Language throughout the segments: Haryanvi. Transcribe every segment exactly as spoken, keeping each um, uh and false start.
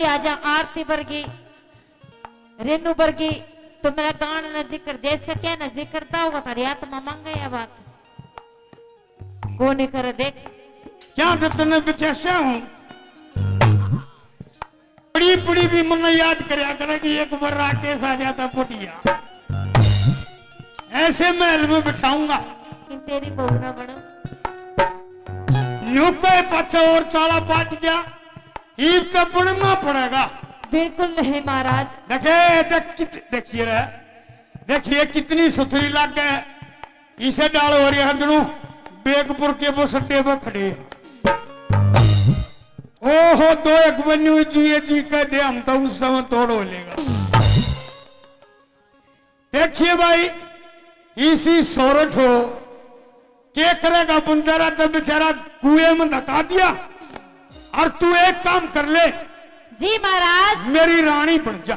आजा आरती वर्गी, रेनू वर्गी, तो मेरा गान न जिक्र, जैसे क्या न जिक्रता होगा, थारी आत्मा मांगे या बात। कोनी करे देख। क्या तो तन्ने बेचैसा हूँ? पड़ी पड़ी भी मन्ने याद करया करे कि एक बार राकेश आ जाता पुटिया। ऐसे महल में बिठाऊंगा। लेकिन तेरी बहू ना बनो। न्यू कहे पाछे और चाला पाट गया। ईब तो बनना पड़ेगा। बिल्कुल नहीं महाराज। देखे, देख, कित-, देखिए रे, देखिए कितनी सुथरी लागे। इसे डाल हो रही है जणू बेगपुर के बस अड्डे पर खड़े हैं। ओहो, दो एक बन्यू जी, ये जी कह दे, हम तो उस समय तोड़ हो लेगा। देखिए भाई, इसी सोरठ हो, के करेगा बंजारा, तो बेचारा कुएं में धका दिया। और तू एक काम कर ले, जी महाराज। मेरी रानी बन जा।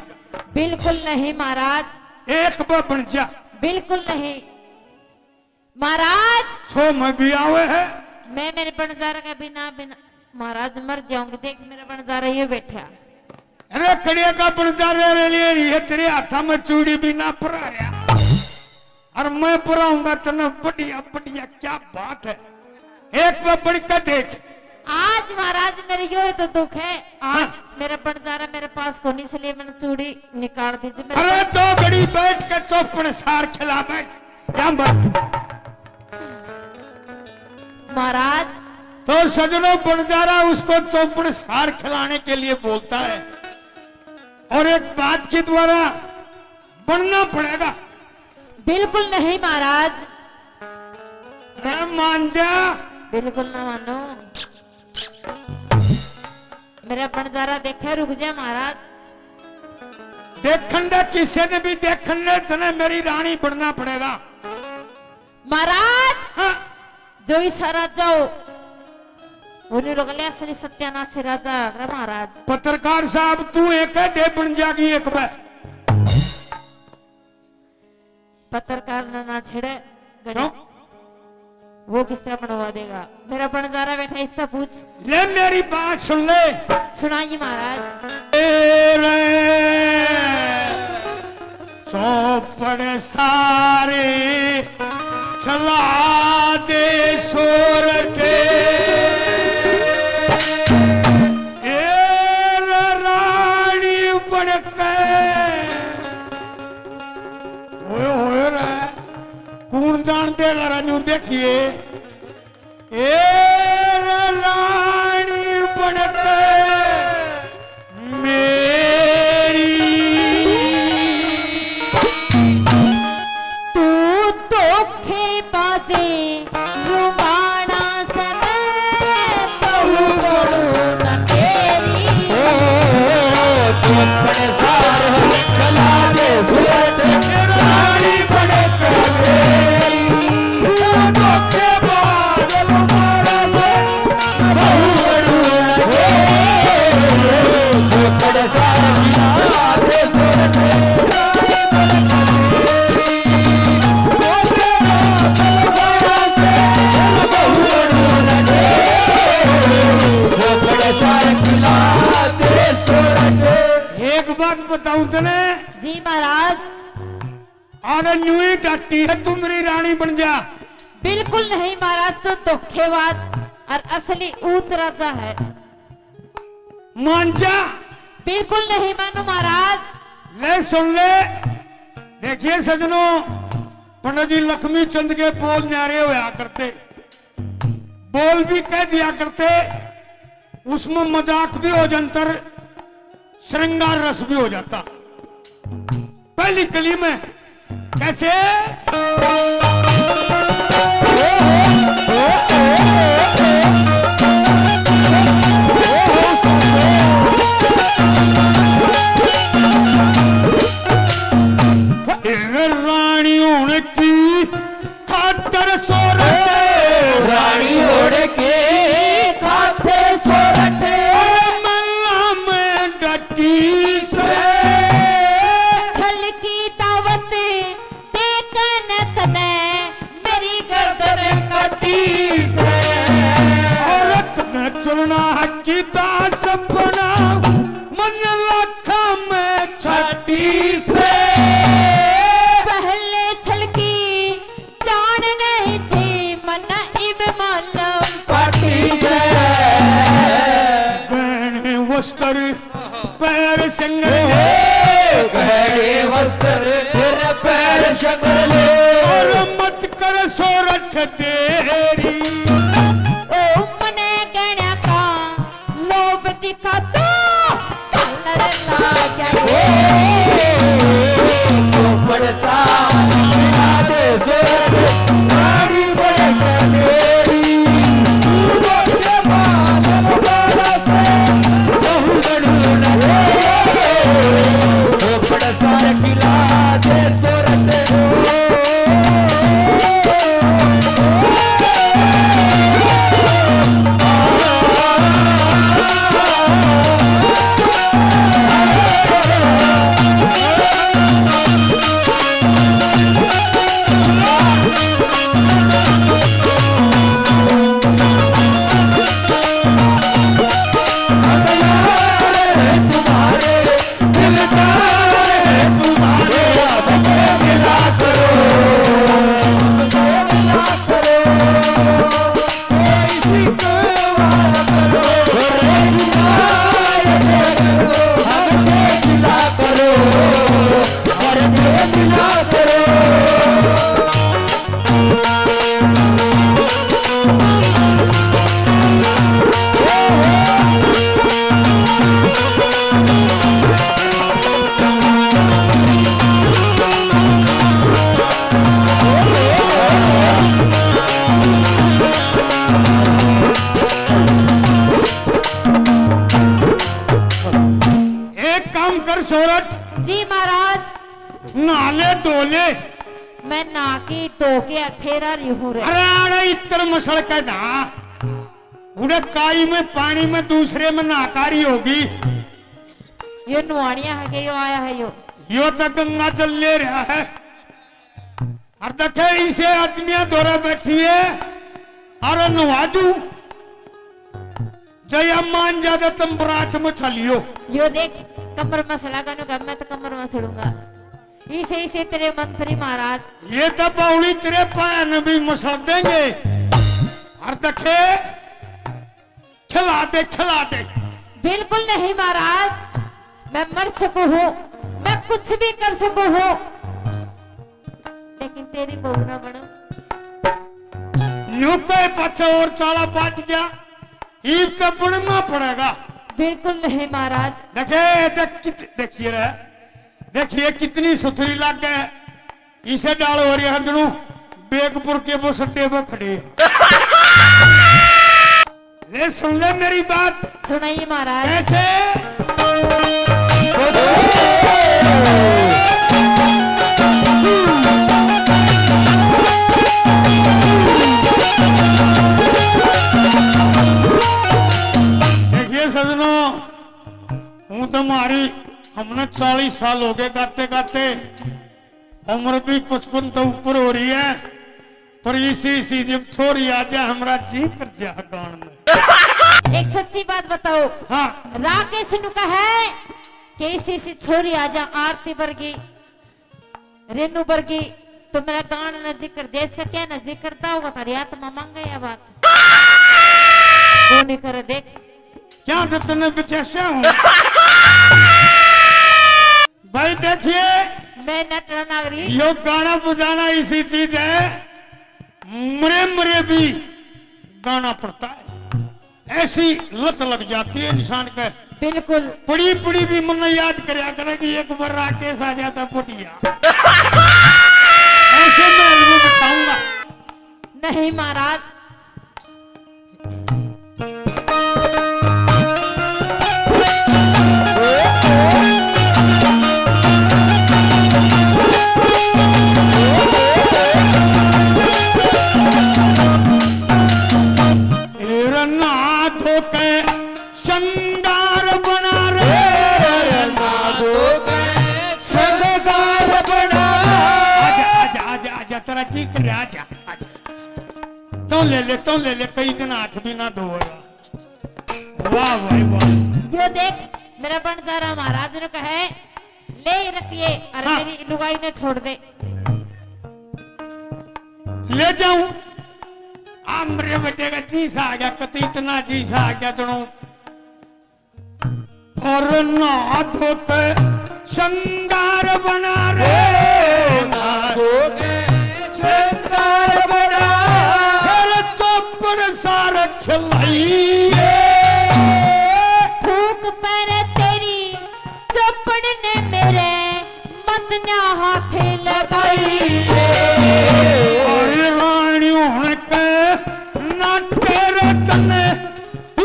बिल्कुल नहीं महाराज। एक बार बन जा। बिल्कुल नहीं महाराज। सो में भी आवे है। मैं मेरे बंजारा के बिना, बिना महाराज मर जाऊंगी। देख मेरा बंजारा ये बैठा। अरे कड़िया का बंजारा रे लिए रही है, तेरे हाथा में चूड़ी भी ना परा रहा। और मैं पराऊंगा तन्ने बढ़िया बढ़िया, क्या बात है। एक बार बढ़ के देख। आज महाराज मेरे यो ही तो दुख है, आज हाँ। मेरा बंजारा मेरे पास कोनी, इसलिए मैंने चूड़ी निकाल दी जी मेरे अरे पास। दो घड़ी बैठ के चौपड़ सार खिला बैठ। क्या बात? महाराज। तो सजनों, बंजारा उसको चौपड़ सार खिलाने के लिए बोलता है, और एक बात के द्वारा बनना पड़ेगा। बिल्कुल नहीं महाराज। मैं मान जा। बिल्कुल ना मानो। मेरा बंजारा देखे, रुक जा महाराज। देखण दे, किसी ने भी देखण दे, तने मेरी रानी बनना पड़ेगा। महाराज, हाँ। जो इसा राजा हो, वो नहीं रोक लिया, असली सत्यानाशी राजा है महाराज। पत्रकार साहब, तू एक है, दे बन जागी एक बार। पत्रकार ना, ना छेड़े, गड़ी। क्यों? वो किस तरह बनवा देगा? मेरा बंजारा बैठा, इससे पूछ। ले मेरी बात सुन ले। सुनाइए महाराज। तेरे चौपड़ सारे खिला दे सोरठे। ए रे रानी बन के। ओए होए रे। कौन जान देगा रे न्यू देखिए। ए रे रानी बन के मेरी। तू धोखेबाजी रुबाना से मैं बहू बनूं ना तेरी। ओ, चौपड़ सार खिला दे सोरठे रानी बन के मेरी। एक बात बताऊं तने? जी महाराज। अरे न्यू ही डाटी है, तू मेरी रानी बन जा। बिल्कुल नहीं महाराज, तू धोखेबाज और असली ऊत राजा है। मान जा। बिल्कुल नहीं मानू महाराज। ले सुन ले, देखिए सजनों, पंडित जी लक्ष्मी चंद के बोल न्यारे होया करते, बोल भी कह दिया करते, उसमें मजाक भी हो जाता, श्रृंगार रस भी हो जाता। पहली कली में कैसे? ए रानी होण की खातर सोरठे। रानी होण की खातर सोरठे। मल्ला में डटी से। छल की दावत देखन तने पैर संगल ले। घड़े वस्त्र तेरे पैर संगल ले। और मत कर सोरठ देरी। ओ मने गणा का लोभ दिखा तो कलर लाग्या रे। चौपड़ सा दे सोरठ नारी बड़े तेरी। एक काम कर सोरठ, जी महाराज। नहा ले, धो ले। मैं नहा के धो के फेर आ रही हूँ रे। अरे आड़े इत्र मसल के नहा। उड़े काई में पानी में दूसरे में नहाकारी होगी। यो नुहानिया है के यो आया है यो? यो तो गंगा जल ले रहा है। और देखे इसे आदमियां धोरे बैठी है। अरे नुहा दू। जया मान ज्यादा तुम बरात में चलियो। यो देख, कमर में सड़ा गानू का, मैं तो कमर में सड़ूंगा। इसे, इसे तेरे मंत्री महाराज। ये तो बावली तेरे पैर भी मसल देंगे। और देखे, खिला दे, खिला दे। बिल्कुल नहीं महाराज, मैं मर सकूं हूँ, मैं कुछ भी कर सकूं हूँ, लेकिन तेरी बहू ना बनूं। न्यू पे पाछे और चाला पाट गया। ईब तो बनना पड़ेगा। बिल्कुल नहीं महाराज। देखे, देख कित-, देखिए रे, देखिए कितनी सुथरी लाग है। इसे डाल हो रही है जणू बेगपुर के बस अड्डे पर खड़े हैं। ले सुन ले मेरी बात। सुनाइए महाराज। कैसे? देखिए सजनों, हूँ तो मारी, हमने चालीस साल हो गए गाते गाते, उम्र भी पचपन तो ऊपर हो रही है, पर इसी इसी जब छोरी आ जा, हमरा जी कर जा गान में। एक सच्ची बात बताओ। हाँ। राकेश नु कहे कि इसी इसी छोरी आ जा, आरती वर्गी, रेनू वर्गी, तो मेरा गान न जिक्र, जैसा क्या न जिक्र दा होगा, थारी आत्मा मांगे या बात। वो नहीं करे, देख। क्या तो तन्ने बेचैसा हूँ? भाई देखिए, मैं नटना नागरी। यो गाना बजाना इसी चीज है, मरे मरे भी गाना पड़ता है, ऐसी लत लग जाती है इंसान के। बिल्कुल। पड़ी पड़ी भी मन याद करया करे कि एक बार राकेश आ जाता पुटिया। ऐसे मैं भी बिठाऊंगा। नहीं महाराज। तेरा ना धो के शंगार बना रे। ना धो के शंगार बना। आजा, आजा, आजा, आजा, तेरा जी कर रहा, आजा, आजा। तो ले ले, तो ले ले, कई दिन हाथ भी ना धोएगा। वाह भाई वाह। यो देख, मेरा बंजारा महाराज ने कहे, ले रखिए और हाँ। मेरी लुगाई ने छोड़ दे। ले जाऊं? आ मेरे बेटे का जी सा आ गया, कति इतना जी सा आ गया दोनों। और नहा धो के श्रृंगार बना रे, नहा धो के श्रृंगार बना। फिर चौपड़ सार खिलाइए। फूक पर तेरी चौपड़ ने मेरे मत ना हाथ लगाइए। और रानी होने के ना तेरे तने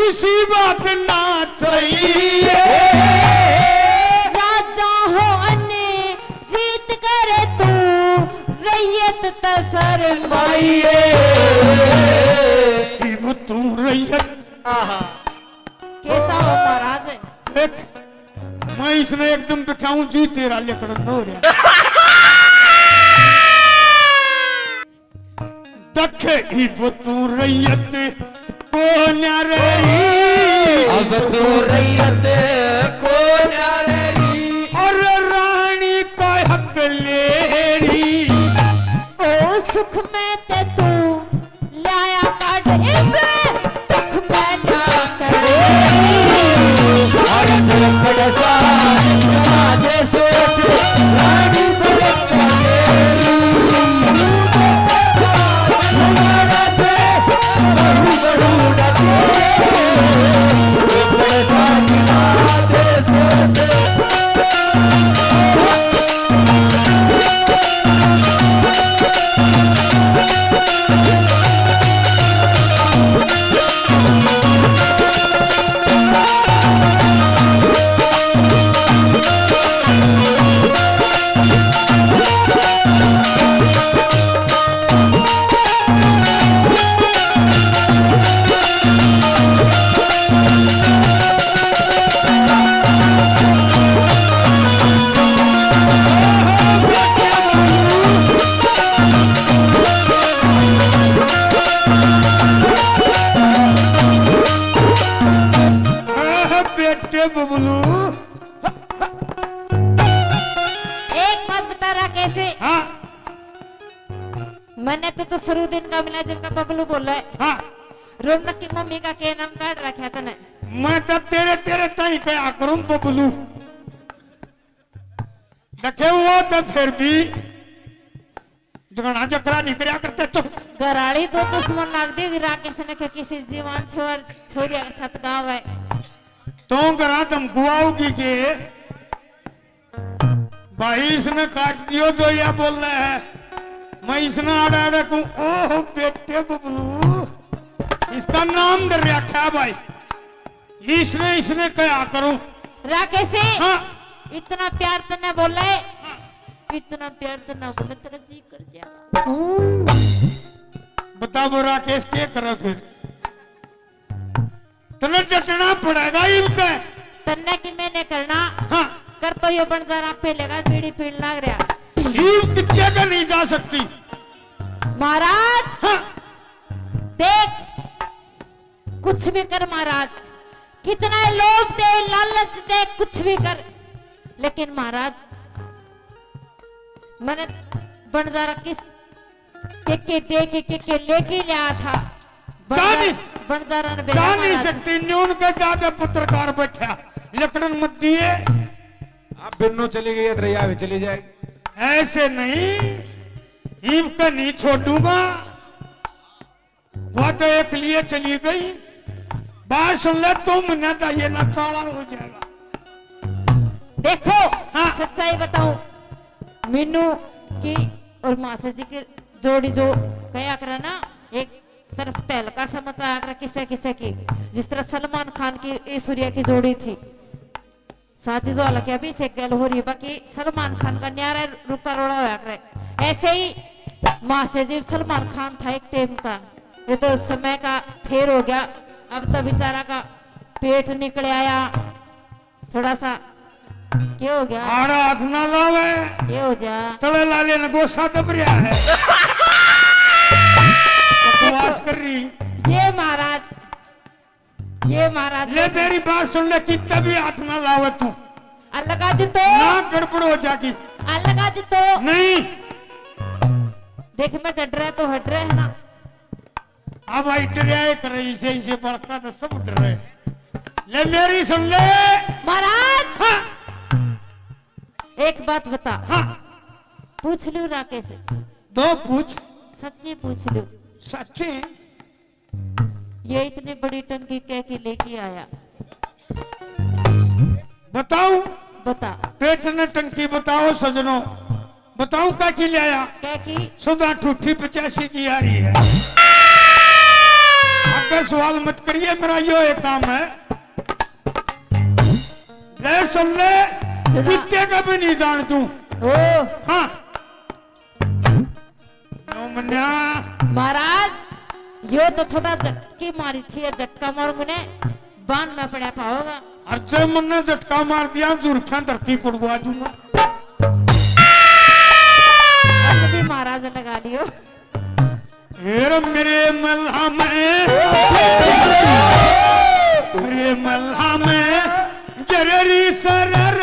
इसी बात ना चाहिए। राजा हो अने रीत करे तू, रैयत त शर्माइए। इब तू रैयत। आहा। के चाहो महाराज? देख, मैं इसने एकदम बिठाऊं जी, तेरा लेकर नो रे। दखे इब तू रैयत को न्यारी। अब तू रैयत को न्यारी। और रानी का हक ले री। ओ सुख में ते तू लाया काट इब दुख में ला कर। और झड़पड़ सा दे सोच रानी। आह, बेटे बबलू। एक बात बता रहा कैसे? हाँ। मैंने तो, तो शुरू दिन का मिला जब का बबलू बोला है। हाँ। रौनक की मम्मी का के नाम काट रखा तने? मैं तो तेरे, तेरे ताई कहा करूं बबलू। देखे वो तो फिर भी झगड़ा झगड़ा नहीं करया करते, चुप। घराली दो दुश्मन लाग दी, राकेश ने के किसी जवान छोर, छोरिया के साथ गाँव है। तो घरा धमकुआओगी के भाई इसने काट दियो जो या बोल रहा है, मैं इसने आड़ा आड़ा कहूं, ओह बेटे बबलू, इसका नाम धर रखा है भाई। इसने, इसने कहा करूं। राकेश, हाँ। इतना प्यार तन्ने बोले, इतना प्यार तन्ने बोले, तेरा जी कर जा। बता वो राकेश के करे फिर? तन्ने डटना पड़ेगा इब के। तन्ने की मैंने करना। हाँ। कर तो यो बन जा रहा, पहले का बीड़ी पीण लाग रहा। इब कितने का नहीं जा सकती। महाराज, हाँ। देख, कुछ भी कर महाराज, कितना लोभ दे, लालच दे, कुछ भी कर, लेकिन महाराज, मैंने बंजारा किस के के दे के, के के लेके लिया था। जा बंजार-, नहीं, बंजारा ने जा बेरा नहीं मारा था। सकती, न्यून के जाते पत्रकार बैठा, लकड़न मत दिए। आप बिन्नो चली गई है, दरिया में चली जाए। ऐसे नहीं, इब का नहीं छोड़ूंगा। वो तो एक लिए चली गई। बात सुन ले, तुम ना जाइए ना, चाला हो जाएगा। देखो, हाँ। सच्चाई बताऊं, मीनू की और मासा जी की जोड़ी जो कया करे ना, एक तरफ तहलका सा मचाया करे किसे किसे की, जिस तरह सलमान खान की ऐश्वर्या की जोड़ी थी। शादी तो हालांकि अभी से गैल हो रही, बाकी सलमान खान का न्यारा रुका रोड़ा होया करे। ऐसे ही मासा जी सलमान खान था एक टाइम का, ये तो समय का फेर हो गया। अब तो बेचारा का पेट निकल आया थोड़ा सा। क्या हो गया? आड़ा हाथ ना लावे। क्या हो जा? तले लाले ने गोसा दब रहा है। बकवास कर रही। ये महाराज, ये महाराज ले मेरी बात सुन ले, कितना भी हाथ ना लावे तू। आ लगा दे तो। ना गड़बड़ हो जागी। आ लगा दे तो। नहीं। देख मैं तो डरा तो हट रहे है ना। अब आई डरिया एक रही से, इसे बड़का तो सब डर रहे। ले मेरी सुन ले। महाराज, हाँ। एक बात बता। हाँ। पूछ लूं राकेश? दो पूछ। सच्ची पूछ लूं? सच्ची। ये इतनी बड़ी टंकी कह के लेके आया? बताऊं? बता। पेट ने टंकी बताओ सजनो, बताऊं क्या की ले आया? क्या की? सुधा ठूठी पचासी की आ रही है। आगे सवाल मत करिए, मेरा यो एक काम है। ले सुन ले, कितने का भी नहीं जान तू। ओ। हाँ। महाराज, यो तो छोटा झटकी मारी थी, झटका मारूंगा ने बांध में पड़ा पाओगा। अरे मन्ने झटका मार दिया, जुरखा धरती पड़वा दूंगा। महाराज लगा लियो। मेरे मल्ला में, मेरे मल्ला में जररी सरर,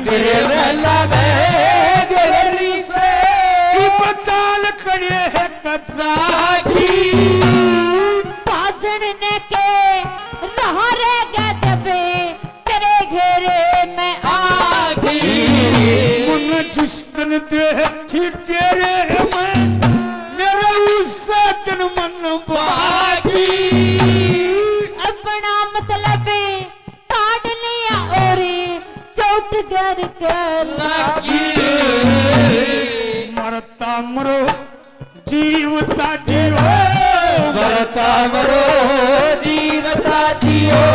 मेरे मल्ला में जररी से। बचाल खड़े है कच्चा की। पाजन ने के रहा रह गया जबे तेरे घेरे में आगी। मन जिस दिन देखी तेरे में, मेरा उस दिन मन बागी। अपना मतलब काट लिया और चोट घर कर लगी। मरता मरो जीवता जियो, मरता मरो जीवता जियो।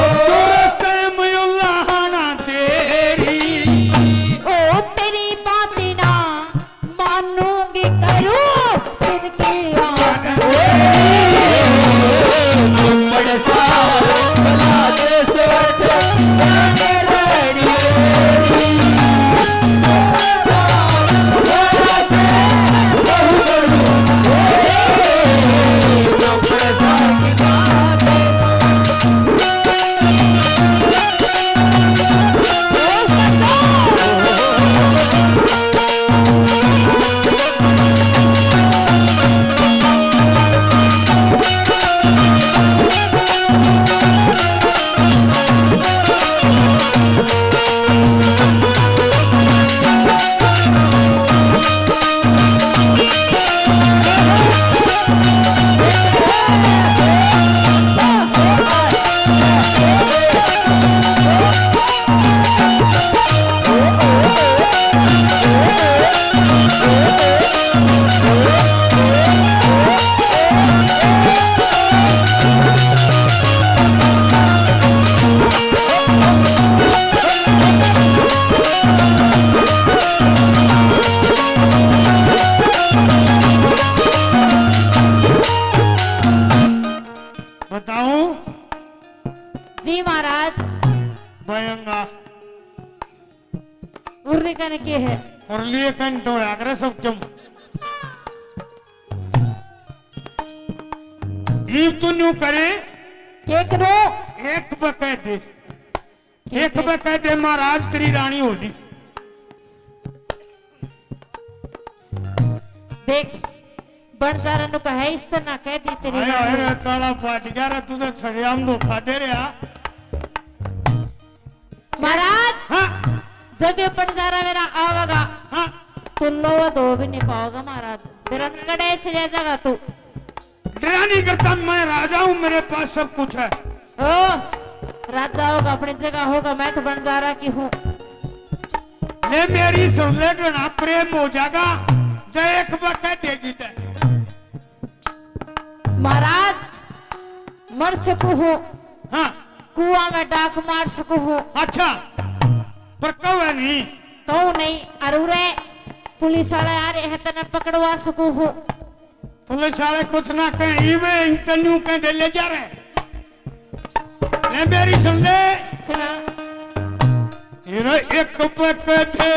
बताऊं? जी महाराज। बयंगा। उर्ली कन के है? उर्ली कन तो आगरा सब तुम। इब तू न्यू करे। के करो? एक बके दे। एक बके दे महाराज, तेरी रानी हो ली। देख, बंजारा नु कहे इस तरह कह दी तेरी रानी। अरे चाला पाट गया रे, तू तो छरियाम धोखा दे रहा। महाराज, हाँ। जब ये बंजारा मेरा आवेगा, हाँ। तो लोहा धो भी नहीं पाओगा महाराज, मेरा कड़े चले जाएगा तू। डरा नहीं करता, मैं राजा हूँ, मेरे पास सब कुछ है। ओ, राजा होगा, अपनी जगह होगा, मैं तो बंजारा की हूँ। ले मेरी सुन ले, घना प्रेम हो जाएगा, जय एक बार कह देगी ते। महाराज, मर सकू हूँ। हाँ। कुआ में डाक मार सकू हूँ। अच्छा, पर कहू नहीं। कहू नहीं, अरुरे पुलिस वाले आ रहे हैं, तने पकड़वा सकू हूँ। पुलिस वाले कुछ ना कहें, इवे इंटरव्यू कह दे ले जा रहे। ले मेरी सुन ले। सुना। तेरा एक बकते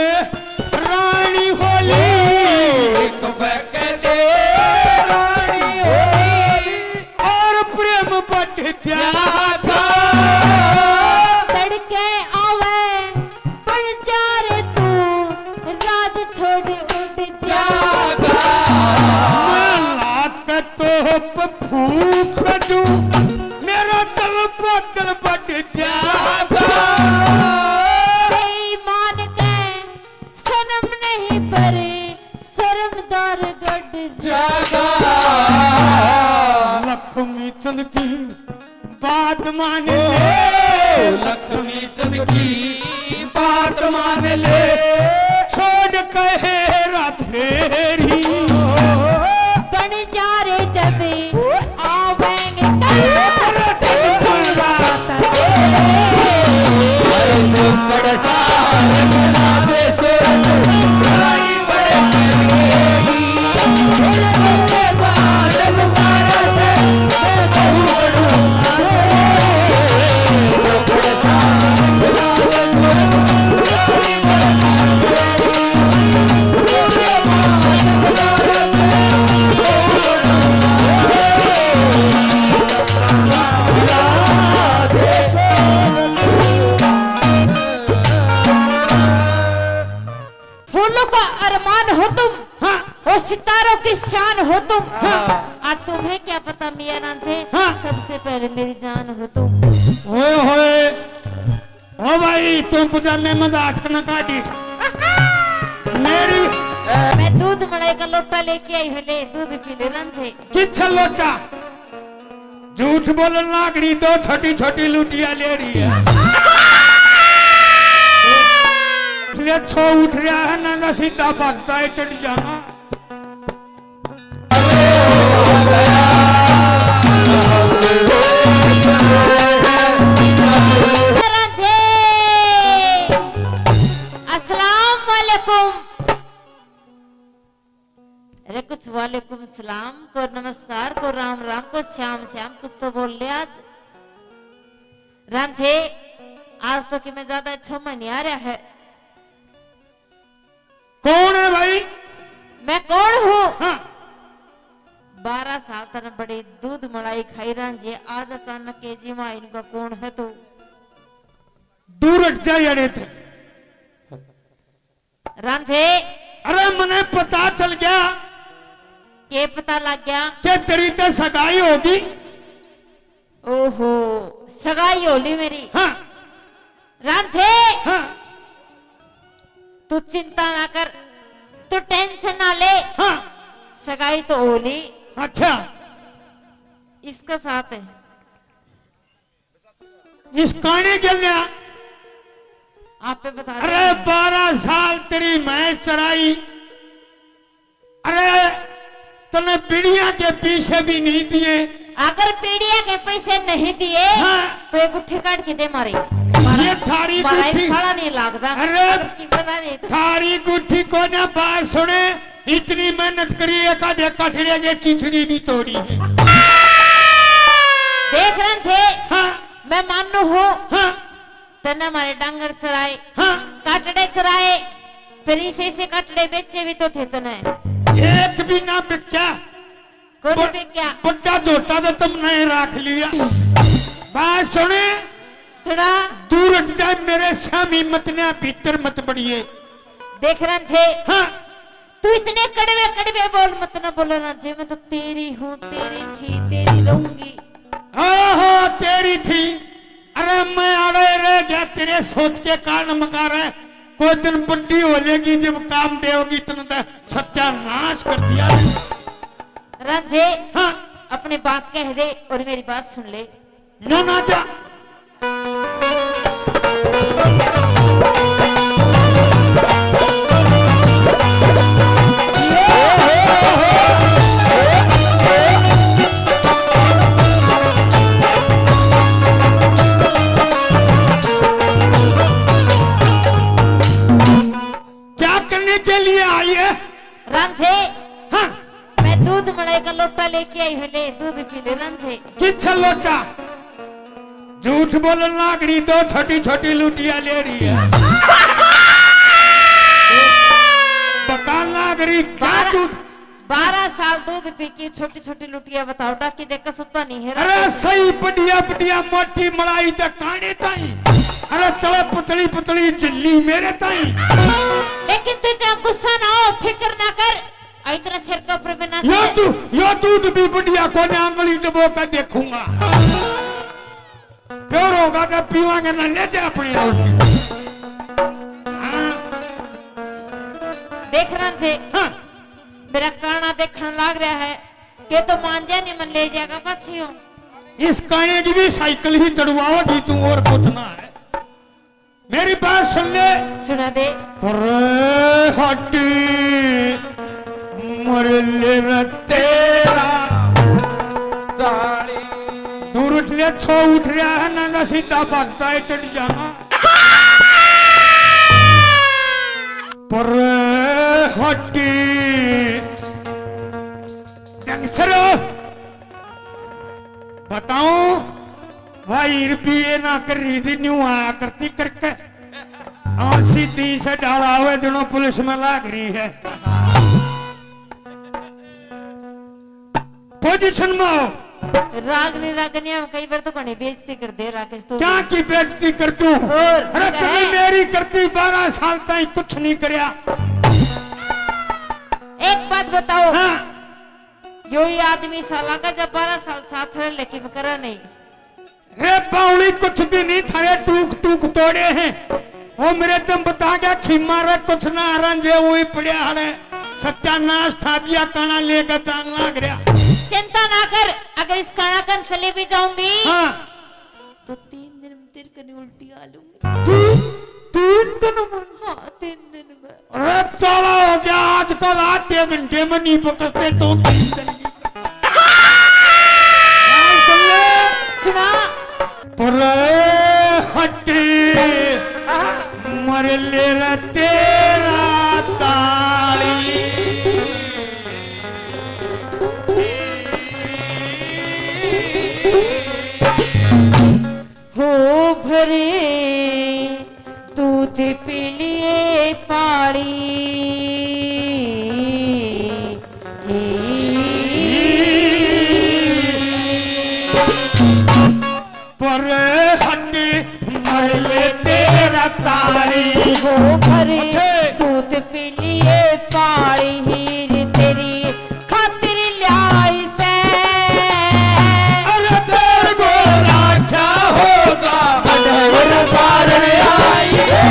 रानी होली, एक बकते रानी होली, और प्रेम बढ़ जाता। तड़के आवे पर जा रे तू, राज छोड़ उड़ जाता। मैं लात तो फूक दूं, मेरा दिल पागल बढ़ जाता। चंद की बात मान ले, लक्ष्मी चंद की बात मान ले, छोड़ कहेरा फेरी। बन जा रे जब आवेंगे कल। फूलों का अरमान हो तुम, हाँ। और सितारों की शान हो तुम। हाँ। और तुम्हें क्या पता मियाँ रांझे, हाँ। सबसे पहले मेरी जान हो तुम। ओए होए, ओ भाई, तुम पजामे में हाथ ना काटी। मेरी मैं दूध मलाई का लोटा लेके आई हूँ, ले दूध पी ले रांझे। किच्छा लोटा? झूठ बोलन लाग रही, दो छोटी छोटी लुटिया ले रही है। इसलिए छो उठ रहा है ना, ना सीधा भजता है चढ़ जाना। अस्सलाम वालेकुम। अरे कुछ वालेकुम सलाम, को नमस्कार, को राम राम, को श्याम श्याम, कुछ तो बोल ले आज। रांझे, आज तो कि मैं ज्यादा अच्छा मन नहीं आ रहा है। कौन है भाई? मैं कौन हूँ? हाँ। बारह साल तने बड़ी दूध मलाई खाई रांझे, आज अचानक के जीवा इनका कौन है तू? दूर हट जा यार इधर। रांझे। अरे मने पता चल गया। के पता लग गया? के तेरी ते सगाई होगी। ओहो, सगाई होली मेरी। हाँ। रांझे। हाँ। तू चिंता ना कर, तू टेंशन ना ले। हाँ। सगाई तो होली। अच्छा। इसका साथ है। इस काने के लिया। आप पे बता अरे, बारह साल तेरी मैं चराई। अरे, तने बीड़िया के पैसे भी नहीं दिए। अगर बीड़िया के पैसे नहीं दिए, हाँ। तो ये गुट्ठी काट के दे मारे। ये थारी गुट्ठी साला नहीं लागदा। अरे, थारी गुट्ठी को ना बात सुने। इतनी मेहनत करी, एक आधे कटड़े के चिचड़ी भी तोड़ी है। देख रहे थे, हाँ। मैं मानू हूँ। हाँ। तने हमारे डांगर चराए, हाँ। काटड़े चराए, फिर इसे इसे काटड़े बेचे भी तो थे तने। एक भी ना बिक्या। कौन बिक्या? बड्डा झोटा तो तुमने राख लिया। बात सुने। सुना। दूर हट जाए मेरे सामी, मत ना भीतर मत बढ़िए। देख रहे थे। हाँ। तू इतने कड़वे कड़वे बोल मत ना बोले रांझे, मैं तो तेरी हूँ, तेरी थी, तेरी रहूंगी। ओहो, तेरी थी। अरे मैं आड़े रह गया तेरे सोच के कारण मकार है। कोई दिन बड्डी हो लेगी जब काम देगी तने तो सत्यानाश कर दिया। रांझे, हाँ। अपनी बात कह दे और मेरी बात सुन ले। ना ना जा। क्या करने के लिए आई है? रांझे। हाँ। मैं दूध मलाई का लोटा लेके आई हूँ, ले दूध पी ले रांझे। किच्छा लोटा? झूठ बोलन लाग रही, दो छोटी छोटी लुटिया ले रही है। बकान लाग रही, क्या बारह, दूध? बारह साल दूध पी के छोटी छोटी लुटिया बताओ, डाकी देख सुता नहीं है। अरे सही बढ़िया बढ़िया मोटी मलाई ते काने ताई। अरे तले पतली पतली झिल्ली मेरे ताई। लेकिन तू इतना गुस्सा ना हो, फिक्र ना कर। आ, इतना सिर के ऊपर भी ना यो चढ़े। तू, यो दूध भी बढ़िया कोने, आंगली दबो के देखूंगा। प्योर होगा तो पीवांगे ना, ले जा अपनी रोटी। हाँ। देख रहा से, हाँ। मेरा काना देखण लाग रहा है, के तो मान जा नहीं, मन ले जाएगा पाछी हो। इस काने की भी साइकिल ही दड़वाओगी तू, और कुछ ना है। मेरी बात सुन ले। सुना दे। पर हटी मर ले रे तेरा ताली। दूर उठ ले, छो उठ रहा है ना, ना सीधा बजता है, चढ़ जाना। पर हटी गैंगस्टर बताऊं भाई, रुपये ना कर रही थी, न्यू आया करती करके। और सीधी से डाला हुए दोनों पुलिस में लाग रही है। पोजीशन में हो। रागनी, रागनिया में कई बार तो घणी बेइज्जती कर दे राकेश तू। क्या की बेइज्जती कर दूं? और अरे क्या तूने है? मेरी करती बारह साल ताई कुछ नहीं करया। एक बात बताओ। हाँ। यो ही आदमी साला का जब बारह साल साथ रह लेकिन करा नहीं। रे बावली, कुछ भी नहीं, थारे टूक टूक तोड़े हैं। वो मेरे तुम बता गया खीमा रे, कुछ ना रंजे, वो ही पड़े हड़े। सत्यानाश ठा दिया, काना लेकर जान लाग रहा। चिंता ना कर, अगर इस काना कन चली भी जाऊंगी, हाँ। तो तीन दिन में तेरे कने उल्टी आ लूंगी। तू तीन दिन में? हाँ, तीन दिन में। अरे चाला हो गया, आजकल आधे घंटे में नहीं पकड़ते, तो तीन दिन की। हाँ, सुन ले। सुना। पर हटे मर ले रे तेरा ताली। हो भरे दूध पी लिए पानी। पर हट मर ले तेरा तारी। हो भरे दूध पी लिए पानी हीर तेरी खातिर ल्याई से। अरे तेरे को राख्या होगा, अरे बार आई है।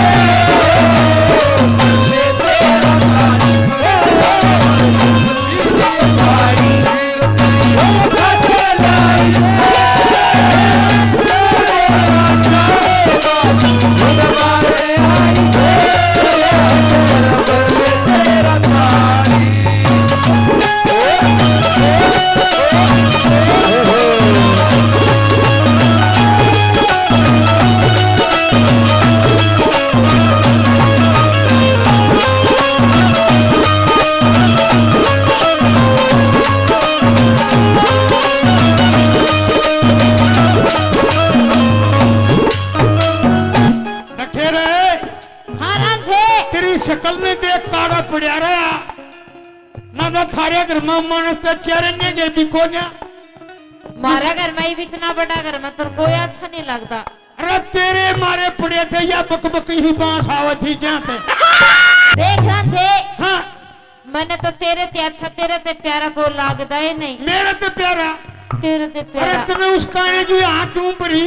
रखे रहे। हाँ रांझे। तेरी शकल ने देख काड़ा पड़या रहा। ना तो थारे घर में मानस ते चेहरे ने के भी कोन्या। मारा घर में भी इतना बड़ा घर में तेरे कोई अच्छा नहीं लगता। अरे तेरे मारे पड़े थे या बकबक ही बांस आवे थी जाते। देख रांझे। हाँ। मैंने तो तेरे ते अच्छा, तेरे ते प्यारा को लागदा ही नहीं। मेरे ते प्यारा? तेरे ते प्यारा। अरे तने उस काने की आँख क्यों भरी?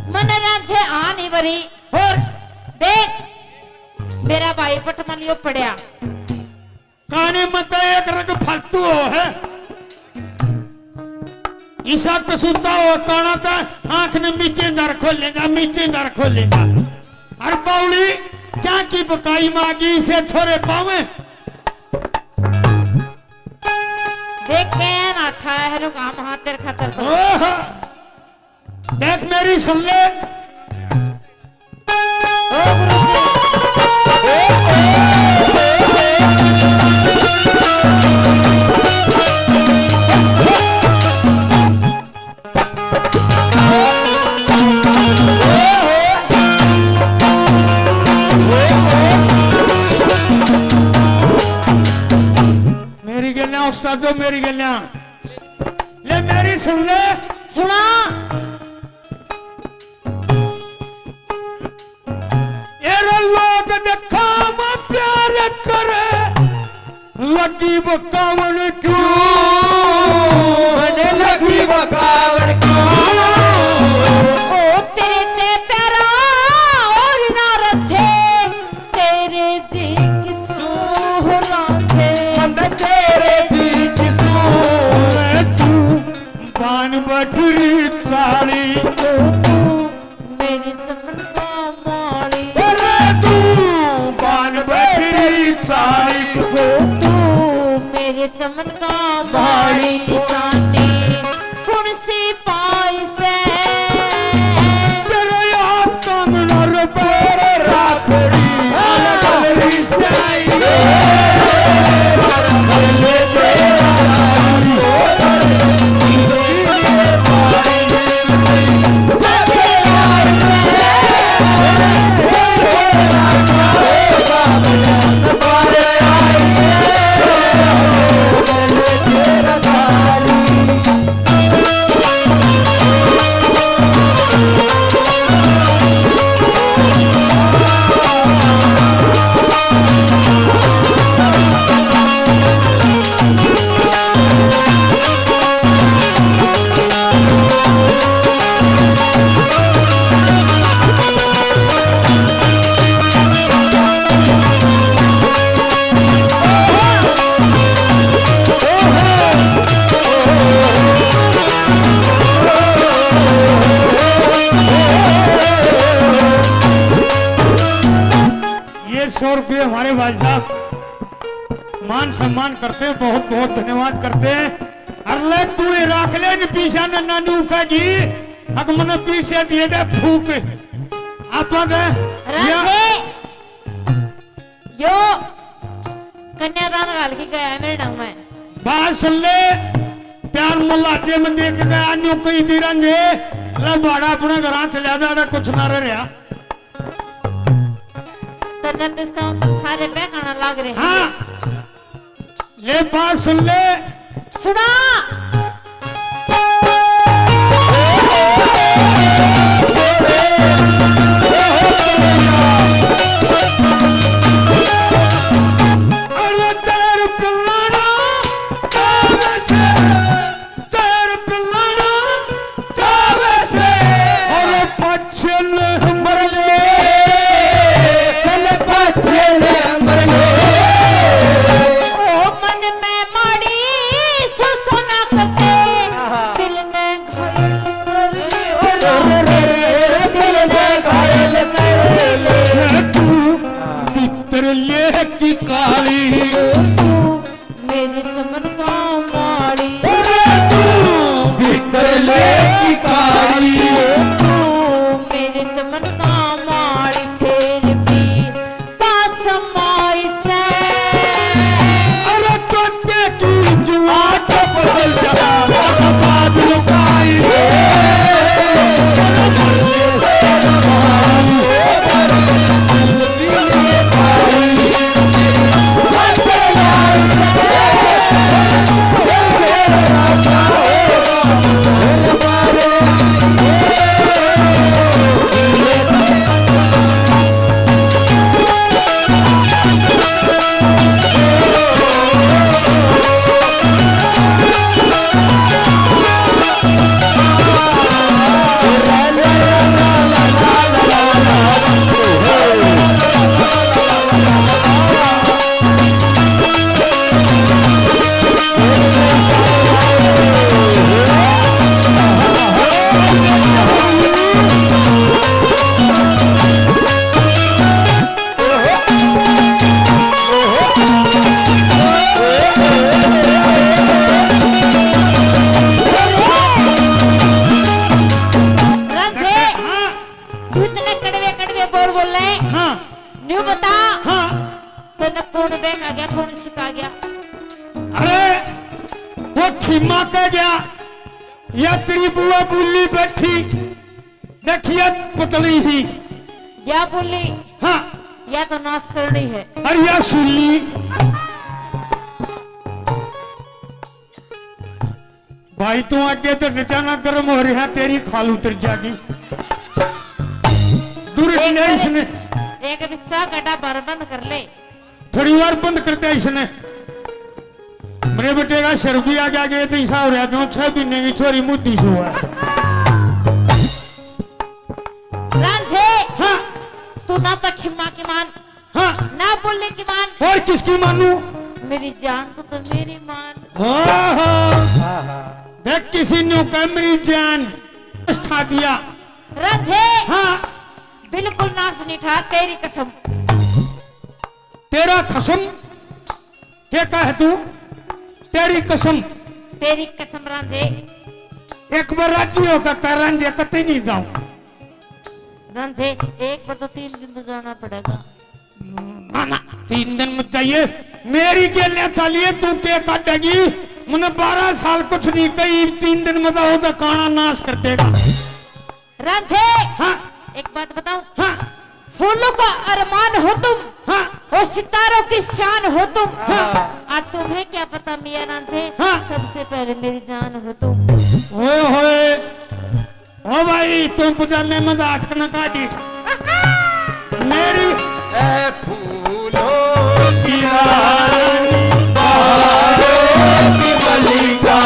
मने रांझे आ नहीं भरी। और? देख, मेरा भाई पटमलियो पड़या। काने मत एक रंग फालतू हो है। ईसा कसूता हो काना ता आंख ने मीचे दर खोलेगा, मीचे दर खोलेगा। अरे बावली, क्या की बकाई मागी से छोरे पावे? देख के ना ठहरो काम हाथ तेरे खातर तो। ओह! देख मेरी सुन ले। ओ गुरु जी। मेरी गल्या उस्ताद, मेरी गल्या। ले मेरी सुन ले। सुना। एरे लोग दिखावा प्यार करे, लगी बकावन क्यों? अरे लगी बकावन क्यों? ओ तेरे ते प्यारा और ना रखे, तेरे जी किसू हो राखे। मन तेरे जी किसू। मैं तू बान बटुरी। चमन का माड़ी निशानी कौन सी पाई से? तेरे आप तंग नर पर राखड़ी अलग रिसाई। ये सौ रुपये हमारे भाई साहब मान सम्मान करते हैं, बहुत बहुत धन्यवाद करते हैं। अरे ले तू ये राख ले इन पीसा ने नानू का जी, अक मने पीसे दिए दे फूक। आपा दे या राधे। यो कन्यादान घाल के गया है मेरे ढंग में। बात सुन ले, प्यार मुलाजे में देख गया, न्यू कही दी रंजे, ले बाड़ा अपने घरां चला जा, कुछ ना रह रहा। तन्ने तो इसका मतलब सारे बहकाना लाग रहे हैं। हाँ। ले बात सुन ले। सुना। अरे चार पिल्लाना चावे से, चार पिल्लाना चावे से। अरे पच्छे नंबर ले, चल पच्छे नंबर ले। ओ मन में माड़ी सोचो ना करते, दिल ने घायल कर ले, दिल ने घायल कर ले। तू भीतर ले की काली, तू मेरे चमन का माड़ी। अरे तू भीतर ले की काली। तू मेरे चमन का माड़ी, फिर भी पाछमाई से। अरे तोते की जुआ टपल चला, बात लुकाई से। राधे, हाँ। तू इतने कड़वे कड़वे बोल बोल रहे हैं। हाँ। न्यू बता। हाँ। तन्ने कौन बहका गया, कौन सिखा गया? अरे, वो खिमा के गया, या तेरी बुआ बुल्ली बैठी, देखिए पतली ही। या बुल्ली, हाँ। या तो नाश करनी है। अरे या सुल्ली। भाई, तू आगे तो डटा ना, गर्म हो रहा, तेरी खाल उतर जागी। दूर एक ने बार, इसने एक बिस्सा गड्ढा भर बंद कर ले। थोड़ी बार बंद कर दिया इसने। मेरे बेटे का सर भी आ गया, ये तो ऐसा हो रहा जो छह महीने की छोरी मुद्दी से हुआ है। रांझे, हाँ। तू ना तो खिमा की मान, हाँ। ना बोलने की मान। और किसकी मानू? मेरी जान तो, तो मेरी मान। हाँ, हाँ। देख, किसी ने कहा मेरी जान, ठा दिया। रांझे। हाँ। बिल्कुल नाश नहीं ठा, तेरी कसम। तेरा खसम? के कहे तू? तेरी कसम। तेरी कसम रांझे। एक बार राजी होकर कह, रांझे कतई नहीं जाऊं। रांझे, एक बार तो तीन दिन तो जाना पड़ेगा। ना, ना, तीन दिन मत जाइए। मेरी गेलियां चालिए, तू के काटेगी? मैंने बारह साल कुछ नहीं कही, तीन दिन में तो होता काना नाश कर देगा। रांझे, हाँ। एक बात बताऊं? हाँ। फूलों का अरमान हो तुम, हाँ। और सितारों की शान हो तुम। हाँ। और तुम्हें क्या पता मियाँ रांझे, हाँ। सबसे पहले मेरी जान हो तुम। ओए होए, ओ भाई, तुम पजामे में हाथ न काटी। मेरी ए फूलों की रानी, बहारों की मलिका,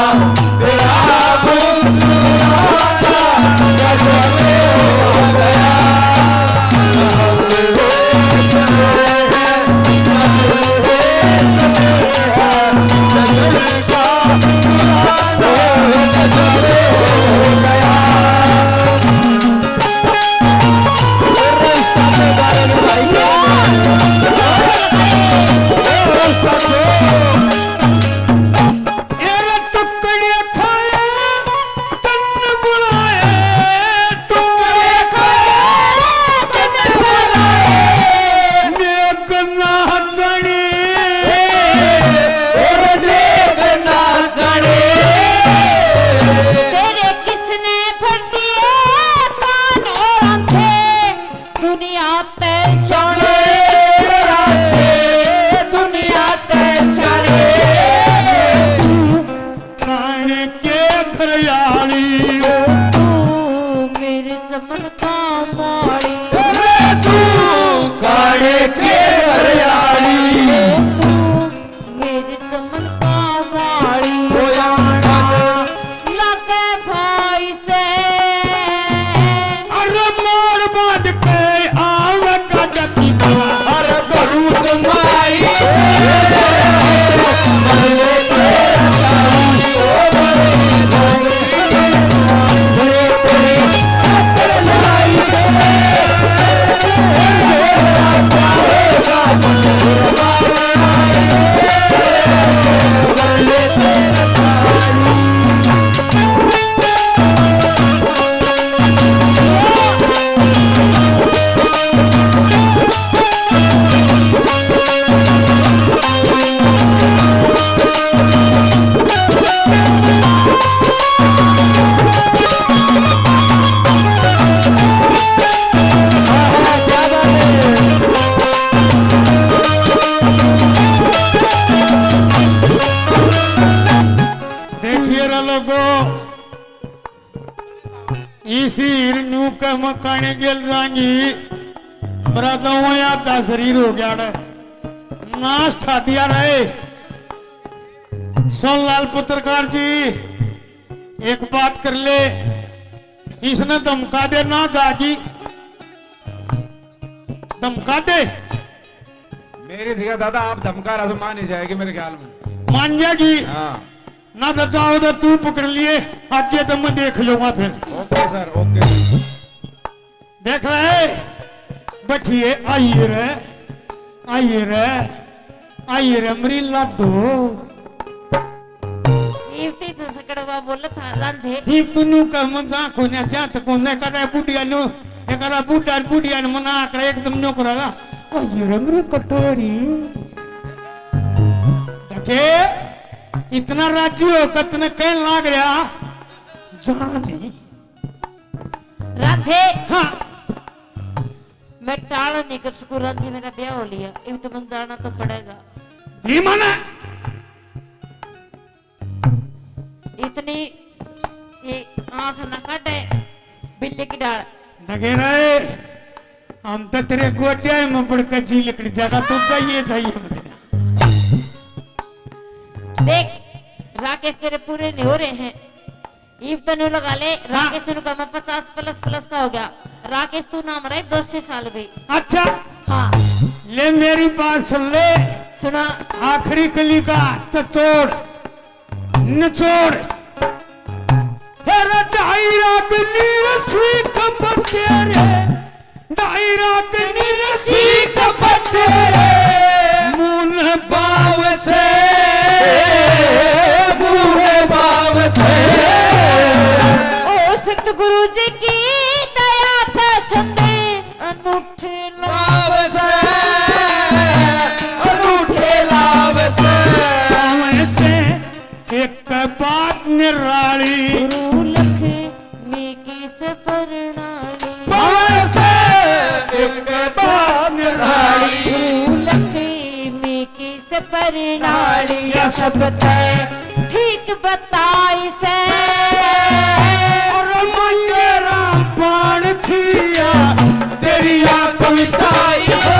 तेरा हुस्न गजब हो गया। तेरे किसने भर दिए कान और आंखें, दुनिया ते स्याणे राखे, दुनिया ते स्याणे। कान के घरयाली, तू मेरे चमन का माली। तू कान के घरयाली, तू मेरे चमन का माली। लागे भाई से। अरे मोर बांध के आवे का जती का। अरे गरू जमाई। देखिए रे लोगो, इसी हीर न्यू के मकाने गेल जाएंगी। मेरा तो वो आधा शरीर हो गया रे। नाश ठा दिया रे। सोनलाल पत्रकार जी, एक बात कर ले, इसने धमका दे ना जागी, धमका दे। मेरी जगह दादा आप धमका रहा तो मान ही जाएगी मेरे ख्याल में। मान जाएगी? हाँ। ना तो चाहो तो तू पकड़ लिए, आगे तो मैं देख लूंगा फिर। Okay sir, okay. देख रहे, बैठिए, आइए रे, आइए रे, आइए रे, मेरी लाडो। इवती तो सकड़वा बोल था रांझे। जीव तू न्यू कह, मैं जा कोने, जा तो कोने, कदा बुढ़िया न्यू, एक कदा बुढ़ा, बुढ़िया ने मना कर एकदम न्यू करेगा। आइए रे, मेरी कटोरी। देखे, इतना राजी हो, कतने कहन लाग रहा, जाना नहीं। रांझे। हाँ। मैं टाल नहीं कर सकूं रांझे, मेरा ब्याह हो लिया, इब तो मन जाना तो पड़ेगा। नहीं माना। इतनी ये आंख ना काटे, बिल्ली की डाल। दगेरा ए, हम तो तेरे गोड्या में पड़ के जी लिकड़ जाएगा, तू जाइए, जाइए मत। देख, राकेश तेरे पूरे नहीं हो रहे हैं। इब तनु लगा ले, हाँ। राकेश नु कहा मैं पचास प्लस प्लस का हो गया। राकेश तू ना मरा, इब दो सौ साल भी। अच्छा। हाँ। ले मेरी बात सुन ले। सुना। आखिरी कली का तो तोड़, निचोड़। अरे ढाई रात नीर सीख बतेरे, ढाई रात नीर सीख बतेरे, मुन बाव से प्रणालियां सब तै ठीक बताई सै। और मंगेरा पान थिया तेरी आ कविता आई है।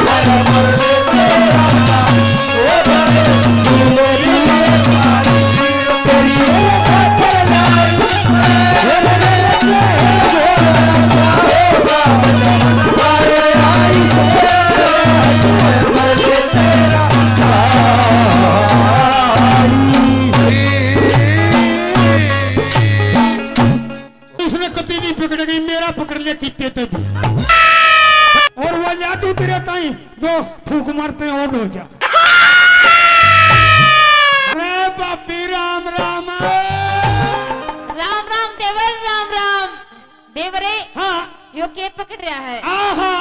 अरे मरले तेरा, ओ बड़े, तू मेरी इसने कति नहीं पकड़ेगी, मेरा पकड़ ले कितने ते भी। और वो लाडू तेरे ताई जो फूक मारते हैं, और हो जा। अरे भाभी, राम राम। राम राम देवर, राम राम। देवरे, हाँ। यो के पकड़ रहा है? आहा,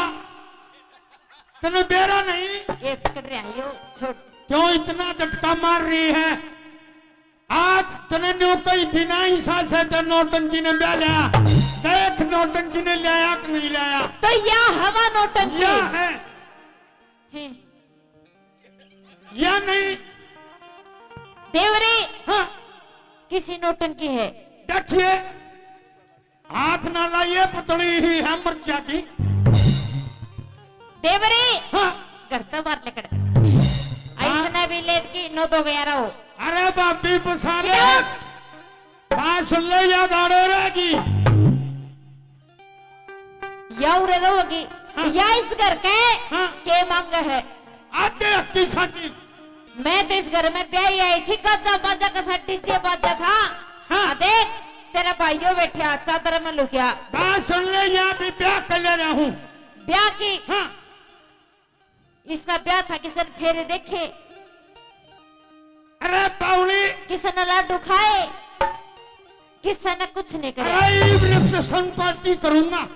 तने बेरा नहीं। ये पकड़ रहा है, यो छोड़। क्यों इतना झटका मार रही है? आज तने न्यू कही थी ना, इसा से तो नौटंकी ने ब्याह लिया। देख, नौटंकी ने लाया कि नहीं लाया? तो या हवा नौटंकी। या है। हैं। या नहीं? देवरे, हाँ। किसी नौटंकी है? देखिए, हाथ ना लाइए, पुतली ही है मर्चा की। देवरे, हाँ। घर तो बाहर निकल। हाँ। ऐसने भी लेट की नौ दो ग्यारह हो। अरे भाभी, बसा ले। इधर। बात सुन ले, या गाड़ो रहेगी। या उरे रहोगी। हाँ। या इस घर के हाँ। के मांग है? आते हक्की साथी। मैं तो इस घर में ब्याही आई थी, गाजा बाजा के साथ डीजे बाजा था। हाँ। आ देख, तेरा भाइयों बैठा चादर में लुकिया। बात सुन ले, यहाँ भी ब्याह कर ले रहा हूँ। ब्याह की? हाँ। इसका ब्याह था, किसन फेरे देखे? अरे बावली। किसन लाडू खाए? किसन कुछ नहीं करे। अरे इवनिंग सेशन पार्टी करूंगा।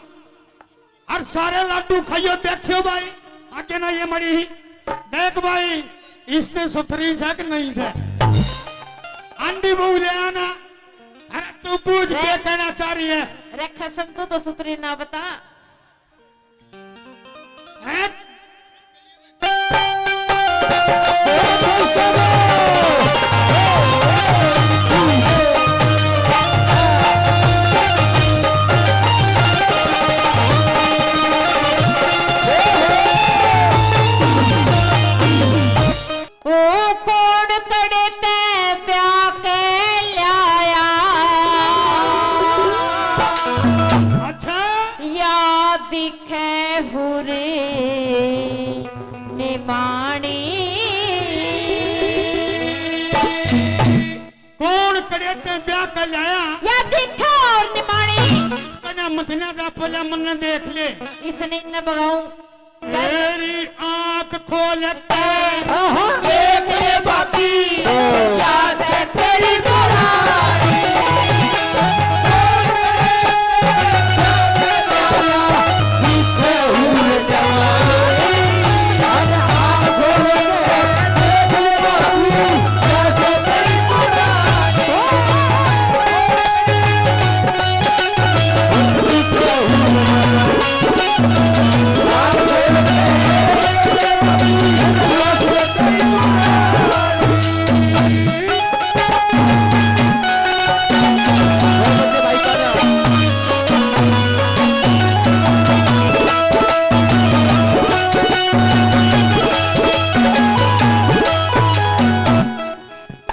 और सारे लाडू खाइयो, देखियो भाई, आगे ना ये मरी ही। देख भाई, इससे सुथरी से कि नहीं से? आंधी बहू ले आना। अरे तू बूझ के रे। कहना चाह रही है। रे खसम, तू तो सुथरी ना बता। हैं? ओ कौन कड़े ते ब्याह के लाया? अच्छा। या दिखे हुरे निमाणी। कौन कड़े ते ब्याह के लाया? या दिखे और निमाणी। कन्या मथना का पहला मन्ने देख ले। इसने इन्ने बगाऊं। तेरी आंख खोल के देख ले भाभी, या से तेरी दरानी।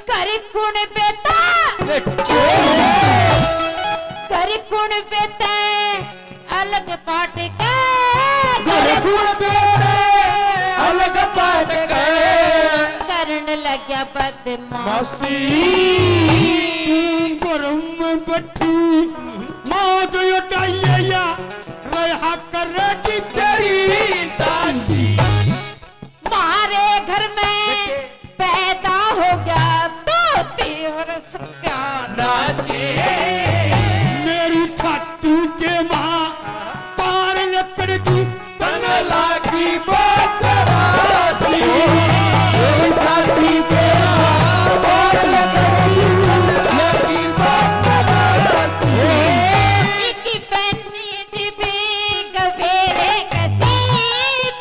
कर कुण बेता? कर कुण बेता? अलग पाट के। घर कुण बेरे अलग पाट के। करण लग्या बदमाशी। तू गरम बट्टी माँ जो यो डाइया या रहा करेगी तेरी दादी। म्हारे घर में पैदा हो गया तो तेवर सत्यानाशी। मेरी छाती के माँ पार लकड़ की तंग लागी बचरासी। मेरी छाती के माँ पार लकड़ की लागी बचरासी। इकी पन्नी जीबी गबेरे कसी,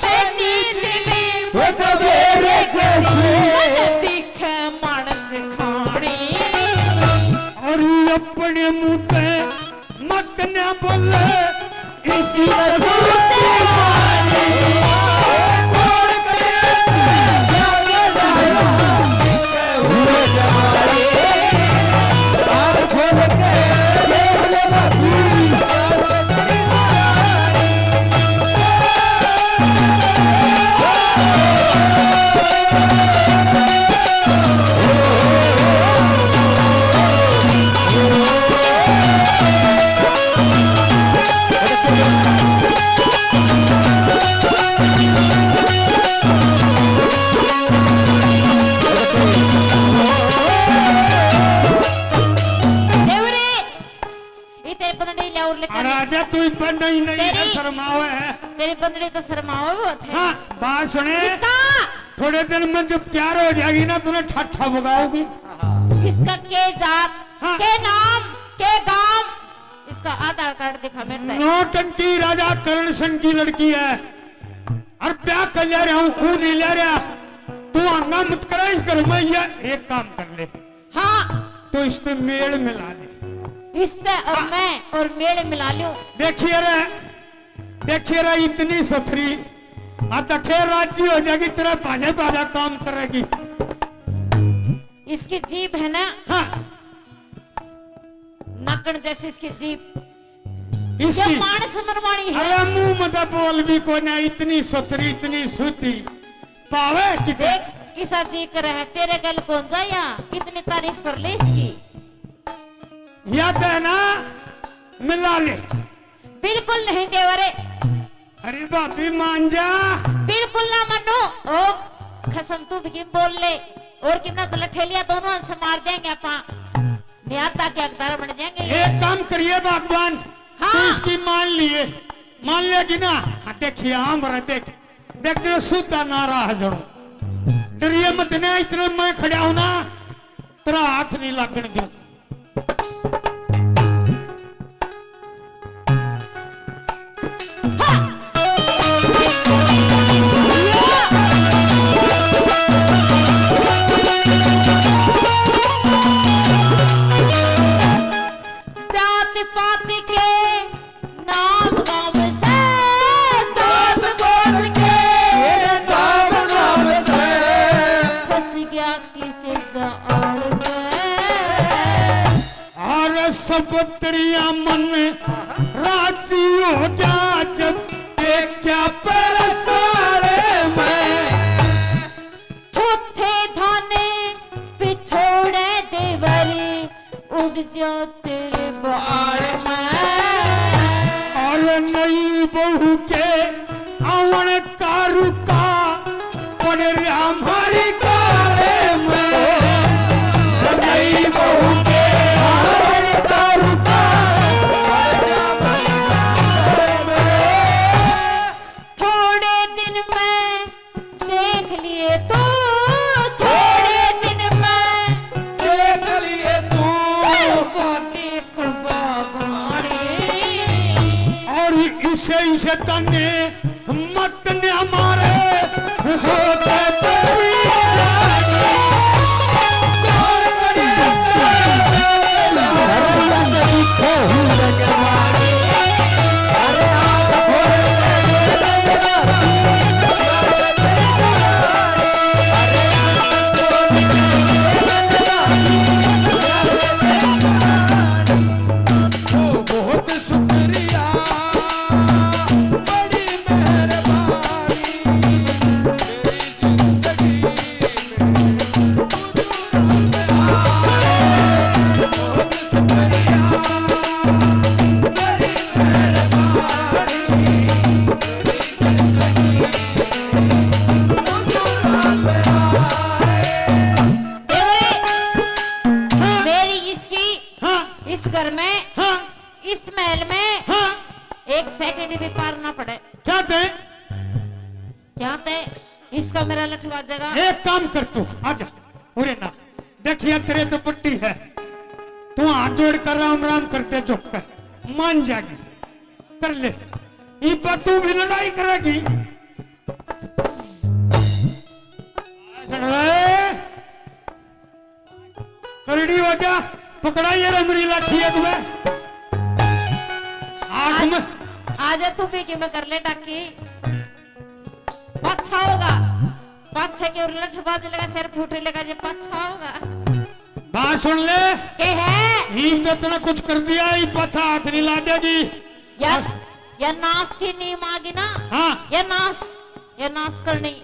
पन्नी जीबी। वो गबेरे ये तेरे बंदड़ी ले और लेकर अरे आजा, तू ही बंदड़ी नहीं है, तेरी, शर्मावे है। तेरी बंदड़ी तो शर्मावे बहुत है। हाँ, बात सुने। इसका थोड़े दिन में जब तैयार हो जाएगी ना, तूने ठट्ठा बगाओगी। इसका के जात, हाँ। के नाम, के गांव, इसका आधार कार्ड दिखा मेरे पे। नौटंकी राजा करण सिंह की लड़की है, और ब्याह कर ले रहा हूँ, ऊ नहीं ले रहा। तू हंगा मत करे इस घर में, या एक काम कर ले। हाँ। तो इससे मेल मिला ले। इससे और हाँ। मैं और मेल मिला लूं। देखिए रे, देखिए रे, इतनी सुथरी, आ तखे राजी हो जाएगी, तेरा बाजे बाजा काम करेगी। इसकी जीभ है ना, हाँ। नाकण जैसी इसकी जीभ। इसकी जब मानस मनवानी है। अरे मुंह में तो बोल भी कोना, इतनी सुथरी, इतनी सूती। पावे कितना? देख, किसा जी करे है, तेरे गल कौन जाया? कितनी तारीफ कर ले इसकी। या तो है ना, मिला ले। बिल्कुल नहीं देवरे। अरे भाभी, मान जा। बिल्कुल ना मानो। ओ, खसम तू भी किम बोल ले। और कितना तो लठेलिया दोनों से मार देंगे आपा। न्याता के अकदार बन जाएंगे ये। एक काम करिए बागवान, हाँ। तू इसकी मान लिए, मान लेगी ना? हाँ, देखिए, हाँ, मरा देख, देख, तेरे सुधा नारा है जणो। तेरी ये मत ने इतने मैं खड़ा हूं ना, तेरा हाथ नहीं लागण दूं। जात पात के नाम गाम से, जात पात के नाम गाम से, फंस गया किसी दाल में। अरे सब तेरिया मन राजी हो जा जब देखा परसाले में। उठे धाने पिछोड़े देवरी, उड़ जा तेरे बाल में। और नई बहू के आवन का रुका पड़ रहा हमारी काले में। नई बहू के आवन का रुका पड़ रहा हमारी काले में। थोड़े दिन में देख लिए तू, थोड़े दिन में देख लिए तू। करवा के कुर्बानी। और इसे, इसे तन्ने मत ने हमारे होते तेरी जानी। बहुत शुक्रिया, बड़ी मेहरबानी, मेरी जिंदगी में हुजूर आप आए। बहुत शुक्रिया, बड़ी मेहरबानी, मेरी जिंदगी में हुजूर आप आए। देवरे, हाँ। मेरी इसकी, हाँ। इस घर में, हाँ। इस महल में, हाँ। एक सेकंड भी पार ना पड़े। क्या दे? क्या दे? इसका मेरा लठवा जगह। एक काम कर तू, आजा, उरे ना। देखिए, तेरे तो पट्टी है, तू हाथ जोड़ कर राम राम कर दे, झुक कर मान जाएगी, कर ले। ये तू भी लड़ाई करेगी। सुन रे। करड़ी हो जा, पकड़ाइए रे मेरी लाठी है तुम्हें। आंख में, आजा तू भी कि मैं कर ले डाकी। पाछा होगा। पाछे के और लठ बाज लगा, सिर फूटे लगा जे पाछा होगा। बात सुन ले। के है? नीम तो इतना कुछ कर दिया, ये पाछा हाथ नहीं ला देगी। यार, या नाश की नीम आ गई ना। हाँ। या नाश, या नाश करनी।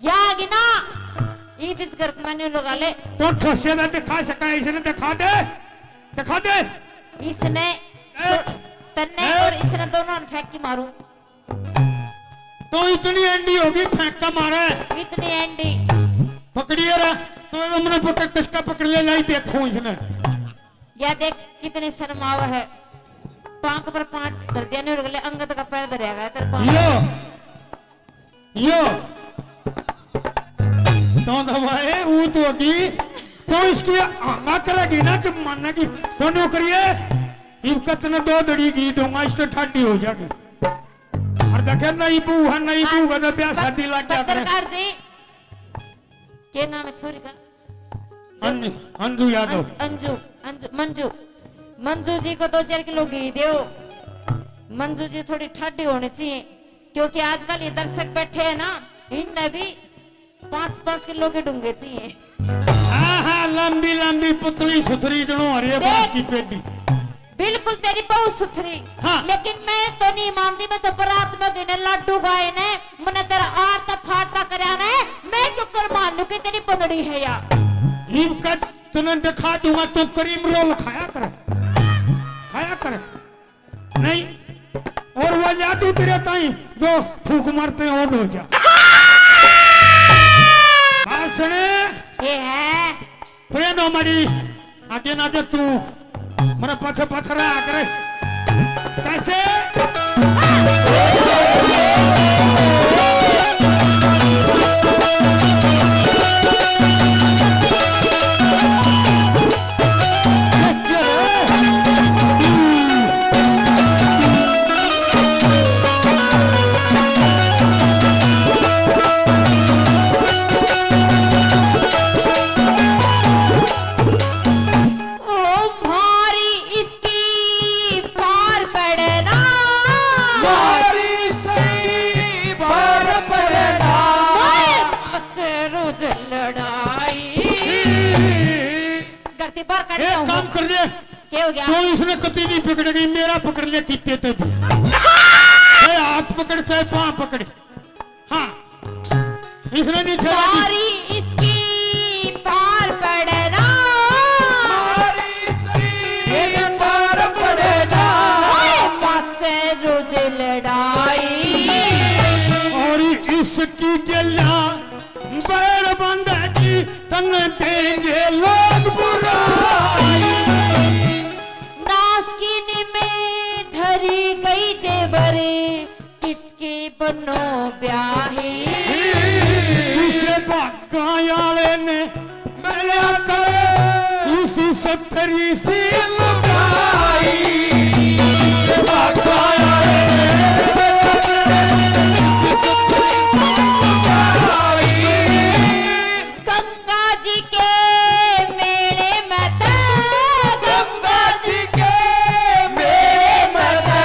या आ गई ना। ये बिस गर्द में नहीं लगा ले। तो ठसे दा दिखा सका, इसने दिखा दे। दिखा दे। इसने ए, सु-, तन्ने ए। और इसने दोनों ने फेंक के मारूं। तो इतनी एंडी होगी, फेंक के मारे। इतनी एंडी। पकड़िए रे। तो हमने पकड़, किसका पकड़ ले, लाई देखो इसने। या देख, कितनी शर्माव है। पांक पर पांच धर दिया, नहीं उड़ गले, अंगद का पैर धरेगा तेरे पांक। यो, यो। तो दबाए, वो तो अभी, तो इसकी आमा करेगी ना, जब मानेगी। तो नौकरी है, इब कत ने दो दड़ी की दूंगा, इस तो ठंडी हो जाएगी। और देखे, नहीं बू है, नहीं बू है, तो ब्याह शादी लग गया करे। पत्रकार जी, के नाम है छोरी का? अंजू, अंजू यादव। अंज-, अंजू, अंजू, मंजू, मंजू जी को दो चार किलो घी दो। मंजू जी थोड़ी ठाडी होनी चाहिए, क्योंकि आजकल ये दर्शक बैठे हैं ना, इनने भी पाँच पाँच किलो के डूंगे चाहिए। हाँ, हाँ, लंबी लंबी पुतली सुथरी जणो हरे देख, बांस की पेडी। बिल्कुल तेरी बहू सुथरी। हाँ। लेकिन मैं तो नहीं मानती, मैं तो बारात में गई ने लाडू गाए ने, मने तेरा आरता फारता करया ने, मैं क्यों कर मानू कि तेरी बंदड़ी है या? इब का तने दिखा दूंगा, तू क्रीम रोल खाया कर, खाया कर। नहीं, और वो जादू तेरे ताई जो फूक मारते हैं, और हो जा। बात सुने। ये है। प्रेम हमारी आगे ना जा तू, मेरे पाछे पाछे रहा करे। कैसे? ओ म्हारी इसकी पार पड़ना। म्हारी सही पार पड़ना। ओए, बच्चे रोज लड़ाई। घर ती बाहर काट एक दिया काम हूँ। कर ले। क्या हो गया? तू इसने कती नहीं पकड़ेगी, मेरा पकड़ ले कितने ते भी। चाहे हाथ पकड़, चाहे पाँव पकड़। हाँ, इसने नहीं छेड़ा दी। मारी इसकी पार पड़ना। मारी इसकी पार पड़ना। ओए, माचे रोज लड़ाई। और इसकी गला बैर बंधेगी, तन देंगे लोग बुराई। नासकिनी में धरी गई देवर, कितके बनो ब्याही। इसे भागा आले ने मिलया करे, इसी सत्तरी सी लुगाई। इसे भागा आले ने मिलया करे, इसी सत्तरी सी लुगाई। गंगा जी के मेले में ते, गंगा जी के मेले में ते,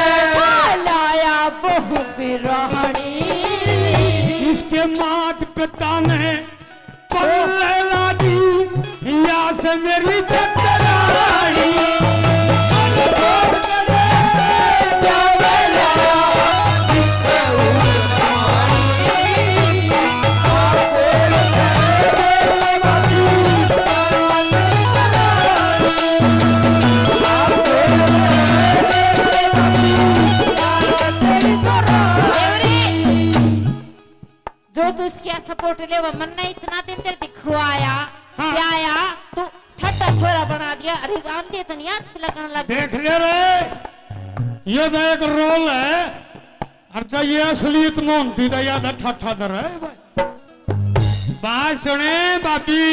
लाया बहू बिरानी। इसके मात पिता ने पल्ले ला दी, या से मेरी चतरानी। जो तू इसकी सपोर्ट लेवा, मन्ने इतना दिन तेरे दिखवाया, हाँ। प्याया, तू ठट्टा छोरा बना दिया। अरे आंधी तो नहीं अच्छी लगन लग गई। देख ले रे, ये तो एक रोल है, और जब ये असलियत में होती तो याद है ठट्टा दर है भाई। बात सुने भाभी,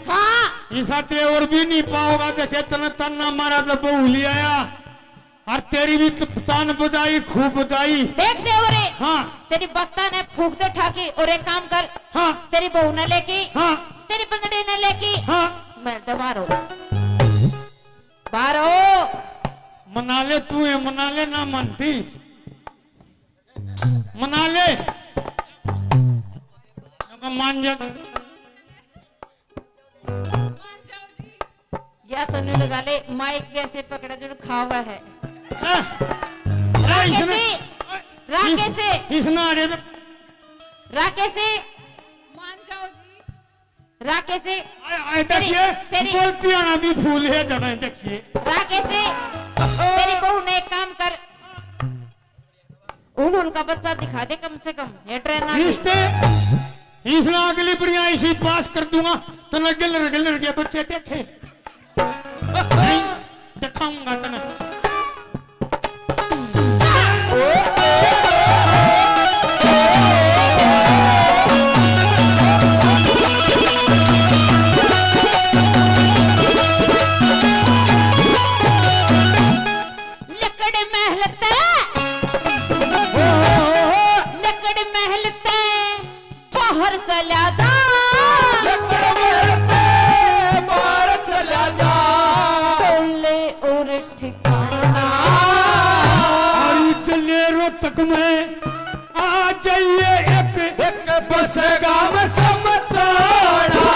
हाँ। इसा ते और भी नहीं पाओगा, देखे तने तन्ना मारा तो बहू ले आया। और तेरी भी त-, तान बजाई, खूब बजाई। देख दे ओरे। हाँ। तेरी बत्ता ने फूक दे ठाकी और एक काम कर। हाँ। तेरी बहू ने लेके। हाँ। तेरी बंदड़ी ने लेके। हाँ। मैं तो बाहर हो। बाहर हो। मना ले तू, ये मना ले ना मानती। मना ले। मान जा। या तो नहीं लगा ले, माइक भी ऐसे पकड़ा जो खावा है। ए, ए, इसने, राकेश, राकेश। इसने आ रहे थे। राकेश। मान जाओ जी। राकेश। आए, आए, तेरी, देखिए, तेरी बोलती आना भी फूल है जड़ें, देखिए। राकेश, तेरी बहू ने एक काम कर, उन उनका बच्चा दिखा दे कम से कम। ये ट्रेन आ गई। इसते, इसने अगली बढ़िया इसी पास कर दूंगा, तो न गिल गिल के बच्चे देखे। नहीं, दिखाऊंगा तने। लकड़ महल ते, लकड़ महल ते बाहर चला जा। लकड़ महल ते बाहर चला जा। टोले और ठिकाना। और चले रोहतक में आ जाइए एक, एक बसेगा में समझाना।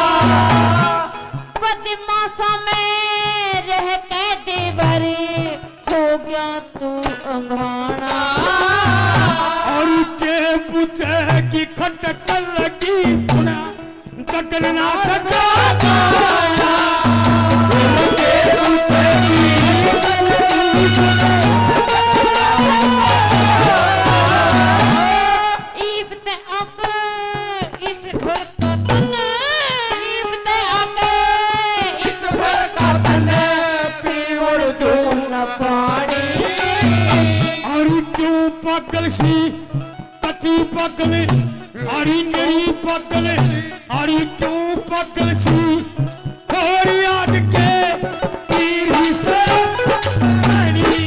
बदमाशा में रह के देवर हो गया तू अंघाना। और के पूछे कि खटक लगी सुना, गगन ना सका गाना। और के पूछे कि खटक लगी सुना। ईब ते आके इस घर का तने, ईब ते आके इस घर का तने पीवड़ दूं न पानी। और क्यों पागल सी, कती पागल, और मेरी पागल, और क्यों पागल सी, और आज के पीर ही से पानी।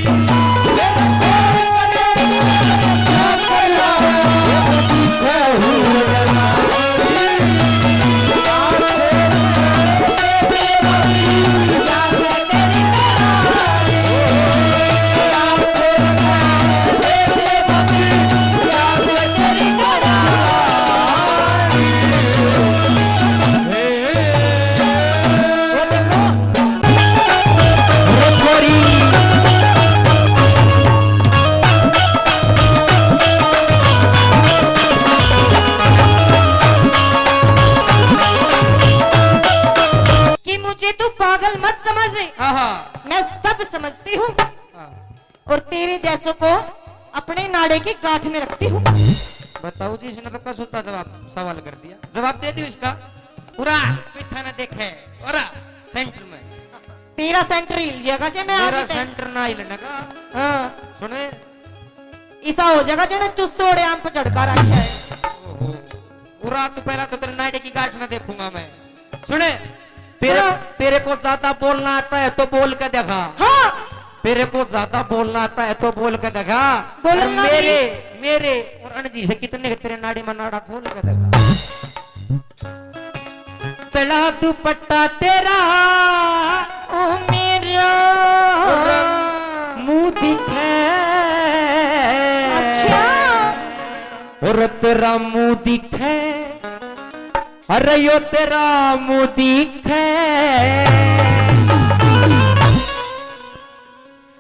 कि मुझे तू पागल मत समझ, हाँ, हाँ। मैं सब समझती हूँ। हाँ। और तेरे जैसों को अपने नाड़े की गांठ में रखती हूँ। बताओ जी, इसने तो कसूता जवाब, सवाल कर दिया, जवाब दे दियो इसका। पूरा पीछा ना देखे, और सेंटर में। तेरा सेंटर हिल जाएगा जे मैं मेरा आगे ते- सेंटर ना हिलने का। हाँ। सुने। ऐसा हो जाएगा जने चुस्सोड़े आम पे झड़का रखा है। ओहो। पूरा तू पहला तो तेरे नाड़े की गांठ ना देखूंगा मैं। सुने, तेरे, सुनो। तेरे को ज्यादा बोलना आता है तो बोल के दिखा। हाँ। तेरे को ज्यादा बोलना आता है तो बोल के दिखा। बोलना और मेरे, नहीं। मेरे और अणजी से कितने तेरे नाड़ी में नाड़ा खोल के दिखा। तला दुपट्टा तेरा, ओ मेरा, मुंह दिखे। अच्छा। और तेरा मुंह दिखे। अरे यो तेरा मुंह दिखे।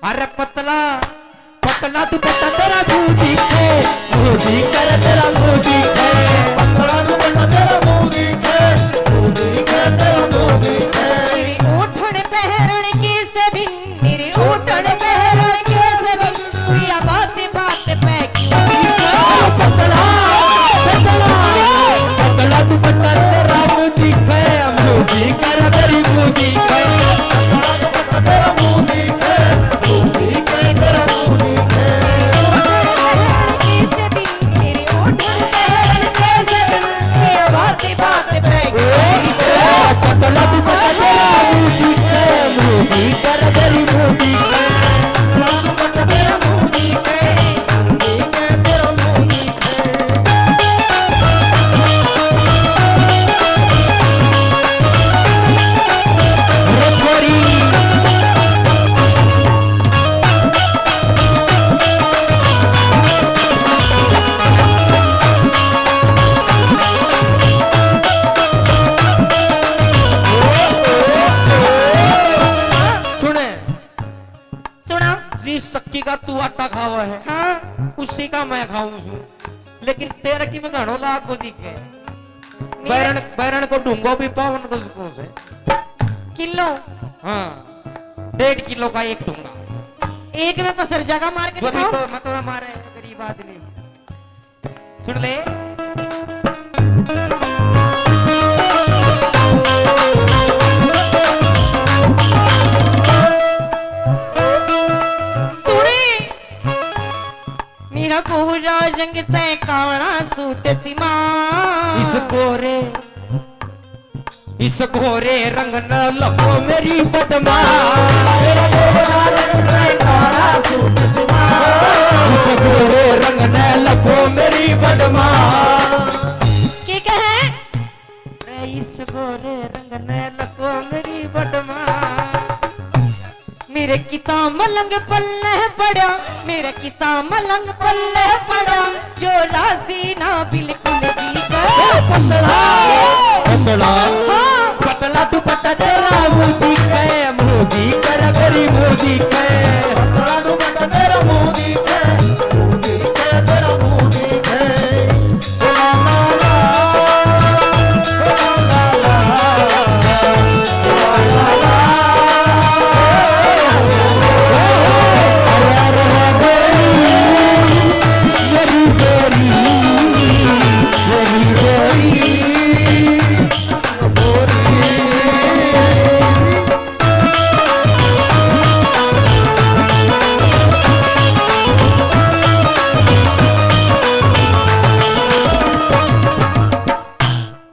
अरे पतला, पतला दुपट्टा तेरा मुंह दिखे, मुंह दिखे रे तेरा मुंह दिखे। पतला दुपट्टा तेरा मुंह दिखे, मुंह दिखे तेरा मुंह दिखे। तेरी ओठन पहरण के सदिन, मेरे ओठन पहरण के सदिन, पिया बात बात पे क्यों पतला, पतला, पतला दुपट्टा तेरा मुंह दिखे, मुंह दिखे रे तेरी मुंह दिखे। पतला दुपट्टा तेरा मुंह दिखे, मुंह दिखे तेरा मुंह दिखे। तेरे ओठन पहरण के सदिन, आटा खावा है, हाँ। उसी का मैं खाऊं सूं। लेकिन तेरा की में घणो लाग को दिखे। मेरा बैरण, बैरण को ढूंगो भी पावन को सुको से। किलो? हाँ, डेढ़ किलो का एक ढूंगा। एक में पसर जागा, मार के वही दिखाओ। तो, मत ना मारे, गरीब आदमी। सुन ले। सुने, मेरा गोरा रंग से काला सूट सिमा। इस गोरे, इस गोरे रंग न लको मेरी बदमा। मेरा गोरा रंग से काला सूट सिमा। इस गोरे रंग न लको मेरी बदमा। के कहे? रे इस गोरे रंग न लको मेरी बदमा। मेरे किसा मलंग पल्ले पड़ा, मेरे किसा मलंग पल्ले पड़ा, यो राजी ना बिल्कुल भी कर। ए पतला, पतला, हाँ। पतला दुपट्टा तेरा मोदी के, मोदी कर करी मोदी के। पतला दुपट्टा तेरा मोदी के, मोदी के तेरा मोदी के।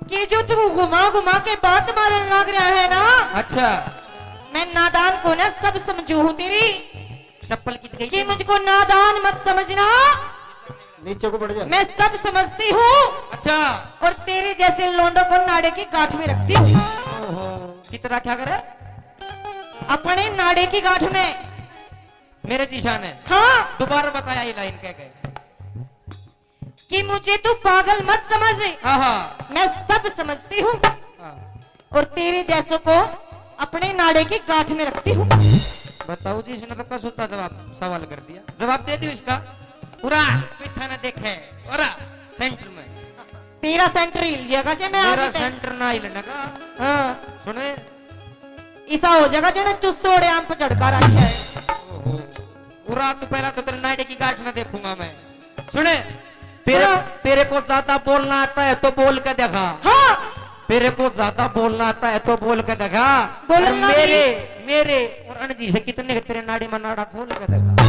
कि जो तू घुमा घुमा के बात मारन लाग रहा है ना। अच्छा। मैं नादान को ना सब समझू हूँ तेरी। चप्पल कित गई? कि मुझको नादान मत समझना। नीचे को पड़ जा। मैं सब समझती हूँ। अच्छा। और तेरे जैसे लोंडों को नाड़े की गांठ में रखती हूँ। ओहो, कितना क्या करे? अपने नाड़े की गांठ में। मेरे जीशा ने? हाँ। दोबारा बताया ये लाइन कह के। कि मुझे तू पागल मत समझ। हाँ, हाँ। मैं सब समझती हूँ। हाँ। और तेरे जैसों को अपने नाड़े की गांठ में रखती हूँ। बताओ जी, इसने तो कसूता जवाब, सवाल कर दिया। जवाब दे दियो इसका। पूरा पीछे न देखे, और सेंटर में। तेरा सेंटर हिल जाएगा जे मैं मेरा आगे ते- सेंटर ना हिलने का। हाँ। सुने। इसा हो जाएगा जने चुस्सोड़े आम पे झड़का रखा है। ओहो। पूरा तू पहला तो तेरे नाड़े की गांठ ना देखूंगा मैं। सुने, तेरे, हाँ। तेरे को ज्यादा बोलना आता है तो बोल के दिखा। हाँ। तेरे को ज्यादा बोलना आता है तो बोल के दिखा। बोलना और मेरे, नहीं। मेरे और अणजी से कितने के तेरे नाड़ी में नाड़ा खोल के दिखा।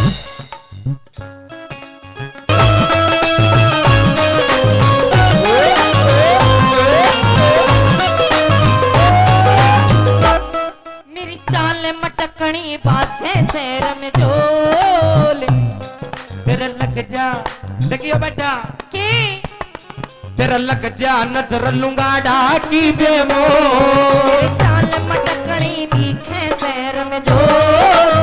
मेरी चाल मटकनी बाजे से रमजोल। तेरे लग जा, देखियो बेटा। की? तेरे लग जा नजर लुगाड़ा की बेमोल। तेरी चाल मटकनी दिखे से रमजोल।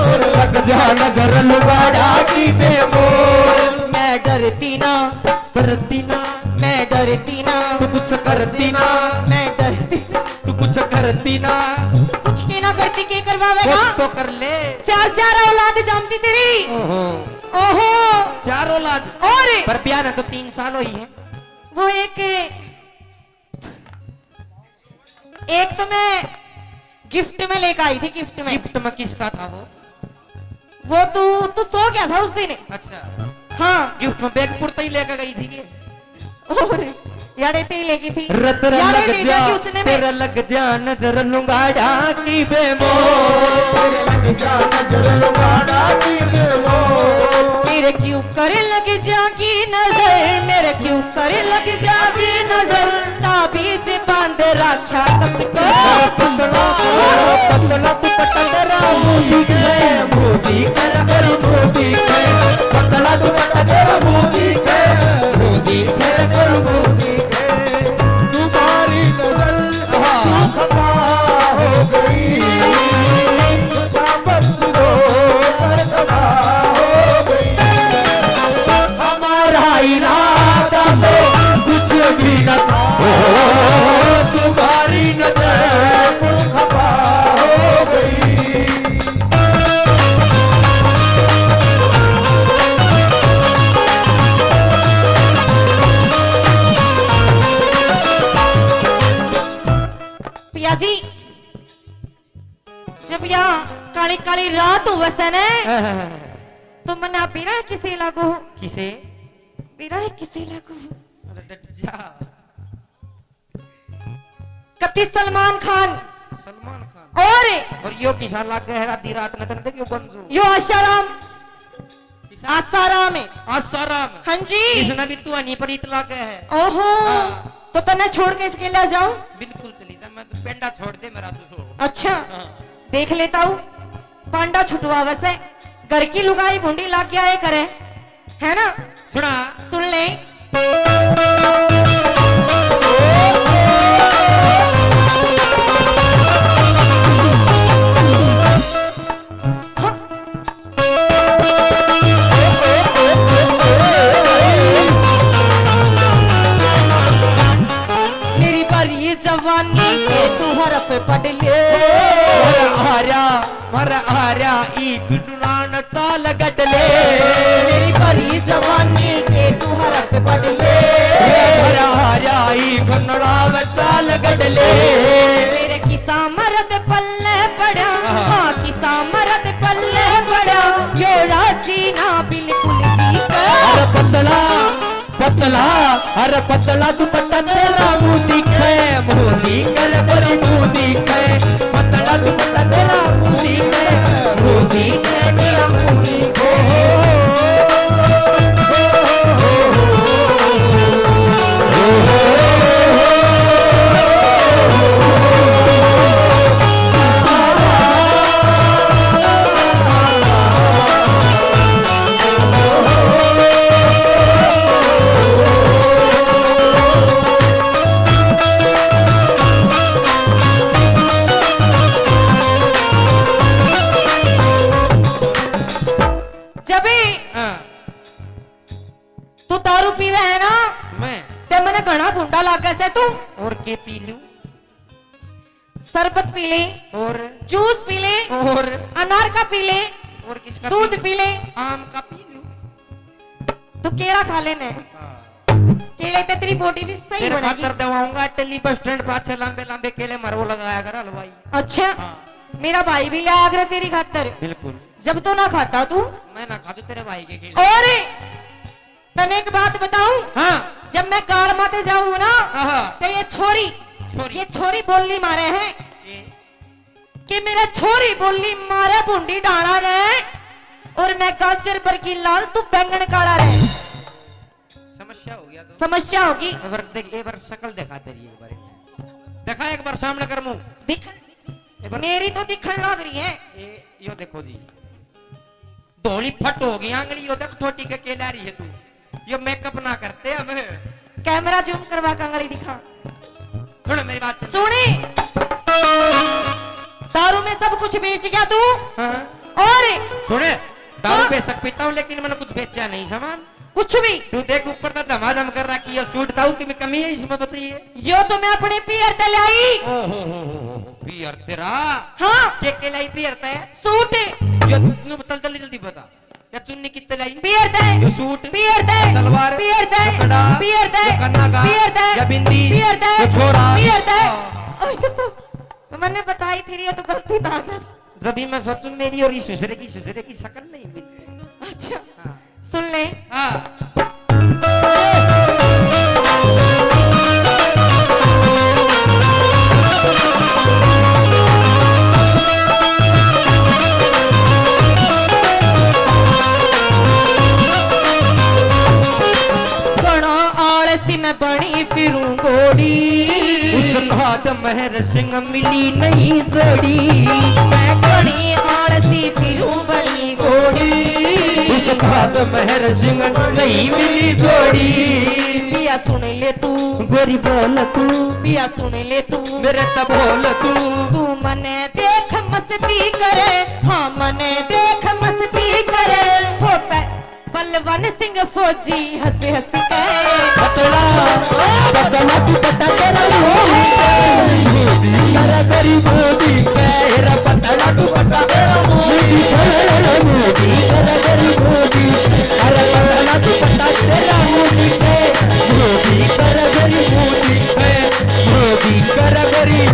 तेरे लग जा नजर लुगाड़ा की बेमोल। मैं डरती ना। करती ना। मैं डरती ना। तू कुछ करती ना। मैं डरती ना। तू कुछ करती ना। कुछ के ना करती, के करवावेगा? कुछ तो कर ले। चार चार औलाद जामती तेरी। ओहो। ओहो। चार औलाद। और? पर ब्याह ने तो तीन साल हुई है। वो एक, एक तो मैं गिफ्ट में लेकर आई थी, गिफ्ट में। गिफ्ट में किसका था वो? वो तू, तू सो गया था उस दिन। अच्छा। हाँ। गिफ्ट में बैग पुरता ही लेकर गई थी ये। और यारे ते ही लेगी थी। रत यारे लग ले जा, जाके उसने तेरा में लग जा नजर लुगाड़ा की बेमोल। तेरे लग जा नजर लुगाड़ा की बेमोल। मेरे क्यों कर लग जागी नजर, मेरे क्यों कर लग जागी नजर। ताबीज बांध रखा कसको। पतला, पतला दुपट्टा तेरा मोदी के, मोदी कर, कर मोदी के। पतला दुपट्टा तेरा मोदी के, मोदी कर, कर मोदी के। तुम्हारी नजर हाँ। खफा हो गई, बख्श दो, कर खफा हो गई। हमारा इरादा तो कुछ भी न था। जी, जब या काली काली रात होवे सै ने, तो मन्ने बिरह किसे लागो। किसे? बिरह किसे लागो। अरे डट जा। कति सलमान खान। सलमान खान। और और यो किसा लागे है आधी रात ने तन देखियो गंजू। यो आशाराम। किसा? आसाराम है। आसाराम। हाँ जी। इसने भी तू हनी प्रीत लागे है। ओहो। हाँ। तो तन्ने छोड़ के इसके ले जाऊं? बिल्कुल चली जा, मैं तो पेंडा छोड़ दे मेरा तू तो। अच्छा। हाँ। देख लेता हूँ, पांडा छुटवावे से, घर की लुगाई भूंडी लाग गया है करे, है ना? सुना। सुन ले। मेरी भरी जवानी के तू हरफ पढ़ ले। हरा, हरा, हरा, हरा, ई गुनगुनान चाल गढ़ ले। मेरी भरी जवानी के तू हरफ पढ़ ले। हरा, हरा, ई गुनगुनान चाल गढ़ ले। मेरे किसा मर्द पल्ले पड़ा, हाँ। हाँ, किसा मर्द पल्ले पड़ा, यो राजी ना बिल्कुल जी का। अरे पतला, पतला, अरे पतला दुपट्टा तेरा मुंह दिखे, मुंह दिखे रे तेरी मुंह दिखे, पतला दुपट्टा तेरा मुंह दिखे, मुंह दिखे तेरा मुंह दिखे। जब भी हाँ। तू दारू पीवे है ना, मैं? ते मने घणा भूंडा लागे से तू। और के पी लूं? शरबत पी ले, और? जूस पी ले, और? अनार का पी ले, और किसका दूध पी लूं? पी ले, आम का पी लूं? तू केला खा लेने। हाँ। केले ते तेरी बॉडी भी सही तेरे बनेगी। खातर दवाऊंगा, दिल्ली बस स्टैंड पाछे लंबे लंबे केले मरो लगाया कर हलवाई। अच्छा, हाँ। मेरा भाई भी ले आया करे तेरी खातर। बिल्कुल। जब तो ना खाता तू। मैं ना खा तू तेरे भाई के केले। और तने एक बात बताऊं? हाँ। जब मैं गाल माते जाऊं ना, हाँ। तो ये छोरी, छोरी। ये छोरी बोली मारे है ये। कि मेरा छोरी बोली मारे भूंडी डाला रे, और मैं गाजर बरगी लाल, तू बैंगन काला रे। समस्या हो गया तो। समस्या होगी। एक बार देख, एक बार शक्ल दिखा तेरी एक बार। दिखा एक बार सामने कर मुंह। दिख। एक बार। मेरी तो दिखण लाग रही है। ए, यो देखो जी। धोली फट हो गई आंगली, यो देख ठोटी के के ला रही है तू। यो मेकअप ना करते हम। कैमरा जूम करवा के आंगली दिखा। सुन मेरी बात सुन। सुनी। दारू में सब कुछ बेच गया तू। हाँ। और सुने, दारू हाँ। बेशक पीता हूँ, लेकिन मैंने कुछ बेचा नहीं सामान। कुछ भी। तू देख ऊपर तो झमाझम कर रखी है, सूट ताऊ की कमी है इसमें बताइए। यो तो मैं अपने पीहर ते लाई। ओ हो हो हो हो हो, पीहर तेरा। हाँ। के के लाई पीहर ते? सूट। यो नु बता जल्दी जल्दी बता। या चुन्नी कितने लाई? पीहर ते। यो सूट। पीहर ते। सलवार। पीहर ते। कपड़ा। पीहर ते। यो कन्ना का। पीहर ते। या बिंदी। पीहर ते। यो छोरा। पीहर ते। हाँ। ओ, यो तो मैंने बताई थी, ये तो गलती था। जब भी मैं सोचूं मेरी और इस सुसरे की, सुसरे की शक्ल नहीं मिलती। अच्छा। हाँ। सुन ले। हाँ। घणा आलसी मैं बनी फिरूं घोड़ी। उस्ताद महर सिंह मिली नहीं जोड़ी। मैं घणी आलसी फिरूं बनी घोड़ी। उस्ताद महर सिंह नहीं मिली जोड़ी। पिया सुन ले तू। गोरी बोल तू। पिया सुन ले तू। मेरे तब बोल तू। तू मने देख मस्ती करे, हाँ मने देख मस्ती करे। हो पै बलवन सिंह फौजी हंस हंस के। पतला, पतला दुपट्टा तेरा मोदी, मोदी, तेरा गरीब मोदी, तेरा पतला दुपट्टा तेरा मोदी, मोदी, तेरा गरीब मोदी, अरे पतला दुपट्टा तेरा मोदी, मोदी, तेरा गरीब मोदी, मोदी, तेरा गरीब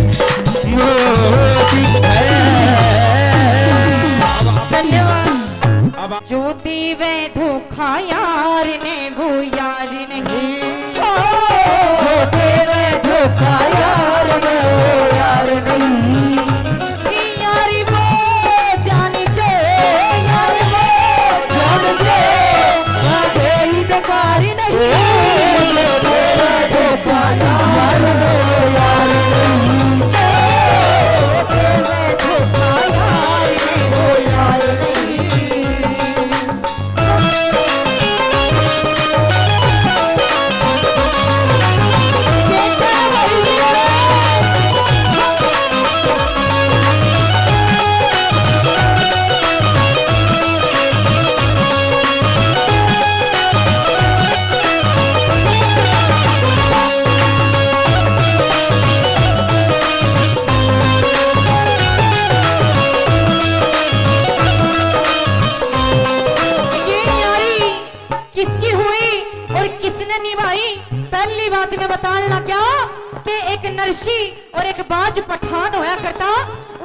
एक नरसी और एक बाज पठान होया करता,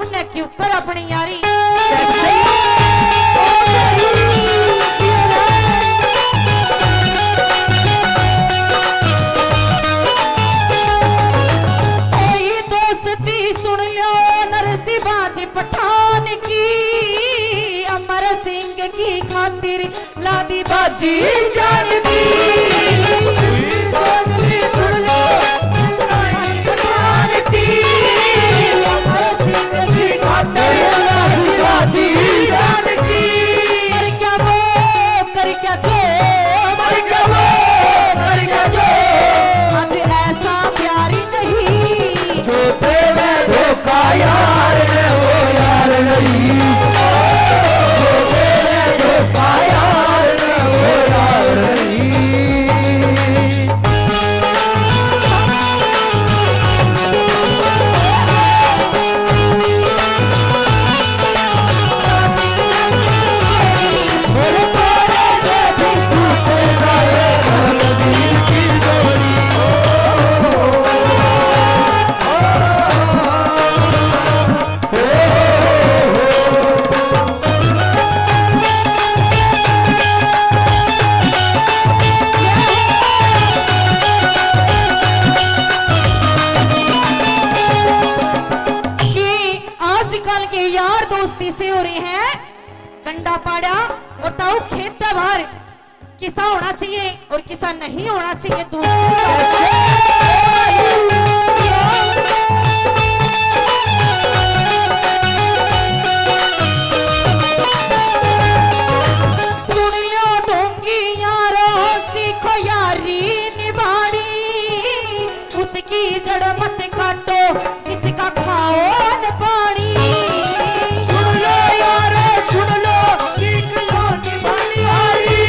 उन्हें क्यों कर अपनी यारी। कोई दोस्ती सुन लो नरसी बाज पठान की, अमर सिंह की खातिर लादी बाजी जान दी। सुन लो, जान दी। अमर सिंह की खातिर लादी बाजी जान दी। मर गया वो, कर क्या जो, मर गया वो, कर क्या जो। अब ऐसा प्यार नहीं। जो देवे धोखा यार ने वो यार नहीं। जो देवे धोखा यार ने वो यार नहीं। कि आजकल के यार दोस्ती से हो रहे हैं गंडा पाड़ा और ताऊ खेत बाहर। किसा होना चाहिए और किसा नहीं होना चाहिए, दूसरी बात। सुन लो ढोंगी यारो, सीखो यारी निभानी, उसकी जड़ मत काटो, जिसका खाओ न पानी। सुन लो यारो, सुन लो, सीख लो निभानी।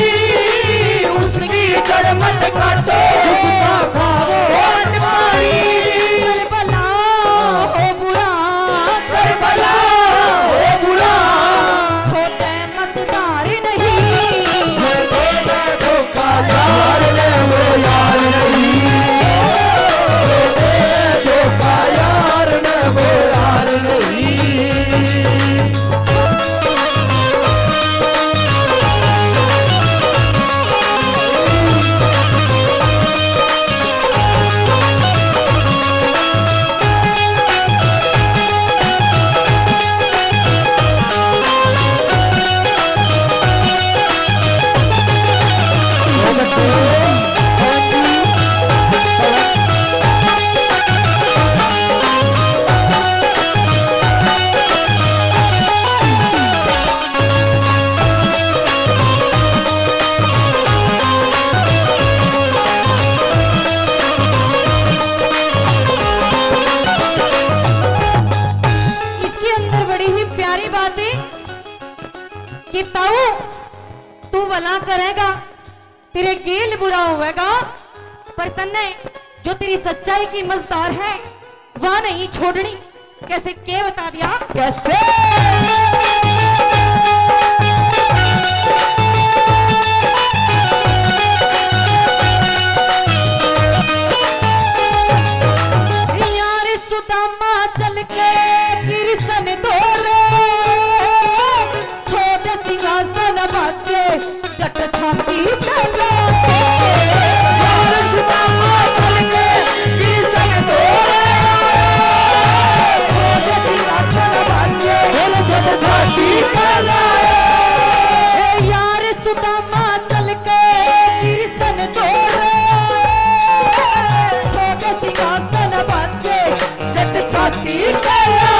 उसकी जड़ मत काटो, उसका खाओ न पानी। कर भला हो बुरा, कर भला हो बुरा, छोटे मझधार नहीं। धोखा यार ने वो यार नहीं। धोखा यार ने वो यार नहीं। इसके अंदर बड़ी ही प्यारी बात है कि ताऊ, तू भला करेगा, तेरे गेल बुरा होवेगा, पर तन्ने जो तेरी सच्चाई की मझधार है, वह नहीं छोड़नी। कैसे, के बता दिया? कैसे? यार सुदामा चल के कृष्ण दौरे, छोड़ सिंहासन बाजे, जट छाती चला। यार सुदामा चल के कृष्ण दौरे, छोड़ सिंहासन बाजे, जट छाती चला। ए यार सुदामा चल के कृष्ण दौरे, छोड़ सिंहासन बाजे, जट छाती चला।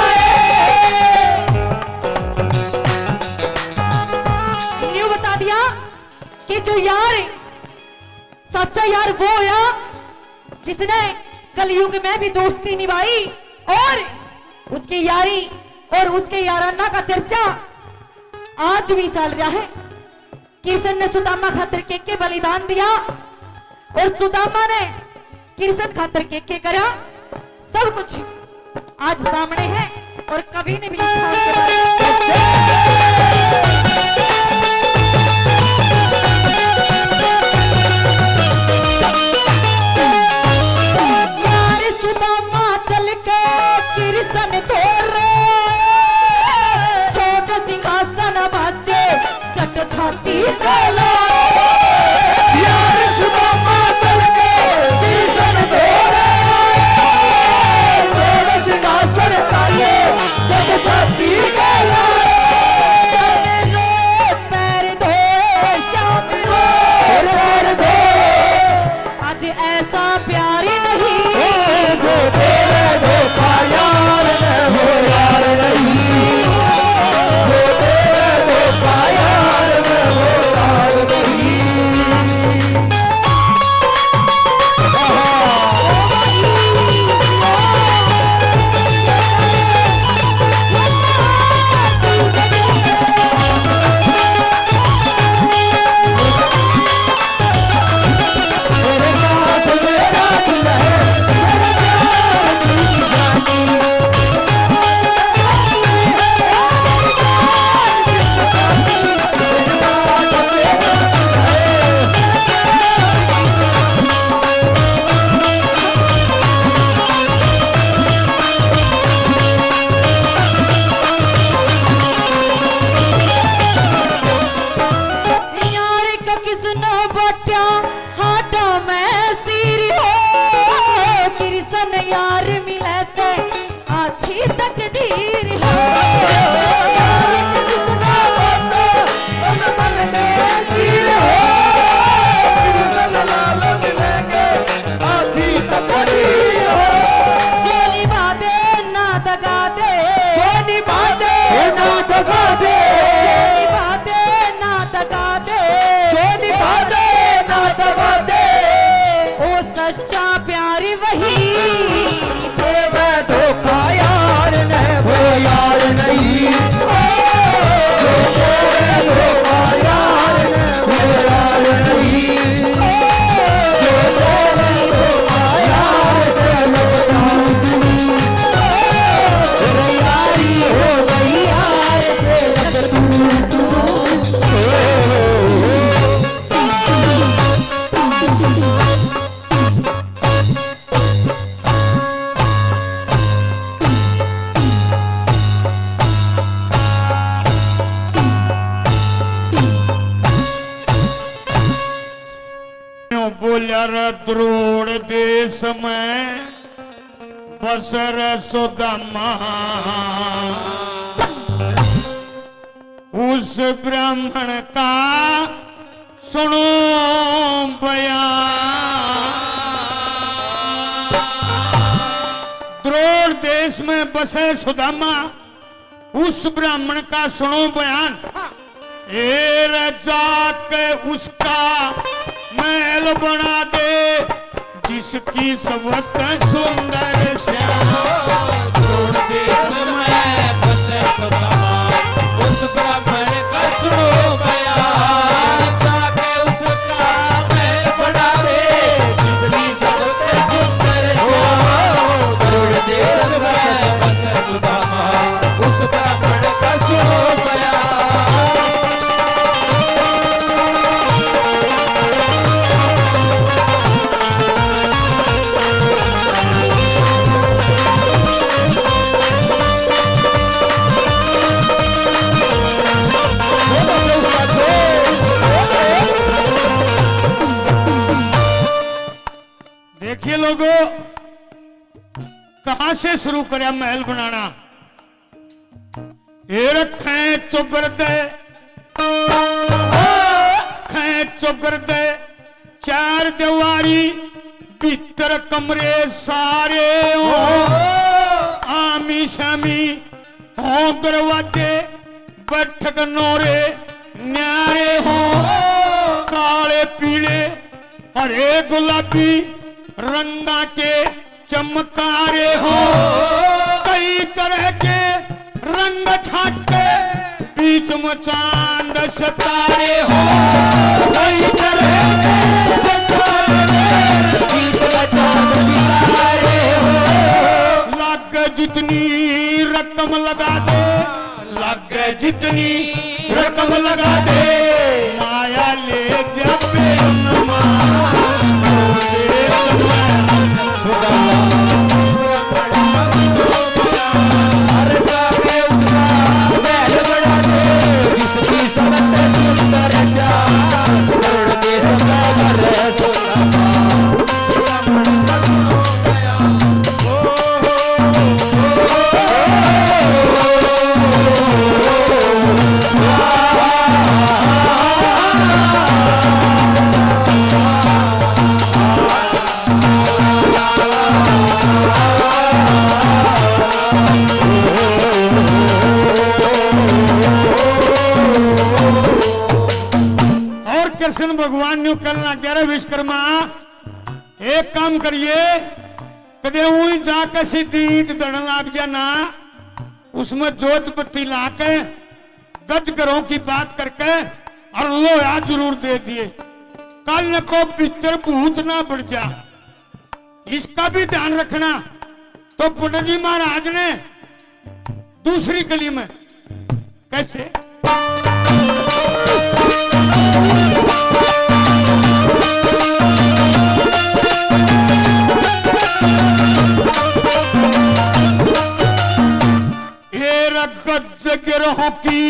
न्यू बता दिया कि जो यार, सच्चा यार वो होया जिसने कलयुग में भी दोस्ती निभाई और उसकी यारी और उसके याराना का चर्चा आज भी चल रहा है। कृष्ण ने सुदामा खातर के के बलिदान दिया और सुदामा ने कृष्ण खातर के के करा, सब कुछ आज सामने है और कवि ने भी लिखा उसके बारे में। यार सुदामा द्रोण देश में बसर सुदामा, उस ब्राह्मण का सुनो बयान। द्रोण देश में बसे सुदामा, उस ब्राह्मण का सुनो बयान। हाँ। ए रे जाके उसका महल बना दे, जिसकी सबत सुंदर श्याम। द्रोण देश में बसे सुदामा, उस ब्राह्मण का सुनो बयान। जाके उसका महल बना दे, जिसकी सबत सुंदर श्याम। द्रोण देश में बसे सुदामा, उस ब्राह्मण का सुनो बयान। देखिए लोगों, कहां से शुरू करया महल बनाना। ए रखे चौगरदे, रखे चौगरदे, चार दीवारी, भीतर कमरे सारे हो। आमी शामी हो दरवाजे, बैठक नोरे न्यारे हो। काले पीले हरे गुलाबी रंगा के चमकारे हो, कई तरह के रंग छाटे, बीच में चांद सितारे हो। कई तरह के रंग छाटे, बीच में चांद सितारे हो। लागे जितनी रकम लगा दे, लागे जितनी रकम लगा दे, माया ले जा प्रेम मा। और कृष्ण भगवान न्यू कहन लाग्या, रे विश्वकर्मा, एक काम करिए, कदे उई जाके सीधी ईंट धरन लाग जा ना, उसमें जोत बत्ती लाके गज घरों की बात करके और लोहा जरूर दे दिए। कल को भीतर भूत ना बढ़ जा, इसका भी ध्यान रखना। तो पंडित जी महाराज ने दूसरी कली में कैसे? ए रे गज गिरोह की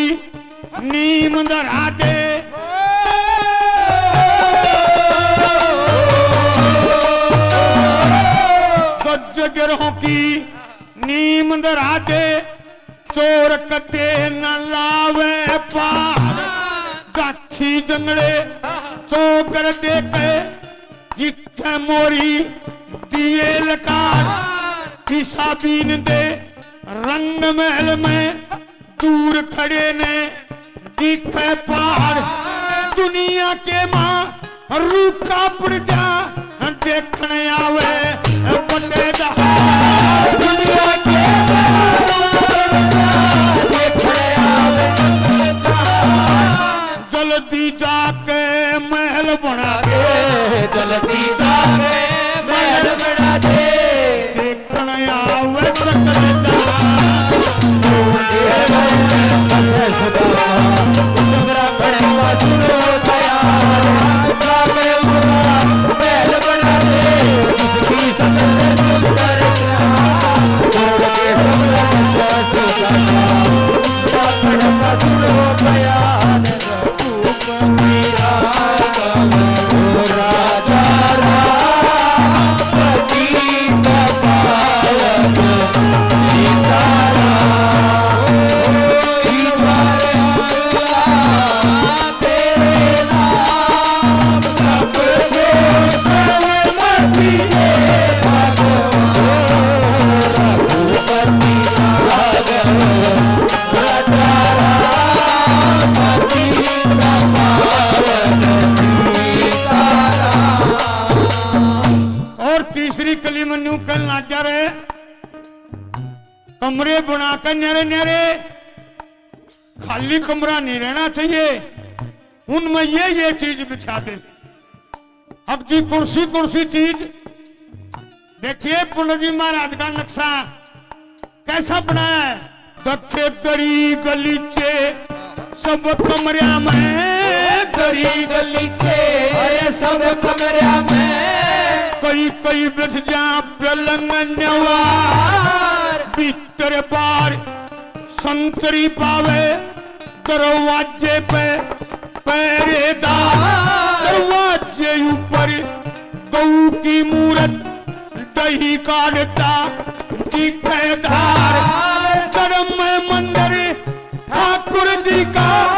नीम धरा दे, गज गिरोह की नीम धरा दे, चोर कदे न लावे पार। गाछी जंगले चौगर दे के, जिथे मोरी दिए लकार। पिसाबीन दे रंग महल में दूर खड़े ने दिखे पहाड़। दुनिया के माँ रूखा पड़ जा, देखण आवे बटेदार। दुनिया के माँ रूखा पड़ जा, देखण आवे बटेदार। जल्दी जाके महल बना दे, जल्दी जाके महल बना दे। देखण आवे सकल जहां। कमरे बना के न्यारे न्यारे, खाली कमरा नहीं रहना चाहिए, उनमें ये ये चीज बिछा दे। अब जी कुर्सी कुर्सी चीज देखिए, पंडित जी महाराज का नक्शा कैसा बनाया है। दक्षे दरी गलीचे सब कमरिया में, दरी गलीचे, अरे सब कमरिया में। कई कई बिछ जा पलंग न्यवार, भीतर बार संतरी पावे दरवाजे पे पहरेदार। दरवाजे ऊपर गऊ की मूरत, दही काढ़ता दिखे धार। धर्म मंदिर ठाकुर जी का,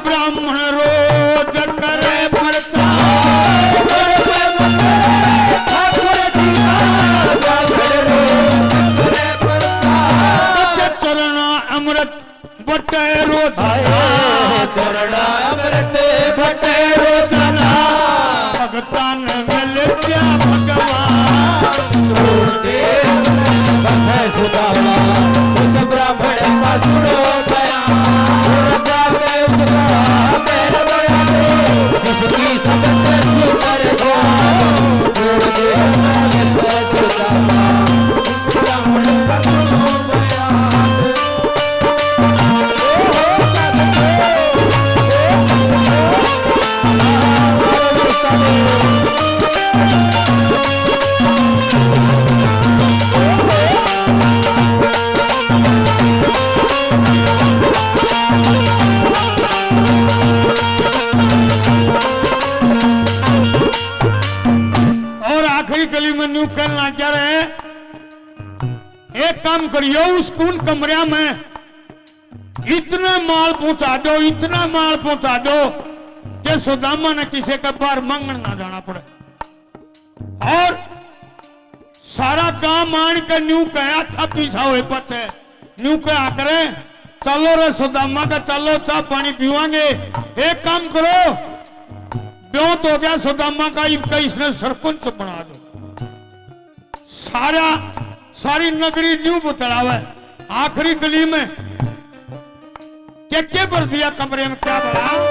ब्राह्मण रोज करे प्रचार। धर्म मंदिर ठाकुर जी का, ब्राह्मण रोज करे प्रचार। चरणा अमृत बटे रोजाना, चरणा अमृत बटे रोजाना। भगतां ने मिल गया भगवान। बसे सुदामा, उस ब्राह्मण का सुनो बयान। राजा के उसका पैर बड़ा दे, जिसकी समझ सुधर जाए। बसे सुदामा, उस ब्राह्मण का सुनो बयान। और आखिरी कली में न्यू कहना क्या रहे, एक काम करियो, उस कून कमरिया में इतना माल पहुंचा दो, इतना माल पहुंचा दो कि सुदामा ने किसी के बाहर मांगण ना जाना पड़े। और सारा गांव मान के न्यू कहा, छाती सा होए पछे न्यू कहा करे, "चलो रे सुदामा का, चलो, चाह पानी पीवांगे।" एक काम करो, ब्योंत हो गया सुदामा का, इबका इसने सरपंच बना दो। सारा, सारी नगरी न्यू बतलावे। आखिरी गली में के के भर दिया कमरे में, क्या बड़ा?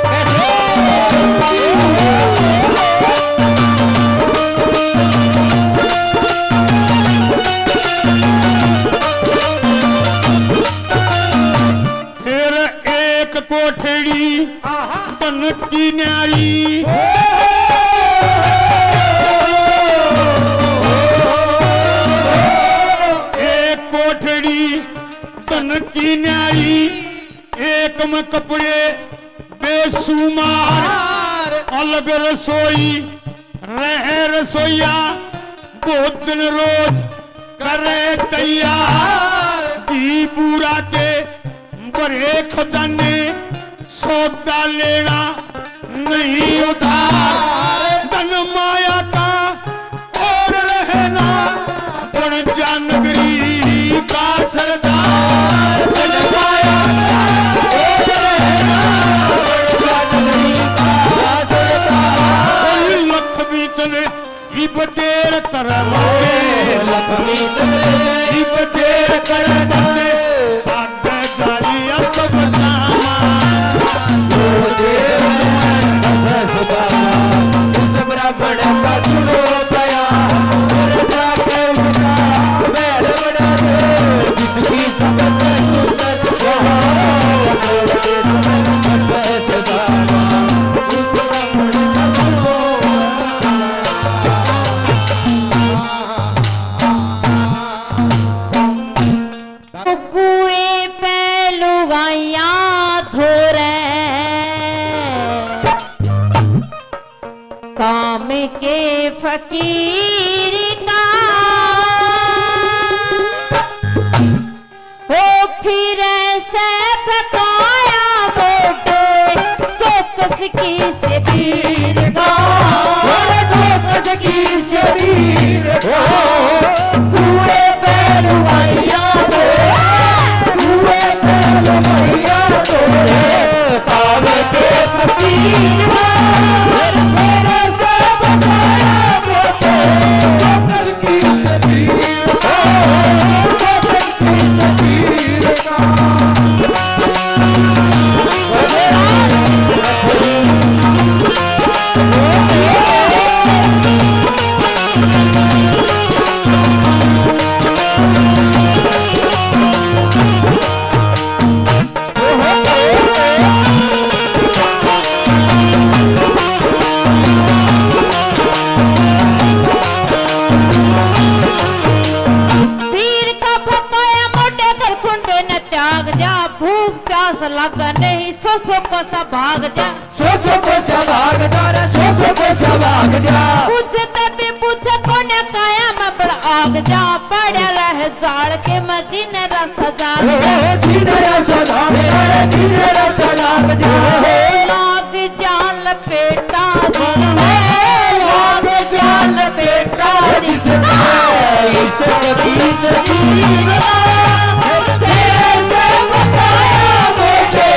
फिर एक कोठड़ी आहा। तन की न्यारी, एक कोठड़ी तन की न्यारी, एक में कपड़े बेशुमार, अलग रसोई रहे रसोइया, भोजन रोज करे तैयार। घी बूरा के भरे खजाने, सौदा लेना नहीं उधार। धन माया का और रहना, बन जा नगरी का सरदार। धन माया का और रहना, बन जा नगरी का सरदार। लख बीचन इब देर कर मते, लक्ष्मी चले। इब देर कर मते, आगे जालिया सब सामान। थोड़ी देर में फंसे सुदामा, उस ब्राह्मण का सुनो बयान। और जाके उसका महल बना दे, जिसकी सबसे सुंदर सुहाग। थोड़ी देर में फंसे सुदामा, उस ब्राह्मण का सुनो बयान। कुएं पे लुगाइयां धोरै, काम के फकीर का। ओ फिर से फकाया मोटे चौकस की से पीर का। अरे चौकस की से पीर का। कुएं पे लुगाइयां दो, कुएं पे लुगाइयां दो रे। कावे के फकीर का। फिर से फकाया मोटे चौकस की से पीर का। चौकस की से पीर त्याग जा, भूख प्यास लागे नहीं, सौ सौ कोसा भाग जा। सौ सौ कोसा भाग जा रे, सौ सौ कोसा भाग जा। पूछे तब भी पूछे कोने काया में बड़ आग जा। पड़े रहे जाल के मैं जीने रा सजाल जा। ओ, जीने रा सजाल जा रे, जीने रा सजाल जा। लाग जाल पेटा जिसने, लाग जाल पेटा जिसने, इस कबीर जी का तेरे से बताया मुझे।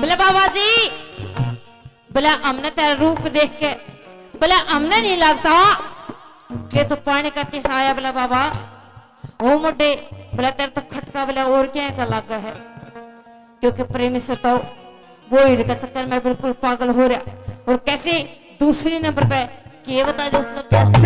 बोले बाबा जी, बोले हमने तेरा रूप देख के, बोले हमने नहीं लगता कि तू पानी का तिसा आया। बोले बाबा, ओ मुंडे, बोले तेरे तो खटका, बोले और क्या का लगा है, क्योंकि परमेश्वर तो वो हीर के चक्कर में बिल्कुल पागल हो रहा। और कैसे दूसरे नंबर पे के बता दो सच्चा से।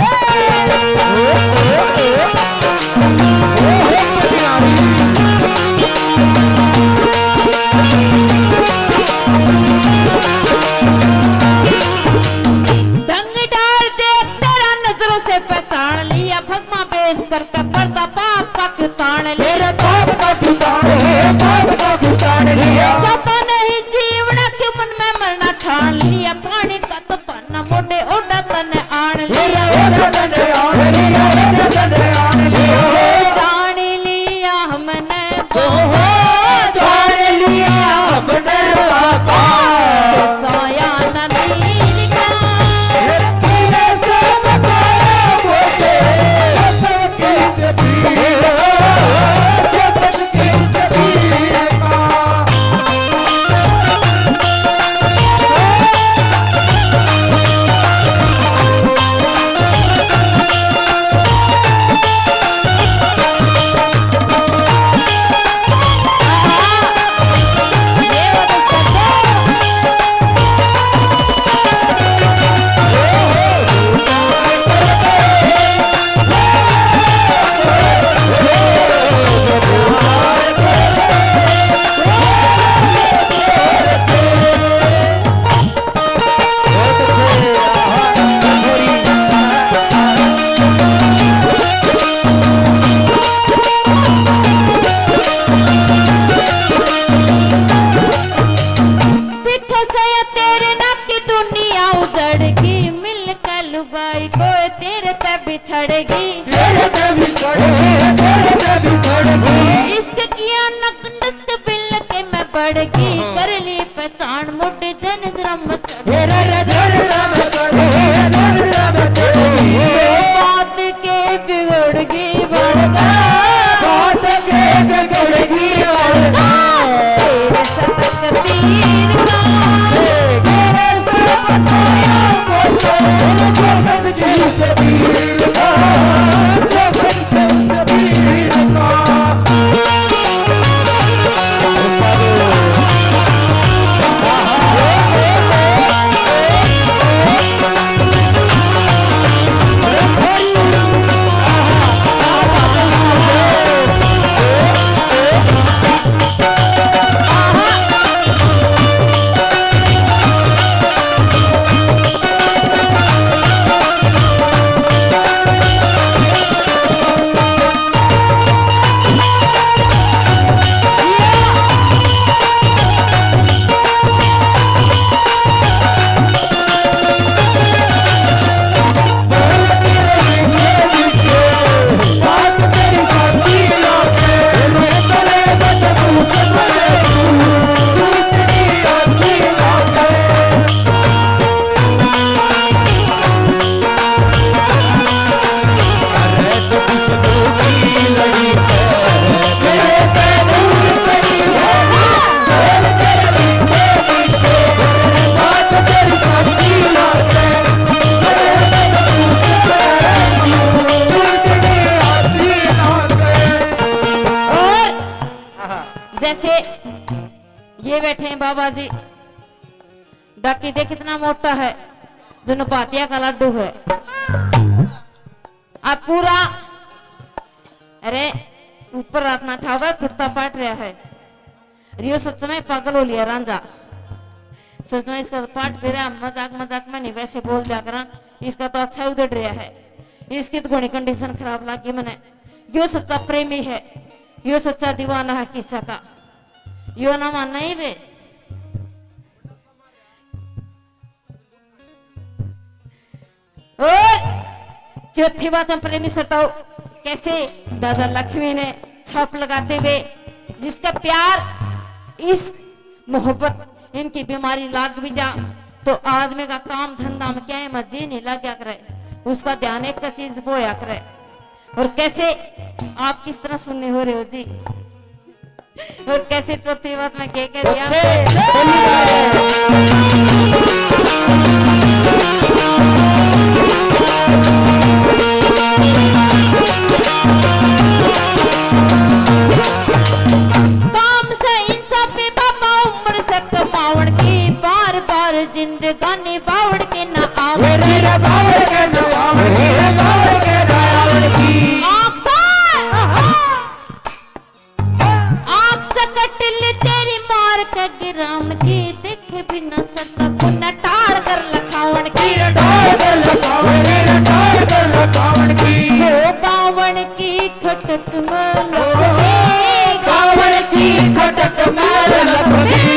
ढंग डाल दे तेरा नजरों से पहचान लिया, भगवा पेश करके पर्दा पाप का क्यों तान लिया? तेरे पाप का क्यों तान लिया, पाप का क्यों तान लिया? जाता नहीं जीवना क्यों मन में मरना ठान लिया, पानी का तो पाना मोटे ओडा तने आन लिया। ओडा तने आन लिया, ओडा तने आन लिया। जान लिया हमने, ओहो, जान लिया हमने बाबा। साया नदीर का। पीछे से ये तेरे नाम की दुनिया उजड़ गई, मिल के लुगाई कोई तेरे ते बिछड़ गई। तेरे ते बिछड़ गई, तेरे ते बिछड़ गई। इश्क किया नक नक बिल के मैं बढ़ गई, कर ली पहचान मोटे जन रम चढ़। मेरा जन रम चढ़, जन रम चढ़। बात के बिगड़ गई बड़का, बात के बिगड़ गई बड़का। तेरे सतक तीर का, तेरे से बताया मुझे, जो बस की से तीर का, जो बस की से तीर का। बाजी। डाकी देख कितना मोटा है, जन बातिया का लाडू है। अब पूरा, अरे, ऊपर रात ना ठावे, कुर्ता पाट रहा है। रियो सच में पागल हो लिया रांझा। सच में इसका पाट बेरा मजाक मजाक में नहीं, वैसे बोल दिया करा। इसका तो अच्छा उधड़ रहा है, इसकी तो घणी कंडीशन खराब लगी मने। यो सच्चा प्रेमी है, यो सच्चा दीवाना है किस्सा का। यो ना मानना ही बे। और चौथी बात हम प्रेमी श्रोताओं, कैसे दादा लक्ष्मी ने छाप लगाते हुए जिसका प्यार, इश्क, मोहब्बत इनकी बीमारी लाग भी जा तो आदमी का काम धंधा में क्या है मजे नहीं लग गया करे, उसका ध्यान एक चीज वो होया करे। और कैसे आप किस तरह सुनने हो रहे हो जी? और कैसे चौथी बात में क्या कह रही है? काम से इंसाफी बाबा उम्र से कमावण की, बार बार जिंदगानी बावड़ के ना आवे। मेरा बावड़ के ना आवे, मेरा बावड़ के ना आवे की। आँख से आँख से कटिल तेरी मार के गिरावण की, देखे बिना सरदा को नटार कर लखावण की। नटार कर लखावण, नटार कर लखावण की। हो गावण की खटक में लग गई, गावण की खटक में लग गई।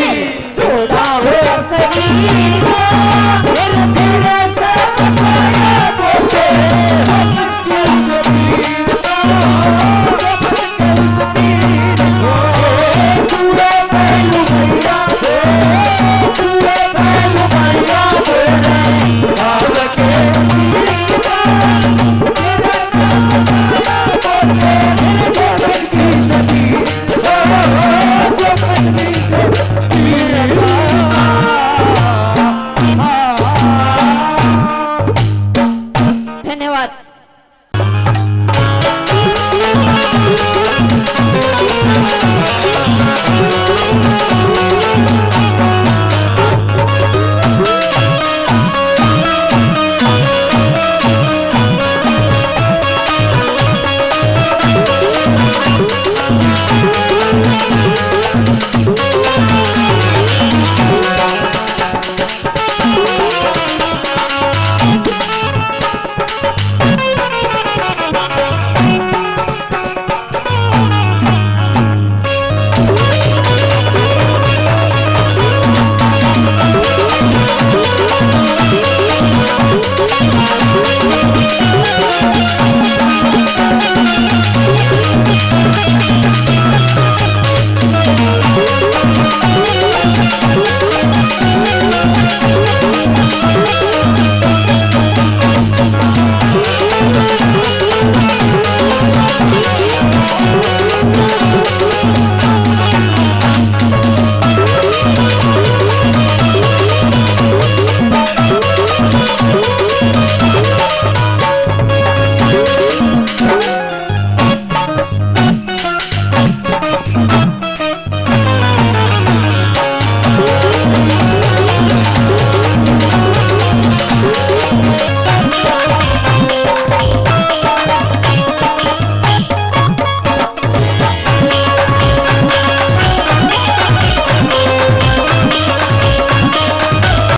छोड़ा हो शरीर को, फिर फिर से पकड़ को। धन्यवाद।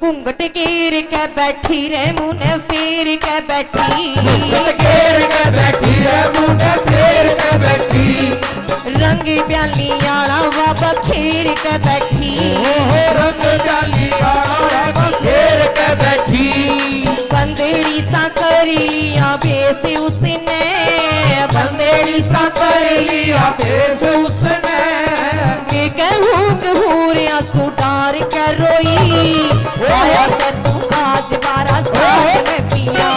घूंघट घेर के बैठी रे, मुंह ने फेर के बैठी। घूंघट घेर के बैठी रे, मुंह ने फेर के बैठी। रंग ब्याली आला वा बखेर के बैठी। ओ हो, रंग ब्याली आला बखेर के बैठी। बंदेड़ी सा कर लिया बेस उसने, बंदेड़ी सा कर लिया बेस उसने। मैं कहूँ कहूँ रे आंसू डार के रोई। आया से तू आज बारह साल में पिया।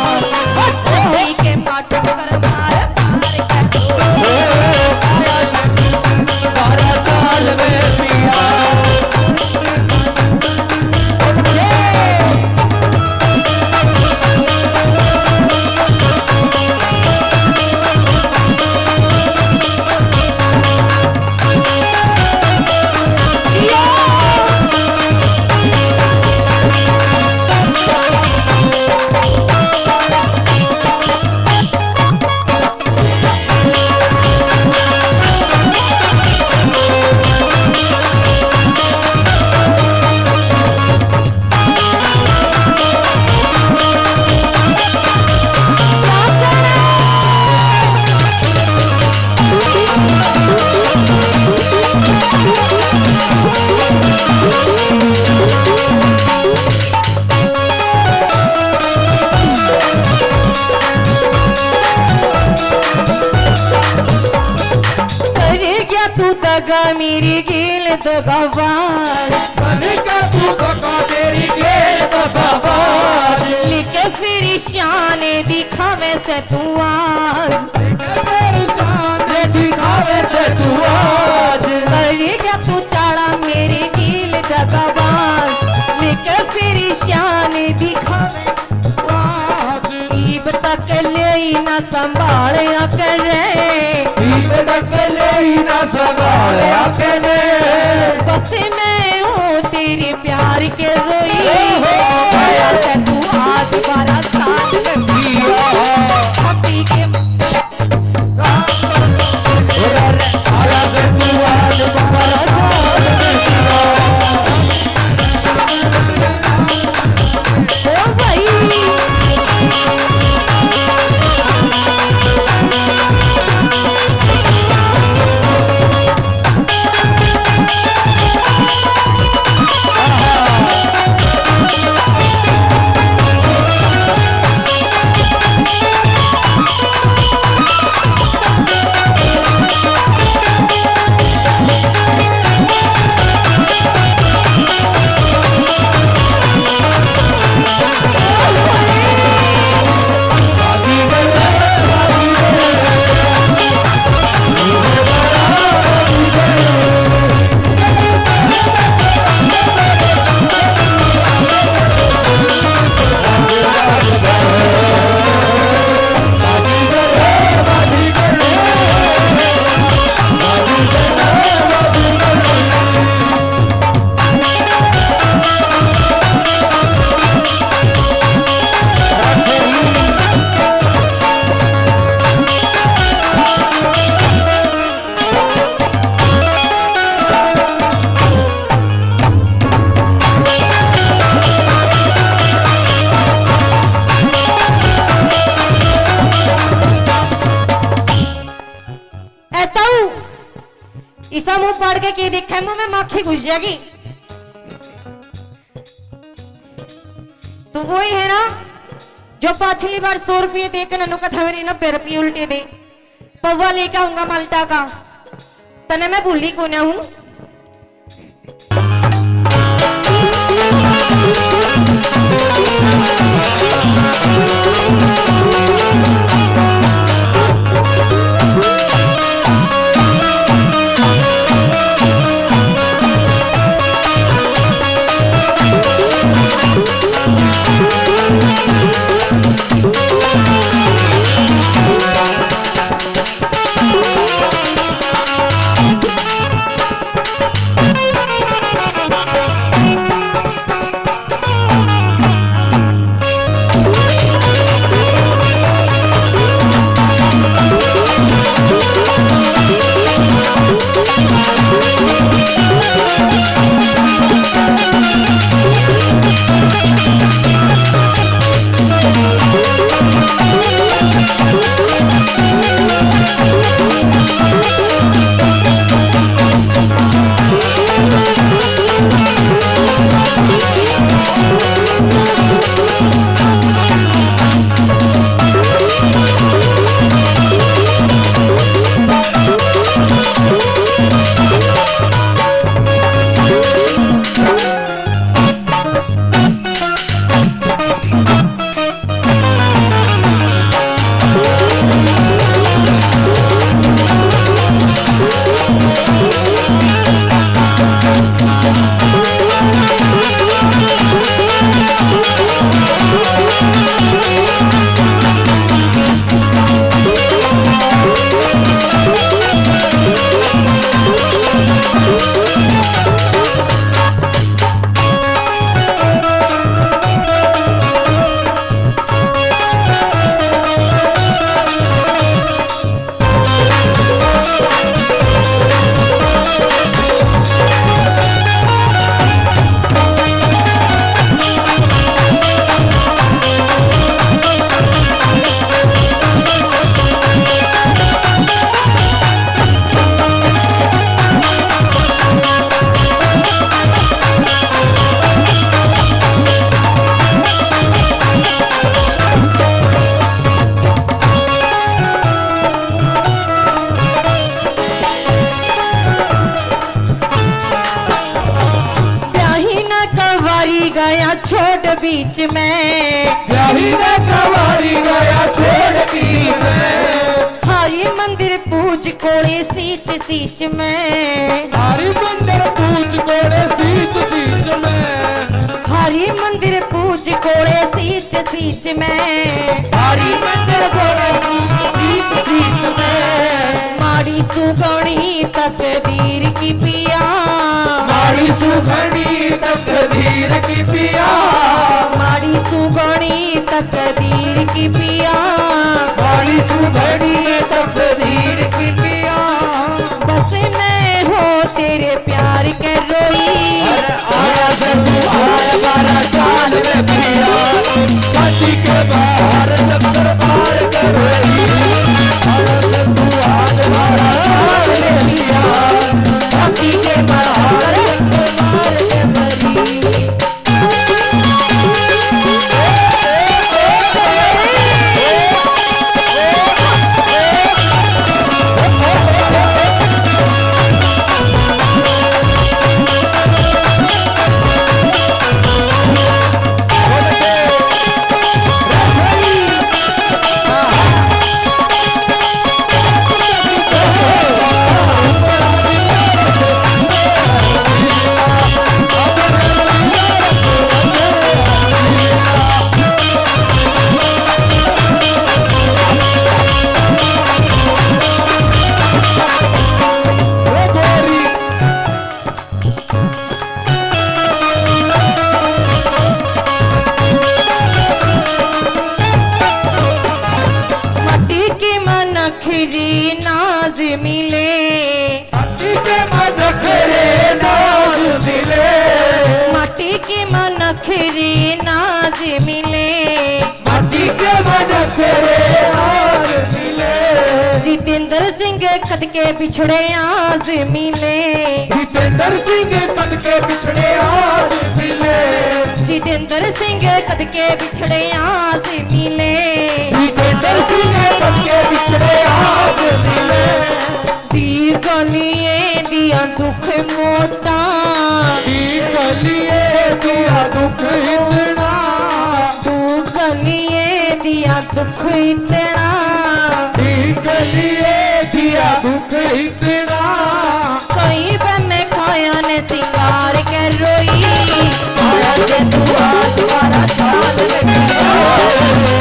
छतरी के माटक कर मार मार के रोई। बारह साल में पिया। दगाबाज। बन के तू धोखा दे रही है दगाबाज। लिखे फिर शान दिखावे से तू आज। लिखे फिर शान दिखावे से तू आज। करी जा तू चाला मेरी नील दगाबाज। लिखे फिर शान दिखावे आज। ईब तक ले ही ना संभालया करे। ईब तक ले ही ना संभालया करे। बस मैं हूँ तेरे प्यार के रोई। ओहो। आया से तू आज बारह साल में। जिया। पति के ए ताऊ, इसा मुंह पाड़ के के देखा है, मुंह में माखी घुस जाएगी। तू वही है ना जो पाछली बार सौ रुपये दे के नन्नू का था मेरे नब्बे रुपये उल्टे दे। पौवा लेके आऊंगा माल्टा का, तने मैं भूली कोन्या हूँ। बीच में। ब्याही ने कवारी गया छोड़ दी मैं। हरी मंदिर पूज कोले सींच सींच में। हरी मंदिर पूज कोले सींच सींच में। हरी मंदिर पूज कोले सींच सींच में। हरी मंदिर कोले सींच सींच में। माड़ी सुगणी तकदीर की पिया। माड़ी सुगणी तकदीर की पिया। माड़ी सुगणी तकदीर की पिया। माड़ी सुगणी तकदीर की पिया। बस मैं हो तेरे प्यार के रोई। अरे आया जब तू आया बारह साल में पिया, शादी के बाहर जब दरबार के रोई। आया जब तू आया बारह साल में पिया, शादी के बाहर दरबार के रोई। माटी के मनखरी नाज मिले। माटी के मनखरे नाज मिले। माटी के मनखरे नाज मिले। माटी के मनखरे नाज मिले। जितेंद्र सिंह कद के बिछड़े आज मिले। जितेंद्र सिंह कद के बिछड़े आज मिले। जितेंद्र सिंह कद के बिछड़े आज मिले। जितेंद्र सिंह कद के बिछड़े आज मिले। दी गलिए दिया दुख मोटा। दी गलिए दिया दुख इतना। दू गलिए दिया दुख इतना। दी गलिए दिया दुख इतना। कई बने खाया ने सिंगार के रोई। आया जे तू आज बारह साल में,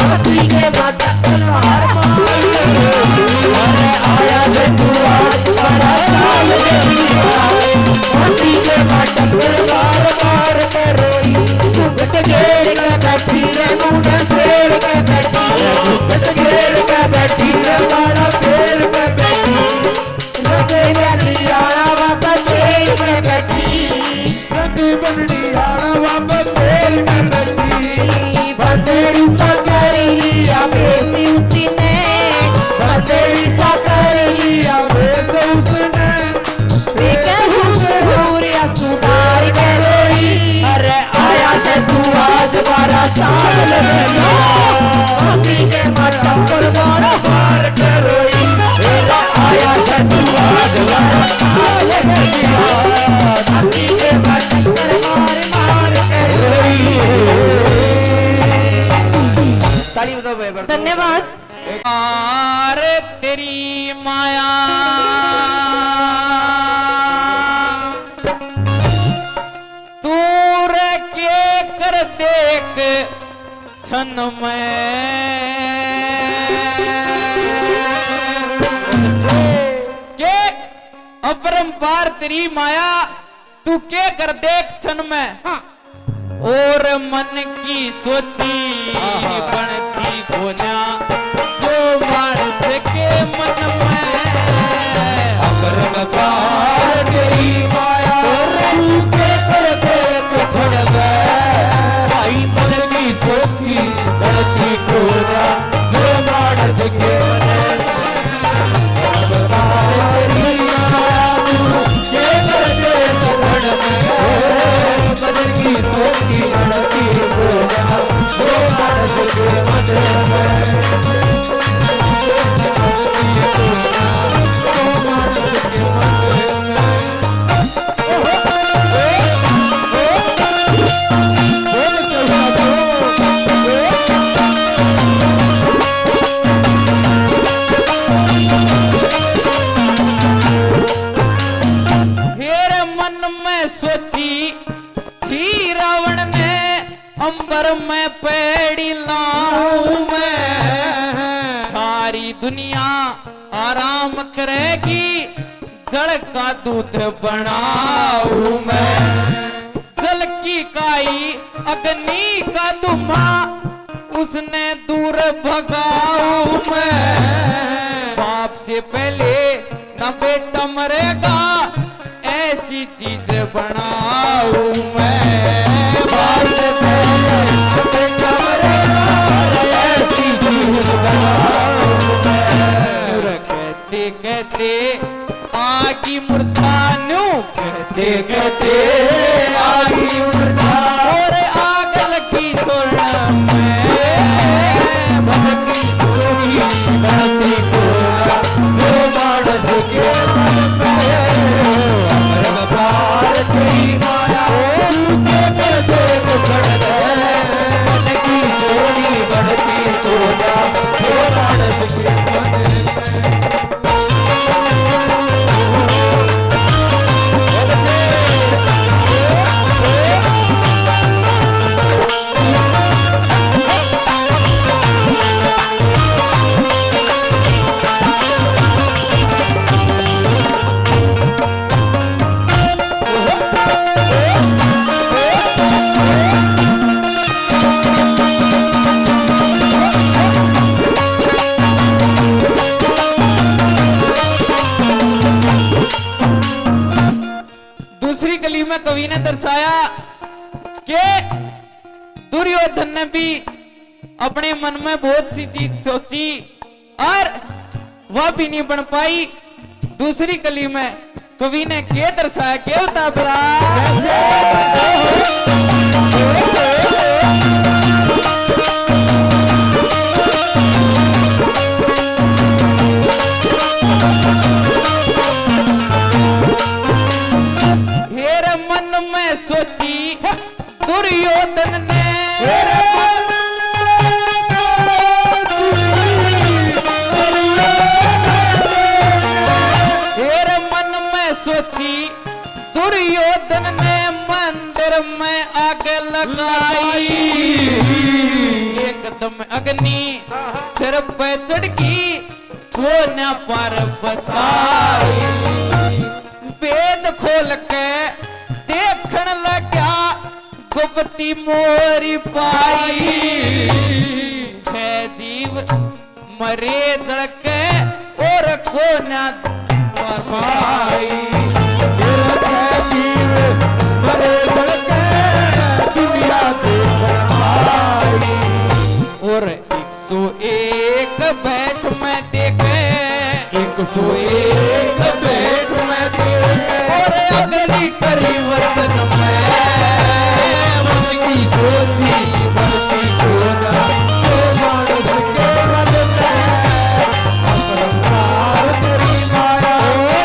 पति के माथा तलवार मार। अरे आया जे तू आज बारह साल में, पति के माथा तलवार मार के रोई। घूंघट घेर के बैठी रे, मुंह फेर के बैठी रे, घूंघट घेर के बैठी रे, मारा फेर के बैठी। रंग वाली आला बाबा तेल में बैठी। रंग बनड़ी आला बाबा तेल में बैठी। बंदेड़ी सा कर लिया बेस उसने। बंदेड़ी सा कर लिया बेस उसने। वे कहूँ जरूर या सुधार के रोई। अरे आया से तू आज बारह साल में, हाथी के माथा पर बारह बार के रोई। मेरा आया से तू आज बारह साल में, हाथी के माथा पर बार बार के रोई। ताली बजाओ भाई, बजाओ। धन्यवाद। आर तेरी माया, तू रे के कर देख क्षण में। के अपरंपार तेरी माया, तू के कर देख क्षण में। हाँ। और मन की सोची आहा। बनती कोन्या, जो मानस के मन में। अपरंपार तेरी माया, तू के कर देख क्षण में। भाई मन की सोची बनती कोन्या, जो मानस के मन में। दुनिया आराम करेगी, जल का दूध बनाऊं मैं। जल की काई, अग्नि का धुआं, उसने दूर भगाऊं मैं। बाप से पहले ना बेटा मरेगा, ऐसी चीज बनाऊं मैं। बाप से पहले ना बेटा मरेगा, ऐसी चीज बनाऊं मैं। कहते कहते आगी मुरझा, न्यू कहते कहते आगी मुरझा। और आग लगी सुन में, बहती सोई बहती कोरा, जो मानस के मन में अमर पार की माया। ओ कहते कहते बहती सोई बहती कोरा, जो मानस के मन में। दूसरी कली में कवि ने दर्शाया कि दुर्योधन ने भी अपने मन में बहुत सी चीज सोची और वह भी नहीं बन पाई। दूसरी कली में कवि ने के दर्शाया, के बता भला? हेर मन में सोची दुर्योधन ने, हेर मन में सोची, हेर मन में सोची, दुर्योधन ने मंदिर में आग लगाई। लगाई। एकदम अग्नि सिर पे चढ़ गई, कोन्या पर बसाई। भेद खोल के देखण लग्या, गुप्ती मोरी पाई। छह जीव मरे जल के और कोन्या पर पाई। छह जीव मरे जल के दुनिया देखण पाई। और एक सौ एक बैठ में देखे, एक सौ एक बैठ में देखे, और अग्नि करी वचन में, मन की सोची, मन की सोचा, जो मानस के मन में, अपरंपार तेरी माया,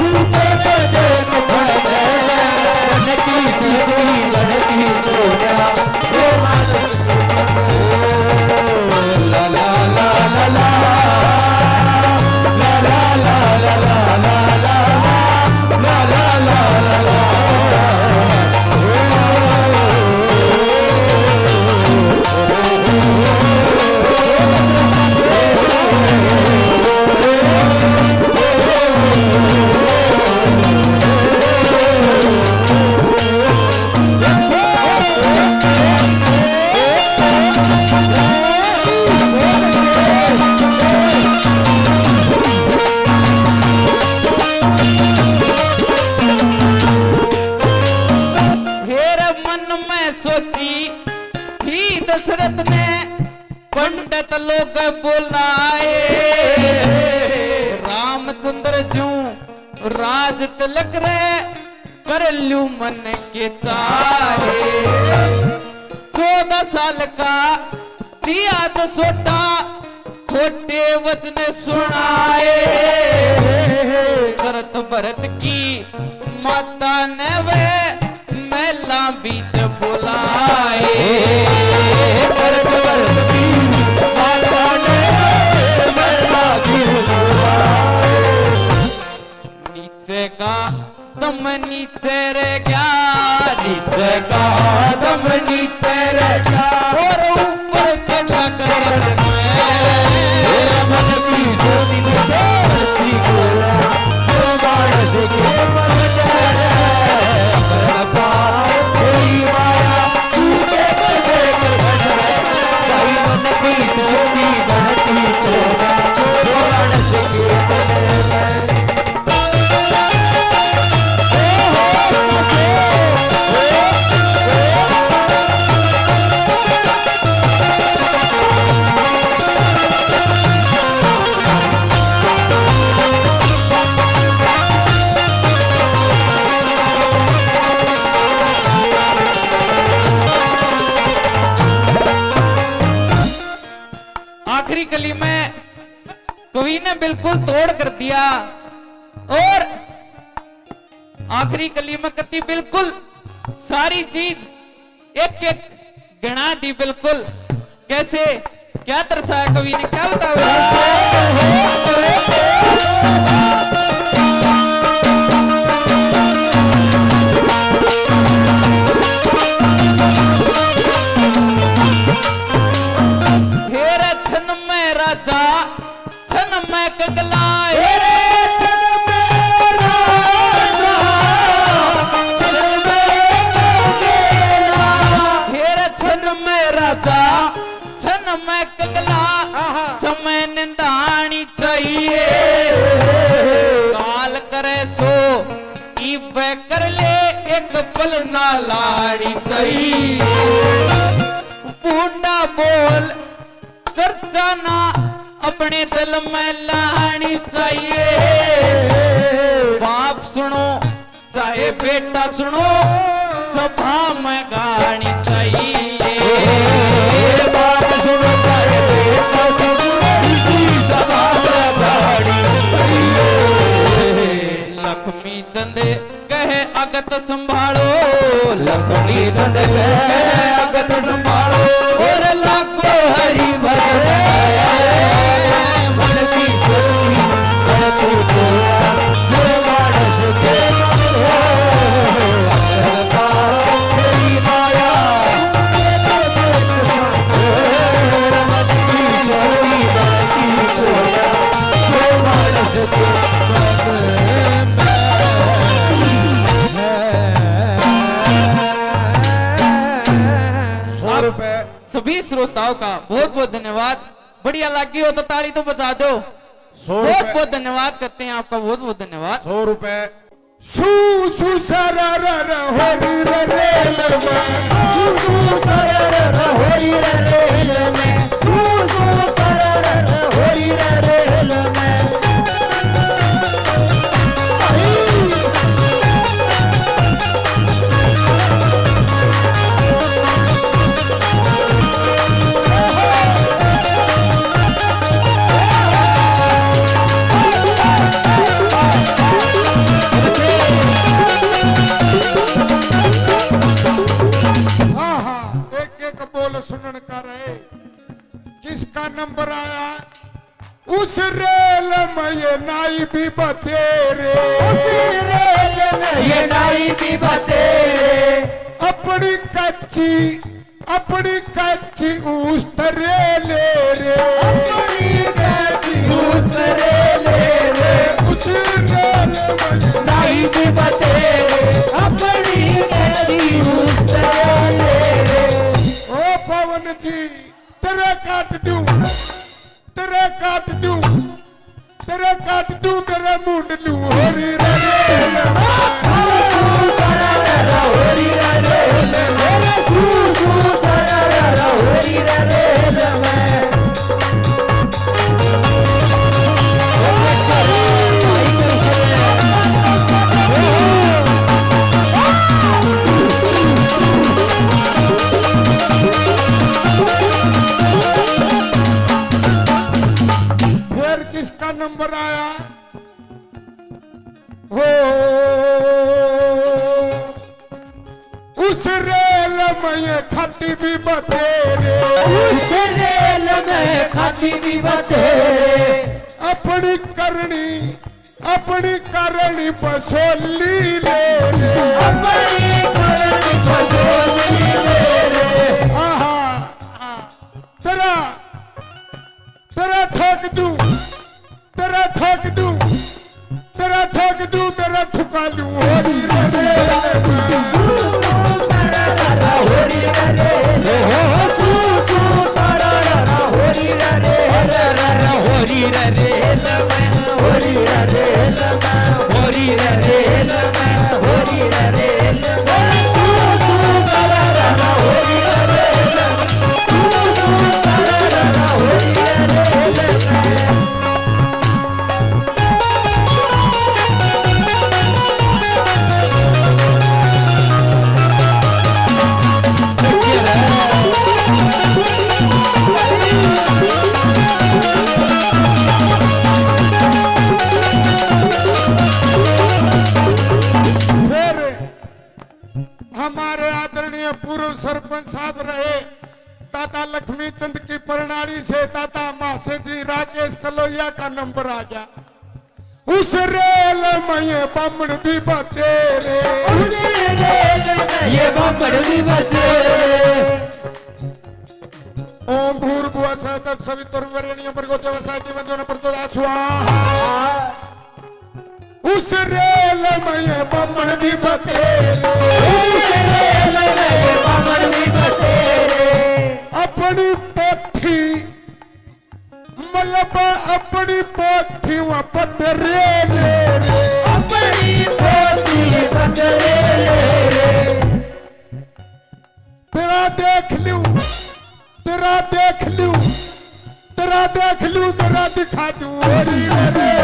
तू तो दे दे मुझे, मन की सोची, मन की सोचा। हेर मन में सोची थी दशरथ ने, पंडित लोग बुलाए। रामचंद्र जूं राज तिलक रे, कर लूं मन के चाहे। चौदह साल का दिया दसोटा, खोटे वचन सुनाए। करत भरत की माता ने वे महला बीच बुलाए। करत भरत की माता ने वे महला बीच बुलाए। नीचे का दम नीचे रह गया, नीचे का दम नीचे रह गया, और ऊपर चढ़ा कर मन की सोची आखिरी कली में कवि ने बिल्कुल तोड़ कर दिया और आखिरी कली में कती बिल्कुल सारी चीज एक एक गिणा दी बिल्कुल। कैसे, क्या दर्शाया कवि ने, क्या बताओ? फेर छन में राजा, छन में कंगला, हे रे छन में राजा, छन में कंगला। फेर छन में राजा, छन में कंगला, आहा। समय निंदानी चाहिए। काल करे सो इब कर ले, एक पल ना लानी चाहिए। बूंदा बोल चर्चा ना अपने दिल में लानी चाहिए। बाप सुनो चाहे बेटा सुनो, सभा में गानी चाहिए। बाप सुनो चाहे बेटा सुनो, इसी सभा में गानी चाहिए। लक्ष्मी चंद कहे अगत संभालो, लक्ष्मी चंद कहे अगत संभालो, और लागो हरि भजन। मन की सुनी, मन की सुनी, जो मानस के सौ रुपए। सभी श्रोताओं का बहुत बहुत धन्यवाद। बढ़िया लगी हो तो ताली तो बजा दो। सौ बहुत रुपए। बहुत धन्यवाद करते हैं आपका, बहुत बहुत धन्यवाद। सौ रुपए। सू सू सरा रा रा होरी रे रेल में। सू सू सरा रा रा होरी रे रेल में। सू सू सरा रा रा होरी रे रेल में। आहा, एक एक बोल सुनन का रहे। किसका नंबर आया? उस रेल में ये नाई भी बतेरे। उस रेल में ये नाई भी बतेरे। अपनी कच्ची, अपनी कच्ची उस तरे ले रे। अपनी कच्ची उस तरे ले रे। उस रेल में ये नाई भी बतेरे। अपनी कच्ची उस तरे ले रे। ओ पवन जी, तेरे काट दूं, तेरे काट दूं, तेरे काट दूं, तेरे मुंड लूं, होरी रे रे। फिर किसका नंबर आया? हो, उस रेल में ये खाती भी बतेरे। उस रेल में खाती भी बतेरे। अपनी करनी, अपनी करनी बसोली ले रे। अपनी करनी बसोली ले रे। आहा, तेरा, तेरा ठोक दूं, तेरा ठोक दूं, तेरा ठोक दूं, तेरा ठुका लूं। होरी रे रे रे। से जी राकेश कलोया का नंबर आ गया। उस रेल में ये बामण भी बतेरे। उस रेल में ये बामण भी बतेरे। ओम भूर्भुवः स्वः तत्सवितुर्वरेण्यं भर्गो देवस्य धीमहि धियो न प्रचोदयात् स्वाहा। उस रेल में ये बामण भी बतेरे। उस रेल में ये बामण भी बतेरे। अपनी पोथी मलबा अपनी पोथी में पतरे ले रे। अपनी पोथी पतरे ले रे। तेरा देख लूं, तेरा देख लूं, तेरा देख लूं, मेरा दिखा दूं। होरी रे रे।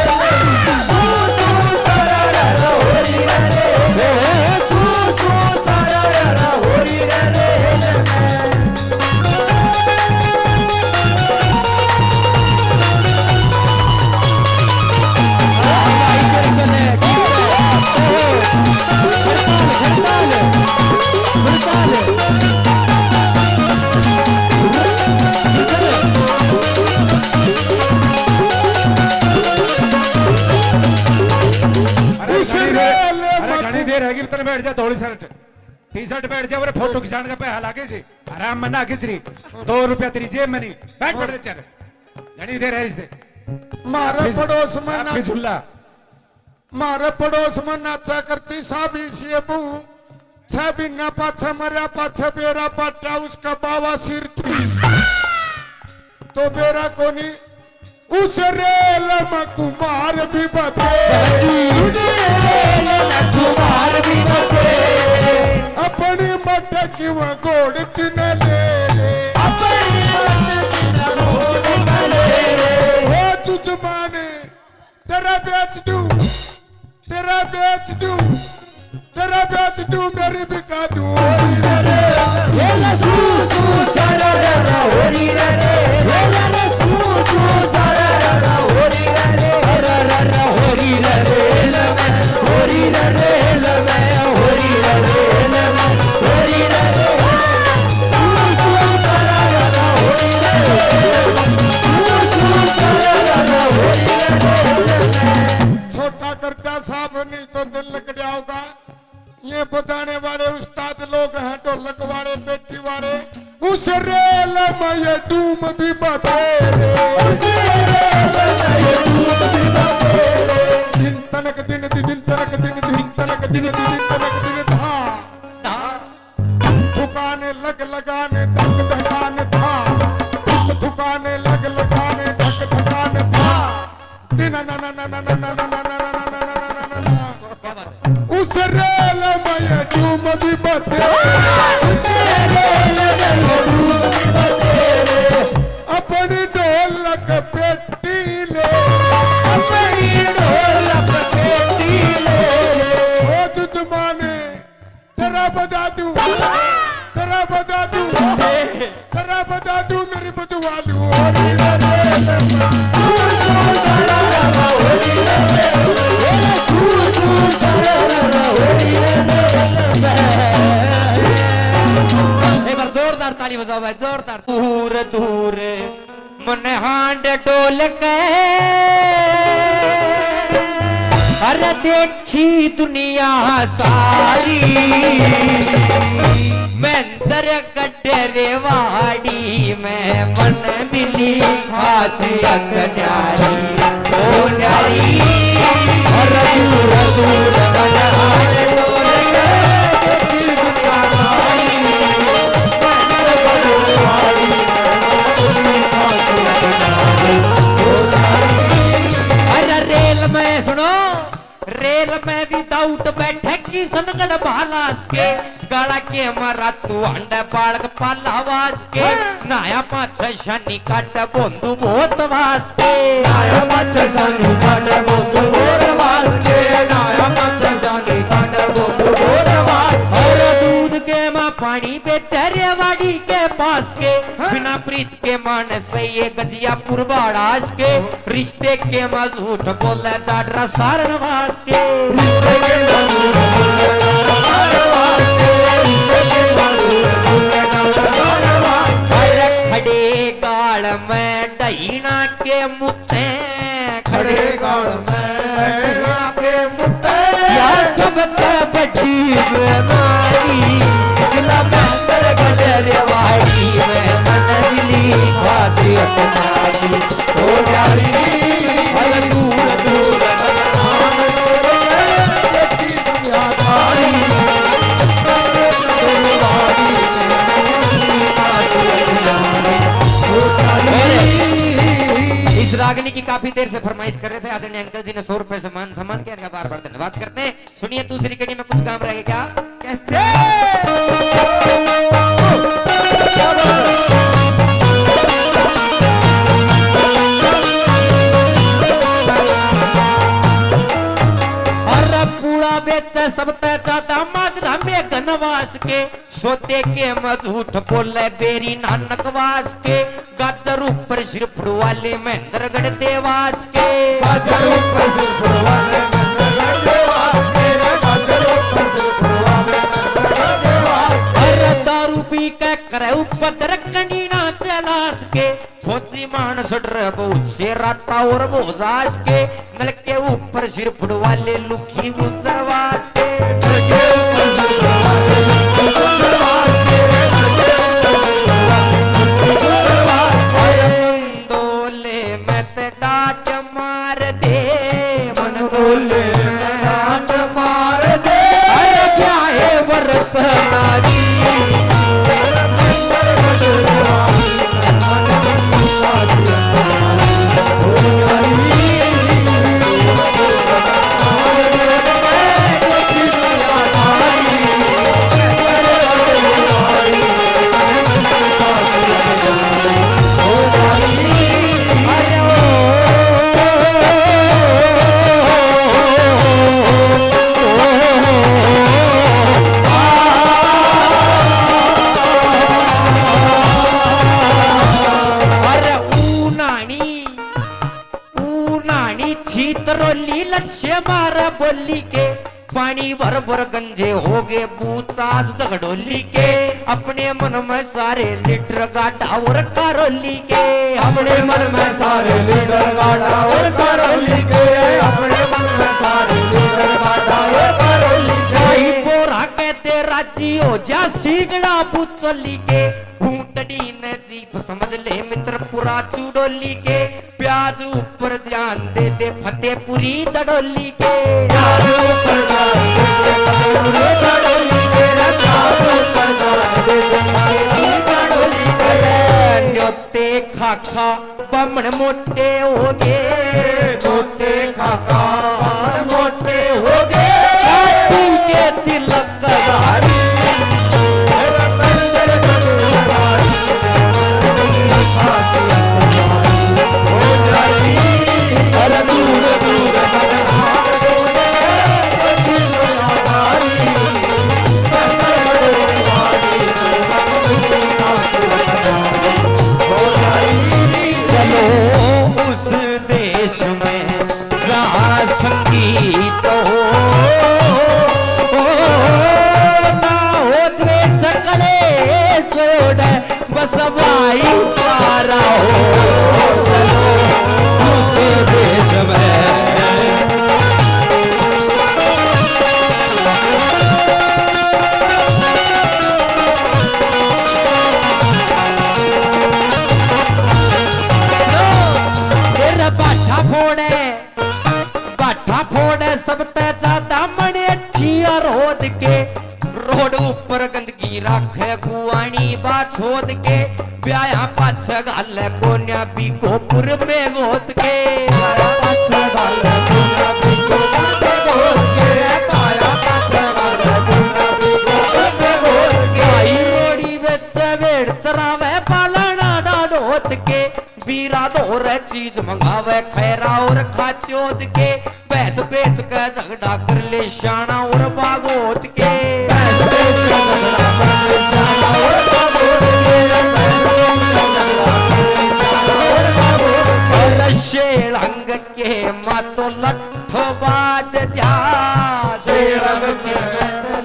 अरे घणी देर, अरे घणी देर हैगी, तने बैठ जा, धोली शर्ट, टी शर्ट बैठ जा, अरे फोटो खिंचाने का पैसा लागे जी, आराम में ना खिंच रही, दो रुपया तेरी जेब में नहीं, बैठ, बैठ रे चल, घणी देर है इससे। मारे पड़ोस में ना झूला। म्हारे पड़ोस में नाचा करती साबी सी बहू, छह महीना पाछे मरया, पाछे बेरा पाटा उसका बावा सिर थी, तो बेरा कोनी। उस रेल में कुमार भी बतेरे। उस रेल में कुमार भी बतेरे। अपनी मटकी वो घोड़ तिने ले रे। अपनी मटकी वो घोड़ तिने ले रे। ओ जुजमाने, तेरा बेच दूं, तेरा बेच दूं, तेरा बेच दूं, मेरी बिका दूं। छोटा करता साहब, नहीं तो दिल लग जाओगा। ये बजाने वाले उस्ताद लोग हैं, ढोलक वाले, पेटी वाले। उस रेल में ये डूम भी बतेरे। उस रेल में ये डूम भी बतेरे। दिन तनक दिन दी, दिन तनक दिन, दिन तनक दिन दी, दिन तनक दिन धा। थुकाने लग लगाने धक धकाने धा। थुक थुकाने लग लगाने धक धकाने धा। दिन ना ना ना ना ना ना ना ना ना ना ना ना ना ना ना। क्या बात है? उस रेल में ये डूम भी बतेरे। उस रेल में ये डूम भी बतेरे। अपनी ढोलक पेटी ले। अपनी ढोलक पेटी ले। ओ जुजमाने, तेरा बजा दूं, तेरा बजा दूं, तेरा बजा दूं, मेरी बजवा लूं। एक बार जोरदार ताली बजाओ भाई, जोरदार। दूर दूर मन हांड डोल के, अरे देखी दुनिया सारी। महेंद्रगढ़ रेवाड़ी में मन मिली खास एक न्यारी, ओ न्यारी। अरे दूर दूर मन हांड डोल के, देखी दुनिया सारी। अरे रेल में, सुनो, रेल में without बैठे किशनगढ़ महाराज के, गला के मारा तू अंडे बालक पाला वास के। हाँ। नहाया पाछे शानी काटे बोंदू बहुत वास के। नहाया पाछे शानी काटे बोंदू बहुत वास के। नहाया पाछे शानी काटे बोंदू बहुत वास के। और दूध के माँ पानी बेचे रेवाड़ी के पास के। हाँ। बिना प्रीत के मानस ये गजिया पुरबाड़ास के, रिश्ते के माँ झूठ बोले जाडरा सारन वास के। रिश्ते के माँ झूठ बोले जाडरा सारन वास के, रिश्ते के माँ झूठ बोले जाडरा सारन वास के। अरे खड़े गाल में डहीना के मुत्ते खड़े गाल में नैना के मुत्ते। या सबसे बड़ी बीमारी, जिला बहतर गजरेवाड़ी में मन दिली खासियत नारी हो जारी। अरे दूर दूर इस रागनी की काफी देर से फरमाइश कर रहे थे आदरणीय अंकल जी ने, सौ रुपए से मान सम्मान किया, इनका बार बार धन्यवाद करते हैं। सुनिए, दूसरी कड़ी में कुछ काम रह गया क्या? कैसे? क्या बात है? अरे पूरा बेचे सबते ज्यादा माजरा में गनवास के, सौदे के में झूठ बोले बेरी नानक वास के। गाजर ऊपर सिर फुड़वाले महेंद्रगढ़ देवास के। गाजर ऊपर सिर फुड़वाले महेंद्रगढ़ देवास के रे, गाजर ऊपर सिर फुड़वाले महेंद्रगढ़ देवास के। अरे दारू पी के करे उपद्र कनीना चलास के। फौजी मानस डरे बहुत से राता और भोजास के। नलके ऊपर सिर फुड़वाले लुखी गुजरवास के। नलके ऊपर सिर फुड़वाले लुखी गुजरवास के रे, नलके ऊपर सिर फुड़वाले लुखी गुजरवास के। मंदोले में ते डांट मार दे, मंदोले में डांट मार दे। अरे क्या है व्रत नारी, अरे ऊ नानी, ऊ नानी छीत रोली लच्छे मारा बोली के। पानी भर भर गंजे हो गए बूचास झगड़ोली के। अपने मन में सारे लीडर गाढ़ा और कारोली के। अपने मन में सारे लीडर गाढ़ा और कारोली के। अपने मन में सारे लीडर गाढ़ा और कारोली के। भाई बोरा कहते राजी हो जा सीगड़ा बुचोली के। ऊंटड़ी ने जीप समझ ले मित्र पूरा चुड़ोली के। प्याज ऊपर जान दे दे फतेहपुरी दड़ोली के। प्याज ऊपर जान दे दे फतेहपुरी दड़ोली के। प्याज ऊपर जान दे दे फतेहपुरी दड़ोली के। न्योते खाखा बामण मोटे हो गए। न्योते खाखा बामण मोटे हो गए। काटी के तिलक चलो उस देश में जहाँ संगीत हो, ओ, ना हो द्वेष कलेश उड़े, बस भाईचारा हो। चलो उस देश में। तेरा बाठा फोड़े, बाठा फोड़े, सब तै ज्यादा मने ठिया रोद के। रोड ऊपर गंदगी राखे गुआनी बा छोद के। ब्याया पाछे घाले कोन्या बीकोपुर में गोद के। ब्याया पाछे घाले कोन्या बीकोपुर में गोद के। ब्याया पाछे घाले कोन्या बीकोपुर में गोद के। भाई रोड़ी बेचे भेड़ चरावे पालना डाडोत के। बीरा धोर चीज मंगावे खैरा और खात्योद के। भैंस बेच के झगड़ा कर ले श्याणा और बागोत के। भैंस बेच के झगड़ा कर ले श्याणा और बागोत के। भैंस बेच के झगड़ा कर ले श्याणा और बागोत के। अरे शेलंग के मातो लट्ठो बाज जा। शेलंग के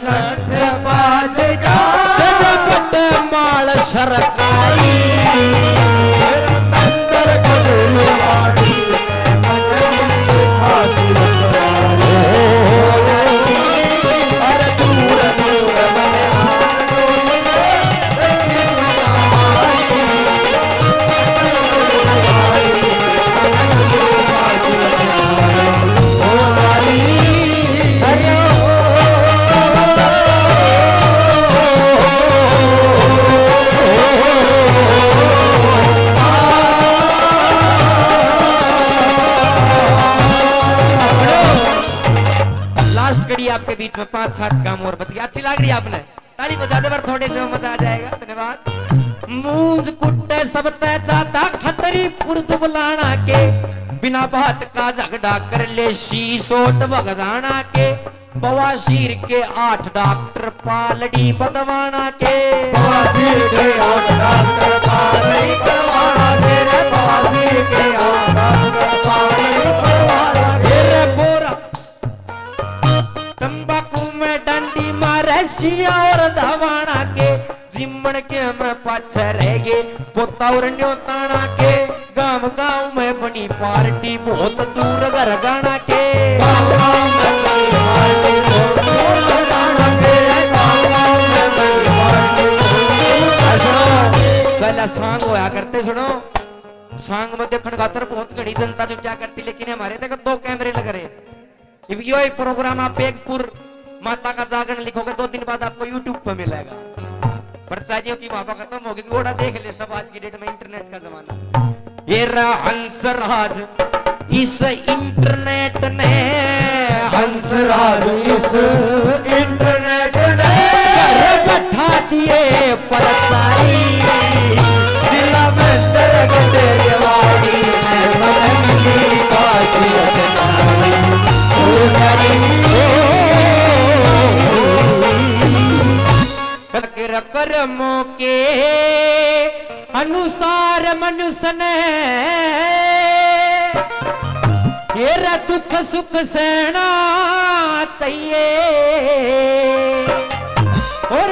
लट्ठो बाज जा। जनपद माल सरकारी। अंदर कबूल आपके बीच में पांच सात काम और बच गया। अच्छी लग रही है आपने, ताली बजा दे, पर थोड़े से मजा आ जाएगा। धन्यवाद। मूंज कुट्टे सबते ज्यादा खतरी पुरद बुलाना के, बिना बात का झगड़ा कर ले शी सोट भगदाना के। बवासीर के आठ डॉक्टर पालड़ी बदवाना के। बवासीर के आठ डॉक्टर पालड़ी बदवाना के रे, बवासीर के आठ डॉक्टर पालड़ी बदवाना के। तेरे बोरा तंबाकू में डंडी मारे सिया और दवाना के, जिमण के में पाछे रह गए, पोता और न्योताना के। गांव गांव में बनी पार्टी बहुत दूर घर गाना के। गांव गांव में बनी पार्टी बहुत दूर घर गाना के, गांव गांव में बनी पार्टी बहुत दूर घर गाना के। पहला सांग होया करते, सुनो, सांग में देखण खातर बहुत घनी जनता जो क्या करती, लेकिन हमारे तक दो कैमरे लग रहे। इब यो ही प्रोग्राम आप बेगपुर माता का जागरण लिखोगे, दो दिन बाद आपको YouTube पे मिलेगा। प्रचारियों की माफा खत्म होगी, घोड़ा देख ले सब, आज की डेट में इंटरनेट का जमाना। ये रहा हंसराज इस इंटरनेट ने, हंसराज इस इंटरनेट ने घर बैठा दिए परचारी। जिला में सरग तेरे वाली, मैं मन की खासियत नारी। ओ नारी, ओ, कर कर्मों के अनुसार मनुष्य ने ये रे दुख सुख सहना चाहिए। और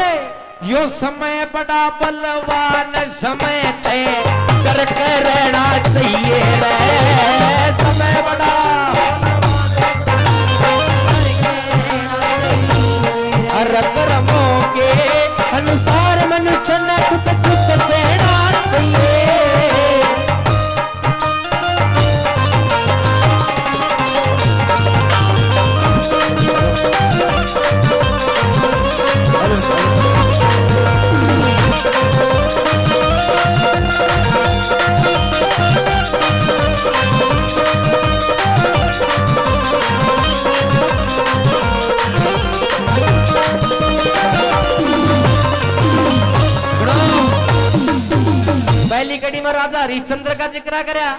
यो समय बड़ा बलवान, समय तय करके रहना चाहिए रे। समय बड़ा हर कर्मों के अनुसार मनुष्य ने दुख सुख सहना चाहिए। पहली कड़ी में राजा हरिश्चंद्र का जिक्र करया।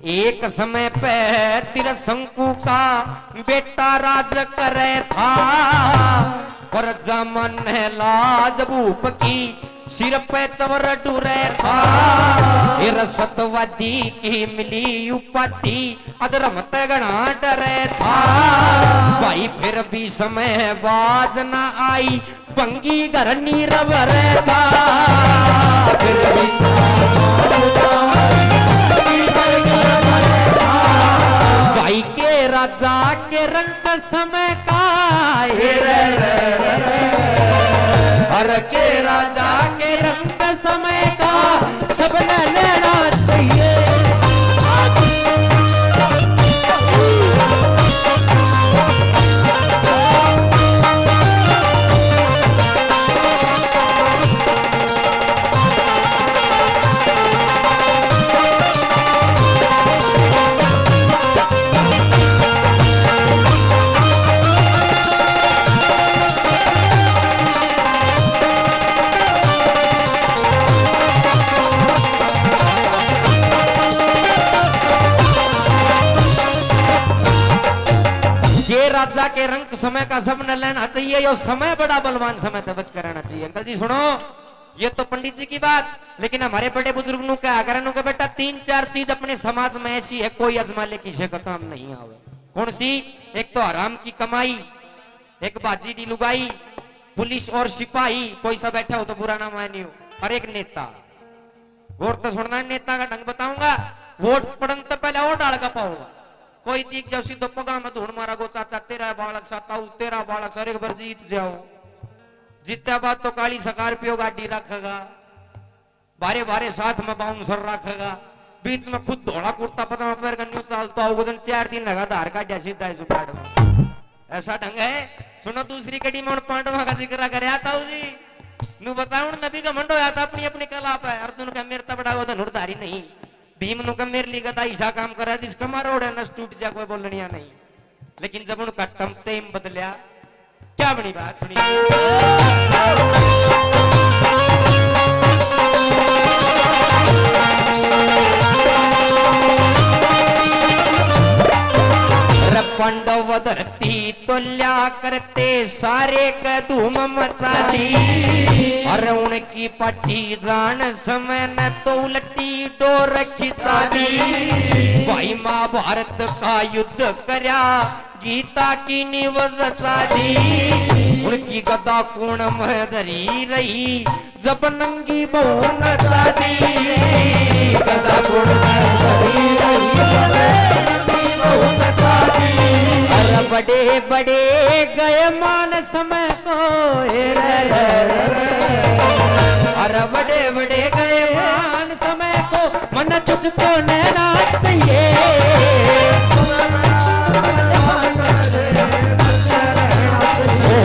एक समय पे त्रिशंकु का बेटा राज करे था, प्रजा मन लाज भूप की सिर पे चवर डुरे था। फिर सतवदी की मिली उपाधि, अधर्म ते घना डरे था। भाई फिर भी समय बाज ना आई, भंगी घर नीरव रहता। फिर भी भाई के राजा के रंग समय का, हे रे रे रे रे। हर के राजा के रंग समय का सबने लेना चाहिए। ये राजा के रंग समय का सबने लेना चाहिए, यो समय बड़ा बलवान, समय ते बच के रहना चाहिए। अंकल जी सुनो, ये तो पंडित जी की बात, लेकिन हमारे बड़े बुजुर्ग नु कहा करे, नु के, "बेटा, तीन चार चीज अपने समाज में ऐसी है, कोई आजमा ले, किसी का काम नहीं आवे।" कौन सी? एक तो हराम की कमाई, एक बाजी डी लुगाई, पुलिस और सिपाही, कोई सा बैठा हो तो बुरा ना मानियो, और एक नेता। गौर तो सुनना, नेता का ढंग बताऊंगा। वोट पड़न तो पहले और डाल का पाओगा। कोई दीख जाओ, सीधो पगा में धूण मारा गो, "चाचा, तेरा बालक सा, ताऊ, तेरा बालक सा, एक बार जीत जाओ।" जीत्या बाद तो काली स्कॉर्पियो गाड़ी रखेगा, बारे बारे साथ में बाउंसर रखेगा, बीच में खुद धोला कुर्ता पजामा पहन कर न्यू चालता होगा, जन चार दिन लगा धार काटिया सीधा इस उपाड़ में। ऐसा ढंग है। सुनो, दूसरी कड़ी में उन पांडवा का जिक्र करया ताऊ जी। नु बताओ, उन नबी का मंडो होया था अपनी अपनी कला पे। अर्जुन का मेरे तबड़ा वो धनुर्धारी नहीं, भीम नु का मेरे लिए गदा ईसा काम करे, जिसका मारो उड़े नस टूट जा, कोई बोलनिया नहीं। लेकिन जब उनका टम टाइम बदलिया, क्या बनी बात सुनिए। रे पांडव धरती तोल्या करते सारे क धूम मचा दी। अरे उनकी पाटी जान समय न तो उलटी डोर खिंचा दी। भाई महाभारत का युद्ध करया, गीता की नींव जचा दी। उनकी गदा कोण में धरी रही, जब नंगी बहू नचा दी। गदा कोण में धरी रही, जब नंगी बहू नचा दी। अरे बड़े बड़े गए मान समय को, हे रे रे रे। अरे बड़े बड़े गए मान समय को, मन तुझको नैना चाहिए। ओ,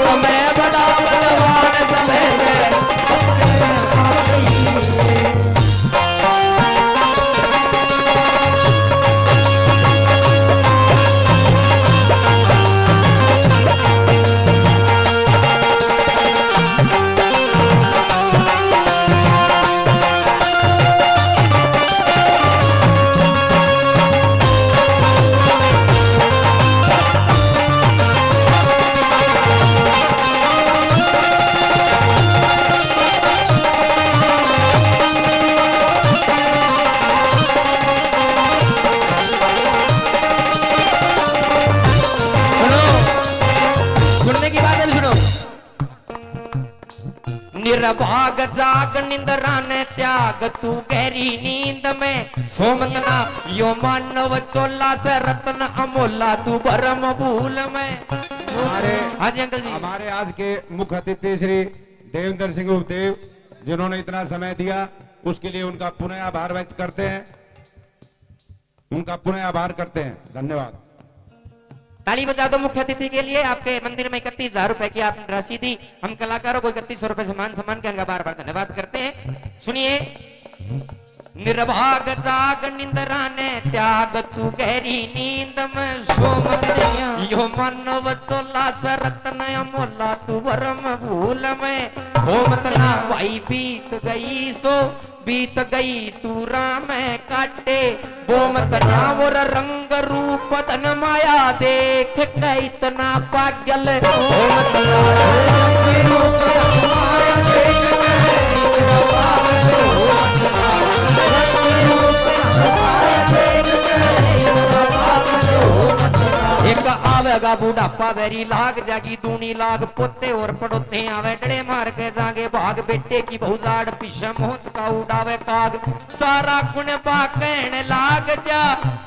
समय बड़ा बलवान, समय में सुनो, सुनने की बात है, सुनो। निर्भाग जाग निंद्रा ने त्याग, तू गहरी नींद में सो मत ना। यो मानव चोला से रत्न अमोला, तू भरम भूल में। हमारे, हाँ जी अंकल जी। हमारे आज के मुख्य अतिथि श्री देवेंद्र सिंह उपदेव, जिन्होंने इतना समय दिया, उसके लिए उनका पुनः आभार व्यक्त करते हैं। उनका पुनः आभार करते हैं। धन्यवाद। ताली बजा दो मुख्य अतिथि के लिए। आपके मंदिर में इकतीस हजार रुपए की आपने राशि दी। हम कलाकारों को इकतीस सौ रुपए से मान सम्मान के इनका बार बार धन्यवाद करते हैं। सुनिए। निर्भाग जाग निंद्रा ने त्याग, तू गहरी नींद में सो मत। यो मानव चोला से रत्न अमोला, तू भरम भूल में खो मत ना। भाई बीत गई सो बीत गई तू राह में काटे, वो मत ना। और रंग रूप धन माया देख के इतना पागल, वो मत ना। एक आवेगा बुढ़ापा, बैरी लाग जागी दूनी लाग, पोते और पड़ोते आवे डले मार के जागे भाग। बेटे की बहु जाड़ पीछे मौत का उड़ावे काग। सारा कुणबा कहण लाग जा,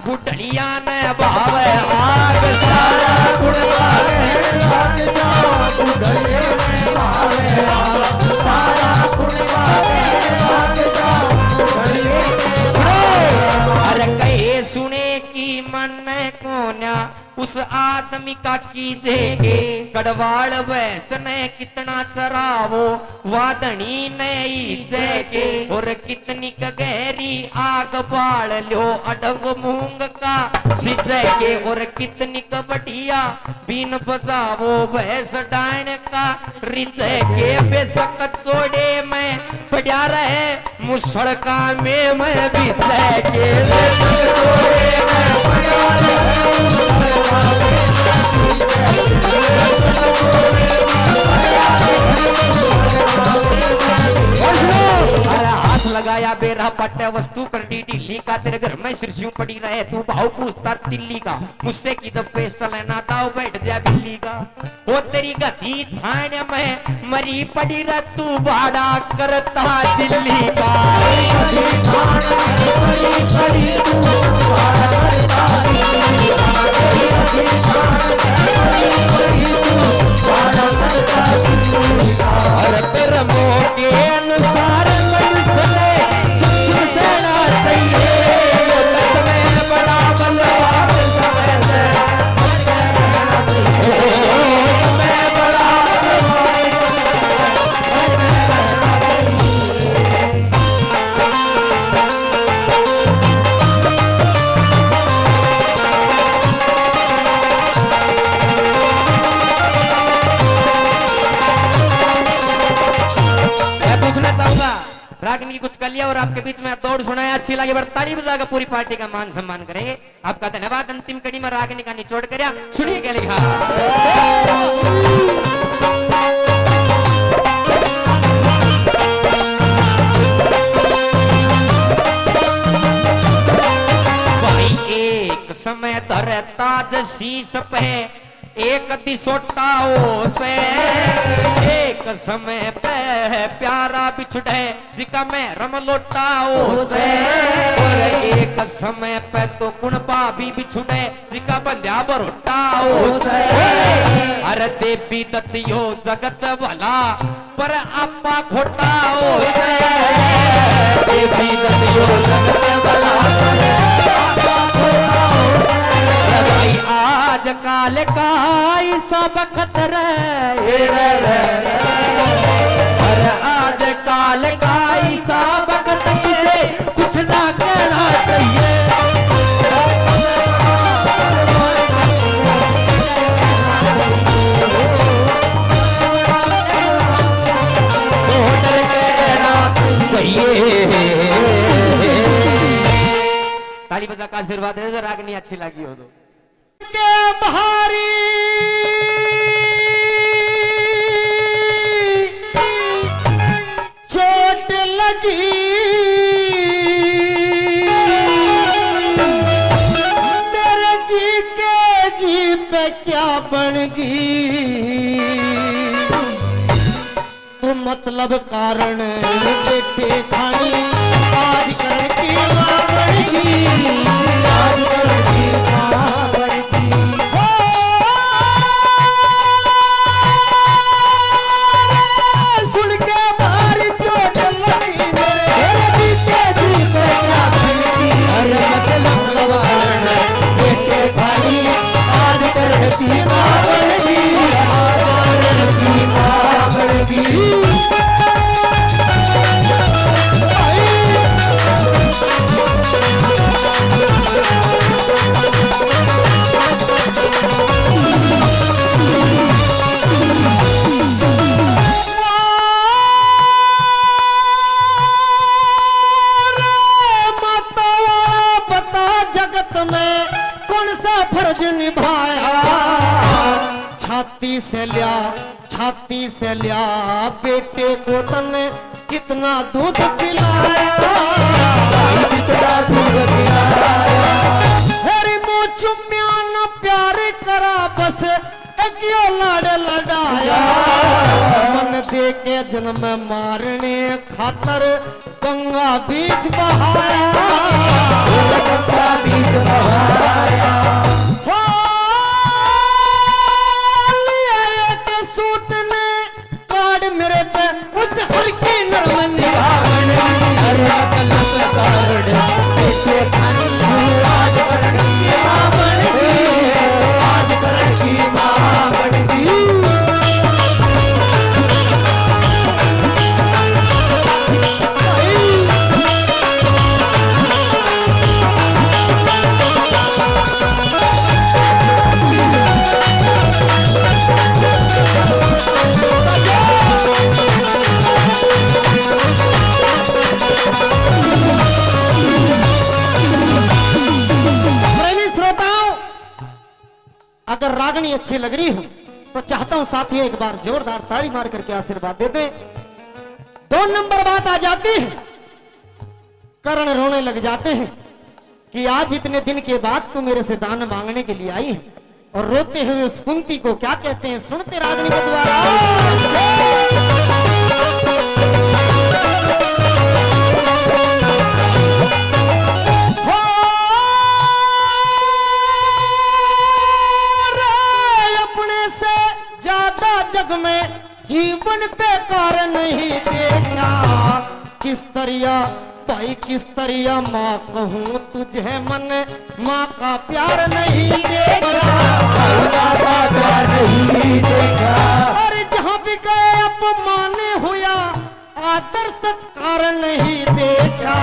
बुढ़लिया ने भावे आग। सारा कुणबा कहण लाग जा, बुढ़लिया ने भावे आग। सारा कुणबा कहण लाग जा, बुढ़लिया ने भावे आग। अरे कहे सुने की मन कोन्या उस आदमी का कीजे के, कड़वाल भैंस ने कितना चरावो, वा धनी ने ईजे के। और कितनी क गहरी आग बाल ल्यो, अडंग मूंग का सिजे के। और कितनी क बढ़िया बीन बजावो, भैंस डायन का रिजे के। बेशक चोड़े में पड़ा रहे, मुसड़का में मैं भी तय के। अरे हाथ लगाया बेरा पट्टे वस्तु कर दी ढीली का, तेरे घर में सिरसियों पड़ी रहे तू भाव पूछता तिल्ली का। मुझसे की जब पेश चले ना दाव बैठ जा बिल्ली का। ओ तेरी गति थाने में मरी पड़ी रे तू भाड़ा करता दिल्ली का। अरे तेरे मोह के अनुसार मन सले दुख सहना चाहिए। समय बड़ा बलवान समय से कलिया और आपके बीच में दौड़ सुनाया, अच्छी लगी, पर ताली बजा के पूरी पार्टी का मान सम्मान करेंगे। आपका धन्यवाद। अंतिम कड़ी में रागनी का निचोड़ करया, सुनिए क्या लिखा। भाई एक समय धरे ताज शीश पे, एक दिसोटा हो से, एक समय पे प्यारा बिछड़े, जिका मैं रम लोटा हो से। और एक समय पे तो कुणबा भी बिछड़े, जिका बंध्या बरोटा हो से। अरे देवी दत्त यो जगत भला, पर आपा खोटा हो से। देवी दत्त यो जगत भला, पर आपा खोटा हो से। भाई आजकल का इसा बखत रे, रे, रे, रे। अरे आजकल का इसा बखत ये कुछ ना कहना चाहिए। चाहिए। ताली बजा का आशीर्वाद दे दो, रागनी अच्छी लगी हो तो। के भारी चोट लगी, मेरे जी के जी पे क्या बन गई? तो मतलब कारण बेटे खानी, आज करण की माँ बन गई, आज करण की माँ बन गई। ओ, सुन के मारी चोट लगी मेरे, मेरे जीते जी पे क्या बन गई? अरे मतलब कारण बेटे खानी, आज करण की माँ बन गई, आज करण की माँ बन गई। माता वाला बता जगत में कौन सा फर्ज निभाया? छाती से लिया, छाती से लिया बेटे को तन्ने कितना दूध पिलाया, कितना दूध पिलाया। अरे मुँह चुम्या न प्यार करा, बस एक यो लाड़ लड़ाया। मन दे के जन्म मारने खातर गंगा बीच बहाया, गंगा बीच बहाया। हो, लिया एक सूत ने काढ़ मेरे पे उस हर की नरम निगाह बन गई। अरे अकल का कारण पीछे खानी आज करण की माँ बन गई, आज करण की माँ बन गई। प्रेमी श्रोताओं, अगर रागनी अच्छी लग रही हो तो चाहता हूं साथियों एक बार जोरदार ताली मार करके आशीर्वाद दे दें। दो नंबर बात आ जाती है, करण रोने लग जाते हैं कि आज इतने दिन के बाद तू मेरे से दान मांगने के लिए आई है। और रोते हुए उस कुंती को क्या कहते हैं, सुनते रागनी के द्वारा। हो रे, अपने से ज्यादा जग में जीवन बेकार नहीं देखा। किस तरिया भाई, किस तरिया माँ कहूँ तुझे, मन माँ का प्यार नहीं देखा, माँ का प्यार नहीं देखा। और जहाँ भी गए अपमान हुआ, आदर सत्कार नहीं देखा।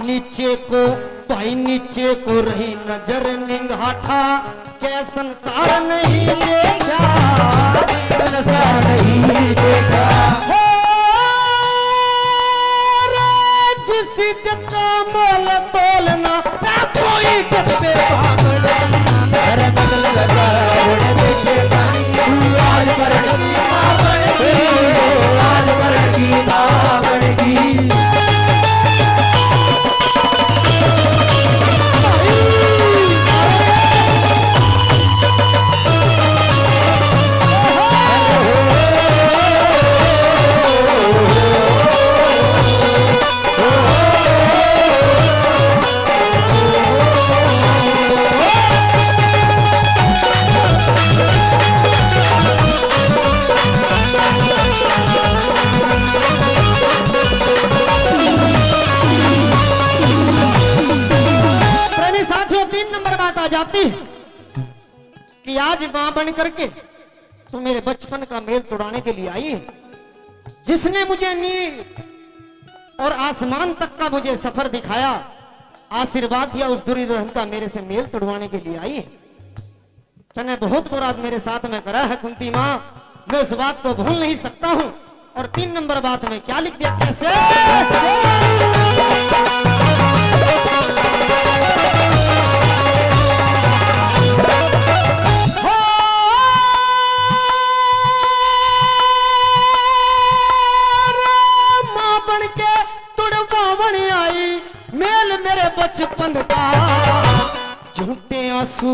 नीचे को भाई, नीचे को रही नजर निंगाठा, के संसार नहीं देखा, संसार नहीं देखा। हो रे, का मोल तोलना ना कोई जब पे भावना। अरे नकल लगा उड़े देखे पानी, तू आज मरण की माँ बन गई, आज मरण की माँ बन गई। प्रेमी साथियों, तीन नंबर बात आ जाती कि आज मां बन करके तू मेरे बचपन का मेल तुड़ाने के लिए आई है। जिसने मुझे नींद और आसमान तक का मुझे सफर दिखाया, आशीर्वाद दिया, उस दुर्योधन का मेरे से मेल तुड़वाने के लिए आई है। तने बहुत बुरा मेरे साथ में करा है कुंती माँ, मैं उस बात को भूल नहीं सकता हूँ। और तीन नंबर बात में क्या लिख दिया, कैसे? हो, रे माँ बन के तुड़वावण आई मेल मेरे बचपन का। झूठे आंसू,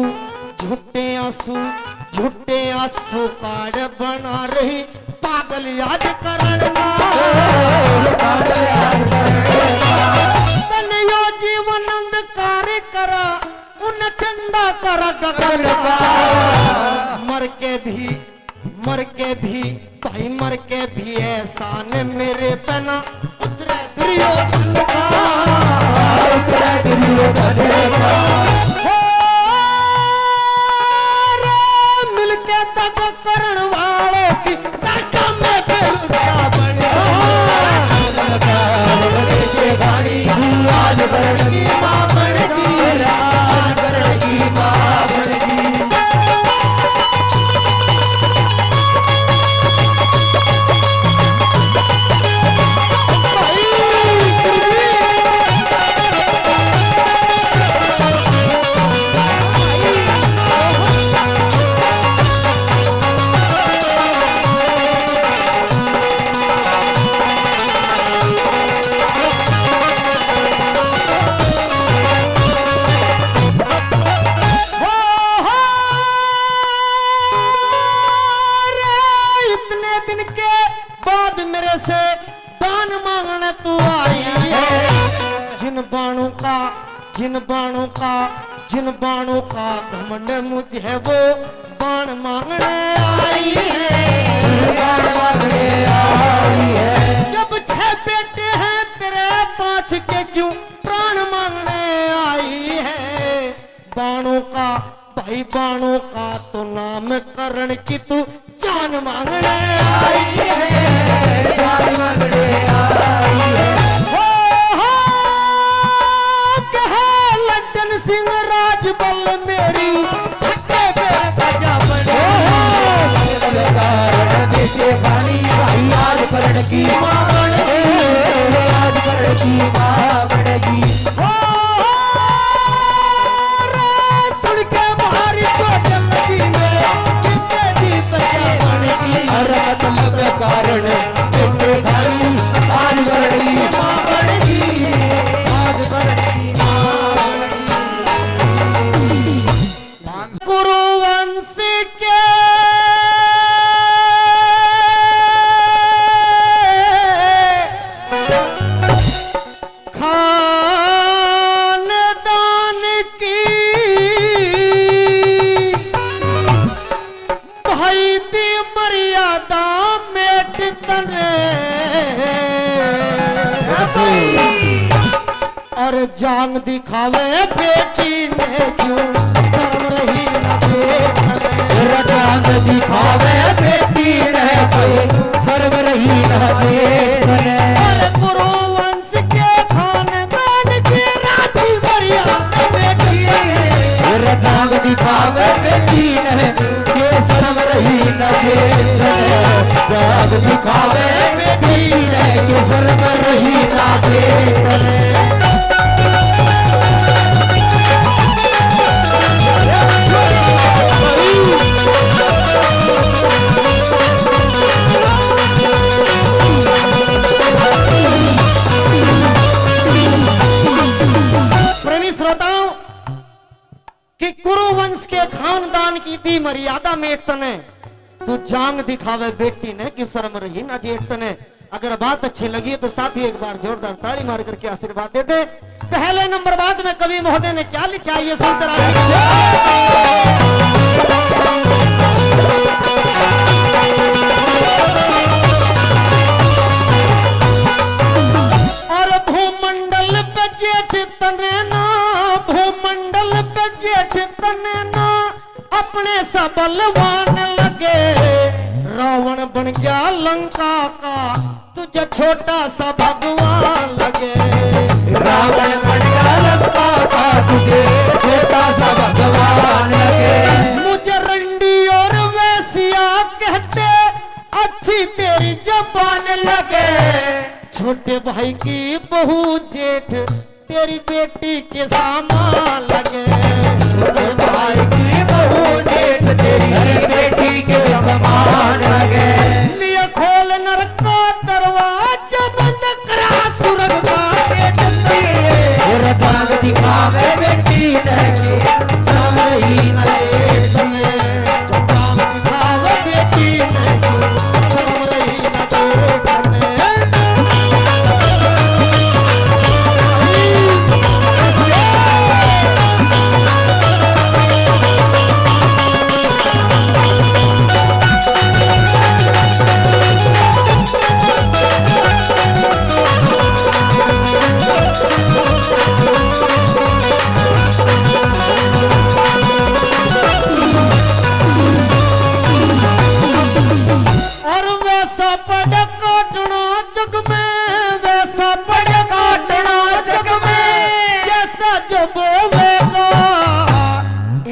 झूठे आंसू, झूठे आंसू कार्ड बना रही, पागल याद करण का। तन यो जीवन अंधकार करा, उन चंदा करा गगन का। मर के भी, मर के भी, भाई मर के भी एहसान मेरे पे ना उतरे दुर्योधन का। उतरे दुर्योधन का। हो रे, मिलके दग करण वालों की ताकत में बेरुसा बन गया। आज मरण की माँ बन गई, आज मरण की माँ बन गई। रे, इतने दिन के बाद मेरे से दान मांगने तू आई है। जिन बाणों का, जिन बाणों का, जिन बाणों का घमंड मुझे, वो बाण मांगने आई है। बाण मांगने आई है। जब छह बेटे हैं तेरे, पांच के क्यों प्राण मांगने आई है। बाणों का, भाई बाणों का तो नामकरण की तू जान मांगने आई है, जान मांगने आई है। हो, हो, कहे लड्डन सिंह राजबल मेरी, हटे पे बजा बने। हो, हो, कारण देखे पानी भाई, आज मरण की माँ बन गई, आज मरण की माँ बन गई। हो, हो, रे, सुन के भारी चोट लगी मेरे, जिंदे दी बजा बन गई। अरे मतलब कारण बेटे भाई, आज मरण की माँ बन गई, आज मरण की माँ बन गई। कुरुवंश के खानदान की भाई दी मर्यादा मेट तने। और जांग दिखावे बेटी ने क्यों शर्म रही ना देख तने। और जांग दिखावे बेटी ने क्यों शर्म रही ना देख तने। और कुरुवंश के खानदान के राजी मर्यादा मेट तने। और जांग दिखावे बेटी ने के शर्म रही ना देख तने। जांग दिखावे बेटी ने के शर्म रही ना देख तने। दान की दी मर्यादा मेट तने, तू जांग दिखावे बेटी ने, क्यों शर्म रही ना जेठ तने। अगर बात अच्छी लगी है तो साथी एक बार जोरदार ताली मार करके आशीर्वाद दे दे। पहले नंबर बाद में कवि महोदय ने क्या लिखा, ये सुनते रहिए। और भूमंडल पे जेठ तने ना, भूमंडल पे जेठ तने ना, अपने सा बलवान लगे। रावण बन गया लंका का, तुझे छोटा सा भगवान लगे। रावण बन गया लंका का, तुझे छोटा सा भगवान लगे। मुझे रंडी और वैसिया कहते, अच्छी तेरी जबान लगे। छोटे भाई की बहू जेठ, तेरी बेटी के समान लगे। छोटे भाई की बहू जेठ, तेरी बेटी के समान लगे। लिया खोल नरक का दरवाजा, बंद करा सुरग का गेट। तेरा जाग दिखावे बेटी ने, सामने ही न लेट। और वैसा पड़ काटना जग में, वैसा पड़ काटना जग में, जैसा जब होवेगा।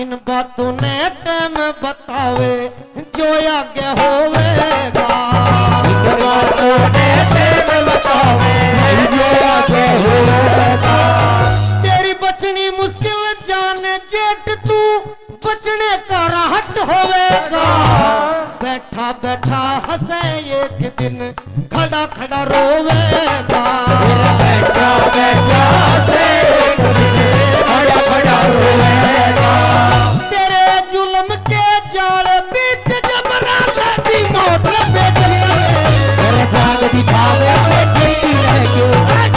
इन बातों ने टाइम बतावे, जो आगे होवेगा। इन बातों ने टाइम बतावे, जो आगे होवेगा। तेरी बचनी मुश्किल जान जेठ तू, बचने का राहट होवेगा। बैठा बैठा हंसे एक दिन, खड़ा खड़ा रोवेगा। बैठा बैठा हंसे एक दिन, खड़ा खड़ा रोवेगा। तेरे जुल्म के जाल बीच जब रात की मौत लपेट ले। तेरे जाग दिखावे बेटी रह के,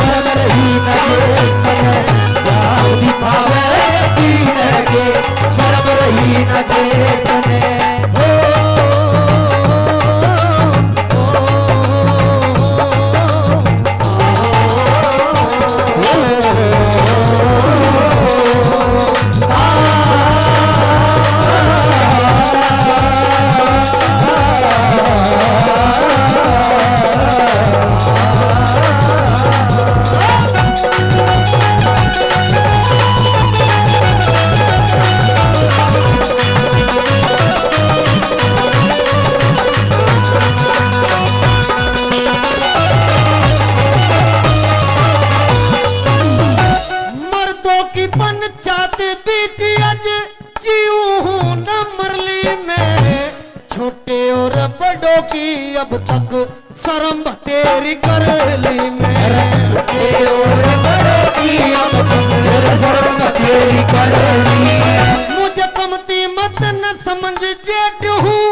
शर्म रही ना जेठ तने। जाग दिखावे बेटी रह के, शर्म रही ना जेठ तने। हो, मर्दों की पंचायत बीच आज जीव हूँ न मरली में। छोटे और बड़ों की अब तक शर्म बतेरी कर ली मैं। छोटे और बड़ों की अब तक शर्म बतेरी कर ली। मुझे कमती मत न समझ जेठ हूँ,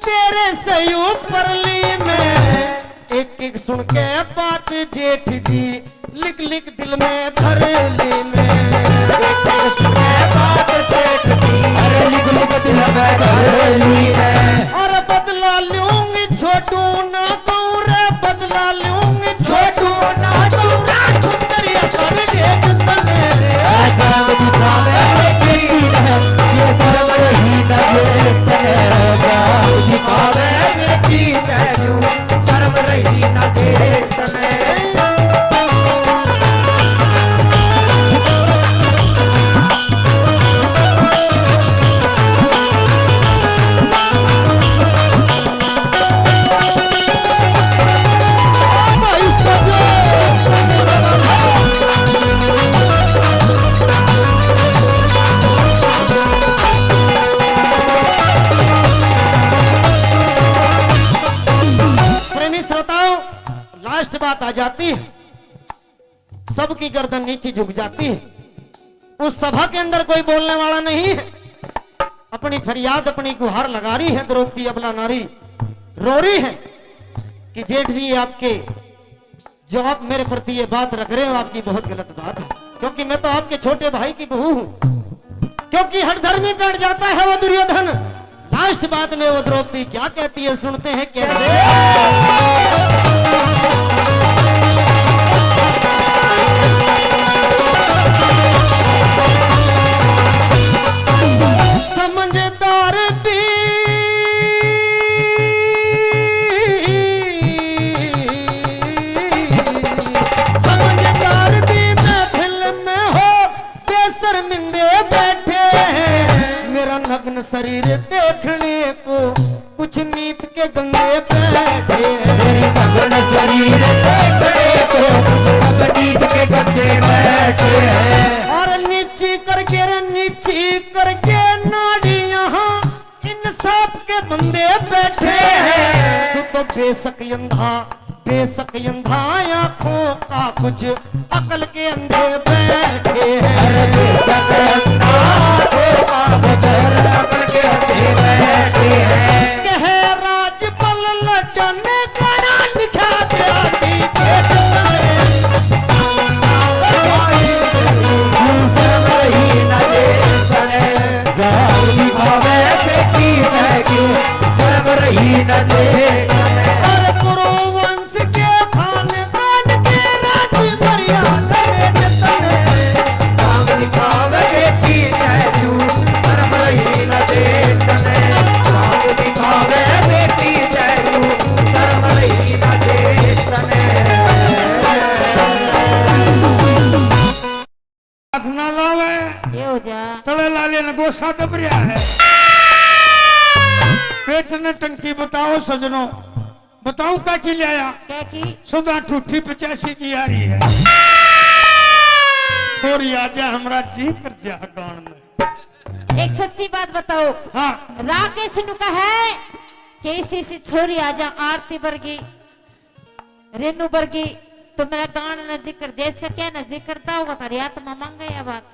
तेरे से ऊपर ली मैं। एक एक सुन के बात जेठ जी, लिख लिख दिल में धर ली मैं। एक एक सुन के बात जेठ जी, अरे लिख लिख दिल में धर ली मैं। और बदला लूंगी छोटू ना कहूँ रे, बदला लूंगी छोटू ना कहूँ रे। सुंदरिया कर देख तने रे। जान दिखावे बेटी ने, ये शर्म रही ना जेठ तने। जान दिखावे बेटी ने, शर्म रही ना जेठ तने। प्रेमी श्रोताओं, लास्ट बात आ जाती है, सबकी गर्दन नीचे झुक जाती है। उस सभा के अंदर कोई बोलने वाला नहीं है। अपनी फरियाद, अपनी गुहार लगा रही है द्रौपदी अबला नारी, रो रही है कि जेठ जी, आपके, जो आप मेरे प्रति ये बात रख रहे हो, आपकी बहुत गलत बात है, क्योंकि मैं तो आपके छोटे भाई की बहू हूँ। क्योंकि हठधर्मी बैठ जाता है वो दुर्योधन। लास्ट बात में वो द्रौपदी क्या कहती है, सुनते हैं कैसे। समझदार भी, समझदार भी महफिल में हो, बेशर्मिंदे बैठे हैं। मेरा नग्न शरीर देखने को कुछ नीत के गंदे बैठे हैं। मेरे नग्न शरीर देखने को कुछ सब नीत के गंदे बैठे हैं। और नीची करके रे, नीची करके नाड़ियां, इंसाफ के बंदे बैठे हैं। तू तो बेशक अंधा, बेशक अंधा, आंखों का कुछ अकल के अंधे बैठे हैं। अरे बेशक अंधा, आंखों का कुछ अकल के अंधे बैठे हैं। कह राजपाल लटन गाना लिखा दिया थी। शर्म रही न जे। अरे कुरुवंश के खानदान के राज मर्यादा में तने। चांद दिखावे बेटी जैनू, शर्म रही न जे तने। चांद दिखावे बेटी जैनू, शर्म रही न जे तने। हाथ ना लावे। ये हो जा। तले लाले ने गोसा दब रहा है। पेट ने टंकी बताओ सजनो, बताऊं क्या की ले आया? क्या की? सुधा ठूठी पचासी की आ रही है। छोरी आजा, हमरा जी कर जा गान में। एक सच्ची बात बताओ। हाँ। राकेश नु कहे कि इसी सी छोरी आजा, आरती वर्गी, रेनू वर्गी, तो मेरा गान न जिक्र, जैसा क्या न जिक्र, ता होगा थारी आत्मा मांगे या बात।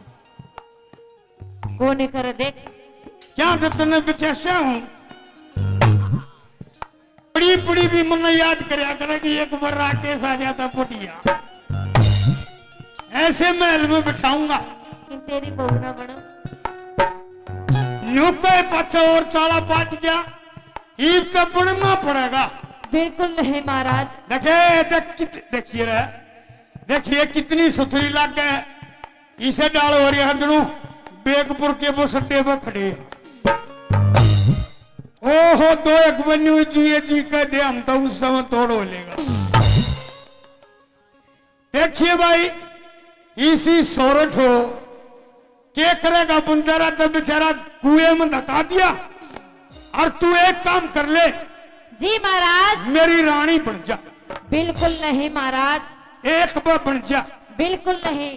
कोने करे देख। क्या तो तन्ने बेचैसा हूँ। पड़ी पड़ी भी मन्ने याद करया करे कि एक बार राकेश आ जाता पटिया। ऐसे महल में बिठाऊंगा। इन तेरी बहू ना बनो। न्यू के पाछे और चाला पाट गया। ईब तो बनना पड़ेगा। बिल्कुल नहीं महाराज। देखे, देख, कित-, देखिए रे, देखिए कितनी सुथरी लागे। इसे डाल हो रही है जणू बेगपुर के बस अड्डे पर खड़े हैं। ओहो, दो एक बन्यू जी, ये जी कह दे, हम तो उस समय तोड़ हो लेगा। देखिए भाई, इसी सोरठ हो, के करेगा बंजारा, तो बेचारा कुएं में धका दिया। और तू एक काम कर ले, जी महाराज। मेरी रानी बन जा। बिल्कुल नहीं महाराज। एक बार बन जा। बिल्कुल नहीं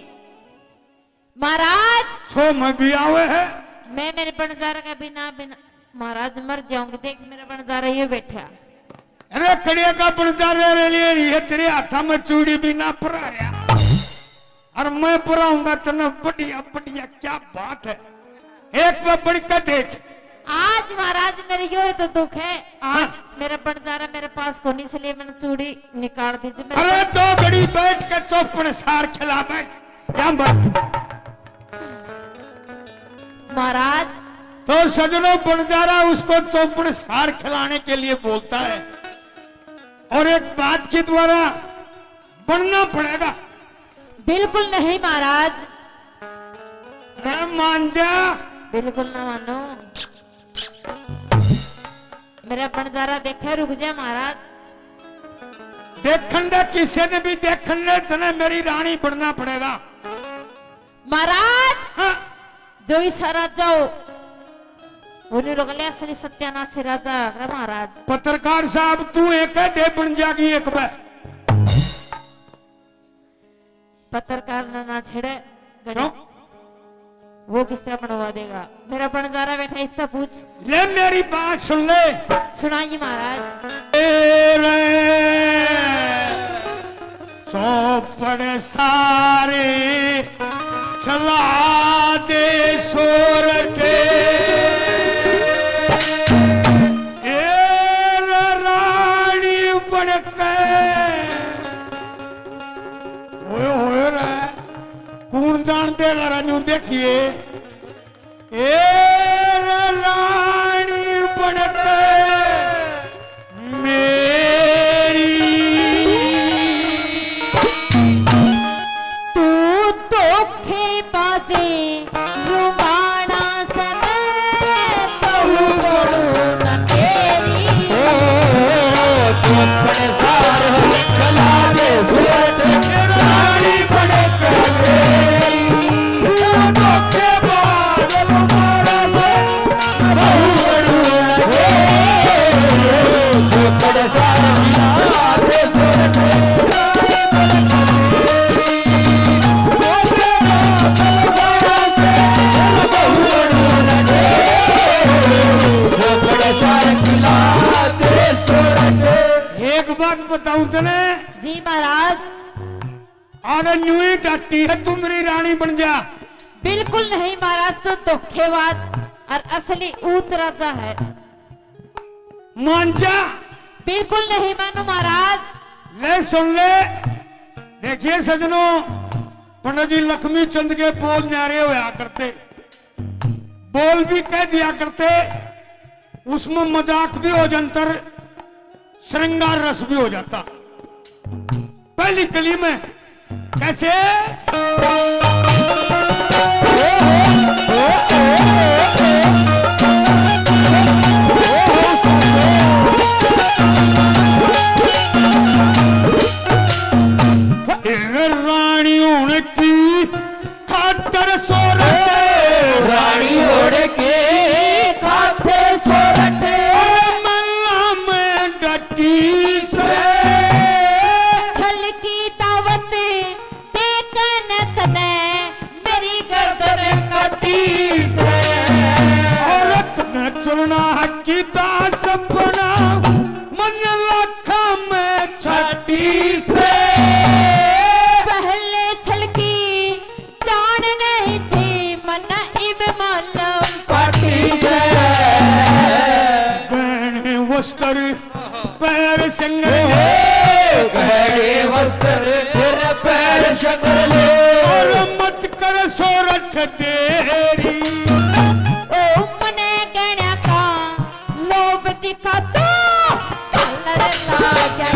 महाराज। सो मैं भी आवे है। मैं मेरे बंजारा का बिना, बिना महाराज मर जाऊंगी। देख मेरा बंजारा ये बैठा। अरे कड़िया का बंजारा रे लिए रही है, तेरे हाथा में चूड़ी भी ना परा रहा। और मैं पराऊंगा तने बढ़िया बढ़िया, क्या बात है, एक बार बढ़ के देख। आज महाराज मेरे यो ही तो दुख है, आज हाँ। मेरा बंजारा मेरे पास कोनी, इसलिए मैंने चूड़ी निकाल दी जी। अरे दो घड़ी बैठ के चौपड़ सार खिला बैठ। या मत। महाराज। तो सजनों, बंजारा उसको चौपड़ सार खिलाने के लिए बोलता है, और एक बात के द्वारा बनना पड़ेगा। बिल्कुल नहीं महाराज। अरे मान जा। बिल्कुल ना मानो। मेरा बंजारा देखे, रुक जा महाराज। देखण दे, किसी ने भी देखण दे, तने मेरी रानी बनना पड़ेगा। महाराज, हाँ। जो इसा राजा हो, उन्हें रोक लिया, असली सत्यानाशी राजा है महाराज। पत्रकार साहब, तू एक दे बन जागी एक बार। पत्रकार ना, ना छेड़े। क्यों? वो किस तरह बनवा देगा? मेरा बंजारा बैठा, इससे पूछ। ले मेरी बात सुन ले। सुनाइए महाराज। तेरे चौपड़ सारे खिला दे सोरठे। देखिए, ए रे रानी बनके मेरी। तू धोखेबाजे रुबाना से मैं बहू बनू न तेरी। ओ, चौपड़ सार कला दे सूरत रानी बनके मेरी। एक बात बताऊं तने। जी महाराज। अरे न्यू ही डटी है, तू मेरी रानी बन जा। बिल्कुल नहीं महाराज, तू धोखेबाज और असली ऊत राजा है। मान जा। बिल्कुल नहीं मानू महाराज। ले सुन ले, देखिए सजनों, पंडित जी लक्ष्मी चंद के बोल न्यारे होया करते, बोल भी कह दिया करते, उसमें मजाक भी हो जाता, श्रृंगार रस भी हो जाता। पहली कली में कैसे? ए रानी होण की खातर सोरठ। रानी होण की खातर सोरठ। मल्ला में डटी से। छल की दावत देकन तने मेरी गर्दन काटी से। औरत ने चुना किता सपना मन लाखा में छाटी से। पहले छलकी जान नहीं थी मन इब मालूम पाटी से। गहने वस्त्र पैर संगल ले। गहने वस्त्र फिर पैर संगल ले। और मत कर सोरठ देरी। ओ मने गहना का लोभ दिखा तो कलर लागे।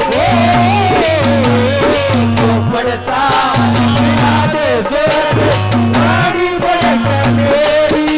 चौपड़ सा मिला दे सोरठ, रानी बन के मेरी।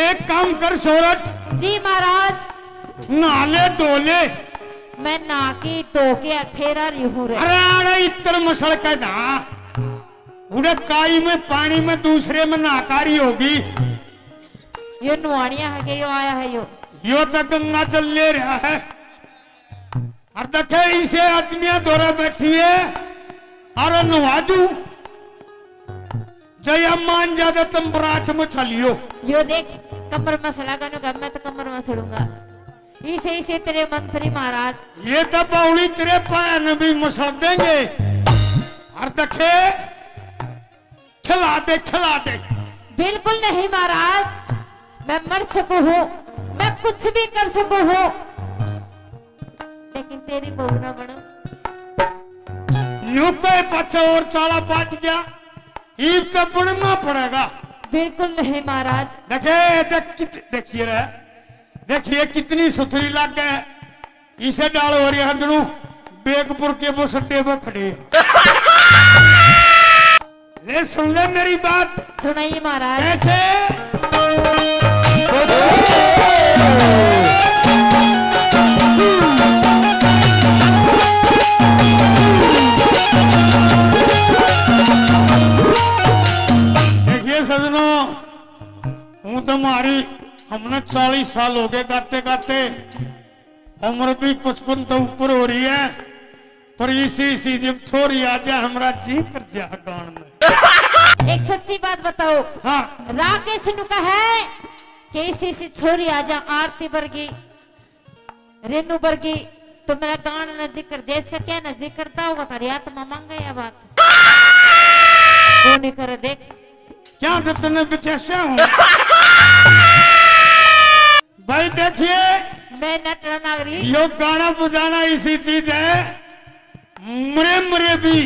एक काम कर सोरठ। जी महाराज। नहा ले, धो ले। मैं नहा के, धो के और फेर आ रही हूँ रे। अरे, अरे, इत्र मसल के नहा। उड़े काई में, पानी में, दूसरे में नहाकारी होगी। यो नुहानिया है के यो आया है यो? यो तो गंगा जल ले रहा है। और देखे, इसे आदमियां धोरे बैठी है, अरे नहा दूं। जया मान ज्यादा तुम बरात में चलियो। यो देख, कमर में सड़ा गनु, मैं तो कमर में सड़ूंगा। इसे, इसे तेरे मंत्री महाराज। ये तो बावली तेरे पैर भी मसल देंगे। और देखे, खिला दे, खिला दे। बिल्कुल नहीं महाराज, मैं मर सकूं हूँ, मैं कुछ भी कर सकूं हूँ, लेकिन तेरी बहू ना बनूं। रुके पाछे और चाला पाट गया, ईब तो बनना पड़ेगा। बिल्कुल नहीं महाराज। देखे, देख, कित-, देखिए रे, देखिए कितनी सुथरी लागे। इसे डाल हो रही है जणू बेगपुर के बस अड्डे पर खड़े। ले सुन ले मेरी बात। सुनाइए महाराज। कैसे? देखिए सजनों, हूँ तो मारी, हमने चालीस साल हो गए गाते गाते, उम्र भी पचपन तो ऊपर हो रही है, पर इसी इसी जब छोरी आ जा, हमरा जी कर जा गान में। एक सच्ची बात बताओ। हाँ। राकेश नु कहे कि इसी इसी छोरी आ जा, आरती वर्गी, रेनू वर्गी, तो मेरा गान न जिक्र, जैसे क्या न जिक्र करता होगा, थारी आत्मा मांगे या बात। कौन नहीं करे देख। क्या तो तन्ने बेचैसा हूँ। भाई देखिए, मैं नटना नागरी। यो गाना बजाना इसी चीज है, मरे मरे भी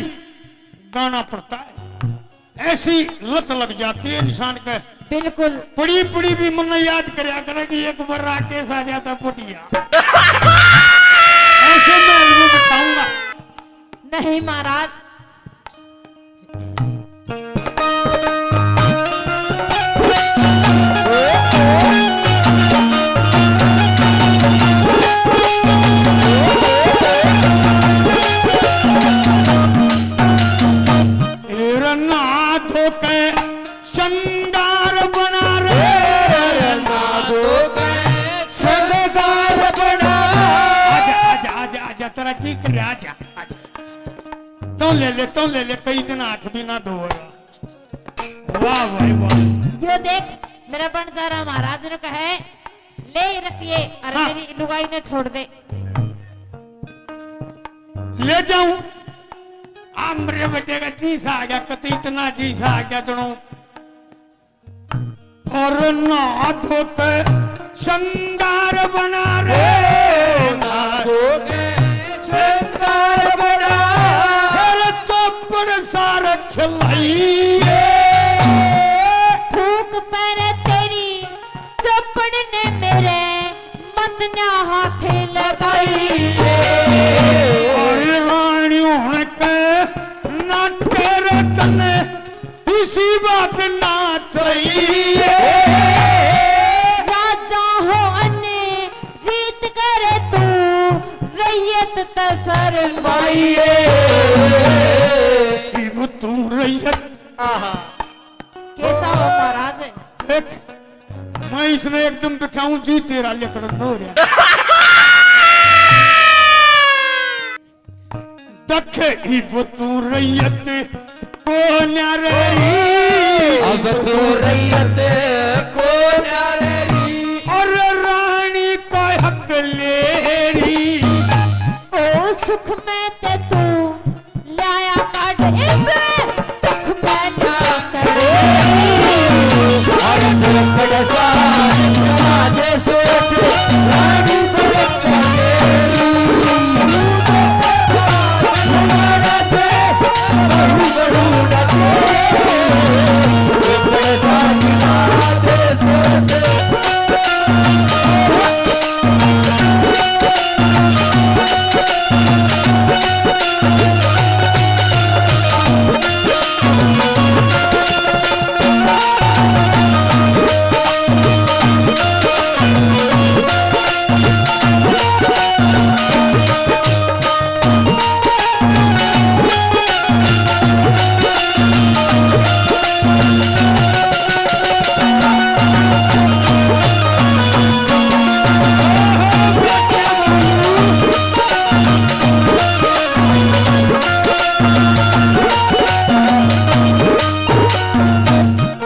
गाना पड़ता है, ऐसी लत लग जाती है इंसान के। बिल्कुल। पड़ी पड़ी भी मन याद करया करे कि एक बार राकेश आ जाता पुटिया। ऐसे महल में बिठाऊंगा। नहीं महाराज। तेरा ना धोखे संदार बना रे। ना धोखे संदार बना। आजा, आजा, आजा, आजा, तेरा जी कर रहा, आजा, आजा। तो ले ले, तो ले ले, कई दिन हाथ भी ना धोएगा। वाह भाई वाह। यो देख, मेरा बंजारा महाराज ने कहे, ले रखिए और हाँ। मेरी लुगाई ने छोड़ दे। ले जाऊं? आ मेरे बेटे का जी सा आ गया, कति इतना जी सा आ गया दोनों। और ना धोते संदार बना रे, ना धोते संदार बना। फिर चौपड़ सार खिलाइए। फूक पर तेरी चौपड़ ने मेरे मत ना हाथ लगाइए। और रानी होने के ना तेरे तने इसी बात ना चाहिए। राजा हो अने रीत करे तू, रैयत त शर्माइए। इब तू रैयत। आहा। के चाहो महाराज? देख, मैं इसने एकदम बिठाऊं जी, तेरा लिकड़न हो रहा। दखे इब तू रैयत को न्यारी। अब तू रैयत को न्यारी। और रानी का हक ले री। ओ सुख में ते तू लाया काट इब दुख में ना करे। और चरपड़ सा राधे सोच रानी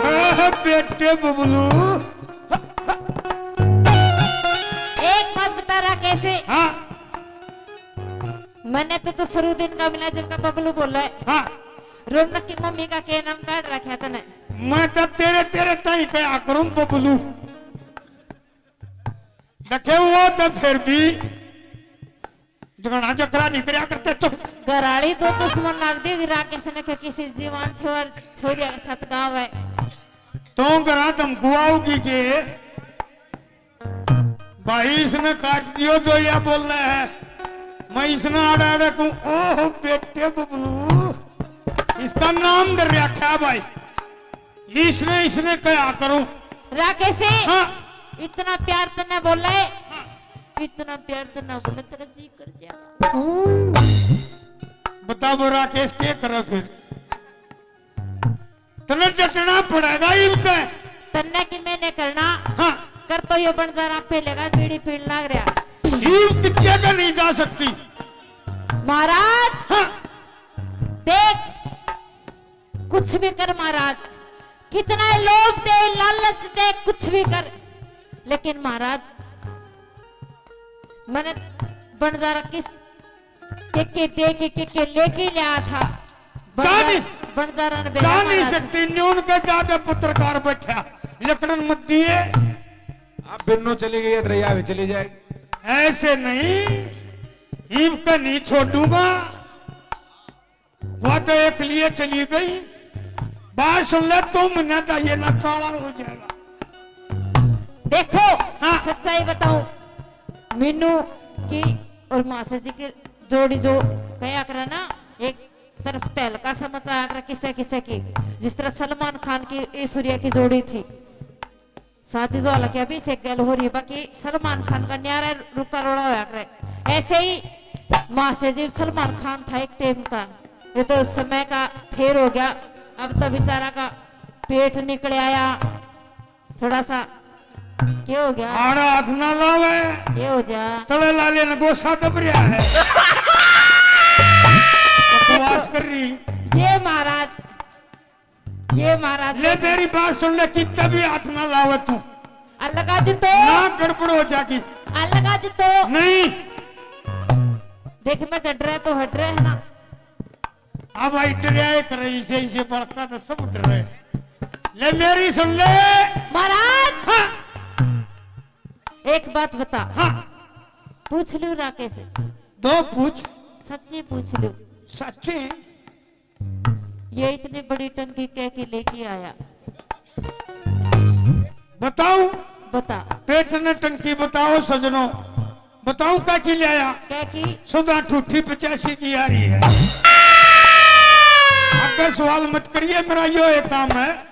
आह, बेटे बबलू। एक बात बता रहा कैसे? हाँ। मैंने तो, तो शुरू दिन का मिला जब का बबलू बोला है। हाँ। रौनक की मम्मी का क्या नाम काट रखा तने? मैं तो तेरे, तेरे ताई कहा करूं बबलू। देखे वो तो फिर भी झगड़ा झगड़ा नहीं करया करते, चुप। घराली तो दुश्मन लाग दी राकेश ने, के किसी जवान छोर, छोरिया के साथ गाँव है। तो घरा धमकुआओगी के भाई इसने काट दियो जो या बोल रहा है। मैं इसने आड़े आड़े कहूँ, "ओह बेटे बबलू, इसका नाम धर रखा है भाई।" इसने, इसने कहा करूँ। राकेश, हाँ। इतना प्यार तन्ने बोले, इतना प्यार तन्ने बोले, तेरा जी कर जाएगा। बता वो राकेश, के करे फिर? तन्ने डटना पड़ेगा इनके। तन्ने की मैंने करना। हाँ। कर तो यो बंजारा पहले का बीड़ी पीण लाग रहा। इब कितने का नहीं जा सकती। महाराज। हाँ। देख, कुछ भी कर महाराज, कितना लोभ दे, लालच दे, कुछ भी कर, लेकिन महाराज, मैंने बंजारा किस के के दे के, के के लेके लिया था। जा बंजारा, नहीं, बंजारा ने जा बेरा नहीं महाराज। सकती, न्यून के ज्यादा पत्रकार बैठा, लकड़न मत दिए। आप बिन्नो चली गई है, दरिया में चली जाएगी। ऐसे नहीं, इब का नहीं छोड़ूंगा। वो तो एक लिए चली गई। बात सुन ले, तुम ना तो ये ना चाला हो जाएगा। देखो, हाँ। सच्चाई बताऊं, मीनू की और मासा जी की जोड़ी जो कया करे ना, एक तरफ तहलका सा मचाया करे किसे किसे की, जिस तरह सलमान खान की ऐश्वर्या की जोड़ी थी। शादी तो हालांकि अभिषेक गैल हो रही है, बाकी सलमान खान का न्यारा रुका रोड़ा होया करे। ऐसे ही मासा जी सलमान खान था एक टाइम का, ये तो समय का फेर हो गया। अब तो बेचारा का पेट निकल आया थोड़ा सा। क्या हो गया? आड़ा हाथ ना लावे। क्या हो जा? तले लाले ने गोसा दब रहा है। बकवास कर रही। ये महाराज, ये महाराज। ले मेरी बात सुन ले, कितना भी हाथ ना लावे तू। आ लगा दे तो। ना गड़बड़ हो जाएगी। आ लगा दे तो। नहीं। देख, मैं डर रहा तो हट रहा है ना। अब आई डरिया एक रही से, इसे बड़का तो सब डर रहे। ले मेरी सुन ले। महाराज। हाँ। एक बात बता। हाँ। पूछ लूं राकेश? दो पूछ। सच्ची पूछ लूं? सच्ची। ये इतनी बड़ी टंकी कह के लेके आया? बताओ। बता। पेट ने टंकी बताओ सजनो, बताओ क्या की ले आया? क्या की? सुधा ठूठी पचासी की आ रही है। आगे सवाल मत करिए, मेरा यो एक काम है।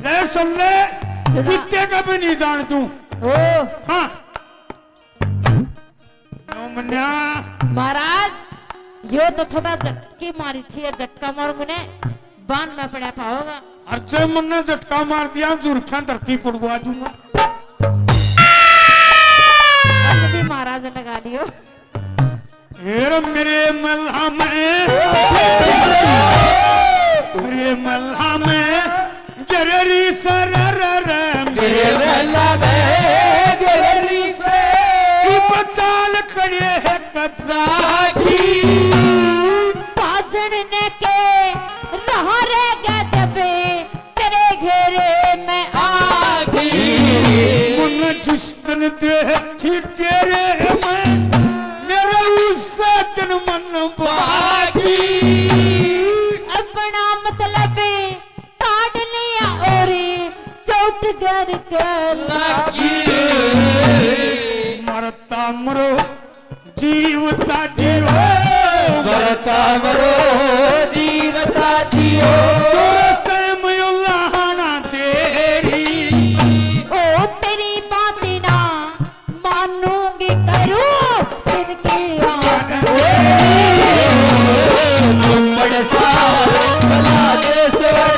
ले सुन ले, सुना। कितने का भी नहीं जान तू। ओ। हाँ। नो मन्या। महाराज, यो तो छोटा झटकी मारी थी, ये झटका मार मुने बांध में पड़ा पाओगा। अरे मन्ने झटका मार दिया, जुरख्या धरती पड़वा दूंगा। अभी महाराज लगा लियो। फिर मेरे महला में, मेरे महला में जररी सरर, मेरे महला में जररी से। बचाल करे है कच्चा की। बाजन ने के रहा रह गया जब तेरे घेरे में आगी। मन जिस दिन देखी तेरे में, मेरा उस दिन मन बागी। अपना मतलब काट लिया और चोट घर के लागी। मरता मरो जीवता जियो। मरता मरो जीवता जियो। तोरा से मयूला हाना तेरी। ओ तेरी बात ना मानूंगी करूं फिर की आन। चुम्बड़ सा भला दे सोट।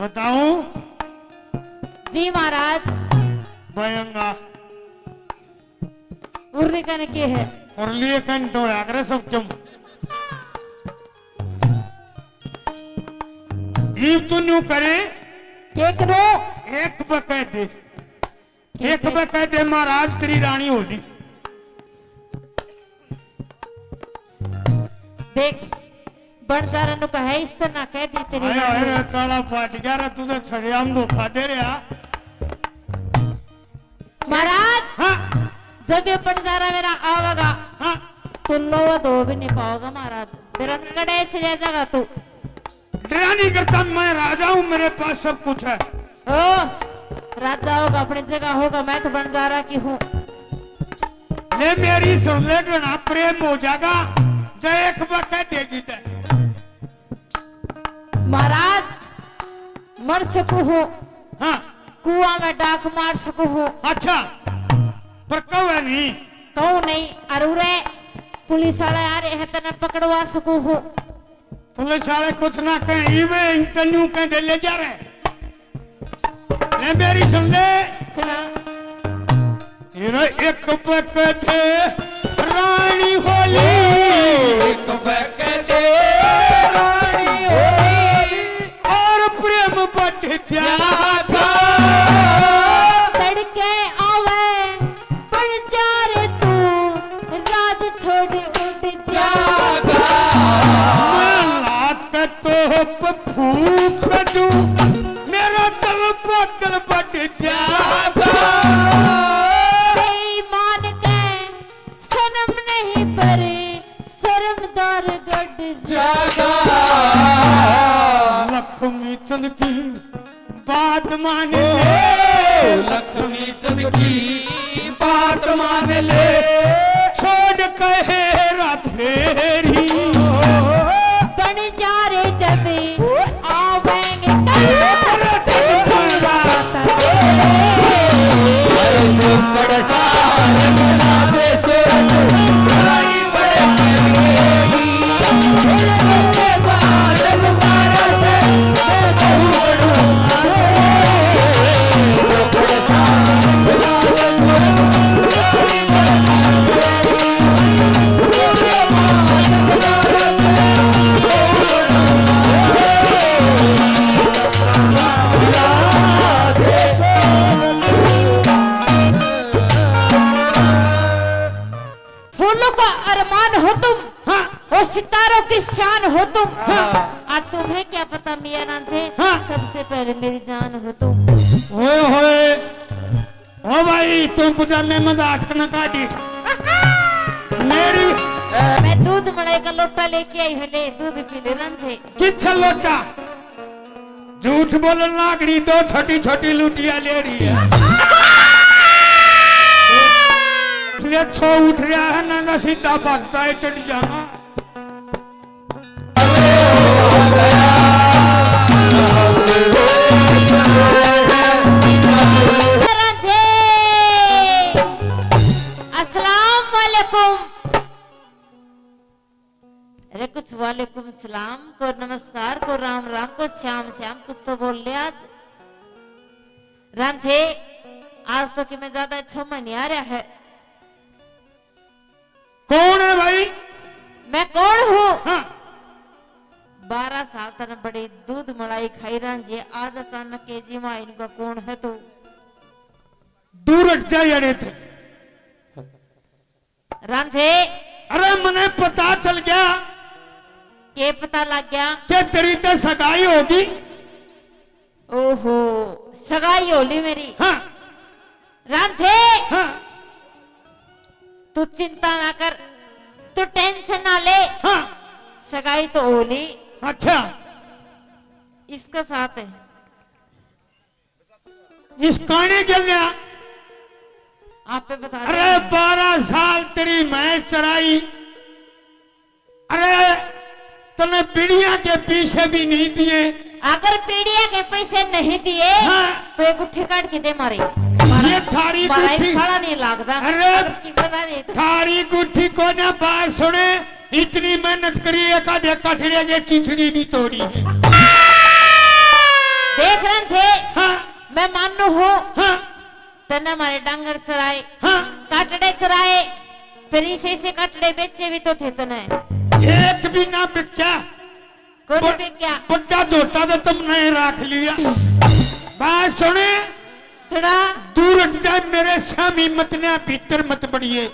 बताऊं? जी महाराज। बयंगा। उर्ली कन के है? उर्ली कन तो है, अगर सब तुम। इब तू न्यू करे। के करो? एक बके दे। एक बके दे महाराज, तेरी रानी हो जी। देख, बणजारा नु कहे, इस तरह कह दी तेरी आया रानी। है रे, चाला पाट गया रे, तू तो सरेआम धोखा दे रहा। महाराज, हाँ। जब ये बणजारा मेरा आवेगा, हाँ। तो लोहा धो भी नहीं पाओगा महाराज, मेरा कड़े चले जाएगा तू। डरा नहीं करता, मैं राजा हूँ, मेरे पास सब कुछ है। ओ, राजा होगा, अपनी जगह होगा, मैं तो बणजारा की हूँ। ले मेरी सुन ले, घना प्रेम हो जाएगा, जय एक बार कह देगी तै। महाराज, मर सकू हूँ। हाँ। कुआं में डाक मार सकू हूँ। अच्छा, पर कहू है नहीं। कहू नहीं, अरे पुलिस वाले आ रहे हैं, तने पकड़वा सकू हूँ। पुलिस वाले कुछ ना कहें, इवे interview कह दे ले जा रहे। ले मेरी सुन ले। सुना। तेरा एक बकते रानी होली, एक बकते रानी होली, और प्रेम बढ़ जाता। तड़के आवे बणजारे तू, राज छोड़ उठ जागा। मैं लात तोप फूक दूं, मेरा दिल पागल बन जागा। बेईमान के सनम नहीं पर शर्मदार गढ़ जागा। लक्ष्मी चंद की बात मान ले। लक्ष्मी चंद की बात मान ले। छोड़ कहेरा फेरी। बणजारे जब आवेंगे कल। अरे चुपड़ सार बना दे सूरज। फूलों का अरमान हो तुम, हाँ। और सितारों की शान हो तुम। हाँ। और तुम्हें क्या पता मियाँ रांझे, हाँ। सबसे पहले मेरी जान हो तुम। ओए होए, ओ भाई, तुम पजामे में हाथ न काटी। मेरी मैं दूध मलाई का लोटा लेके आई हूँ, ले दूध पी ले रांझे। कित्थे लोटा? झूठ बोलन लाग रही, दो छोटी छोटी लुटिया ले रही है। इसलिए छो उठ रहा है ना, ना सीधा भगता है चढ़ जाना। रांझे, अस्सलाम वालेकुम। अरे कुछ वालेकुम सलाम, को नमस्कार, को राम राम, को श्याम श्याम, कुछ तो बोल ले आज। रांझे, आज तो कि मैं ज्यादा अच्छो में नहीं आ रहा है। कौन है भाई? मैं कौन हूँ? हाँ। बारह साल तने बड़ी दूध मलाई खाई रांझे, आज अचानक के जी माँ इनका कौन है तू? दूर हट जा यार इधर। रांझे। अरे मने पता चल गया। के पता लग गया? के तेरी ते सगाई होगी। ओहो, सगाई होली मेरी। हाँ। रांझे। हाँ। तू चिंता ना कर, तू tension ना ले। हाँ। सगाई तो होली। अच्छा। इसके साथ है। इस काने के लिया। आप पे बता अरे, बारह साल तेरी मैं चराई। अरे, तने बीड़िया के पैसे भी नहीं दिए। अगर बीड़िया के पैसे नहीं दिए, हाँ। तो ये गुट्ठी काट के दे मारे। ये थारी गुट्ठी। साला नहीं लागदा। अरे, अगर की बना दे तो। थारी गुट्ठी को ना बात सुने। इतनी मेहनत करी, एक आधे कठड़े के चिचड़ी भी तोड़ी है। देख मैं मानू हूँ। हाँ। तने हमारे डांगर चराए, हाँ। काटड़े चराए, फिर इसे, इसे काटड़े बेचे भी तो थे तने। एक भी ना बिक्या। कोनी बिक्या। बड्डा झोटा तो तुमने ही राख लिया। बात सुने। सुना। दूर हट जाए मेरे स्वामी, मत ना भीतर मत बढ़िए।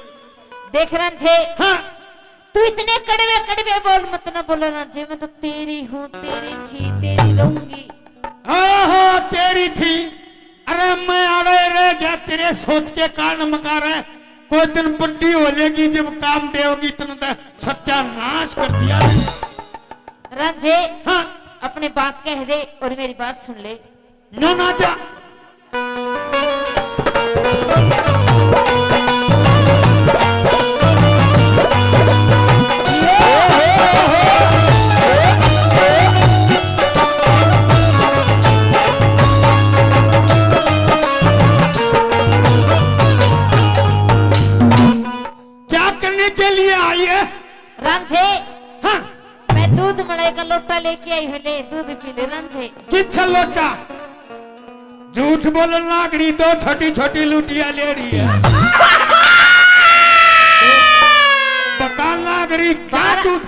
देख रांझे। हाँ। तू इतने कड़वे कड़वे बोल मत ना बोल रांझे, मैं तो तेरी हूँ, तेरी थी, तेरी रहूंगी। ओहो, तेरी थी। अरे मैं आड़े रह गया तेरे सोच के कारण मकार है। कोई दिन बड्डी हो लेगी जब काम देगी तने तो सत्यानाश कर दिया। रांझे, हाँ। अपनी बात कह दे और मेरी बात सुन ले। नो ना जा। क्या करने के लिए आई है? रांझे, हाँ। मैं दूध मड़ाई का लोटा लेके आई हूँ, ले दूध पी ले रांझे। कित्थे लोटा? झूठ बोलन लाग रही, दो छोटी छोटी लुटिया ले रही है। बकान लाग रही, क्या बारह, दूध?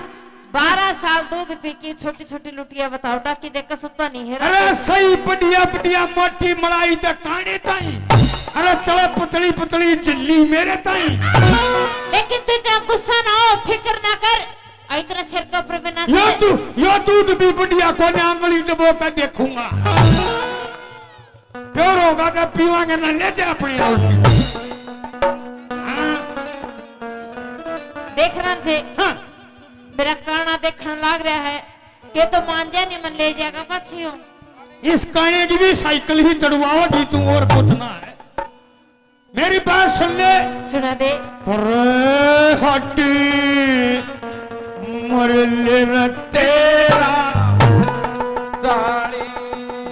बारह साल दूध पी के छोटी छोटी लुटिया बताओ, डाकी देख के सुता नहीं है। अरे सही बढ़िया बढ़िया मोटी मलाई ते काने ताई, अरे तले पतली पतली झिल्ली मेरे ताई। लेकिन तू इतना गुस्सा ना हो, फिक्र ना कर, और इतना सिर के ऊपर भी ना यो चढ़े। दू-, यो दूध भी बढ़िया कोने, आंगली दबो के देखूंगा। प्योर होगा तो पीवांगे ना, ले जा अपनी आउटी। हाँ। देख रांझे, हाँ। मेरा काना देखण लाग रहा है, के तो मान जा नहीं मन ले जाएगा पाछी हो। इस काने की भी साइकिल ही तड़वाओगी तू, और कुछ ना है। मेरी बात सुन ले। सुना दे। पर हट मर ले रे तेरा ताली।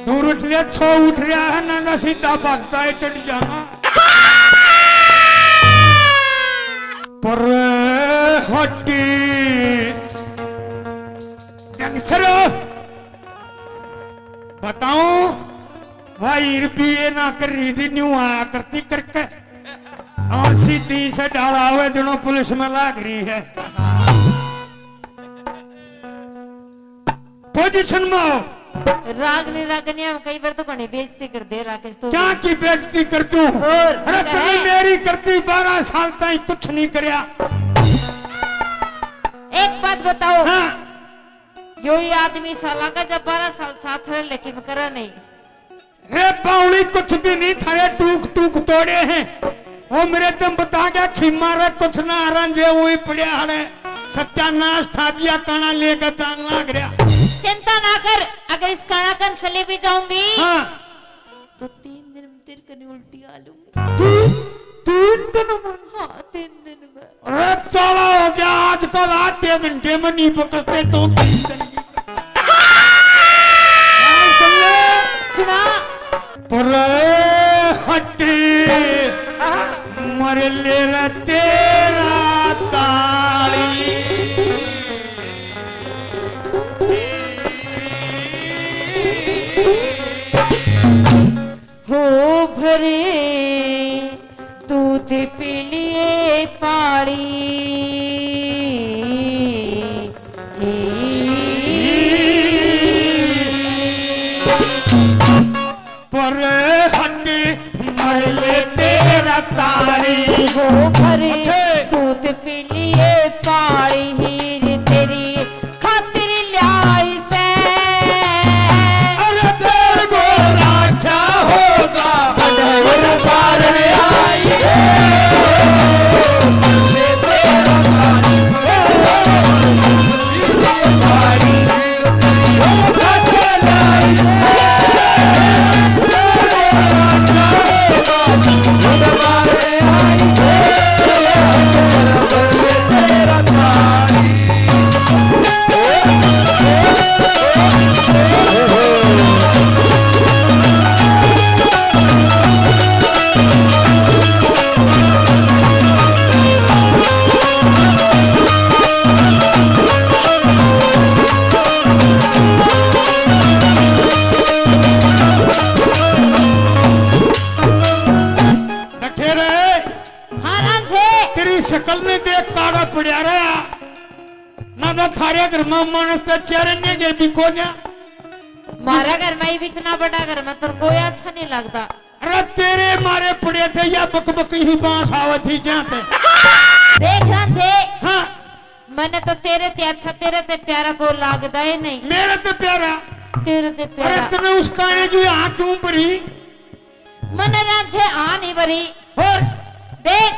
दूर उठ ले, छो उठ रहा है ना, ना सीधा भगता है चढ़ जाना। पर हट गैंगस्टर। बताऊं भाई, रुपये ना कर रही थी, न्यू आया करती करके। और सीधी से डाला हुए दिनों पुलिस में लाग रही है। पोजीशन में हो। रागनी, रागनिया में कई बार तो घणी बेइज्जती कर दे राकेश तू। क्या की बेइज्जती कर दूं? और अरे क्या तूने है? मेरी करती बारह साल ताई कुछ नहीं करया। एक बात बताओ। हाँ। यो ही आदमी साला का जब बारह साल साथ रह लेकिन करा नहीं। रे बावली, कुछ भी नहीं, थारे टूक टूक तोड़े हैं। वो मेरे तुम बता गया खीमा रे, कुछ ना रांझे, वो ही पड़या हड़े। सत्यानाश ठा दिया, काना लेके जान लाग रहा। चिंता ना कर, अगर इस काना कन चली भी जाऊंगी, हाँ। तो तीन दिन में तेरे कने उल्टी आ लूंगी। तीन, तीन दिन में? हाँ, तीन दिन में। अरे चाला हो गया, आजकल आधे घंटे में नहीं पकड़ते तो तीन दिन की। ध्यान सुन ले। सुना। पर हट मर ले रे तेरा ताली। हो भरे दूध पी लिए पानी। पर हट मर ले तेरा ताली। हो भरे अच्छा। दूध पी लिए पानी हीर तेरी खातिर ल्याई सै। अरे तेरे को राख्या होगा, बड़े बार आई है। घर में मानस तो चरने के भी कोन्या। मारा घर में ही इतना बड़ा घर में तेरे कोई अच्छा नहीं लगता। अरे तेरे मारे पड़े थे या बकबक ही बांस आवत थी जहाँ थे। देख रांझे। हाँ। मैंने तो तेरे ते अच्छा, तेरे ते प्यारा को लागदा ही नहीं। मेरे ते प्यारा? तेरे ते प्यारा। अरे तने उस काने की आँख क्यों भरी? मने रांझे आ नहीं भरी। और? देख,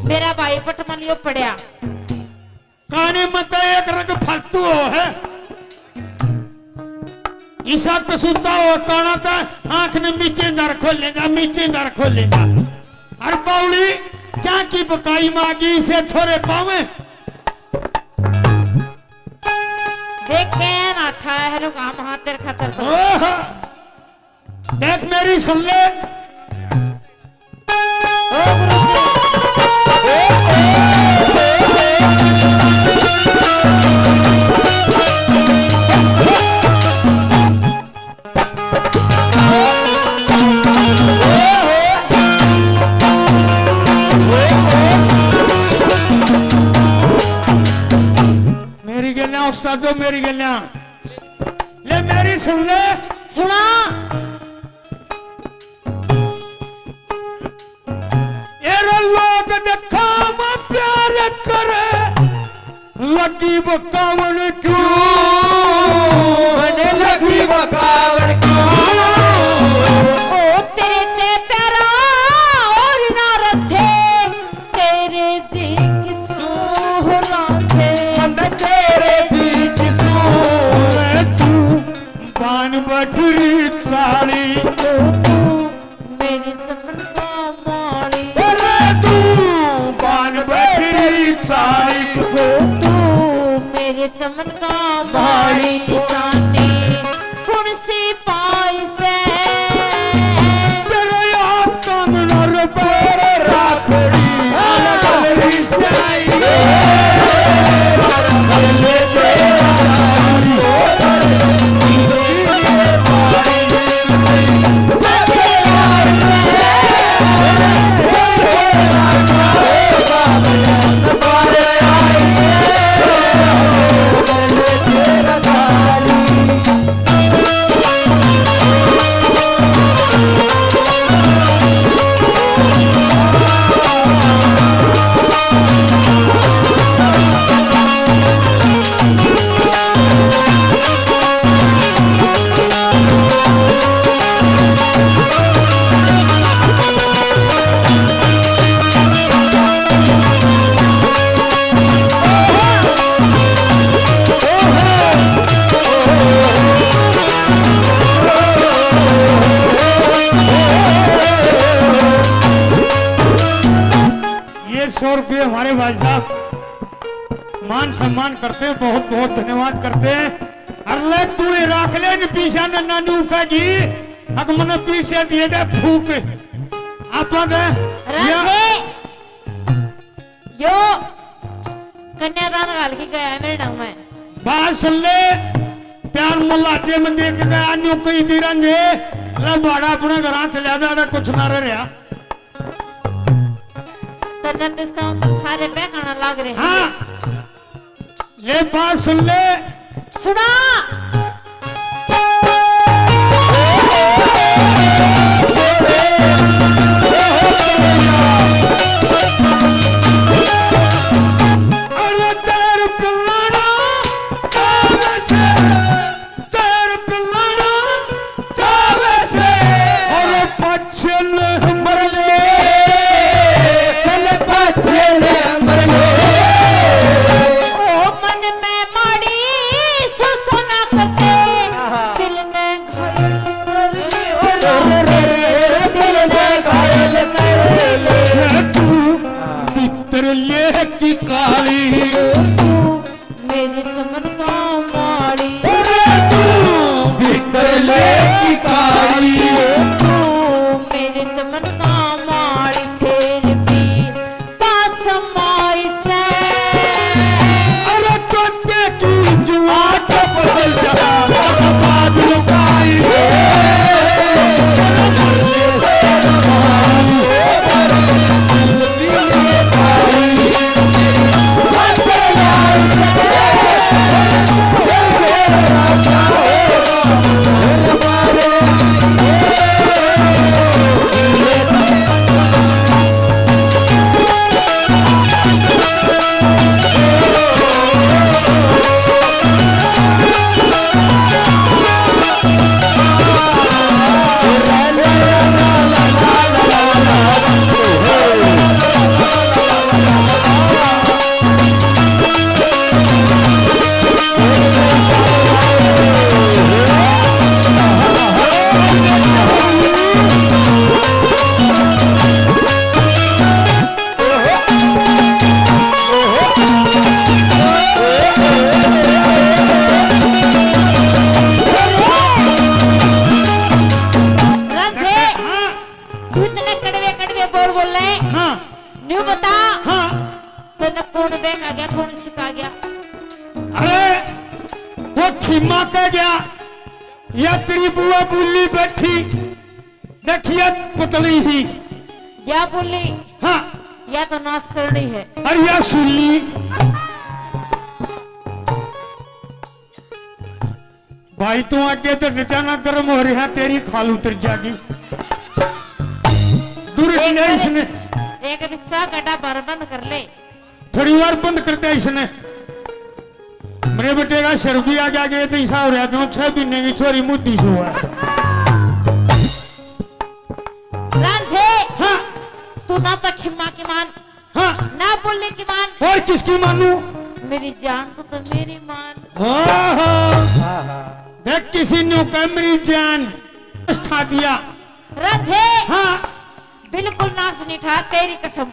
मेरा भाई पटमलियो पड़या। काने मत एक रंग फालतू हो है। ईसा कसूता हो काना ता आंख ने मीचे दर खोले जा, मीचे दर खोले जा। अर बावली क्या की बकाई मागी इसे छोरे पावे। देख के ना ठा है रुका महा तेरे खातर तो। ओह! देख मेरी सुन ले। ओ गुरु जी। मेरी गल्ला उस्तादो, मेरी गल्ला। ले मेरी सुन ले। सुना। एरे लोग दिखावा प्यार करे, लगी बकावन क्यों? मने लगी बकावन क्यों? ओ तेरे ते प्यारा और ना रखे, तेरे जी किसू हो रांझे। मने तेरे जी किसू। मैं तू बान बटरी चाली। ओ तू मेरी चमन का माली। अरे तू बान बटरी चाली। ओ तू मेरी चमन का माली। निशानी कौन सी पाई से? तेरे आप तन नर पर राखड़ी। हाँ। ये सौ रुपये हमारे भाई साहब मान सम्मान करते हैं, बहुत बहुत धन्यवाद करते हैं। अरे तू ही रख ले इन पीछा ने नानू का जी, अक मने पीछे दिए दे फूक। आपा दे राधे। यो कन्यादान घाल के गया है मेरे नाम में। बात सुन ले, प्यार मल्लाजे में देख गया न्यू कई दी रांझे, ले बाड़ा अपने घरां चला जा, कुछ ना रह रहा। तन्ने तो इसका मतलब सारे बहकाना लाग रहे हैं। हाँ। ले बात सुन ले। सुना। अरे चार पिल्लाना चावे से, चार पिल्लाना चावे से। और पच्छे नंबर ले, चल पच्छे नंबर ले। ओ मन में माड़ी सुसना या तेरी बुआ बुल्ली बैठी, देखिए पुतली ही। या बुल्ली? हाँ। या तो नाश करनी है। अरे या सुल्ली। भाई तू आगे तो डटा ना, गर्म हो रहा, तेरी खाल उतर जाएगी। दूर एक नहीं बार इसने। एक बिस्सा गड्ढा भर बंद कर ले। थोड़ी बार बंद कर दे इसने। मेरे बेटे का सर भी आ गया, ये तो ऐसा हो रहा जो छह महीने की छोरी मुद्दी से हुआ है। रांझे, हाँ। तू ना तो खिम्मा की मान, हाँ। ना बोलने की मान। और किसकी मानू? मेरी जान तो, तो मेरी मान। ओहो। देख किसी ने कहा मेरी जान, ठा दिया। रांझे, हाँ। बिल्कुल नाश नहीं ठा, तेरी कसम।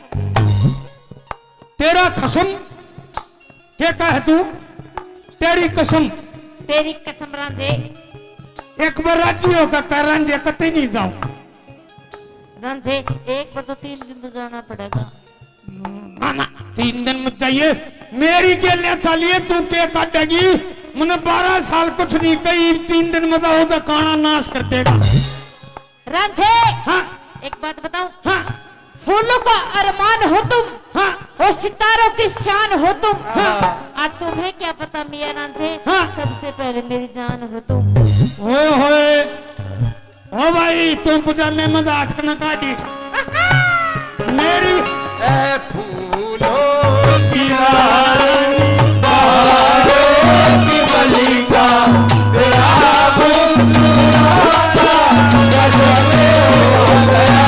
तेरा खसम? के कहे तू? तेरी कसम। तेरी कसम रांझे। एक बार राजी होकर कह, रांझे कतई नहीं जाऊं। रांझे, एक बार तो तीन दिन तो जाना पड़ेगा। ना, ना, तीन दिन मत जाइए। मेरी गेलियां चालिए, तू के काटेगी? मैंने बारह साल कुछ नहीं कही, तीन दिन में जाओ तो काना नाश कर देगा। रांझे, हाँ। एक बात बताऊं? हाँ। फूलों का अरमान हो तुम, हाँ। और सितारों की शान हो तुम। हाँ। और तुम्हें क्या पता मियाँ रांझे, हाँ। सबसे पहले मेरी जान हो तुम। ओए होए, ओ भाई, तुम पजामे में हाथ न काटी। मेरी ए फूलों की रानी, बहारों की मलिका, तेरा मुस्कुराना गजब हो गया।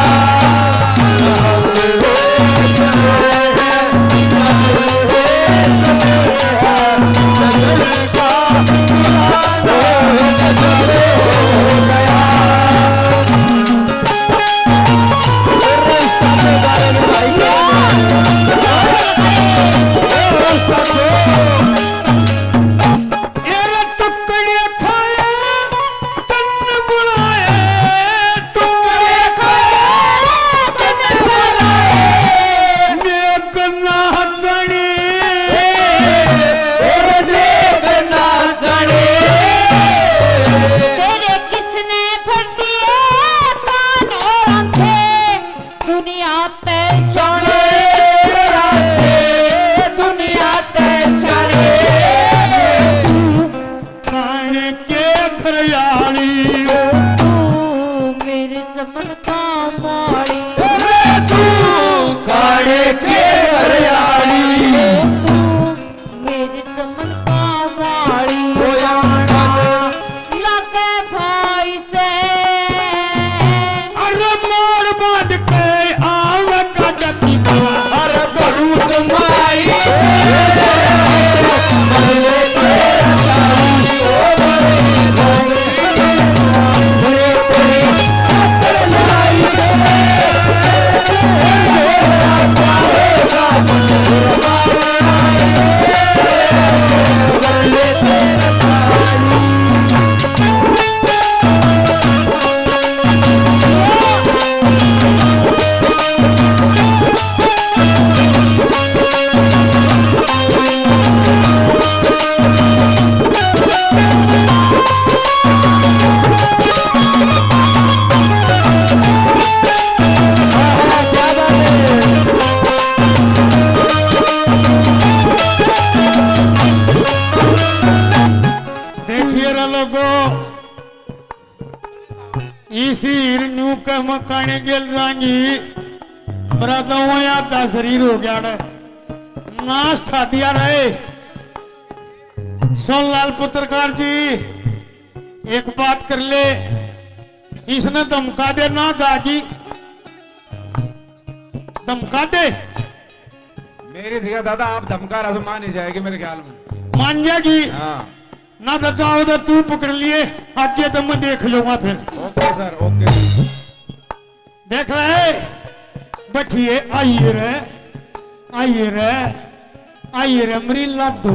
तेरे किसने भर दिए कान और आंखें, दुनिया ते जाने राजे, दुनिया ते जाने। कान के घरयाली, तू मेरे चमन का माली। रे तू कान के घरयाली, तू मेरे चमन का माली। लगे भाई से। अरे मोर बांध के आवे का जती का। अरे भरूच माई। देखिए रे लोगो, इसी हीर न्यू के मकाने गेल जाएंगी। मेरा तो वो आधा शरीर हो गया रे। नाश ठा दिया रे। सोनलाल पत्रकार जी, एक बात कर ले, इसने धमका दे ना जागी, धमका दे। मेरी जगह दादा आप धमका रहा तो मान ही जाएगी मेरे ख्याल में। मान जाएगी? हाँ। ना तो चाहो तो तू पकड़ लिए, आगे तो मैं देख लूंगा फिर। Okay sir, okay sir. देख रहे, बैठिए, आइए रे, आइए रे, आइए रे, मेरी लाडो।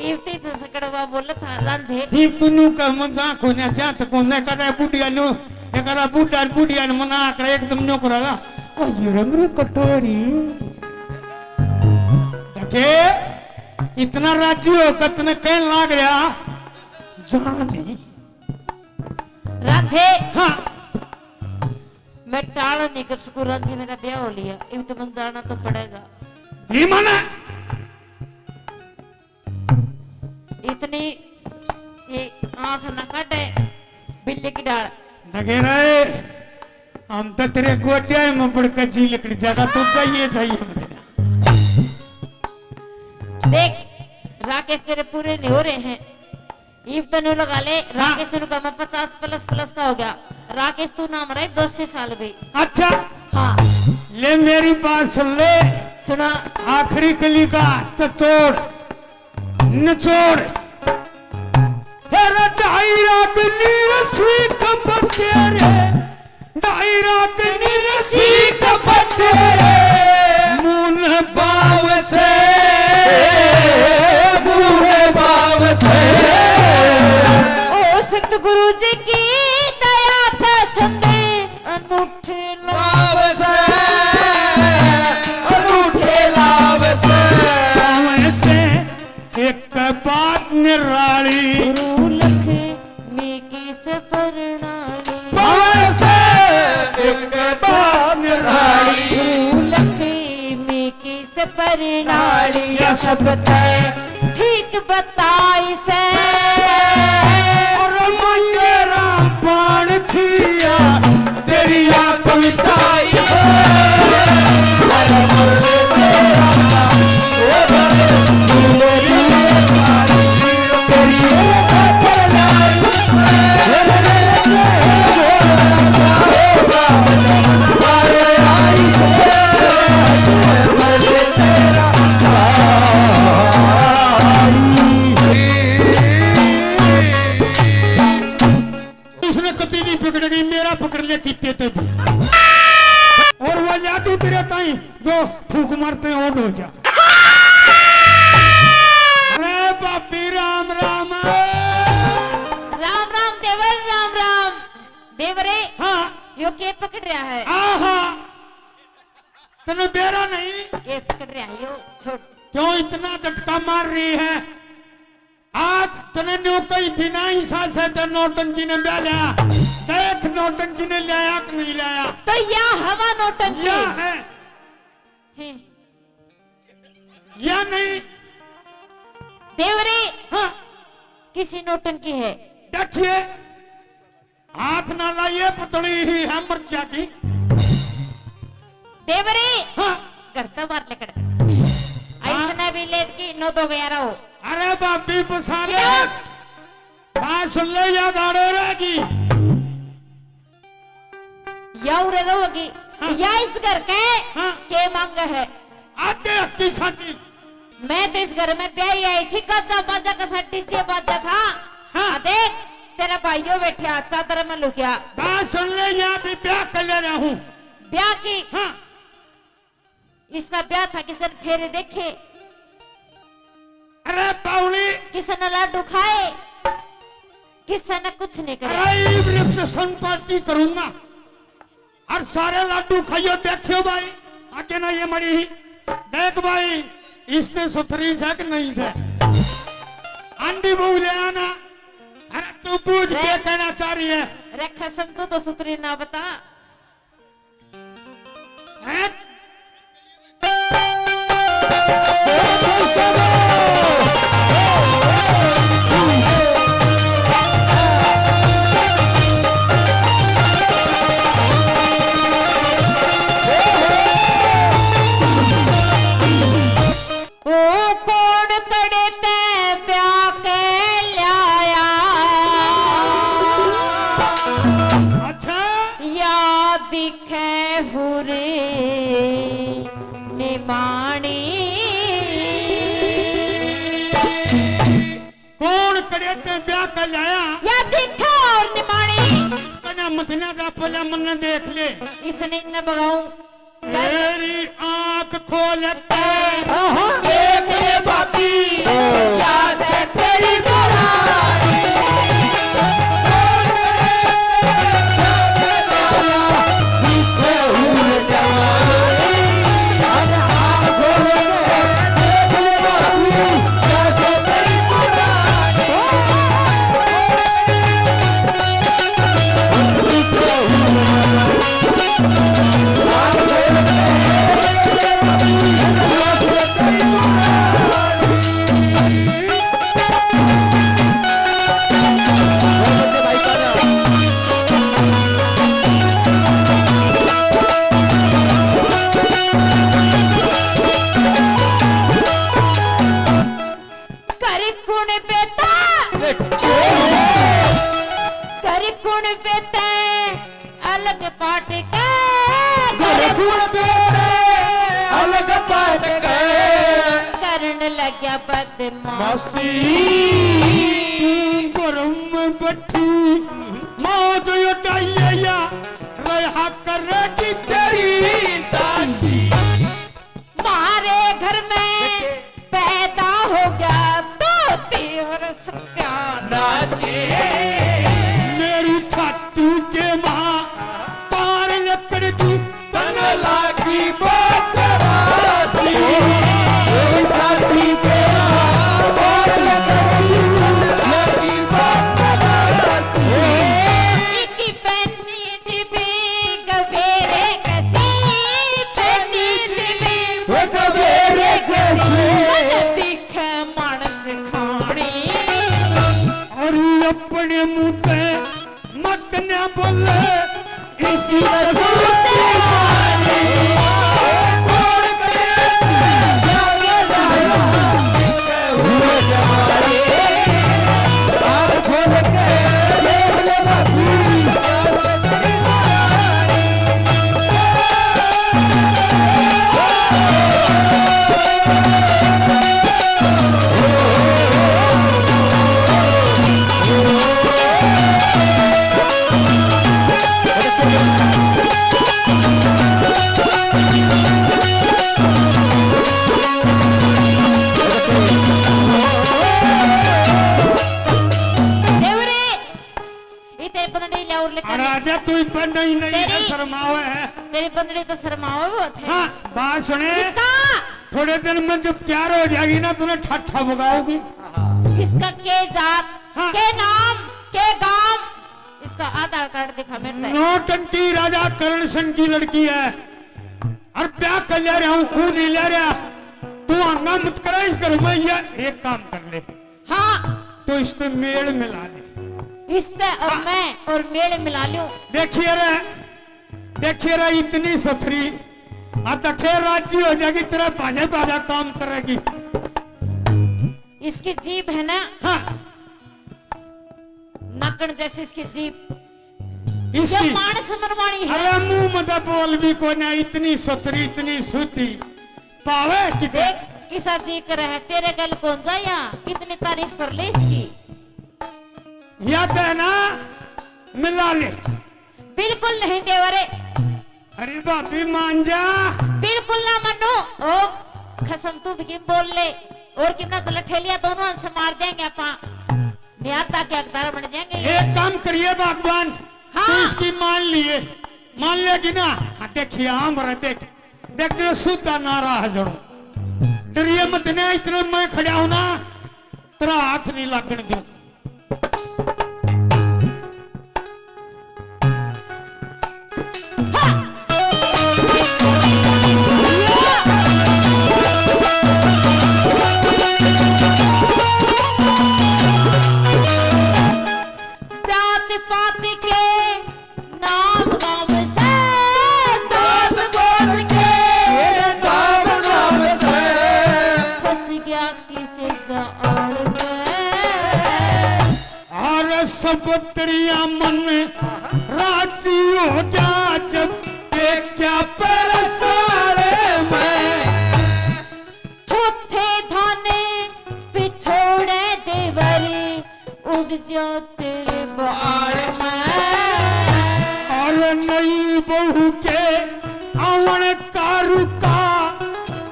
इवती तो सकड़वा बोले था रांझे। जीव तू न्यू कह, मन जा कोने, जा तो कोने, कदा बुढ़िया न्यू, ये कदा बुढ़ा, बुढ़िया ने मना कर एकदम न्यू करेगा। आइए रे, मेरी कटोरी। देखे, इतना राजी हो, कतने कहन लाग रहा। जाना नहीं। राधे। हाँ। मैं टाल नहीं कर सकूं राधे, मेरा ब्याह हो लिया, इब तो मन जाना तो पड़ेगा। नहीं माना। इतनी ये आंख ना काटे बिल्ली की डाल। नगेरा ए, हम तो तेरे गोड्या में पड़ के जी लिकड़ जाएगा, तू जाइए, जाइए मत ना। देख, राकेश तेरे पूरे नहीं हो रहे हैं। इब तन्नू लगा ले, हाँ। राकेश नु कहा मैं पचास प्लस प्लस का हो गया। राकेश तू ना मरा, इब दो सौ साल भी। अच्छा। हाँ। ले मेरी बात सुन ले। सुना। आखिरी कली का तो तोड़, निचोड़। तेरा ढाई रात नीरसी कब तेरे ढाई रात निरसी कपट रे, मुन बाव से, मुन बाव से। ओ सतगुरु जी की दया ते छंदे अनूठे लाव से, अनूठे लाव से। बाव से एक बात निराली। गुरु लख में किस प्रणाली। बाव से एक बात निराली। गुरु लख में किस प्रणाली। या सब तय ठीक बताई से। और मंगेरा पान थिया तेरी या कविता। इसने कभी नहीं पकड़ेगी, मेरा पकड़ ले कितने तो भी। और वो जादू तेरे ताई जो फूक मारते हैं, on हो जा। अरे भाभी, राम राम। राम राम देवर, राम राम। देवरे, हाँ। यो के पकड़ रहा है? आहा, तने बेरा नहीं। के पकड़ रहा है यो? छोड़। क्यों इतना झटका मार रही है? आज तने न्यू कही थी ना, इसा से तो नौटंकी ने ब्याह लिया। देख, नौटंकी ने लाया कि नहीं लाया? तो या हवा नौटंकी। या है। हैं। या नहीं। देवरे। हाँ। किसी नौटंकी है। देखिए, हाथ ना लाइए, पतली ही है मर्चा की। देवरे। हाँ। घर तो बाहर निकल। हाँ। ऐसने भी लेट की नौ दो ग्यारह हो। अरे भाभी, बसा ले। बात सुन ले, या गाड़े रहेगी। या उरे रहोगी। हाँ। या इस घर के हाँ। के मांग है? आते हक्की साथी। मैं तो इस घर में ब्याही आई थी, गाजा बाजा के साथ डीजे बाजा था। हाँ। आ देख, तेरा भाइयों बैठा चादर में लुकिया। बात सुन ले, यहाँ भी ब्याह कर ले रहा हूँ। ब्याह की? हाँ। इसका ब्याह था, किसी ने फेरे देखे? अरे बावली। किसी ने लाडू खाए? किसी ने कुछ नहीं करे। अरे इब रिसेप्शन पार्टी करूंगा। और सारे लाडू खाइयो, देखियो भाई, आगे ना ये मड़ी ही। देख भाई, इससे सुथरी से कि नहीं से? आंधी बहू ले आना। अरे तू पूछ, रे, क्या कहना चाह रही है? रे खसम, तू तो सुथरी ना बता। हैं? ओ कौन कड़े ते ब्याह के ल्याया? अच्छा। या दिखे हुरे निमाणी। कौन कड़े ते ब्याह के ल्याया? या दिखे और निमाणी। कन्या मथना का पहले मन्ने देख ले। इसने इन्ने बगाऊं। तेरी आंख खोल के आहा। देख ले भाभी, या से तेरी दरानी। पे तै अलग पाट के, घर गुण बेरे अलग पाट के। करण लग्या बदमाशी। तू भरम बट्टी मौज उठाइया, रहा करेगी तेरी दासी। म्हारे घर में पैदा हो गया तो तेरा सत्यानाश। मेरी छाती के माँ पार लकड़ की तंग लागी बात रासी। मेरी छाती के माँ पार लकड़ की तंग लागी बात रासी। इनकी पहनी जीबी गबेरे कसी, पहनी जीबी वो गबेरे कसी। मन दिखे मानस खानी। और अपने मुंह पे मत न बोले, इसी कसूर तेरी। देवरे, ये तेरे बंदड़ी ले और लेकर अरे आजा, तू इस पर नहीं, नहीं तेरी, शर्मावे है। तेरी बंदड़ी तो शर्मावे बहुत है। हाँ, बात सुने। इसका थोड़े दिन में जब तैयार हो जाएगी ना, तूने ठाठा बगाओगी। इसका के जात, हाँ। के नाम, के गाम, इसका आधार कार्ड दिखा मेरे पे। नौटंकी राजा करण सिंह की लड़की है। और ब्याह कर ले रहा हूँ, वो नहीं ले रहा। तू हंगा मत करे इस घर में, ये एक काम कर ले। हाँ। तो इस पे मेल मिला ले। इससे और हाँ। मैं और मेल मिला लूं। देखिए रे, देखिए रे, इतनी सथरी, आ तखे राजी हो जाएगी, तेरा बाजा बाजा काम करेगी। इसकी जीभ है ना, हाँ। नाकण जैसी इसकी जीभ। इसकी ये मानस मनवानी है। अरे मुंह में तो बोल भी कोन्या, इतनी सथरी, इतनी सूती। पावे किते? देख, किसा जी करे है, तेरे गल कौन जाया, कितनी तारीफ कर ले इसकी। या तो है ना, मिला ले। बिल्कुल नहीं देवरे। अरे भाभी मान जा। बिल्कुल ना मन्नू। ओ खसम, तू भी किम बोल ले। और किम ना तो लठेलिया दोनों से मार देंगे आपा। न्याता के हकदार बन जाएंगे। एक काम करिए बागवान, हाँ। तू इसकी मान लिए, मान लेगी ना? हाँ, देखिए, हाँ, मरा देख, देख, ये सुद्धा नारा है जणो। डरिए मत ना, इतने मैं खड़ा हूं ना, तेरा हाथ नहीं लगने दूं। जात पात के नाम गाम से, जात पात के नाम गाम से, फंस गया किसी जाल में। और सब तेरिया मन राजी हो जा, जब देखा परसाले में। उठे थाने पिछोड़े देवरी, उड़ जा तेरे बाल में। और नई बहू के आवन का रुका,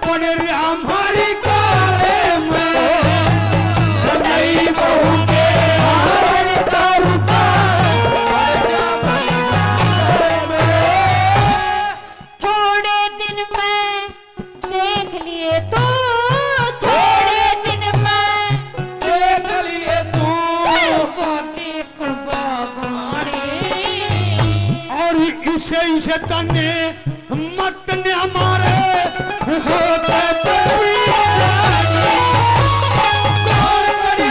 पड़ रहा हमारी काले में। नई बहू के आवन का रुका, पड़ रहा हमारी काले में। थोड़े दिन में देख लिए तू, थोड़े दिन में देख लिए तू। करवा के कुर्बा बाणी। और इसे, इसे तन्ने मत ने हमारे होते बड़ी जानी। कौन बड़ी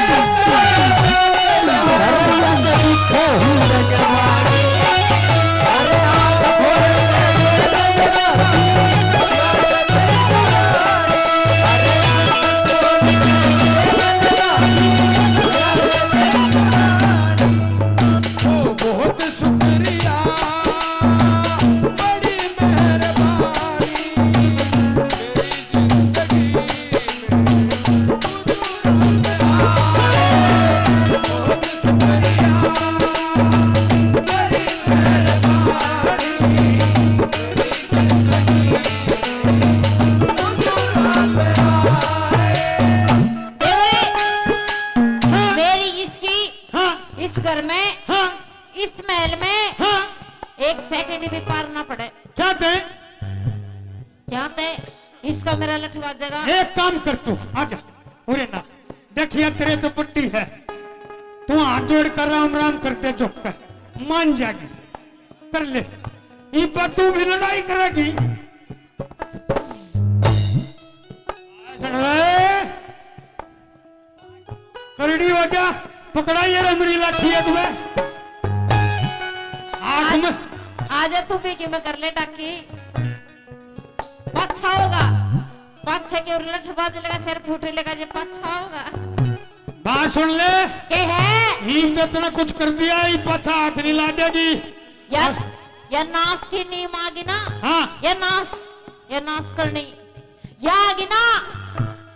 बहुत सेकंड भी पार ना पड़े। क्या दे? क्या दे? इसका मेरा लठ बाजेगा। एक काम कर तू, आजा। उरे ना, देखिए तेरे तो बुद्धि है, तू हाथ जोड़ कर राम राम कर दे, झुक कर मान जाएगी। कर ले, इब तू भी लड़ाई करेगी। सुन रे, करड़ी हो जा, पकड़ा ये रे मेरी लाठी है तुम्हें। आंख में आज तू भी कि मैं कर ले टाकी। पाछा होगा, पाछे के और लठ बाज लेगा, सिर फूट लेगा, जे पाछा होगा। बात सुन ले। के है? नीम तो इतना कुछ कर दिया, ये पाछा हाथ नहीं ला देगी। यार, या नाश की नीम आ गई ना। हाँ। या नाश, या नाश करनी। या आ गई ना।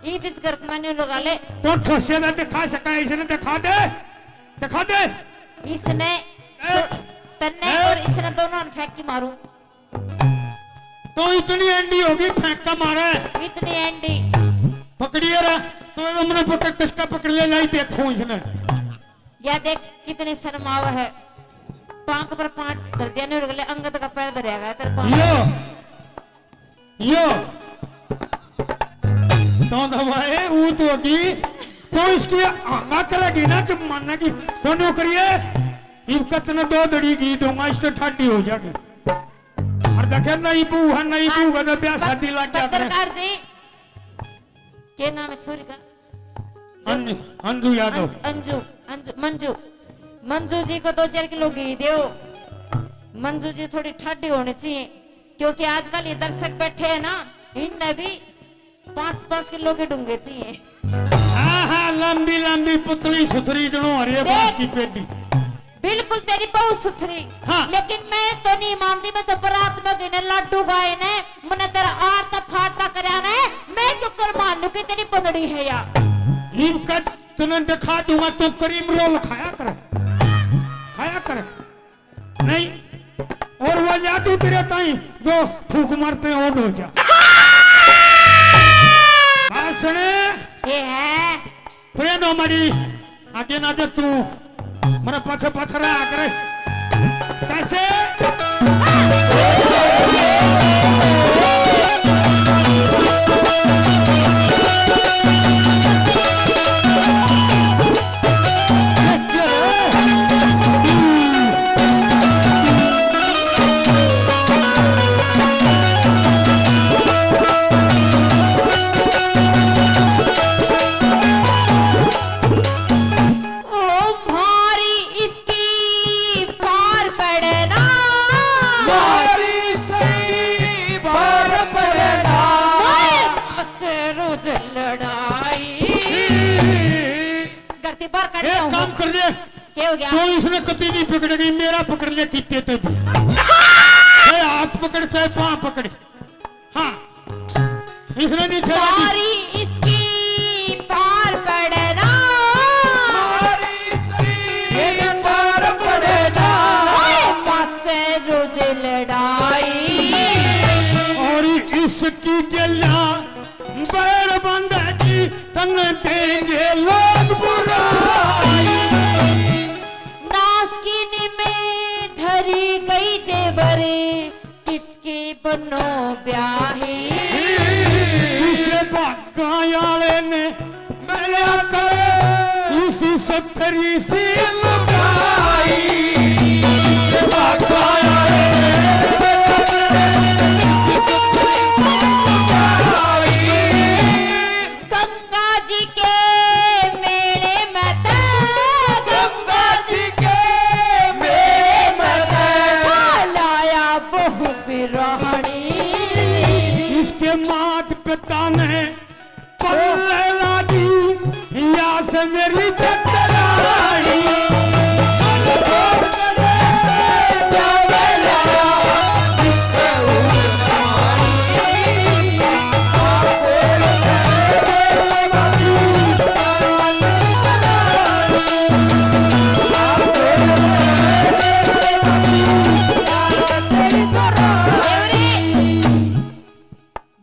ये इस घर में नहीं लगा ले। तो ठोसे ना दिखा सका, इसने दिखा दे, दिखा दे। इसने ए, तन्ने ए, और इसने दोनों ने फेंक के मारूं। तो इतनी एंडी होगी, फेंक का मारे। इतनी एंडी। पकड़िए रे, तो हमने पकड़, किसका पकड़ ले, लाई देखो इसने। या देख, कितने शर्माव है। पांक पर पांच धर दिया, नहीं उड़ गले, अंगद का पैर धरेगा तेरे पांक। यो, यो। तो दबाए, वो तो होगी, तो इसकी आंगा करेगी ना, जब मानेगी, तो न्यू करिए, इब कतने दो दड़ी की दूंगा, इस तो ठाडी हो जाएगी। और देखे, नई बहू है, नई बहू का तो ब्याह शादी लग गया। पत्रकार जी, के नाम है छोरी का? अंजू, अंजू यादव। अंज-, अंजू, अंजू, मंजू, मंजू जी को दो चार किलो घी दो। मंजू जी थोड़ी ठाडी होनी चाहिए, क्योंकि आजकल ये दर्शक बैठे हैं ना, इनने भी पाँच पाँच किलो के डूंगे चाहिए। हाँ, हाँ, लंबी लंबी पुतली सुथरी जणो हरे बांस की पेडी। बिल्कुल तेरी बहू सुथरी। हाँ। लेकिन मैं तो नहीं मानती, मैं तो बरात में गई ने लाडू गाए ने, मने तेरा आरता फारता करया ने, मैं क्यों कर मानू कि तेरी बंदड़ी है या? इब का तने दिखा दूंगा, तू करीम रोल खाया कर, खाया कर। नहीं, और वो जादू तेरे ताई जो फूक मारते हैं, वो हो जा। बात सुने। ये है। प्रेम हमारी आगे ना जा तू, मेरे पाछे पाछे रहा करे। कैसे? ओ म्हारी इसकी पार पड़ना। म्हारी सही पार पड़ना। ओए, बच्चे रोज लड़ाई। गलती बार कर एक दिया काम हूँ। कर ले। क्या हो गया? तो इसने कती नहीं पकड़ेगी, मेरा पकड़ ले कितने ते भी। ए, हाथ पकड़ चाहे पाँव पकड़। हाँ, इसने नहीं छेड़ा दी। मारी इसकी पार पड़ना। मारी इसकी पार पड़ना। ओए, माचे रोज लड़ाई। और इसकी गला बैर बंधेगी, तन्ने देंगे लोग बुराई। नासकिनी में धरी गई देवर, कितके बनो ब्याही। इसे भागा आले ने मिलया करे, इसी सत्तरी सी लुगाई। इसे भागा आले ने मिलया करे, इसी सत्तरी सी लुगाई। गंगा जी के मेले में ते, गंगा जी के मेले में ते, लाया बहू बिरानी। इसके मात पिता ने पल्ले ला दी, या से मेरी चतरानी।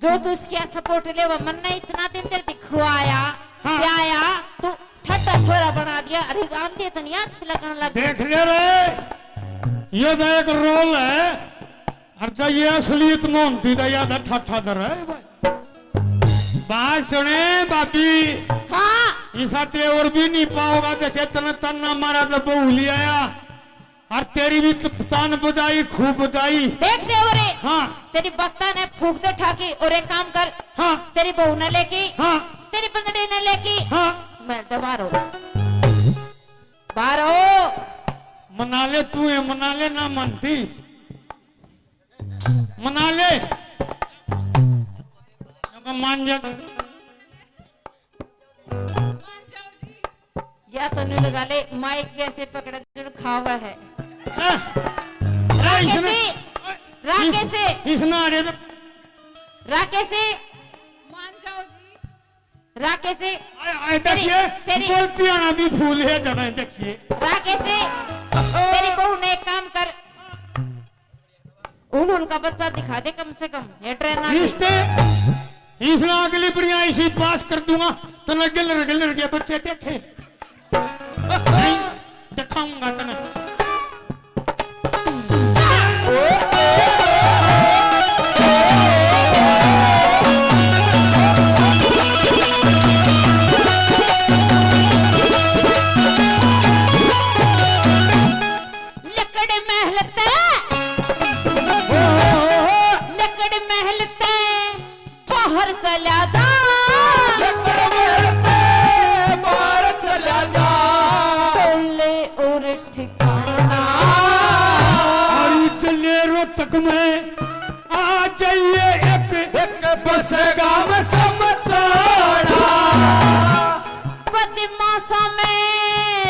जो तू इसकी सपोर्ट लेवा, मन्ने इतना दिन तेरे दिखवाया, हाँ। प्याया, तू ठट्टा छोरा बना दिया। अरे आंधे तो नहीं अच्छे लगन लग गए। देख ले रे, ये तो एक रोल है, और जब ये असलियत में होती तो याद ठाठा धर है भाई। बात सुने भाभी, हाँ। इसा तेवर भी नहीं पाओगा, देखे तने तन्ना मारा तो बहू ले आया, और तेरी भी त-, तान बजाई, खूब बजाई। देख दे रे, हाँ। तेरी बत्ता ने फूक दे ठाकी, और एक काम कर, हाँ। तेरी बहू ने लेके, हाँ। तेरी बंदड़ी ने लेके, हाँ। मैं तो बाहर हो, बाहर हो। मना ले तू है, मना ले ना मानती। मना ले। मान जा। या तो न्यू लगा ले, माइक कैसे पकड़ा जड़ खावा है। ए, ए, इसने, राकेश, राकेश। इस-, इसने आ रहे तो राकेश। मान जाओ जी। राकेश। आए, आए, तेरी, देखिए, तेरी बोलती आना भी फूल है जड़ें, देखिए। राकेश, तेरी बहू ने एक काम कर, उन उनका बच्चा दिखा दे कम से कम, ये ट्रेन आ गई। इसते, इसने अगली बढ़िया इसी पास कर दूंगा, तो न गिलर गिलर के बच्चे देखे। नहीं, दिखाऊंगा तने। लकड़ महल तै, लकड़ महल तै बाहर चला जा। लकड़ महल तै बाहर चला जा। टोले और ठिकाना। और चले रोहतक में आ जाइए एक, एक बसेगा में समझाना। बदमाशा में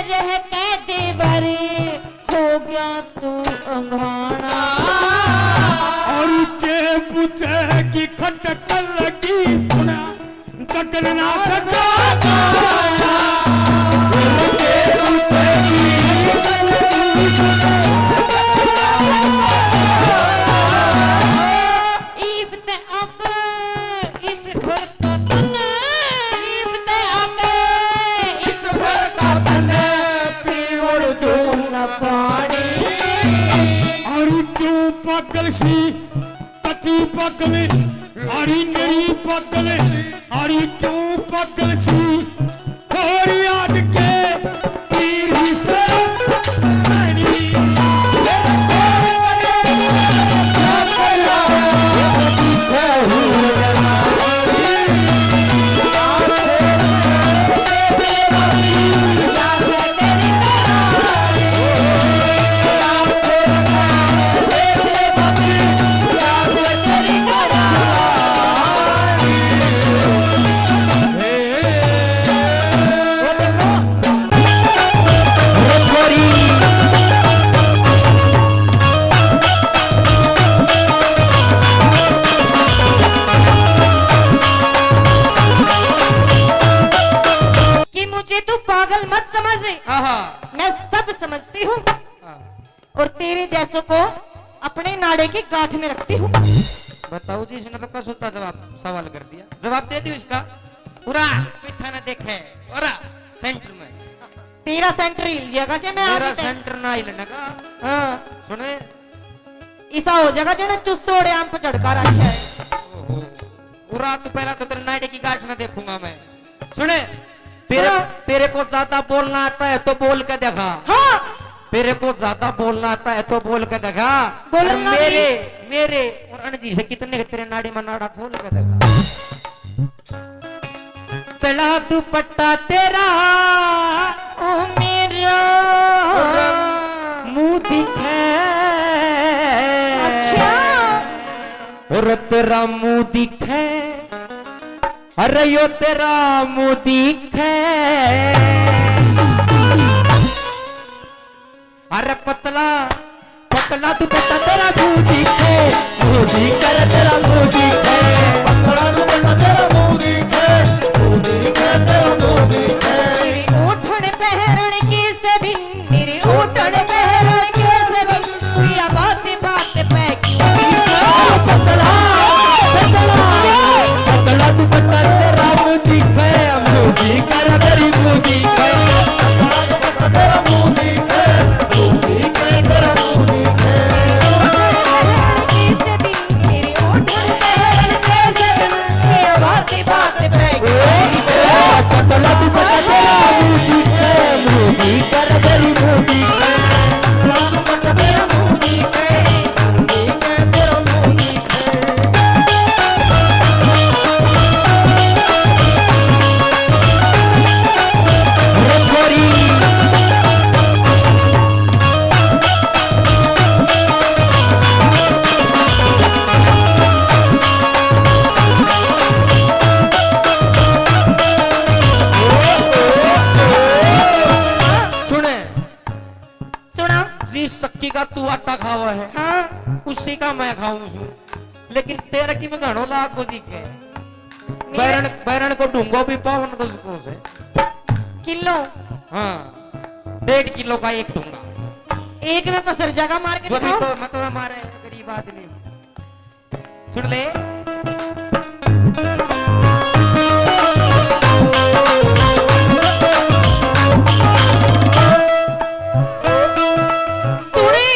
रह के देवर हो गया तू अंघाना। और के पूछे कि खटक लगी सुना, जगन्नाथ का गाना। और के पूछे कि खटक लगी सुना, ईब ते आके इस घर का तने, ईब ते आके इस घर का तने पीवड़ दूं न पानी। और क्यों पागल सी, पति पागल, और मेरी पागल, और क्यों पागल सी, और आज के पीर ही से नहीं। कि मुझे तू पागल मत समझ, आहा। मैं सब समझती हूँ। हाँ। और तेरे जैसों को अपने नाड़े की गांठ में रखती हूँ। बताओ जी, इसने तो कसूता जवाब, सवाल कर दिया, जवाब दे दियो इसका। पूरा पीछा ना देखे, और सेंटर में। तेरा सेंटर हिल जाएगा से मैं मेरा आगे ते। सेंटर ना हिलने का। हाँ। सुने। ऐसा हो जाएगा जने चुस्सोड़े आम पे झड़का रखा है। ओहो। पूरा तू पहला तो तेरे नाड़े की गांठ ना देखूंगा मैं। सुने, तेरे, हाँ। तेरे को ज्यादा बोलना आता है तो बोल के दिखा। हाँ। तेरे को ज्यादा बोलना आता है तो बोल के दिखा। बोलना और मेरे, नहीं। मेरे और अणजी से कितने के तेरे नाड़ी में नाड़ा खोल के दिखा। तला दुपट्टा तेरा, ओ मेरा मुंह दिखे। अच्छा। और तेरा मुंह दिखे। अरे यो तेरा मुंह दिखे, अरे पतला, पतला दुपट्टा तेरा मुंह दिखे, मुंह दिखे रे तेरा मुंह दिखे, पतला दुपट्टा तेरा मुंह दिखे, मुंह दिखे तेरा मुंह दिखे। तेरी ओठन पहरण के सदिन, मेरे ओठन पहरण के सदिन, पिया बात बात पे क्यों पतला, पतला, पतला दुपट्टा तेरा मुंह दिखे, मुंह दिखे रे तेरी मुंह दिखे, पतला दुपट्टा तेरा मुंह दिखे, मुंह दिखे तेरा मुंह दिखे। की का तू आटा खावा है, हाँ। उसी का मैं खाऊं सूं। लेकिन तेरा की में घणो लाग को दिखे। मेरा बैरण, बैरण को ढूंगो भी पावन को सुको से। किलो? हाँ, डेढ़ किलो का एक ढूंगा। एक में पसर जागा, मार के दिखाओ। तो मतलब हमारे गरीब आदमी। सुन ले। सुने,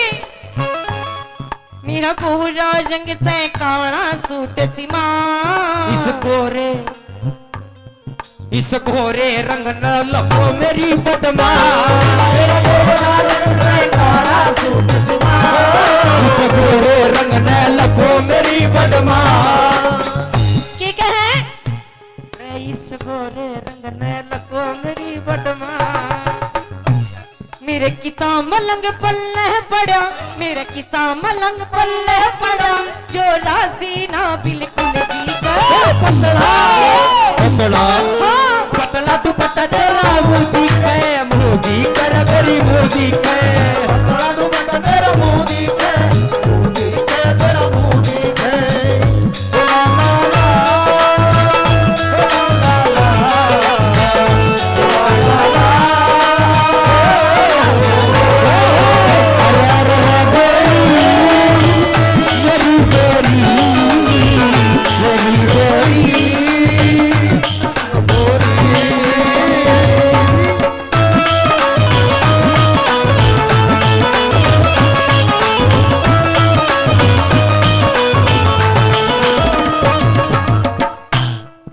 मेरा गोरा रंग से काला सूट सिमा। इस गोरे इस गोरे रंग न लगो मेरी बदमा। मेरा गोरा रंग से काला सूट सिमा। इस गोरे रंग न लगो मेरी बदमा। के कहे? रे इस गोरे रंग न लगो मेरी बदमा। मेरे किसा मलंग पल्ले पड़ा, मेरे किसा मलंग पल्ले पड़ा, यो राजी ना बिल्कुल जी का। ए, पतला, पतला, हाँ। पतला दुपट्टा तेरा मुंह दिखे, मुंह दिखे रे तेरी मुंह दिखे। पतला दुपट्टा तेरा मुंह दिखे, मुंह दिखे तेरा मुंह दिखे।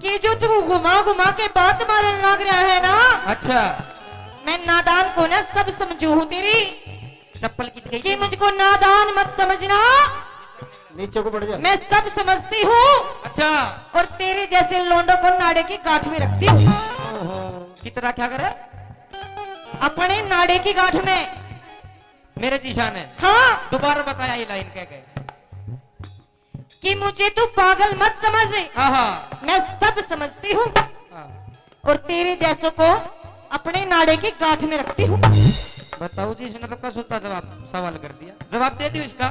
कि जो तू घुमा घुमा के बात मारन लाग रहा है ना। अच्छा। मैं नादान को ना सब समझू हूँ तेरी। चप्पल कित गई? कि मुझको नादान मत समझना। नीचे को पड़ जा। मैं सब समझती हूँ। अच्छा। और तेरे जैसे लोंडों को नाड़े की गांठ में रखती हूँ। ओहो, कित रखा करे? अपने नाड़े की गांठ में। मेरे जीशा ने? हाँ। दोबारा बताया ये लाइन कह के। कि मुझे तू पागल मत समझ। हाँ, हाँ। मैं सब समझती हूँ। हाँ। और तेरे जैसों को अपने नाड़े की गांठ में रखती हूँ। बताओ जी, इसने तो कसूता जवाब सवाल कर दिया। जवाब दे दियो इसका।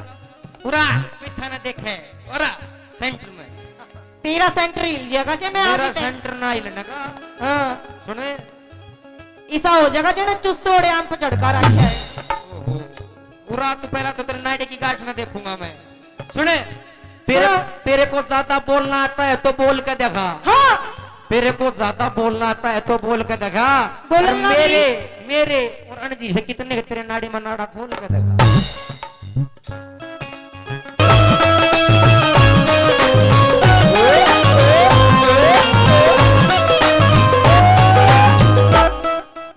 पूरा पीछा ना देखे। और सेंटर में। तेरा सेंटर हिल जाएगा जे मैं आ मेरा गई तो। सेंटर ना हिलने का। हाँ। सुने। ऐसा हो जाएगा जने चुस्सोड़े आम पे झड़का रखा है। ओहो। पूरा तो पहला तो तेरे नाड़े की गांठ ना देखूंगा मैं। सुने, तेरे, हाँ। तेरे को ज्यादा बोलना आता है तो बोल के दिखा। हाँ। तेरे को ज्यादा बोलना आता है तो बोल के दिखा। बोलना और मेरे, नहीं। मेरे और अणजी से कितने के तेरे नाड़ी में नाड़ा खोल के दिखा।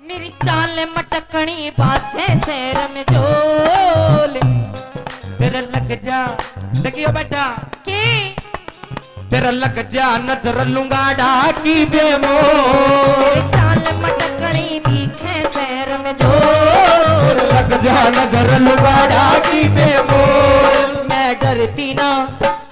मेरी चाल मटकनी बाजे से रमजोल। तेरा लग जा, देखियो बेटा। की? तेरा लग जा नजर लुंगाड़ा की बेमोल। तेरी चाल मटकनी दिखे से रमजोल। तेरा लग जा नजर लुंगाड़ा की बेमोल। मैं डरती ना।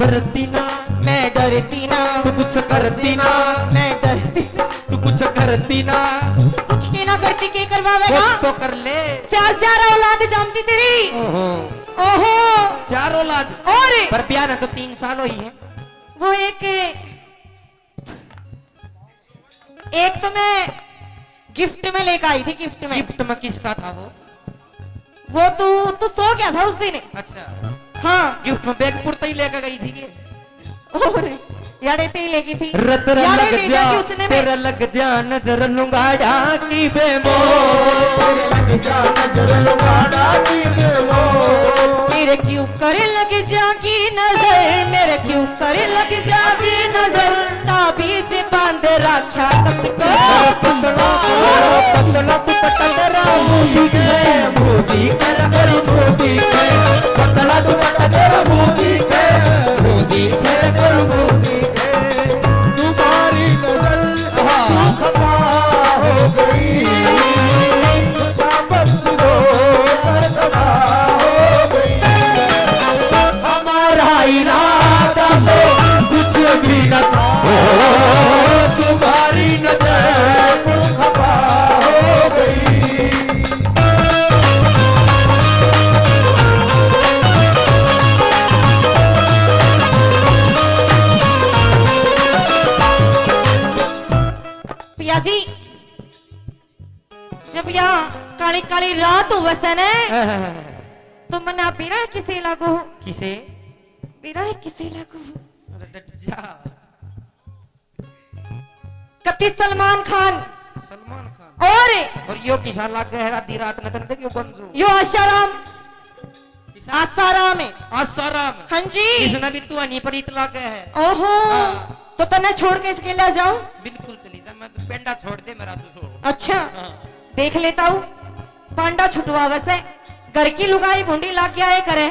करती ना। मैं डरती ना। तू कुछ करती ना। मैं डरती ना। तू कुछ करती ना। कुछ के ना करती, के करवावेगा? कुछ तो कर ले। चार चार औलाद जामती तेरी। ओहो। ओहो। चार औलाद। और? पर ब्याह ने तो तीन साल हुई है। वो एक, एक तो मैं गिफ्ट में लेकर आई थी, गिफ्ट में। गिफ्ट में किसका था वो? वो तू, तू सो गया था उस दिन। अच्छा। हाँ। गिफ्ट में बैग पुरता ही लेकर गई थी ये। और यारे ते ही लेगी थी। रे तेरा यारे लग ले जा, जाके उसने तेरा लग जा नजर लुंगाड़ा की बेमोल। तेरा लग जा नजर लुंगाड़ा की बेमोल। मेरे क्यों कर लग जागी नजर, मेरे क्यों कर लग जागी नजर, ताबीज बांध रखा कसको। पतला, पतला दुपट्टा तेरा मोदी के, मोदी के, अरे मोदी के। पतला दुपट्टा तेरा मोदी के, मोदी के, अरे मोदी के। तुम्हारी नजर, हाँ। खफा हो गई, बख्श दो, खफा हो गई। हमारा इरादा तो कुछ भी न था, ओ, तुम्हारी नजर खफा हो गई। तू वसने। तो मना बिरह किसे लागो? किसे? बिरह किसे लागो? अरे डट जा। कति सलमान खान। सलमान खान। और और यो किसा लागे है आधी रात न तन देखियो गंजू। यो आशाराम। किसा? आसाराम है। आसाराम। हाँ जी। इसने भी तू हनी प्रीत लागे है। ओहो। हाँ। तो तन्ने छोड़ के इसके ले जाऊं? बिल्कुल चली जा, मैं तो पेंडा छोड़ दे मेरा तू तो। अच्छा। हाँ। देख लेता हूँ। पांडा छुटवावे से घर की लुगाई भूंडी लाग गया है करे,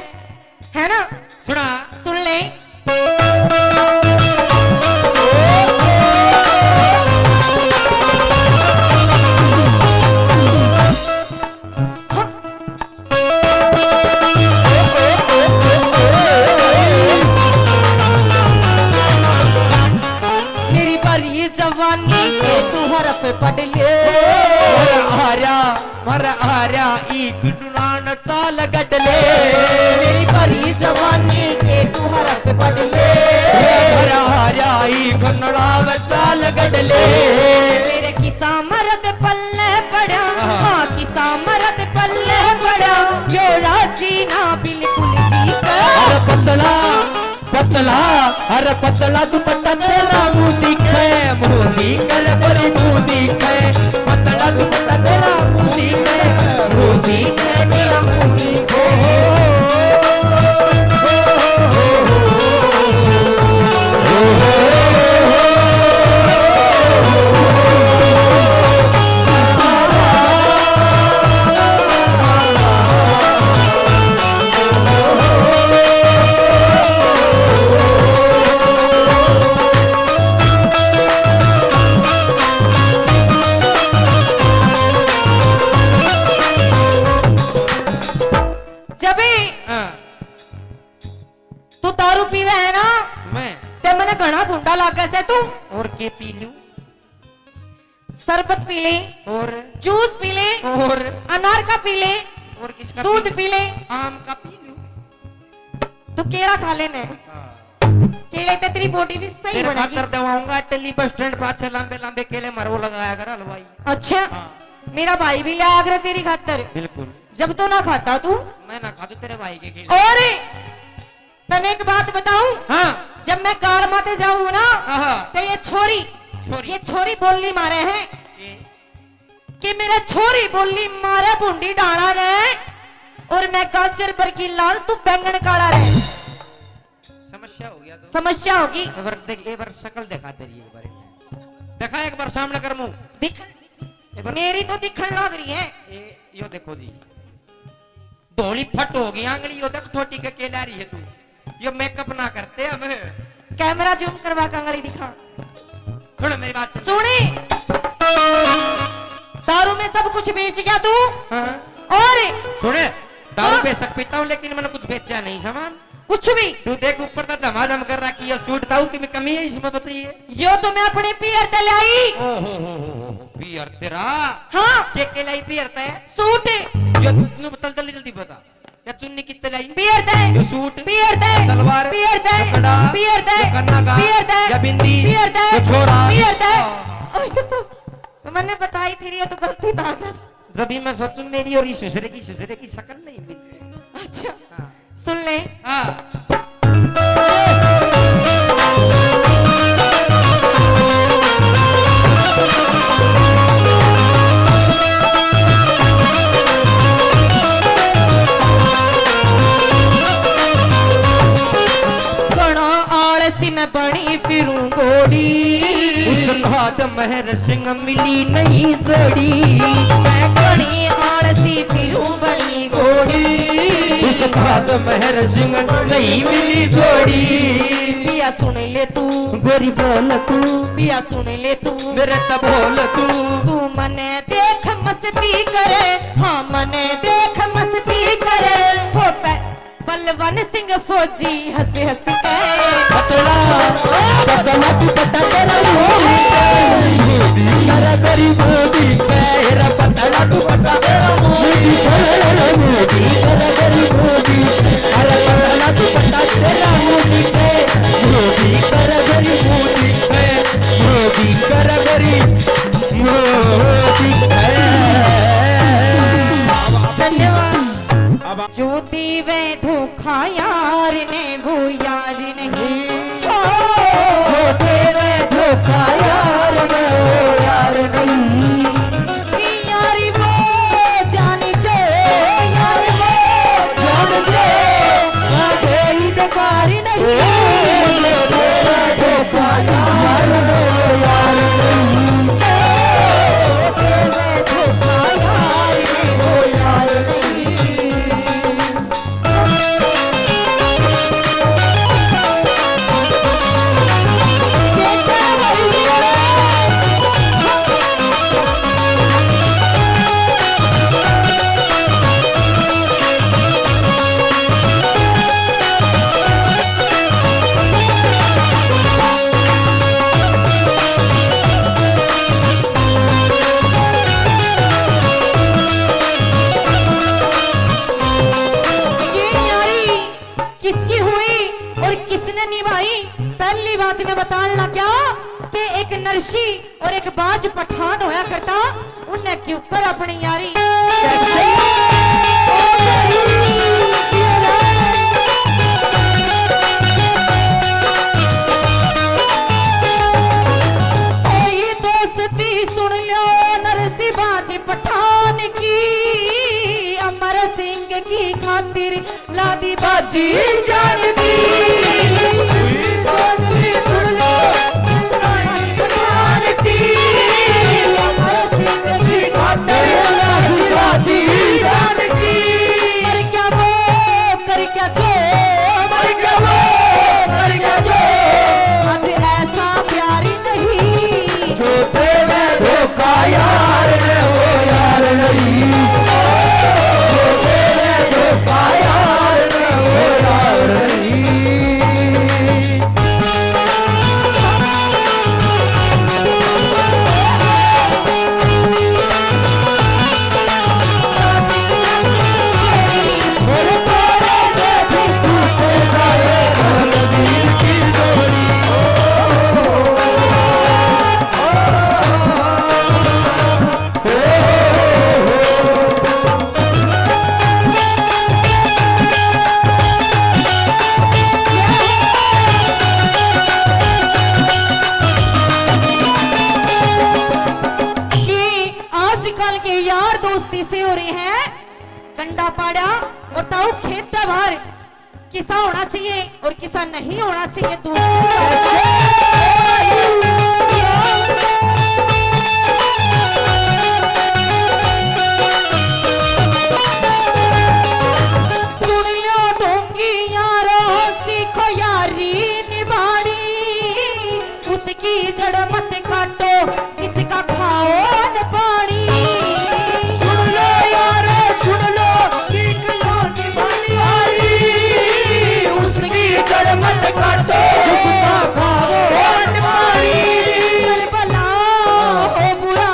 है ना? सुना। सुन ले। मेरी भरी जवानी के तू हरफ पढ़ ले। हरा, हरा, मर आर्या ई गुनड़ान चाल गडले। मेरी भरी जवानी के तू हरफ पढ़ ले। मर आर्या ई गुनड़ाव चाल गडले। मेरे किसा मरद पल्ले पड़ा, हाँ। हाँ, किसा मरद पल्ले पड़ा, यो राजी ना बिल्कुल जी का। अरे पतला पतला, अरे पतला दुपट्टा तेरा मुंह दिखे, मुंह दिखे रे बड़ी मुंह दिखे। पतला दुपट्टा तेरा मुंह दिखे, मुंह दिखे तेरा मुंह दिखे। जब भी हाँ। तू दारू पीवे है ना, मैं? ते मने घणा भूंडा लागे से तू। और के पी लूं? शरबत पी ले, और? जूस पी ले, और? अनार का पी ले, और किसका दूध पी लूं? पी ले, आम का पी लूं? तू केला खा लेने। हाँ। केले ते तेरी बॉडी भी सही तेरे बनेगी। खातर दवाऊंगा, टल्ली बस स्टैंड पाछे लंबे लंबे केले मरो लगाया कर हलवाई। अच्छा। हाँ। मेरा भाई भी ले आया करे तेरी खातर। बिल्कुल। जब तो ना खाता तू। मैं ना खा तू तेरे भाई के केले। और तने एक बात बताऊं? हाँ। जब मैं गाल माते जाऊं ना, हाँ। तो ये छोरी, छोरी। ये छोरी बोली मारे है ये। कि मेरा छोरी बोली मारे भूंडी डाला रे, और मैं गाजर बरगी लाल, तू बैंगन काला रे। समस्या हो गया तो। समस्या होगी। एक बार देख, एक बार शक्ल दिखा तेरी एक बार। दिखा एक बार सामने कर मुंह। दिख। एक बार मेरी तो दिखण लाग रही है। ए, यो देखो जी। धोली फट हो गई आंगली, यो देख ठोटी के के ला रही है तू। ये मेकअप ना करते हम। कैमरा जूम करवा के आंगली दिखा। सुन मेरी बात सुन। सुनी, दारू में सब कुछ बेच गया तू। हाँ। और सुने, दारू हाँ। बेशक पीता हूँ, लेकिन मैंने कुछ बेचा नहीं सामान। कुछ भी। तू देख ऊपर तो झमाझम कर रखी है, सूट ताऊ की भी कमी है इसमें बताइए। यो तो मैं अपने पीयर ते लाई। ओ हो हो हो हो, पीयर तेरा। हाँ। के के लाई पीयर ते? सूट। यो तू बता जल्दी जल्दी बता। या चुन्नी कितने लाई? पीयर ते। यो सूट। पीयर ते। सलवार। पीयर ते। कपड़ा। पीयर ते। यो कन्ना का। पीयर ते। या बिंदी। पीयर ते। यो छोरा। पीयर ते। आह। ओए, ये तो मैंने बताई थी, ये तो गलती था। जब भी मैं सोचूं मेरी और इस सुसरे की, सुसरे की शक्ल नहीं मिलती। अच्छा। हाँ। सुन ले। हाँ। घणा आलसी मैं बनी फिरूं घोड़ी। उस्ताद महर सिंह मिली नहीं जोड़ी। मैं घणी आलसी फिरूं बनी घोड़ी। उस्ताद महर सिंह नहीं मिली जोड़ी। पिया सुन ले तू। गोरी बोल तू। पिया सुन ले तू। मेरे तब बोल तू। तू मने देख मस्ती करे, हाँ मने देख मस्ती करे। हो पे बलवन सिंह फौजी हंस हंस के। पतला, पतला दुपट्टा तेरा मोदी के, मोदी कर गरी मोदी के, तेरा पतला दुपट्टा तेरा मोदी के, मोदी कर गरी मोदी, अरे पतला दुपट्टा तेरा मोदी के, मोदी कर गरी मोदी के, मोदी कर गरी मोदी के। धोखा यार ने वो यार नहीं। हो, हो तेरे धोखा यार ने वो यार नहीं। यारी वो जान जे, यारी वो जान जे, आगे इनकार नहीं। हो, हो तेरे धोखा यार ने वो यार नहीं। हो तेरे धोखा यार ने वो यार नहीं। ये यारी किसकी हुई और किसने निभाई? पहली बात मैं बतान लग गया कि एक नरसी और एक बाज पठान होया करता, उन्हें क्यों कर अपनी यारी। तेरी दोस्ती सुन लो नरसी बाज पठान की, अमर सिंह की खातिर लादी बाजी जान दी। सुन लो, सुन लो, अमर सिंह की खातिर लादी बाजी जान दी। मर गया वो, कर गया जो, मर गया वो, कर गया जो। अब ऐसा प्यार नहीं। जो देवे धोखा यार ने वो यार नहीं। जो देवे धोखा यार ने वो यार नहीं। कि आजकल के यार दोस्ती से हो रहे हैं गंडा पाड़ा और ताऊ खेत बाहर। किसा होना चाहिए और किसा नहीं होना चाहिए, दूसरी बात। सुन लो ढोंगी यारो, सीखो यारी निभानी, उसकी जड़ मत काटो, जिसका खाओ न पानी। सुन लो यारो, सुन लो, सीख लो निभानी। उसकी जड़ मत काटो, उसका खाओ न पानी। करबला हो बुरा,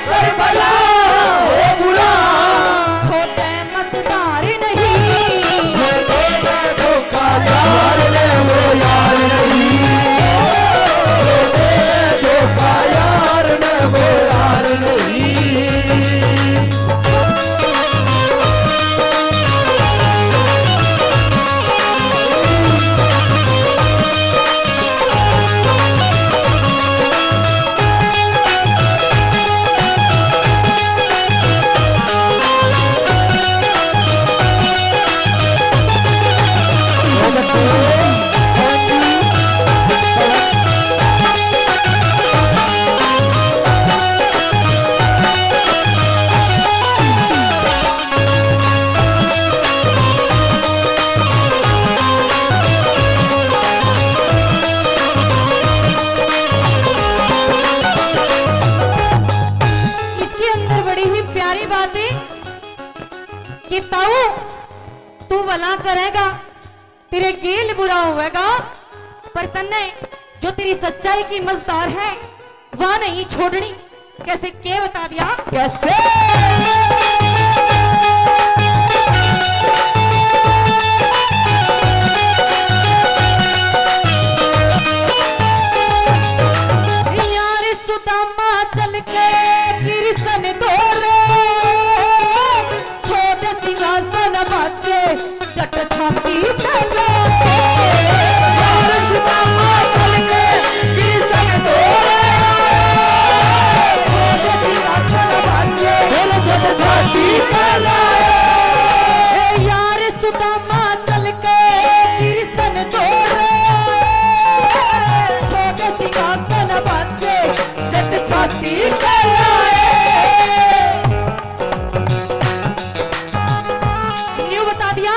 करबला हो बुरा, छोटे मझधार नहीं। इसके अंदर बड़ी ही प्यारी बात है कि ताऊ, तू भला करेगा, तेरे गेल बुरा होवेगा, पर तन्ने जो तेरी सच्चाई की मझधार है, वह नहीं छोड़नी। कैसे, के बता दिया? कैसे? यार सुदामा चल के कृष्ण धोरे, छोड़ सिंहासन बाजे जट छाती पे लाए। यार सुदामा चल के कृष्ण धोरे आए। छोड़ सिंहासन बाजे, फिर जब छाती पे लाए। ए यार सुदामा चल के कृष्ण धोरे। छोड़ सिंहासन बाजे, जब छाती पे लाए। न्यू बता दिया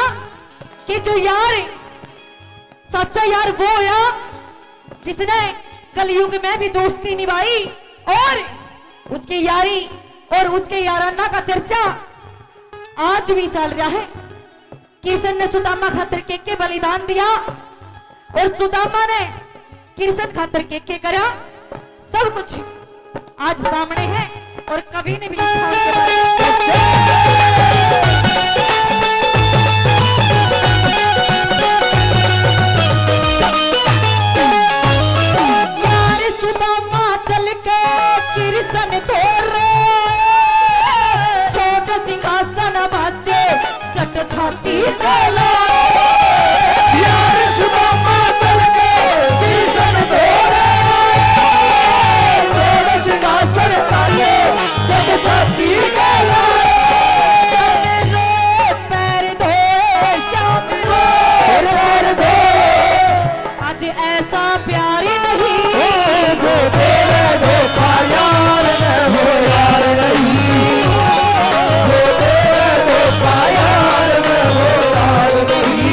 कि जो यार, सच्चा यार वो होया जिसने कलयुग में भी दोस्ती निभाई और उसकी यारी और उसके याराना का चर्चा आज भी चल रहा है। कृष्ण ने सुदामा खातर के के बलिदान दिया और सुदामा ने कृष्ण खातर के के करा, सब कुछ आज सामने है और कवि ने भी लिखा उसके बारे में। यार सुदामा चल के कृष्ण धोरे, छोड़ सिंहासन बाजे, जट छाती पे लाए। यार सुदामा चल के कृष्ण धोरे, छोड़ सिंहासन बाजे, जट छाती पे लाए। श्याम रे पैर धोए, श्याम रे पैर धोए। आज ऐसा प्यार नहीं। ओ, जो तेरे धोखा यार ने, वो यार नहीं। जो तेरे धोखा यार ने, वो यार नहीं।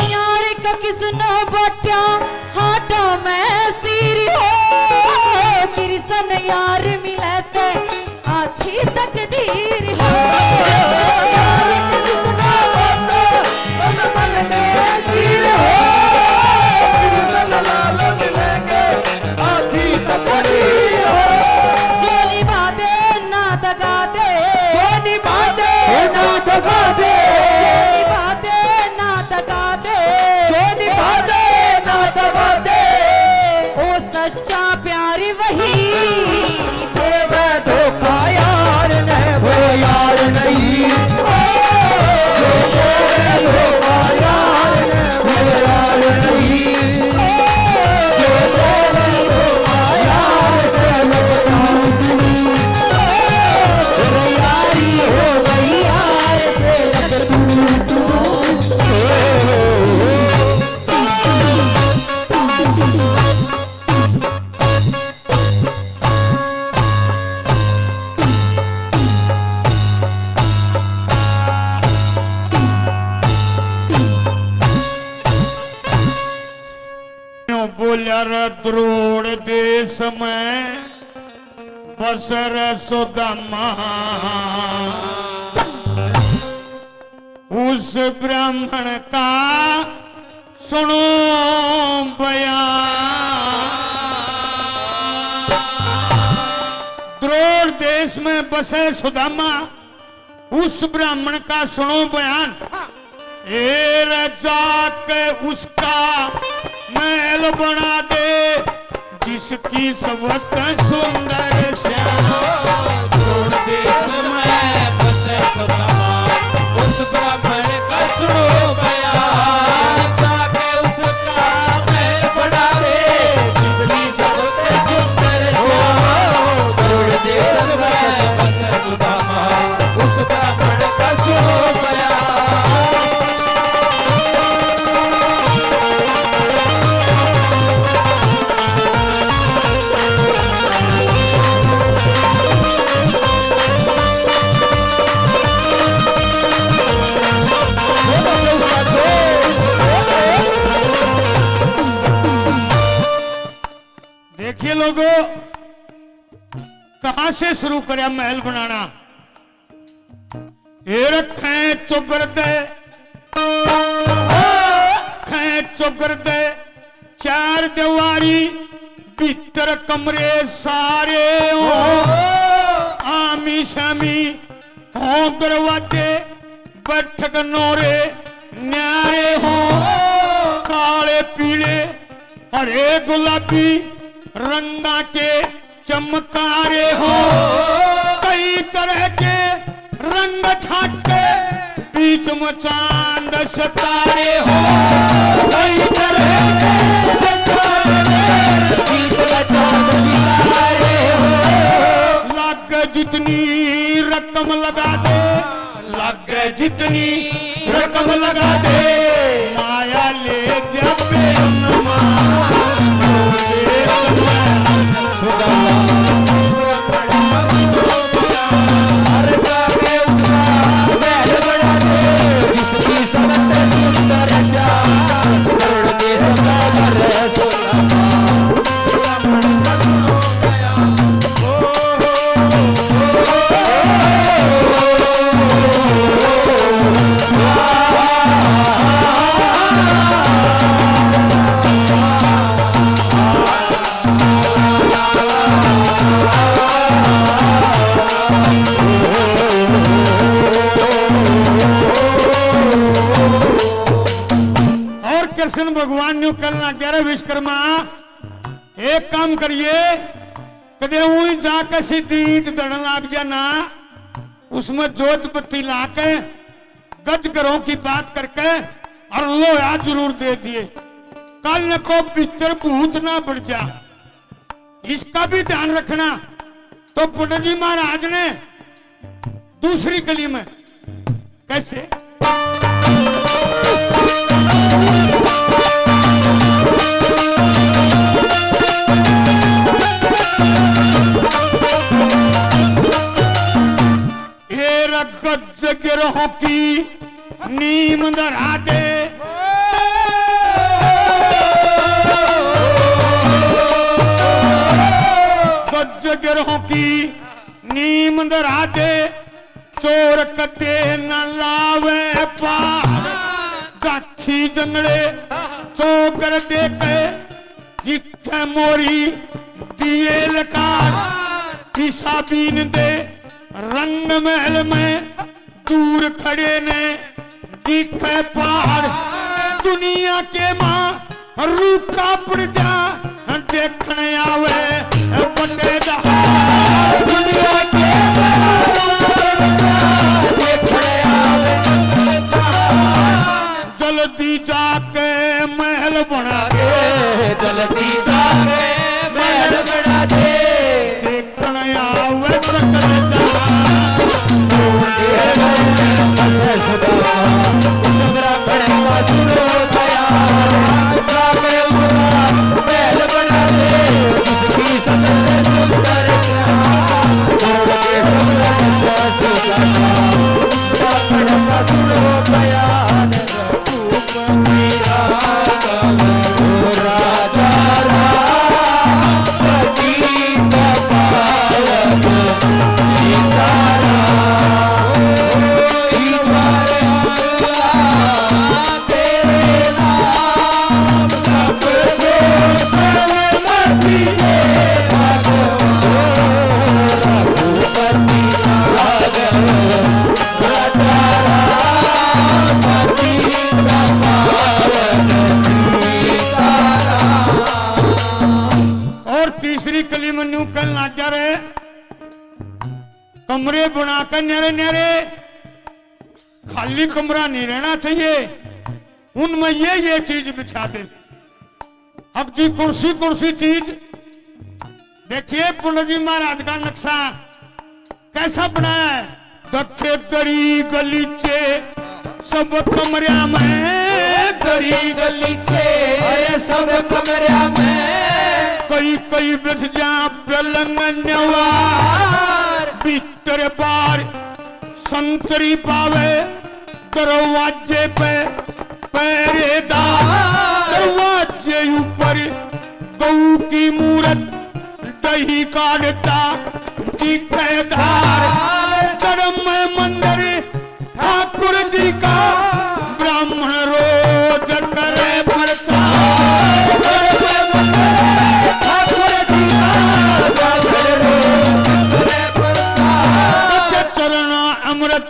यार का किसने बाट्या हाडा में सीर हो, कृष्ण यार मिले ते अच्छी तकदीर हो। यार का किसने बाट्या हाडा में सीर हो, कृष्ण लाल मिलेंगे आखी तकदीर हो। जो निभा दे ना दगा दे, जो निभा दे ना दगा दे, जो निभा दे ना दगा दे, जो निभा दे ना दगा दे। ओ सच्चा प्यार वही, तेरा धोखा यार ने, वो यार नहीं। ओ, जो तेरा धोखा यार ने, वो यार नहीं। बोल्या रे द्रोड़ देश में बस रे सुदामा, उस ब्राह्मण का सुनो बयान। द्रोड़ देश में बसे सुदामा, उस ब्राह्मण का सुनो बयान। हाँ। ए रे जाके उसका महल बना दे, जिसकी सबसे सुंदर श्याम। छोड़ दे मैं बसे सुदामा, उस ब्राह्मण का सुनो बयान। जाके उसका महल बना दे, जिसकी सबसे सुंदर श्याम। छोड़ दे मैं बसे सुदामा, उस ब्राह्मण का सुनो बयान। लोगो, कहां से शुरू करया महल बनाना? ए रखे चौगरदे, रखे चौगरदे, चार दीवारी, भीतर कमरे सारे हो। आमी शामी हो दरवाजे, बैठक नोरे न्यारे हो। काले पीले हरे गुलाबी रंगा के चमकारे हो। कई तरह के रंग छाटे, बीच में चांद सितारे हो। कई तरह के रंग छाटे, बीच में चांद सितारे हो। लागे जितनी रकम लगा दे, लागे जितनी रकम लगा दे, माया ले जा बेईमान। और कृष्ण भगवान न्यू कहना, ग्यारह विश्वकर्मा, एक काम करिए, कदे उई जाके सीधी ईंट धड़न लाग जा ना, उसमें जोत बत्ती लाके गज घरों की बात करके और लोहा जरूर दे दिए। कल को भीतर भूत ना बढ़ जा, इसका भी ध्यान रखना। तो पंडित जी महाराज ने दूसरी कली में कैसे? ए रगत गिरोह की नीम धरा दे, गज गिरोह की नीम धरा दे, चोर कदे न लावे पार। जाखी जंगले चौगरदे के, जिथे मोरी दिए लकार। पिशाबीन दे रंग महल में दूर खड़े ने दिखे पहाड़। दुनिया के माँ रूखा पड़ जा, देखण आवे बटेदार। दुनिया के माँ रूखा पड़ जा, देखण आवे बटेदार। जल्दी जाके महल बना दे, जल्दी जाके महल बना दे। देखण आवे सकल जहां। उस ब्राह्मण का सुनो दया, जाके उसका महल बना दे, जिसकी सकल सुंदर जहां। करुण के सुंदर जहां, उस ब्राह्मण का सुनो दया। और तीसरी कली में न्यू कहन लग जा रहे, कमरे बना कर न्यारे न्यारे, खाली कमरा नहीं रहना चाहिए, उनमें ये ये चीज बिछा दे। अब जी कुर्सी, कुर्सी चीज देखिए, पंडित जी महाराज का नक्शा कैसा बनाया है। दखे दरी गलीचे सब कमरिया में, दरी गलीचे, अरे सब कमरिया में। कई कई बिछ जा पलंग नेवार, भीतर बार संतरी पावे। दरवाजे पे पहरेदार, दरवाजे ऊपर गऊ की मूरत, काढ़ता दिखे धार। धर्म मंदिर ठाकुर जी का, ब्राह्मण रोज करे प्रचार। धर्म मंदिर ठाकुर जी का, ब्राह्मण रोज करे प्रचार। चरण अमृत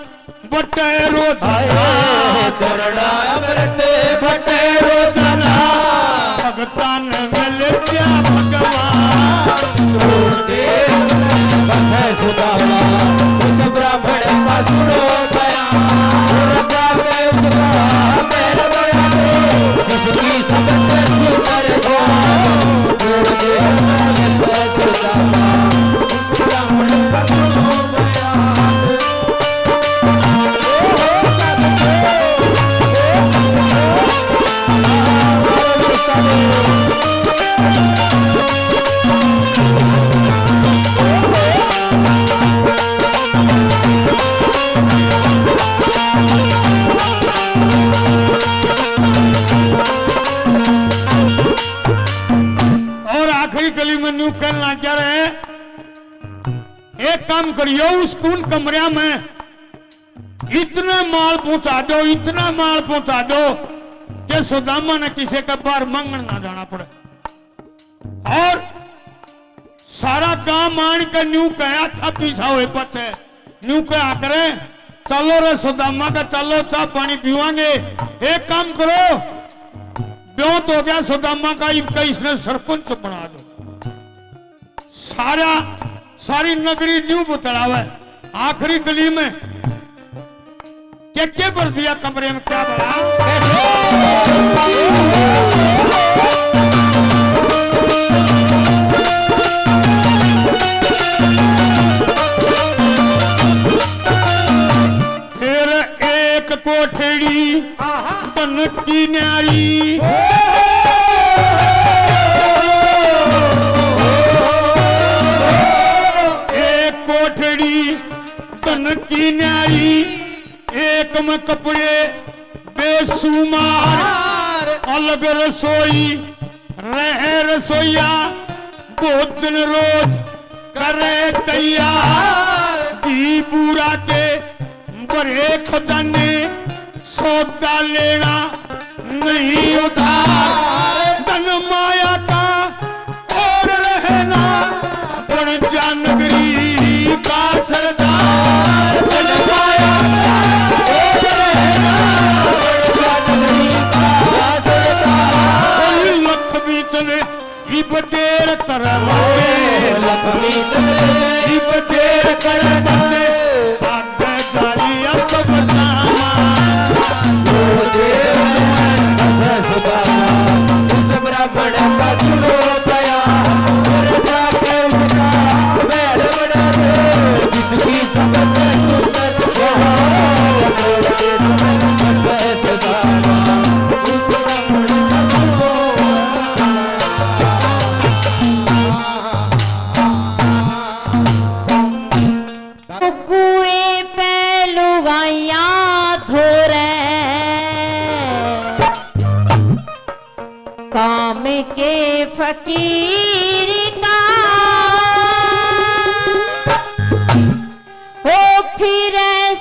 बटे रोजाना। हाय, चरणा अमृत बटे रोजाना। भगतां ने मिल गया भगवान। बसे सुदामा, उस ब्राह्मण का सुनो बयान। राजा के उसका महल बना दो, जिसकी सबसे सुंदर जान। बसे सुदामा, उस ब्राह्मण का सुनो बयान। और आखिरी कली में न्यू कहना क्या रहे, एक काम करियो, उस कून कमरा में इतना माल पहुंचा दो, इतना माल पहुंचा दो कि सुदामा ने किसी के बाहर मांगण ना जाना पड़े। और सारा गांव मान के न्यू कहा, छापी सा होए पछे न्यू कहा करे, "चलो रे सुदामा का, चलो, चाह पानी पीवांगे। एक काम करो, ब्योंत हो गया सुदामा का, इबका इसने सरपंच बना दो।" सारा, सारी नगरी न्यू बतलावे। आखिरी गली में के, के भर दिया कमरे में, क्या भरा? फिर एक कोठड़ी आहा। धन की न्यारी, ओ, एक कोठड़ी धन की न्यारी, एक में कपड़े बेशुमार, अलग रसोई रहे रसोईया, भोजन रोज करे तैयार। घी बूरा के भरे खजाने, सौदा लेना नहीं उधार। धन माया का और रहना, बन जा नगरी का सरदार। धन माया का और रहना, बन जा नगरी का सरदार। लक्ष्मी चले इब देर कर मत, लक्ष्मी चले, इब देर कर मत, आगे जा लिया सब सामान। ओ देर में फंसे सुदामा, उस ब्राह्मण का सुनो बयान, और जाके उसका महल बना दो, जिसकी सबसे सुंदर सुहाग। ओ देर में फंसे सुदामा, उस ब्राह्मण का सुनो बयान। कुएं पे लुगाइयां धोरे, काम के फकीर का। ओ फिर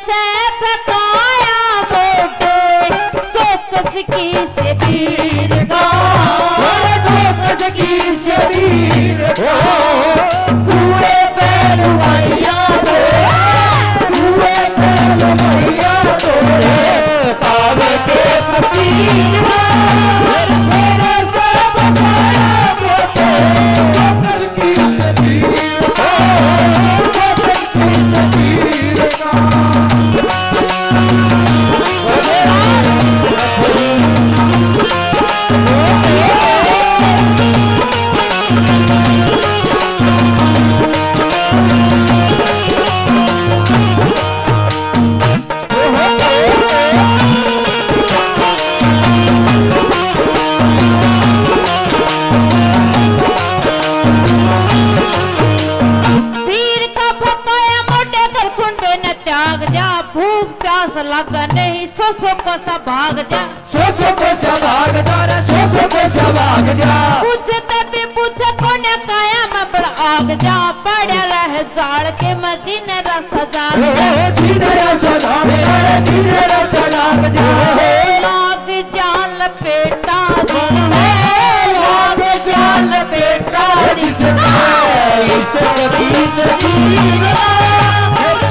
से फकाया मोटे चौकस की से वीर का। अरे चौकस की से वीर का। कुएं पे लुगाइयां दो, कुएं पे लुगाइयां दो रे, पावे के फकीर का। फिर से फकाया मोटे चौकस वीर का फकाया मोटे कर खुंडे न त्याग जा, भूख प्यास लागे नहीं, सौ सौ कोसा भाग जा। सौ सौ कोसा भाग जा रे, सौ सौ कोसा भाग जा। पूछे तब भी पूछे कोने काया में बड़ आग जा। जाल के मैं जीने रा सजा ओ, जीने रा सजा, अरे जीने रा सजा जा। लाग जा लपेटा जिसने, लाग जा लपेटा जिसने, इस कबीर जी का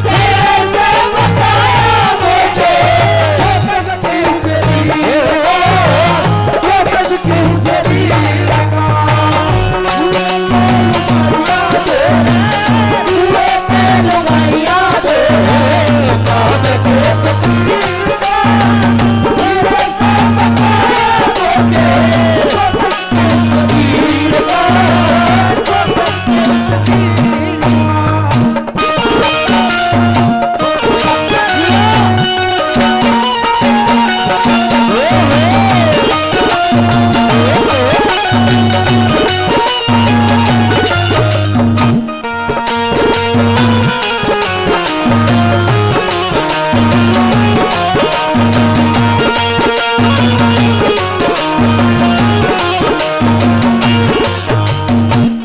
तेरे से बताया मुझे।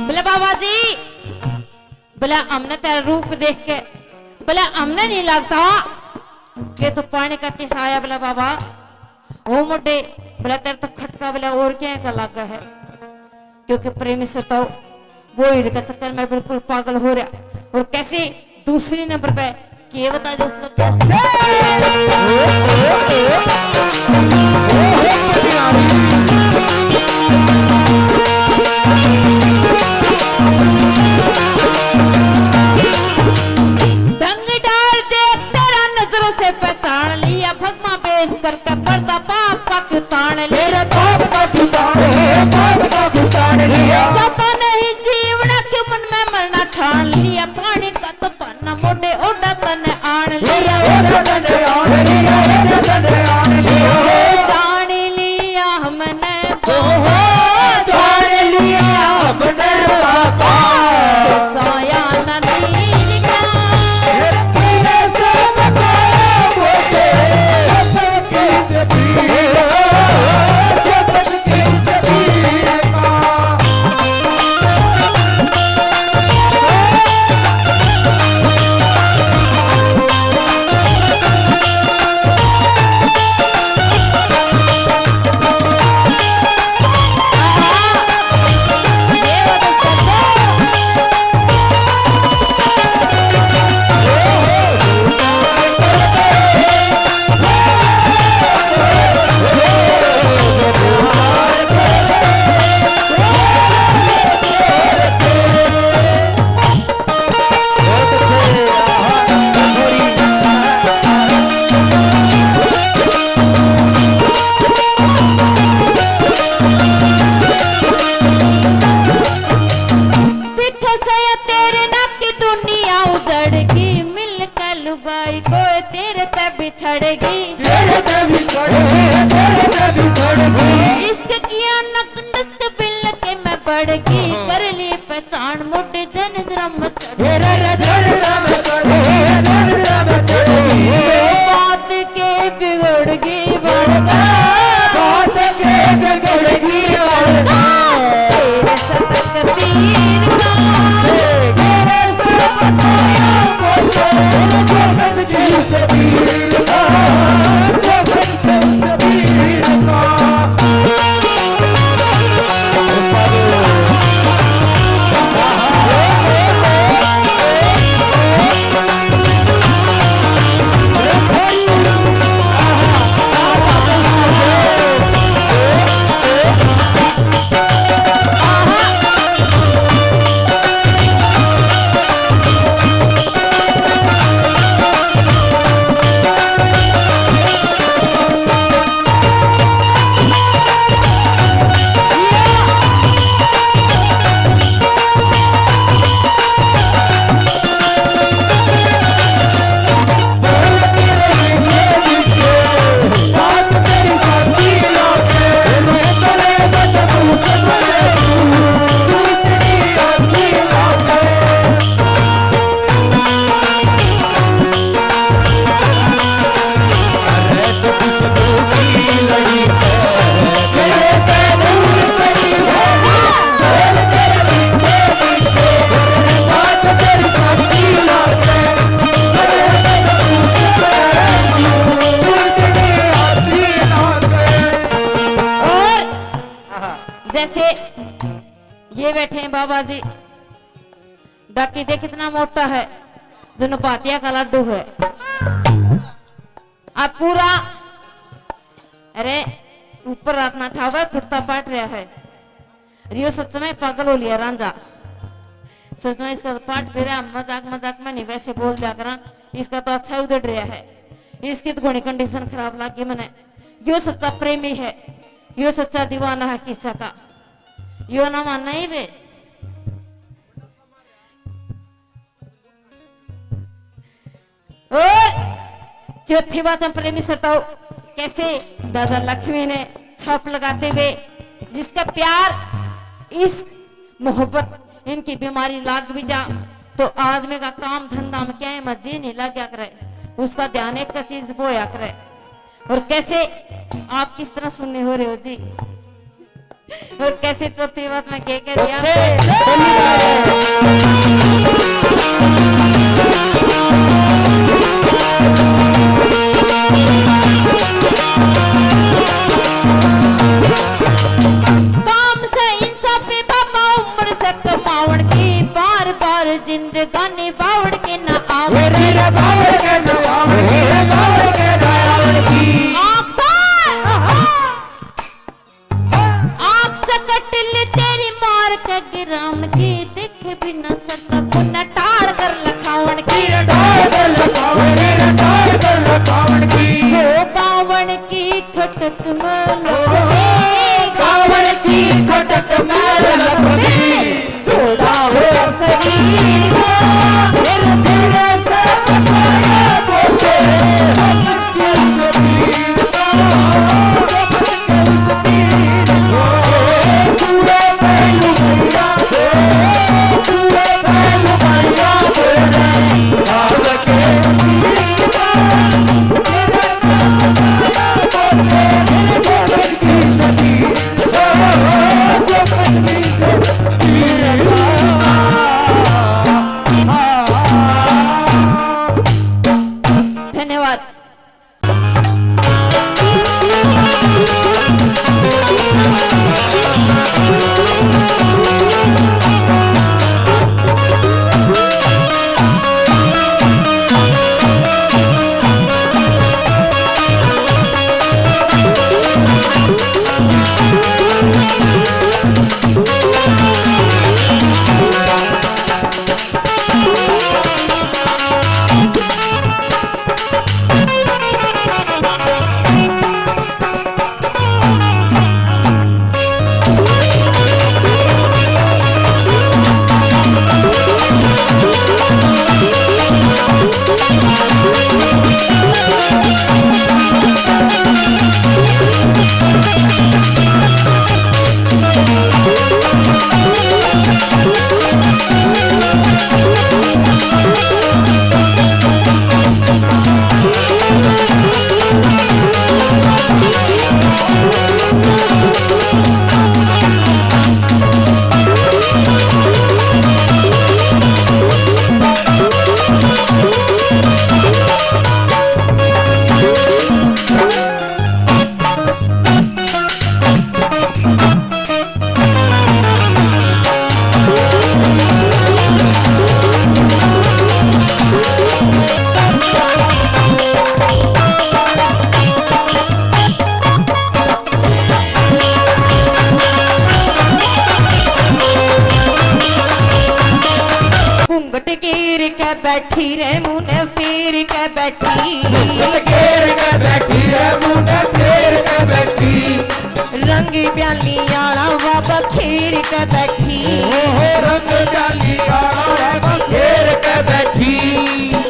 बोले, "बाबा जी, बोले, हमने तेरा रूप देख के, बोले, हमने नहीं लगता कि तू पानी का टिसा आया।" बोले, "बाबा, ओ मोटे, बोले, तेरे तो खटका, बोले, और क्या का लगा है?" क्योंकि प्रेमी श्रोताओं, वो हीर के चक्कर में बिल्कुल पागल हो रहा। और कैसे दूसरे नंबर पे, के बता दो सच्चा से। ढंग डाल दे तेरा नजरों से पहचान लिया, भगवा पेश करके पर्दा पाप का क्यों ताण लिया? मेरे पाप का क्यों ताण लिया? पाप का क्यों ताण लिया? चाहता नहीं जीवना क्यों मन में मरना ठान लिया? पानी का तो पाना मोटे ओडा तने आण लिया। मेरा ओडा तने आण लिया, ओडा तने आण लिया। जान लिया हमने ओहो, जान लिया हमने बाबा। साया नदी का। तेरे से बताया मुझे, जगत की जमीन, जगत की जमीन का। पीछे से ये तेरे नाम की दुनिया उजड़गी, मिलकर लुगाई कोई तेरे ते बिछड़गी। तेरे ते बिछड़गी, तेरे ते बिछड़गी। इश्क किया नक नक बिल के मैं बढ़गी, कर ली पहचान मुझे जन जरा मत बात के बिगड़गी बड़का, बात के बिगड़गी बड़का। तेरे सतक तीर का, तेरे से बताया मुझे, जो बस की से तीर का, जो बस की से तीर का। जैसे ये बैठे हैं बाबा जी, डाकी देख कितना मोटा है, जो नपातिया का लाडू है। अब पूरा, अरे, ऊपर रात ना ठावे, कुर्ता पाट रहा है। रियो सच में पागल हो लिया रांझा। सच में इसका तो पाट भी रहा, मजाक मजाक में नहीं, वैसे बोल दिया करा। इसका तो अच्छा उधड़ रहा है, इसकी तो घणी condition खराब लगी मने। यो सच्चा प्रेमी है, यो सच्चा दीवाना है किस्सा का, यो ना मानना ही वे। और चौथी बात हम प्रेमी श्रोताओं, कैसे दादा लक्ष्मी ने छाप लगाते हुए जिसका प्यार, इश्क, मोहब्बत इनकी बीमारी लाग भी जा तो आदमी का काम धंधा में क्या है, मजे नहीं लग गया करे, उसका ध्यान एक चीज पे होया करे। और कैसे आप किस तरह सुनने हो रहे हो जी? और कैसे चौथी बात में क्या कह रही है? काम से इंसाफी बाबा उम्र से कमावण की, बार बार जिंदगानी बावड़ के ना आवण की। आँख से कटिल तेरी मार के गिरावण की, देखे बिना सरता पुन्ना टाल कर लखावण की। टाल कर लखावण की, टाल कर लखावण की। हो गावण की खटक में लग गई, गावण की खटक में लग गई। थोड़ा हो शरीर को, फिर तेरे से पकड़े बोले। धन्यवाद। घूंघट घेर के बैठी रे, मुंह ने फेर के बैठी। घूंघट घेर के बैठी रे, मुंह ने फेर के बैठी। रंग ब्याली आला वा बखेर के बैठी। ओ हो, रंग ब्याली आला वा बखेर के बैठी।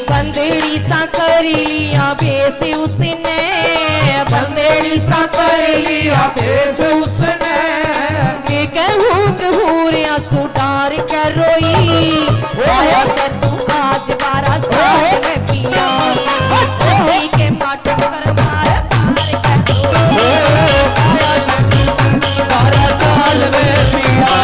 बंदेड़ी सा कर लिया बेस उसने, बंदेड़ी सा कर लिया बेस उसने। मैं कहूँ कहूँ रे आंसू डार के रोई। आया से तू आज बारह साल में पिया। छोटी के माटम कर मार मार के रोई। बारह साल में पिया।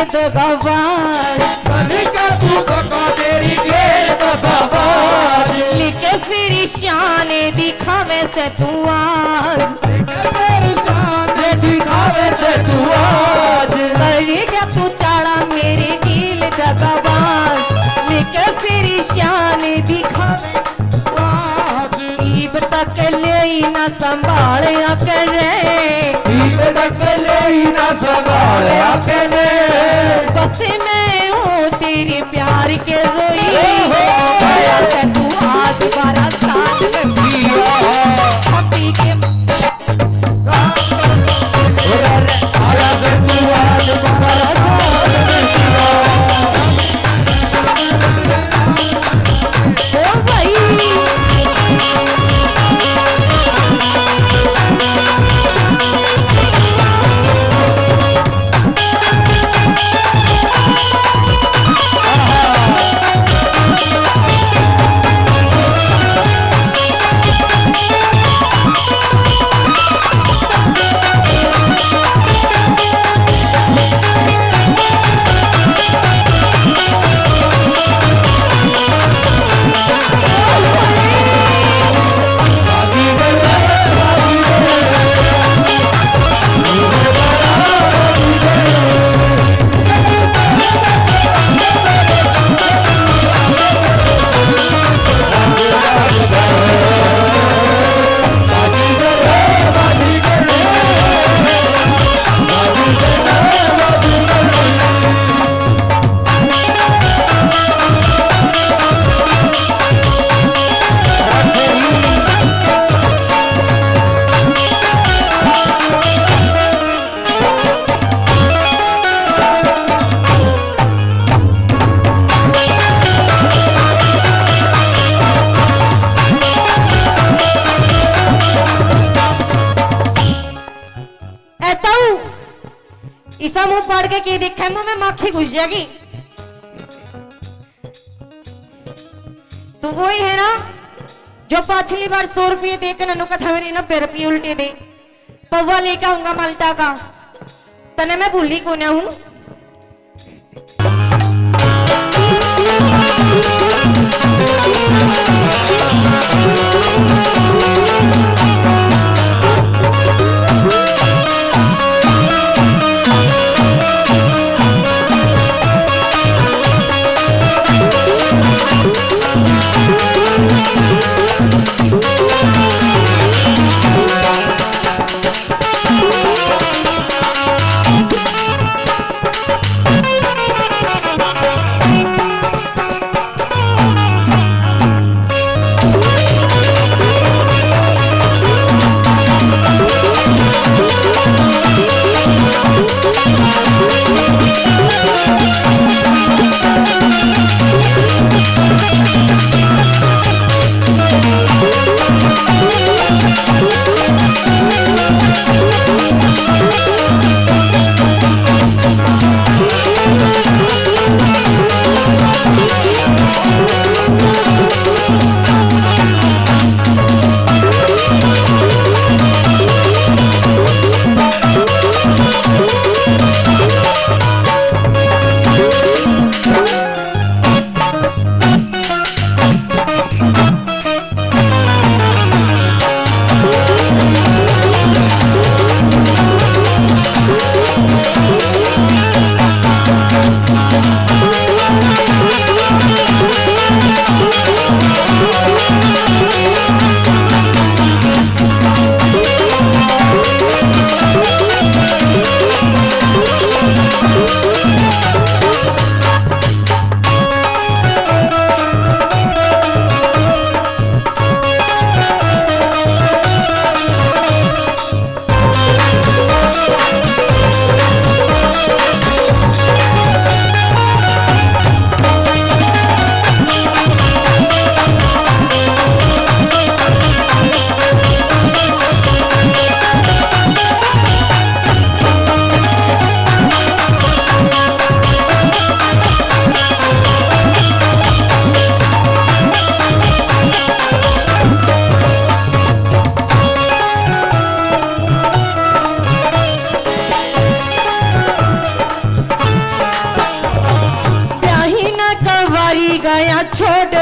दगाबाज। करके तू धोखा, तेरी गेल दगाबाज। लेके फिर शान दिखावे से तू आज। लेके फिर शान दिखावे से तू आज। करके तू चाला मेरी गेल दगाबाज। लेके फिर शान दिखावे आज। ईब तक ले ही ना संभालया करे। ईब तक ले ही ना संभालया करे। बस मैं हूँ तेरे प्यार के रोई। ओहो। आया से तू आज बारह साल में पिया। हम पी के ए ताऊ, इसा मुंह पाड़ के के देखा है, मुंह में माखी घुस जाएगी। तू वही है ना जो पाछली बार सौ रुपये दे के नन्नू का था मेरे नब्बे रुपये उल्टे दे। पौवा लेके आऊंगा माल्टा का, तने मैं भूली कोन्या हूँ।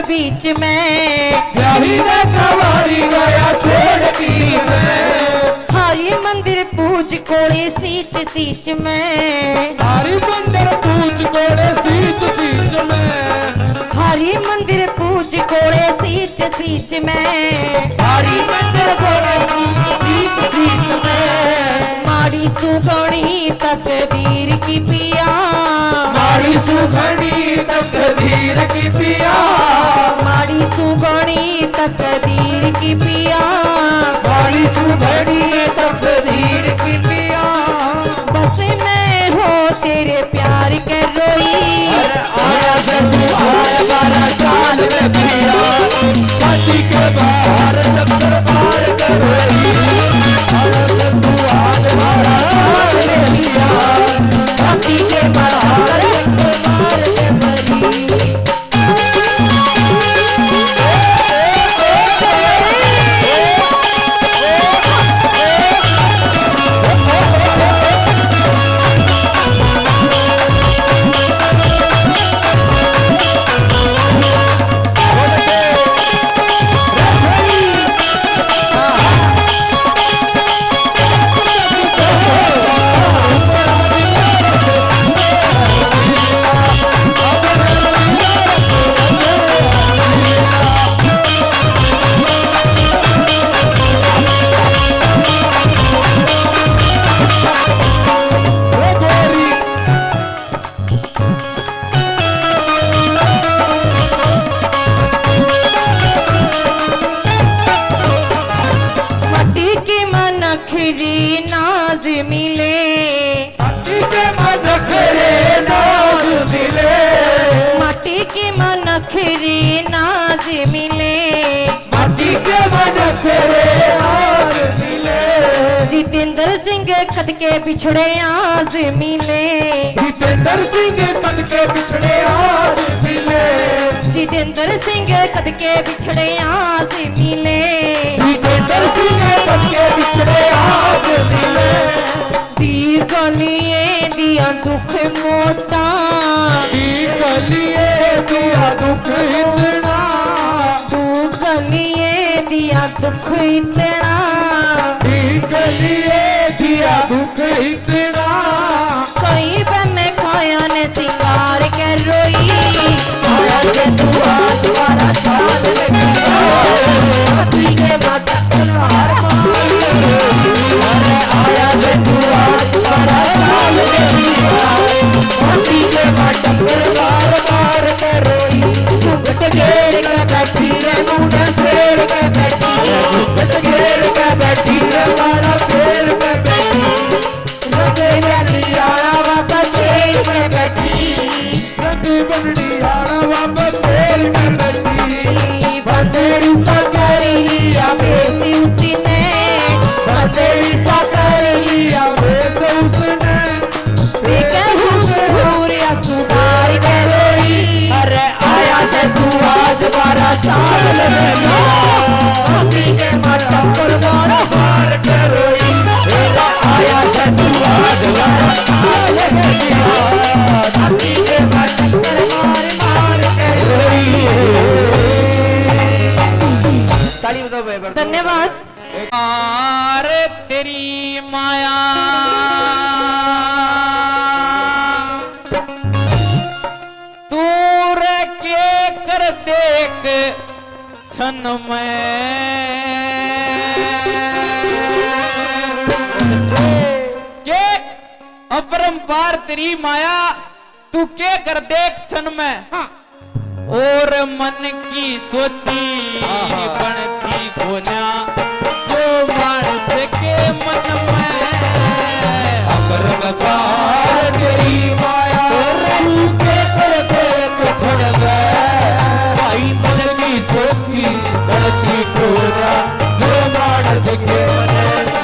बीच में। ब्याही ने कवारी गया छोड़ दी मैं। हरी मंदिर पूज कोले सींच सींच में। हरी मंदिर पूज कोले सींच सींच में। हरी मंदिर पूज कोले सींच सींच में। हरी मंदिर कोले सींच सींच में। माड़ी सुगणी तकदीर की पिया। माड़ी सुगणी तकदीर की पिया। माड़ी सुगणी तकदीर की पिया। माड़ी सुगणी तकदीर की पिया। बस मैं हो तेरे प्यार के रोई। अरे आया जब तू आया बारह साल में पिया, शादी के बाहर चक्कर मार के रोई। आया जब तू आया बारह साल में पिया, शादी के बाहर चक्कर मार के रोई। माटी के मनखरी नाज मिले। माटी के मनखरे नाज मिले। माटी के मनखरे नाज मिले। माटी के मनखरे नाज मिले। जितेंद्र सिंह कद के बिछड़े आज मिले। जितेंद्र सिंह कद के बिछड़े आज मिले। जितेंद्र सिंह कद के बिछड़े आज मिले। जितेंद्र सिंह कद के बिछड़े आज मिले। दी गलिए दिया दुख मोटा। दी गलिए दिया दुख इतना। दू गलिए दिया दुख इतना। दी गलिए दिया दुख इतना। कई बन खाया ने सिंगार के रोई। आया से तू आज बारह साल में पति के माता तलवार मार। अरे आया से तू आज बारह साल में पति के माता तलवार मार के रोई। घूंघट घेर के बैठी रे, मुंडा फेर के बैठी रे, घूंघट घेर के बैठी रे, मारा फेर के बैठी। रंग रलिया बाबा तेल में बैठी। रंग बनड़ी आला बाबा तेल में बैठी। बंदड़ी सा कर लिया बेस उसने। बंदड़ी सा कर लिया बेस उसने। बेके हुर हुर या सुधार के रोई। अरे आया से तू आज बारह साल में। अभी के माता पर बारह बार के रोई। आया से तू आज बारह साल में। अभी के माता पर बारह बार के रोई। ताली बजाओ भाई, बजाओ। धन्यवाद। आर तेरी माया, तू रे के कर देख छन में। के अपरंपार तेरी माया, तू के कर देख छन में। हाँ। और मन की सोची आहा। बनती कोन्या, जो मानस के मन में। अपरंपार तेरी माया, तू के कर देख छन में। भाई मन की सोची बनती कोन्या, जो मानस के मन में।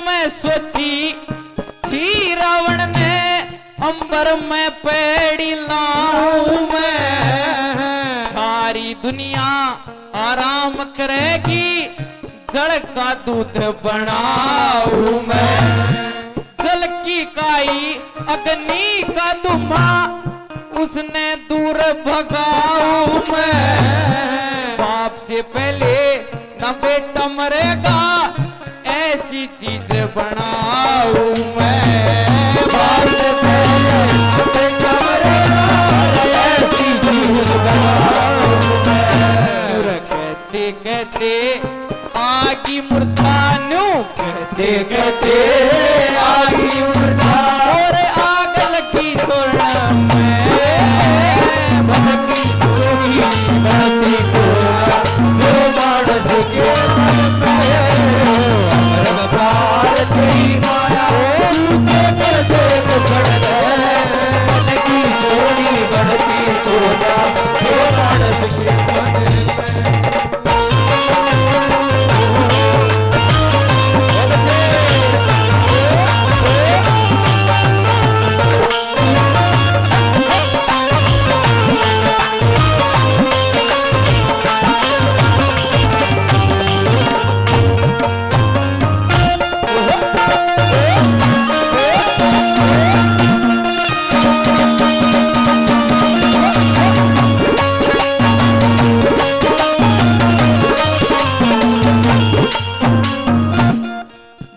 मैं सोची थी रावण ने, अंबर में पैड़ी लाऊं मैं। सारी दुनिया आराम करेगी, जल का दूध बनाऊं मैं। जल की काई, अग्नि का धुआं, उसने दूर भगाऊं मैं। बाप से पहले ना बेटा मरेगा, ऐसी चीज बनाऊं मैं। बाप से पहले ना बेटा मरेगा, ऐसी चीज बनाऊं मैं। यूं कहते कहते आगी मुरझा, न्यू कहते कहते आगी मुरझा। और आग लगी सुन में, भटकी सोई भटकी टोला, जो मानस के मन में अमर अवतार तेरी माया, तू के कर दे तो बढ़ दे, भटकी सोई भटकी टोला, जो मानस के मन में।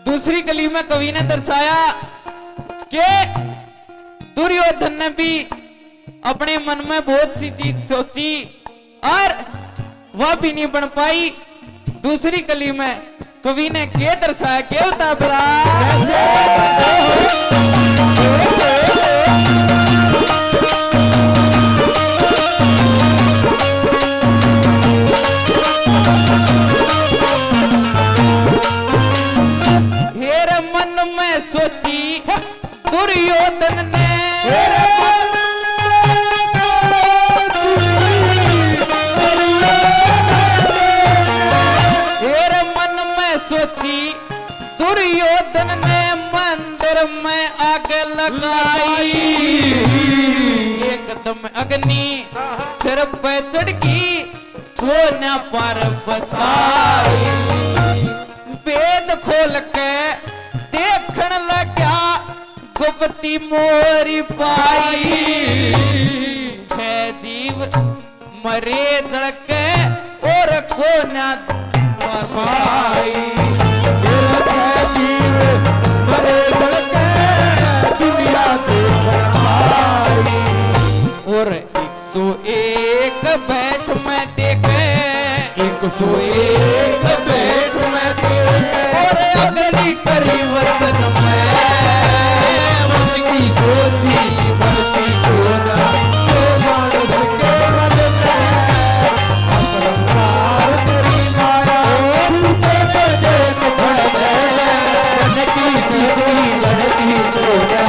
दूसरी कली में कवि ने दर्शाया कि दुर्योधन ने भी अपने मन में बहुत सी चीज सोची और वह भी नहीं बन पाई। दूसरी कली में कवि ने के दर्शाया, के बता भला? हेर मन में सोची दुर्योधन ने, हेर मन में सोची दुर्योधन ने, मंदिर में आग लगाई। एकदम अग्नि सिर पे चढ़ गई, कोन्या पर बसाई। भेद खोल के देखण लग्या, गुप्ती मोरी पाई। छह जीव मरे जल के और कोन्या पर पाई। छह जीव मरे जल के दुनिया देखण पाई। और एक सौ एक बैठ में देखे, एक सौ एक बैठ में देखे, और अग्नि करी वचन में, मन की सोची मन की चोरा, जो मानस के मन में, अपरंपार तेरी माया, तू तो देख छड़ में, मन की सोची मन की चोरा।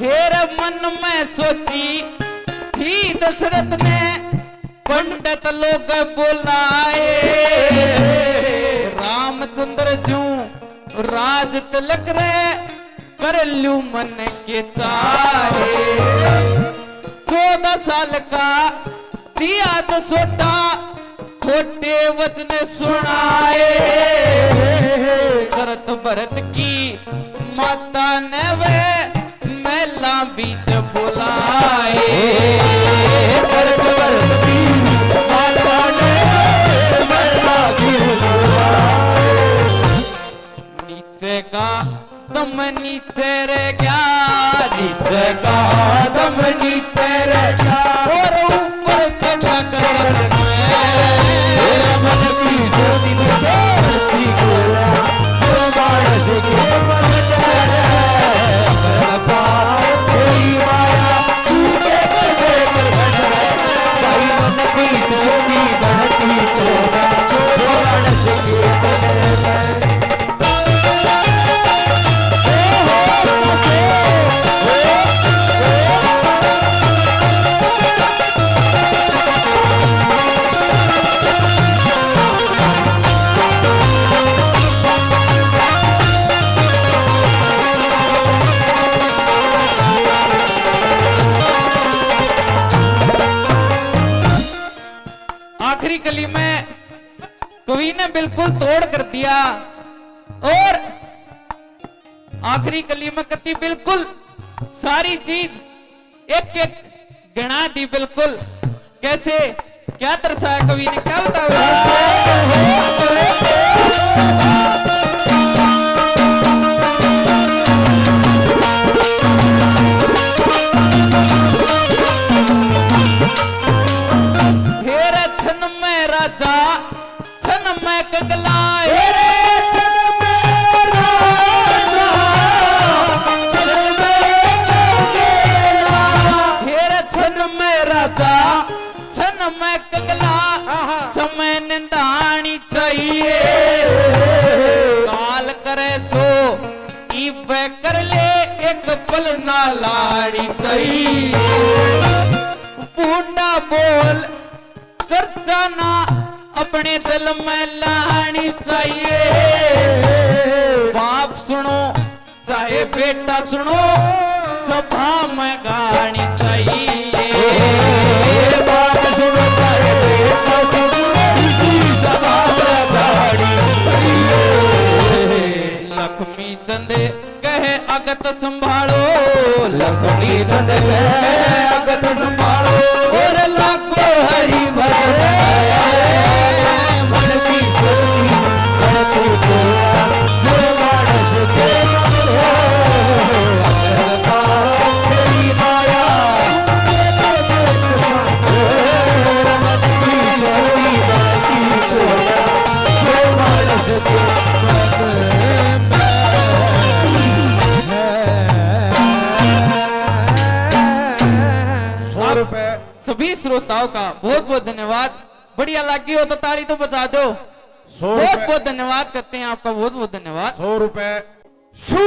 हेर मन में सोची थी दशरथ ने, पंडित लोग बुलाए। रामचंद्र जूं राज तिलक रे, कर लूं मन के चाहे। चौदह साल का दिया दसोटा, खोटे वचन सुनाए। करत भरत की माता ने वे, महला बीच बुलाए। करत भरत की माता ने वे, महला बीच बुलाए। नीचे का तुम नीचे रे क्या नीचे का आदम नीचे रे क्या और ऊपर चढ़ा कर मन की ज्योति नीचे धरती को मानस के मन तेरी माया तू देख देख भाई मन की ज्योति बढ़ती तो मानस के मन आखिरी कली में कवि ने बिल्कुल तोड़ कर दिया और आखिरी कली में कती बिल्कुल सारी चीज एक एक गिणा दी बिल्कुल। कैसे, क्या दर्शाया कवि ने, क्या बताओ? हेर छन में राजा छन में कंगला, हे रे छन में राजा, छन में कंगला। हे रे छन में राजा, छन में कंगला, आहा। समय निंदानी चाहिए। काल करे सो इब कर ले, एक पल ना लानी चाहिए। बूंदा बोल चर्चा ना अपने दिल में लानी चाहिए। बाप सुनो चाहे बेटा सुनो, सभा में गानी चाहिए। बाप सुनो चाहे बेटा सुनो, इसी सभा में गानी चाहिए। लक्ष्मी चंद कहे अगत संभालो, लक्ष्मी चंद कहे अगत संभालो, और लाखों हरि भजन मन की सोई, मन की सोई, जो मानस के तेरी माया। सौ रुपए। सभी श्रोताओं का बहुत बहुत धन्यवाद। बढ़िया लगी हो तो ताली तो बजा दो। सौ बहुत रुपए। बहुत धन्यवाद करते हैं आपका, बहुत बहुत धन्यवाद। सौ रुपए। सू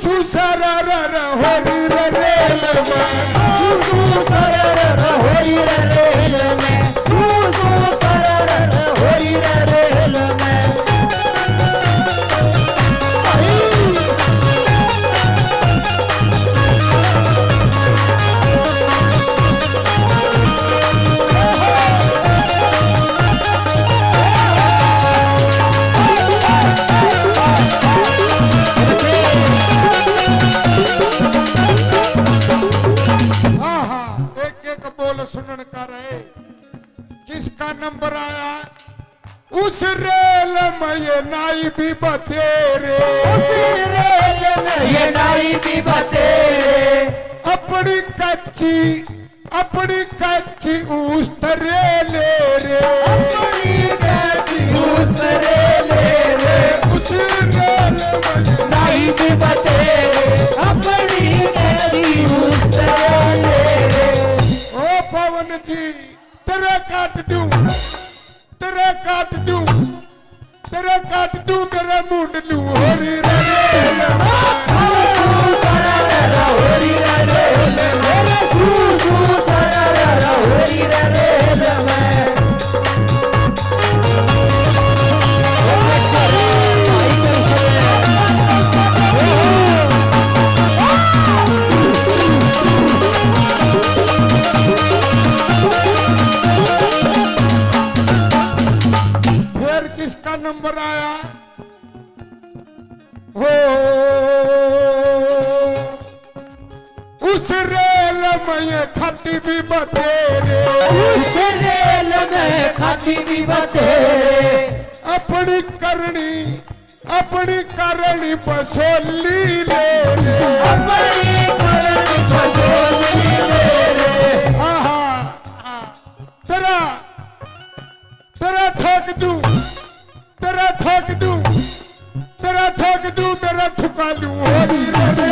सू सरा रा रा होरी रे रेल में। सू सू सरा रा रा होरी रे रेल में। सू सू सरा रा रा होरी रे रेल में। आहा, एक एक बोल सुनन का रहे। किसका नंबर आया? उस रेल में ये नाई भी बतेरे। उस रेल में ये नाई भी बतेरे। अपनी कच्ची, अपनी कच्ची उस्तरे ले रे। अपनी कच्ची उस्तरे ले रे। उस रेल में ये नाई भी बतेरे। अपनी कच्ची उस्तरे ले रे। ओ पवन जी, तेरे काट दूं, तेरे काट दूं, तेरे काट दूं, तेरे मुंड लूं, होरी रे रे। फिर किसका नंबर आया? हो, उस रेल में ये खाटी भी बतेरे। उस रेल में खाटी भी बतेरे। अपनी करनी, अपनी करनी पसोली ले रे। अपनी करनी पसोली ले रे। आहा, तेरा, तेरा ठोक दूं, तेरा ठोक दूं, तेरा ठोक दूं, मेरा ठुका लूं। होरी रे रे।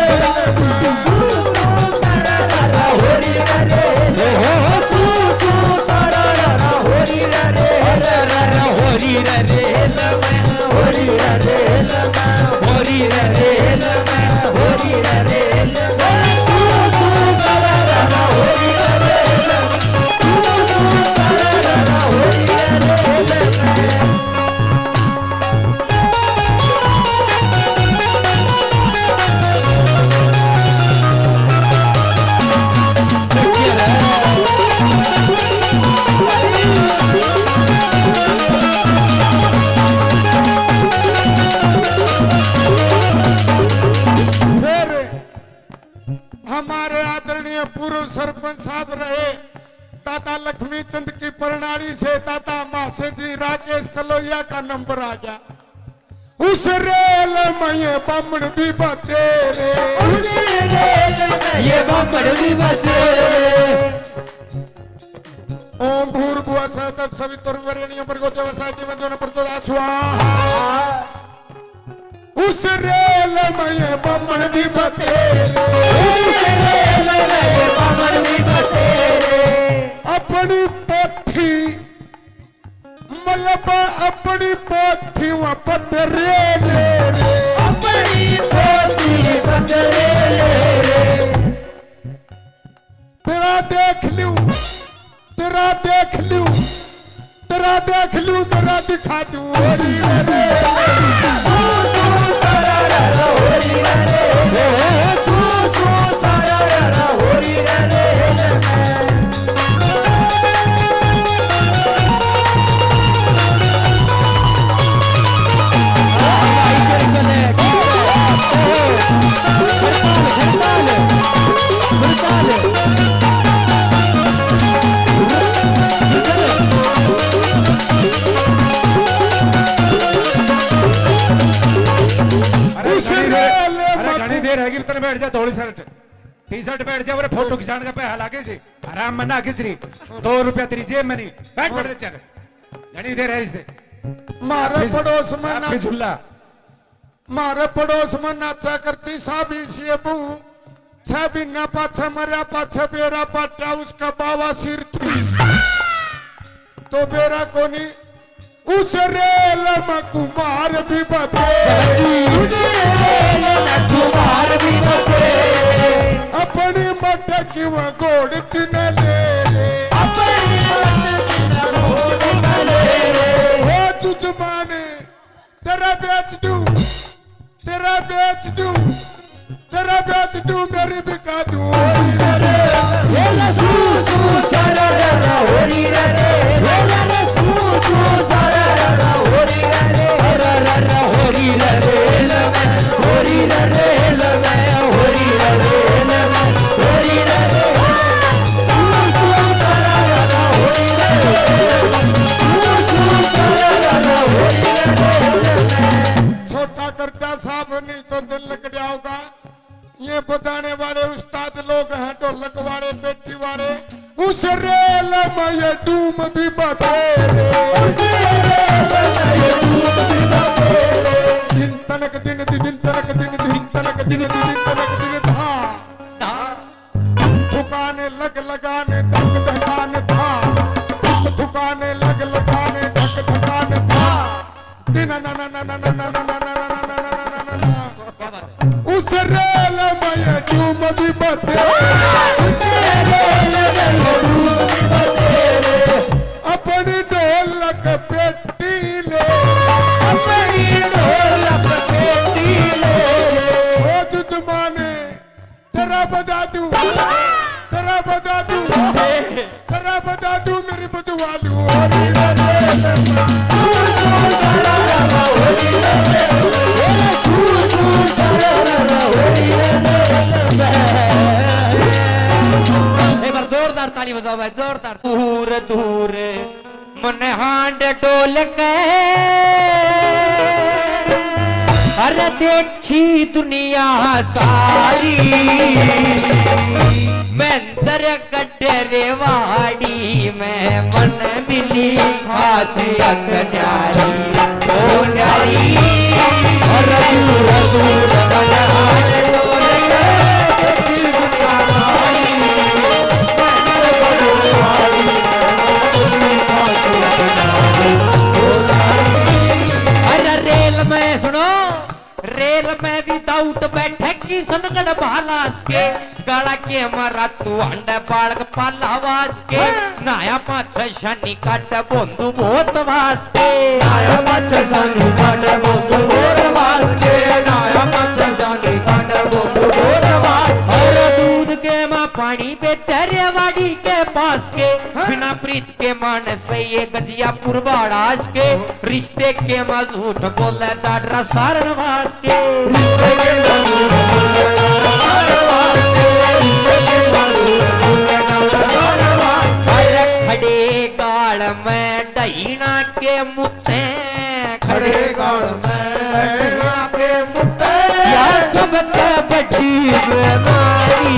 फिर हमारे आदरणीय पूर्व सरपंच साहब रहे, दादा लक्ष्मी चंद की प्रणाली से दादा मासे जी राकेश कलोया का नंबर आ गया। उस रेल में ये बामण भी बतेरे। उस रेल में ये बामण भी बतेरे। ओम भूर्भुवः स्वः तत्सवितुर्वरेण्यं भर्गो देवस्य धीमहि धियो न प्रचोदयात् स्वाहा। उस रेल में ये बामण भी बतेरे। उस रेल में ये बामण भी बतेरे। अपनी पोथी, मतलब अपनी पोथी वहाँ पतरे ले रे। अपनी पोथी पतरे ले रे। तेरा देख लूं, तेरा देख लूं, तेरा देख लूं, मेरा दिखा दूं। होरी रे रे। अरे घणी देर, अरे घणी देर हैगी, तने बैठ जा, धोली शर्ट, टी शर्ट बैठ जा, अरे फोटो खिंचाने का पैसा लागे से, आराम में ना खींच रही, दो रुपया तेरी जेब में नहीं, बैठ, बैठ चल, घणी देर है इससे। मारे पड़ोस में ना झूला। म्हारे पड़ोस में नाचा करती साबी सी बहू, छह महीना पाछे मरया, पाछे बेरा पाट्या, उसका बावा सिर थी। तो बेरा कोनी, उस रेल में कुमार भी बते। उस रेल में कुमार भी बते। अपनी मटकी वो घोड़ तिने ले ले। अपनी मटकी वो घोड़ तिने ले ले। ओ जुजमाने, तेरा बेच दूं, तेरा बेच दूं, तेरा बेच दूं, मेरी बिका दूं। होरी रे रे, होरी रे रे, सू सू सारा रा रा, होरी रे रे, होरी रे रे, सू सू सारा रा रा, होरी रे रे, रा रा रा, होरी रे रे, लगा, होरी रे रे, लगा, होरी रे रे, लगा, होरी रे रे, सू सू सारा रा रा, होरी रे रे, सू सू सारा रा रा, होरी रे रे, लगा। छोटा करता साहब, नहीं तो दिल लग जाओगा। ये बजाने वाले उस्ताद लोग हैं, ढोलक वाले, पेटी वाले। उस रेल में ये डूम भी बतेरे। उस रेल में ये डूम भी बतेरे। दिन तनक दिन दि, दिन तनक दिन दि, दिन तनक दिन दि, दिन तनक दिन धा। धा। थुकाने लग लगाने धक धकान धा। थुकाने लग लगाने धक धकान धा। दिन ना ना ना ना ना ना ना ना ना ना ना ना ना ना ना। क्या बात है? उस रेल में ये डूम भी बतेरे। उस रेल में ये डूम भी बतेरे। अपनी ढोलक पेटी ले। अपनी ढोलक पेटी ले। ओ जुजमाने, तेरा बजा दूं, तेरा बजा दूं, तेरा बजा दूं, मेरी बजवा लूं। होरी रे रे। एक बार जोरदार ताली बजाओ भाई, जोरदार। दूर दूर मन हांड ढोलक। अरे देखी दुनिया सारी, महेंद्रगढ़ रेवाड़ी में मन मिली खासियत न्यारी, ओ न्यारी। अरे दूर दूर बलहार डोल गए, देखी दुनिया सारी। अरे रेल में, सुनो, रेल में without बैठे किशनगढ़ भालास के, गाला के मारा तू अंडे बालक पालावास के। हाँ। नहाया पाछे शानी काटे बोंदू बहुत वास के। नहाया पाछे शानी काटे बोंदू बहुत वास के, नहाया पाछे शानी काटे बोंदू बहुत वास के। अरे दूध के माँ पानी बेचे रेवाड़ी के पास के। हाँ। बिना प्रीत के मानस ये गजिया पुरबाड़ास के, रिश्ते के माँ झूठ बोले जाडरा सारणवास के। रिश्ते के माँ झूठ बोले जाडरा सारणवास के, रिश्ते के माँ झूठ बोले जाडरा सारणवास के। अरे खड़े गाल में डहीना के मुत्ते, खड़े गाल में डहीना के मुत्ते। या सबसे बड़ी बीमारी,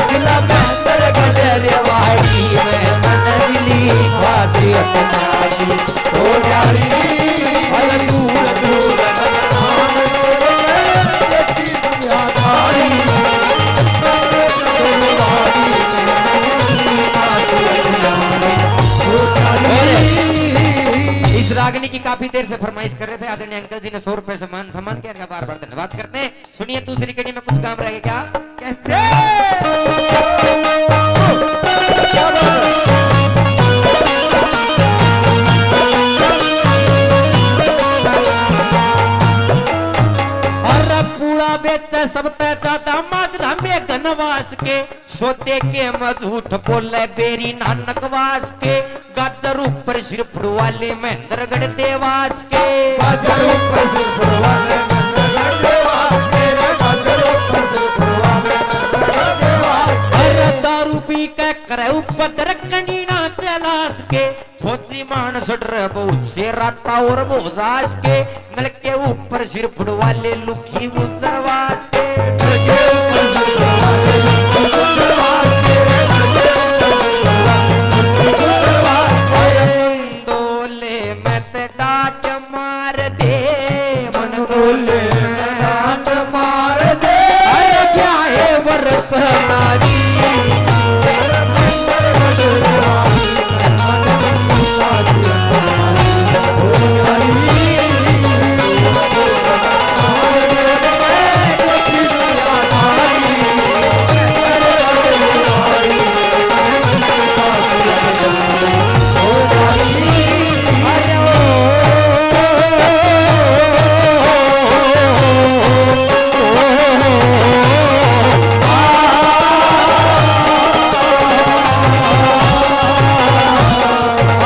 अगला बेहतर गले रेवाड़ी में मन मिली खासियत नारी। ओ न्यारी, अरे दूर दूर बलहार डोल गए, देखी दुनिया सारी। और इस रागनी की काफी देर से फरमाइश कर रहे थे आदरणीय अंकल जी ने, सौ रुपए से मान सम्मान किया, इनका बार बार धन्यवाद करते हैं। सुनिए, दूसरी कड़ी में कुछ काम रह गया क्या? कैसे? क्या बात है? अरे पूरा बेचे सबते ज्यादा माजरा में घनवास के, सौदे के में झूठ बोले बेरी नानक वास के। गाजर ऊपर सिर फुड़वाले महेंद्रगढ़ देवास के। गाजर ऊपर सिर फुड़वाले महेंद्रगढ़ देवास के रे, गाजर ऊपर सिर फुड़वाले महेंद्रगढ़ देवास के। अरे दारू पी के करे उपद्र कनीना चलास के। फौजी मानस डरे बहुत से राता और भोजास के। नलके ऊपर सिर फुड़वाले लुखी गुजरवास के। नलके ऊपर सिर फुड़वाले लुखी गुजरवास के। नलके ऊपर सिर फुड़वाले लुखी गुजरवास के। मन डोले में ते डांट मार दे, मन डोले में डांट मार दे। अरे ब्याहे व्रत नारी।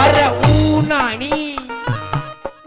अरे ऊ नानी,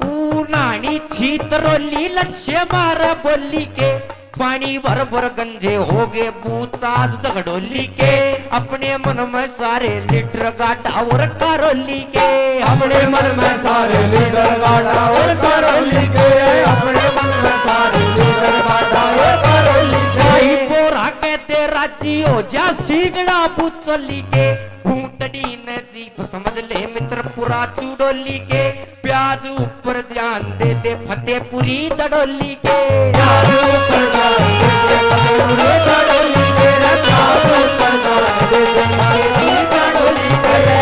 ऊ नानी छीत रोली लक्ष्य मारा बोली के, पानी भर भर गंजे हो गए बूचास झगड़ोली के। अपने मन में सारे लीडर गाढ़ा और कारोली के, अपने मन में सारे लीडर गाढ़ा और कारोली के, अपने मन में सारे लीडर गाढ़ा और कारोली के। भाई बोरा कहते राजी हो जा सीगड़ा बुचोली के। भूतड़ी ने जीप समझ ले मित्र पुरा चुडोली के। प्याज ऊपर जान दे दे फतेहपुरी दडोली के। प्याज ऊपर जान दे दे फतेहपुरी दडोली के रे, प्याज ऊपर जान दे दे फतेहपुरी दडोली के रे।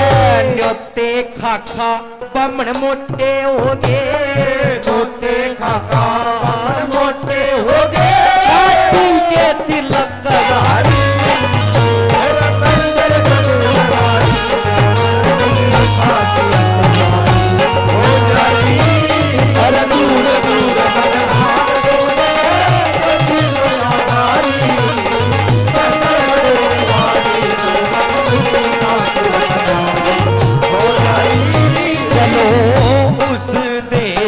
न्योते खाखा बामण मोटे हो गए, न्योते खाखा बामण मोटे हो गए। काटी के तिलक धारी। चलो उस दे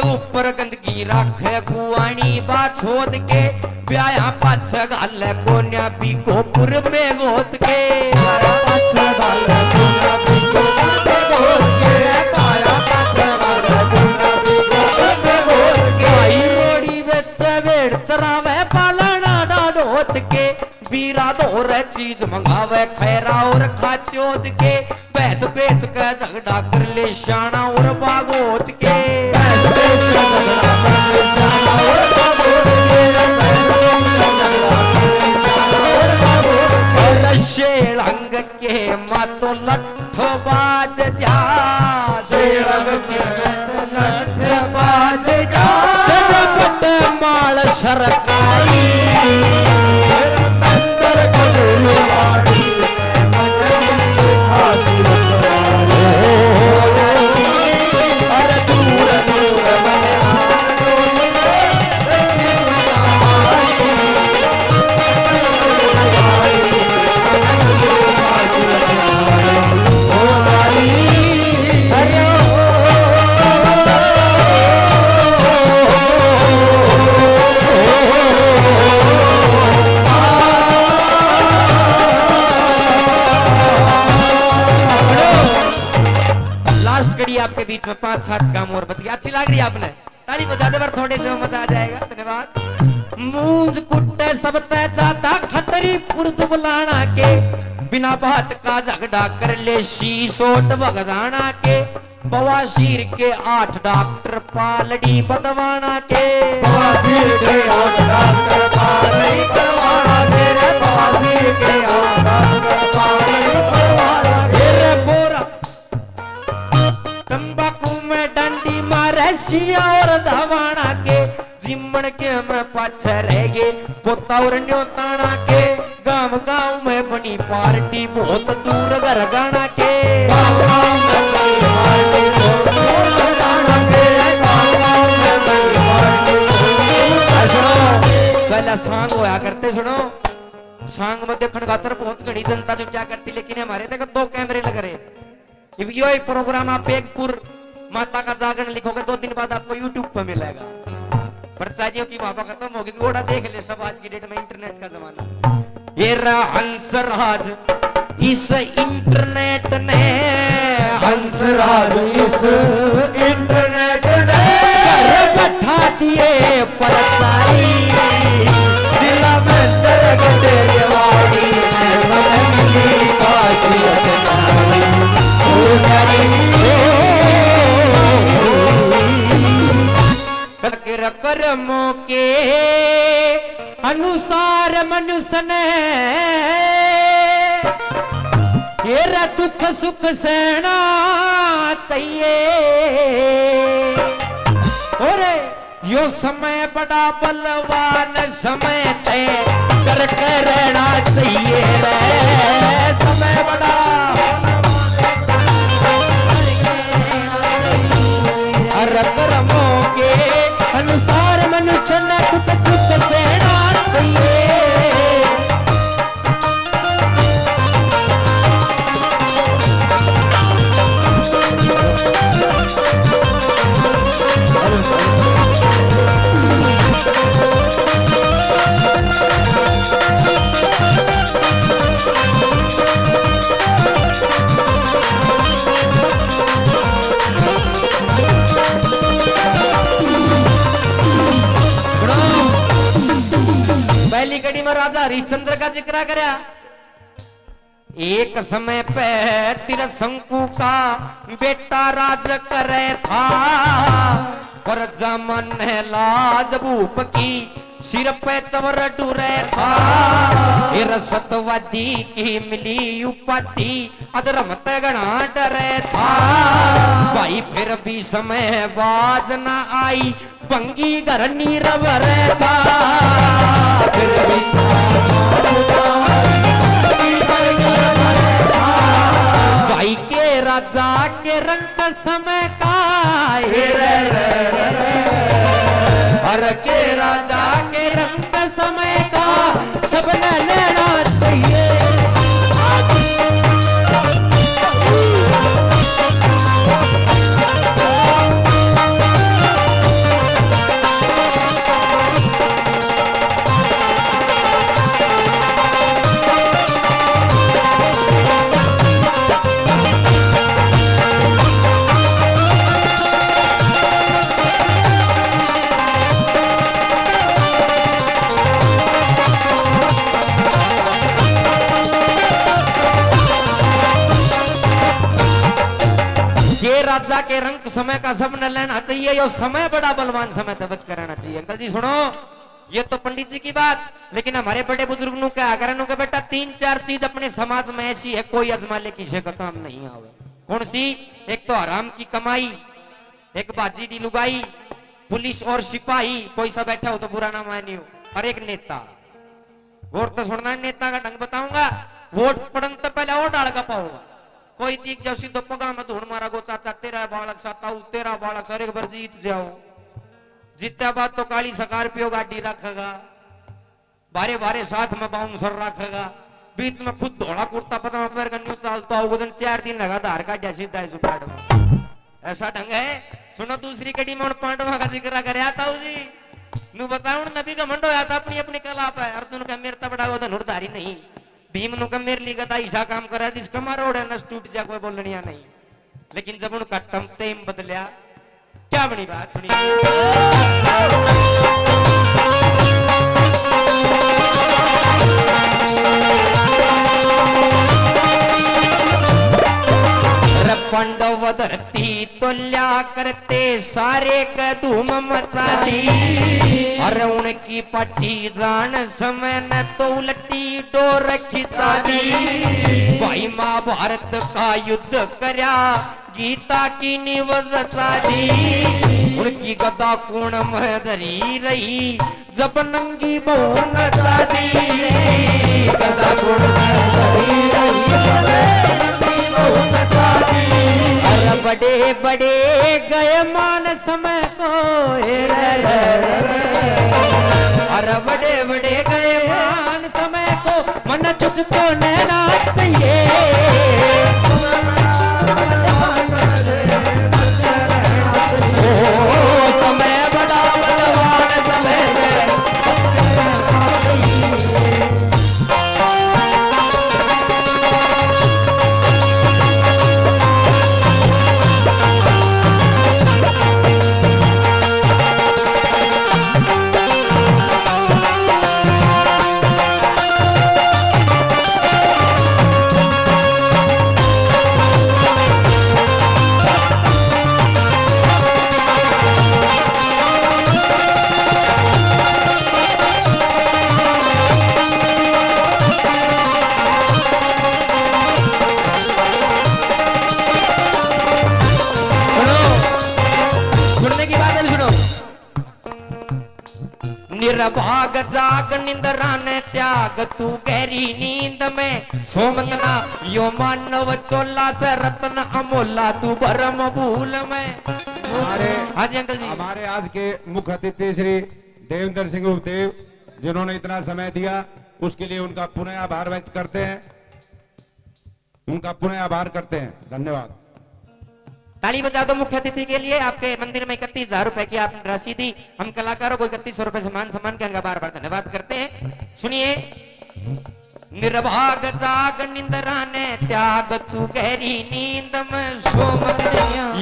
ऊपर गंदगी राखे कुआनी बा छोद के, ब्याया पाछे घाले कोन्या बीकोपुर में गोद के। पाछे घाले कोन्या बीकोपुर में गोद के, पाया पाछे घाले कोन्या बीकोपुर में गोद के। भाई रोड़ी बेचे भेड़ चरावे पालना डाडोत के, बीरा धोरे चीज मंगावे खैरा और खात्योद के, भैंस बेच के झगड़ा कर ले श्याणा और बागोत के। भैंस बेच के झगड़ा कर ले श्याणा और बागोत के, भैंस बेच के झगड़ा कर ले श्याणा और बागोत के। और शेलंग के मातो लट्ठो बाज जा, शेलंग के लठ बाज जा। जनपद माल सरकारी, अंदर कबूलवाड़ी, अरे दूर दूर में लास्ट कड़ी आपके बीच में पांच सात काम और बच गया। अच्छी लग रही आपने? ताली बजा दे, पर थोड़े से मजा आ जाएगा। धन्यवाद। मूंज कुट्टे सबते ज्यादा खतरी पुर्द बुलाना के, बिना बात का झगड़ा कर ले शी सोट भगदाना के, बवासीर के आठ डॉक्टर पालड़ी बदवाना के। बवासीर के आठ डॉक्टर पालड़ी बदवाना के, बवासीर के आठ डॉक्टर पालड़ी बदवाना के। तेरे बोरा तंबाकू में डंडी मारे सिया और धावाना के, जिमण के में पाछे रह गए पोता और न्योताना के। गांव गांव में बनी पार्टी बहुत दूर घर गाना के। गांव गांव में बनी पार्टी बहुत दूर घर गाना के। गांव गांव में बनी पार्टी बहुत दूर घर गाना के। सुनो, पहला सांग होया करते, सुनो, सांग में देखण खातर बहुत घनी जनता जुटिया करती, लेकिन हमारे तक दो कैमरे लग रहे। इब यो ही प्रोग्राम आप बेगपुर माता का जागरण लिखोगे, दो दिन बाद आपको YouTube पे मिलेगा। प्रचारियों की माफा खत्म होगी, घोड़ा देख ले सब। आज की डेट में इंटरनेट का जमाना। ये रहा हंसराज इस इंटरनेट ने, हंसराज इस इंटरनेट ने घर बैठा दिए परचारी। जिला में दरगटे वाली में बदली खासियत नारी। ओ नारी, ओ, कर कर्मों के अनुसार मनुष्य ने ये रे दुख सुख सहना चाहिए। और यो समय बड़ा बलवान, समय ते डर के रहना चाहिए रे। समय बड़ा, हर कर्मों के अनुसार मनुष्य ने दुख सुख सहना चाहिए। पहली कड़ी में राजा हरिश्चंद्र का जिक्र करया। एक समय पे त्रिशंकु का बेटा राज करे था, पर जमन लाज भूप की सिर पे चवर डुरे था। फिर सतवदी की मिली उपाधि, अधर्म ते घणा डरे था। भाई फिर भी समय बाज ना आई, भंगी घर नीरव रहता। फिर भी भाई के राजा के रंग समय का, हे रे रे रे रे। हर के राजा के रंग समय का सबने लेना चाहिए। जाके रंग समय का सब न लेना चाहिए, यो समय बड़ा बलवान, समय तै बच कर रहना चाहिए। अंकल जी सुनो, ये तो पंडित जी की बात, लेकिन हमारे बड़े बुजुर्ग नु कहा करें, नु के, "बेटा, तीन चार चीज अपने समाज में ऐसी है, कोई अजमा ले, किसी का काम नहीं आवे।" कौन सी? एक तो हराम की कमाई, एक बाजी डी लुगाई, पुलिस और सिपाही, कोई सा बैठा हो तो बुरा ना मानियो, और एक नेता। गौर तो सुनना, नेता का ढंग बताऊंगा। वोट पड़न तो पहले और डाल का पाऊंगा। कोई दीख जाओ सीधो पगा में धूण मारा गो, चाचा तेरा बालक सा, ताऊ तेरा बालक सा, एक बार जीत जाओ। जीत्या बाद तो काली स्कॉर्पियो गाड़ी रखेगा, बारे बारे साथ में बाउंसर रखेगा, बीच में खुद धोला कुर्ता पजामा पहन कर न्यू चालता हो, वजन चार दिन लगा धार काटा सीधा है सुपाट में। ऐसा ढंग है। सुनो, दूसरी कड़ी में उन पांडवा का जिक्र करया ताऊ जी। नु बताओ, उन नबी का घमंड होया था अपनी अपनी कला पे। अर्जुन का मेरे तबड़ा वो धनुर्धारी नहीं, भीम नु का मेरे लिए गदा ईसा काम करे, जिसका मारो उड़े नस टूट जा, कोई बोलनिया नहीं। लेकिन जब उनका टम टाइम बदलिया, क्या बनी बात सुनी। रे पांडव धरती तोल्या करते सारे के धूम मचा दी। अरे उनकी पाटी जान समय न तो उलटी डोर खिंचा दी। भाई महाभारत का युद्ध करया, गीता की निवज साधी। उनकी गदा कोण में धरी रही, जब नंगी बहू नचा दी। गदा कोण में धरी रही, जब नंगी बहू नचा दी। अरे बड़े बड़े गए मान समय को, हे रे रे रे। अरे बड़े बड़े गए मान समय को, मन तुझको नैना चाहिए। ओ, समय बड़ा बलवान, समय में सुनो, सुनने की बात है, सुनो। निर्भाग जाग निंद्रा ने त्याग, तू गहरी नींद में सो मत ना। यो मानव चोला से रत्न अमोला, तू भरम भूल में। हमारे, हाँ जी अंकल जी। हमारे आज के मुख्य अतिथि श्री देवेंद्र सिंह उपदेव, जिन्होंने इतना समय दिया, उसके लिए उनका पुनः आभार व्यक्त करते हैं। उनका पुनः आभार करते हैं। धन्यवाद। ताली बजा दो मुख्य अतिथि के लिए। आपके मंदिर में इकतीस हजार रुपए की आपने राशि दी, हम कलाकारों को इकतीस सौ रुपए से मान सम्मान के, इनका बार बार धन्यवाद करते हैं। सुनिए। निर्भाग जाग निंद्रा ने त्याग, तू गहरी नींद में सो मत।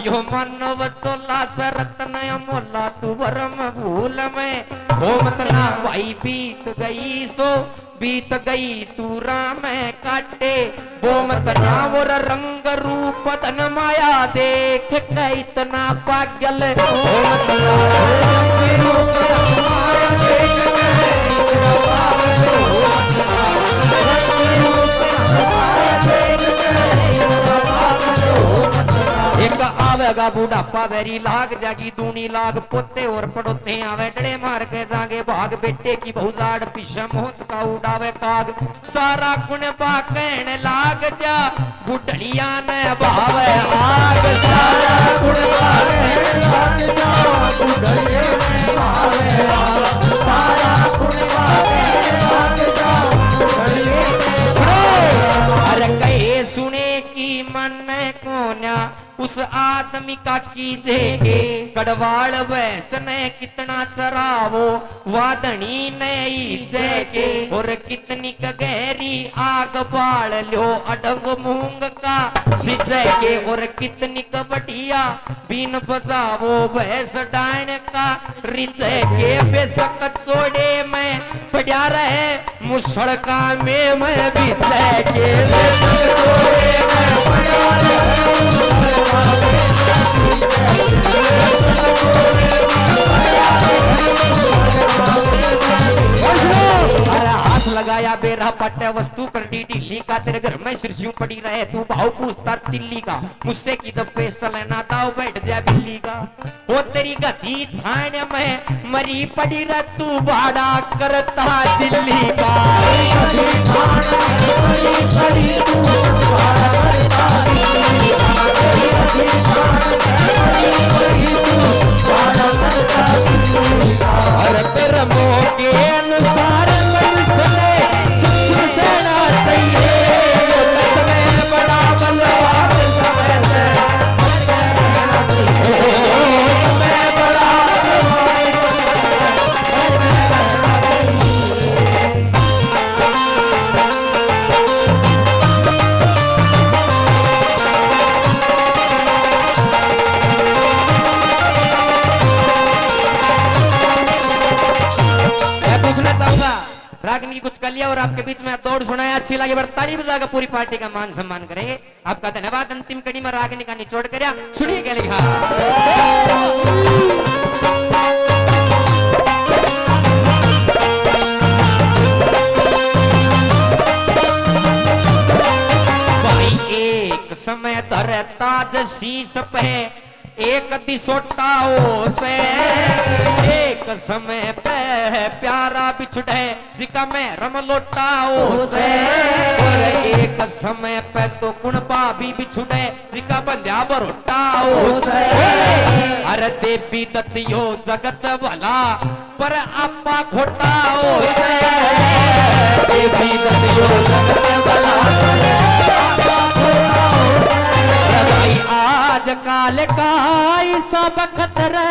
यो मानव चोला से रत्न अमोला, तू भरम भूल में हो मत ना। भाई बीत गई सो बीत गई तू राम काटे, वो मत ना। और रंग रूप धन माया देख के इतना पागल, वो मत ना। एक आवेगा बुढ़ापा, बैरी लाग जागी दूनी लाग, पोते और पड़ोते आवे डले मार के जागे भाग। बेटे की बहु जाड़ पीछे मौत का उड़ावे काग। सारा कुणबा कहण लाग जा, बुढ़लिया ने भावे आग। सारा कुणबा कहण लाग जा, बुढ़लिया ने भावे आग। सारा कुणबा कहण लाग जा, बुढ़लिया ने भावे आग। अरे कहे सुने की मन कोन्या, उस आदमी का कीजे के। कड़वाल भैंस ने कितना चरावो, वा धनी ने ईजे के। और कितनी क गहरी आग बाल ल्यो, अडंग मूंग का सिजे के। और कितनी क बढ़िया बीन बजावो, भैंस डायन का रिजे के। बेशक चोड़े में पड़ा रहे, मुसड़का में मैं भी तय के। अरे हाथ लगाया बेरा पट्टे वस्तु कर दी ढीली का, तेरे घर में सिरसियों पड़ी रहे तू भाव पूछता तिल्ली का, मुझसे की जब पेश चले ना दाव बैठ जा बिल्ली का। ओ तेरी गति थाने में मरी पड़ी रे तू भाड़ा करता दिल्ली का। और तेरे मोह के अनुसार मन सुने, दुख सहना चाहिए। समय बड़ा बलवान समय से मैं पूछना चाहूंगा, रागनी की कुछ कलियां और आपके बीच में दौड़ सुनाया, अच्छी लगी बार ताली बजाकर पूरी पार्टी का मान सम्मान करेंगे। आपका धन्यवाद। अंतिम कड़ी में रागनी का निचोड़ करया, सुनिए क्या लिखा। भाई एक समय धरे ताज शीश पे, एक दिसोटा हो से, एक समय पे प्यारा बिछड़े, जिका मैं रम लोटा हो से। और एक समय पे तो कुणबा भी बिछड़े, जिका बंध्या बरोटा हो से। अरे देवी दत्त यो जगत भला, पर आपा खोटा हो से। देवी दत्त यो जगत भला, पर आपा खोटा हो से। भाई आजकल का ऐसा बखत रे,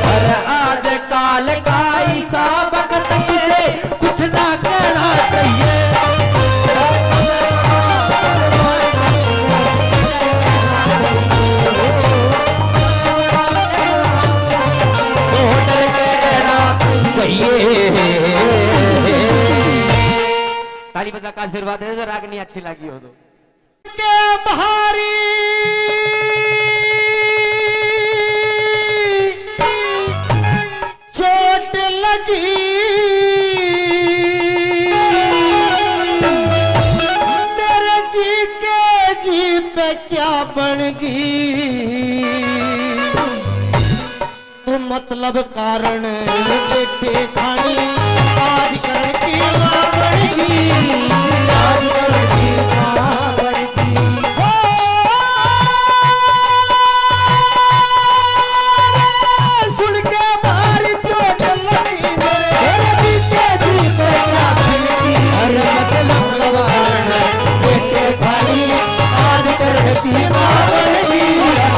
अरे आजकल का ऐसा बखत किसे कुछ ना कहना चाहिए। ताली बजा का आशीर्वाद दे दो, रागनी अच्छी लगी हो तो। के भारी चोट लगी मेरे जी के जी पे क्या बन गई। तो मतलब कारण बेटे खानी आज करण की माँ बन गई, आज करण की माँ बन गई। ओ, सुन के मारी चोट लगी मेरे, मेरे पीछे भी कोई ना बन गई। अरे मतलब कारण बेटे खानी आज करण की माँ बन गई,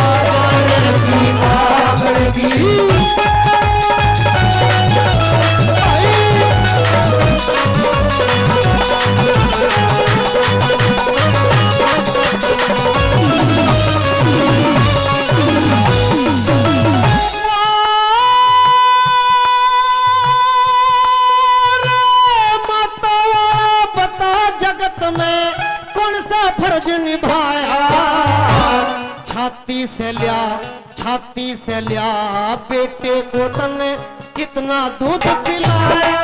आज करण की माँ बन गई। बता जगत में कौन सा फर्ज निभाया, छाती से लिया, छाती से लिया बेटे को तन्ने कितना दूध पिलाया,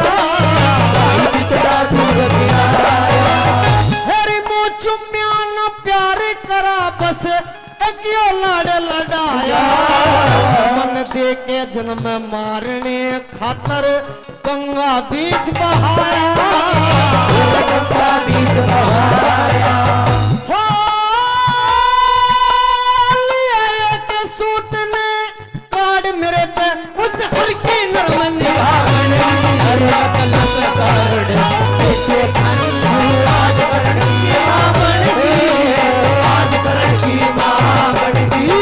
भाई कितना दूध पिलाया। अरे मुँह चुम्या न प्यार करा बस, एक यो लाड़ लड़ाया। मन दे के जन्म मारने खातर गंगा बीच बहाया, गंगा बीच बहाया। हो लिया एक सूत ने काट मेरे पे उस हर की नरम निगाह बन गई। अरे कलम काट ऐसे खान आज करण की माँ बन गई, आज करण की माँ बन गई।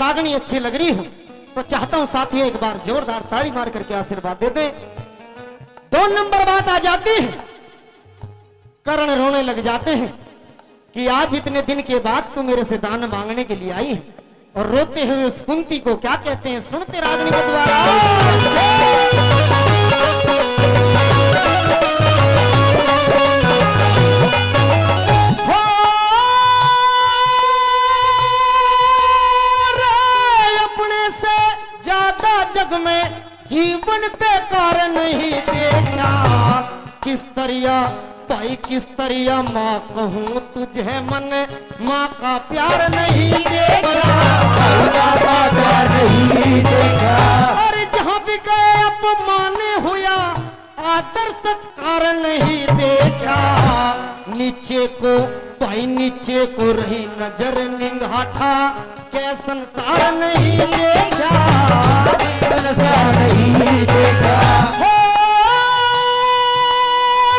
रागनी अच्छी लग रही हो, तो चाहता हूं साथियों, एक बार जोरदार ताली मार करके आशीर्वाद दे दें। दो नंबर बात आ जाती है, करण रोने लग जाते हैं कि आज इतने दिन के बाद तू मेरे से दान मांगने के लिए आई है। और रोते हुए उस कुंती को क्या कहते हैं, सुनते रागनी के द्वारा। हो रे, अपने से ज्यादा जग में जीवन बेकार नहीं देखा। किस तरिया भाई, किस तरिया माँ कहूँ तुझे, मन माँ का प्यार नहीं देखा। माँ का प्यार नहीं देखा। और जहाँ भी गए अपमान हुआ, आदर सत्कार नहीं देखा। नीचे को भाई, नीचे को रही नजर निंगाठा, के संसार नहीं देखा। संसार नहीं देखा। हो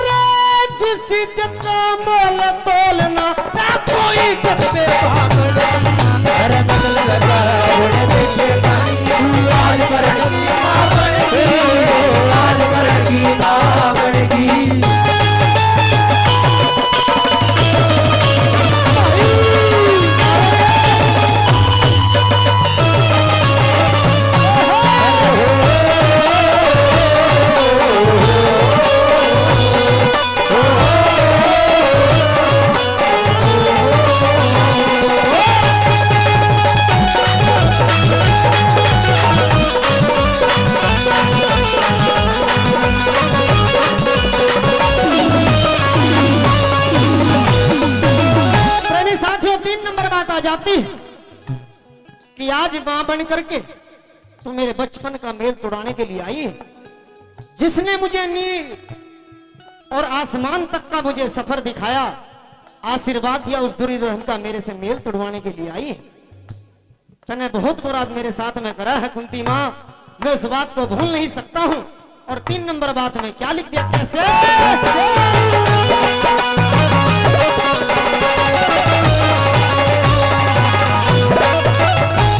रे, जिस इज्जत का मोल तोलना, कोई इज्जत पे भाग नहीं। अरे नकल लगा, उड़े देखे पानी, आज मरण की माँ बन गई, आज मरण की माँ बन गई। प्रेमी साथियों, तीन नंबर बात आ जाती है कि आज मां बन करके तू मेरे बचपन का मेल तुड़ाने के लिए आई है। जिसने मुझे नींद और आसमान तक का मुझे सफर दिखाया, आशीर्वाद दिया, उस दुर्योधन का मेरे से मेल तुड़वाने के लिए आई है। तने बहुत बुरा मेरे साथ में करा है कुंती माँ, मैं इस बात को भूल नहीं सकता हूँ। और तीन नंबर बात में क्या लिख दिया, कैसे?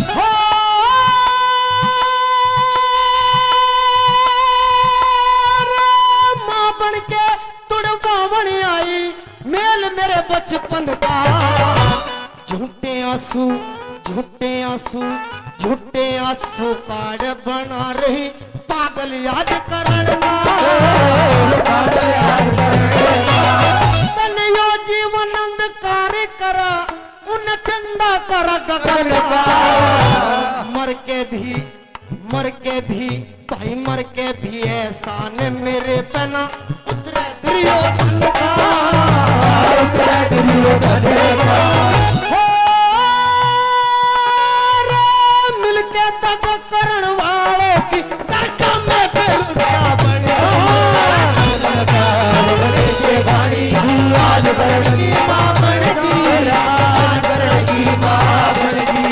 हो, रे माँ बन के तुड़वावण आई, मेल मेरे बचपन का। झूठे आंसू, झूठे आंसू, झूठे आंसू कार्ड बना रही, पागल याद करण का। तन यो जीवन अंधकार करा, उन चंदा करा गगन का। मर के भी, मर के भी, भाई मर के भी एहसान मेरे पे ना उतरे दुर्योधन का। उतरे दुर्योधन का। हो रे, मिलके तग करण वाले की दरगाह में बेरुसा बन गया। आज मरण की माँ बन गई, आज मरण की माँ बन गई।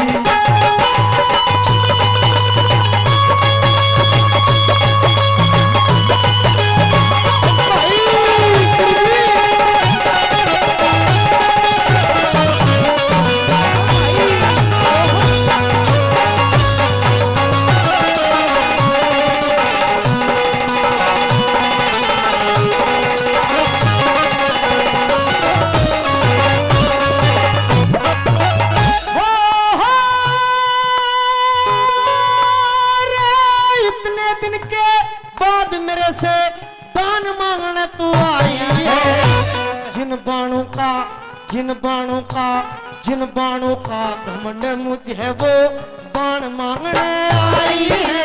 रे, इतने दिन के बाद मेरे से दान मांगने तू आई है। जिन बाणों का, जिन बाणों का, जिन बाणों का घमंड मुझे, वो बाण मांगने आई है।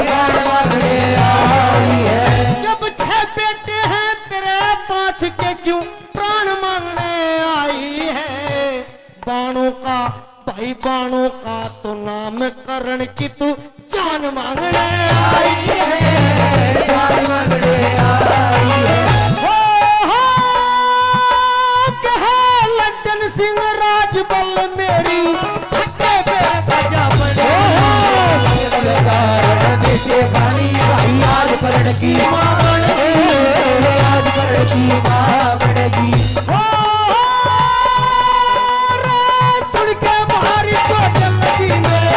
बाण मांगने आई है। जब छह बेटे हैं तेरे, पांच के क्यों प्राण मांगने आई है। बाणों का, भाई बाणों का तो नाम करण की तू जान मांगने आई है, जान मांगने आई है। हो, हो, कहे लड्डन सिंह राजबल मेरी, हटे पे बजा बने। हो, हो, करण देते पानी, भाई आज करण की मां बन गई, आज करण की मां बन गई। हो, रे, सुन के भारी चोट लगी मेरे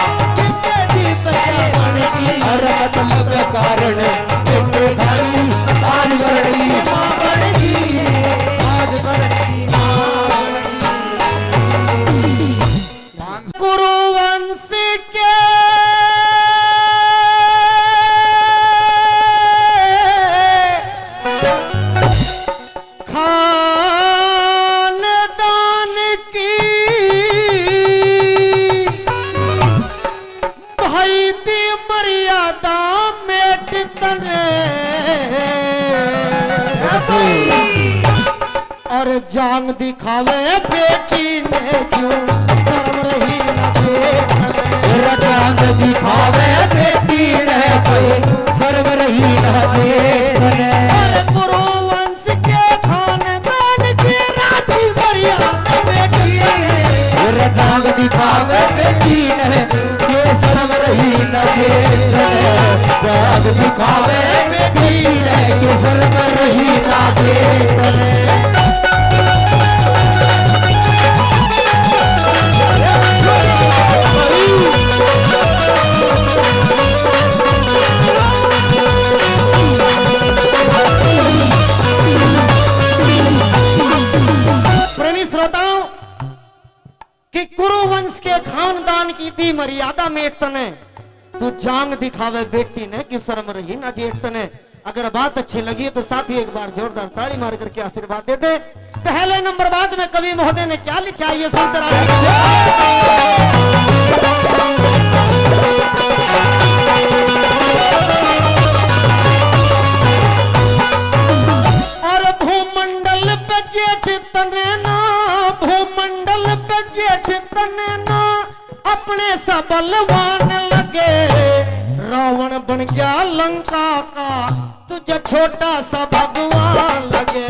अरे जांग दिखावे बेटी ने क्यों शर्म रही ना जेठ ने। अरे जांग दिखावे बेटी ने क्यों शर्म रही ना जेठ ने। अरे कुरुवंश के खानदान के राजी मर्यादा बेटी ने। अरे जांग दिखावे बेटी ने क्यों शर्म रही ना जेठ ने। जांग दिखावे बेटी ने क्यों शर्म रही ना जेठ ने। प्रेमी श्रोताओं, कि कुरुवंश के खानदान की दी मर्यादा मेट तने, तू जांग दिखावे बेटी ने, क्यों शर्म रही ना जेठ तने। अगर बात अच्छी लगी तो साथी एक बार जोरदार ताली मार करके आशीर्वाद दे दे। पहले नंबर बाद में कवि महोदय ने क्या लिखा, ये सुनते रहो। और भूमंडल पे जेठ तने ना, भूमंडल पे जेठ तने ना, अपने सा बलवान लगे। रावण बन गया लंका का, तुझे छोटा सा भगवान लगे।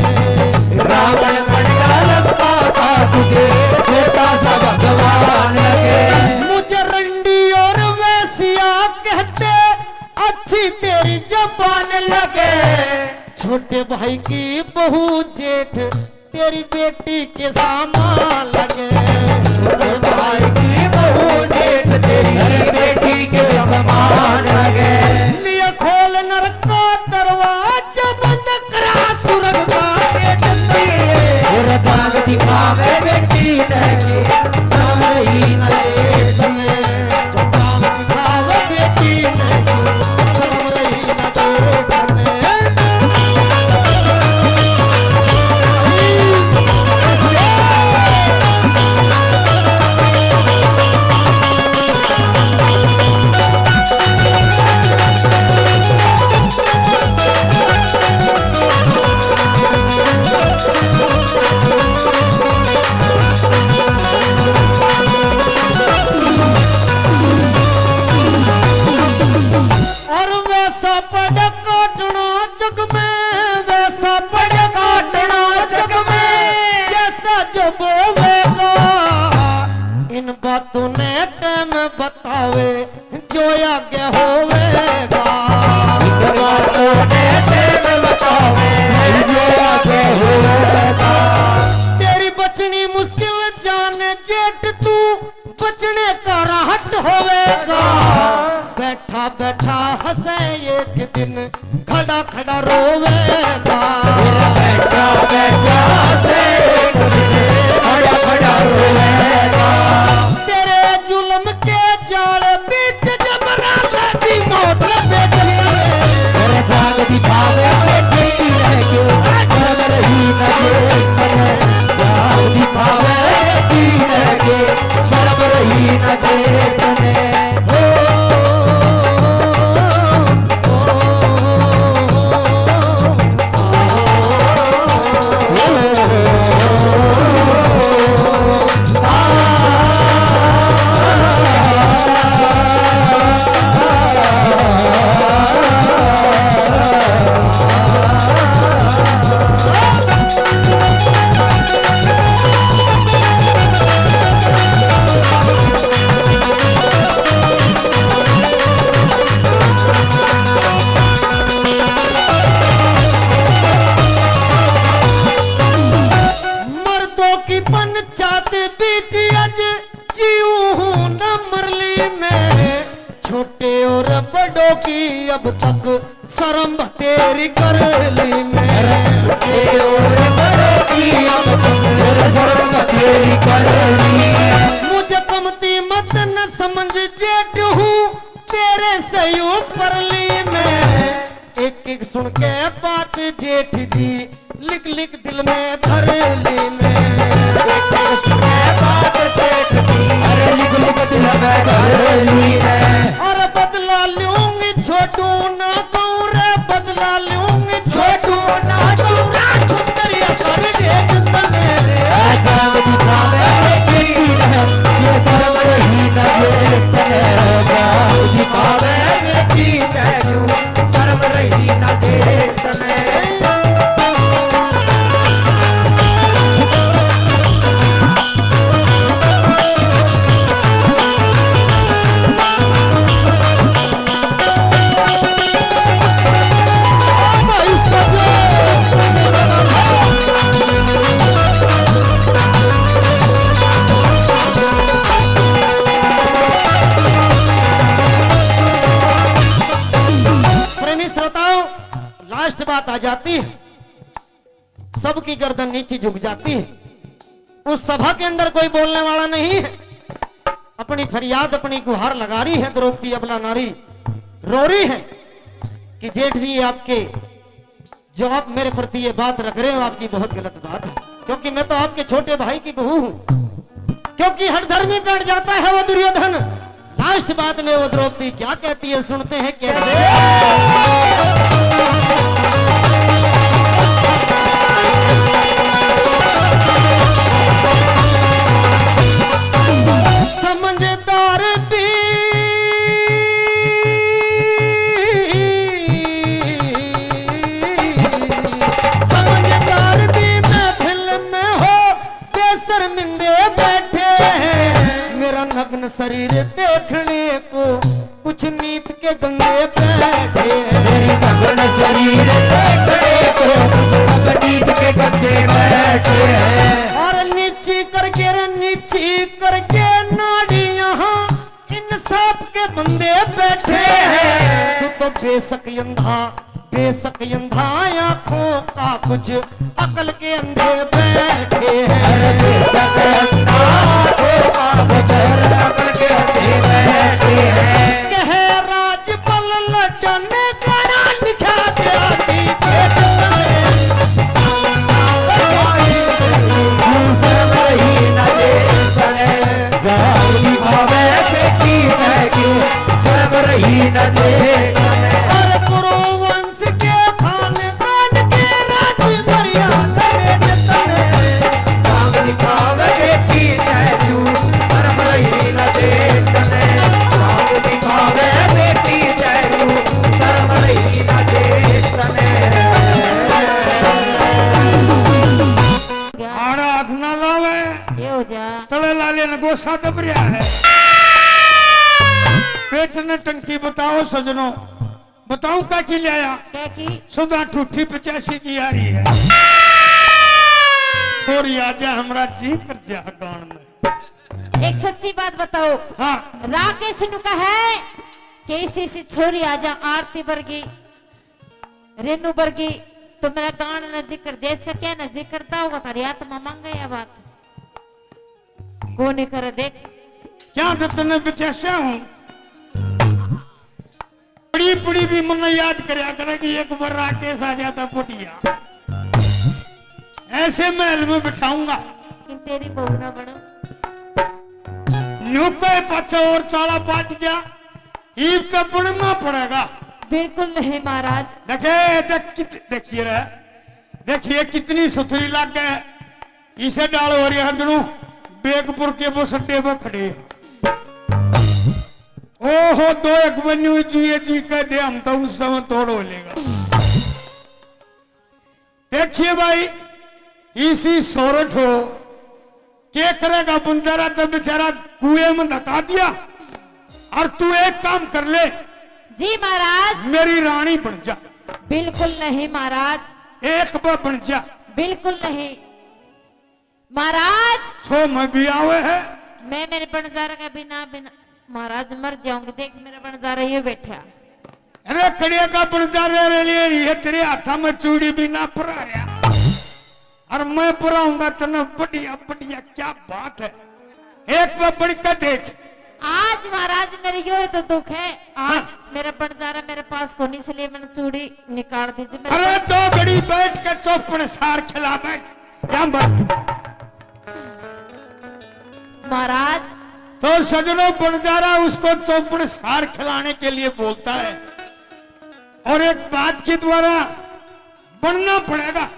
रावण बन गया लंका का, तुझे छोटा सा भगवान लगे। मुझे रंडी और वैश्या कहते, अच्छी तेरी जबान लगे। छोटे भाई की बहू जेठ तेरी बेटी के समान लगे। छोटे भाई की बहू जेठ तेरी बेटी के समान लगे। लिए खोल नरक का दरवाजा, बंद करा सुरग का गेट। तेरा जाग दिखावे बेटी ने, सामने ही न लेट ने। जाग दिखावे बेटी ने, सामने ही न लेट ने। और वैसा पड़ काटना जग में, वैसा पड़ काटना जग में, जैसा जब होवेगा। इन बातों ने टाइम बतावे, जो आगे होवेगा। इन बातों ने टाइम बतावे, जो आगे होवेगा। तेरी बचनी मुश्किल जान जेठ तू, बचने का राहट होवेगा। बैठा बैठा हंसे एक दिन, खड़ा खड़ा रोवेगा। बैठा बैठा हंसे एक दिन, खड़ा खड़ा रोवेगा। तेरे जुल्म के जाल बीच जब रात की मौत लपेटनी। अरे जाग दिखावे बेटी ने क्यों शर्म रही ना जेठ ने। जाग दिखावे बेटी ने क्यों शर्म रही ना जेठ ने। हो, हो, हो। मर्दों की पंचायत बीच आज जीऊं हूँ न मरली में। छोटे और बड़ों की अब तक शर्म बतेरी कर ली मैं। छोटे और बड़ों की अब तक शर्म बतेरी कर ली। मुझे कमती मत न समझ जेठ हूँ, तेरे से ऊपर ली मैं। एक एक सुन के बात जेठ जी, लिख लिख दिल में धर ली मैं। एक एक सुन के बात जेठ जी, अरे लिख लिख दिल में धर ली मैं। और बदला लूंगी छोटू ना कहूँ रे, बदला लूंगी छोटू ना कहूँ रे, सुंदरिया कर देख तन श्रोताओं, लास्ट बात आ जाती है, सबकी गर्दन नीचे झुक जाती है। उस सभा के अंदर कोई बोलने वाला नहीं है। अपनी फरियाद, अपनी गुहार लगा रही है द्रौपदी अबला नारी, रो रही है कि जेठ जी, आपके, जो आप मेरे प्रति ये बात रख रहे हो, आपकी बहुत गलत बात है, क्योंकि मैं तो आपके छोटे भाई की बहू हूँ। क्योंकि हठधर्मी बैठ जाता है वो दुर्योधन। लास्ट बात में वो द्रौपदी क्या कहती है, सुनते हैं कैसे। समझदार भी, समझदार भी महफिल में हो, बेशर्मिंदे बैठे हैं। मेरा नग्न शरीर देखने को कुछ नीत के गंदे बैठे हैं। मेरी नग्न शरीर देखने को कुछ सब नीत के गंदे बैठे हैं। और नीची करके रे, नीची करके नाड़ियाँ, इंसाफ के बंदे बैठे हैं। तू तो बेशक अंधा, बेशक अंधा, आंखों का कुछ अकल के अंधे बैठे हैं। अरे बेशक अंधा, आंखों का कुछ अकल के अंधे बैठे हैं। कह राजपाल लटन गणा लिखा जाती। और गुरुवंश के खानदान के राज मर्यादा में जतन। आड़ा हाथ ना लावे। ये हो जा। तले लाले ने गोसा दब रहा है। पेट ने टंकी बताओ सजनो, बताऊं क्या की ले आया? क्या की? सुधा ठूठी पचासी की आ रही है। छोरी आजा, हमरा जी कर जा गान में। एक सच्ची बात बताओ। हाँ। राकेश नु कहे कि इसी सी छोरी आजा, आरती वर्गी, रेनू वर्गी, तो मेरा गान न जिक्र, जैसा क्या न जिक्र करता होगा, थारी आत्मा मांगे या बात। कोनी करे देख। क्या तो तन्ने बेचैसा हूँ। पड़ी पड़ी भी मन्ने याद करया करे कि एक बार राकेश आ जाता पुटिया। ऐसे महल में बिठाऊंगा। लेकिन तेरी बहू ना बनो। न्यू के पाछे और चाला पाट गया। ईब तो बनना पड़ेगा। बिल्कुल नहीं महाराज। देखे, देख, कित-, देखिए रे, देखिए कितनी सुथरी लागे। इसे डाल हो रही है जणू बेगपुर के बस अड्डे पर खड़े हैं। ओहो, दो एक बन्यू जी, ये जी कह दे, हम तो उस समय तोड़ हो लेगा। देखिए भाई, इसी सोरठ हो, के करेगा बंजारा, तो बेचारा कुएं में धका दिया। और तू एक काम कर ले, जी महाराज। मेरी रानी बन जा। बिल्कुल नहीं महाराज। एक बार बन जा। बिल्कुल नहीं महाराज। सो मैं भी आवे है। मैं मेरे बंजारा के बिना, बिना महाराज मर जाऊंगी। देख मेरा बंजारा ये बैठा। अरे कड़िया का बंजारा रे लिए ये तेरे हाथा में चूड़ी भी ना परा रहा। और मैं पराऊंगा तने बढ़िया, बढ़िया, क्या बात है। एक बार बढ़ के देख। आज महाराज मेरे यो तो दुख है, आज हाँ। मेरा बंजारा मेरे पास कोनी, इसलिए मैंने चूड़ी निकाल दी जी। मेरे अरे दो घड़ी बैठ के चौपड़ सार खिला बैठ। क्या बात? महाराज। तो सजनों, बंजारा उसको चौपड़ सार खिलाने के लिए बोलता है, और एक बात के द्वारा बनना पड़ेगा।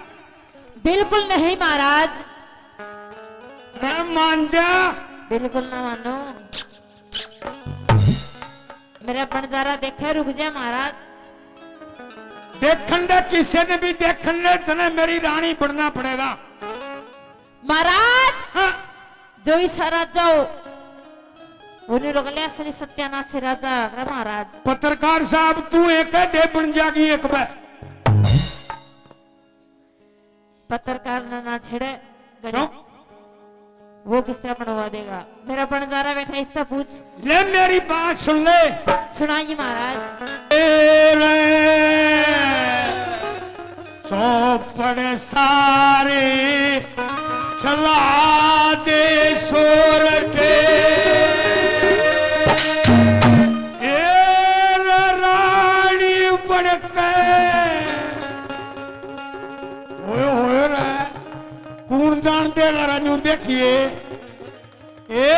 बिल्कुल नहीं महाराज। अरे मान जा। बिल्कुल ना मानो। मेरा बंजारा देखे, रुक जा महाराज। देखन दे, किसी ने भी देखन दे, तने मेरी रानी बनना पड़ेगा। महाराज, हाँ। जो इसा राजा हो, उन्हें लोग ले असली सत्यानाशी राजा है महाराज। पत्रकार साहब, तू एक है, दे बन जागी एक बार। पत्रकार ना, ना छेड़े, गड़ी। क्यों? वो किस तरह बनवा देगा? मेरा बंजारा बैठा, इससे पूछ। ले मेरी बात सुन ले। सुनाइए महाराज। ए रे। चौपड़ सारे खिला दे सोरठे। ए रानी बन के। ओए होए रे, कौन जान देगा रे, न्यू देखिए। ए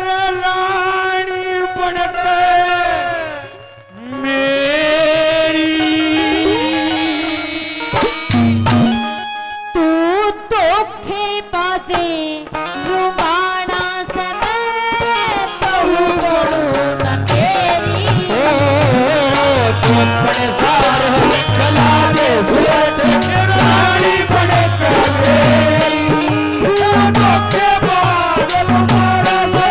रे रानी बन के मेरी। तू धोखेबाजे रुमाना से मैं बहू बनू न तेरी। ओ, चौपड़ सार कला दे सूरत रानी बन के मेरी। तू धोखेबाज रुमाना से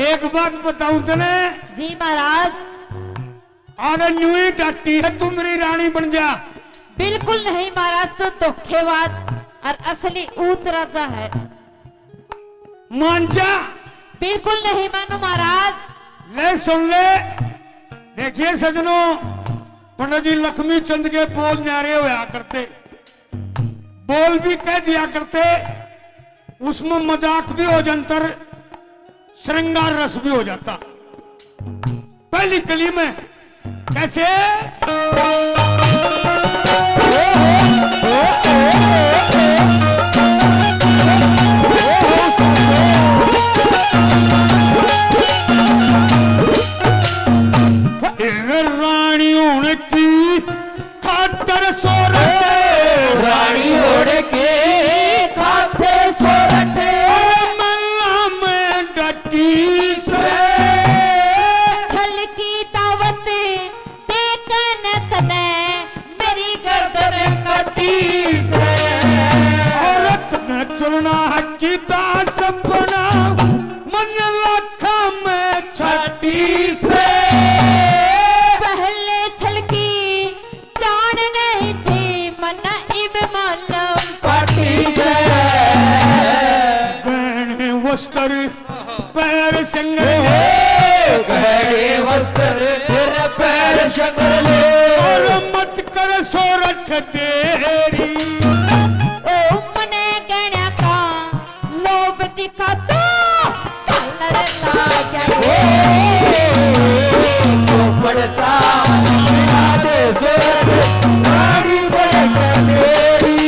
एक बात बताऊं तने। जी महाराज। अरे न्यू ही डटी है, तू मेरी रानी बन जा। बिल्कुल नहीं महाराज, तू धोखेबाज और असली ऊत राजा है। मान जा। बिल्कुल नहीं मानू महाराज। ले सुन ले, देखिए सजनों, पंडित जी लक्ष्मी चंद के बोल न्यारे होया करते, बोल भी कह दिया करते, उसमें मजाक भी हो जाता, श्रृंगार रस भी हो जाता। पहली कली में कैसे? ए रानी होने की खातर सोरठ। रानी होने की खातर सोरठ। मल्ला में डटी से। छल की दावत देकन तने मेरी गर्दन काटी से। औरत ने चुनना किता सपना, मन लाखा में छाटी से। पहले छलकी जान नहीं थी, मन इब मालूम पाटी से। गहने वस्त्र पैर संगल ले। गहने वस्त्र तेरे पैर संगल ले। और मत कर सोरठ देरी। ओ मने गहना का लोभ दिखा तो कलर लाग गए। चौपड़ सार कला दे सोरठ रानी बन के मेरी।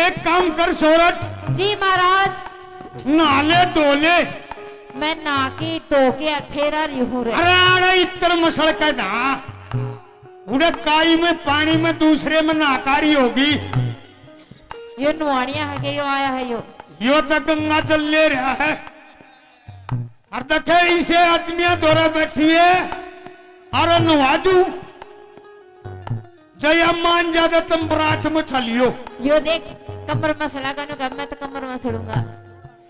एक काम कर सोरठ। जी महाराज। नहा ले, धो ले। मैं नहा के, धो के फेर आ रही हूँ रे। अरे, अरे, इतर मसल के नहा। उड़े काई में, पानी में, दूसरे में नहा कारी होगी। यो नुहानिया है के यो आया है यो? यो तो गंगा जल ले रहा है। और देखे इसे आदमियां धोरे बैठी है, अरे नुहा दूं। जया मान ज्यादा तुम बरात में चलियो। यो देख, कमर में सड़ा गनु, मैं तो कमर में सड़ूंगा।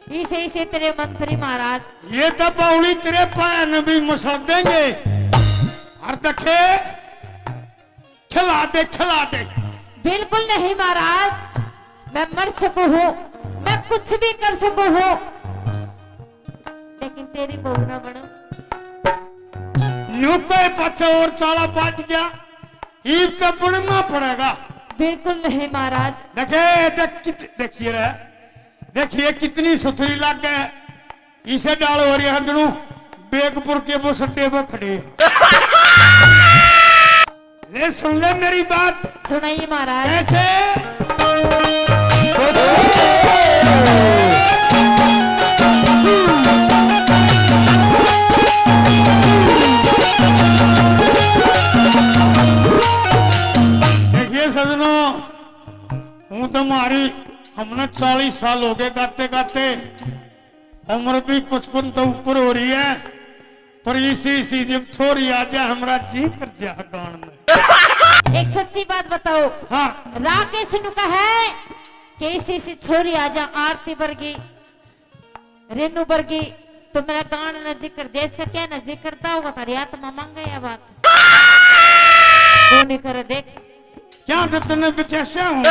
इसे, इसे तेरे मंत्री महाराज। ये तो बावली तेरे पैन भी मसल देंगे। और देखे, खिला दे, खिला दे। बिल्कुल नहीं महाराज, मैं मर सकूं हूँ, मैं कुछ भी कर सकूं हूँ, लेकिन तेरी बहू ना बनूं। न्यू कहे पाछे और चाला पाट गया, ईब तो बनना पड़ेगा। बिल्कुल नहीं महाराज। देखे, देख, कित-, देखिए रे, देखिए कितनी सुथरी लागे। इसे डाल हो रही है जणू बेगपुर के बस अड्डे पर खड़े। ले सुन ले मेरी बात। सुनाइए महाराज। कैसे? देखिए सजनों, हूँ तो मारी, हमने चालीस साल हो गए गाते गाते, उम्र भी पचपन तो ऊपर हो रही है, पर इसी, इसी जब छोरी आ जा, हमारा जी कर जा गान में। एक सच्ची बात बताओ। हाँ। राकेश नु कहे कि इसी, इसी छोरी आ जा, आरती वर्गी, रेनू वर्गी, तो मेरा गान न जिक्र, जैसा क्या न जिक्रता होगा, थारी आत्मा मांगे या बात। वो नहीं करे, देख। क्या तो तन्ने बेचैसा हूँ।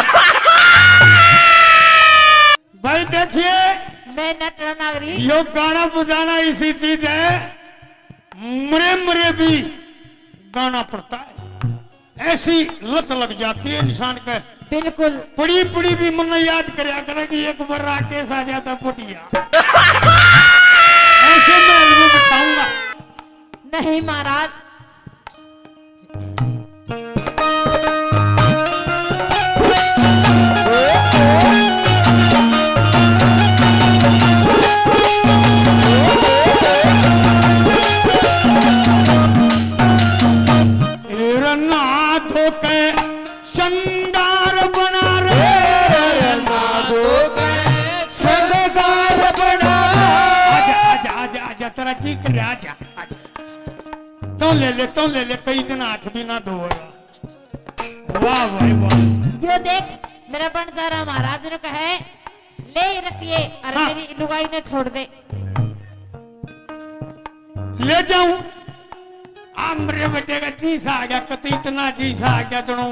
भाई देखिए, मैं नटना नागरी। यो गाना बजाना इसी चीज है, मरे मरे भी गाना पड़ता है, ऐसी लत लग जाती है इंसान के। बिल्कुल। पड़ी पड़ी भी मन याद करया करे कि एक बार राकेश आ जाता बढ़िया। ऐसे महल में बिठाऊंगा। नहीं महाराज। तेरा ना धोखे संगार बना रे। तेरा ना धोखे संगार बना। आजा, आजा, आजा, आजा, तेरा जी कर रहा, आजा, आजा। तो ले ले, तो ले ले, कई दिन हाथ भी ना धोएगा। वाह भाई वाह। यो देख, मेरा बंजारा महाराज ने कहे, ले ये रुपये और हाँ। मेरी लुगाई ने छोड़ दे। ले जाऊं? आ मेरे बेटे का जी सा आ गया, कति इतना जी सा आ गया दोनों।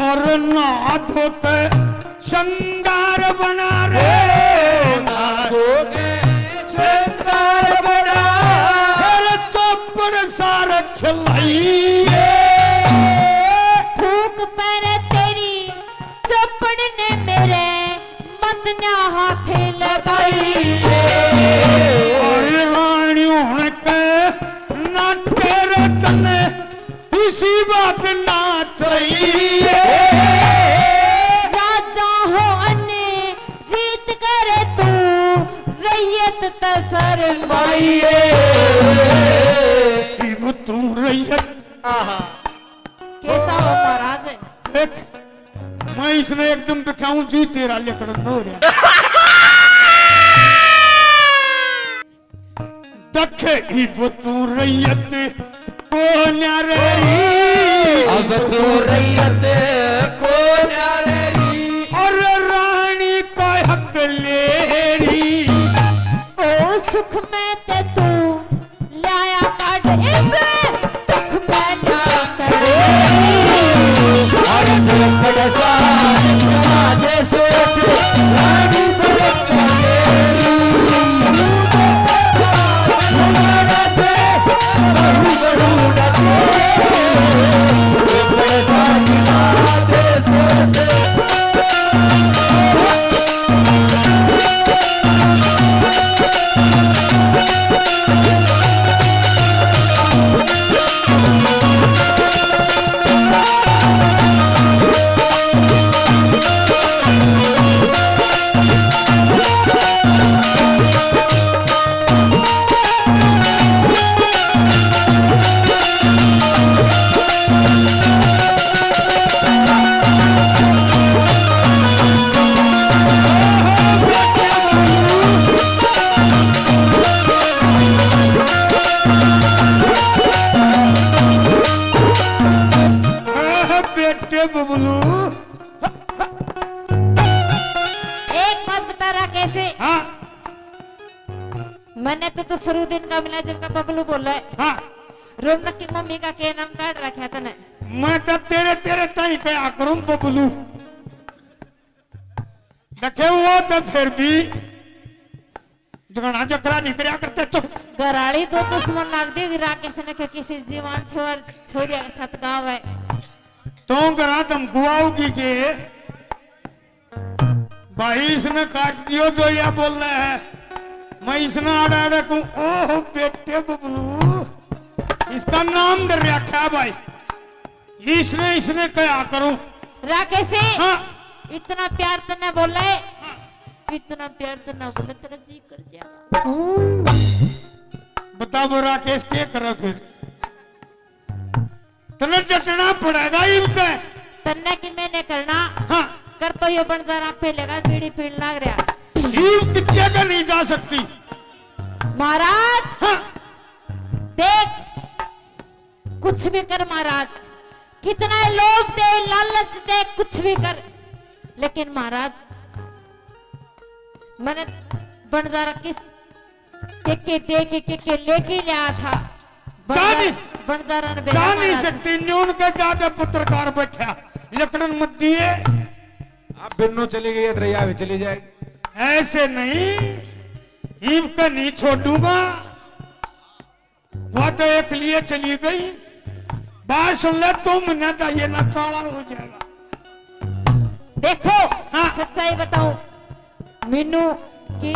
और ना धोते संगार बना रे, ना धोते संगार बना। फिर चौपड़ सार खिलाइए। फूक पर तेरी चौपड़ ने मेरे मत ना हाथ लगाइए। और रानी होने के ना तेरे तने इसी बात ना चाहिए। राजा हो अने रीत करे तू, रैयत त शर्माइए। इब तू रैयत। आहा। के चाहो महाराज? देख, मैं इसने एकदम बिठाऊं जी तेरा लिकड़ हो रहा। दखे इब तू रैयत को न्यारे री। अब तू रैयत को न्यारे री। और रानी का हक ले री। ओ सुख में ते तू लाया काट इब दुख में ना कर। और झोपड़ सा कैसे? हाँ। मैंने तो, तो शुरू दिन का मिला जब का बबलू बोला है। हाँ। रौनक की मम्मी का के नाम काट रखा तने? मैं तो तेरे, तेरे ताई कहा करूं बबलू। देखे वो तो फिर भी जगना जकरा नहीं करया करते, चुप। घराली दो दुश्मन लाग दी, राकेश ने कहा किसी जवान छोर, छोरिया के साथ गाँव है। तो घरा धमकुआओगी के भाई इसने काट दियो जो यह बोल रहा है, मैं इसने आड़े आड़े कहूं, ओह बेटे बबलू, इसका नाम धर रखा है भाई, इसने, इसने कहा करूं। राकेश, हाँ। इतना प्यार तन्ने बोले, हाँ। इतना प्यार तन्ने बोले, तेरा जी कर जाएगा। बता वो राकेश के करे फिर? तन्ने डटना पड़ेगा इब ते। तन्ने की मैंने करना। हाँ। कर तो यो बंजारा पहले का बीड़ी पीण लाग रहा। इब कितने का नहीं जा सकती। महाराज। हाँ। देख, कुछ भी कर महाराज, कितना लोभ दे, लालच दे, कुछ भी कर, लेकिन महाराज, मैंने बंजारा किस के, के दे के, के, के लेके लिया था। जा बंजारा, नहीं, बंजारा ने बेरा जा नहीं मारा था। सकती, न्यून के जाते पत्रकार बैठा, लकड़न मत दिए। आप बिन्नो चली गई है, दरिया में चली जाएगी। ऐसे नहीं, इब का नहीं छोड़ूंगा। वह तो एक लिए चली गई। बात सुन ले, तुम न जाइए ना, चाला हो जाएगा। देखो, हाँ। सच्चाई बताऊं, मीनू की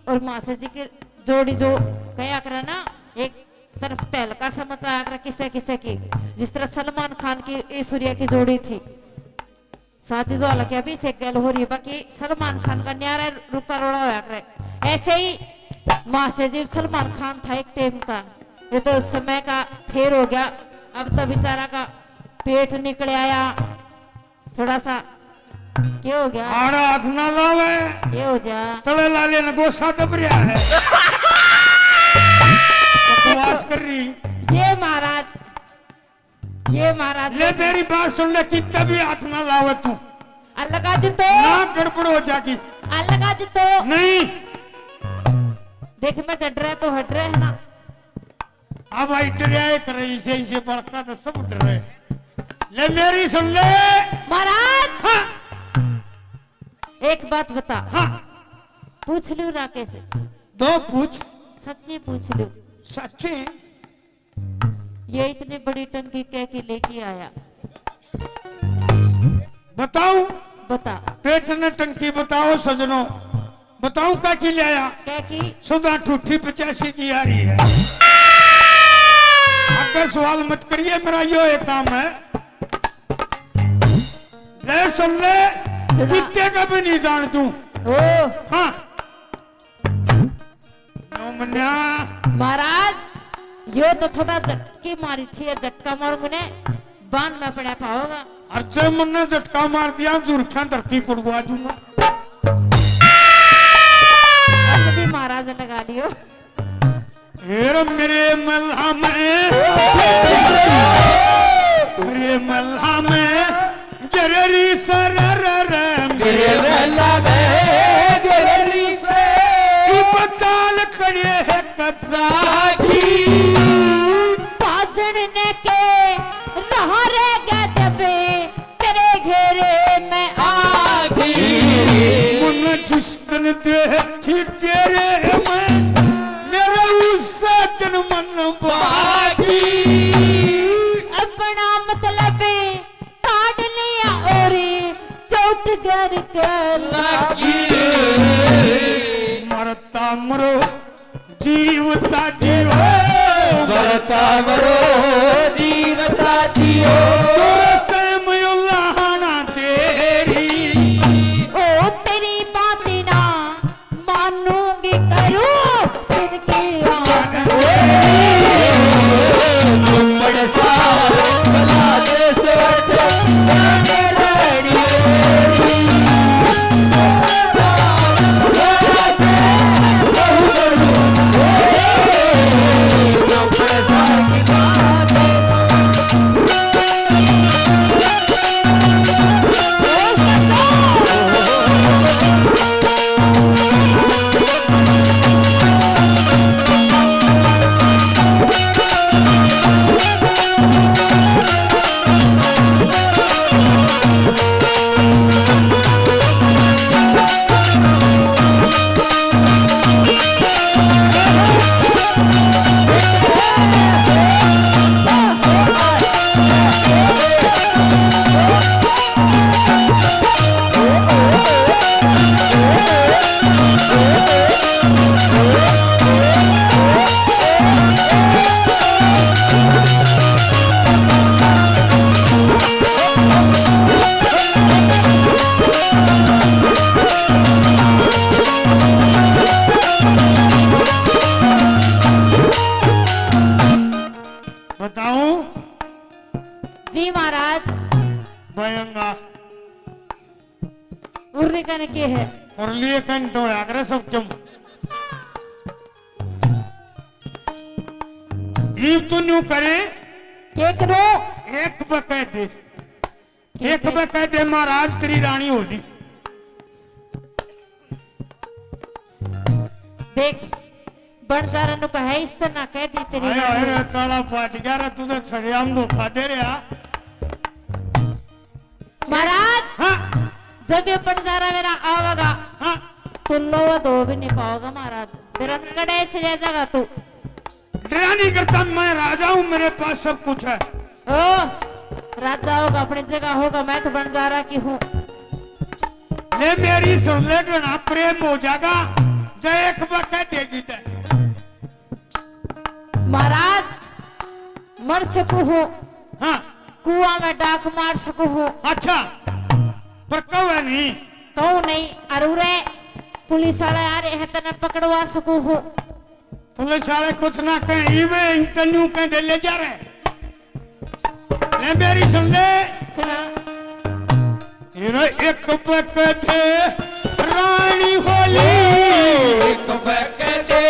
और मासा जी की जोड़ी जो कया करे ना, एक तरफ तहलका सा मचाया करे किसे किसे की, जिस तरह सलमान खान की ऐश्वर्या की जोड़ी थी। शादी तो हालांकि अभी से गैल हो रही है, बाकी सलमान खान का न्यारा रुका रोड़ा होया करे। ऐसे ही मासा जी सलमान खान था एक टाइम का, ये तो समय का फेर हो गया। अब तो बेचारा का पेट निकल आया थोड़ा सा। क्या हो गया? आड़ा हाथ ना लावे। क्या हो जा? तले लाले ने गोसा दब रहा है। बकवास कर रही। ये महाराज, ये महाराज। ले मेरी बात सुन ले, कितना भी हाथ ना लावे तू। आ लगा दे तो। ना गड़बड़ हो जागी। आ लगा दे तो। नहीं। देख मैं डर रहा तो हट रहा है ना। अब आई डरिया एक रही से इसे बड़का तो सब डर रहे। ले मेरी सुन ले। महाराज। हाँ। एक बात बता। हाँ। पूछ लूं राकेश? दो पूछ। सच्ची पूछ लूं? सच्ची। ये इतनी बड़ी टंकी कह के लेके आया? बताऊं? बता। पेट ने टंकी बताओ सजनो, बताऊं कह की ले आया? कह की? सुधा ठूठी पचासी की आ रही है। आगे सवाल मत करिए, मेरा यो एक काम है। ले सुन ले, सुना। कितने का भी नहीं जान तू। ओ। हाँ। नो मन्या। महाराज, यो तो छोटा झटकी मारी थी, ये झटका मार मुने बांध में पड़ा पाओगा। और जब मन्ने झटका मार दिया, जुरख्या धरती पड़वा दूंगा। ऐसे भी महाराज लगा लियो। हेर मेरे मल्हा में, मेरे मल्हा में जररी सरर, मेरे मल्हा में जररी से। की बचाल खड़े है कच्चा की। बाजन ने के रहा रह गया जब तेरे घेरे में आगी। मुन जिस दिन देखी तेरे में, मेरा उस दिन मन बागी। अपना मतलब काट लिया और चोट घर कर लागी। मरता मरो जीवता जियो, मरता मरो जीवता जियो। तोरे से मयूला हाना तेरी। ओ तेरी बात ना मानूंगी करूं फिर की आन। चुपड़ सा भला दे सोट के है। और लिए कन तो आगरा सब जम। इब तू न्यू करे। के करो? एक बकैदे। के एक बकैदे महाराज तेरी रानी हो जी। देख, बंजारा नु कहे इस तरह कह दी तेरी आया रानी। है रे, चाला पाट गया रे, तू तो छड़ियाम धोखा दे रहा। महाराज, हाँ। जब ये बंजारा मेरा आवेगा, हाँ। तो लोहा धो भी नहीं पाओगा महाराज, मेरा कड़े चले जाएगा तू। डरा नहीं करता, मैं राजा हूँ, मेरे पास सब कुछ है। ओ, राजा होगा, अपनी जगह होगा, मैं तो बंजारा की हूँ। ले मेरी सुन ले, घना प्रेम हो जाएगा, जय एक बार कह देगी तै। महाराज, मर सकू हूँ, हाँ। कुआं में डाक मार सकू हूँ। अच्छा, पर कहू नहीं। कहू नहीं, अरे पुलिस वाले आ रहे हैं, तने पकड़वा सकू हूँ। पुलिस वाले कुछ ना कहें, इवे इंटरव्यू कह दे ले जा रहे। ले मेरी सुन ले। सुना। तेरा एक बकते रानी होली, एक बकते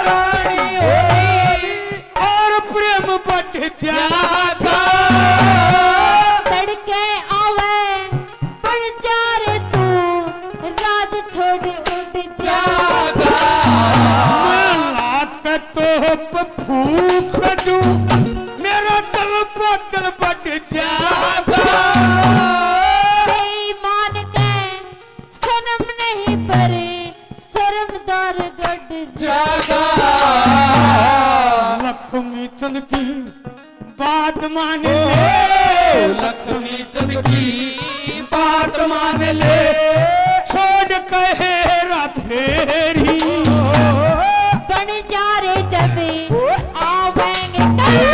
रानी होली, और प्रेम बढ़ जागा। तड़के आवे पर जा रे तू, राज छोड़ उड़ जागा। मैं लात तो फूक दूं, मेरा दिल पागल बन जागा। बेईमान के सनम नहीं पर शर्मदार गढ़ जागा। लक्ष्मी चंद की बात मान ले, लक्ष्मी चंद की बात मान ले, छोड़ कहेरा फेरी। बन जा रे जब आवेंगे कल।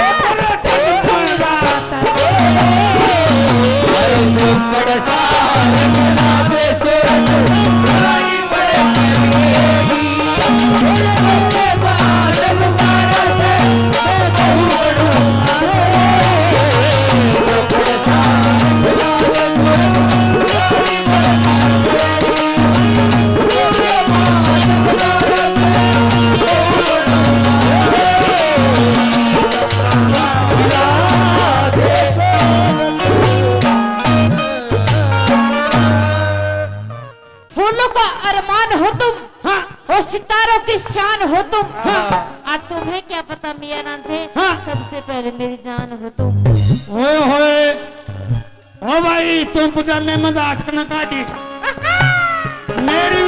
फूलों का अरमान हो तुम, हाँ। और सितारों की शान हो तुम, हाँ। और तुम्हें क्या पता मियाँ रांझे, हाँ। सबसे पहले मेरी जान हो तुम। ओए होए, ओ भाई, तुम पजामे में हाथ न काटी। मेरी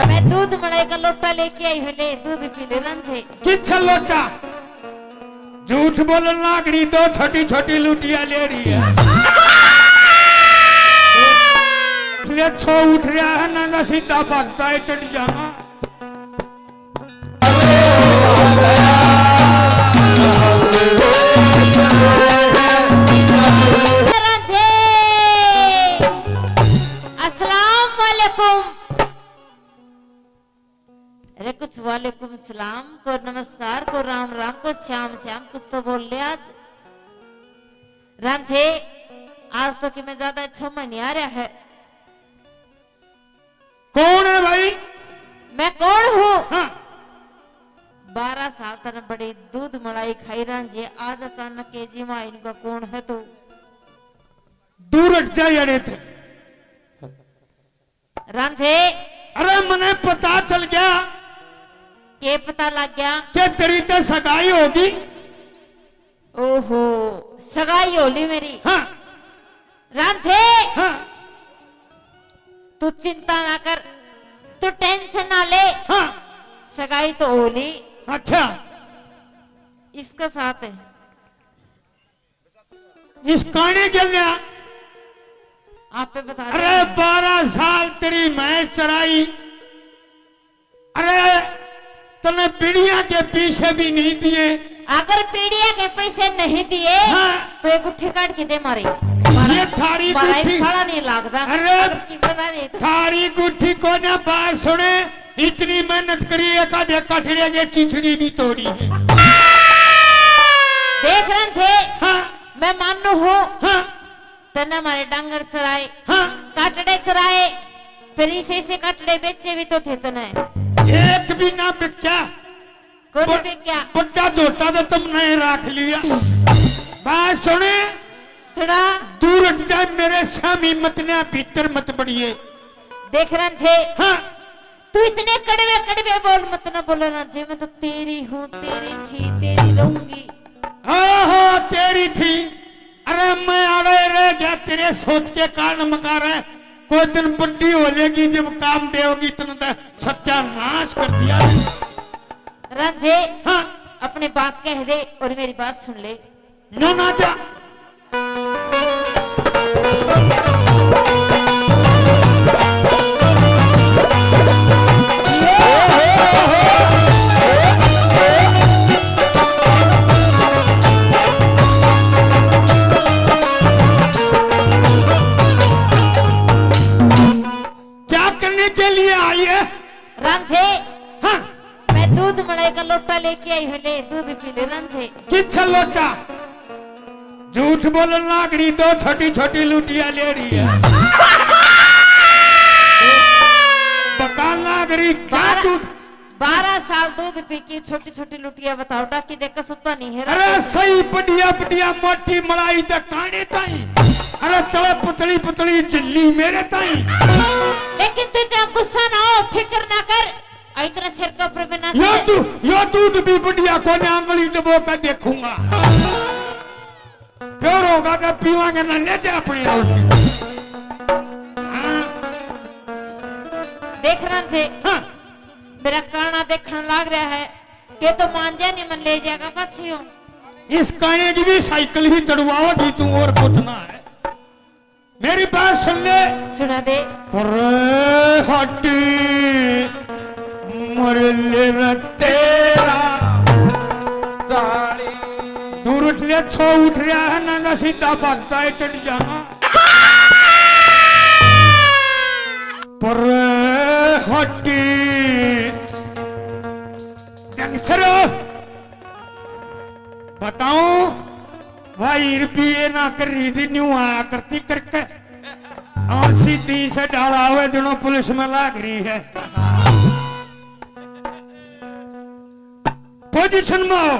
मैं दूध मलाई का लोटा लेके आई हूँ, ले दूध पी ले रांझे। कित्थे लोटा? झूठ बोलन लाग रही, दो छोटी छोटी लुटिया ले रही है। ले छो उठ रहा है ना, ना सीधा भगता है चढ़ जाना। रांझे, अस्सलाम वालेकुम। अरे कुछ वालेकुम सलाम, को नमस्कार, को राम राम, को श्याम श्याम, कुछ तो बोल ले आज। रांझे, आज तो कि मैं ज्यादा अच्छा मन नहीं आ रहा है। कौन है भाई? मैं कौन हूँ? हाँ। बारह साल तने बड़ी दूध मलाई खाई रांझे, आज अचानक के जी माँ इनका कौन है तू? दूर हट जा यार इधर। रांझे। अरे मने पता चल गया। के पता लग गया? के तेरी ते सगाई होगी। ओहो, सगाई होली मेरी। हाँ। रांझे। हाँ। तू चिंता ना कर, तू टेंशन ना ले। हाँ। सगाई तो होली। अच्छा। इसके साथ है। इस काने के लिया। आप पे बता अरे दें। बारह साल तेरी मैं चराई। अरे तने पीढ़ियां के पैसे भी नहीं दिए। अगर पीढ़ियां के पैसे नहीं दिए, हाँ। तो ये गुट्ठी काट के दे मारे। ये थारी मारा गुट्ठी। साला नहीं लागदा। अरे अगर की बना दे तो। थारी गुट्ठी को ना बात सुने। इतनी मेहनत करी, एक आधे कठड़े के चिचड़ी भी तोड़ी है। देख रहे थे, हाँ। मैं मानू हूँ। हाँ। तने हमारे डांगर चराए, हाँ। काटड़े चराए, फिर इसे, इसे कटड़े बेचे भी तो थे तने। एक भी ना बिक्या। कोनी ब-, बिक्या। बड्डा झोटा तो तुमने ही राख लिया। बात सुने। सुना। दूर हट जाए मेरे सामी, मत ना भीतर मत बढ़िए। देख रांझे। हाँ। तू इतने कड़वे कड़वे बोल मत ना बोले रांझे, मैं तो तेरी हूँ, तेरी थी, तेरी रहूंगी। हाँ, हाँ, तेरी थी। अरे मैं आड़े रह गया तेरे सोच के कारण मकार है। कोई दिन बड्डी हो लेगी, जब काम देगी, तने तो सत्यानाश कर दिया। रांझे, हाँ। अपनी बात कह दे और मेरी बात सुन ले। न्यू ना जा। क्या करने के लिए आई है? रांझे। हाँ। मैं दूध मड़ाई का लोटा लेके आई हूँ, ले दूध पी ले रांझे। कित्थे लोटा? झूठ बोलन लाग रही, दो छोटी छोटी लुटिया ले रही है। बकान लाग रही, क्या बारह, दूध? बारह साल दूध पी के छोटी छोटी लुटिया, बताओ, डाकी देख के सुता नहीं है। अरे सही बढ़िया बढ़िया मोटी मलाई ते काने ताई। अरे तले पतली पतली झिल्ली मेरे ताई। लेकिन तू इतना गुस्सा ना हो, फिक्र ना कर। आ, इतना सिर के ऊपर भी ना यो चढ़े। दू-, यो दूध भी बढ़िया कोने, आंगली दबो के देखूंगा। प्योर होगा तो पीवांगे ना, ले जा अपनी रोटी। हाँ। देख रांझे, हाँ। मेरा काना देखण लाग रहा है, के तो मान जा नहीं, मन ले जाएगा पाछी हो। इस काने की भी साइकिल ही चढ़वाओगी तू, और कुछ ना है। मेरी बात सुन ले। सुना दे। पर हट मर ले रे तेरा ताली। दूर उठ ले, छो उठ रहा है ना, ना सीधा भगता है, चढ़ जाना। पर हट गैंगस्टर। बताऊं, भाई रुपये ना कर रही थी, न्यू आया करती करके। और सीधी से डाला हुआ दोनों पुलिस में लाग रही है। पोजीशन में हो।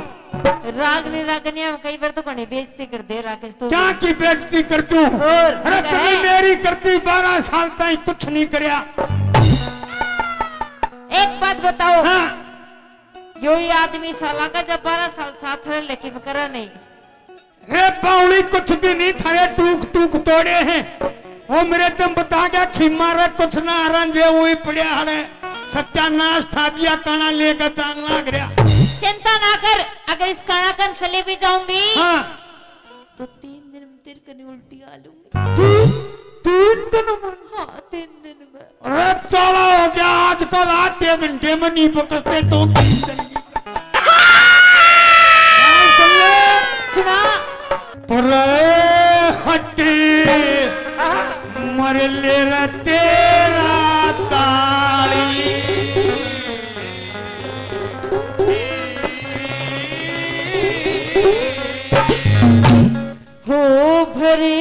रागनी, रागनिया में कई बार तो घणी बेइज्जती कर दे राकेश तू। क्या की बेइज्जती कर दूं? और अरे क्या तूने है? मेरी करती बारह साल ताई कुछ नहीं करया। एक बात बताओ। हाँ। यो ही आदमी साला का जब बारह साल साथ रह, लेकिन करा नहीं। रे बावली, कुछ भी नहीं, थारे टूक टूक तोड़े हैं। ओ मेरे, तुम बता गया खीमा रे, कुछ ना रांझे, वही पड़या हड़े। सत्यानाश ठा दिया, काना लेकर जान लाग रहा। चिंता ना कर, अगर इस काना कन चले भी जाऊंगी, हाँ। तो तीन दिन में तेरे कने उल्टी आ लूंगी। तीन, तीन दिन में? हाँ, तीन दिन में। अरे चाला हो गया, आजकल आधे घंटे में नहीं बकसते तो तीन दिन की। हाँ, सुन ले। सुना। पर हट मर ले रे तेरा ताली। हो भरे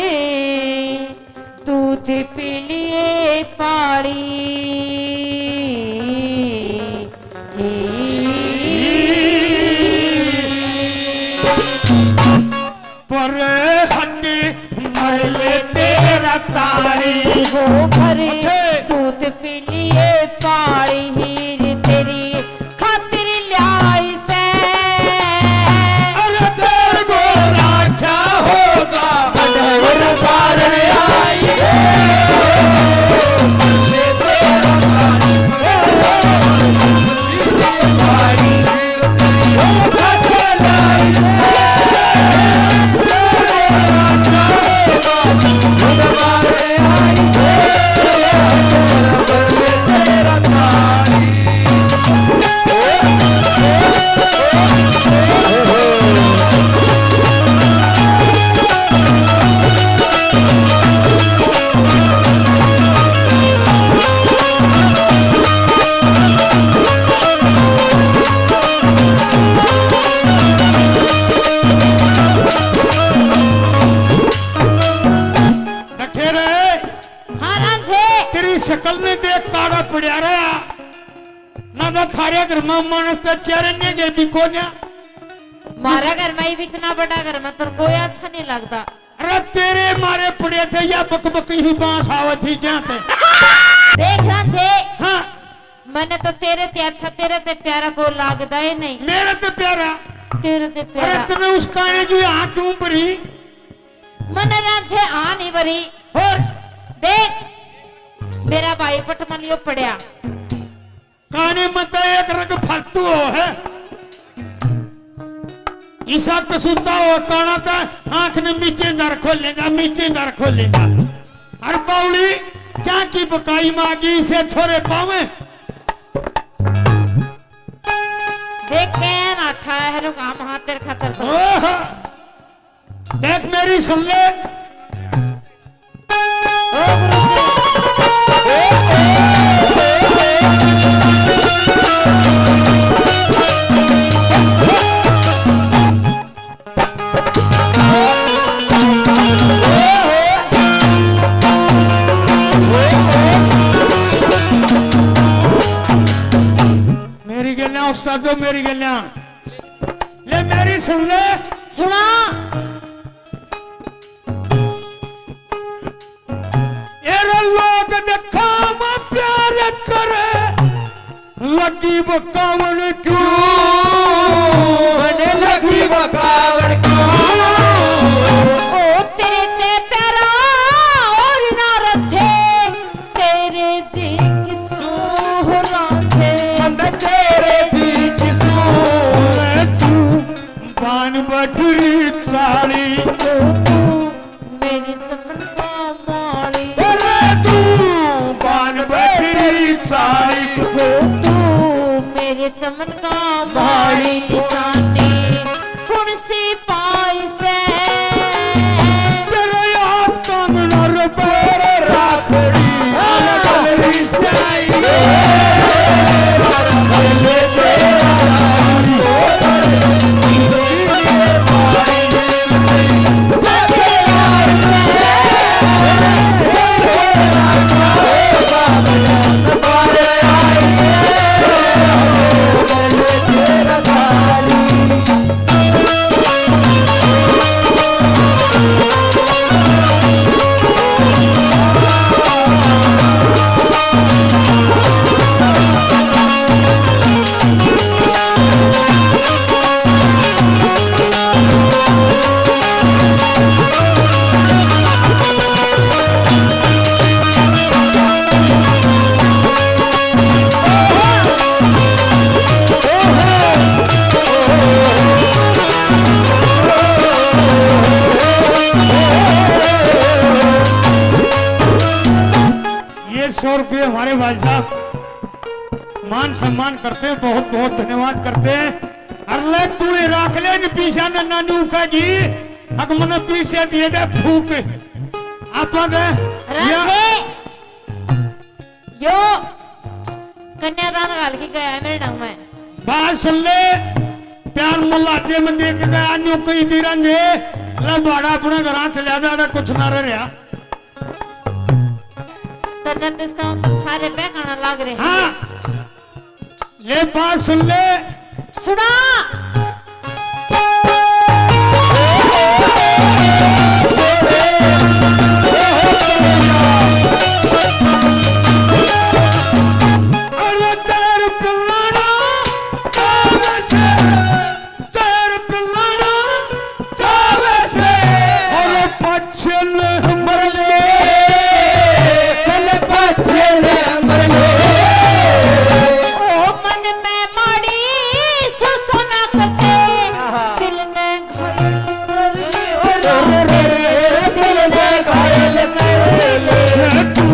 दूध पी लिए पानी। पर हट मर ले तेरा तारी। हो भरे दूध पी लिए पानी, हीर तेरी खातिर ल्याई सै। अरे तेरे को राख्या होगा, अरे बार आई है। बड़ा पड़या रहा। ना तो थारे घर में मानस ते चरण ने गए भी कोन्या। म्हारा घर में ही इतना बड़ा घर में तो कोई अच्छा नहीं लगता। अरे तेरे मारे पड़े थे या बकबक ही बांस आवत थी जाते। देख रांझे। हाँ। मैंने तो तेरे ते अच्छा, तेरे ते प्यारा को लागदा ही नहीं। मेरे ते प्यारा? तेरे ते अरे प्यारा। तने उस काने की आँख क्यों भरी? मने रांझे आ नहीं भरी। और? देख, मेरा भाई पटमलियो पड़या। काने मत एक रंग फालतू हो है। ईसा कसूता हो काना ता आंख ने मीचे दर खोलेगा, मीचे दर खोलेगा। अरे बावली, क्या की बकाई मांगी इसे छोरे पावे? देख के ना ठहरो काम हाथ तेरे खातर तो। ओह! देख मेरी सुन ले। ओ गुरु जी। मेरी गल्या उस्तादो, मेरी गल्या। ले मेरी सुन ले। सुना। एरे लोग दिखावा प्यार करे, लगी बकावण क्यों? मने लगी बकावण क्यों? ओ तेरे ते प्यारा और ना रखे, तेरे जी किसू हो रांझे। मने तेरे जी किसू। मैं तू बान बटरी चाली। ओ तू मेरी चमन का माली। अरे तू बान बटरी चाली। ओ तू मेरे चमन का माली। निशानी कौन सी पाई से? तेरे आप तंग नर पैर राखड़ी। हाँ। ये सौ रुपये हमारे भाई साहब मान सम्मान करते हैं, बहुत बहुत धन्यवाद करते हैं। अरे ले तू ही राख ले, इन पीसा ने नानू का जी, अक मने पीसे दिए दे फूक। आपा दे या राधे। यो कन्यादान घाल के गया मेरे नाम में। बात सुन ले, प्यार मल्लाजे में देख गया, न्यू कही दी रंगे, ले बाड़ा अपने घर चले जा, कुछ ना रह रहा। तन्ने तो इसका मतलब सारे बहकाना लाग रहे हैं। हाँ। ले बात सुन ले। सुना। अरे चार पिल्लाना चावे से, चार पिल्लाना चावे से। अरे पाछे ले मर ले, चल पाछे ले मर ले। ओ मन में माड़ी सुसो ना करते, दिल ने घायल कर ले, ओ राधे, दिल ने घायल कर ले। तू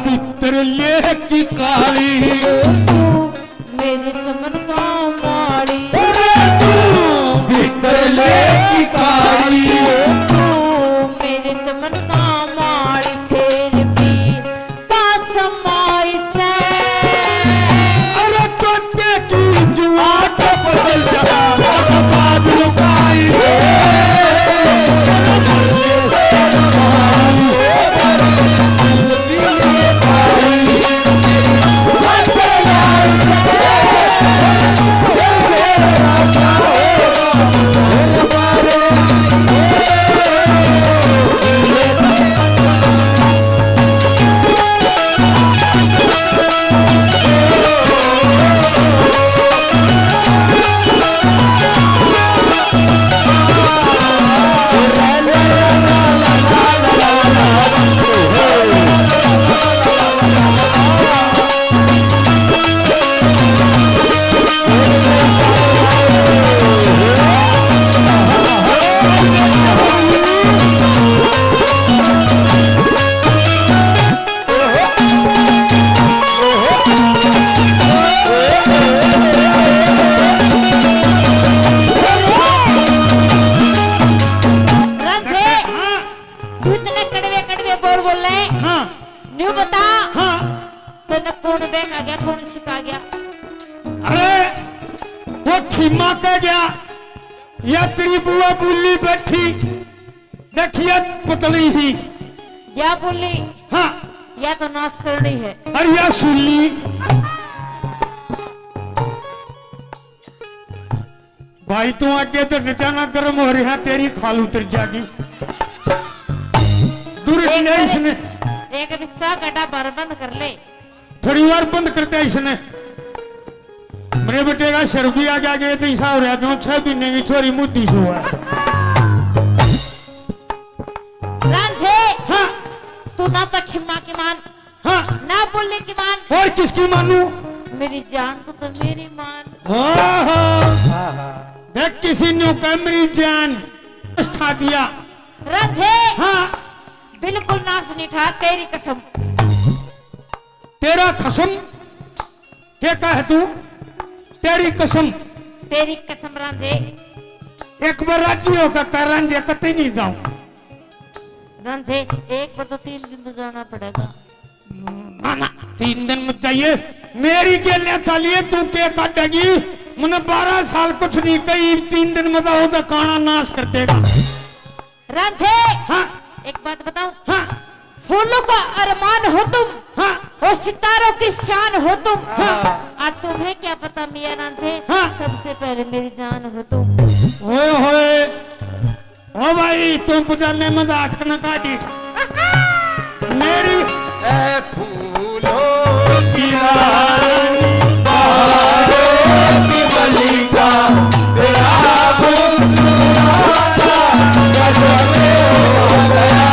भीतर लेह की काली। तू मेरे चमन का माली। अरे तू भीतर लेह की काली। तू मेरे चमन का माली, फिर भी पाछा मारी से। अरे तोते की जुआ टप गल जा, बाज लुकाई से। कौन बहका गया, कौन सिखा गया? अरे, वो खीमा कह गया, या तेरी बुआ बुल्ली बैठी, देखिए पतली ही। या बुल्ली? हाँ। या तो नाश करनी है। अरे या सुल्ली। भाई, तू आगे तो डटा ना, गर्म हो रहा, तेरी खाल उतर जाएगी। दूर एक ले बार, इसने। एक बिस्सा गड्ढा भर बंद कर ले। थोड़ी बार बंद कर दे इसने। मेरे बेटे का सर भी आ गया, ये तो ऐसा हो रहा जो छह महीने की छोरी मुद्दी से हुआ है। रांझे, हाँ। तू ना तो खिम्मा की मान, हाँ। ना बोले की मान। और किसकी मानू? मेरी जान तू तो मेरी मान। ओहो। देख किसी ने कहा मेरी जान ठा दिया। रांझे। हाँ। बिल्कुल नाश नहीं ठा, तेरी कसम। तेरा खसम? के कहे तू? तेरी कसम। तेरी कसम रांझे। एक बार राजी होकर कह, रांझे कतई नहीं जाऊं। रांझे, एक बार तो तीन दिन तो जाना पड़ेगा। ना, ना, तीन दिन मत जाइए। मेरी गेलियां चलिए, तू के काटेगी? मैंने बारह साल कुछ नहीं कही, तीन दिन में तो काना नाश कर देगा। रांझे, हाँ। एक बात बताऊं? हाँ। फूलों का अरमान हो तुम, हाँ। और सितारों की शान हो तुम। हाँ। और तुम्हें क्या पता मियाँ रांझे, हाँ। सबसे पहले मेरी जान हो तुम। ओए होए, ओ भाई, तुम पजामे में हाथ ना काटी। मेरी ए फूलों की रानी, बहारों की मलिका, तेरा मुस्कुराना गजब हो गया।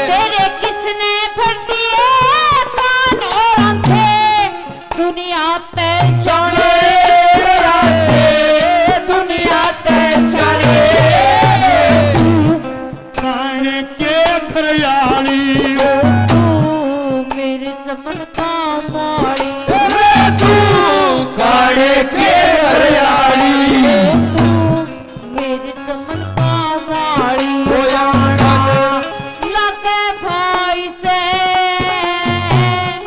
तेरे किसने भर दिए कान और आंखें, दुनिया ते स्याणे रांझे, दुनिया ते स्याणे। कान के घरयाली, तू मेरे चमन का माली। तू कान के घरयाली, तू मेरे चमन का माली। लगे भाई से।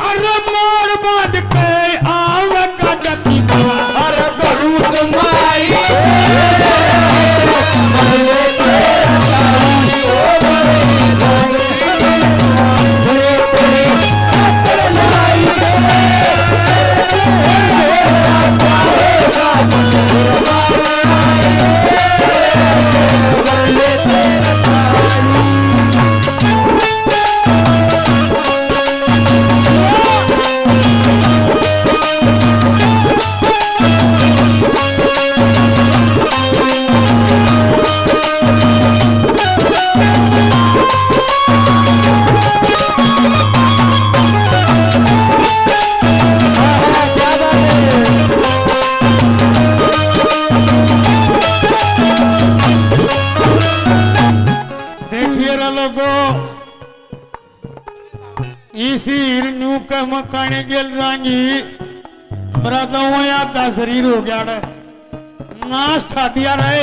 अरे मोर बांध के आवे का डकीबा। अरे भरूच माई। देखिए रे लोगो, इस हीर न्यू के मकाने गेल जाएंगी। मेरा तो वो आधा शरीर हो गया रे, नाश ठा दिया रे।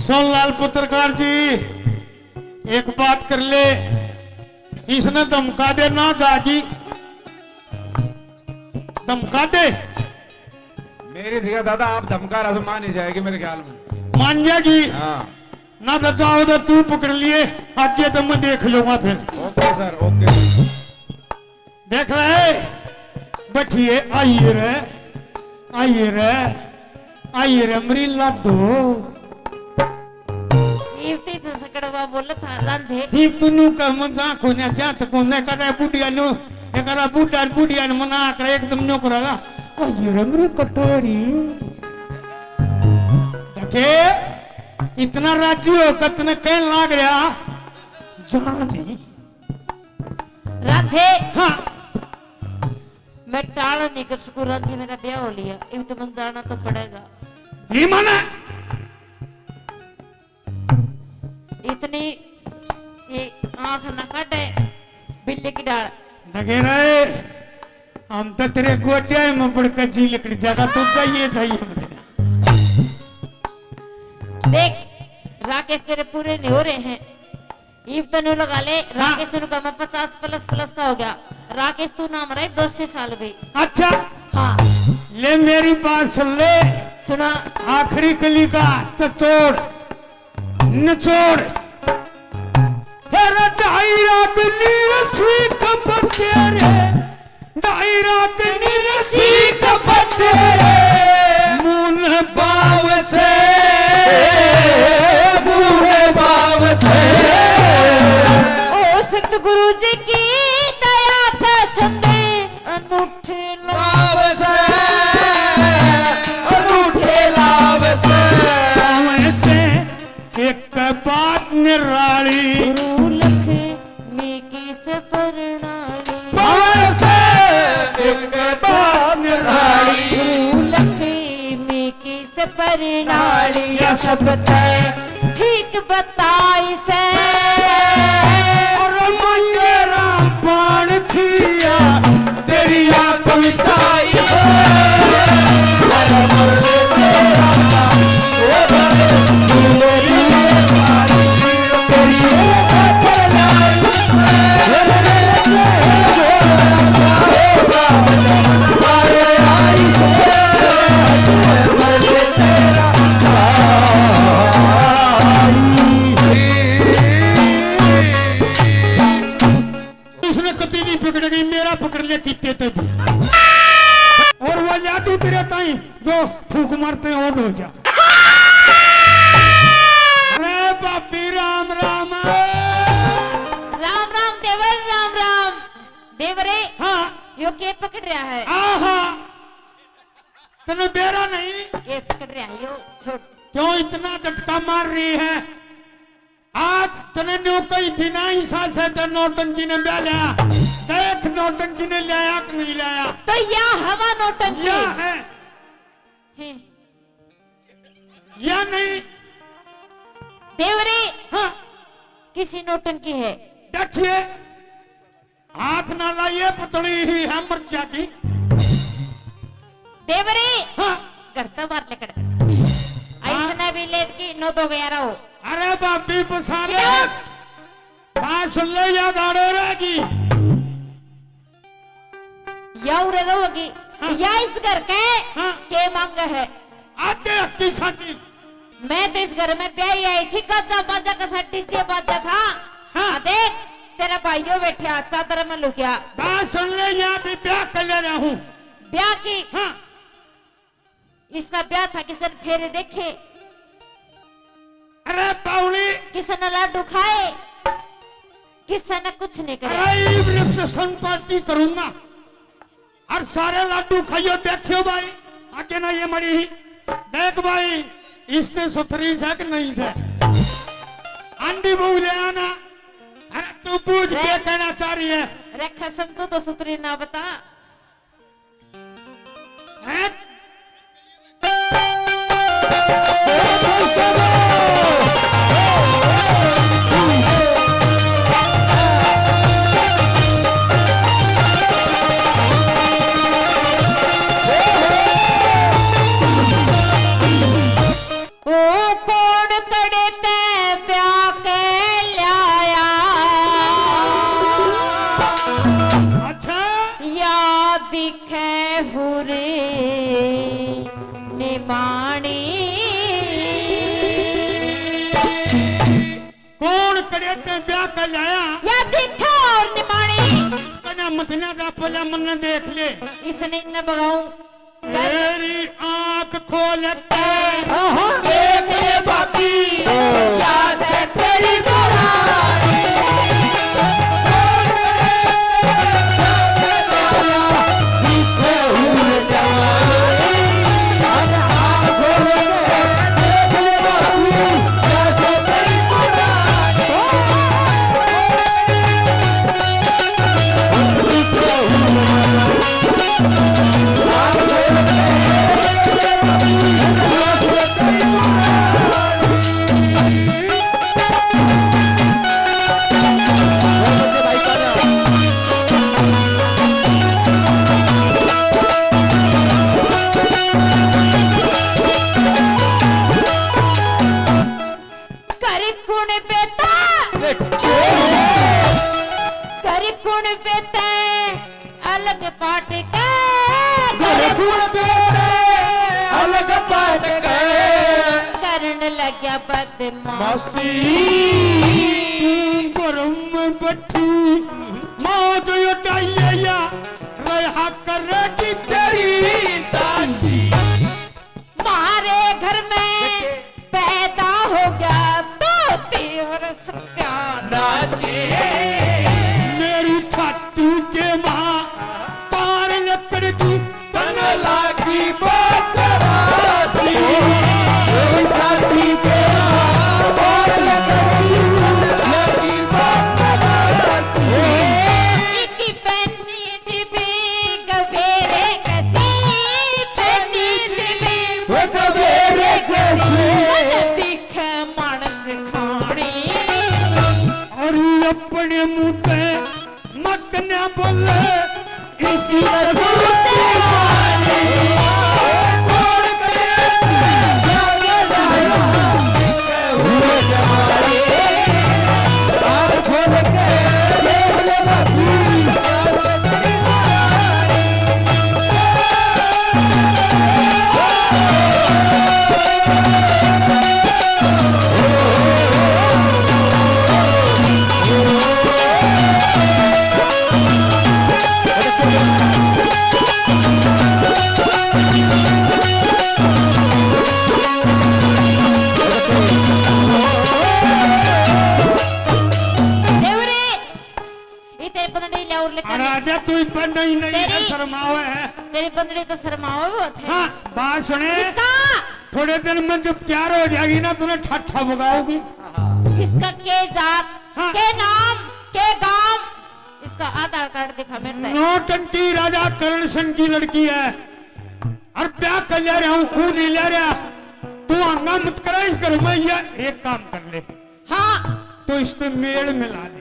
सोनलाल पत्रकार जी, एक बात कर ले, इसने धमका दे ना जागी, धमका दे। मेरी जगह दादा आप धमका रहा तो मान ही जाएगी मेरे ख्याल में। मान जाएगी? हाँ। ना तो चाहो तो तू पकड़ लिए, आगे तो मैं देख लूंगा फिर। Okay sir, okay. देख रहे बैठिए, आइए रे, आइए रे, आइए रे मरी लाडो। इवती तो सकड़वा बोल था रांझे। जीव तू नू कर मन जा कोने, जा तो कोने करे बुढ़िया नु, ये करे बुढ़ा, बुढ़िया ने मना कर एकदम न्यू करेगा। आइए रे मरी कटोरी। के इतना राजी हो, कतने कहन लाग रहा, जाना नहीं। राधे। हाँ। मैं टाल नहीं कर सकूं राधे, मेरा ब्याह हो लिया, इब तो मन जाना तो पड़ेगा। नहीं माना। इतनी ये आंख ना काटे बिल्ली की डाल। दगेरा ए, हम तो तेरे गोड्या में पड़ के जी लिकड़ जाएगा, तू जाइए, जाइए मत। देख, राकेश तेरे पूरे नहीं हो रहे हैं। इब तनु लगा ले, हाँ। राकेश नु का मैं पचास प्लस प्लस का हो गया। राकेश तू ना मरा, इब दो सौ साल भी। अच्छा। हाँ। ले मेरी बात सुन ले। सुना। आखिरी कली का तो तोड़। निचोड़। हे रे ढाई रात नीरसी कपत्ते रे, ढाई रात नीरसी कपत्ते रे, मुन बाव से, मुन बाव से। ओ सतगुरु जी की दया ते छंदे अनूठे लाव से, अनूठे लाव से। पावे से एक बात निराली। गुरु लक्ष्मी की सपरनाली। पावे से एक बात निराली। गुरु लक्ष्मी की सपरनाली। या सब तय ठीक बताई से। और मंगेरा पान थिया, तेरी या कविता ही हो। इसने कभी नहीं पकड़ेगी, मेरा पकड़ ले कितने तो भी। और वो जादू तेरे ताई जो फूक मारते हैं, और हो जा। अरे भाभी, राम राम। राम राम देवर, राम राम। देवरे, हाँ। यो के पकड़ रहा है? आहा। तने बेरा नहीं। के पकड़ रहा है यो? छोड़। क्यों इतना झटका मार रही है? आज तने न्यू कही थी ना, इसा से तो नौटंकी ने ब्याह लिया। देख, नौटंकी ने लाया कि नहीं लाया? तो या हवा नौटंकी। या है। हैं। या नहीं? देवरे। हाँ। किसी नौटंकी है। देखिए, हाथ ना लाइए, पतली ही है मर जाती। देवरे। हाँ। घर तो बाहर लेकर। हाँ। इसने भी लेट की नौ दो ग्यारह हो। अरे भाभी, बसा ले। बात सुन ले, या गाड़े रहेगी। या उरे रहोगी। हाँ। या इस घर के हाँ। के मांग है? आते हक्की साथी। मैं तो इस घर में ब्याही आई थी, गाजा बाजा का सा डीजे बाजा था। हाँ। आ देख, तेरा भाइयों बैठा चादर में लुकिया। बात सुन ले, यहाँ भी ब्याह कर ले रहा हूँ। ब्याह की? हाँ। इसका ब्याह था, किसन फेरे देखे? अरे बावली। किसन लाडू खाए? किसन कुछ नहीं करे। अरे इब रिसेप्शन पार्टी करूंगा और सारे लाडू खाइयो, देखियो भाई, आगे ना ये मरी ही। देख भाई, इसने सुथरी से कि नहीं से? आंधी बहू ले आना। अरे तू पूछ, रे, क्या कहना चाह रही है? रे खसम, तू तो सुथरी ना बता। हैं? ओ कौन कड़े ते ब्याह के ल्याया? अच्छा। या दिखे हुरे निमाणी। कौन कड़े ते ब्याह के ल्याया? या दिखे और निमाणी। कन्या मथना दा पहला मन्ने देख ले। इसने इन्ने बगाऊं। तेरी आंख खोल के देख ले भाभी, क्या से तेरी दरानी। लग्या बदमाशी। तू घरों में बैठी मौज उठाइए या रहा करेगी तेरी दासी। म्हारे घर में पैदा हो गया धोती और सत्यानाशी। मेरी छाती के माँ पार लकड़ की तन लागी बदमाशी। मेरी छाती के माँ पार लकड़ की तन लागी बदमाशी। इकी पहनी जीबी गवेरे कसी, पहनी जीबी वो गवेरे कसी। मन दिखे मानस खानी। और अपने मुंह पे मत ना बोले इसी कसूर की कहानी। देवरे, ये तेरी पतंडी ले और लेकर अरे आजा, तू ही पर नहीं, नहीं है, तेरी, शर्मावे है। तेरी पतंडी तो शर्मावे बहुत है। हाँ, बात सुने। इसका थोड़े दिन में जब तैयार हो जाएगी ना, तूने ठट्ठा बगाओगी। इसका के जात, हाँ। के नाम, के गांव, इसका आधार कार्ड दिखा मेरे पे। नौटंकी राजा करण सिंह की लड़की है, और ब्याह कर ले रहा हूँ, वो नहीं ले रहा। तू हंगा मत करे इस घर में, ये एक काम कर ले। हाँ। तो इससे मेल मिला ले।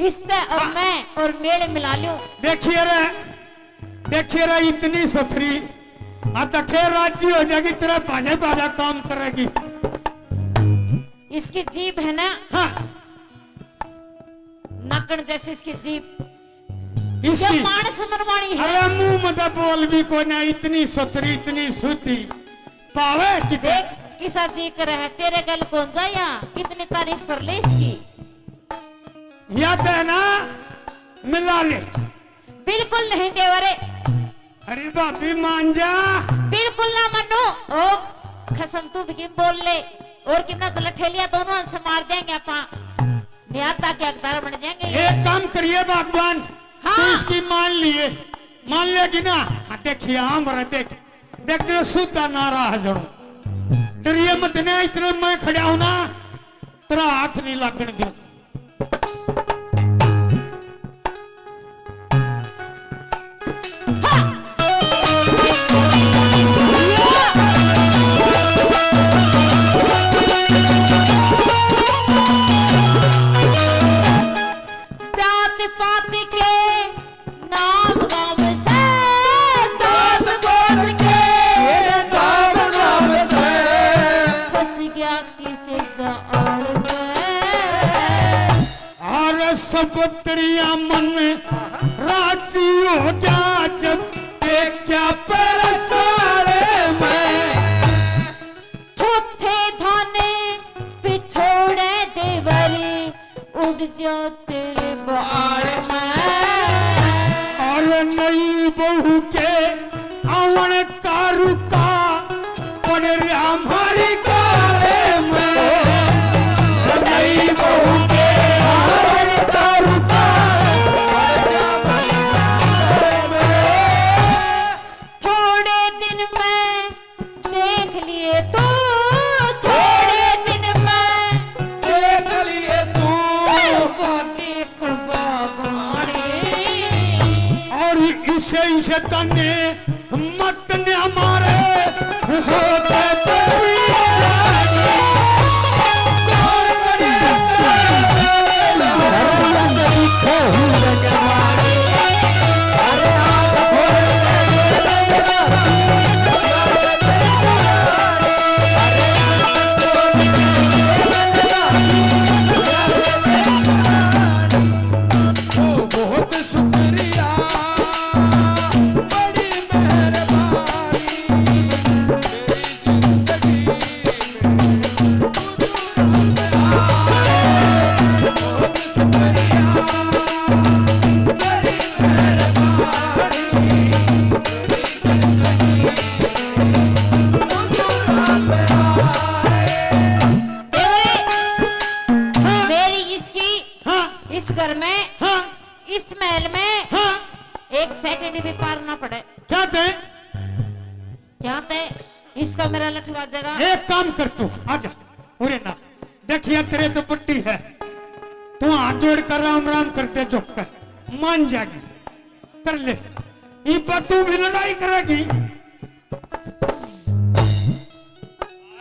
इससे और हाँ। मैं और मेल मिला लूं। देखिए रे, देखिए रे, इतनी सुथरी, आ दखे राजी हो जाएगी, तेरा बाजा बाजा काम करेगी। इसकी जीभ है ना, हाँ। नाकण जैसी इसकी जीभ। इसकी ये मानस मरवानी है। अरे मुंह में तो बोल भी कोई ना, इतनी सुथरी, इतनी सुथरी। पावे किते? देख, किसा जी करे है, तेरे गल कौन जाया, कितनी तारीफ कर ले इसकी। या तो है ना, मिला ले। बिल्कुल नहीं देवरे। अरे भाभी मान जा। बिल्कुल ना मन्नू। ओ खसम, तू भी किम बोल ले, और किम ना तो लठेलिया दोनों से मार देंगे आपा। न्याता के हकदार बन जाएंगे। एक काम करिए भगवान, हाँ। तू इसकी मान लिए, मान लेगी ना? हाँ, देखिए, हाँ, मरा देख, देख, तेरे सूता नारा है जणो। डरिए मत ना, इतने मैं खड़ा हूं ना, तेरा हाथ नहीं लागण दूं। जात पात के नाम गाम से, जात पात के नाम गाम से, फंस गया किस जाल में। और सब तरिया मन राजी हो जा, जब देखा परसाले में। थोथे थाने पिछोड़े देवरी, उड़ जा तेरे बाल में। और नई बहू के आवन का रुका, पड़ रहा हमारी काले में। नई बहू के आवन का रुका, पड़ रहा हमारी काले में। थोड़े दिन में देख लिए तू, थोड़े दिन में देख लिए तू। करवा दे कुर्बानी। और इसे, इसे तन्ने मत न मारे, होते तो बहुत शुक्रिया, बड़ी मेहरबानी। टलठ बाजेगा। एक काम कर तू, आजा, उरे ना, देखिए तेरे तो पट्टी है, तू हाथ जोड़ कर राम राम कर दे, झुक कर मान जाएगी, कर ले, इब तू भी लड़ाई करेगी।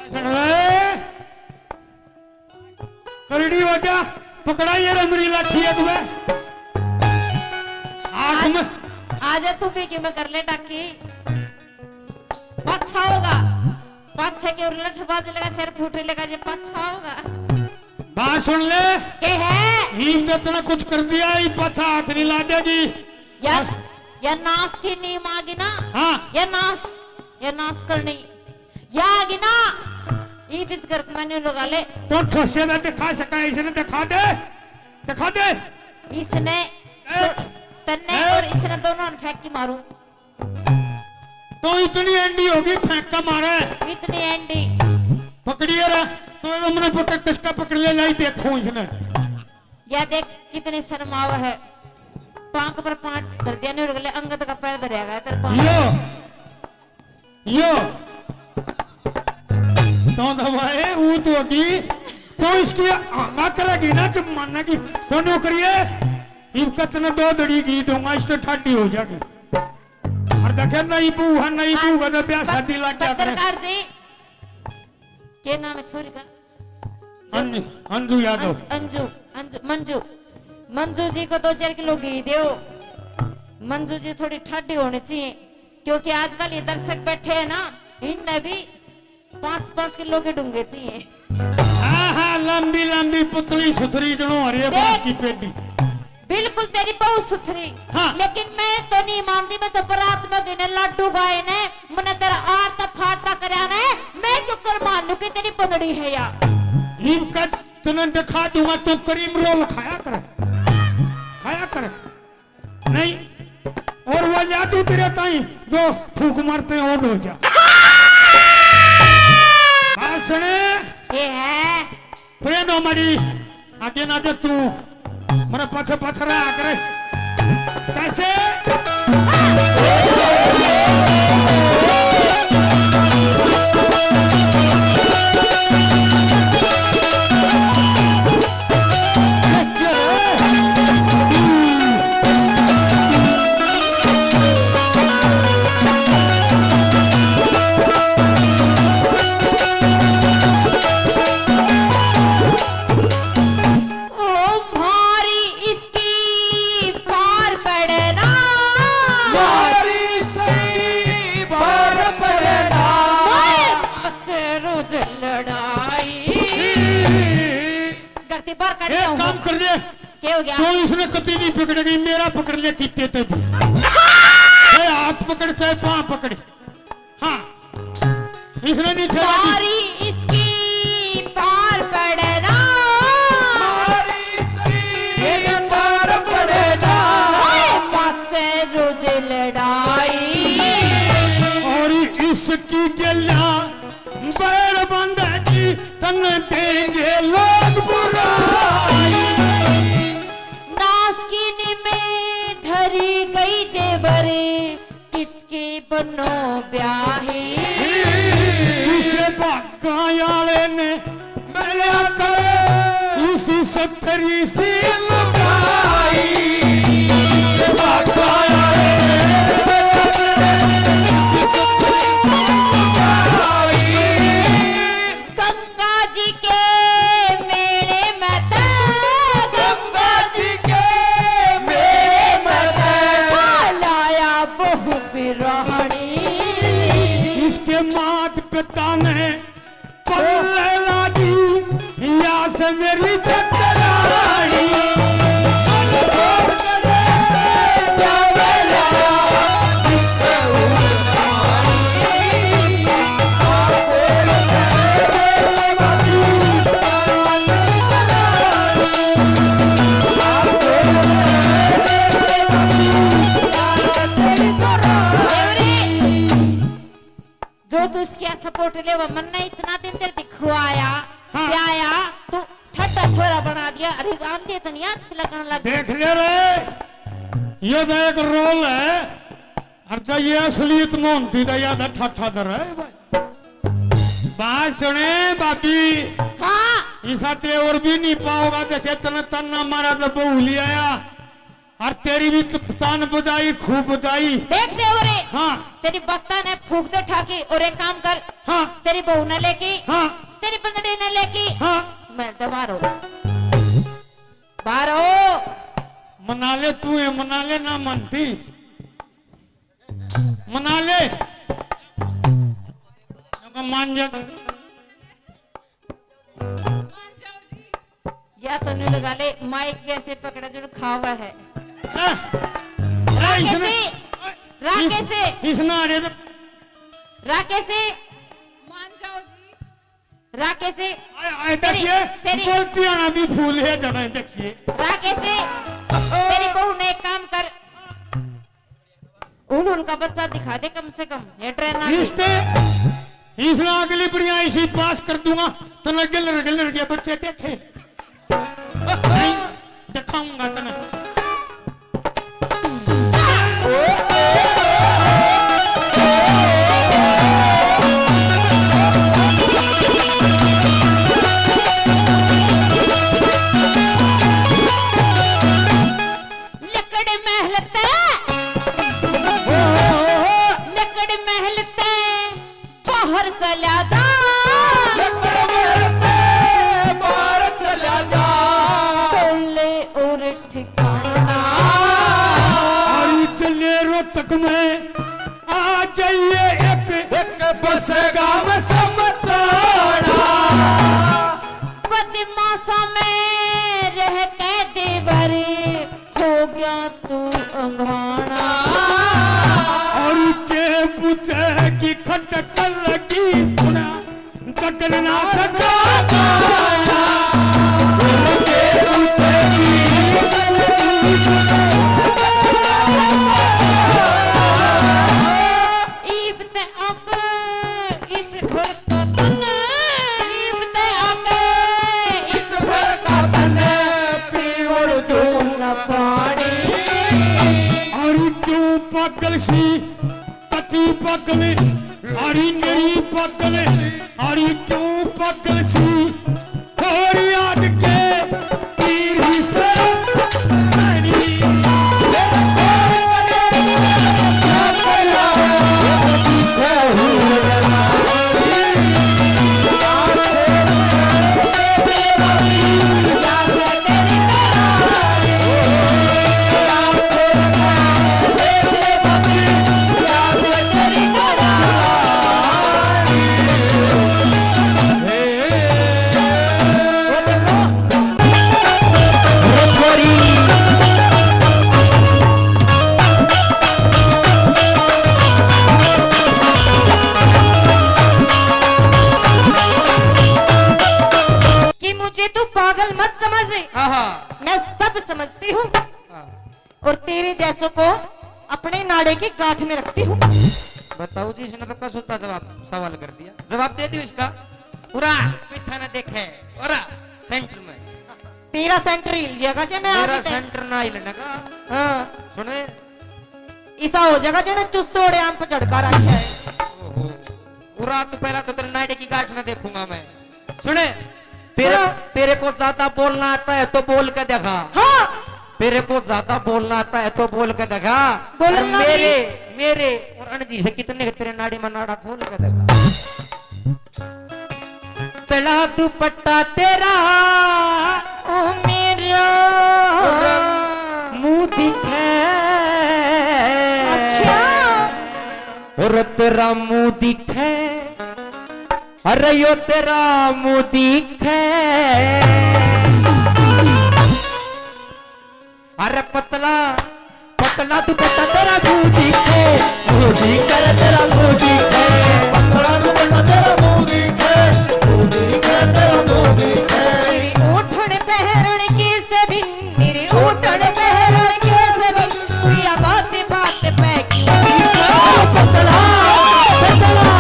सुन ले। करड़ी हो जा, पकड़ा ये रमड़ी लाठी है तुम्हें। आंख आज, में। आज तू भी कि मैं कर ले टाकी। पाछा होगा, पाछे के और लठ बाज लगा, सिर फूट लगा, जे पाछा होगा। बात सुन ले। के है? नीम तो इतना कुछ कर दिया, ये पाछा हाथ नहीं ला देगी। या, हाँ। या नाश की नीम आ गई ना। हाँ। या नाश, या नाश करनी। या आ गई ना, इब इस घर में न्यू लगा ले। तो ठोसे ना दिखा सका, इसने दिखा दे, दिखा दे। इसने, ए, तन्ने ए। और इसने दोनों ने फेंक के मारूं। तो इतनी एंडी होगी, फेंक के मारे। इतनी एंडी। पकड़िए रे, तो हमने पकड़, किसका पकड़ ले लाई, देखो इसने। या देख, कितनी शर्माव है। पांक पर पांच धर दिया, नहीं उड़ गले, अंगद का पैर धरया गया तेरे पांक। यो। यो। तो दबाए, ऊ तो होगी। तो इसकी आंगा करेगी ना, जब मानेगी। तो न्यू करिए, इब कत ने दो दड़ी घी दूंगा, इस तो ठाडी हो जाएगी। और देखे, नहीं बू है, नहीं बू है, तो ब्याह शादी लग गया करे। पत्रकार जी, के नाम है छोरी का? अंजू, अंजू यादव। अंज-, अंजू, अंजू, मंजू, मंजू जी को दो चार किलो घी दो। मंजू जी थोड़ी ठाडी होनी चाहिए, क्योंकि आजकल ये दर्शक बैठे हैं ना, इनने भी पाँच पाँच किलो के डूंगे चाहिए। हाँ, हाँ, लंबी लंबी पुतली सुथरी जणो हरे देख, बांस की पेडी। बिल्कुल तेरी बहू सुथरी। हाँ। लेकिन मैं तो नहीं मानती, मैं तो बारात में गई ने लाडू गाए ने, मने तेरा आरता फारता करया ने, मैं क्यों कर मानू कि तेरी बंदड़ी है यार। इब का तने दिखा दूंगा, तू क्रीम रोल खाया कर, खाया कर। नहीं, और वो जादू तेरे ताई जो फूक मारते हैं, वो हो जा। बात सुने। ये है। प्रेम हो मरी। आगे ना दे तू, मेरे पाछे पाछे रहा करे। कैसे? ओ म्हारी इसकी पार पड़ना। म्हारी सही पार पड़ना। ओए, बस रोज लड़ाई। घर ते बाहर काट एक दिया हूँ। काम कर ले। क्या हो गया? तो इसने कती नहीं पकड़ेगी, मेरा पकड़ ले कितने ते भी। चाहे हाथ पकड़, चाहे पाँव पकड़। हाँ, इसने नहीं छेड़ा दी। सारी इसकी पार पड़ना। सारी इसकी पार पड़ना। हाय, मचे रोज लड़ाई। और इसकी गल्या बैर बंधेगी, तन देंगे लोग बुराई। नासकिन में धरी गई देवर, कितके बनो ब्याही। इसे भागा आले ने मिलया करे, इसी सत्तरी सी लुगाई। इसे भागा आले ने मिलया करे, इसी सत्तरी सी लुगाई। गंगा जी के मेले में ते, गंगा जी के मेले में ते, लाया बहू बिरानी। इसके मात पिता ने पल्ले ला दी, या से मेरी चतरानी। जो तू इसकी सपोर्ट ले, वो मन्ने इतना दिन तेरे दिखवाया, हाँ। प्याया, तू ठट्टा छोरा बना दिया। अरे आंधे तो नहीं अच्छे लगन लग गए। देख ले रे, ये तो एक रोल है, और जो ये असलियत में होती तो याद है ठट्ठा दर है भाई। सुने भाभी, हाँ। इसा देवर भी नहीं पाओगा, देखे तने ताना मारा तो बहू ले आया, और तेरी भी त-, तान बजाई, खूब बजाई। देख देवरे, हाँ। तेरी बत्ता ने फूक दे ठाकी, और एक काम कर, हाँ। तेरी बहू ने लेके, हाँ। तेरी बंदड़ी ने लेके, हाँ। मैं तो बाहर हो, बाहर हो। मना ले तू, ये मना ले, ना मानती। मना ले। मान जा तो। या तो न्यू लगा ले, माइक कैसे पकड़ा जो खावा है। ए, ए, इसने, राकेशी, राकेशी। इसने आ रहे तो। राकेशी। मान जाओ जी। राकेशी, आए, आए, तेरी, देखिए, तेरी बोलती आना भी फूल है, जरा देखिए। राकेशी, तेरी बहू ने एक काम कर, उन उनका बच्चा दिखा दे कम से कम, ये ट्रेन आ गई। इसने, इसने अगली बढ़िया इसी पास कर दूंगा, तो लगे लड़के लड़के बच्चे देखे। नहीं, दिखाऊंगा तने। लकड़ महल तै, लकड़ महल तै बाहर चला जा, लकड़ महल तै बाहर चला जा। टोले और ठिकाना। और चले रोहतक में आ जाइए एक, एक बस गाम समझाना। बदमाशा में रह के देवर हो गया तू अंघाना। और के पूछे कि खटक लगी सुना, जगन्नाथ का गाना। और के पूछे कि खटक लगी सुना, ईब ते आके इस घर का तने, ईब ते आके इस घर का तने पीवड़ दूं ना पानी। अरे क्यों पागल सी, पति पागल, अरे मेरी पागल, अरे क्यों पागल सी। थोड़ी आज के पीर ही से पानी। कि मुझे तू पागल मत समझ। हाँ, हाँ। मैं सब समझती हूँ। हाँ। और तेरे जैसों को अपने नाड़े की गांठ में रखती हूँ। बताओ जी, इसने तो कसूता जवाब, सवाल कर दिया। जवाब दे दियो इसका। पूरा पीछे न देखे, पूरा सेंटर में। तेरा सेंटर हिल जाएगा जे मैं मेरा आगे ते- सेंटर ना हिलने का। हाँ। सुने। ऐसा हो जाएगा जने चुस्सोड़े आम पे झड़का रखा है। ओहो। पूरा तू पहला तो तेरे नाड़े की गांठ ना देखूंगा मैं। सुने, तेरे, हाँ। तेरे को ज्यादा बोलना आता है तो बोल के दिखा। हाँ। तेरे को ज्यादा बोलना आता है तो बोल के दिखा। बोलना और मेरे, भी। मेरे और अणजी से कितने के तेरे नाड़ी में नाड़ा खोल के दिखा। तला दुपट्टा तेरा, ओ मेरा, और मुंह दिखे। अच्छा। और तेरा मुंह दिखे। अरे यो तेरा मुंह दिखे, अरे पतला, पतला दुपट्टा तेरा मुंह दिखे, मुंह दिखे रे तेरा मुंह दिखे, पतला दुपट्टा तेरा मुंह दिखे, मुंह दिखे तेरा मुंह दिखे। तेरी ओठन पहरण के सदिन, मेरे ओठन पहरण के सदिन, पिया बात बात पे क्यों पतला, पतला,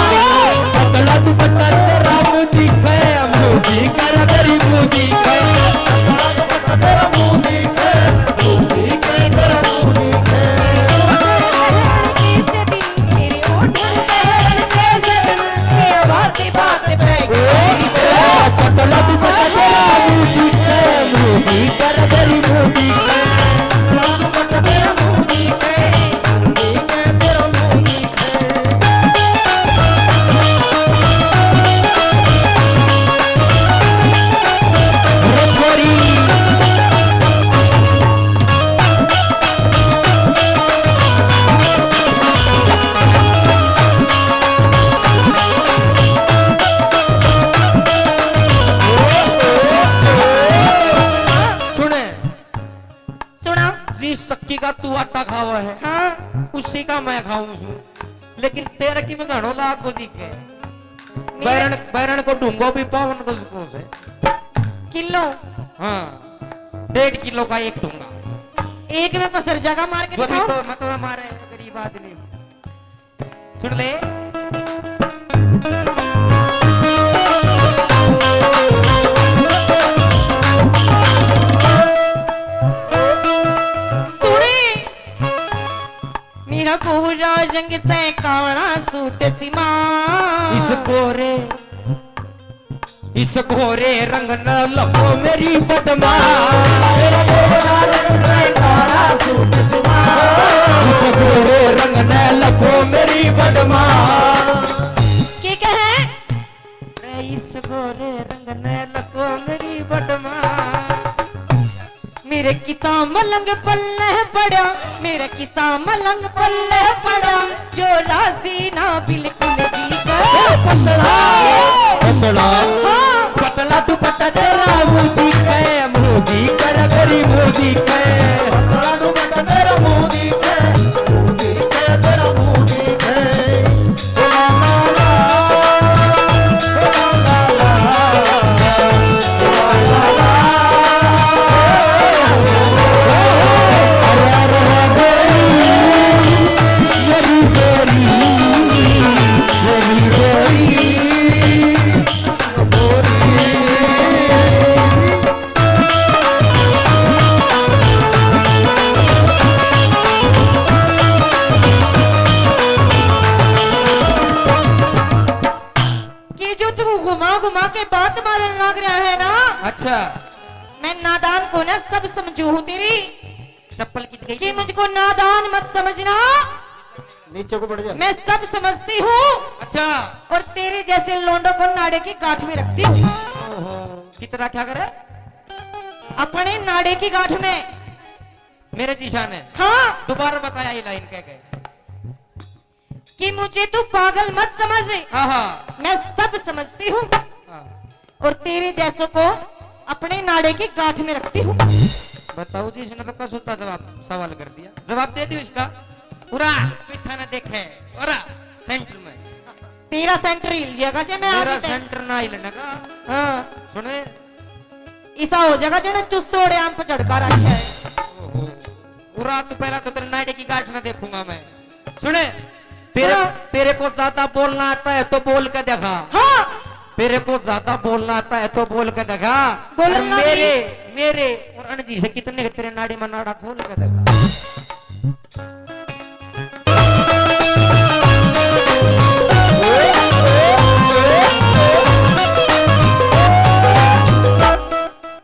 पतला दुपट्टा तेरा मुंह दिखे, मुंह दिखे रे तेरी मुंह दिखे। पतला दुपट्टा तेरा मुंह दिखे, मुंह दिखे तेरा मुंह दिखे। तेरे ओठ पहरण के सदिन, पिया बात बात पे तू आटा खावा है, हाँ। उसी का मैं खाऊं सूं। लेकिन तेरा की में घणो लाग को दिखे। मेरे बैरन, बैरन को ढूंगो भी पावन को सुकून से। किलो? हाँ, डेढ़ किलो का एक ढूंगा। एक में पसर जागा, मार के जो भी दिखाओ। तो, मैं तो मारे गरीब आदमी हूँ। सुन ले। सुने, मेरा गोरा रंग से काला सूट सिमा। इस गोरे, इस गोरे रंग न लको मेरी बदमा। मेरा गोरा रंग से काला सूट सिमा। इस गोरे रंग न लको मेरी बदमा। के कहे? रे इस गोरे रंग न लको मेरी बदमा। मेरे किसा मलंग पल्ले पड़ा, मेरे किसा मलंग पल्ले पड़ा, यो राजी ना बिल्कुल भी कर। ए पतला, पतला, हाँ। पतला दुपट्टा तेरा मोदी के, मोदी कर गरी मोदी के। पतला दुपट्टा तेरा मोदी के, मोदी के तेरा मोदी के। कि जो तू घुमा घुमा के बात मारन लाग रहा है ना। अच्छा। मैं नादान को ना सब समझू हूँ तेरी। चप्पल कित गई? कि मुझको नादान मत समझना। नीचे को पड़ जा। मैं सब समझती हूँ। अच्छा। और तेरे जैसे लोंडों को नाड़े की गांठ में रखती हूँ। ओहो, कितना क्या करे? अपने नाड़े की गांठ में। मेरे जीशान है। हाँ। दोबारा बताया ये लाइन कह के। कि मुझे तू पागल मत समझ। हाँ, हाँ। मैं सब समझती हूँ। हाँ। और तेरे जैसों को अपने नाड़े की गांठ में रखती हूँ। बताओ जी, इसने तो कसूता जवाब, सवाल कर दिया। जवाब दे दियो इसका। पूरा पीछा ना देखे। और सेंटर में। तेरा सेंटर हिल जाएगा जे मैं मेरा आगे ते- सेंटर ना हिलने का। हाँ। सुने, इसा हो जाएगा जने चुस्सोड़े आम पे झड़का रखा है। ओहो। पूरा तो पहला तो तेरे नाड़े की गांठ ना देखूंगा मैं। सुने, तेरे, हाँ। तेरे को ज्यादा बोलना आता है तो बोल के दिखा। हाँ। तेरे को ज्यादा बोलना आता है तो बोल के दिखा। बोलना और मेरे, नहीं। मेरे और अणजी से कितने तेरे नाड़ी में नाड़ा खोल के दिखा।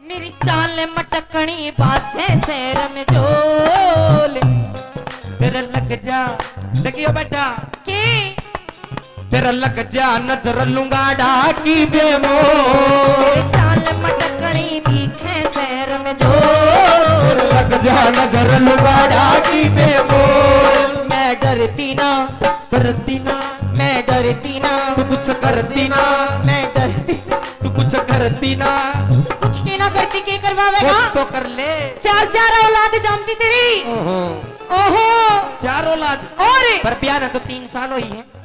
मेरी चाल मटकनी बाजे से रमजोल। तेरे लग जा, लगियो बेटा। की? तेरे लग जा नजर लुंगाड़ा की बेमोल। तेरे चाल मटकनी दिखे से रमजोल। तेरे लग जा नजर लुंगाड़ा की बेमोल। मैं डरती ना। करती ना। मैं डरती ना। तू कुछ करती ना। मैं डरती ना। तू कुछ करती ना। कुछ के ना करती, के करवावेगा? कुछ तो कर ले। चार चार औलाद जामती तेरी। ओहो। ओहो। चार औलाद। और? पर ब्याह ना तो तीन साल हुई है।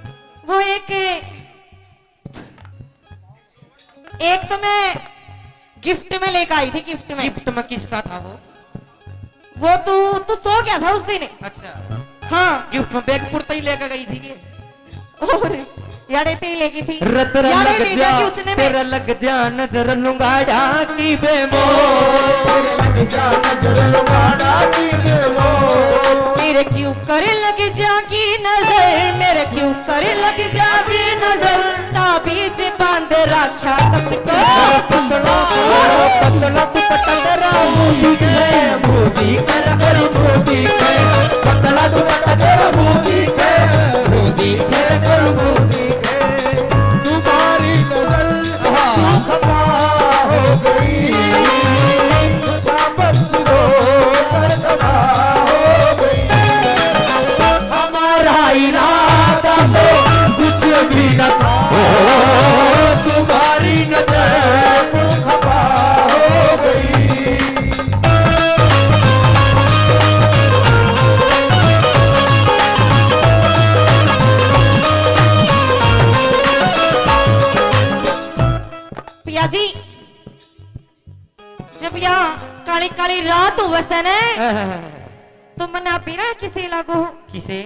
वो एक, एक तो मैं गिफ्ट में लेकर आई थी, गिफ्ट में। गिफ्ट में किसका था वो? वो तू, तू सो गया था उस दिन। अच्छा। हाँ। गिफ्ट में बैग कुर्ता ही लेकर गई थी ये। और याड़े ते ही लेगी थी। रतर याड़े लग ले जा, जाके उसने में तेरा लग जा नजर लुंगाड़ा की बेमोल। तेरे लग जा नजर लुंगाड़ा की बेमोल। मेरे क्यों कर लग जागी नजर, मेरे क्यों कर लग जागी नजर, ताबीज बांध रखा कसको। पतला, पतला दुपट्टा तेरा मोदी के, मोदी कर, कर मोदी के। पतला दुपट्टा तेरा मोदी के, मोदी के, कर मोदी के। तुम्हारी नजर हाँ। खफा हो गई, खफा बख्श दो, कर खफा हो गई। हमारा इरादा तो कुछ भी न था। ओ, तुम्हारी नजर कुछ खफा हो गई। पिया जी, जब या काली काली रात होवे सै ने, तो मना बिरह किसे लागो? किसे?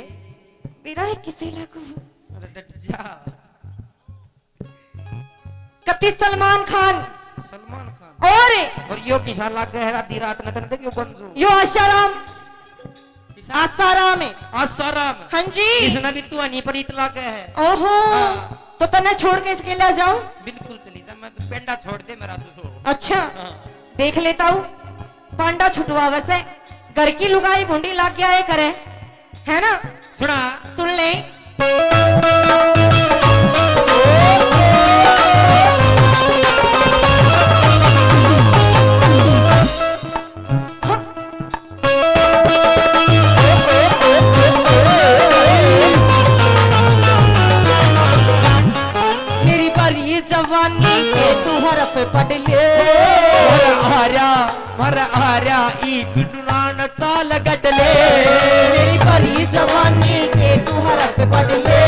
बिरह किसे लागो? अरे डट जा। कति सलमान खान। सलमान खान। और और यो किसा लागे है आधी रात ने तन देखियो बंजू। यो आशाराम। किसा? आसाराम है। आसाराम। हाँ जी। इसने भी तू हनी परीत लागे है। ओहो। हाँ। तो तन्ने छोड़ के इसके ले जाऊं? बिल्कुल चली जा, मैं तो पेंडा छोड़ दे मेरा तू सो। अच्छा। हाँ। देख लेता हूँ। पांडा छुटवावे से घर की लुगाई भूंडी लाग गया है करे, है ना? सुना। सुन ले। मेरी भरी जवानी के तू हरफ पढ़ ले। हरा हरा, हरा हरा, ई गुनगुनान चाल गडले। मेरी भरी जवानी के तू हरफ पढ़ ले।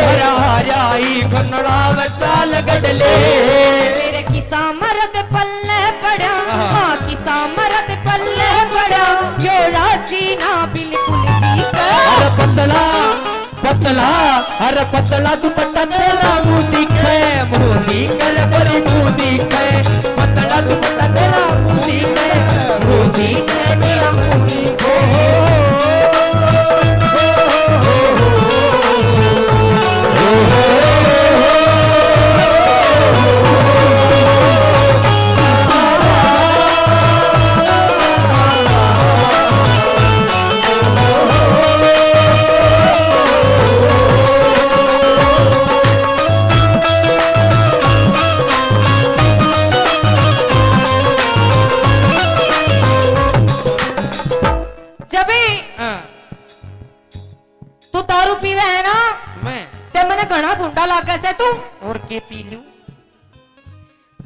हरा हरा, ई गुनगुनान चाल गडले। मेरे किसा मर्द पल्ले पड़ा, हाँ। हाँ, किसा मर्द पल्ले पड़ा, यो राजी ना बिल्कुल जी का। अरे पतला, पतला, अरे पतला दुपट्टा तेरा मुंह दिखे, मुंह दिखे रे गोरी मुंह दिखे, पतला दुपट्टा तेरा मुंह दिखे, मुंह दिखे तेरा मुंह दिखे। जब हाँ। तू दारू पीवे है ना, मैं? ते मने घणा भूंडा लागे से तू। और के पी लूं?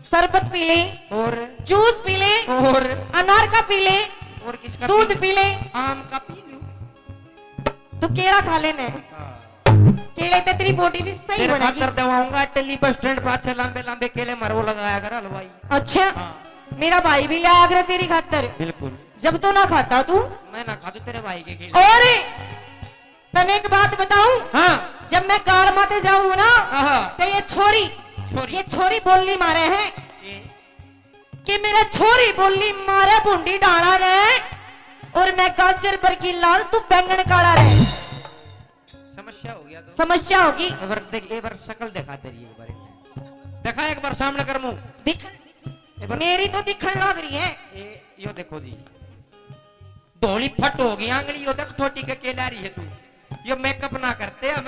शरबत पी ले, और? जूस पी ले, और? अनार का पी ले, और किसका दूध पी लूं? पी ले, आम का पी लूं? तू केला खा लेने। हाँ। केले ते तेरी बॉडी भी सही तेरे बनेगी। खातर दवाऊंगा, दिल्ली बस स्टैंड पर अच्छे लंबे लंबे केले मरो लगाया कर हलवाई। अच्छा, हाँ। मेरा भाई भी ले आया करे तेरी खातर। बिल्कुल। जब तो ना खाता तू। मैं ना खाते तेरे भाई के केले। और तने एक बात बताऊं? हाँ। जब मैं गाल माते जाऊं ना, हाँ। तो ये छोरी, छोरी। ये छोरी बोली मारे है ये? कि मेरा छोरी बोली मारे भूंडी डाला रे, और मैं गाजर बरगी लाल, तू बैंगन काला रे। समस्या हो गया तो। समस्या होगी। एक बार देख, एक बार शक्ल दिखा तेरी एक बार। दिखा एक बार सामने कर मुंह। दिख, एक बार। मेरी तो दिखण लाग रही है। ए, यो देखो जी। धोली फट हो गई आंगली, यो देख ठोटी के केला रही है तू। यो मेकअप ना करते हम।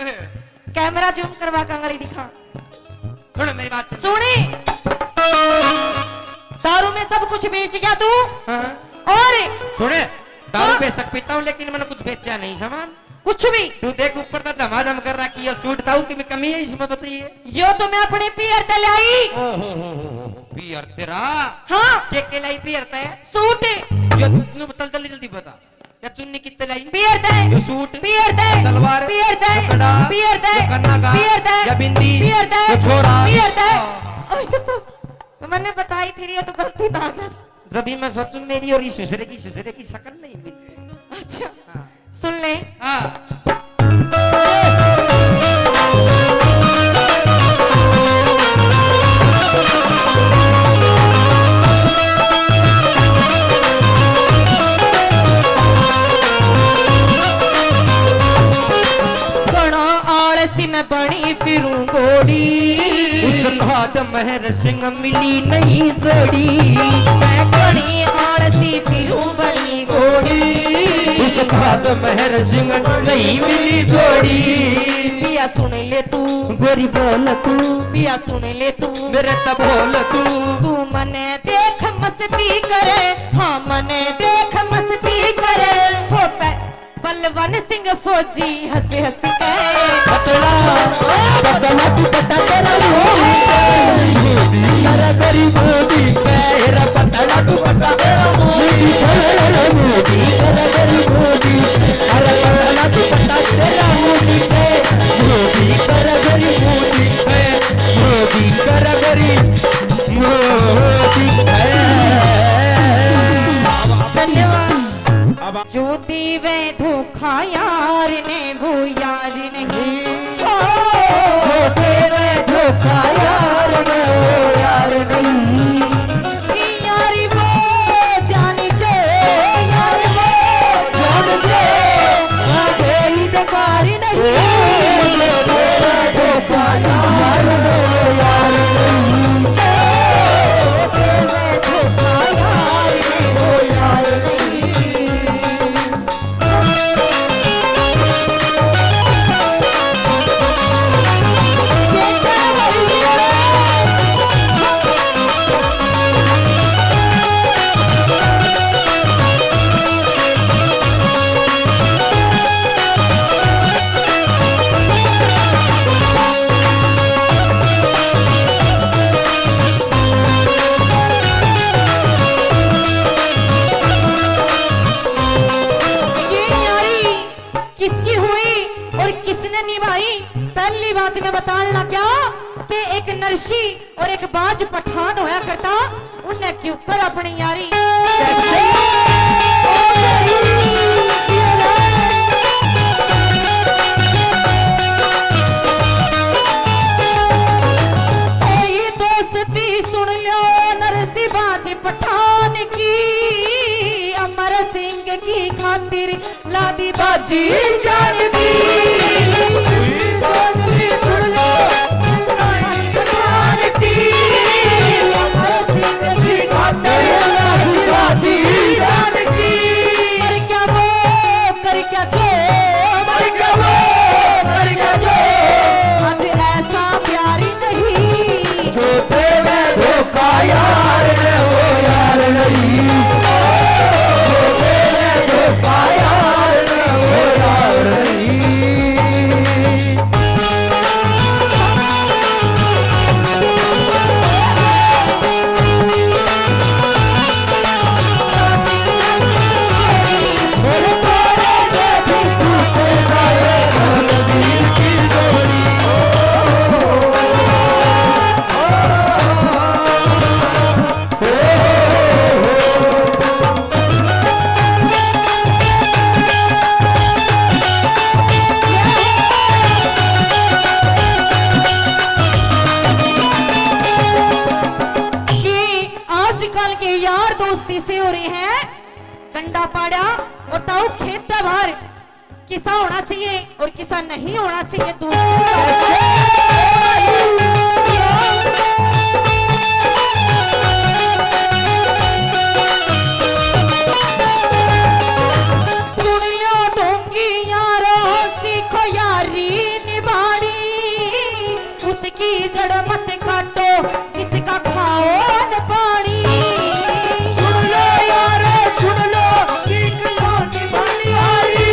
कैमरा जूम करवा के आंगली दिखा। सुन मेरी बात सुन। सुनी। दारू में सब कुछ बेच गया तू। हाँ। और सुने, दारू हाँ। बेशक पीता हूँ, लेकिन मैंने कुछ बेचा नहीं सामान। कुछ भी। तू देख ऊपर तो झमाझम कर रखी है, सूट ताऊ की भी कमी है इसमें बताइए। यो तो मैं अपने पीयर ते लाई। ओ हो हो हो हो हो, पीयर तेरा। हाँ। के के लाई पीयर ते? सूट। यो तू बता जल्दी जल्दी बता। या चुन्नी कितने लाई? पीयर ते। यो सूट। पीयर ते। सलवार। पीयर ते। कपड़ा। पीयर ते। यो कन्ना का। पीयर ते। या बिंदी। पीयर ते। यो छोरा। पीयर ते। हाँ। ओ, ये तो मैंने बताई थी, ये तो गलती था। जब भी मैं सोचूं मेरी और इस ससुरे की, ससुरे की शक्ल नहीं मिलती। अच्छा। हाँ। सुन ले। हाँ। घणा आलसी मैं बनी फिरूं घोड़ी। उस्ताद महर सिंह मिली नहीं जोड़ी। मैं घणी आलसी फिरूं बनी घोड़ी। उस्ताद महर सिंह नहीं मिली जोड़ी। पिया सुन ले तू। गोरी बोल तू। पिया सुन ले तू। मेरे ते बोल तू। तू मने देख मस्ती करे, हाँ मने देख मस्ती करे। हो पे बलवन सिंह फौजी हंस हंस के। पतला, पतला दुपट्टा तेरा मोदी पे, मोदी तेरा गरीब मोदी पे, तेरा पतला दुपट्टा तेरा मोदी पे, मोदी तेरा गरीब मोदी पे, अरे पतला दुपट्टा तेरा मोदी पे, मोदी तेरा गरीब मोदी पे, मोदी तेरा गरीब। नरसी और एक बाज पठान होया करता, उनने क्यों कर अपनी यारी। तेरी दोस्ती सुन लो नरसी बाज पठान की, अमर सिंह की खातिर लादी बाजी जान दी। सुन लो, जान दी। अमर सिंह की खातिर लादी बाजी जान दी। मर गया वो, कर गया जो, मर गया वो, कर गया जो। आज ऐसा प्यार नहीं। जो देवे धोखा यार ने, वो यार नहीं। जो देवे धोखा यार ने, वो यार नहीं। कि आजकल के यार दोस्ती से हो रही है गंडा पाड़ा। और ताऊ खेत बाहर किसा होना चाहिए और किसा नहीं होना चाहिए दोस्ती का। सुन लो ढोंगी यारो, सीखो यारी निभानी, उसकी जड़ मत काटो, जिसका खाओ न पानी। सुन लो यारो, सुन लो, सीख लो निभानी,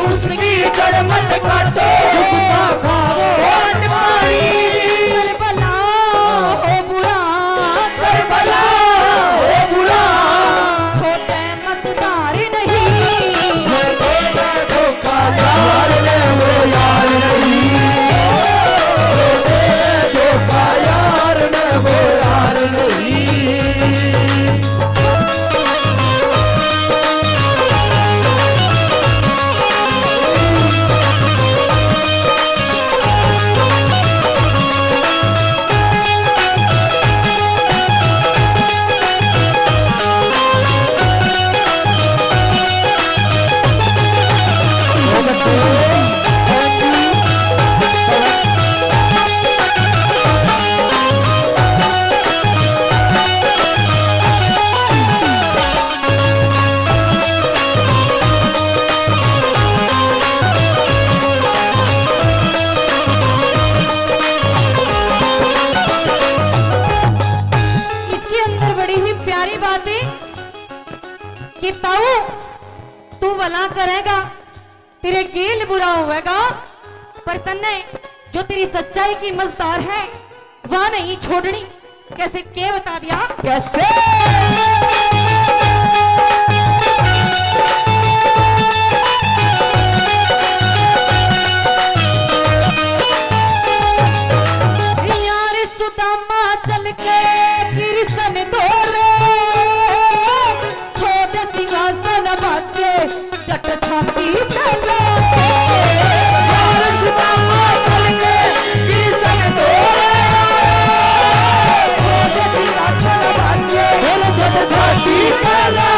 उसकी जड़ मत काटो, जिसका खाओ न पानी। करबला हो बुरा, करबला हो बुरा, छोटे मझधार नहीं। जो देवे धोखा यार ने, वो यार नहीं। जो देवे धोखा यार ने, वो यार नहीं। इसके अंदर बड़ी ही प्यारी बात है कि ताऊ, तू भला करेगा, तेरे गेल बुरा होवेगा, पर तन्ने जो तेरी सच्चाई की मझधार है, वह नहीं छोड़नी। कैसे, के बता दिया? कैसे? यार सुदामा चल के कृष्ण धोरे, छोड़ सिंहासन बाजे, जट छाती चले। यार सुदामा चल के कृष्ण धोरे, छोड़ सिंहासन बाजे, जट छाती चले।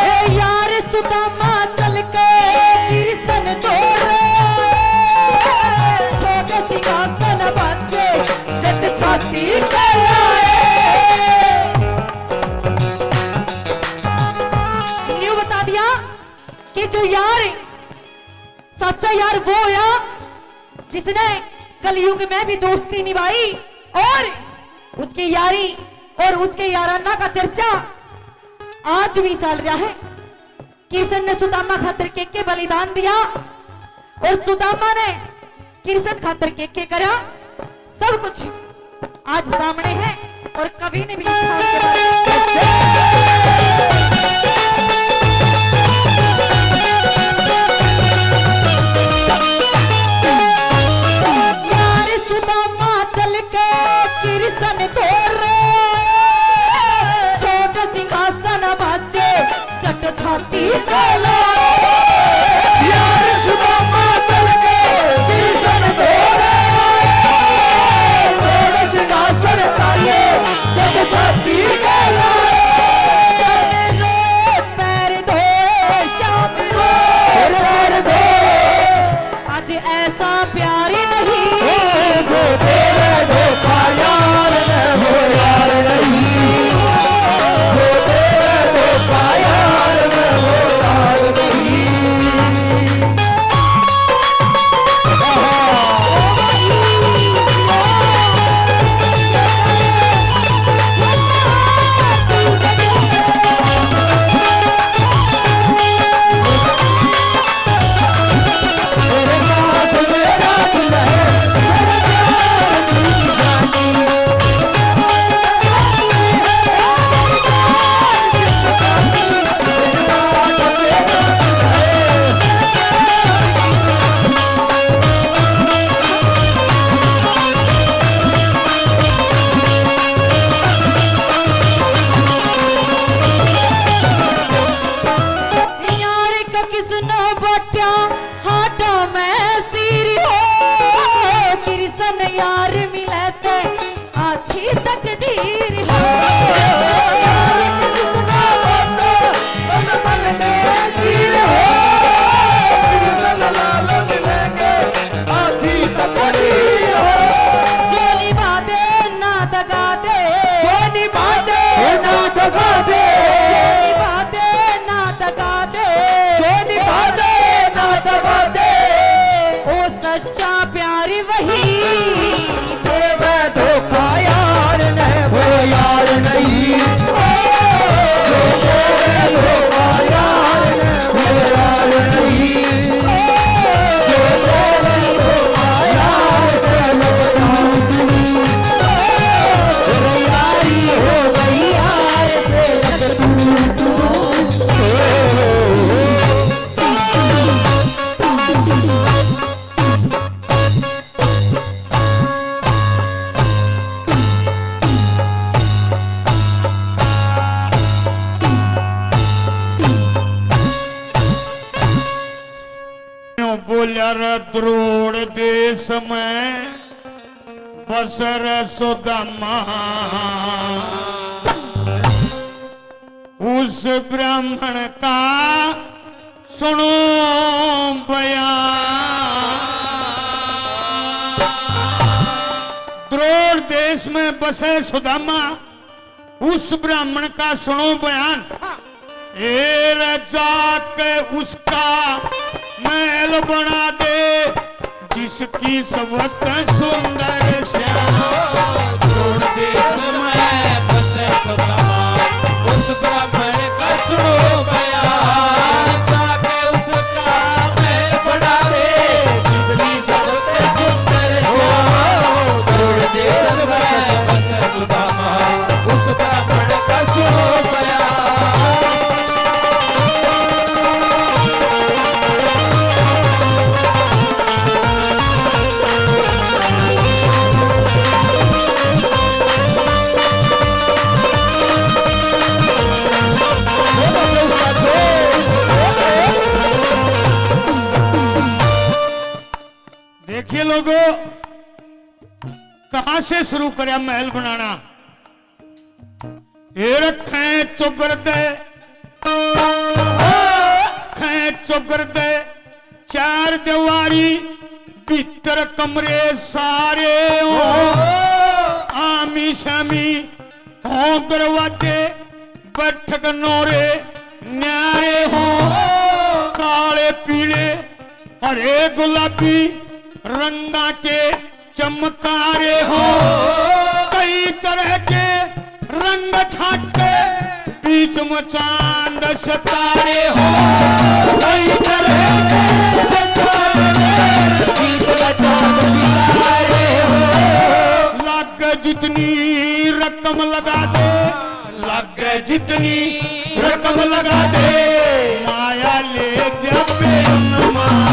ए यार सुदामा चल के कृष्ण धोरे, छोड़ सिंहासन बाजे, जट छाती चले। न्यू बता दिया कि जो यार, सच्चा यार वो होया जिसने कलयुग में भी दोस्ती निभाई और उसकी यारी और उसके याराना का चर्चा आज भी चल रहा है। कृष्ण ने सुदामा खातर के के बलिदान दिया और सुदामा ने कृष्ण खातर के के करा, सब कुछ आज सामने है और कवि ने भी लिखा उसके बारे में। यार सुदामा तीर हो। जो निभा दे ना दगा दे। जो निभा दे ना दगा दे। जो निभा दे ना दगा दे। जो निभा दे ना दगा दे। ओ सच्चा प्यार वही। तेरा धोखा यार ने, वो यार नहीं। जो तेरा धोखा यार ने, वो यार नहीं। बोल्या रे द्रोड़ देश में बसर सुदामा, उस ब्राह्मण का सुनो बयान। द्रोड़ देश में बसे सुदामा, उस ब्राह्मण का सुनो बयान। हाँ। ए रे जाके उसका महल बना दे, जिसकी सबत सुंदर श्याम। छोड़ दे मैं बसे सुदामा, उस ब्राह्मण का सुनो बयान। जाके उसका महल बना दे, जिसकी सबत सुंदर श्याम। छोड़ दे मैं बसे सुदामा, उस ब्राह्मण का सुनो बयान। देखिए लोगों, कहां से शुरू करया महल बनाना। ए रखे चौगरदे, रखे चौगरदे, चार दीवारी भीतर कमरे सारे हो। आमी शामी हो दरवाजे, बैठक नोरे न्यारे हो। काले पीले हरे गुलाबी रंगा के चमकारे हो। कई तरह के रंग छाट के बीच में चांद सितारे हो। कई तरह के रंग छाट के बीच में चांद सितारे हो। लाग जितनी रकम लगा दे, लाग जितनी रकम लगा दे, माया ले जा बेईमान।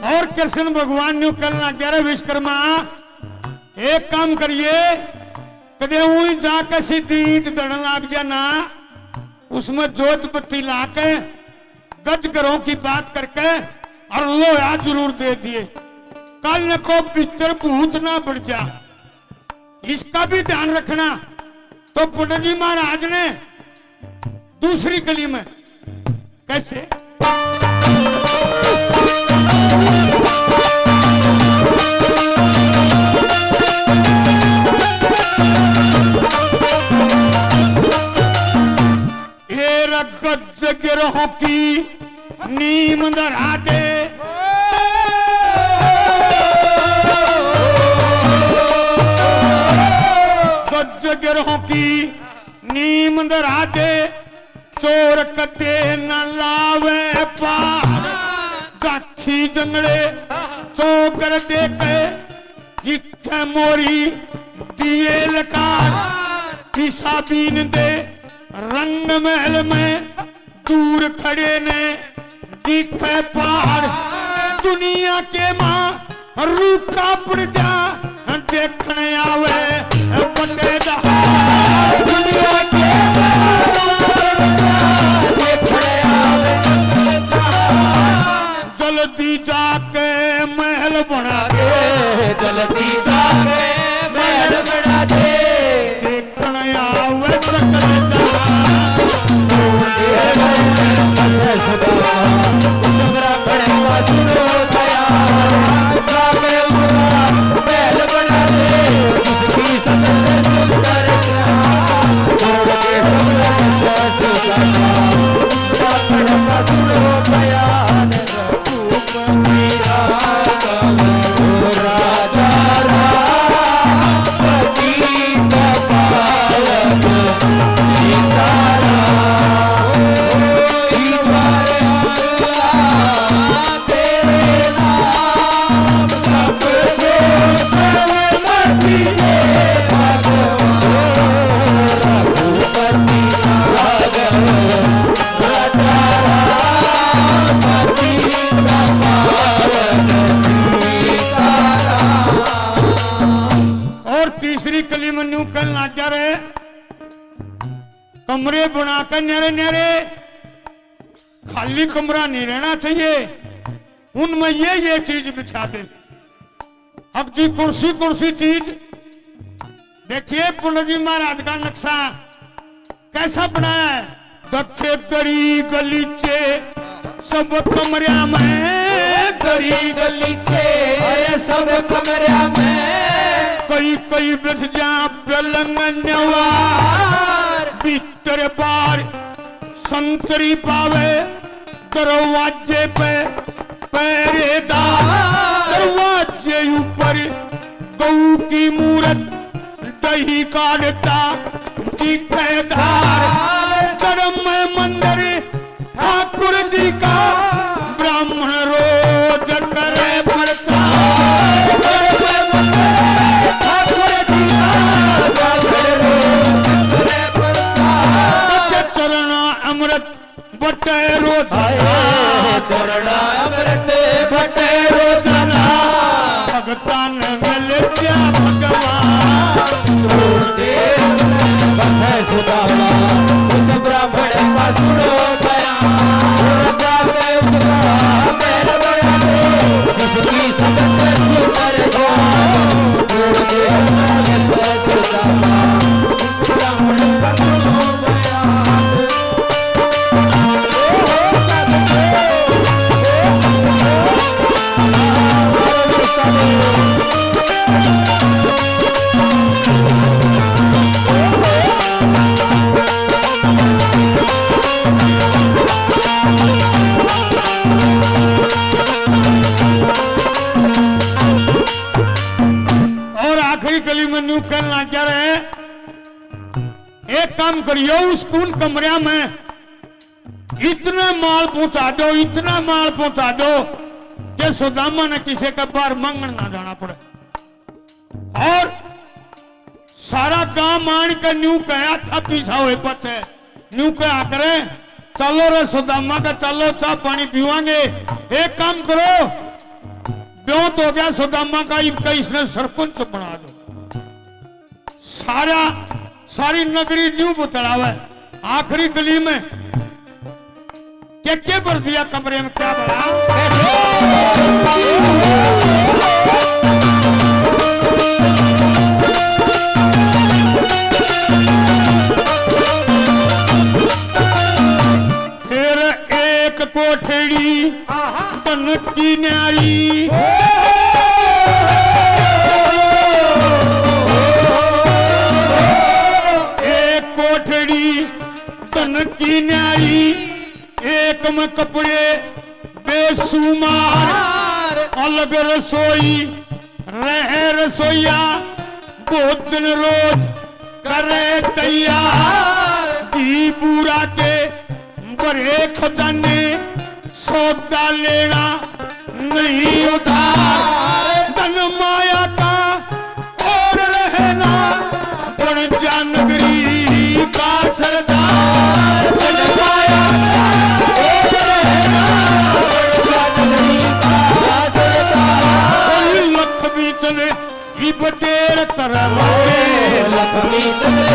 और कृष्ण भगवान न्यू कहण लाग्या, रे विश्वकर्मा, एक काम करिए, कदे उई जाके सीधी ईंट धरण लाग जा ना, उसमें जोत बत्ती लाके गज घरों की बात करके और लोहा जरूर दे दिए। कल को भीतर भूत ना बढ़ जा, इसका भी ध्यान रखना। तो पंडित जी महाराज ने दूसरी कली में कैसे? ए रगत गिरोह की नीम धरा दे। गज गिरोह की नीम धरा दे, चोर कदे न लावे पार। जाखी जंगले चोकर दे के, जिथे मोरी दिए लकार। ईसा बीन दे रंग महल में दूर खड़े ने दिखे पहाड़। दुनिया के माँ रूखा पड़ जा, देखण आवे बटेदार। दुनिया के माँ रूखा पड़ जा, देखण आवे बटेदार। जल्दी जाके महल बना दे, जल्दी जाके महल बना दे। देखण आवे सकल जहां। और तीसरी कली में न्यू कहन लग जा रहे, कमरे बनाकर न्यारे न्यारे, खाली कमरा नहीं रहना चाहिए, उनमें ये ये चीज बिछा दे। अब जी कुर्सी, कुर्सी चीज देखिए, पंडित जी महाराज का नक्शा कैसा बनाया है। दखे दरी गलीचे सब कमरिया में, दरी गलीचे, अरे सब कमरिया में। कई कई बिठ जा पलंग न्यवार, भीतर बार संतरी पावे। दरवाजे पे पहरेदार, दरवाजे ऊपर गऊ की मूरत, दही काढ़ता दिखे धार। धर्म मंदिर ठाकुर जी का, ब्राह्मण रोज करे प्रचार। धर्म मंदिर ठाकुर जी का, ब्राह्मण रोज करे प्रचार। चरणा अमृत बटे रोजाना, चरणा अमृत बटे रोजाना। भगतां ने मिल गया भगवान। बसे सुदामा, उस ब्राह्मण का सुनो बयान। और जाके उसका मेल बना दे, जिसकी संगत सुंदर जान। बसे सुदामा, और आखिरी कली में न्यू कहन लग जा रहे, एक काम करियो, उस कून कमरिया में इतना माल पहुंचा दो, इतना माल पहुंचा दो कि सुदामा ने किसी के बाहर मांगण ना जाना पड़े। और सारा गांव आन के न्यू कहा, अच्छा पीसा होए पछे न्यू कहा करे, चलो रे सुदामा का, चलो चाह पानी पीवांगे। एक काम करो, ब्योंत हो गया सुदामा का, इबका इसने सरपंच बना दो। सारा, सारी नगरी न्यू बतलावे। आखिरी गली में के के भर दिया कमरे में, क्या भला? फिर एक कोठड़ी धन की न्यारी, एक कोठड़ी धन की न्यारी, एक में कपड़े बेशुमार, अलग रसोई रहे रसोईया, भोजन रोज करे तैयार। घी बूरा के भरे खजाने सौदा लेना नहीं उधार, धन माया का और रहना बन जा नगरी का सरदार। बन माया का और रहना बन जा नगरी का सरदार। लख भी चले इब देर कर मते, लख भी चले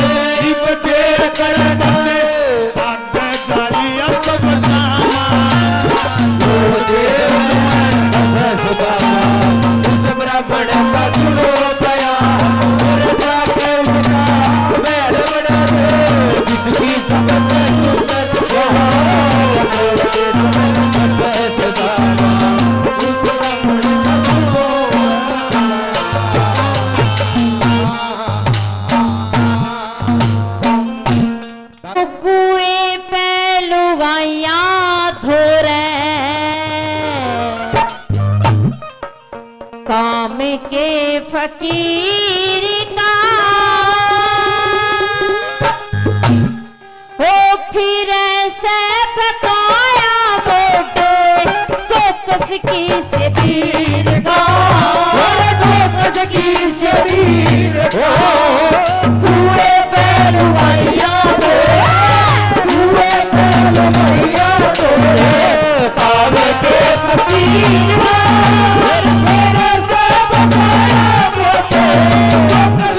इब देर कर मते, आगे जानिया सब सामान। कुए पे लुगाइयां धोरे काम के फकीर का। हो फिर से फकाया मोटे चौकस की से पीर का। हो चौकस की से पीर का। कुए पे लुगाइयां दे, कुए पे लुगाइयां दे, पावे के फकीर का। मेरे से फकाया मोटे चौकस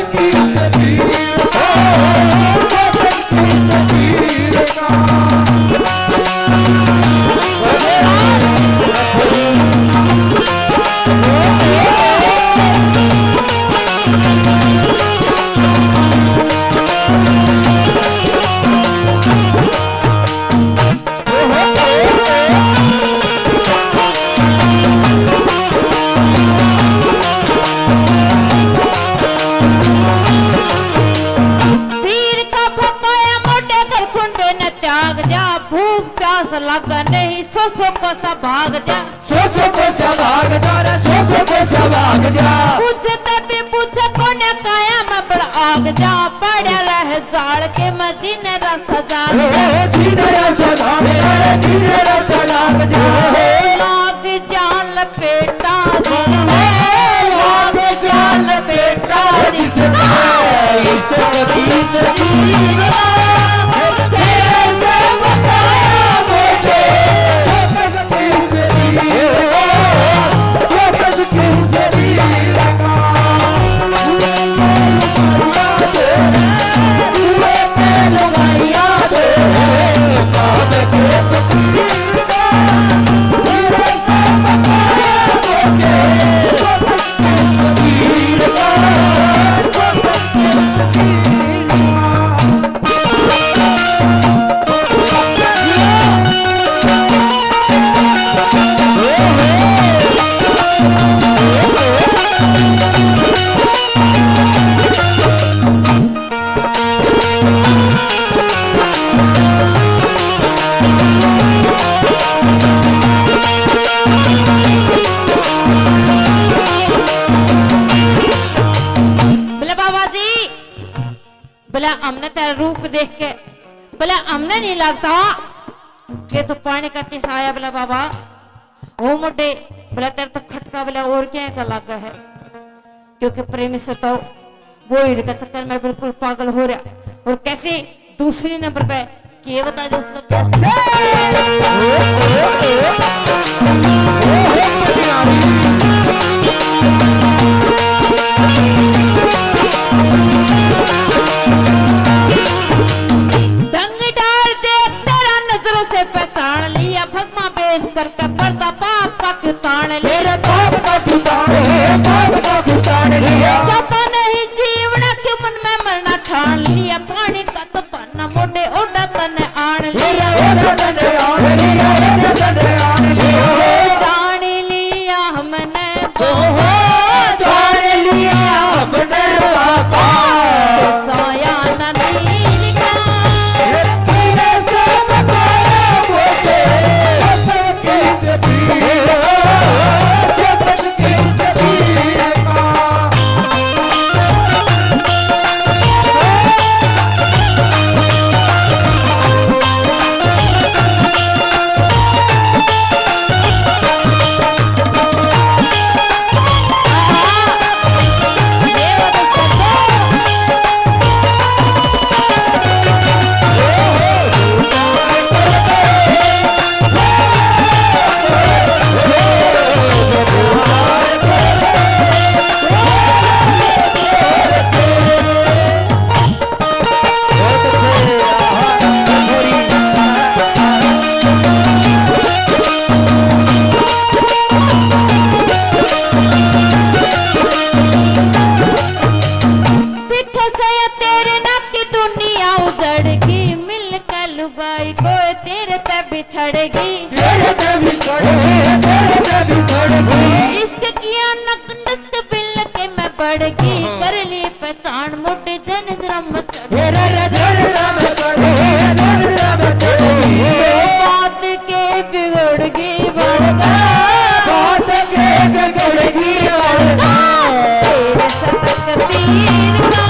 पीर का फकाया मोटे कर कुंडे न त्याग जा, भूख प्यास लगा नहीं सो सो को सा भाग जा। सो सो को सा भाग जा रे, सो सो को सा भाग जा। पूछे तभी पूछे कोने काया में बड़ आग जा, पड़े रह जाल के मैं जीने रस जाल जा। जीने रस जाल जा, जीने रस जाल जा। लाग जाल बेटा जिसने, लाग जाल बेटा जिसने, इस कबीर की तेरे से बताया मुझे। बोले बाबा जी, बोले हमने तेरा रूप देख के, बोले हमने नहीं लगता कि तू पानी का किसा आया। बोले बाबा, ओ मोटे, बोले तेरे तो खटका बोले और क्या का लागा है, क्योंकि प्रेमी श्रोताओं, वो हीरे का चक्कर में बिल्कुल पागल हो रहा। और कैसे दूसरे नंबर पे के बता दो सच्चा से। ढंग डाल दे तेरा नजरों से पहचान लिया, भगवा पेश करके पर्दा पाप का क्यों तान लिया? मेरे पाप का क्यों तान लिया, पाप का क्यों तान लिया? जाता नहीं जीवना क्यों मन में मरना ठान लिया, पानी का तो पाना मोटे ओडा तने आन लिया। मेरे ओडा तने आन लिया, ओडा तने आन लिया। कोई तेरे ते बिछड़गी। तेरे ते बिछड़गी, तेरे ते बिछड़गी। इश्क किया नक नश्क बिल के मैं बढ़गी। हाँ। कर ली पहचान मुट जन रम चढ़। तेरे रे जन रम चढ़, जन रम चढ़। बात के बिगड़ गई बड़का। बात के बिगड़ गई बड़का। तेरे सतक पीर का।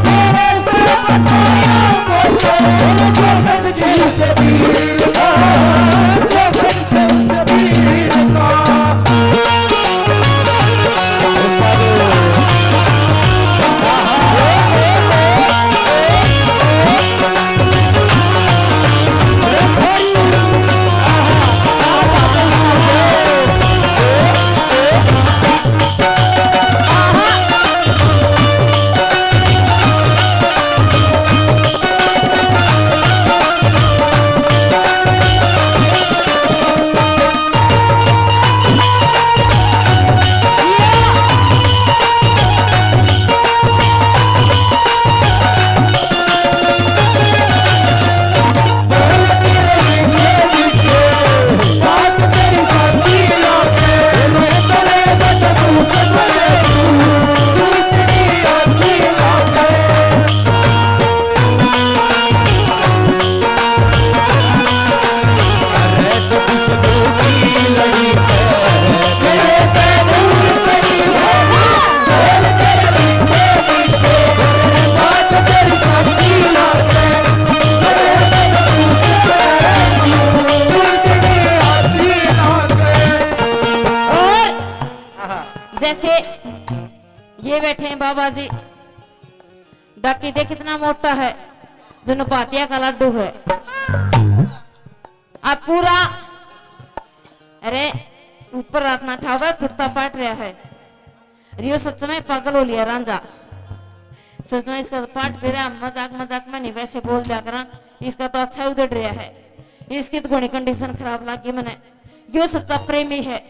तेरे सतक पीर का। और जैसे ये बैठे हैं बाबा जी, डाकी दे कितना मोटा है, जन पातिया का लाडू है। अब पूरा, अरे, ऊपर हाथ ना ठावे, कुर्ता पाट रहा है। रियो सच में पागल हो लिया रांझा। सच में इसका तो पाट भी रहा, मजाक मजाक में नहीं, वैसे बोल दिया करा। इसका तो अच्छा उधड़ रहा है, इसकी तो घणी condition खराब लगी मने। यो सच्चा प्रेमी है,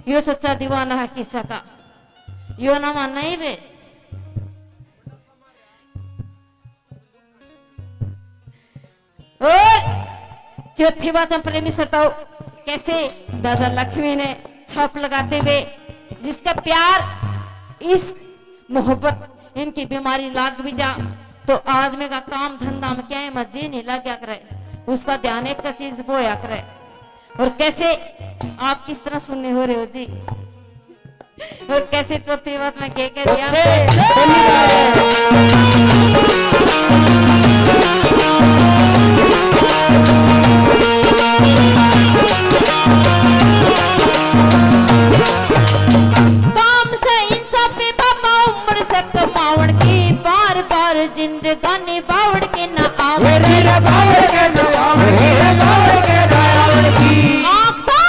यो सच्चा दीवाना है किसा का, यो ना मानना ही वे। और चौथी बात, हम प्रेमी श्रोताओं, कैसे दादा लक्ष्मी ने छाप लगाते हुए जिसका प्यार, इश्क, मोहब्बत, इनकी बीमारी लाग भी जा तो आदमी का काम धंधा में क्या है, मजे नहीं लग गया करे, उसका ध्यान एक चीज पे होया करे। और कैसे आप किस तरह सुनने हो रहे हो जी? और कैसे चौथी बात मैं के कह दिया? काम से इंसाफी बाबा उम्र से कमावण की, बार बार जिंदगानी बावड़ के ना आवण की। बावड़ के ना आवण की, बावड़ के ना आवण की। आँख से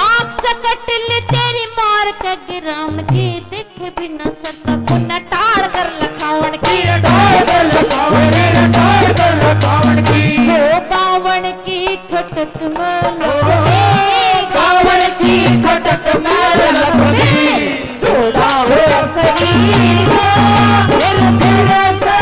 आँख से कटिल तेरी मार के गिरावण की, देखे बिना सरता को न टाल कर लखावण की। टाल कर लखावण की, टाल कर लखावण की। हो गावण की खटक में लग गई, गावण की खटक में लग गई। थोड़ा हो शरीर का, फिर तेरे से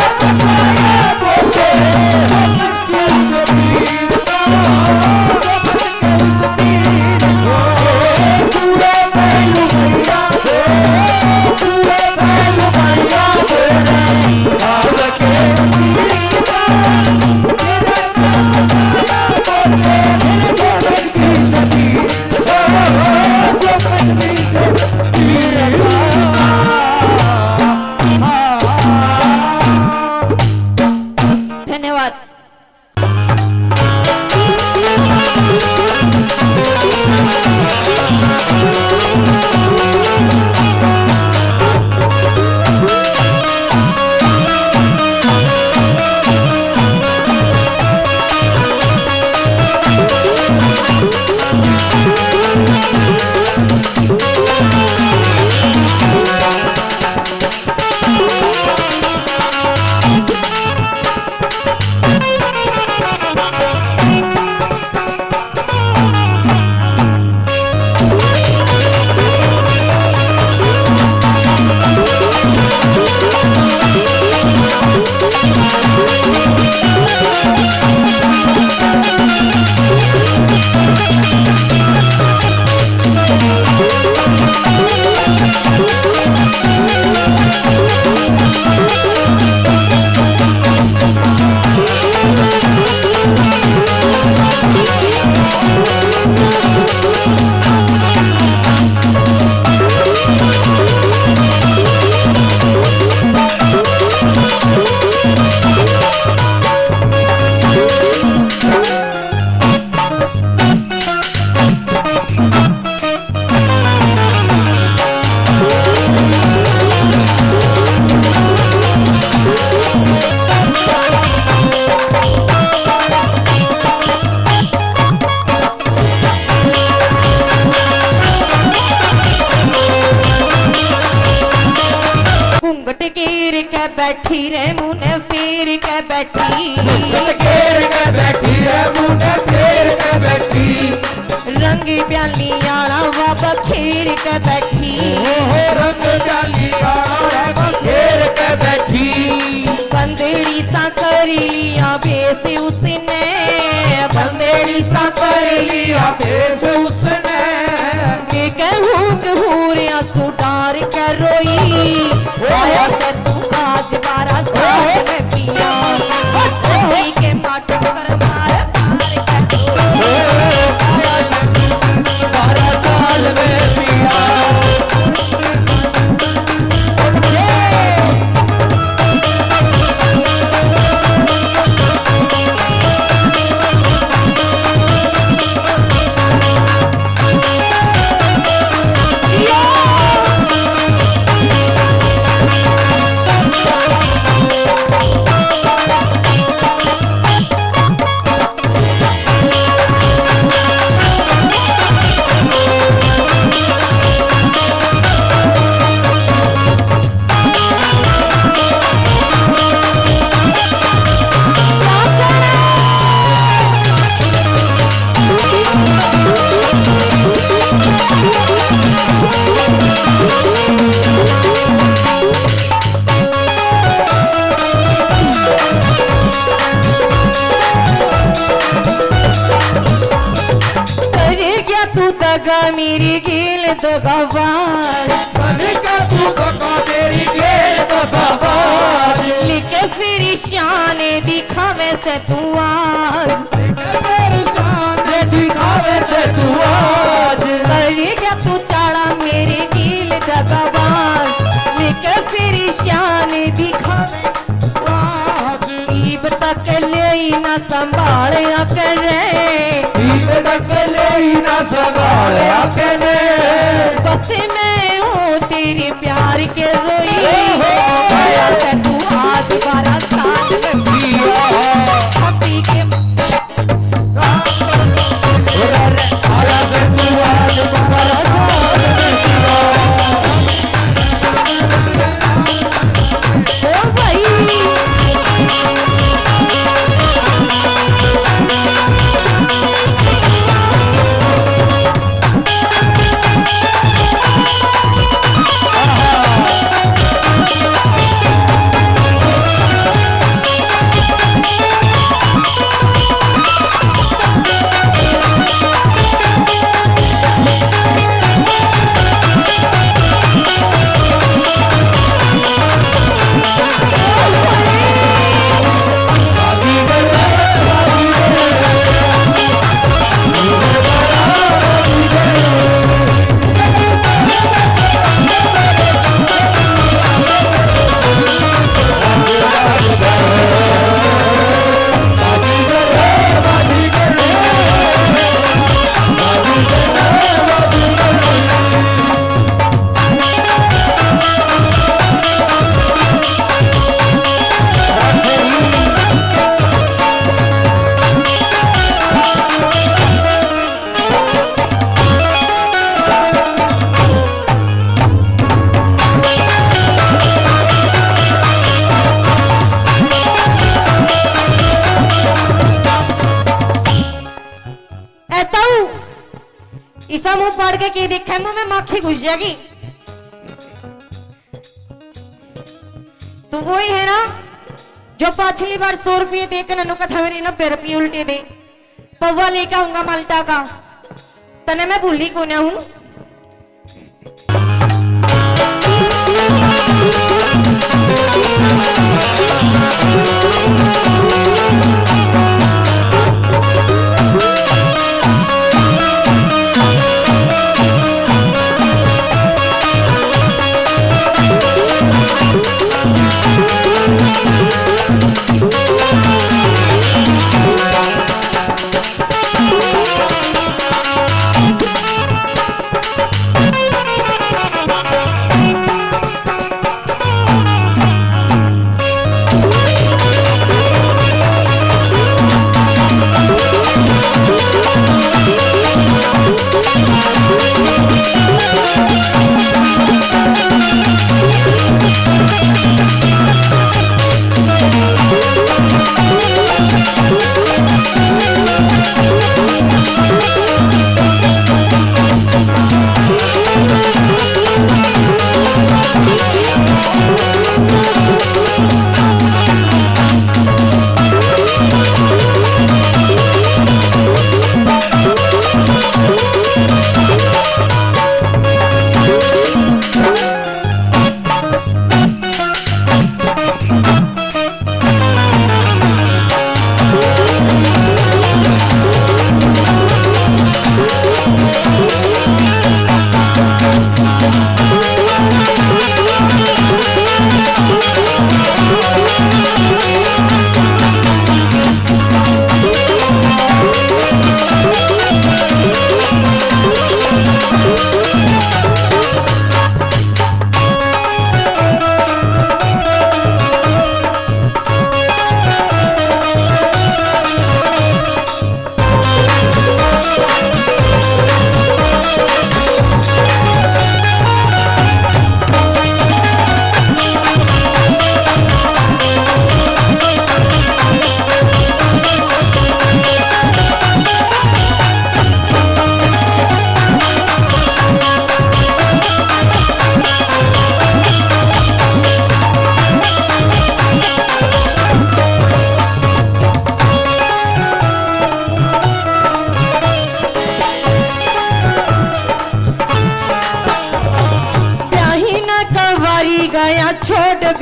धन्यवाद। घेर के बैठी है, मुंडा फेर के बैठी। रंग प्याली आला वा बखेर के बैठी। ओ हो, रंग प्याली आला वा बखेर के बैठी। बंदेड़ी सा कर लिया बेस उसने, बंदेड़ी सा कर लिया बेस उसने। मैं कहूँ कहूँ रे आंसू डार के रोई। आया से तू आज बारह साल में पिया। छठी के माटो कर मार मार के तू। आया से तू बारह साल में पिया। कर गया तू दगा मेरी गेल दगाबाज। कर गया तू दगा मेरी गेल दगाबाज। लेके फिर शान दिखावे से तू आज। लेके फिर शान दिखावे से तू आज। कर गया तू चाला मेरी गेल दगाबाज। लेके फिर शान दिखावे ईब तक ले ही ना संभालया करे। ईब तक ले ही ना संभालया करे। बस मैं हूँ तेरे प्यार के रोई। ओहो। आया से तू आज बारह साल में पिया। हंसी के ए ताऊ, इसा मुंह फाड़ के के देखे, मुंह में माखी घुस जाएगी। तू वही है ना जो पाछली बार सौ रुपये देकर नन्नू का था मेरे नब्बे रुपये उल्टे दे। पौवा लेके आऊंगा माल्टा का, तने मैं भूली कोन्या हूँ।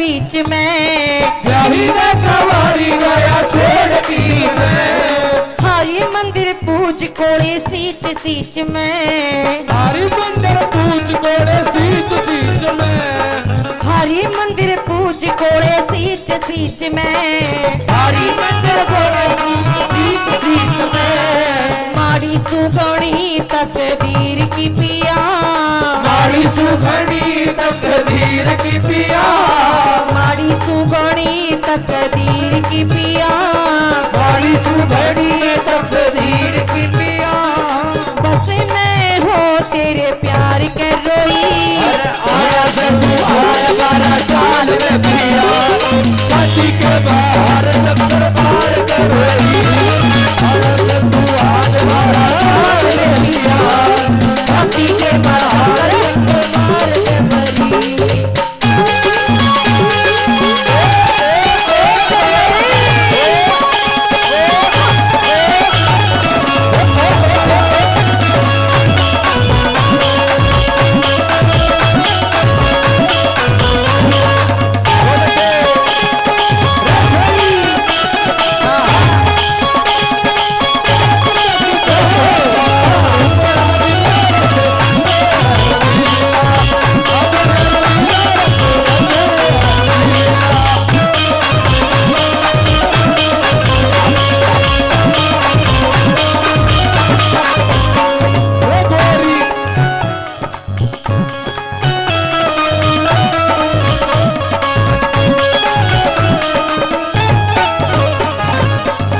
बीच में। ब्याही ने कवारी गया छोड़ दी मैं। हरि मंदिर पूज कोले सीच सीच में। हरि मंदिर पूज कोले सीच सीच में। हरि मंदिर पूज कोले सीच सीच में। हरि मंदिर कोले सीच सीच में। माड़ी सुगणी तकदीर की पिया। माड़ी सुगणी तकदीर की पिया। माड़ी सुगणी तकदीर की पिया। माड़ी सुगणी तकदीर की पिया। बस मैं हो तेरे प्यार के रोई। अरे आया से तू आज बारह साल में पिया। शादी के बाहर लपड़ मार के रोई। आया से तू आज बारह साल में पिया। शादी के बाहर लपड़ मार के रोई।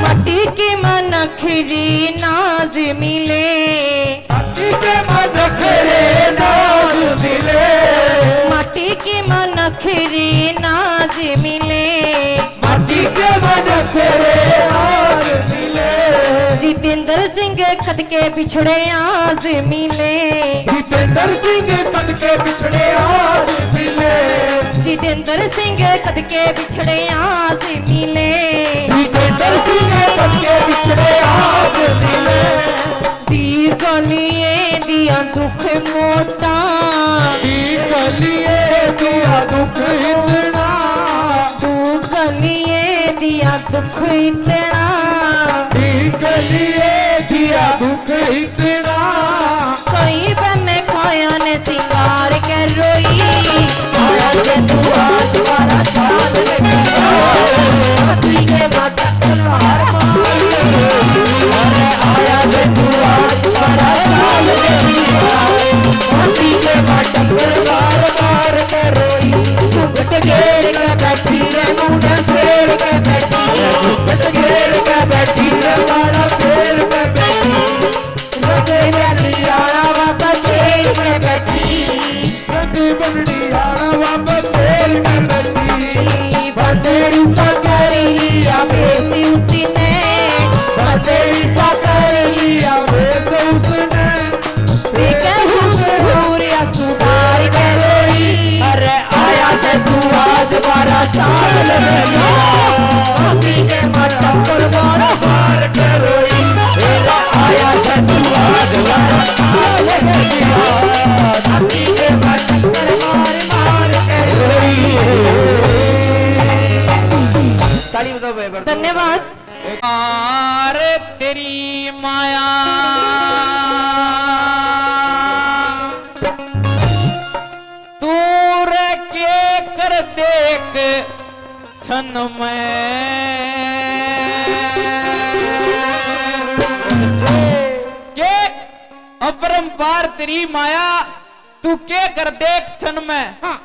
माटी की मनखरी नाज मिले। माटी के मनखरे नाज मिले। माटी की मनखरी नाज मिले। माटी के मनखरे नाज मिले। जितेंद्र सिंह कद के बिछड़े आज मिले। जितेंद्र सिंह कद के बिछड़े आज मिले। जितेंद्र सिंह कद के बिछड़े आज मिले। जितेंद्र सिंह कद के बिछड़े आज मिले। दी गलिए दिया दुख मोटा। दी गलिए दिया दुख इतना। दू गलिए दिया दुख इतना। दी गलिए दिया दुख इतना। कई बने खाया ने सिंगार के रोई। आया से तू आज बारह साल में पिया। शादी के बाद तलवार मार के रोई। अरे आया से तू आज बारह साल में पिया। शादी के बाद तलवार मार के रोई। घूंघट घेर के बैठी रे, मुंडा फेर के बैठी रे, घूंघट घेर के बैठी रे, मारा फेर के बैठी। रंग बलियारा बाबा फेर के बैठी। रंग बलियारा बाबा फेर के बैठी। बंदेड़ी सा कर लिया बेस उसने। बंदेड़ी सा कर लिया बेस उसने। बेके हुजूर या सुधार के रोई। अरे आया से तू आज बारह साल में पिया। शादी के मटक पर बारह मार के रोई। अरे आया से तू आज बारह साल में पिया। शादी के मटक पर मार मार के रोई। ताली बजाओ भाई, बजाओ। धन्यवाद। यार तेरी माया तू रे के कर देख छन में। के अपरंपार तेरी माया तू के कर देख छन में। हाँ।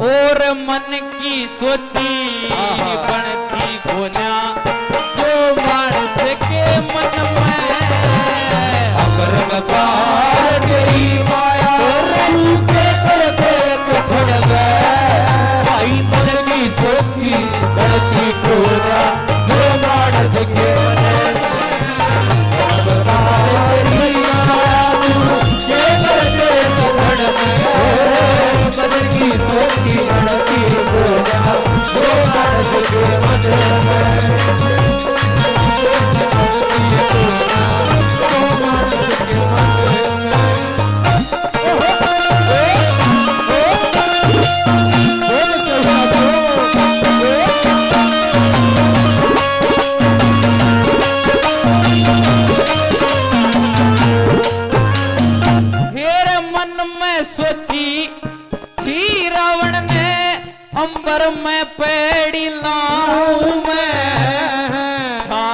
और मन की सोची आहा। बनती कोन्या जो मानस के मन में। अपरंपार तेरी माया तू के कर देख छन में। भाई मन की सोची बनती कोन्या जो मानस के मन में।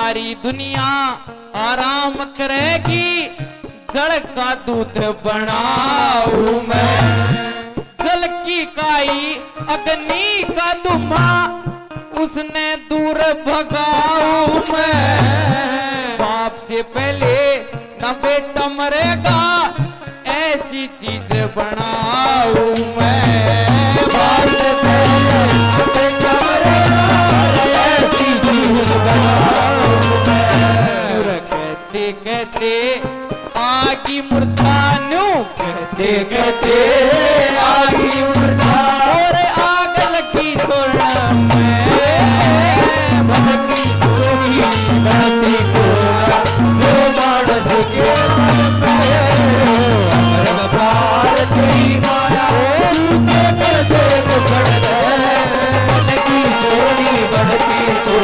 सारी दुनिया आराम करेगी, जल का दूध बनाऊं मैं। जल की काई, अग्नि का धुआं, उसने दूर भगाऊं मैं। बाप से पहले ना बेटा मरेगा, ऐसी चीज बनाऊं मैं। बाप से पहले ना बेटा मरेगा, ऐसी चीज बनाऊं मैं। कहते कहते आगी मुरझा, न्यू कहते कहते आगी मुरझा, और आग लगी छोड़ना मैं। बदकी छोड़ी धरती को, जो मानस के मन पे अमृत पार तेरी माया, तू के कर दे मुखड़ दे। बदकी छोड़ी धरती को,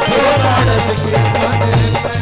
जो मानस के मन पे।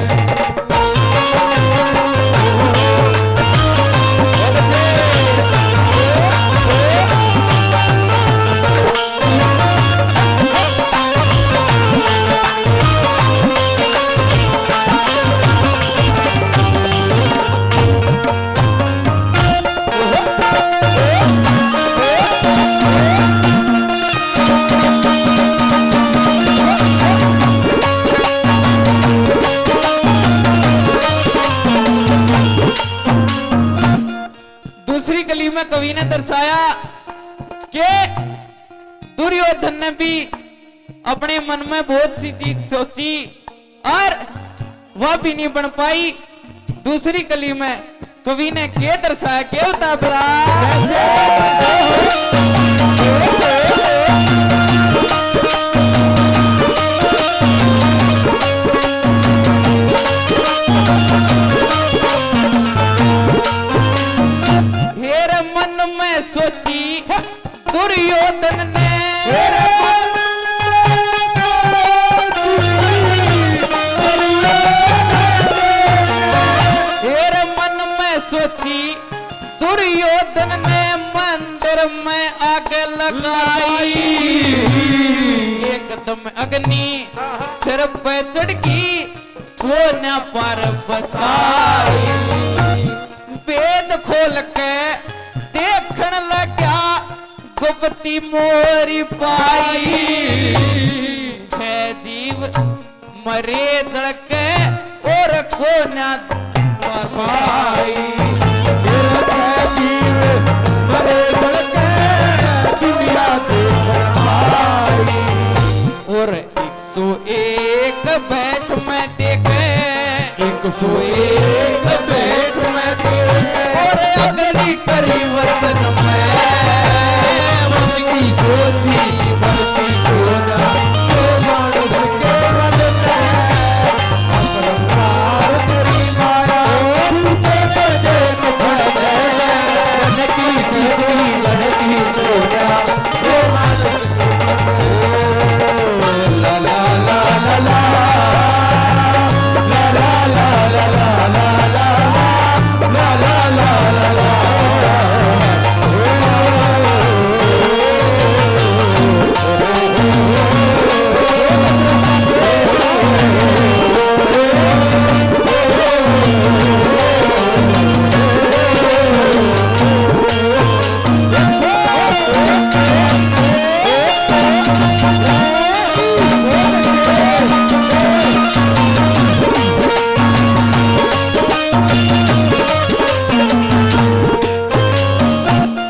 दूसरी कली में कवि ने दर्शाया कि दुर्योधन ने भी अपने मन में बहुत सी चीज सोची और वह भी नहीं बन पाई। दूसरी कली में कवि ने के दर्शाया, के उतावला। हेर मन में सोची दुर्योधन ने, हेर मन में सोची दुर्योधन ने, मंदिर में आग लगाई। एकदम अग्नि सिर पे चढ़ गई, कोन्या पर बसाई। भेद खोल के देखण लग्या, गुप्ती मोरी पाई। छह जीव मरे जल के और कोन्या पाई। छह जीव मरे जल के दुनिया देख पाई। और एक सौ एक बैठ में देखे, एक सौ एक बैठ में देखे, और अग्नि करी वचन में, मन की सोची बढ़ती क्यों ना, जो मानस के मन में, अपरंपार तेरी माया, तू तेरे देख छड़ में, मन की सोची बढ़ती क्यों ना, जो मानस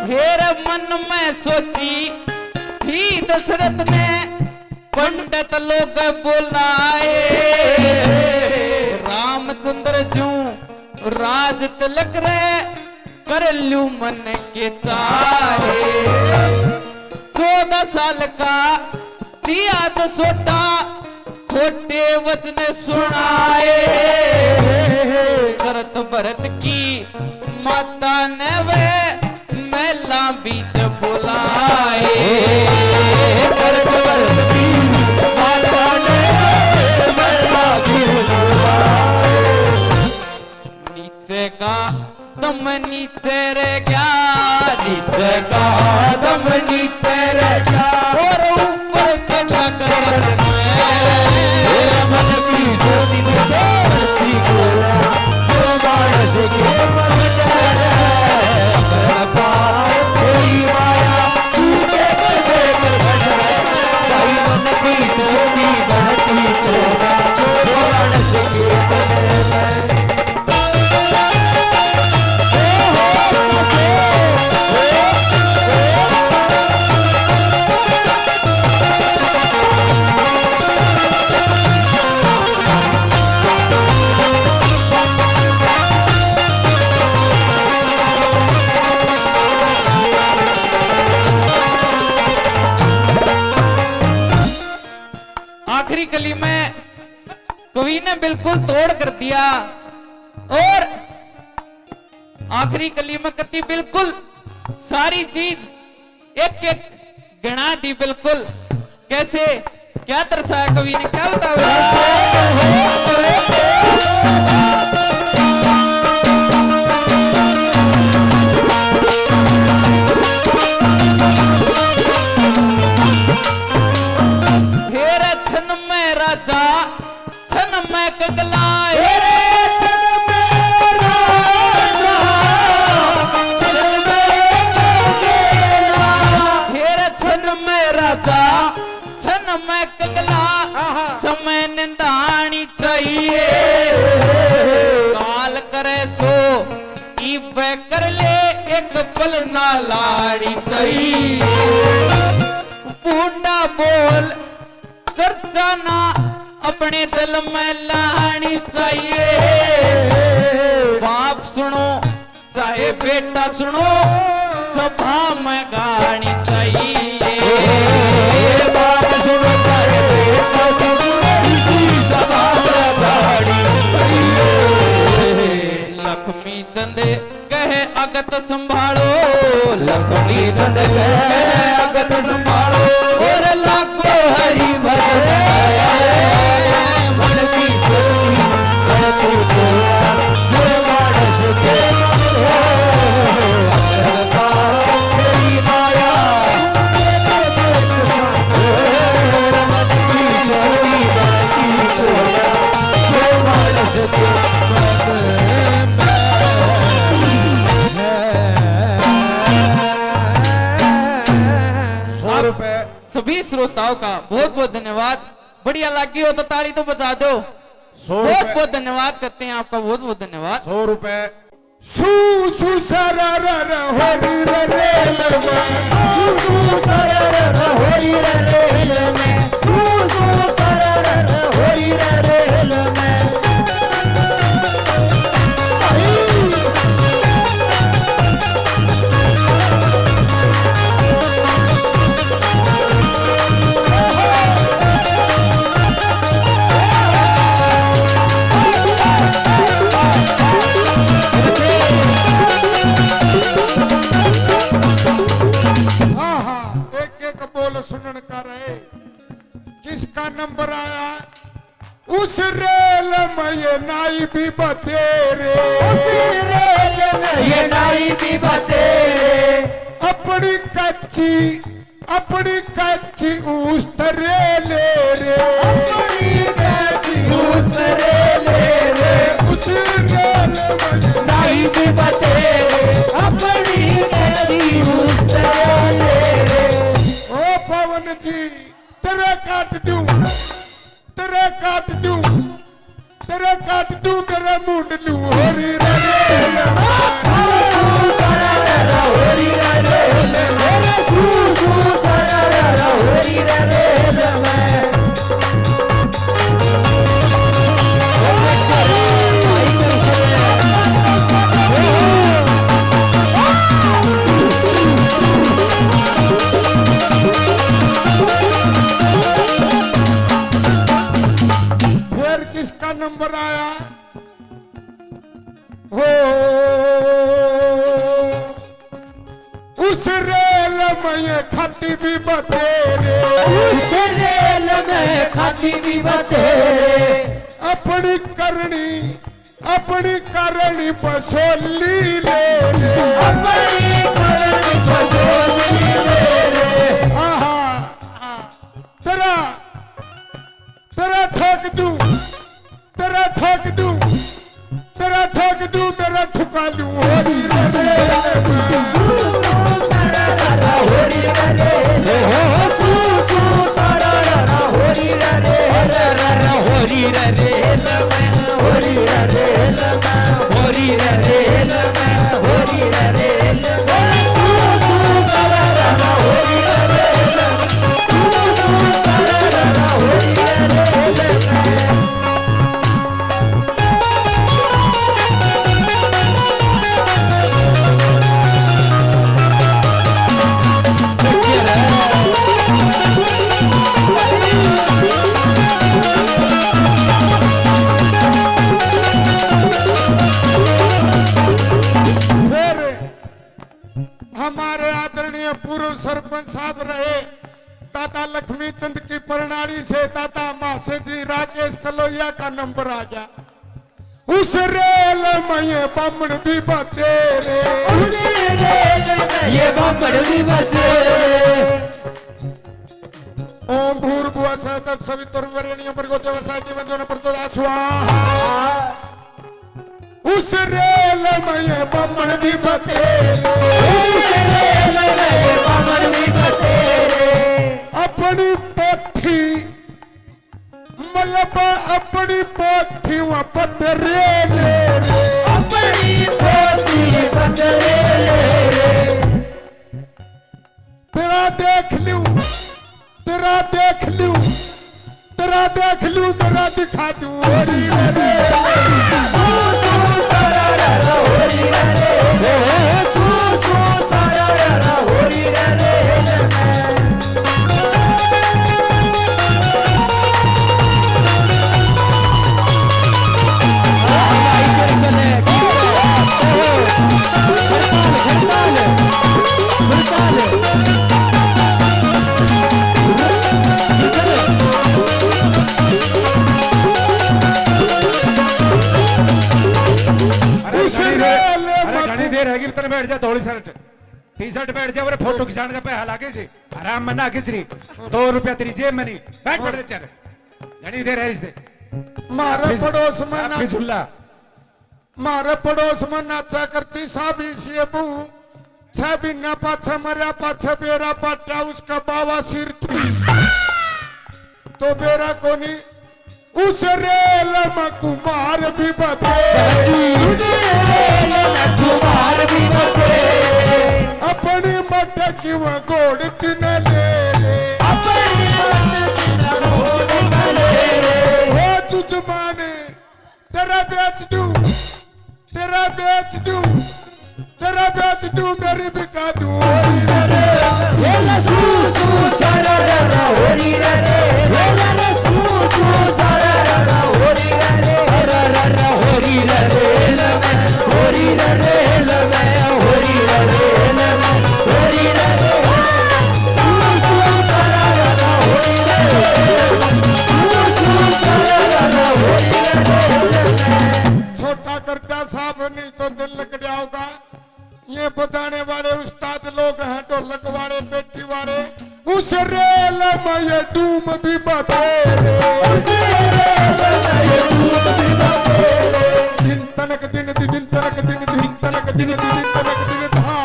हेर मन में सोची थी दशरथ ने, पंडित लोग बुलाए। रामचंद्र जू राज तिलक रे, कर लूं मन के चाहे। चौदह साल का दिया दसोटा, खोटे वचन सुनाए। करत भरत की माता ने वे महला बीच बुलाए। करत भरत की माता ने वे महला बीच बुलाए। नीचे का दम नीचे रह गया, नीचे का दम नीचे रह गया, और ऊपर चढ़ा कर मेरे मन की कवि ने बिल्कुल तोड़ कर दिया। और आखिरी कली में कती बिल्कुल सारी चीज एक एक गिणा दी बिल्कुल। कैसे, क्या दर्शाया कवि ने, क्या बताओ? हे रे छन में राजा, छन में कंगला, हे रे छन में राजा, छन में कंगला। हे रे छन में राजा, छन में कंगला, आहा। समय निंदानी चाहिए। काल करे सो इब कर ले, एक पल ना लानी चाहिए। बूंदा बोल चर्चा ना अपने दिल में लानी चाहिए। बाप सुनो चाहे बेटा सुनो, सभा में गानी चाहिए। बाप सुनो चाहे बेटा सुनो, इसी सभा में गानी चाहिए। लक्ष्मी चंद कहे अगत संभालो, लक्ष्मी चंद कहे अगत संभालो, और लागो हरि भजन आया, मन की सोई, मन की सोया, जो मानस के हो, अवतार तेरी माया। सौ रुपए। सभी श्रोताओं का बहुत बहुत धन्यवाद। बढ़िया लगी हो तो ताली तो बजा दो। सौ बहुत रुपए। बहुत धन्यवाद करते हैं आपका, बहुत बहुत धन्यवाद। सौ रुपए। सू सू सरा रा रा हो री रा रे लगा। सू सू सरा रा रा हो री रा रे लगा। सू सू सरा रा रा हो री रा रे लगा। हाँ, हाँ, एक एक बोल सुनन का रहे। किसका नंबर आया? उस रेल में ये नाई भी बतेरे। उस रेल में ये नाई भी बतेरे। अपनी कच्ची, अपनी कच्ची उस तरे ले रे। अपनी कच्ची उस तरे ले रे। उस रेल में ये नाई भी बतेरे। अपनी कच्ची उस तरे ले रे। ओ पवन जी, तेरे काट दूं, तेरे काट दूं, तेरे काट दूं, तेरे मुंड लूं, होरी रे रे। फिर किसका नंबर आया? हो, उस रेल में ये खाती भी बतेरे। उस रेल में खाती भी बतेरे। अपनी करनी, अपनी करनी बसोली ले रे। अपनी करनी बसोली ले रे। आहा, तेरा, तेरा ठोक दूं, तेरा ठोक दूं, तेरा ठोक दूं, मेरा ठुका लूं, होरी रे रे। का नंबर आ गया। उस रेल में ये बामण भी बतेरे। उस रेल में ये बामण भी बतेरे। ओम भूर्भुवः स्वः तत्सवितुर्वरेण्यं भर्गो देवस्य धीमहि तन्नो प्रचोदयात् स्वाहा। उस रेल में ये बामण भी बतेरे। उस रेल में ये बामण भी बतेरे। अपनी पोथी, मतलब अपनी पोथी वहाँ पतरे ले रे। अपनी पोथी पतरे ले रे। तेरा देख लूं, तेरा देख लूं, तेरा देख लूं, मेरा दिखा दूं। होरी रे रे। अरे घणी देर, अरे घणी देर हैगी, तने बैठ जा, धोली शर्ट, टी शर्ट बैठ जा, अरे फोटो खिंचाने का पैसा लागे जी, आराम मना खिंच रही, दो रुपया तेरी जेब में नहीं, बैठ पड़ चल, घणी देर है इससे। मारे पड़ोस में ना झूला। म्हारे पड़ोस में नाचा करती साबी सी बहू, छह महीना पाछे मरया, पाछे बेरा पाटा उसका बावा सिर थी, तो बेरा कोनी। उस रेल में कुमार भी बते, उस रेल में कुमार भी बते। अपनी मटकी में घोड़ तिने ले रे, अपनी मटकी में घोड़ तिने ले रे। ओ जुजमान, तेरा बेच दूं, तेरा बेच दूं, तेरा बेच दूं, मेरी बिका दूं। छोटा करता साहब, नहीं तो दिल लग जाओगा। ये बजाने वाले उस्ताद लोग हैं, ढोलक वाले, पेटी वाले। उस रेल में ये डूम भी बतेरे। उस रेल में ये डूम भी बतेरे। दिन तनक दिन दी, दिन तनक दिन दी, दिन तनक दिन दी, दिन तनक दिन धा।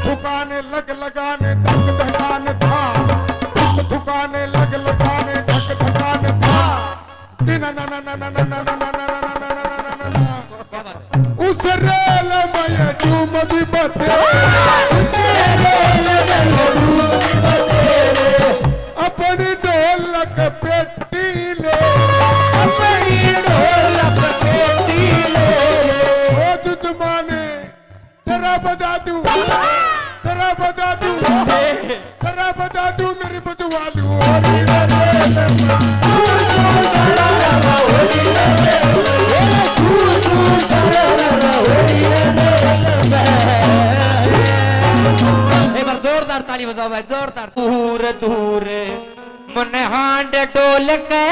थुकाने लग लगाने धक धकाने धा। थुक थुकाने लग लगाने धक धकाने धा। दिन ना ना ना ना ना ना ना ना ना ना ना ना ना ना ना। उस रेल में ये डूम भी बते। उस रेल में ये डूम भी बते। अपनी ढोलक पेटी ले। अपनी ढोलक पेटी ले। ओ जुजमाने, तेरा बजा दूं, तेरा बजा दूं, तेरा बजा दूं, मेरी बजवा लूं। होरी रे रे रे। एक बार जोरदार ताली बजाओ भाई, जोरदार। दूर दूर मन हांड डोल के,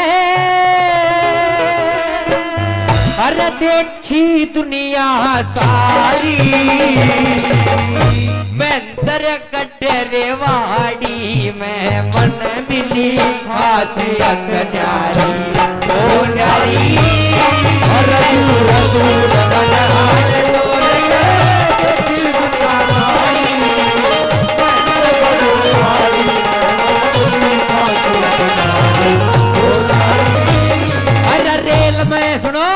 अरे देखी दुनिया सारी। मैं दरगढ़ रेवाड़ी में मन मिली खास अखन्यारी, ओ न्यारी। अरे दूर दूर मन हांड डोल के, देखी दुनिया सारी। अरे रेल में, सुनो,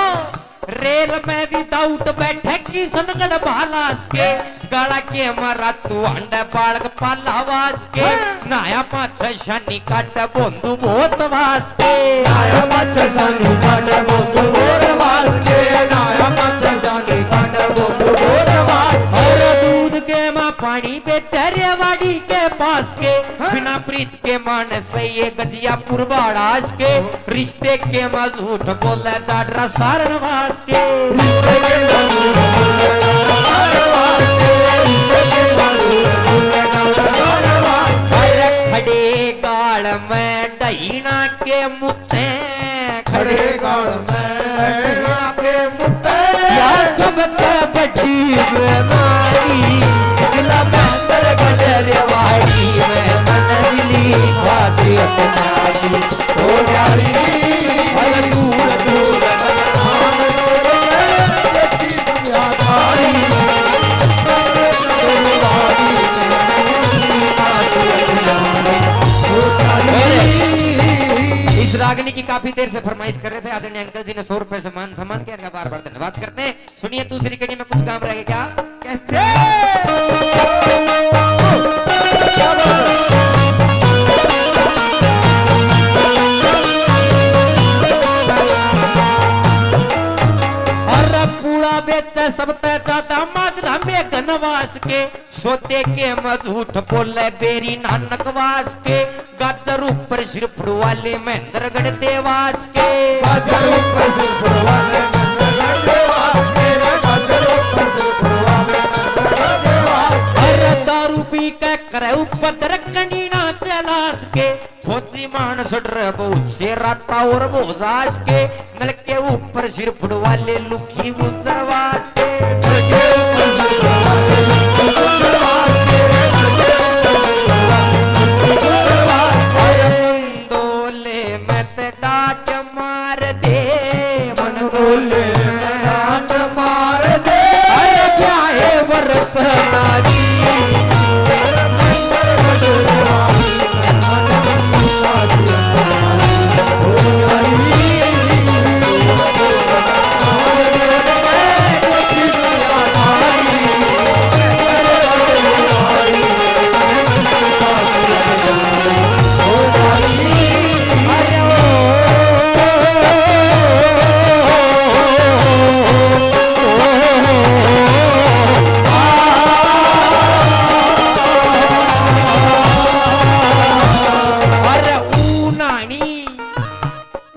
रेल में without बैठे किशनगढ़ भालास के, गाला के मारा तू अंडे बालक पालावास के। हाँ। नया पाछे शानी काटे बोंदू बहुत वास के। नया पाछे शानी काटे बोंदू बहुत वास के। नया पाछे शानी काटे बोंदू बहुत वास के। और दूध के माँ पानी बेचे रेवाड़ी के पास के। हाँ। बिना प्रीत के मानस ये गजियापुर बाड़ास के। रिश्ते के माँ झूठ बोले चाडरा सारणवास के। अरे खड़े गाल में डहीना के मुत्ते। बेमारी, जिला बहतर गडरियावाड़ी में मन मिली खासियत नारी। ओ नारी, हर दूर दूर नाम लो रे, देखी दुनिया सारी। और इस रागनी की काफी देर से फरमाइश कर रहे थे आदरणीय अंकल जी ने, सौ रुपए से मान सम्मान किया, इनका बार बार धन्यवाद करते हैं। सुनिए, दूसरी कड़ी में कुछ काम रह गया क्या? कैसे? अरे पूरा बेचे सबते ज्यादा माजरा मेघनवास के, सोते के में झूठ बोले बेरी नानकवास के, गाजर ऊपर सिर फुड़वाले महेंद्रगढ़ देवास के। गाजर ऊपर सिर फुड़वाले महेंद्रगढ़ देवास के रे, गाजर ऊपर सिर फुड़वाले महेंद्रगढ़ देवास के। अरे दारू पी के करे उपद्र कनीना चलास के, फौजी मानस डरे बहुत से राता और भोजास के, नलके ऊपर सिर फुड़वाले लुखी गुजरवास के। मंदोले में ते डांट मार दे, मंदोले में डांट मार दे। अरे ब्याहे वर पनारी। अरे ऊ नानी,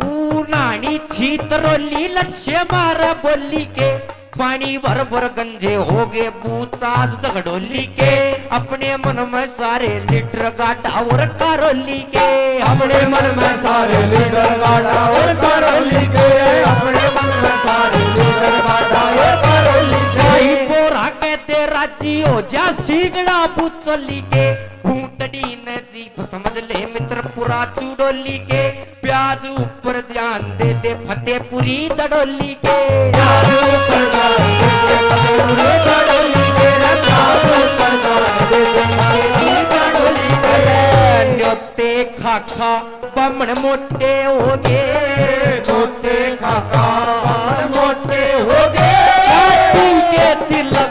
ऊ नानी छीत रोली लक्ष्य मारा बोली के, पानी भर भर गंजे हो गए बूचास झगड़ोली के। अपने मन में सारे लीटर गाढ़ा और कारोली के। अपने मन में सारे लीटर गाढ़ा और कारोली के। अपने मन में सारे लीटर गाढ़ा और कारोली के। भाई बोरा कहते राजी हो जा सीगड़ा बुचोली के। घूंटड़ी ने जीप समझ ले मित्र पूरा चुड़ोली के। प्याज ऊपर जान दे दे फतेहपुरी दड़ोली के। प्याज ऊपर जान दे दे फतेहपुरी दड़ोली के। प्याज ऊपर जान दे दे फतेहपुरी दड़ोली के। न्योते खाखा बामण मोटे हो गए। न्योते खाखा बामण मोटे हो गए। काटू के तिलक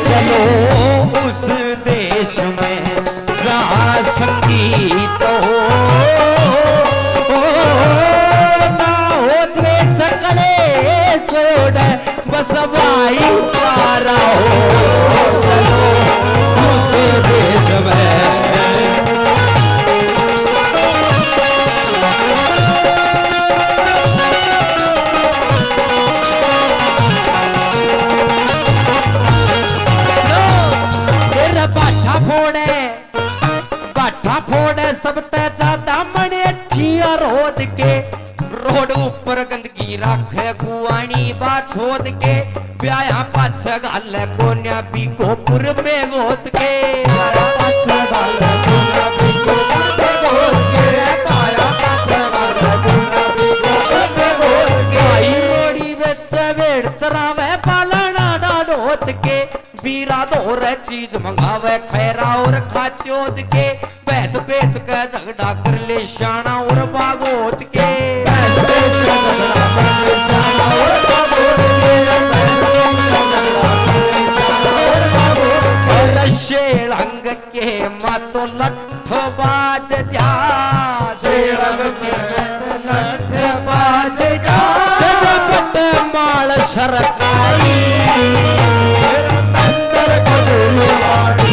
चलो उस देश में जहाँ संगीत हो, ओ, ना हो द्वेष कलेश ओढ़े, बस भाईचारा हो। उस देश में तेरा बाठा फोड़े, बाठा फोड़े सबते ज्यादा मने ठिया रोद के। रोड ऊपर गंदगी राखे गुआनी बाछोद के। ब्याया पाछे घाले कोन्या बीकोपुर में गोद के। ब्याया पाछे घाले कोन्या बीकोपुर में गोद के। ब्याया पाछे घाले कोन्या बीकोपुर में गोद के। भाई रोड़ी बेचे भेड़ चरावे पालना डाडोत के। बीरा धोरे चीज मंगावे खैरा और खात्योद के। भैंस बेच के झगड़ा कर ले शाना और बागोत के। भैंस बेच के झगड़ा कर ले शाना और बागोत के। भैंस बेच के झगड़ा कर ले शाना और बागोत के। अरे शेलंग के मातो लठ बाज जा। शेलंग के लठ बाज जा। चल बट माल सरकारी। अंदर कबूल वाली।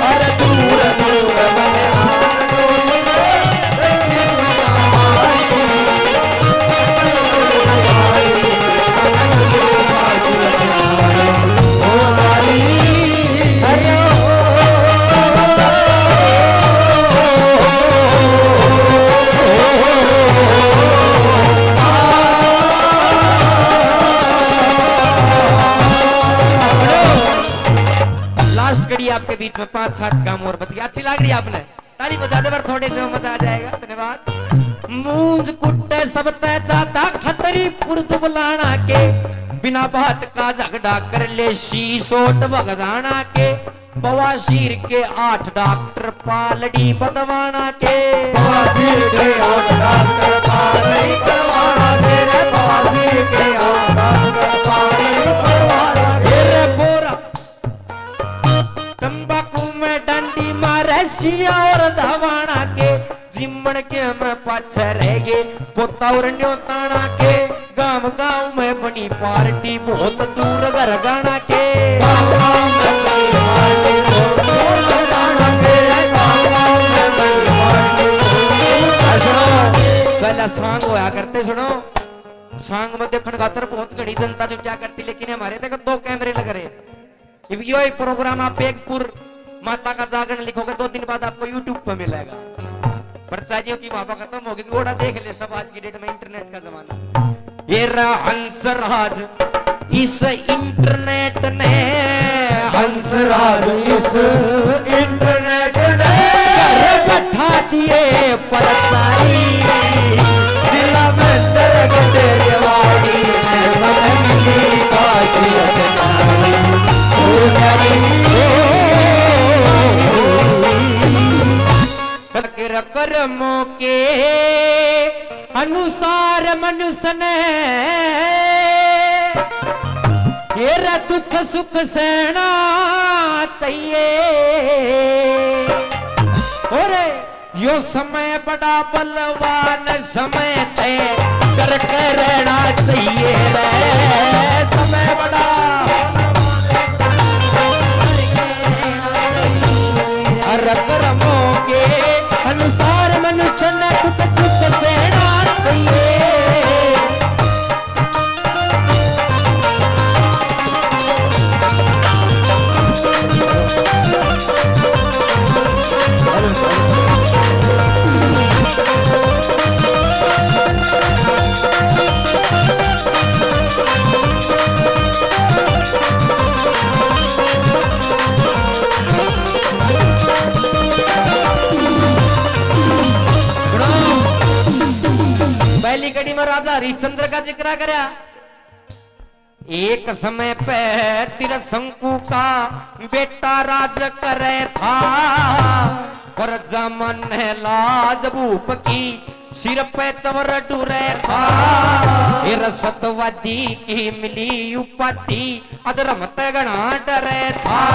अरे दूर आपके बीच में पांच सात काम और बच गया। अच्छी लग रही है आपने, ताली बजा दे, पर थोड़े से मजा आ जाएगा। धन्यवाद। मूंज कुट्टे सबते ज्यादा खतरी पुरद बुलाना के, बिना बात का झगड़ा कर ले शी सोट भगदाना के, बवासीर के आठ डॉक्टर पालड़ी बदवाना के। बवासीर के आठ डॉक्टर पालड़ी बदवाना के रे, बवासीर के आठ डॉक्टर पालड़ी बदवाना के रे। बोरा तंबाकू में डंडी मारे सिया और धवाना के, जिमण के में पाछे रह गए पोता और न्योताना के। गांव गांव में बनी पार्टी बहुत दूर घर गाना के। गांव गांव में बनी पार्टी बहुत दूर घर गाना के। गांव गांव में बनी पार्टी बहुत दूर घर गाना के। पहला सांग होया करते, सुनो, सांग में देखण खातर बहुत घणी जनता जो क्या करती, लेकिन हमारे तक दो कैमरे लग रहे। इब यो ही प्रोग्राम आप बेगपुर माता का जागरण लिखोगे, दो दिन बाद आपको YouTube पे मिलेगा। पर चाहिए कि वहां पर खत्म होगी, कि ओड़ा देख ले सब, आज की डेट में इंटरनेट का जमाना। ये रहा हंसराज इस इंटरनेट ने, हंसराज इस इंटरनेट ने घर बैठा दिए परचारी। जिला में दर्द तेरे वाली है, मदन की खासियत नारी। ओ नारी, ओ, ओ, ओ। कर कर्मों के अनुसार मनुष्य ने ये रे दुख सुख सहना चाहिए। और यो समय बड़ा बलवान, समय तय करके रहना चाहिए रे। समय बड़ा हर कर्मों के अनुसार मनुष्य ने दुख सुख सहना चाहिए। पहली कड़ी में राजा हरिश्चंद्र का जिक्र करया। एक समय पे त्रिशंकु का बेटा राज करे था, प्रजा मन लाज भूप की सिर पे चवर डुरे था। फिर सतवदी की मिली उपाधि, अधर्म ते घणा डरे था।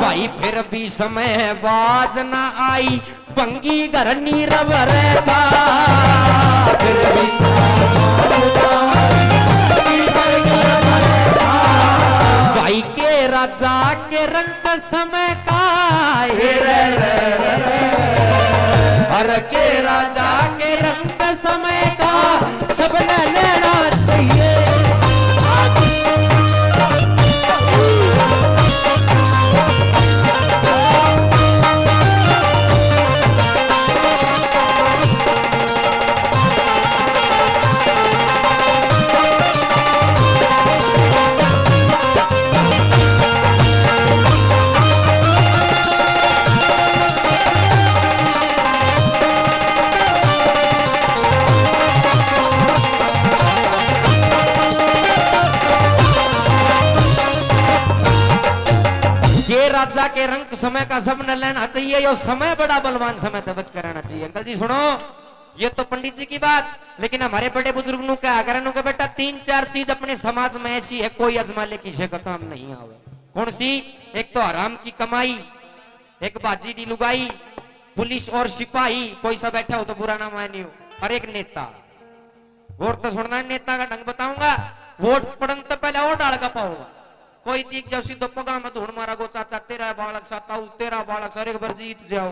भाई फिर भी समय बाज ना आई, भंगी घर नीरव रहता। फिर भी भाई के राजा के रंग समय का, हे रे रे रे रे। हर के राजा के रंग समय का सबने लेना चाहिए। ये राजा के रंग समय का सबने लेना चाहिए, यो समय बड़ा बलवान, समय ते बच के रहना चाहिए। अंकल जी सुनो, ये तो पंडित जी की बात, लेकिन हमारे बड़े बुजुर्ग नु कहा करे, नु के, "बेटा, तीन चार चीज अपने समाज में ऐसी है, कोई अजमा ले, किसी का काम नहीं आवे।" कौन सी? एक तो हराम की कमाई, एक बाजी डी लुगाई, पुलिस और सिपाही, कोई सा बैठा हो तो बुरा ना मानियो, और एक नेता। गौर तो सुनना, नेता का ढंग बताऊंगा। वोट पड़न तो पहले और डाल का पाओगा। कोई दीख जाओ सीधो पगा में धूड़ मारा गो, "चाचा, तेरा बालक सा, ताऊ, तेरा बालक सा, और एक बार जीत जाओ।"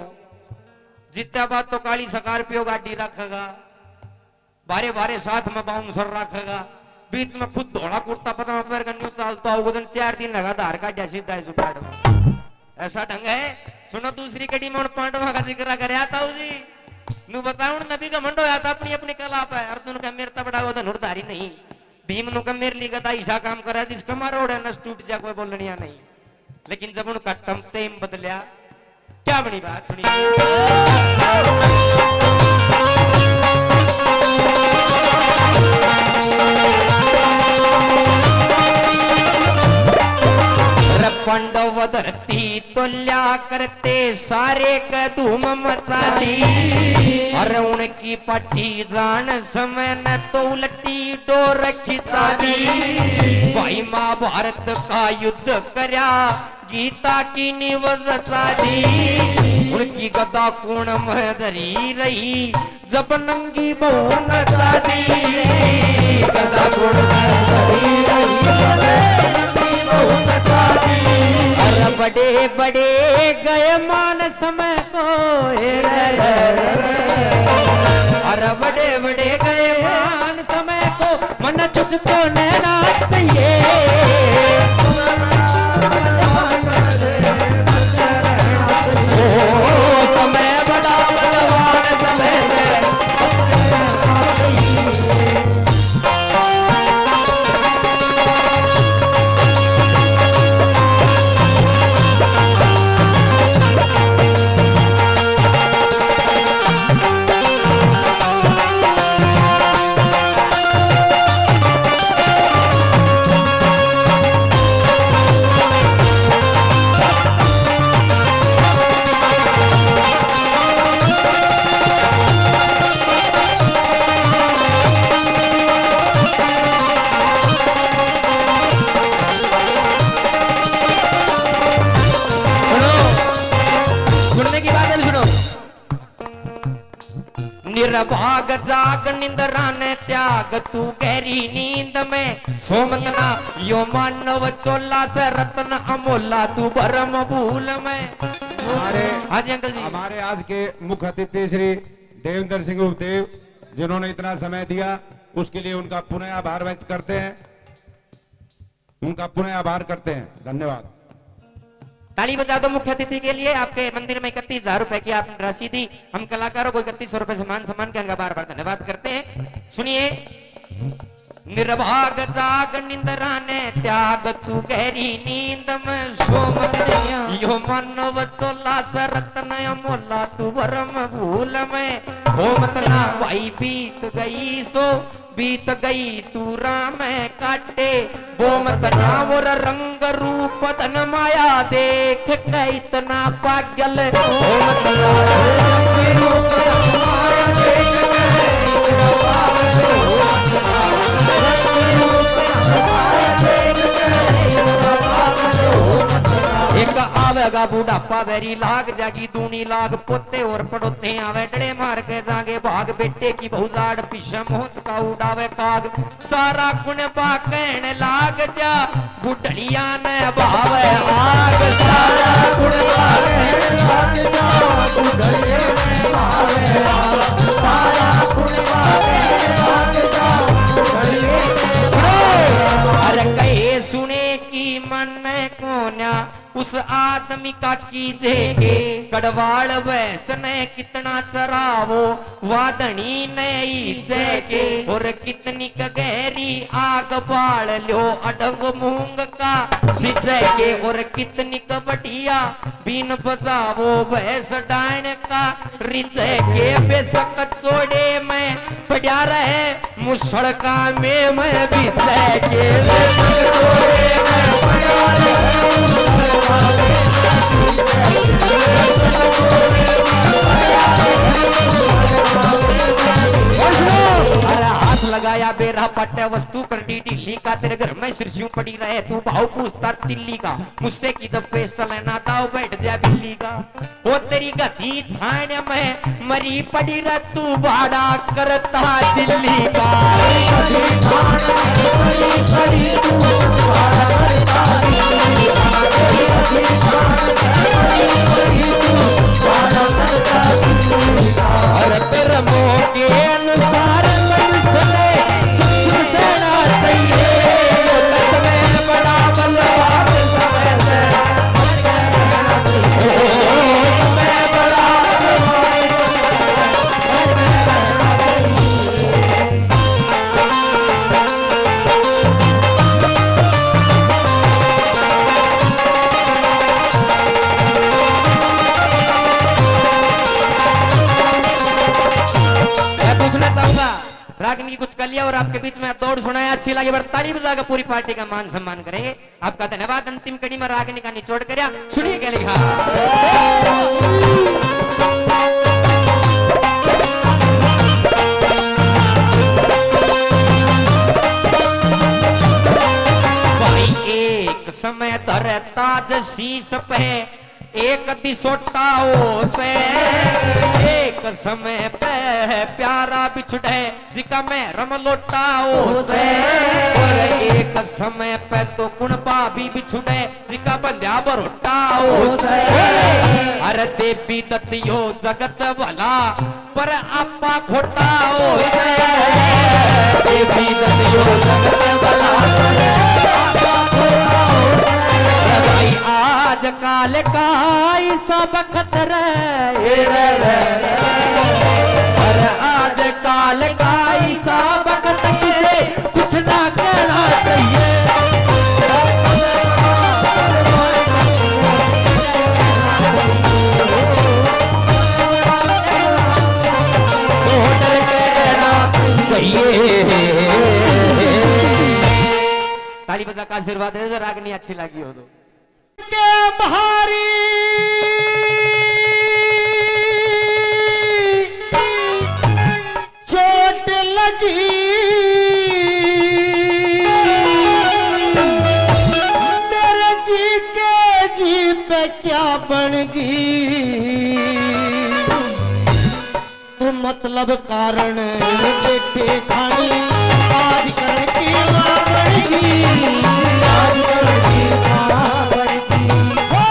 जीत्या बाद तो काली स्कॉर्पियो गाड़ी रखेगा, बारे बारे साथ में बाउंसर रखेगा, बीच में खुद धोला कुर्ता पजामा पहन कर न्यू चालता हो, वजन चार दिन लगा धार काटिया सीधा है सुपाड़ में। ऐसा ढंग है। सुनो, दूसरी कड़ी में उन पांडवा का जिक्र करया ताऊ जी। नु बताओ, उन नबी का घमंड होया था अपनी अपनी कला पे। अर्जुन का, "मेरे तबड़ा वो धनुर्धारी नहीं।" भीम नु का, "मेरे लिए गधा ईसा काम करा, जिसका मारो उड़े नस टूट जा, कोई बोलनिया नहीं।" लेकिन जब उनका टम टेम बदलिया, क्या बनी बात, सुनिए। रे पांडव धरती तोल्या करते, सारे के धूम मचा दी। अरे उनकी पाटी जान समय न तो उलटी डोर खिंचा दी। भाई महाभारत का युद्ध करया, गीता की नींव जचा दी। उनकी गदा कोण में धरी रही, जब नंगी बहू नचा दी। गदा कोण में धरी रही, जब नंगी बहू नचा दी। अरे बड़े बड़े गए मान समय को, हे रे रे रे। अरे बड़े बड़े गए मान समय को, मन तुझको नैना चाहिए। ओ, समय बड़ा बलवान, समय में सुनो, सुनने की बात है, सुनो। निर्भाग जाग निंद्रा ने त्याग, तू गहरी नींद में सो मत ना। यो मानव चोला से रत्न अमोला, तू भरम भूल में। हमारे, हाँ जी अंकल जी। हमारे आज के मुख्य अतिथि श्री देवेंद्र सिंह उपदेव, जिन्होंने इतना समय दिया, उसके लिए उनका पुनः आभार व्यक्त करते हैं। उनका पुनः आभार करते हैं। धन्यवाद। ताली बजा दो मुख्य अतिथि के लिए। आपके मंदिर में इकतीस हजार रुपए की आपने राशि दी। हम कलाकारों को इकतीस सौ रुपए से मान सम्मान के, इनका बार बार धन्यवाद करते हैं। सुनिए। निर्भाग जाग निंद्रा ने त्याग, तू गहरी नींद में सो मत। यो मानव चोला से रत्न अमोला, तू भरम भूल में खो मत ना। भाई बीत गई सो बीत गई तू राह में काटे, वो मत ना। और रंग रूप धन माया देख के इतना पागल, वो मत ना। एक आवेगा बुढ़ापा, बैरी लाग जागी दूनी लाग, पोते और पड़ोते आवे डले मार के जागे भाग। बेटे की बहुजाड़ पीछे मौत का उड़ावे काग। सारा कुणबा कहण लाग जा, बुढ़लिया ने भावे आग। सारा कुणबा कहण लाग जा, बुढ़लिया ने भावे आग। सारा कुणबा कहण लाग जा, बुढ़लिया ने भावे आग। अरे कहे सुने की मन कोन्या, उस आदमी का कीजे के। कड़वाल भैंस ने कितना चरावो, वा धनी ने ईजे के। और कितनी क गहरी आग बाल ल्यो, अडंग मूंग का सिजे के। और कितनी क बढ़िया बीन बजावो, भैंस डायन का रिजे के। बेशक चोड़े में पड़ा रहे, मुसड़का में मैं भी तय के। अरे हाथ लगाया बेरा पट्टे, वस्तु कर दी ढीली का, तेरे घर में सिरसियों पड़ी रहे, तू भाव पूछता तिल्ली का। मुझसे की जब पेश चले ना, दाव बैठ जा बिल्ली का। ओ तेरी गधी थाने में मरी पड़ी रे तू, भाड़ा करता दिल्ली का। अरे तेरे मुंह के अनुसार मनुष्य ने दुख सहना चाहिए। कुछ कर लिया और आपके बीच में दौड़ सुनाया, अच्छी लगी, पर ताली बजाकर पूरी पार्टी का मान सम्मान करेंगे। आपका धन्यवाद। अंतिम कड़ी में रागनी का निचोड़ करया, सुनिए क्या लिखा। भाई एक समय धरे ताज शीश पे, एक दिसोटा हो से, एक समय पे प्यारा बिछड़े, जिका महरम लोटा हो से। और एक समय पे तो कुणबा भी बिछड़े, जिका बंध्या बरोटा हो से। अरे देवी दत्त यो जगत भला, पर आपा खोटा हो से। देवी दत्त यो जगत भला, पर आपा खोटा हो से। भाई आजकल का ऐसा बखत रे, रे, रे, रे। पर आजकल का ऐसा बखत, किसे कुछ ना कहना चाहिए। ताली बजा का आशीर्वाद दे दो, रागनी अच्छी लगी हो तो। के भारी चोट लगी, मेरे जी के जी पे क्या बन गई? तो मतलब कारण बेटे खानी, आज करण की माँ बन गई, आज करण की माँ बन गई। हो,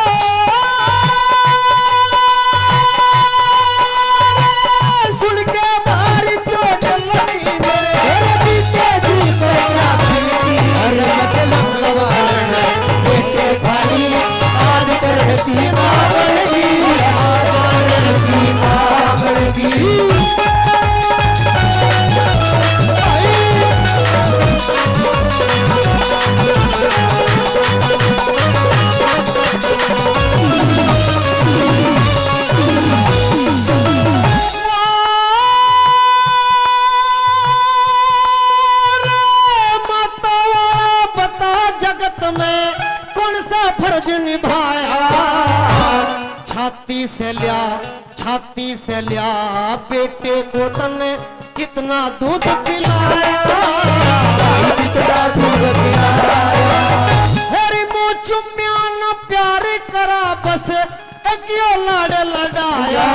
सुन के भारी चोट लगी मेरे, मेरे जी के जी पे क्या बन गई? अरे मतलब कारण बेटे खानी, आज करण की माँ बन गई, आज करण की माँ बन गई। रे माता वाला बता, जगत में कौन सा फर्ज निभाया? छाती से लिया, छाती से लिया बेटे को तन्ने कितना दूध पिलाया, कितना दूध पिलाया। होरी मुँह चुम्या न प्यार करा, बस एक यो लाड़ लड़ाया।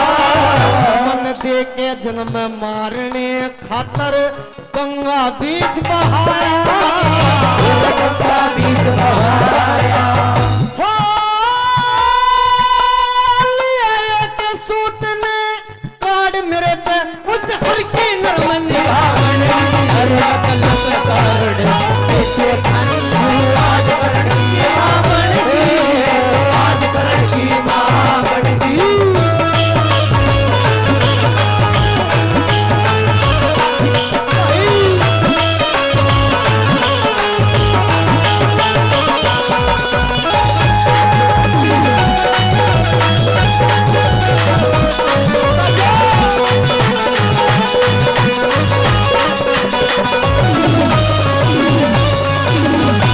मन दे के जन्म मारने खातर गंगा बीच बहाया, गंगा बीच बहाया। हो, लिया एक सूत ने काढ़ मेरे पे, उस हर की नरम निगाह बन गई। हर अकल का कारण, इसे खान आज करण की माँ बन गई, आज करण की माँ बन गई।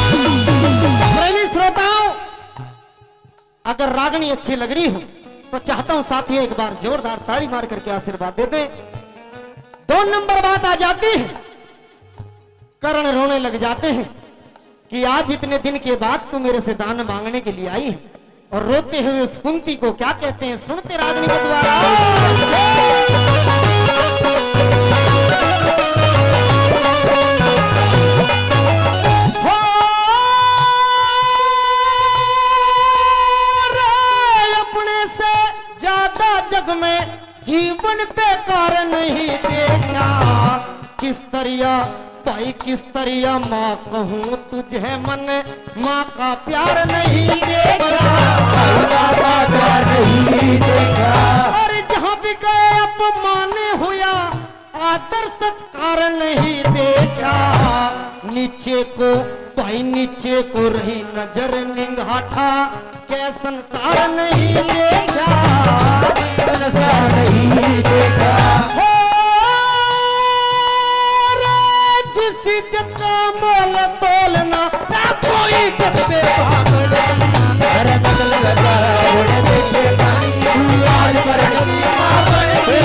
प्रेमी श्रोताओं, अगर रागनी अच्छी लग रही हो तो चाहता हूं साथियों एक बार जोरदार ताली मार करके आशीर्वाद दे दें। दो नंबर बात आ जाती है, करण रोने लग जाते हैं कि आज इतने दिन के बाद तू मेरे से दान मांगने के लिए आई है। और रोते हुए उस कुंती को क्या कहते हैं, सुनते रागनी के द्वारा। हो रे, अपने से ज्यादा जग में जीवन बेकार नहीं देखा। किस तरिया भाई, किस तरिया माँ कहूँ तुझे, मन माँ का प्यार नहीं देखा। भाई, माँ का प्यार नहीं देखा। और जहाँ भी गए अपमान हुआ, आदर सत्कार नहीं देखा। नीचे को भाई, नीचे को रही नजर निंगाठा, के संसार नहीं देखा, संसार नहीं देखा। हो रे, का मोल तोलना, राखो इज्जत पे पाबंदी। अरे बदल बदल उड़े देखे पानी, आज मरण की पाबंदी,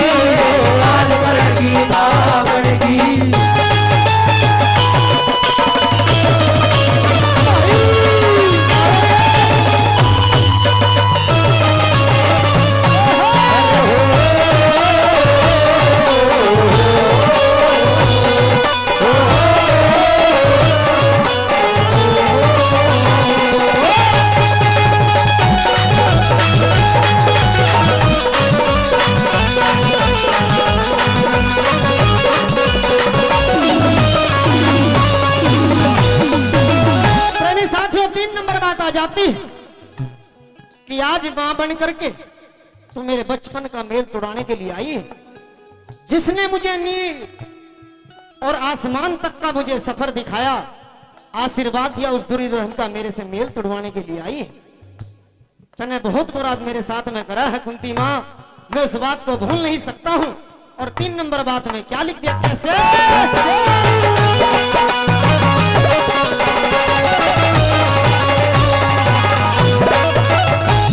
आज मरण की पाबंदी। प्रेमी साथियों, तीन नंबर बात आ जाती कि आज मां बन करके तू मेरे बचपन का मेल तुड़ाने के लिए आई है। जिसने मुझे नींद और आसमान तक का मुझे सफर दिखाया, आशीर्वाद दिया, उस दुर्योधन का मेरे से मेल तुड़वाने के लिए आई है। तने बहुत बुरा मेरे साथ में करा है कुंती माँ, मैं इस बात को भूल नहीं सकता हूँ। और तीन नंबर बात में क्या लिख दिया, कैसे?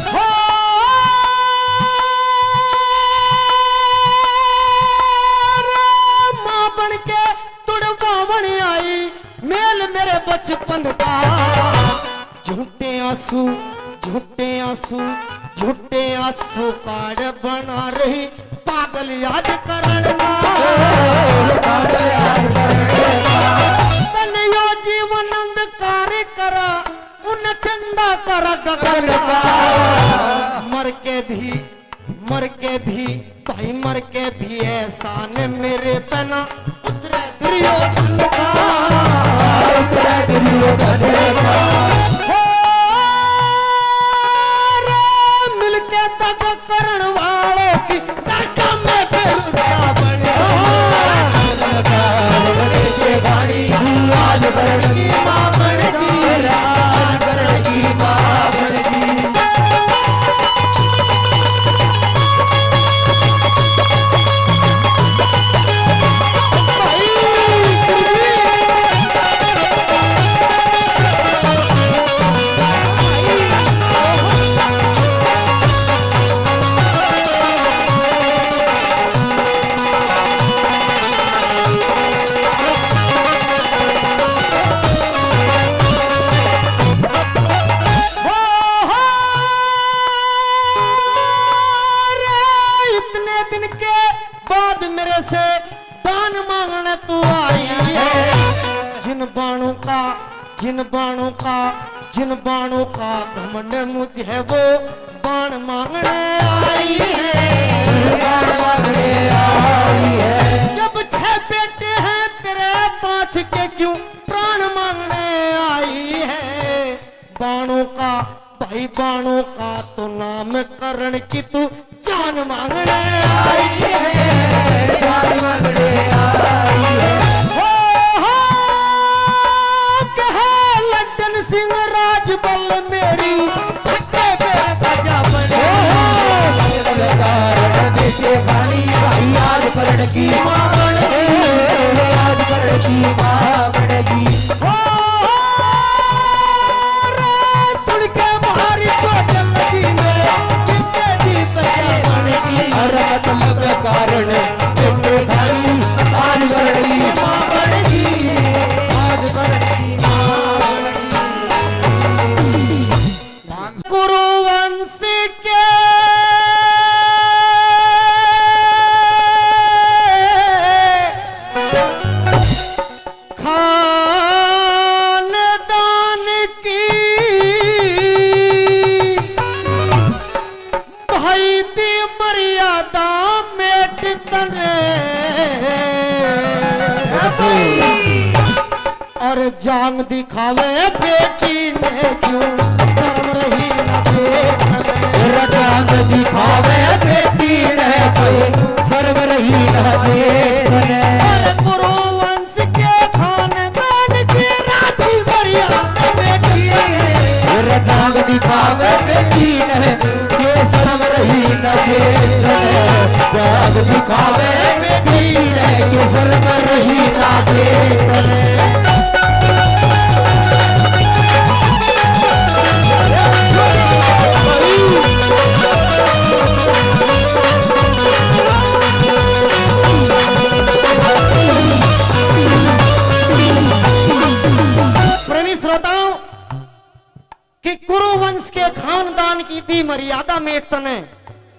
हो, रे माँ बन के तुड़वावण आई मेल मेरे बचपन का। झूठे आंसू, झूठे आंसू, झूठे आंसू card बना रही, पागल याद करण का। पागल याद करण का। तन यो जीवन अंधकार करा, उन चंदा करा गगन का। मर के भी, मर के भी, भाई मर के भी एहसान मेरे पे ना उतरे दुर्योधन का। उतरे दुर्योधन का। हो रे, मिलके दगा करण वालों की दरगाह में बेरुसा बन गया। आज बरण की माँ बन गई, आज बरण की माँ बन गई। इतने दिन के बाद मेरे से दान मांगने तू आई है। जिन बाणों का, जिन बाणों का, जिन बाणों का घमंड मुझे, वो बाण मांगने आई है। बाण मांगने आई है। जब छह बेटे हैं तेरे, पांच के क्यों प्राण मांगने आई है। बाणों का, भाई बाणों का तो नाम करण की तू जान मांगने आई है, जान मांगने आई है। हो, हो, कहे लड्डन सिंह राजबल मेरी, फटे पे राजा बने। हो, हो, कारण बेटे भाई, भाई आज करण की मां बन गई, आज करण की मां बन गई। हो, हो, रे सुन के भारी चोट लगी मेरे, जिंदे दी बजा बन गई। अरे मतलब कारण बेटे भाई, आज बन गई मां बन गई, आज बन गई मां बन गई। कुरुवंश के खानदान की भाई दी मर्यादा मेट तने। और जांग दिखावे बेटी ने क्यों शर्म रही ना देखने। और जांग दिखावे बेटी ने क्यों शर्म रही ना देखने। और कुरुवंश के खानदान की राजी मर्यादा मेट तने। और जांग दिखावे बेटी ने के शर्म रही ना देखने, जाग दिखावे बेटी ने के शर्म रही ना देखने। कुरुवंश के खानदान की दी मर्यादा मेट तने,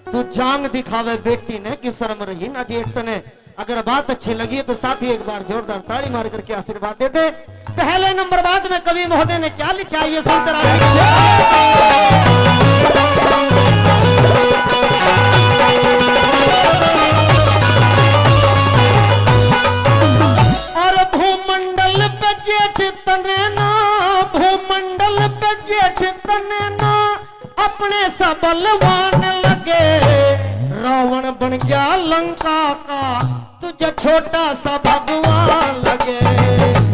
तू जांग दिखावे बेटी ने, कि शर्म रही ना जेठ तने। अगर बात अच्छी लगी है तो साथी एक बार जोरदार ताली मार करके आशीर्वाद दे दे। पहले नंबर बाद में कवि महोदय ने क्या लिखा है, ये सुनते रहो। और भूमंडल पे जेठ तने ना, भूमंडल पे जेठ तने ना, अपने सा बलवान लगे। रावण बन गया लंका का, तुझे छोटा सा भगवान लगे।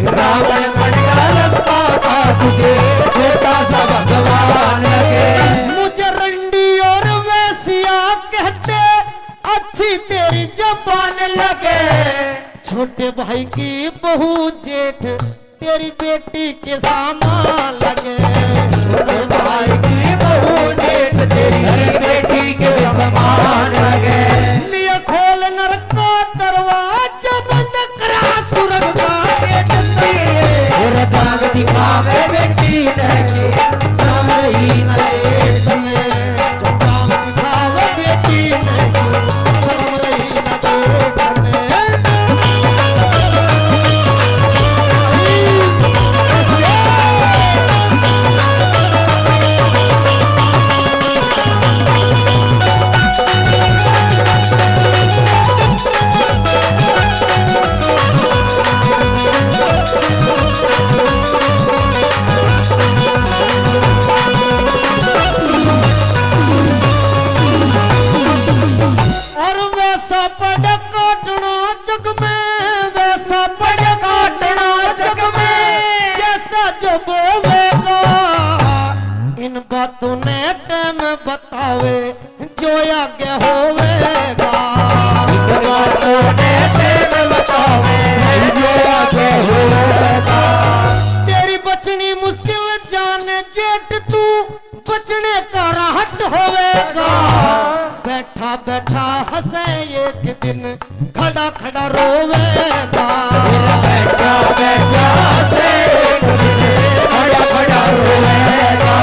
रावण बन गया लंका का, तुझे छोटा सा भगवान लगे। मुझे रंडी और वैश्या कहते, अच्छी तेरी जबान लगे। छोटे भाई की बहू जेठ, तेरी बेटी के समान लगे। छोटे भाई की बहू जेठ, तेरी बेटी के समान लगे। लिए खोल नरक का दरवाजा, बंद करा स्वर्ग का गेट। तेरा जांग दिखावे बेटी ने, शर्म रही ना जेठ ने। जांग दिखावे बेटी ने, शर्म रही ना जेठ ने। और वैसा पड़ काटना जग में, वैसा पड़ काटना जग में, जैसा जो बोवेगा। इन बातों ने टाइम बतावे, जो आगे होवेगा। इन बातों ने टाइम बतावे, जो आगे होवेगा। तेरी बचनी मुश्किल जान जेठ तू, बचने का राहट होवेगा। बैठा बैठा हंसे एक दिन, खड़ा खड़ा रोवेगा। बैठा बैठा हंसे एक दिन, खड़ा खड़ा रोवेगा।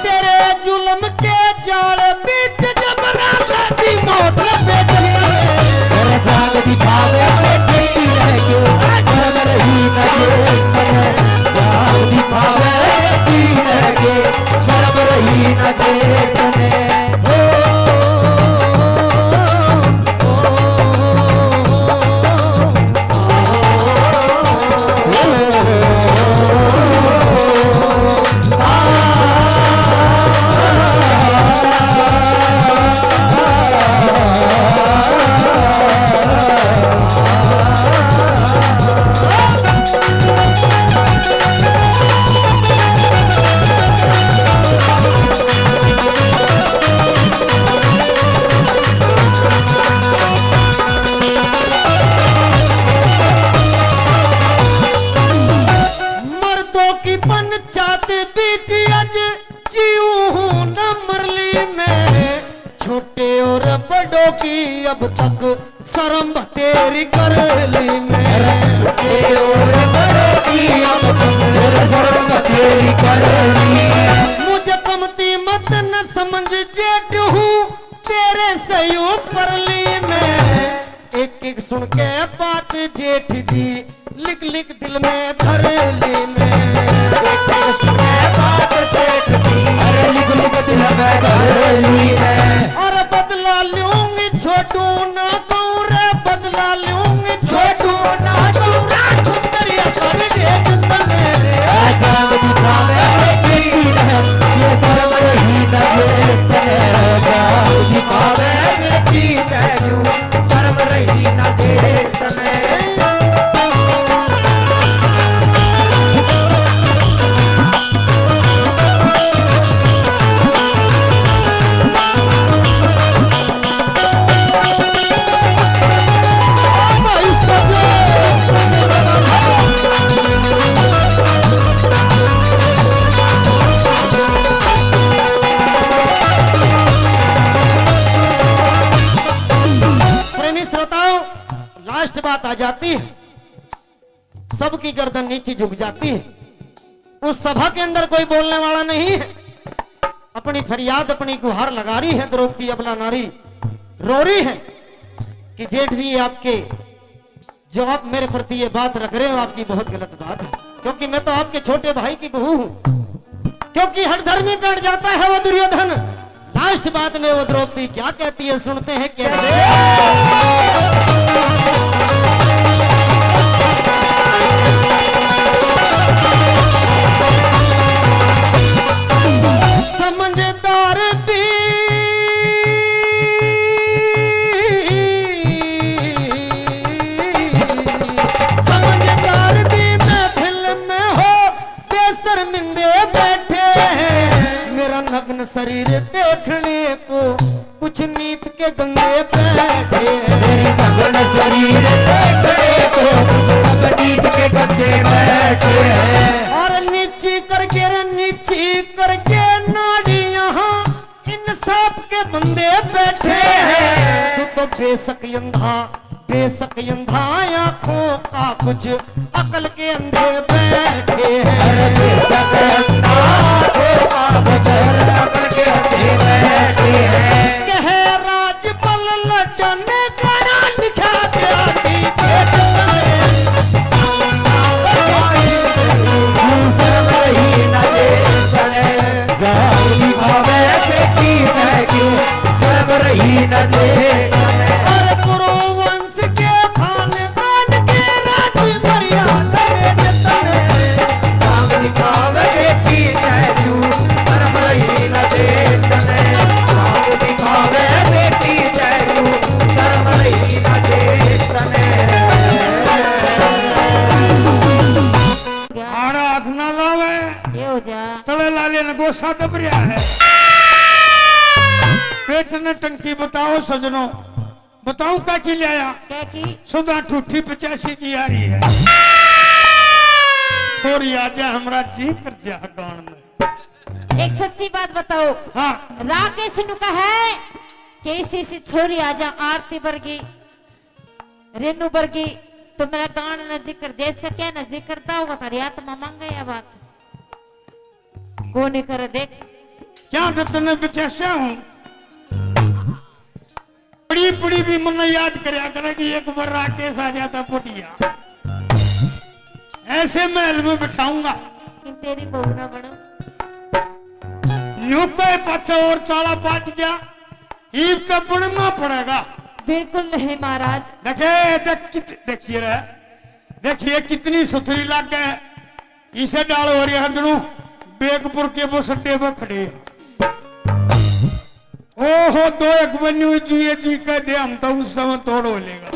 तेरे जुल्म के जाल बीच जब राजा की मौत लपेट ले। अरे जांग दिखावे बेटी ने क्यों, शर्म रही ना जेठ ने। जांग दिखावे बेटी ने क्यों, शर्म रही ना जेठ ने। मर्दों की पंचायत बीच आज जीऊँ हूँ न मरली में। छोटे और बड़ों की अब तक शर्म बतेरी कर ली मैं। छोटे और बड़ों की अब तक शर्म बतेरी कर ली। मुझे कमती मत न समझ जेठ हूँ, तेरे से ऊपर ली मैं। एक एक सुन के बात जेठ जी, लिख लिख दिल में धर ली मैं। एक एक सुन के बात जेठ जी, अरे लिख लिख दिल में धर ली मैं। अरे बदला लूंगी छोटू ना दूं रे, बदला लूंगी छोटू ना दूं रे। सुंदरिया कर देख तने रे। जान दिखावे बेटी ने, ये शर्म रही ना जेठ ने। जान दिखावे बेटी ने, शर्म रही ना जेठ ने। प्रेमी श्रोताओं, लास्ट बात आ जाती है, सबकी गर्दन नीचे झुक जाती है। उस सभा के अंदर कोई बोलने वाला नहीं है, अपनी फरियाद, अपनी गुहार लगा रही है द्रौपदी अबला नारी, रो रही है कि जेठ जी, आपके जो आप मेरे प्रति ये बात रख रहे हो, आपकी बहुत गलत बात है, क्योंकि मैं तो आपके छोटे भाई की बहू हूँ। क्योंकि हठधर्मी बैठ जाता है वो दुर्योधन। लास्ट बात में वो द्रौपदी क्या कहती है, सुनते हैं कैसे। समझदार भी, समझदार भी महफिल में हो, बेशर्मिंदे बैठे हैं। मेरा नग्न शरीर देखने को कुछ नीत के गंदे बैठे हैं। मेरी नग्न शरीर देखने को कुछ सब नीत के गंदे बैठे हैं। और नीची करके रे, नीची करके नाड़ियाँ, इंसाफ के बंदे बैठे हैं। तू तो बेशक अंधा, बेशक अंधा, आंखों का कुछ अकल के अंधे बैठे हैं। अरे बेशक अंधा, आंखों का कुछ अकल के अंधे बैठे हैं। कह राजपाल लड्डन गाना लिखा दिया थी पेट में। शर्म रही न जे सने, जान दिखावे बेटी से क्यों, शर्म रही न जे सने। अरे गुरु वंश के खानदान के राज मर्यादा में तने। चांद दिखावे बेटी तैनू, शर्म रही न जे तने। चांद दिखावे बेटी तैनू, शर्म रही न जे तने। आड़ा हाथ ना लावे। ये हो जा। तले लाले ने गोसा दब रहा है। पेट ने टंकी बताओ सजनों। बताऊं क्या की ले आया? क्या की? सुधा ठूठी पचासी की आ रही है। छोरी आजा, हमरा जी कर जा गान में। एक सच्ची बात बताओ। हाँ। राकेश नु कहे कि इसी सी छोरी आजा, आरती वर्गी, रेनू वर्गी, तो मेरा गान न जिक्र, जैसा क्या न जिक्र करता होगा, तारी आत्मा मांगे या बात। को नहीं करे देख। क्या तो तन्ने पचासा हूँ। पड़ी पड़ी भी मन्ने याद करया करे कि एक बार राकेश आ जाता पटिया। ऐसे महल में बिठाऊंगा। लेकिन तेरी बहू ना बनो। न्यू पे पाछे और चाला पाट गया। ईब तो बनना पड़ेगा। बिल्कुल नहीं महाराज। देखे, देख, कित-, देखिए रे, देखिए कितनी सुथरी लागे। इसे डाल हो रही है जणू बेगपुर के बस अड्डे पर खड़े। ओहो, दो एक बन्यू जी, ये जी कह दे, हम तो उस समय तोड़ हो लेगा।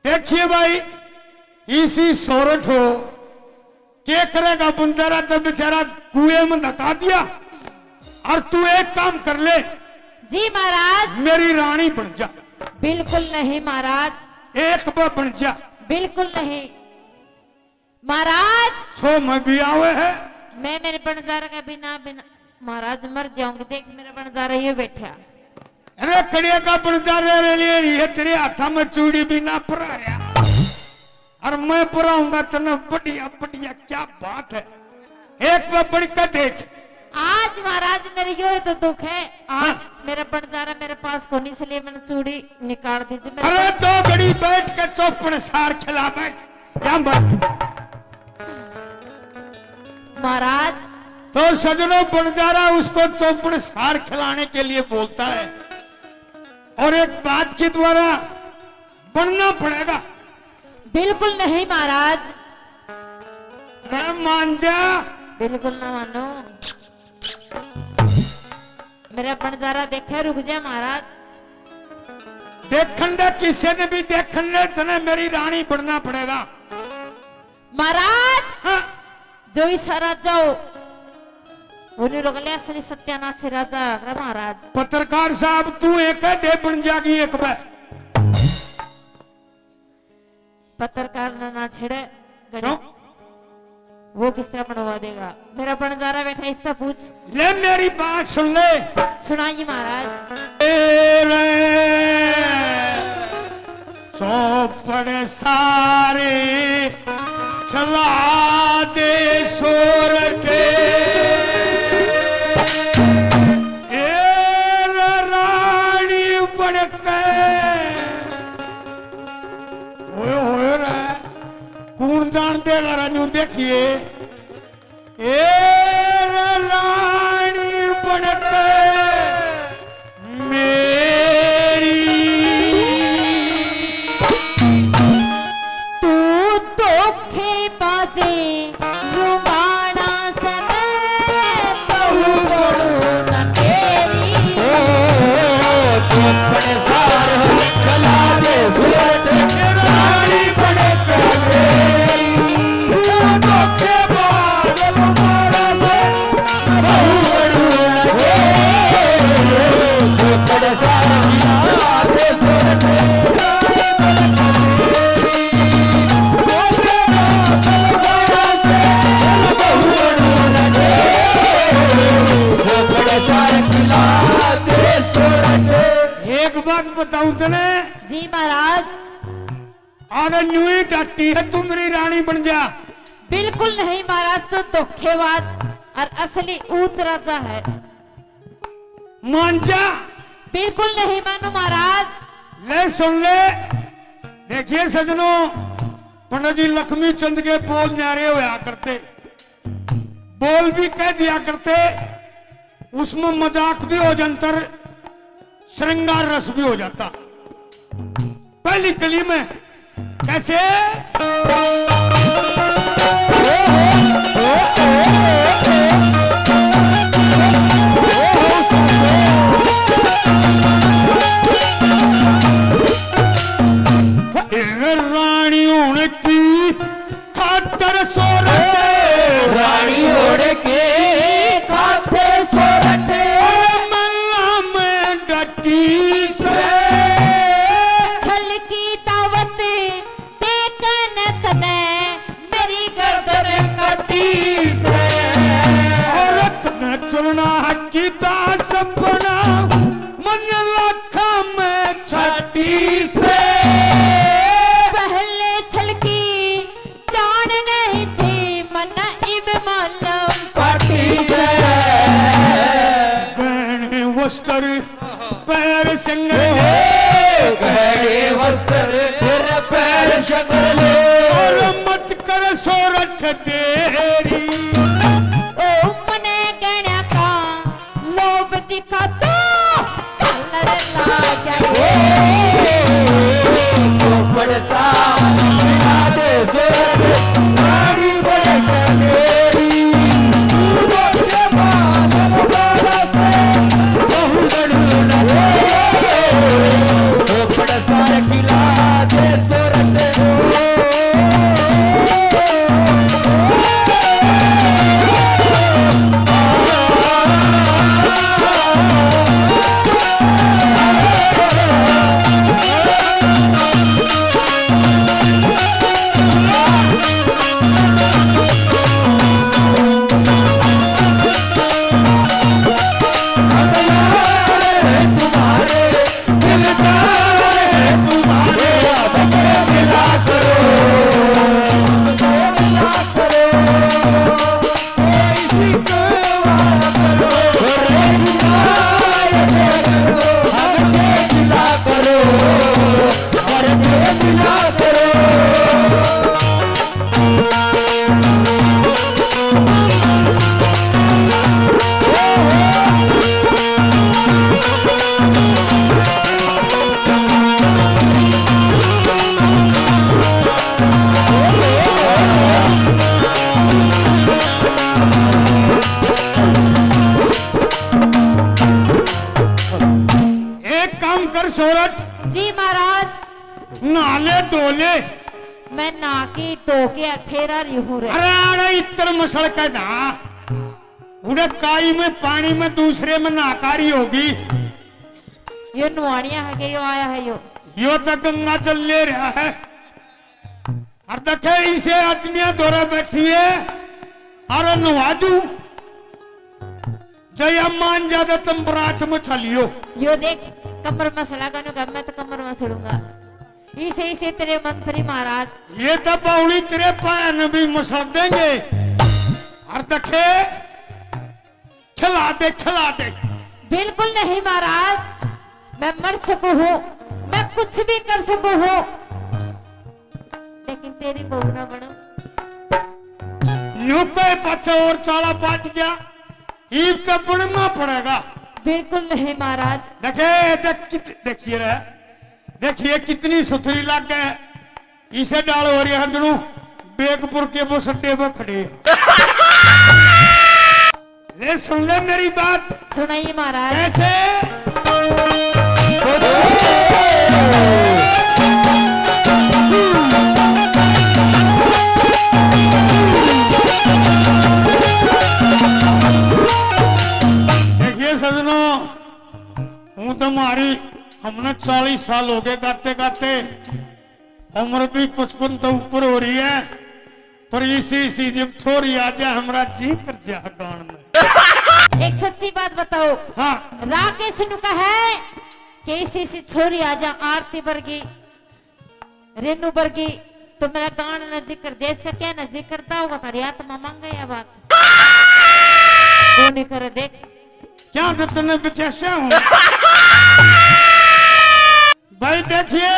देखिए भाई, इसी सोरठ हो, के करेगा बंजारा, तो बेचारा कुएं में धका दिया। और तू एक काम कर ले। जी महाराज। मेरी रानी बन जा। बिल्कुल नहीं महाराज। एक बार बन जा। बिल्कुल नहीं। महाराज। सो मैं भी आवे है। मैं मेरे बंजारा के बिना, बिना महाराज मर जाऊंगी। देख मेरा बंजारा ये बैठा। अरे कड़िया का बंजारा रे लिए रही है, तेरे हाथा में चूड़ी भी ना परा रहा। और मैं पराऊंगा तने बढ़िया बढ़िया, क्या बात है। एक बार बढ़ के देख। आज महाराज मेरे यो तो दुख है, आज हाँ। मेरा बंजारा मेरे पास को नहीं, इसलिए मैंने चूड़ी निकाल दी जी मेरे अरे को। दो घड़ी बैठ के चौपड़ सार खिला बैठ। क्या बात? महाराज। तो सजनों, बंजारा उसको चौपड़ सार खिलाने के लिए बोलता है, और एक बात के द्वारा बनना पड़ेगा। बिल्कुल नहीं महाराज। मैं मान जा। बिल्कुल ना मानो। मेरा बंजारा देखे, रुक जा महाराज। देखण दे, किसी ने भी देखण दे, तने मेरी रानी बनना पड़ेगा। महाराज, हाँ। जो इसा राजा हो, वो नहीं रोक लिया, असली सत्यानाशी राजा है महाराज। पत्रकार साहब, तू एक दे बन जागी एक बार। पत्रकार ना, ना छेड़े, गड़ी। क्यों? वो किस तरह बनवा देगा? मेरा बंजारा बैठा, इससे पूछ। ले मेरी बात सुन ले। सुनाइए महाराज। तेरे चौपड़ सारे खिला दे सोरठे। अरे न्यू ही डाटी है, तू मेरी रानी बन जा। बिल्कुल नहीं महाराज, तू धोखेबाज और असली ऊत राजा है। मान जा। बिल्कुल नहीं मानू महाराज। ले सुन ले, देखिए सजनों, पंडित जी लक्ष्मी चंद के बोल न्यारे होया करते, बोल भी कह दिया करते, उसमें मजाक भी हो जाता, श्रृंगार रस भी हो जाता। पहली कली में कैसे? ए रानी होने की खातर सोरठ। रानी होड़ के खातर सोरठ। और मल्ला में डटी से। छल की दावत देखन तने मेरी गर्दन कटी से। औरत ने चुनना किता सपना मन लाखा में छटी से। पहले छलकी जान नहीं थी मन इब मालूम पटी से। गहने वस्त्र पैर संगल। गहने वस्त्र तेरे पैर संगल। और मत कर सोरठ देरी। ओ मने गहना का लोभ दिखा तो कलर लागे। चौपड़ सा मिला दे से रानी बड़े तेरी। तू रोके बादल बाला से बहु लड़ू लगे। चौपड़ सा मिला दे सोरठ। एक काम कर सोरठ। जी महाराज। नहा ले धो ले। मैं नहा के धो के फेर आ रही हूँ रे। अरे अरे इत्र मसल के नहा। उड़े काई में पानी में दूसरे में नहाकारी होगी। यो नुहानिया है के यो आया है यो। यो तो गंगा जल ले रहा है। और देखे इसे आदमिया दौरा बैठी है। अरे नुहा दू। जया मान ज्यादा तुम बरात में चलियो। यो देख, कमर में सड़ा गनु, मैं तो कमर में सड़ूंगा। इसे इसे तेरे मंत्री महाराज। ये तो बावली तेरे पाया ने भी मसल देंगे। और देखे, खिला दे, खिला दे। बिल्कुल नहीं महाराज, मैं मर सकूं हूँ, मैं कुछ भी कर सकूं हूँ, लेकिन तेरी बहू ना बनूं। न्यू पे पाछे और चाला पाट गया, ईब तो बनना पड़ेगा। बिल्कुल नहीं महाराज। देखे, देख कित-, देखिए रे, देखिए कितनी सुथरी लागे। इसे डाल हो रही है जणू बेगपुर के बस अड्डे पर खड़े। ले सुन ले मेरी बात। सुनाइए महाराज। कैसे? देखिए सजनों, हूँ तो मारी, हमने चालीस साल हो गए गाते गाते, उम्र भी पचपन तो ऊपर हो रही है, पर इसी इसी जब छोरी आ जाए, हमारा जी कर जा गान में। एक सच्ची बात बताओ। हाँ। राकेश नु कहा है कि इसी इसी छोरी आ जा आरती वर्गी। रेनू वर्गी, तो मेरा गान न जिक्र, जैसे क्या न जिक्र करता होगा, थारी आत्मा मांगे या बात। वो नहीं करे, देख। क्या तो तन्ने बेचैसा हूँ। भाई देखिए,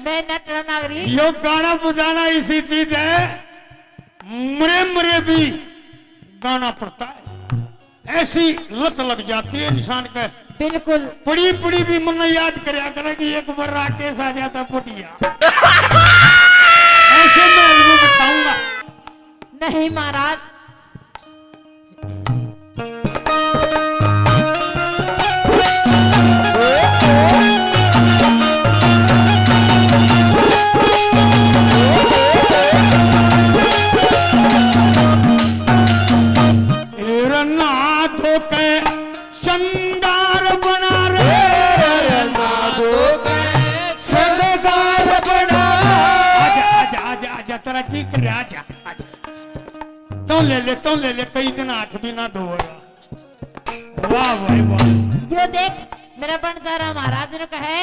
मैं नटना नागरी। यो गाना बजाना इसी चीज है, मरे मरे भी गाना पड़ता है। ऐसी लत लग जाती है इंसान के। बिल्कुल। पड़ी पड़ी भी मन याद करया करे कि एक बार राकेश आ जाता पुटिया। ऐसे महल में बिठाऊंगा। नहीं महाराज। तेरा ना धो के संदार बना रे, ना धो के संदार बना। आजा, आजा, आजा, आजा, तेरा जी कर रहा, आजा, आजा। तो ले ले, तो ले ले, कई दिन हाथ भी ना धोएगा। वाह भाई वाह। यो देख, मेरा बंजारा महाराज ने कहे,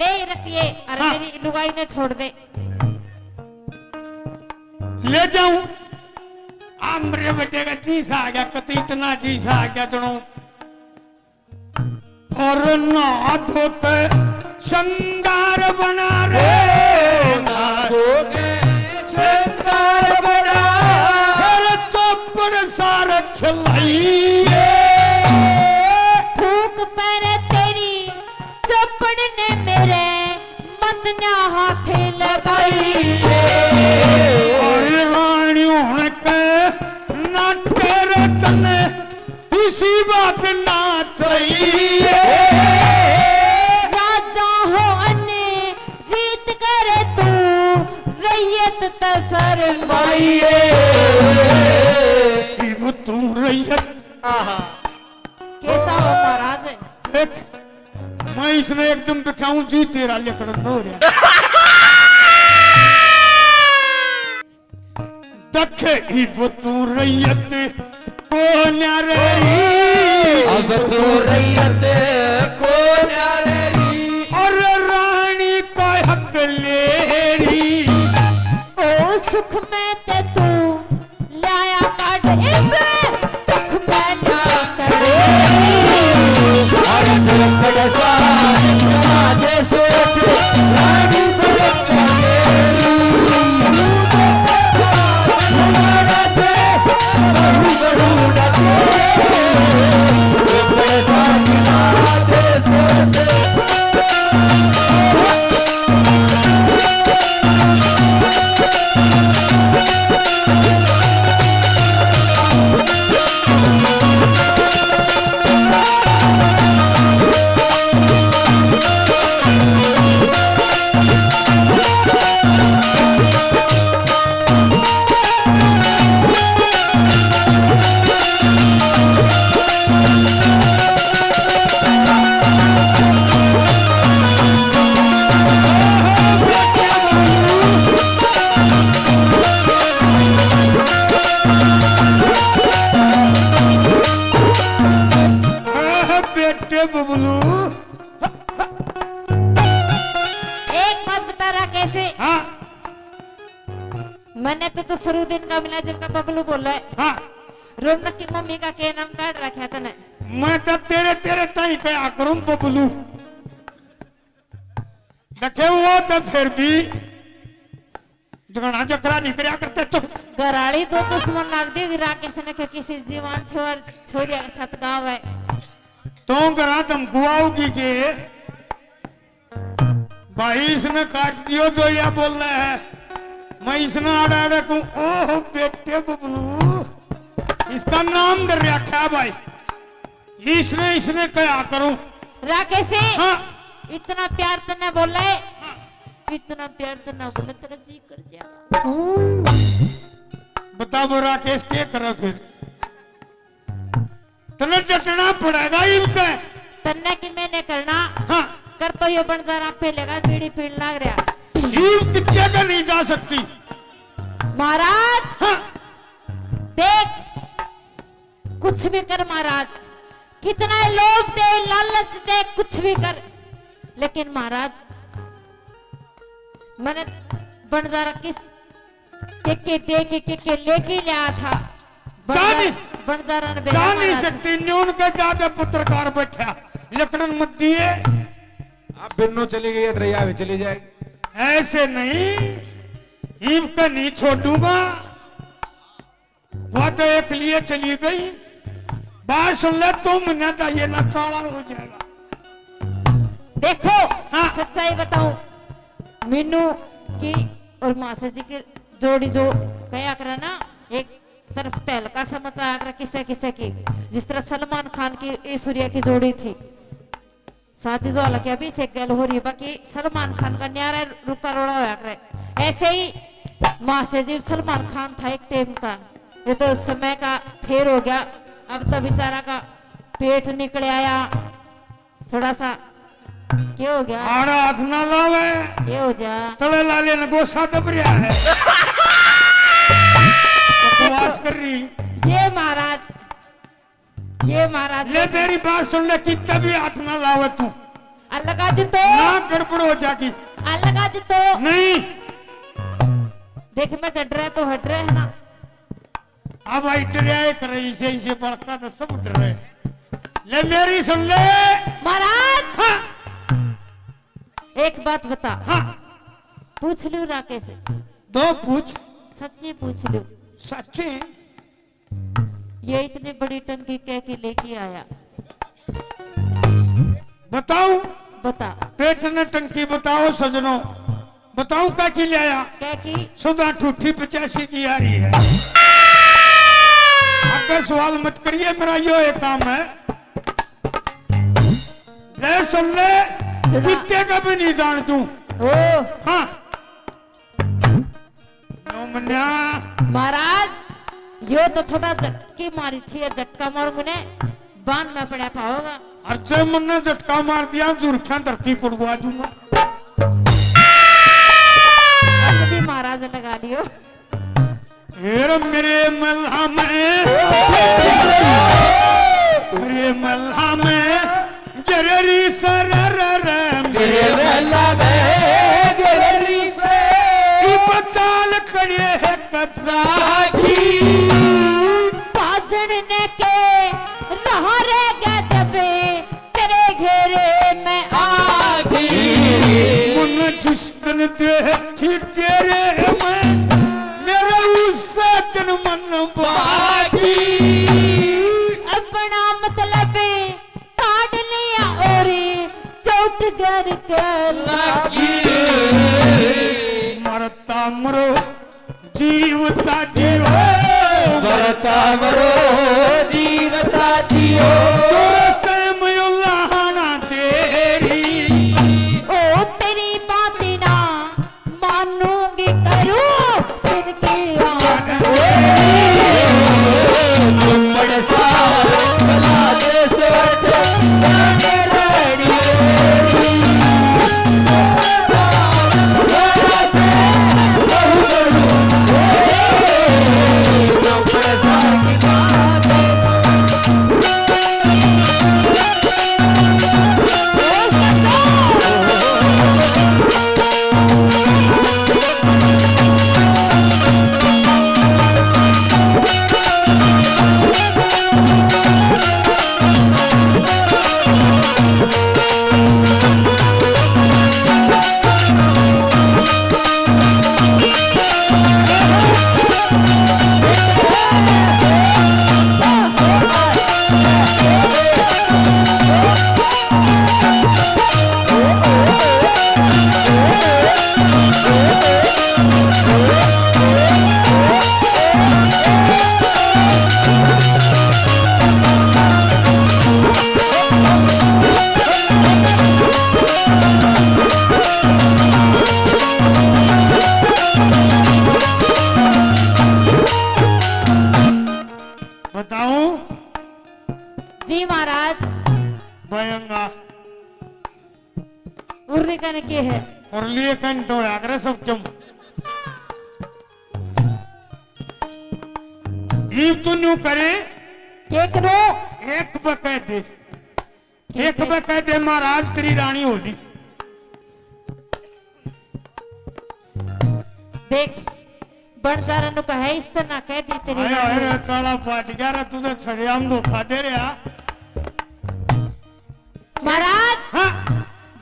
ले रखिए, अरे हाँ। मेरी लुगाई ने छोड़ दे। ले जाऊं? आ मेरे बेटे का जी सा आ गया, कति इतना जी सा आ गया दोनों। और ना धोते संदार बना रे, ना धोते संदार बना। फिर चौपड़ सार खिलाइए। फूक पर तेरी चौपड़ ने मेरे मत ना हाथ लगाइए। और रानी होने के ना तेरे तने इसी बात ना चाहिए। राजा हो अने रीत करे तू, रैयत त शर्माइए। इब तू रैयत। आहा। के चाहो महाराज? देख, मैं इसने एकदम बिठाऊं जी, तेरा लेकर नो रे। दखे इब तू रैयत को न्यारी। अब तू रैयत को न्यारी। और रानी का हक ले री। ओ सुख में ते तू लाया काट इब, दुख में ला कर। और जब बड़ा सा दे सोच, रानी आह, बेटे बबलू। एक बात बता रहा, कैसे? हाँ। मैंने तो, तो शुरू दिन का मिला जब का बबलू बोला है। हाँ। रौनक की मम्मी का के नाम काट रखा तने? मैं तो तेरे, तेरे ताई कहा करूं बबलू। देखे वो तो फिर भी झगड़ा झगड़ा नहीं करया करते, चुप। घराली दो दुश्मन लाग दी, राकेश ने के किसी जवान छोर, छोरिया के साथ गाँव है। तो घरा धमकुआओगी के? भाई इसने काट दियो जो या बोल रहा है। मैं इसने आड़ा आड़ा कहूँ, ओह बेटे बबलू, इसका नाम धर रखा है भाई। इसने, इसने कहा करूं। राकेश, हाँ। इतना प्यार तन्ने बोले, हाँ। इतना प्यार तन्ने बोले, तेरा जी कर जाएगा। बता वो राकेश के करे फिर? तन्ने डटना पड़ेगा इनके। तन्ने की मैंने करना। हाँ। कर तो यो बन जा रहा, पहले का बीड़ी पीण लाग रहा। जीव कितने का नहीं जा सकती। महाराज। हाँ। देख, कुछ भी कर महाराज, कितना लोभ दे, लालच दे, कुछ भी कर, लेकिन महाराज, मैंने बंजारा किस के के दे के, के के लेके लिया था। जा बंजा-, नहीं, बंजारा ने जा बेरा नहीं मारा था। सकती, न्यून के जाते पत्रकार बैठा, लकड़न मत दिए। आप बिन्नो चली गई है, दरिया में चली जाएगी। ऐसे नहीं, ईब का नहीं छोड़ूंगा। वो तो एक लिए चली गई। बात सुन ले, तुम ना जाइए ना, चाला हो जाएगा। देखो, हाँ। सच्चाई बताऊं, मीनू की और मासा जी की जोड़ी जो कया करे ना, एक तरफ तहलका सा मचाया करे किसे किसे की, जिस तरह सलमान खान की ऐश्वर्या की जोड़ी थी। शादी तो हालांकि अभी से गैल हो रही है, बाकी सलमान खान का न्यारा रुका रोड़ा होया करे। ऐसे ही मासा जी सलमान खान था एक टाइम का, ये तो समय का फेर हो गया। अब तो बेचारा का पेट निकल आया थोड़ा सा। क्या हो गया? आड़ा हाथ ना लावे। क्या हो जा? तले लाले ने गोसा दब रहा है। बकवास कर रही। ये महाराज, ये महाराज। ले मेरी बात सुन ले, कितना भी हाथ ना लावे तू। आ लगा दे तो। ना गड़बड़ हो जागी। आ लगा दे तो। नहीं। देख, मैं तो डरा तो हट रहे है ना। अब आई डरिया एक रही से, इसे बड़का तो सब डर रहे। ले मेरी सुन ले। महाराज। हाँ। एक बात बता। हाँ। पूछ लूं राकेश? दो पूछ। सच्ची पूछ लूं? सच्ची। ये इतनी बड़ी टंकी कह के लेके आया? बताऊं? बता। पेट ने टंकी बताओ सजनो, बताऊं क्या की ले आया? क्या की? सुधा ठूठी पचासी की आ रही है। आगे सवाल मत करिए, मेरा यो एक काम है। ले सुन ले, सुना। कितने का भी नहीं जान तू। ओ। हाँ। नो मन्या। महाराज, यो तो छोटा झटकी मारी थी, ये झटका मारूंगा ने, बांध में पड़ा पाओगा। और जब मन्ने झटका मार दिया, जुरख्या धरती पड़वा दूंगा। ऐसे भी महाराज लगा लियो। फिर मेरे मल्ला में, मेरे मल्ला में, जररी सरर, मेरे मल्ला में, जररी से, की बचाल खड़े है कच्चा की। बाजन ने के रहा रह गया जब तेरे घेरे में आ गई। मन जिस दिन देखी तेरे में, मेरा उस दिन मन बागी। अपना मतलब काट लिया और चोट घर के लगी। मरता मरो जीवता जियो। मरता मरो जीवता जियो। तोरे से मयूला हाना तेरी। ओ तेरी बात ना मानूंगी करूं फिर की आदत। चुम्बड़ सा बला दे सेठ। बताऊं? जी महाराज। बयंगा। उर्ली कन के है? उर्ली कन तो आगरा सब चम। ईब तू न्यू करे। के करो? एक बके दे। ठीक एक है। बके दे महाराज, तेरी रानी हो ली। देख, बंजारा नु कहे, इस तरह कह दी तेरी आया रानी। है रे, चाला पाट गया रे, तू तो छरियाम धोखा दे रहा। महाराज, हाँ।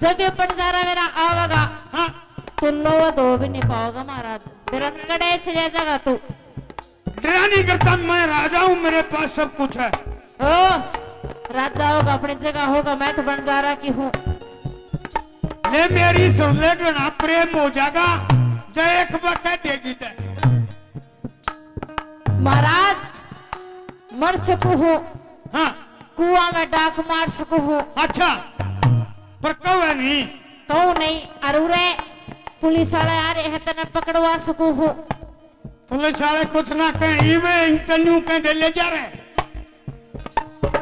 जब ये बंजारा मेरा आवेगा, हाँ। तो लोहा धो भी नहीं पाओगा महाराज, मेरा कड़े चले जाएगा तू। डरा नहीं करता, मैं राजा हूँ, मेरे पास सब कुछ है। ओ, राजा होगा, अपनी जगह होगा, मैं तो बंजारा की हूँ। ले मेरी सुन ले, घना प्रेम हो जाएगा, जय एक बार कह देगी ते। महाराज, मर सकू हूँ। हाँ। कुआं में डाक मार सकू हूँ। अच्छा, पर कहवे नहीं। कहूँ नहीं, अरे पुलिस वाले आ रहे हैं, तने पकड़वा सकू हूँ। पुलिस वाले कुछ ना कहें, इवे इंटरव्यू कह दे ले जा रहे।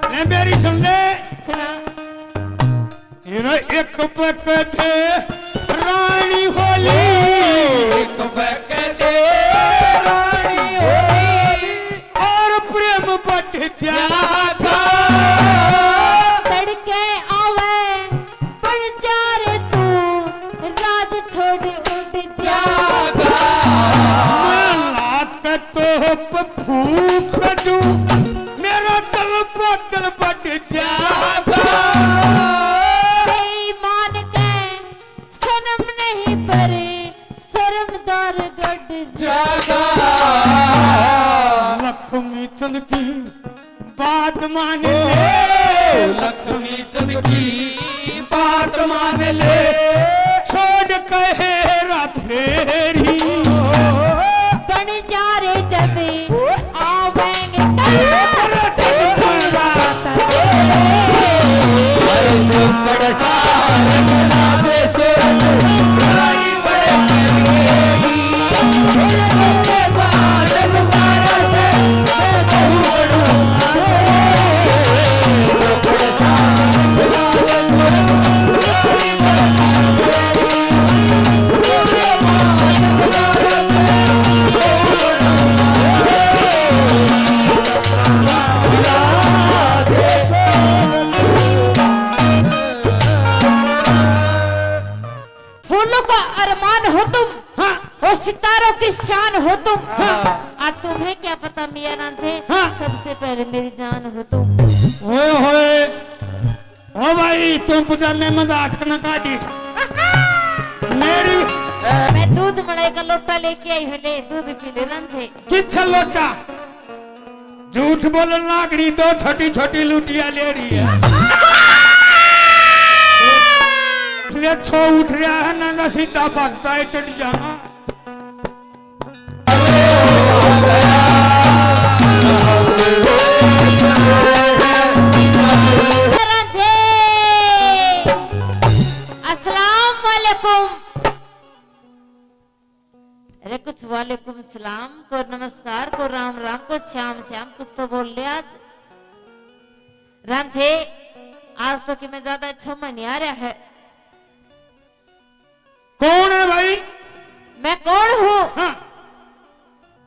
ले मेरी सुन ले। सुना। हीरो एक बकत रानी होली, एक बकत रानी होली, और प्रेम बढ़ जाता। तड़के आवे बंजारे तू, राज छोड़ उड़ जागा। मैं लाख तोप फूक दूं, मेरा दिल पागल बन जागा। बेईमान के सनम नहीं पर शर्मदार गढ़ जागा। लक्ष्मी चंद की बात मान ले। लक्ष्मी चंद की बात मान ले। छोड़ कहेरा फेरी। बन जा रे जब आवेंगे कल। अरे चुपड़ सारे गुलाबे सूरत। फूलों का अरमान हो तुम, हाँ। और सितारों की शान हो तुम। हाँ। और तुम्हें क्या पता मियाँ रांझे, हाँ। सबसे पहले मेरी जान हो तुम। ओए होए, ओ भाई, तुम पजामे में दांत ना काटी। मेरी मैं दूध मलाई का लोटा लेके आई हूँ, ले दूध पी ले रांझे। किच्छा लोटा? झूठ बोलन लाग रही, दो छोटी छोटी लुटिया ले रही है। इसलिए छो उठ रहा है ना, ना सीधा भगता है चढ़ जाना। अस्सलाम वालेकुम। अरे कुछ वालेकुम सलाम, को नमस्कार, को राम राम, को श्याम श्याम, कुछ तो बोल ले आज। रांझे, आज तो कि मैं ज्यादा अच्छा में नहीं आ रहा है। कौन है भाई? मैं कौन हूँ? हाँ।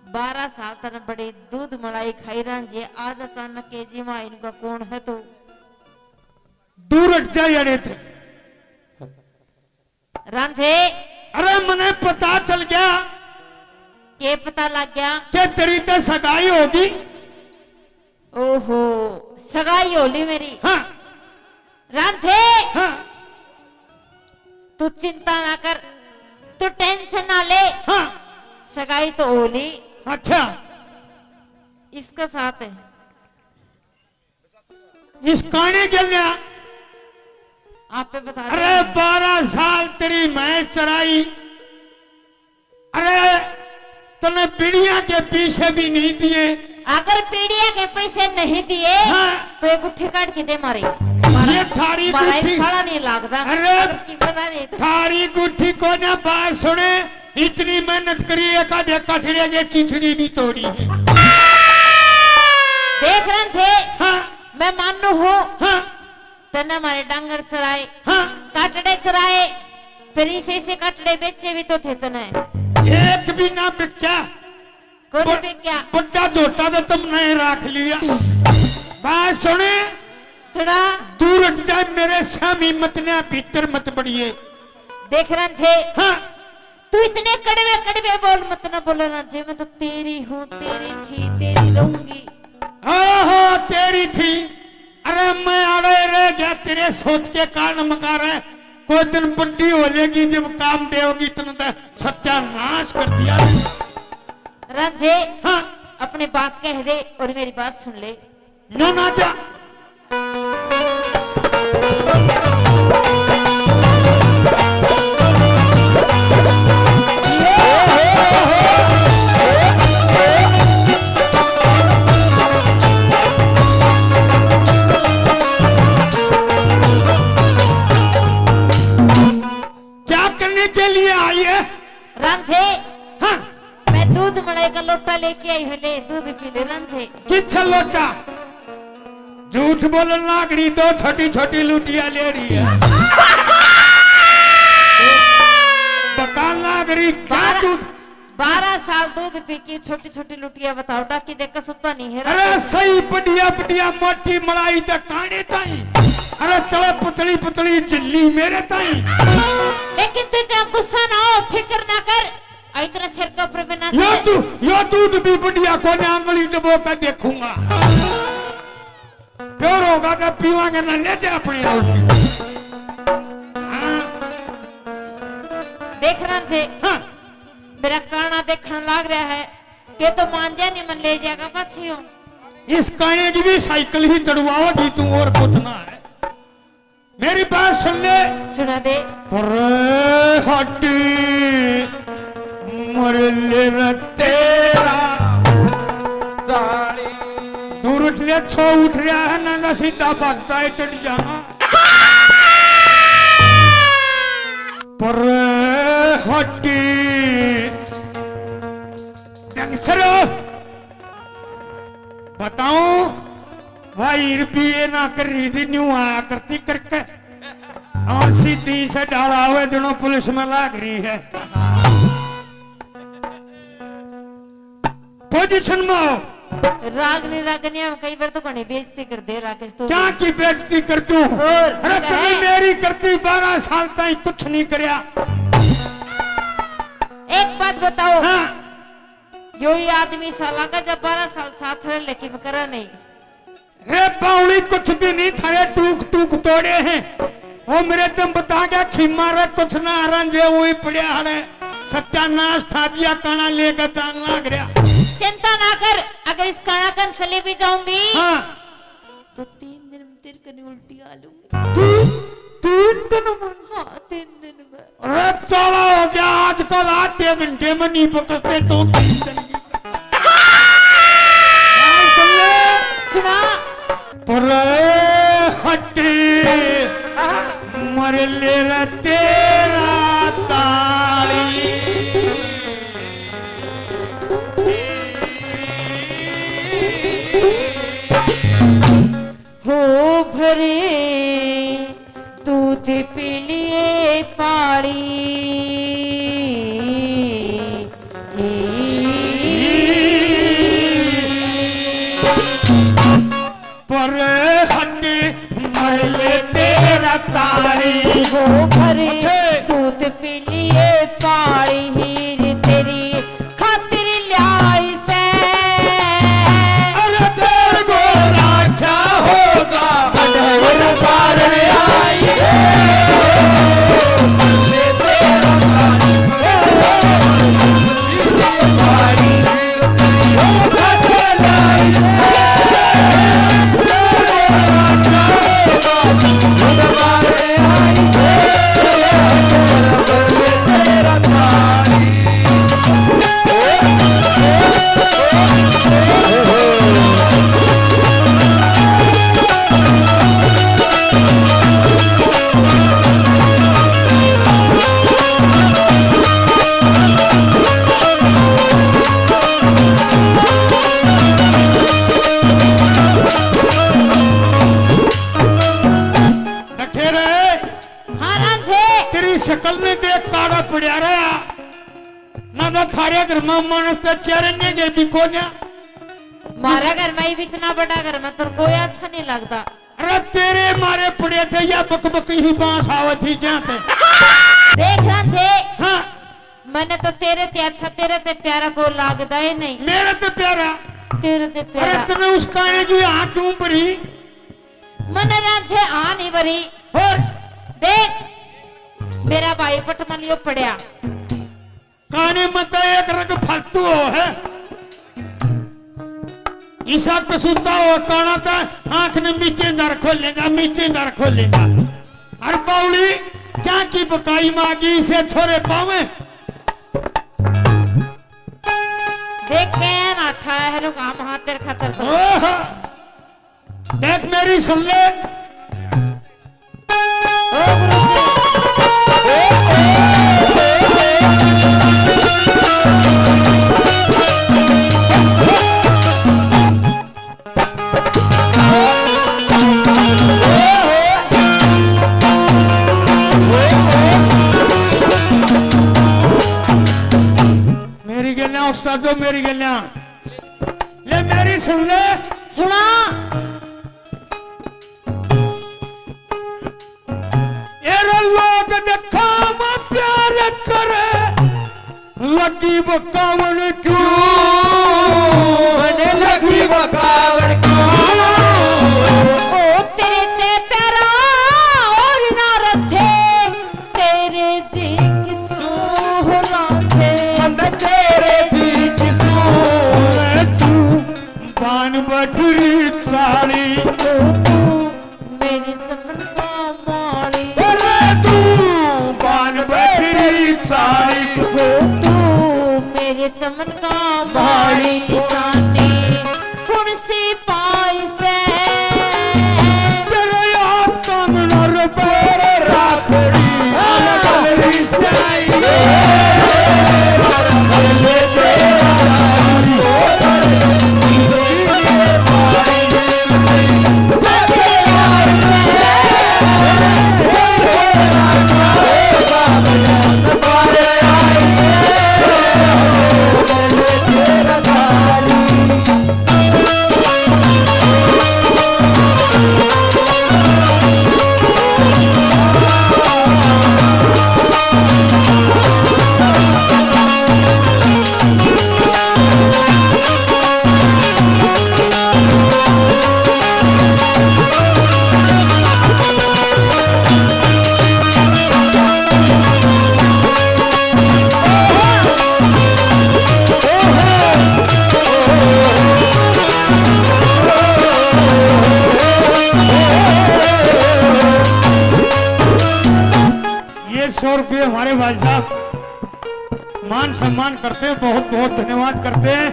बारह साल तने बड़ी दूध मलाई खाई रांझे, आज अचानक के जी माँ इनका कौन है तू? दूर हट जा यार इधर। रांझे। अरे मने पता चल गया। के पता लग गया? के तेरी ते सगाई होगी। ओहो, सगाई होली मेरी। हाँ। रांझे। हाँ। तू चिंता ना कर, तू टेंशन ना ले। हाँ। सगाई तो होली। अच्छा। इसके साथ है। इस काने के लिया। आप पे बता अरे दें। बारह साल तेरी मैं चराई। अरे तने पीढ़ियां के पीछे भी नहीं दिए। अगर पीढ़ियां के पैसे नहीं दिए हाँ। तो एक गुट्ठी काट के दे मारे। ये थारी मारा गुट्ठी। साला नहीं लागदा। अरे अगर की बना नहीं तो थारी गुट्ठी को ना बात सुने। इतनी मेहनत करी, एक आधे कठड़े के चिचड़ी भी तोड़ी है। देख रहे थे, हाँ। मैं मानू हूँ। हाँ। तने हमारे डांगर चराए, हाँ। काटड़े चराए, फिर इसे, इसे काटड़े बेचे भी तो थे तने। एक भी ना बिक्या। कोनी बिक्या। बड्डा झोटा तो तुमने ही राख लिया। बात सुने। सुना। दूर हट जाए मेरे स्वामी, मत ना भीतर मत बढ़िए। देख रहे थे। हाँ। तू इतने कड़वे कड़वे बोल मत ना बोले रांझे, मैं तो तेरी हूँ, तेरी थी, तेरी रहूंगी। हाँ हाँ, तेरी थी। अरे मैं आड़े रह गया तेरे सोच के कारण मकार है। कोई दिन बड्डी हो लेगी जब काम देगी तने तो सत्यानाश कर दिया। रांझे, हाँ। अपनी बात कह दे और मेरी बात सुन ले। ना ना जा। क्या करने के लिए आई है? रांझे, हाँ। मैं दूध मलाई का लोटा लेके आई हूँ, ले दूध पी ले रांझे। कित्थे लोटा? झूठ बोलन लाग रही, दो छोटी छोटी लुटिया ले रही है। बकान लाग रही, क्या बारह, दूध? बारह साल दूध पी के छोटी छोटी लुटिया बताओ, डाकी देख सुता नहीं है। अरे सही बढ़िया बढ़िया मोटी मलाई ते काने ताई। अरे तले पतली पतली झिल्ली मेरे ताई। लेकिन तू इतना गुस्सा ना हो, फिक्र ना कर। आ, इतना सिर के ऊपर में ना यो चढ़े। तू, यो दूध भी बढ़िया कोने, आंगली दबो के देखूंगा। प्योर होगा के पीवांगे ना, ले जा अपनी रोटी। हाँ। देख रांझे, हाँ। मेरा काना देखण लाग रहा है, के तो मान जा नहीं मन ले जाएगा पाछे हो। इस काने की भी साइकिल ही दड़वाओगी तू, और कुछ ना है। मेरी बात सुन ले। सुना दे। पर हट मर ले रे तेरा ताली। दूर उठ ले, छो उठ रहा है ना, ना सीधा बजता है, चढ़ जाना। पर हट गैंगस्टर बताऊं, भाई रुपये ना कर रही थी, न्यू आया करती करके। और सीधी से डाला हुए दोनों पुलिस में लाग रही है। पोजीशन में हो। रागनी, रागनिया में कई बार तो घणी बेइज्जती कर दे राकेश तो। क्या की बेइज्जती कर दूं? और अरे क्या तूने है? मेरी करती बारह साल ताई कुछ नहीं करया। एक बात बताओ। हाँ। यो ही आदमी साला का जब बारह साल साथ रह लेकिन करा नहीं। रे बावली कुछ भी नहीं थारे टूक टूक तोड़े हैं। वो मेरे तुम बता गया खीमा रे कुछ ना रंजे वो ही पड़े हड़े। सत्यानाश था दिया काना लेकर जान लाग रहा। चिंता ना कर, अगर इस काना कन चली भी जाऊंगी हाँ। तो तीन दिन में तेरे कने उल्टी आ लूंगी। तू तीन दिन में? हाँ, तीन दिन में। अरे चाला हो गया आजकल, आधे घंटे में नहीं पकड़ते तो तीन दिन की। हाँ, सुन ले। सुना। पर हट मर ले रे तेरा ताली। हो भरे दूध पी लिए पानी। पर हट मर ले तेरा तारी। हो भरे दूध पी लिए पानी हीर तेरी खातिर ल्याई सै। अरे तेरे को राख्या होगा, अरे बार आई है। रखे रहे। हाँ रांझे। तेरी शकल ने देख काड़ा पड़या रहा। ना तो थारे घर में मानस ते चेहरे ने के भी कोन्या। मारा घर में भी इतना बड़ा घर में तेरे कोई अच्छा नहीं लगता। अरे तेरे मारे पड़े थे या बकबक ही बांस आवत थी जाते। देख रांझे। हाँ। मने तो तेरे ते अच्छा, तेरे ते प्यारा कोई लागदा ही नहीं। मेरे ते प्यारा? तेरे ते अरे प्यारा। तने उस काने की हाँ क्यों भरी? मने रांझे हाँ नहीं भरी। और? देख, मेरा भाई पटमलियो पड़या। काने मत एक रंग फालतू हो है। ईसा कसूता हो काना ता आंख ने मीचे जर खोलेगा, मीचे जर खोलेगा। अर बावली क्या की बकाई मागी से छोरे पावे। देख के ना ठहरो काम हाथ तेरे खातर तो। ओह! देख मेरी सुन ले। ओ गुरु जी। मेरी गल्ला उस्तादो, मेरी गल्ला। ले मेरी सुन ले। सुना। एरे लोग दिखावा प्यार करे, लगी बकावन क्यों? अरे लगी बकावन क्यों? ओ तेरे ते प्यारा और ना रखे, तेरे जी की सूह राखे। मन तेरे जी की सूह। तू बान बटरी चाली। ओ तू मेरी चमन का माली। अरे तू बान बटरी चाली। ओ तू मेरे चमन का माली। निशानी कौन सी पाई से? तेरे याद का मनर पर राखड़ी। हाँ। ये सौ रुपये हमारे भाई साहब मान सम्मान करते हैं, बहुत बहुत धन्यवाद करते हैं।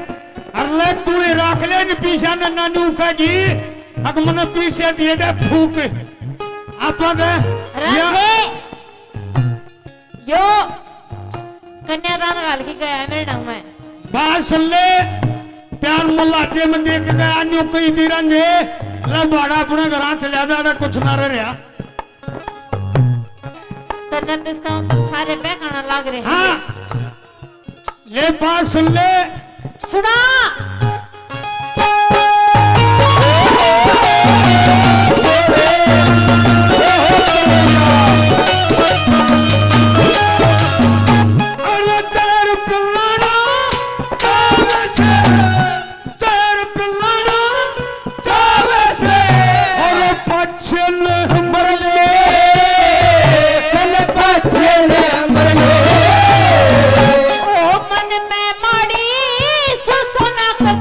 अरे ले तू ये राख ले, इन पीसा ने नानू का जी, अक मने पीसे दिए दे फूक। आपा दे या राधे। यो कन्यादान घाल के गया है मेरे ढंग में। बात सुन ले, प्यार मुलाजे में देख गया, न्यू कही दी रंजे, ले बाड़ा अपने घरां चला जा, कुछ ना रह रहा। तन्ने तो इसका मतलब सारे बहकाना लाग रहे हैं। हाँ। ले बात सुन ले। सुना। अरे चार पिल्लाना चावे से, चार पिल्लाना चावे से। अरे पाछे न मर ले, चल पाछे न मर ले। ओ मन में माड़ी सोचना कर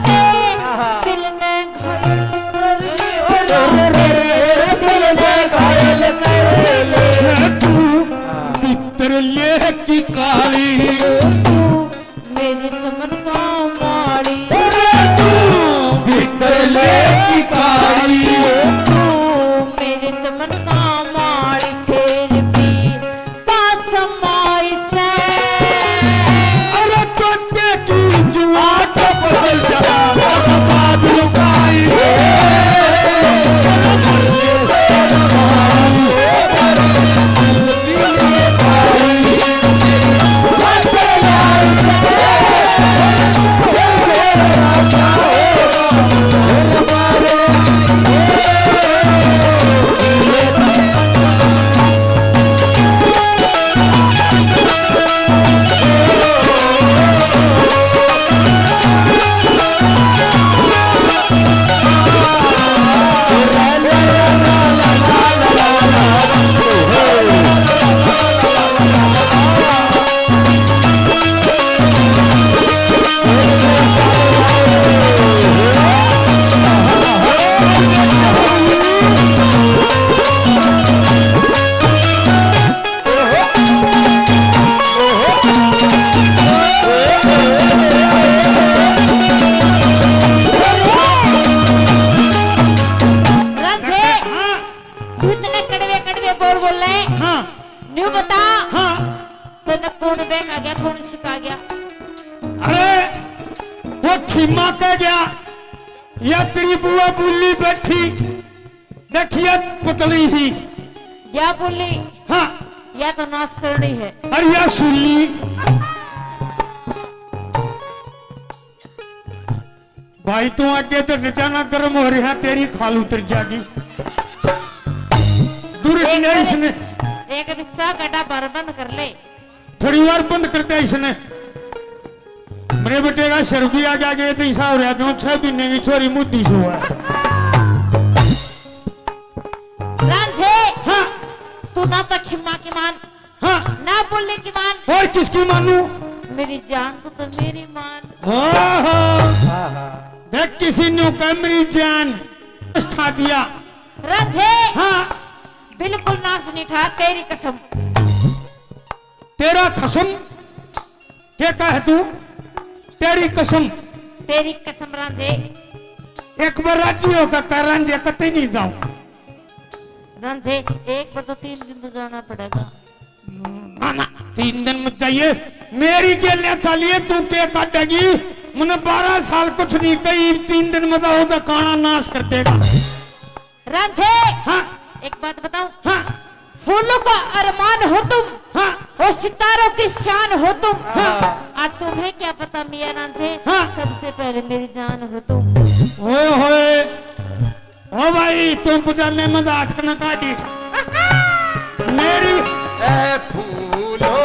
बोले। हाँ। न्यू बता। हाँ। तन्ने कौन बहका गया, कौन सिखा गया? अरे, वो खिमा के गया, या तेरी बुआ बुल्ली बैठी, देखिए पतली ही। या बुल्ली? हाँ। या तो नाश करनी है। अरे या सुल्ली। भाई, तू आगे तो डटा ना, गर्म हो रहा, तेरी खाल उतर जाएगी। दूर एक ले बार, इसने। एक बिस्सा गड्ढा भर बंद कर ले। थोड़ी बार बंद कर दे इसने। मेरे बेटे का सर भी आ गया, ये तो ऐसा हो रहा, जो छह महीने की छोरी मुद्दी से हुआ है। रांझे। हाँ। तू ना तो खिम्मा की मान, हाँ। ना बोले की मान। और किसकी मानू? मेरी जान तू तो मेरी मान। ओहो। देख, किसी ने कहा मेरी जान, ठा दिया। रांझे। हाँ। बिल्कुल नाश नहीं ठा, तेरी कसम। तेरा खसम? के कहे तू? तेरी कसम। तेरी कसम रांझे। एक बार राजी होकर कह, रांझे, कतई नहीं जाऊं। रांझे, एक बार तो तीन दिन तो जाना पड़ेगा। ना, ना, तीन दिन मत जाइए। मेरी गेलियां चालिए, तू के काटेगी? मैंने बारह साल कुछ नहीं कही, तीन दिन में तो होता काना नाश कर देगा। रांझे, हाँ। एक बात बताऊं? हाँ। फूलों का अरमान हो तुम, हाँ। और सितारों की शान हो तुम। हाँ। और तुम्हें क्या पता मियाँ रांझे, हाँ। सबसे पहले मेरी जान हो तुम। ओए होए, ओ भाई, तुम पजामे में हाथ न काटी। मेरी ए फूलों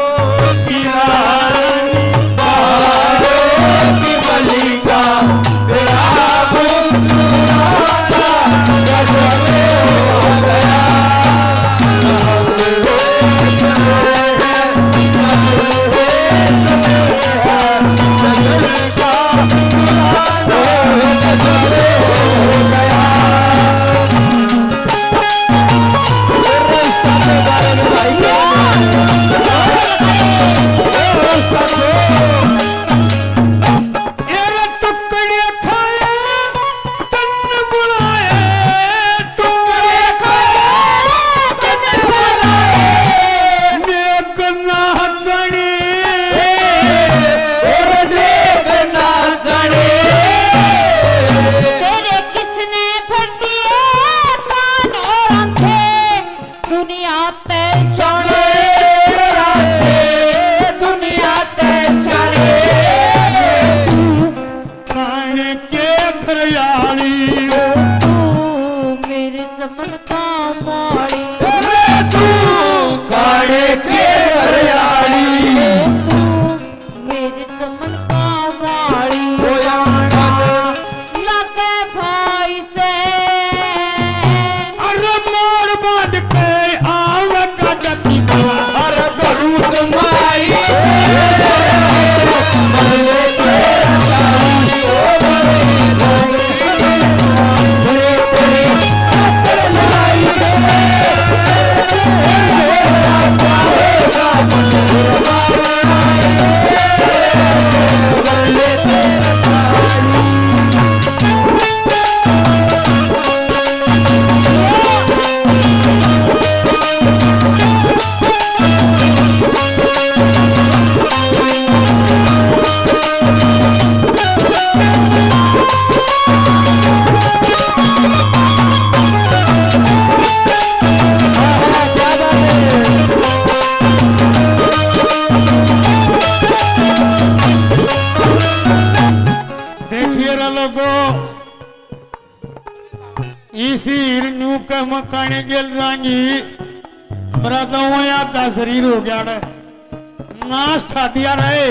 की रानी, बहारों की मलिका, तेरा मुस्कुराना गजब हो गया। तेरे किसने भर दिए कान और आंखें? दुनिया ते स्याणे राखे, दुनिया ते स्याणे। तू काने के घरयाली, तू मेरे चमन का माली। अरे तू काने के घरयाली, तू मेरे चमन का माली। ओ यारा। लागे भाई से। अरे मोर बांध के आवे का जती का। अरे भरूच माई। देखिए रे लोगो, इसी हीर न्यू के मकाने गेल जाएंगी। मेरा तो वो आधा शरीर हो गया रे। नाश ठा दिया रे।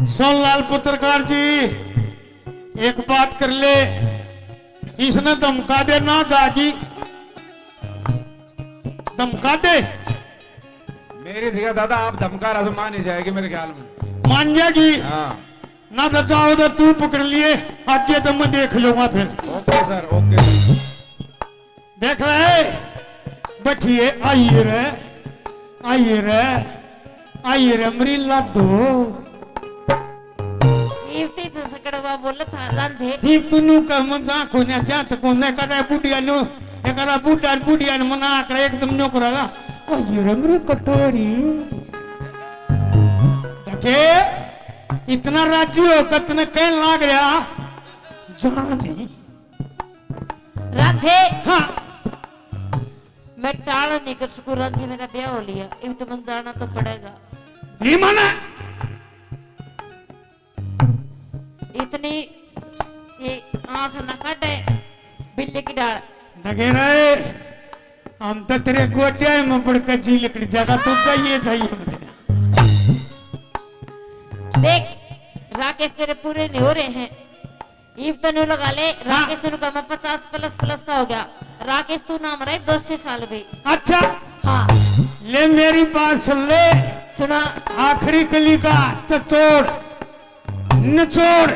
सोनलाल पत्रकार जी, एक बात कर ले, इसने धमका दे ना जागी, धमका दे। मेरी जगह दादा आप धमका रहा तो मान ही जाएगी मेरे ख्याल में। मान जाएगी? हाँ। ना तो चाहो तो तू पकड़ लिए, आगे तो मैं देख लूंगा फिर। Okay sir, okay sir. देख रहे, बैठिए, आइए रे, आइए रे, आइए रे, मेरी लाडो। इवती तो सकड़वा बोल था रांझे। जीव तू न्यू कह, मन जा कोने, जा तो कोने, कदे बुढ़िया न्यू एकरा बूढ़ा न बुढ़िया ने मना कर एकदम न्यो करेगा, "ओ ये रे मेरी कटोरी।" देखे, इतना राजी हो, कतने कहन लाग रहा, "जाना नहीं।" राधे। हाँ। मैं टाल नहीं कर सकूं राधे, मेरा ब्याह हो लिया, इब तो मन जाना तो पड़ेगा। नहीं माना। इतनी ये आंख ना काटे बिल्ली की डाल। दगेरा, हम तो तेरे गोड्या में पड़ के जी लिकड़ जाएगा, तू जाइए, जाइए मत। देख, राकेश तेरे पूरे नहीं हो रहे हैं, इब तनु लगा ले। हाँ। राकेश नु का मैं पचास प्लस प्लस का हो गया। राकेश तू ना मरा, इब दो सौ साल भी। अच्छा। हाँ। ले मेरी बात सुन ले। सुना। आखिरी कली का तो तोड़। निचोड़।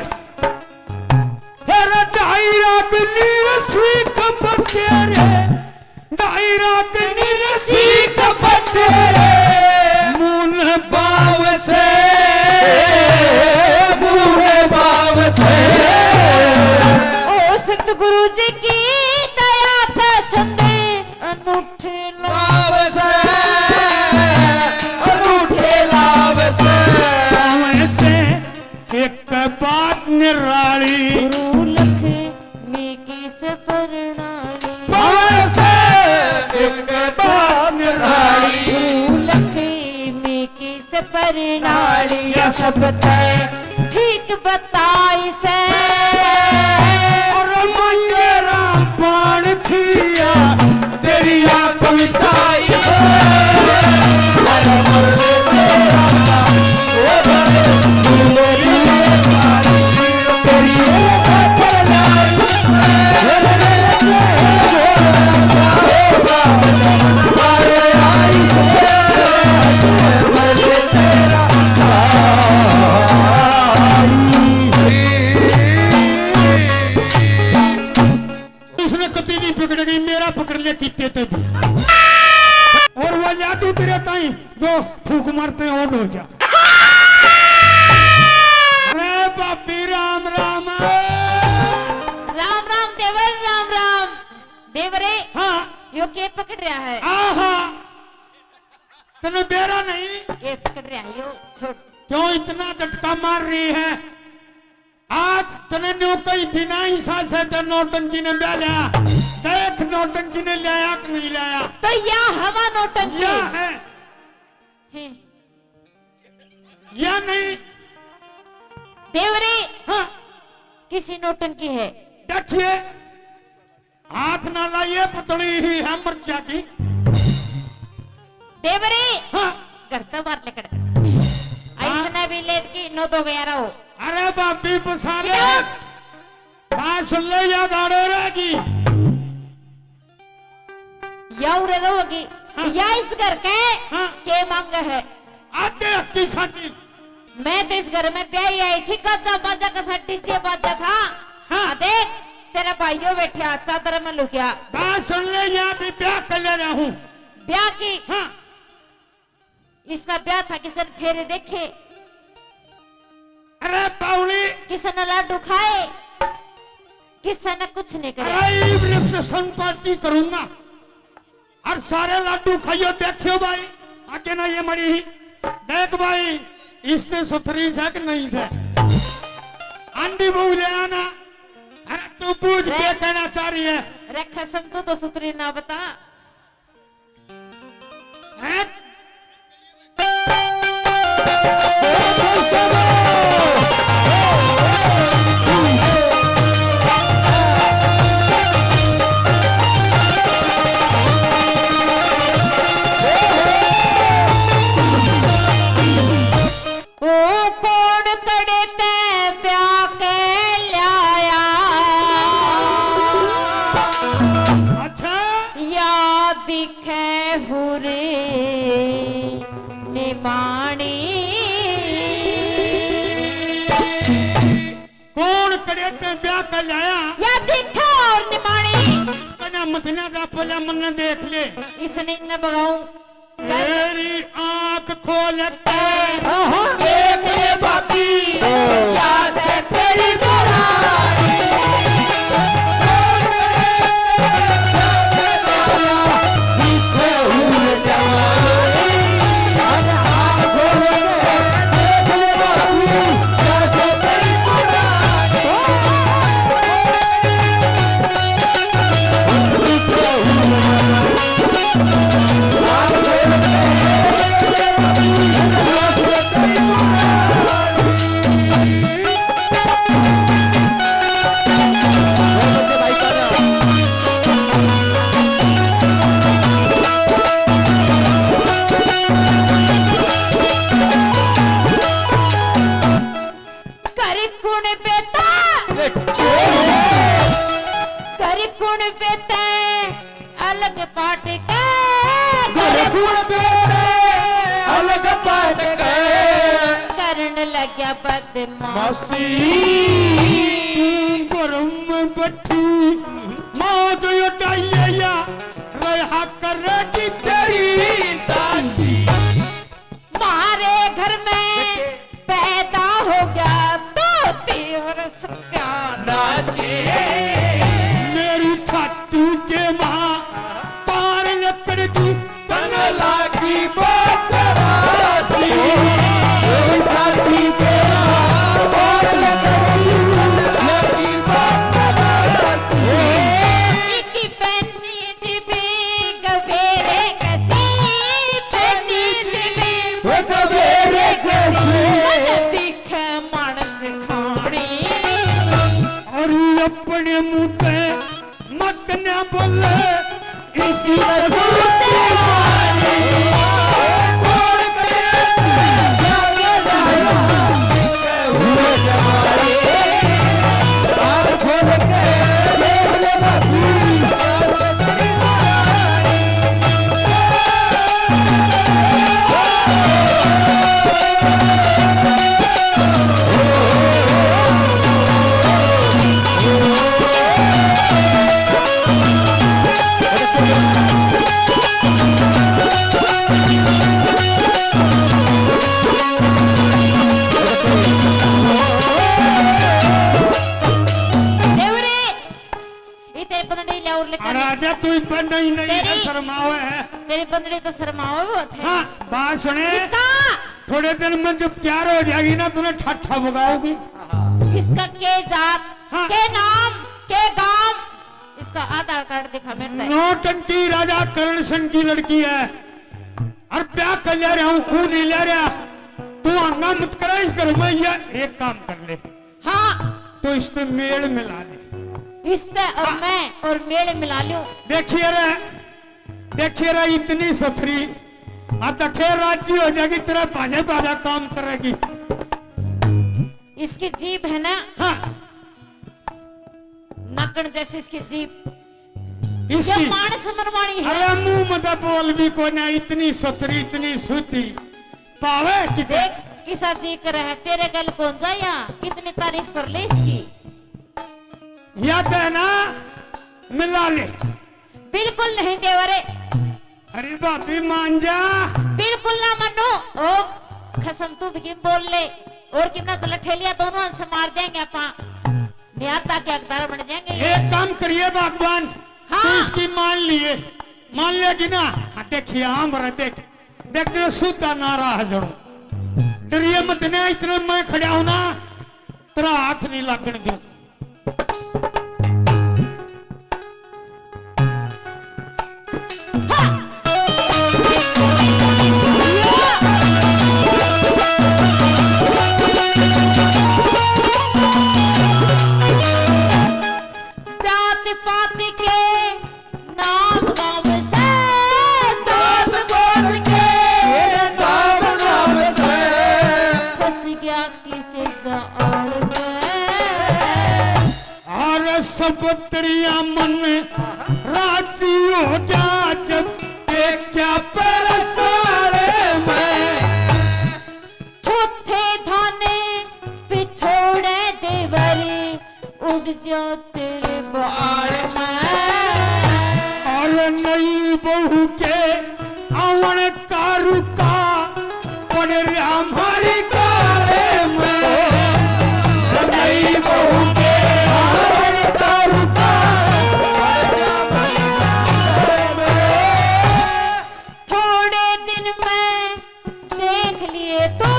अरे ढाई रात नीर सीख बतेरे, ढाई रात नीर सीख बतेरे, मुन बाव से, मुन बाव से। ओ सतगुरु जी की दया पे छंदे अनूठे लाव से, अनूठे लाव से। बाव से एक बात निराली। गुरु लक्ष्मी की सपरनाली। बाव से एक बात निराली। गुरु लक्ष्मी की सपरनाली। या सब तय ठीक बताई से। और मंगेरा पान थिया तेरी याद मिटाई। इसने कभी नहीं पकड़ेगी, मेरा पकड़ ले कितने ते भी। और वो लाडू तेरे ताई जो फूक मारते हैं, on हो जा। अरे भाभी, राम राम। राम राम देवर, राम राम। देवरे, हाँ। यो के पकड़ रहा है? आहा, तने बेरा नहीं। के पकड़ रहा है यो? छोड़। क्यों इतना झटका मार रही है? आज तने न्यू कही थी ना, इसा से ते नौटंकी ने ब्याह लिया। देख, नौटंकी ने लाया कि नहीं लाया? तो या हवा नौटंकी। या है। हैं। या नहीं? देवरे। हाँ। किसी नौटंकी है? देखिए, हाथ ना लाइए, पुतली ही है मर्चा की। देवरे। हाँ। घर तो बाहर निकल। हाँ। इसने भी लेट की नौ दो ग्यारह हो। अरे भाभी बसा ले। इधर। बात सुन ले, या गाड़ो रहेगी। या उरे रहोगी। हाँ। या इस घर के हाँ। के मांग है? आते हक्की साथी। मैं तो इस घर में ब्याही आई थी, गाजा बाजा के साथ डीजे बाजा था। हाँ। आ देख, तेरा भाइयों बैठा चादर में लुकिया। बात सुन ले, यहाँ भी ब्याह कर ले रहा हूँ। ब्याह की? हाँ। इसका ब्याह था, किसी ने फेरे देखे? अरे बावली। किसी ने लाडू खाए? किसी ने कुछ नहीं करे। अरे इब reception party करूंगा। और सारे लाडू खाइयो, देखियो भाई, आगे ना ये मरी ही। देख भाई, इसने सुथरी से कि नहीं से? आंधी बहू ले आना। अरे तू बूझ के रे। कहना चाह रही है। रे खसम, तू तो सुथरी ना बता। हैं? ओ कौन कड़े ते ब्याह के ल्याया? अच्छा। या दिखे हुरे निमाणी। कौन कड़े ते ब्याह के ल्याया? या दिखे और निमाणी। कन्या मथना जा पोला मन्ने देख ले। इसने इन्ने बगाऊं। तेरी आंख खोल के देख ले भाभी, प्यास है तेरी दरानी। अलग पाट के घर गुण बेरे अलग पाट के करण लग्या बदमाशी। तू घर में बैठी माँ जो यो डाइया रहा करेगी तेरी दासी। म्हारे घर में पैदा हो गया तो देवर सत्यानाशी। मेरी छाती के माँ पार लकड़ की तंग लागी बचरासी। मेरी छाती के माँ पार लकड़ की तंग लागी बचरासी। इकी पहनी जीबी गवेरे कसी, पहनी जीबी वो गवेरे कसी। मन दिखे मानस खानी। और अपने मुंह पे मत ना बोले, इसी कसूर ते मानी। देवरे, ये तेरे पतंजलि ले और ले। अरे आजा, तू ही पढ़ नहीं, नहीं, तेरी, शर्मावे है। तेरी पतंजलि तो शर्मावे बहुत है। हाँ, बात सुने। इसका? थोड़े दिन में जब तैयार हो जाएगी ना, तूने ठाठा बगाओगी। इसका के जात, हाँ। के नाम, के गांव, इसका आधार कार्ड दिखा मेरे पे। नौटंकी राजा करण सिंह की लड़की है। और ब्याह कर ले रहा हूँ, वो नहीं ले रहा। तू हंगा मत करे इस घर में, या एक काम कर ले। हाँ। तो इससे मेल मिला ले। इससे और हाँ। मैं और मेल मिला लूं। देखिए रे, देखिए रे, इतनी सुथरी, अब तक राजी हो जाएगी, तेरा बाजे बाजा काम करेगी। इसकी जीभ है ना? हाँ। नाकण जैसी इसकी जीभ। इसकी ये मानस मनवानी है। अरे मुंह में तो बोल भी कोन्या, इतनी सुथरी, इतनी सूती। पावे किते? देख, किसा जी करे है, तेरे गल कौन जाया? कितनी तारीफ कर ले इसकी। या तो है ना, मिला ले। बिल्कुल नहीं देवरे। अरे भाभी मान जा। बिल्कुल ना मानू। ओ खसम, तू भी किम बोल ले। और किम ना तो लठेलिया दोनों से मार देंगे आपा। न्याता के हकदार बन जाएंगे ये। एक काम करिए भगवान, हाँ। तू इसकी मान लिए, मान लेगी ना? हाँ, देखिए, हाँ, मरा देख, देख, तेरे सुधा नारा है जणो। डरिए मत ना, इतने मैं खड़ा हूं ना, तेरा हाथ नहीं लगने दूं। जात पात के नाम गाम से, जात पात के नाम गाम से, फंस गया किसी दाल में। अरे सब तेरिया मन राजी हो जा जब देखा परसाले में। उठे थाने पिछोड़े देवरी, उड़ जा तेरे बाल में। और नई बहू के आवन का रुका पड़ रहा हमारी काले में। नई बहू के आवन का रुका पड़ रहा हमारी काले में। थोड़े दिन में देख लिए तू,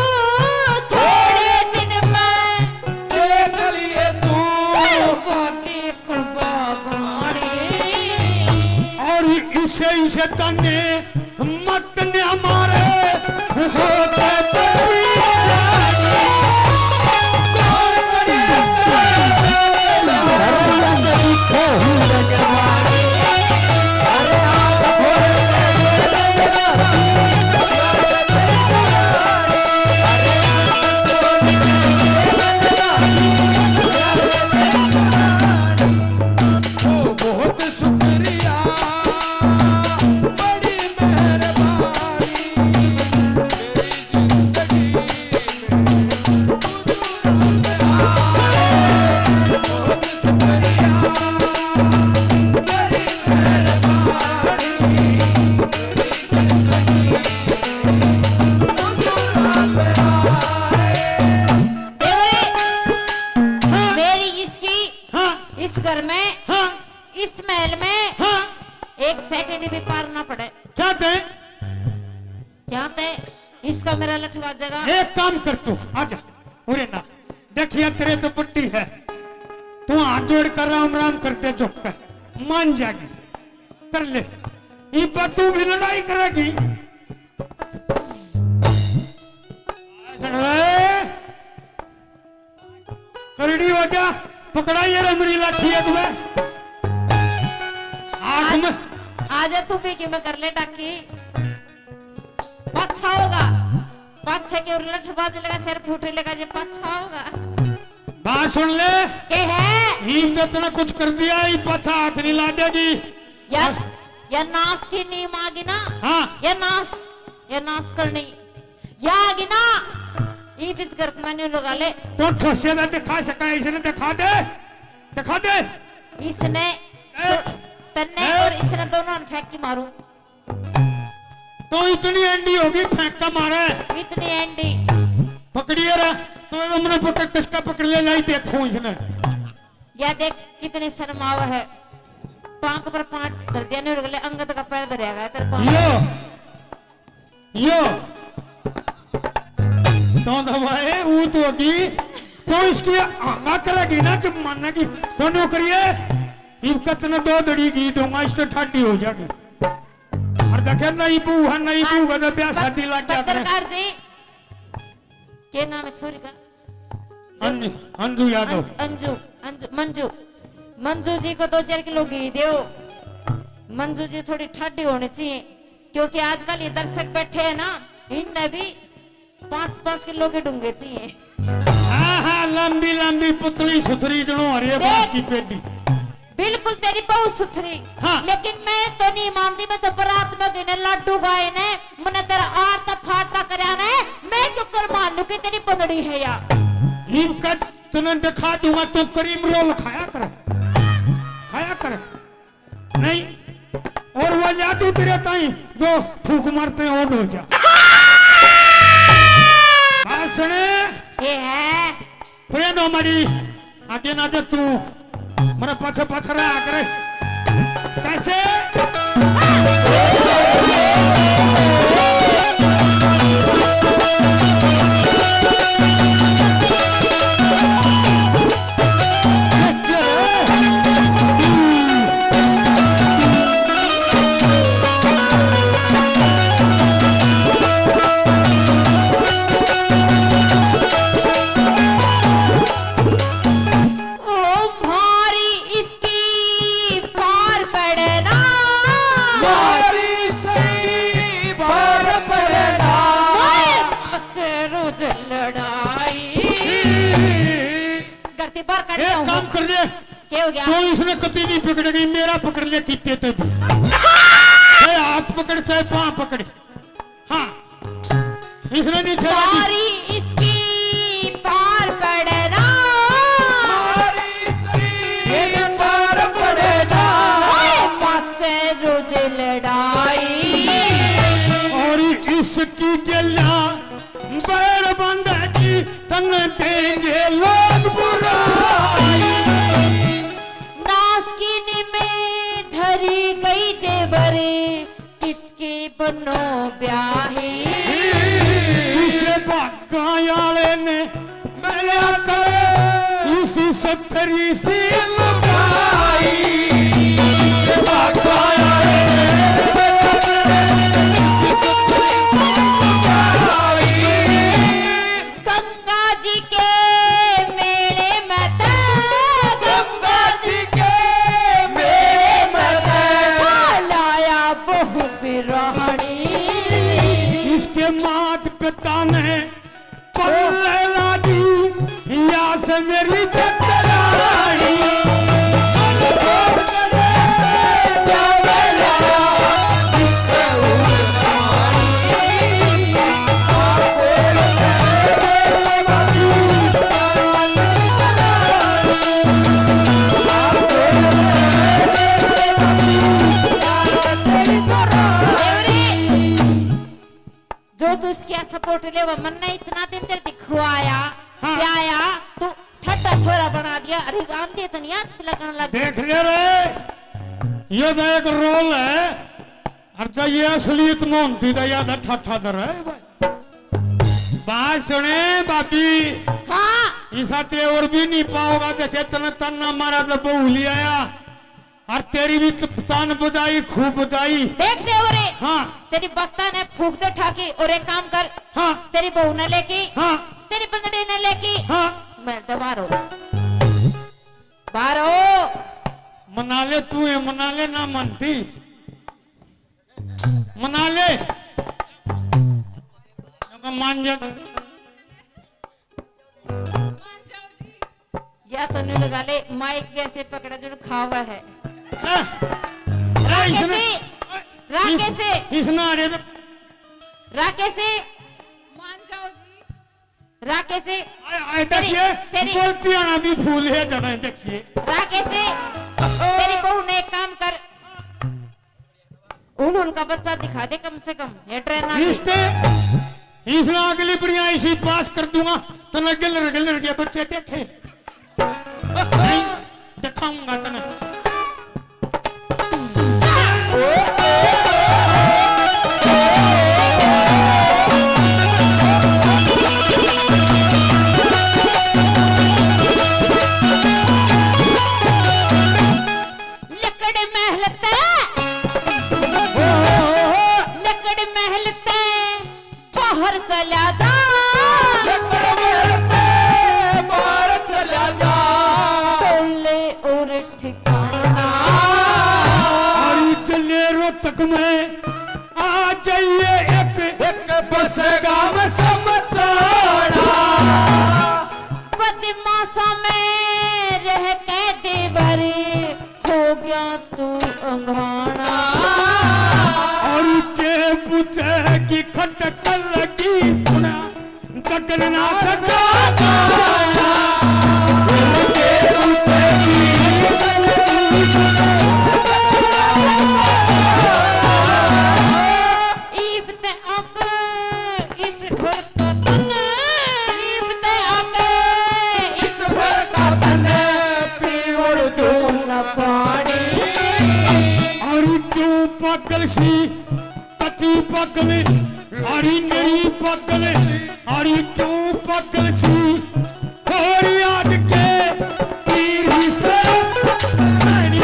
थोड़े दिन में देख लिए तू। कड़वा के कड़वा गाने। और इसे, इसे तन्ने मत ने हमारे होते परेशानी। कौन बने बहुत शुक्रिया। एक सेकंड भी पार ना पड़े। क्या दे? क्या दे? इसका मेरा लठ बाजेगा। एक काम कर तू, आजा। उरे ना, देखिए तेरे तो बुड्ढी है, तू हाथ जोड़ कर राम राम कर दे, चुप कर, मान जाएगी, कर ले। ये तू भी लड़ाई करेगी। सुन रे, करड़ी हो जा, पकड़ाइए रे मेरी लाठी है तुम्हें। आँख आज, में। आजा तू भी कि मैं कर ले डाकी। पाछा होगा, पाछे के और लठ बाज लेगा, सिर फूटे लेगा, जे पाछा होगा। बात सुन ले। के है? नीम तो इतना कुछ कर दिया, ये पाछा हाथ नहीं ला देगी। यार, या नाश की नीम आ गई ना। हाँ। या नाश, या नाश करनी। या आ गई ना। ये बिस्कुट मैंने लगा ले। तो ठोसे दा दिखा सका, इसने दिखा दे, दिखा दे। इसने ए, सु-, तन्ने ए, और इसने दोनों ने फेंक के मारूं। तो इतनी एंडी होगी, फेंक का मारे। इतनी एंडी। पकड़िए रे, तो हमने पकड़, किसका पकड़ ले, लाई देखो इसने। या देख, कितने शर्माव है। पांक पर पांच धर दिया, नहीं उड़ गले, अंगद का पैर धरेगा तेरे पांक। यो, यो। तो दबाए, वो तो होगी। तो इसकी आमा करेगी ना, जब मानेगी। तो नौकरी है, इब कतने दो दड़ी की दूंगा, इस तो ठाडी हो जाएगी। और देखे, नहीं बू है, नहीं बू का तो ब्याह शादी लग गया करे। पत्रकार जी, के नाम है छोरी का? अंजू, अंजू यादव। अंज-, अंजू, अंजू, मंजू। मंजू जी को दो चार किलो घी दो। मंजू जी थोड़ी ठाडी होनी चाहिए, क्योंकि आजकल ये दर्शक बैठे हैं ना, इनने भी पाँच पाँच किलो के डूंगे चाहिए। हाँ, हाँ, लंबी लंबी पुतली सुथरी जणो हरे देख, बांस की पेडी। बिल्कुल तेरी बहू सुथरी। हाँ। लेकिन मैं तो नहीं मानती, मैं तो बारात में गई ने लाडू गाए ने, मने तेरा आरता फारता करया ने, मैं क्यों कर मानू कि तेरी बंदड़ी है या? इब का तने दिखा दूंगा, तू क्रीम रोल खाया कर, खाया कर। नहीं, और वो जादू तेरे ताई जो फूक मारते हैं, वो हो जा। बात सुने। ये है। प्रेम हमारी आगे ना दे तू, मेरे पाछे पाछे रहा करे। कैसे? ओ म्हारी इसकी पार पड़ना। म्हारी सही पार पड़ना। ओए, बच्चे रोज लड़ाई। करती बार काट एक दिया हूँ। काम कर ले। क्या हो गया? तू इसने कती नहीं पकड़ेगी, मेरा पकड़ ले कितने तो भी। चाहे हाथ पकड़, चाहे पाँव पकड़। हाँ, इसने नहीं छेड़ा दी। सारी इसकी पार पड़ना। सारी इसकी पार पड़ना। ओए, मचे रोज लड़ाई। और इसकी गल्ला बैर बंदा जी, तन देंगे लोग बुराई। नासकिन में धरी गई देवर, कितके बनो ब्याही। इसे भागा आले ने मिलया करे, इसी सत्तरी सी लुगाई। इसे भागा आले ने मिलया करे, इसी सत्तरी सी लुगाई। गंगा जी के मेले में ते, गंगा जी के मेले में ते, लाया बहू बिरानी। इसके मात पिता ने पल्ले ला दी, या से मेरी जतरानी। जो तू इसकी सपोर्ट लेवा, मन्ने इतना दिन तेरे दिखवाया, हाँ। प्याया, तू ठट्टा छोरा बना दिया। अरे आंधी तो नहीं अच्छी लगन लग गई। देख ले रे, ये तो एक रोल है, और जब ये असलियत में होती तो याद ठाठा दर है भाई। बात सुने भाभी, हाँ। इसा तेवर भी नहीं पाओगा, देखे तने तन्ना मारा तो बहू ले आया, और तेरी भी त-, तान बजाई, खूब बजाई। देख दे रे, हाँ। तेरी बत्ता ने फूक दे ठाकी, और एक काम कर, हाँ। तेरी बहू ने लेके, हाँ। तेरी बंदड़ी ने लेके, हाँ। मैं तो बाहर हो, बाहर हो। मना ले तू, ये मना ले, ना मानती। मना ले। मान जा। या तो नहीं लगा ले, माइक कैसे पकड़ा जो खावा है। ए, ए, इसने, राकेश, राकेश। इस-, इसने अरे तो राकेश। मान जाओ जी। राकेश। आए, आए, तेरी, देखिए, तेरी बोलती आना भी फूल है जरा, देखिए। राकेश, तेरी बहू ने एक काम कर, उन उनका बच्चा दिखा दे कम से कम, ये ट्रेन आ गई। इसने, इसने अगली बढ़िया इसी पास कर दूंगा, तो मैं गिलर गिलर के बच्चे देखे। नहीं, दिखाऊंगा तने। लकड़ महल तै, लकड़ महल तै बाहर चला जा। लकड़ महल तै बाहर चला जा। टोले और ठिकाना। और चले रोहतक में आ जाइए एक, एक बस गाम समझाना। बदमाशा में रह के देवर हो गया तू अंघाना। और के पूछे कि खटक लगी सुना, जगन्नाथ का गाना। और के पूछे कि खटक लगी सुना। ईब ते आके इस घर का तने, ईब ते आके इस घर का तने पीवड़ दूं न पानी। और क्यों पागल सी, पति पागल, और मेरी पागल, और क्यों पागल सी, और आज के पीर ही से पानी।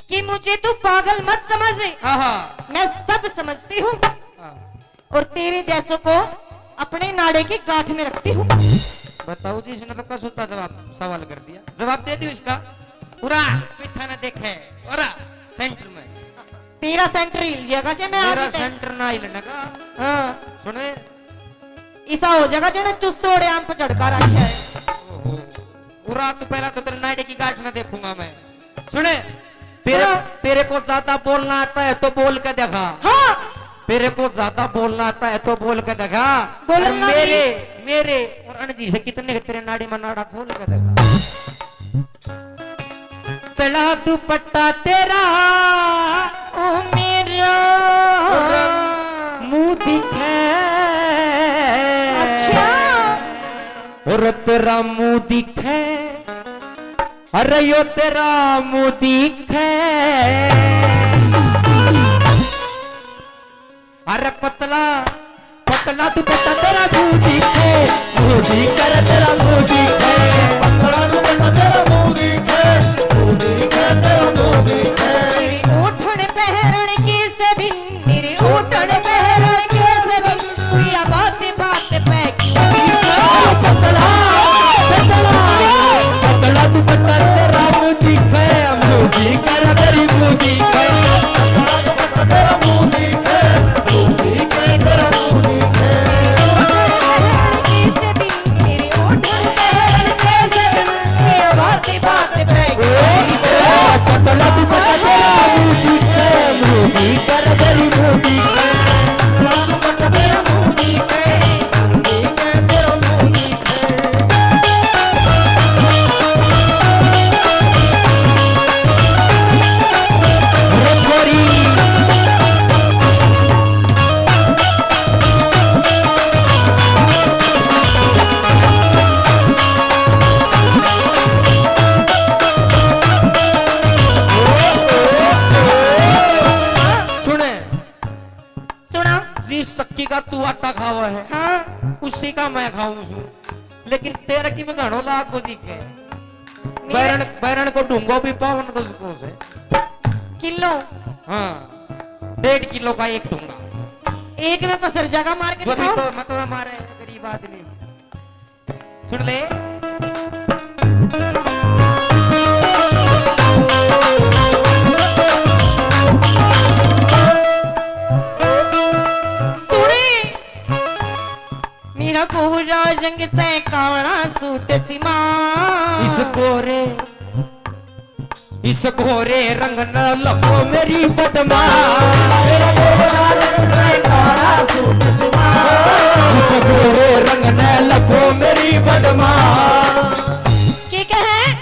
कि मुझे तू पागल मत समझ, आहा। मैं सब समझती हूँ। हाँ। और तेरे जैसों को अपने नाड़े की गांठ में रखती हूँ। बताओ जी, इसने तो कसूता जवाब, सवाल कर दिया। जवाब दे दियो इसका। पूरा पीछा ना देखे। और सेंटर में। तेरा सेंटर हिल जाएगा जे मैं मेरा आगे ते। सेंटर ना हिलने का। हाँ। सुने। ऐसा हो जाएगा जेने चुस्सोड़े आम पे झड़का रखा है। ओहो। पूरा तू पहला तो तेरे नाड़े की गांठ ना देखूंगा मैं। सुने, तेरे, हाँ। तेरे को ज्यादा बोलना आता है तो बोल के दिखा। हाँ। तेरे को ज्यादा बोलना आता है तो बोल के दिखा। बोलना और मेरे, नहीं। मेरे और अणजी से कितने तेरे नाड़ी में नाड़ा खोल के दिखा। तला दुपट्टा तेरा, ओ मेरा, मुंह दिखे। अच्छा। और तेरा मुंह दिखे। अरे यो तेरा मुंह दिखे, अरे पतला, पतला दुपट्टा तेरा मुंह दिखे, मुंह दिखे रे तेरा मुंह दिखे, पतला दुपट्टा तेरा मुंह दिखे, मुंह दिखे तेरा मुंह दिखे। तेरी ओठन पहरण के सदिन मेरे ओठन पहरण के सदिन, पिया बात बात पे क्यों पतला, पतला, पतला दुपट्टा तेरा मुंह दिखे, मुंह दिखे रे तेरी मुंह दिखे, पतला दुपट्टा तेरा मुंह दिखे, मुंह दिखे तेरा मुंह दिखे। खावा है, हाँ। उसी का मैं खाऊं सू। लेकिन तेरा की में घणो लाग को दिखे। मेरा बैरण, बैरण को ढूंगो भी पावन को सुको से। किलो? हाँ, डेढ़ किलो का एक ढूंगा। एक में पसर जागा, मार के जो भी दिखाओ। तो मत ना मारे, गरीब आदमी। सुन ले। सुने, मेरा गोरा रंग से काला सूट सिमा। इस गोरे इस गोरे रंग न लको मेरी बदमा। मेरा गोरा रंग से काला सूट सिमा। इस गोरे रंग न लको मेरी बदमा। के कहे?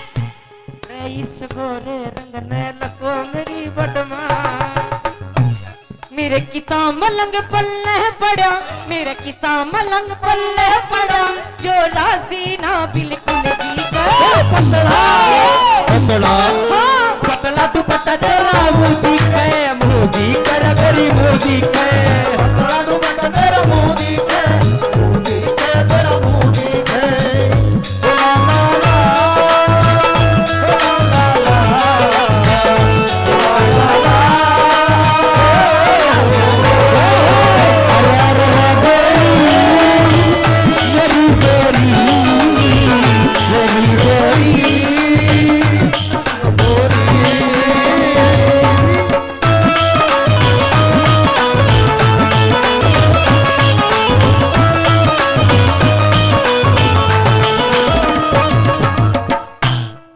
रे इस गोरे रंग न लको मेरी बदमा। मेरे किसा मलंग पल्ले पड़ा, मेरे किसा मलंग पल्ले पड़ा, यो राजी ना बिल्कुल जी का। ए, पतला, पतला, हाँ। पतला दुपट्टा तेरा मुंह दिखे, मुंह दिखे, तेरी मुंह दिखे। पतला दुपट्टा तेरा मुंह दिखे, मुंह दिखे, तेरा मुंह दिखे।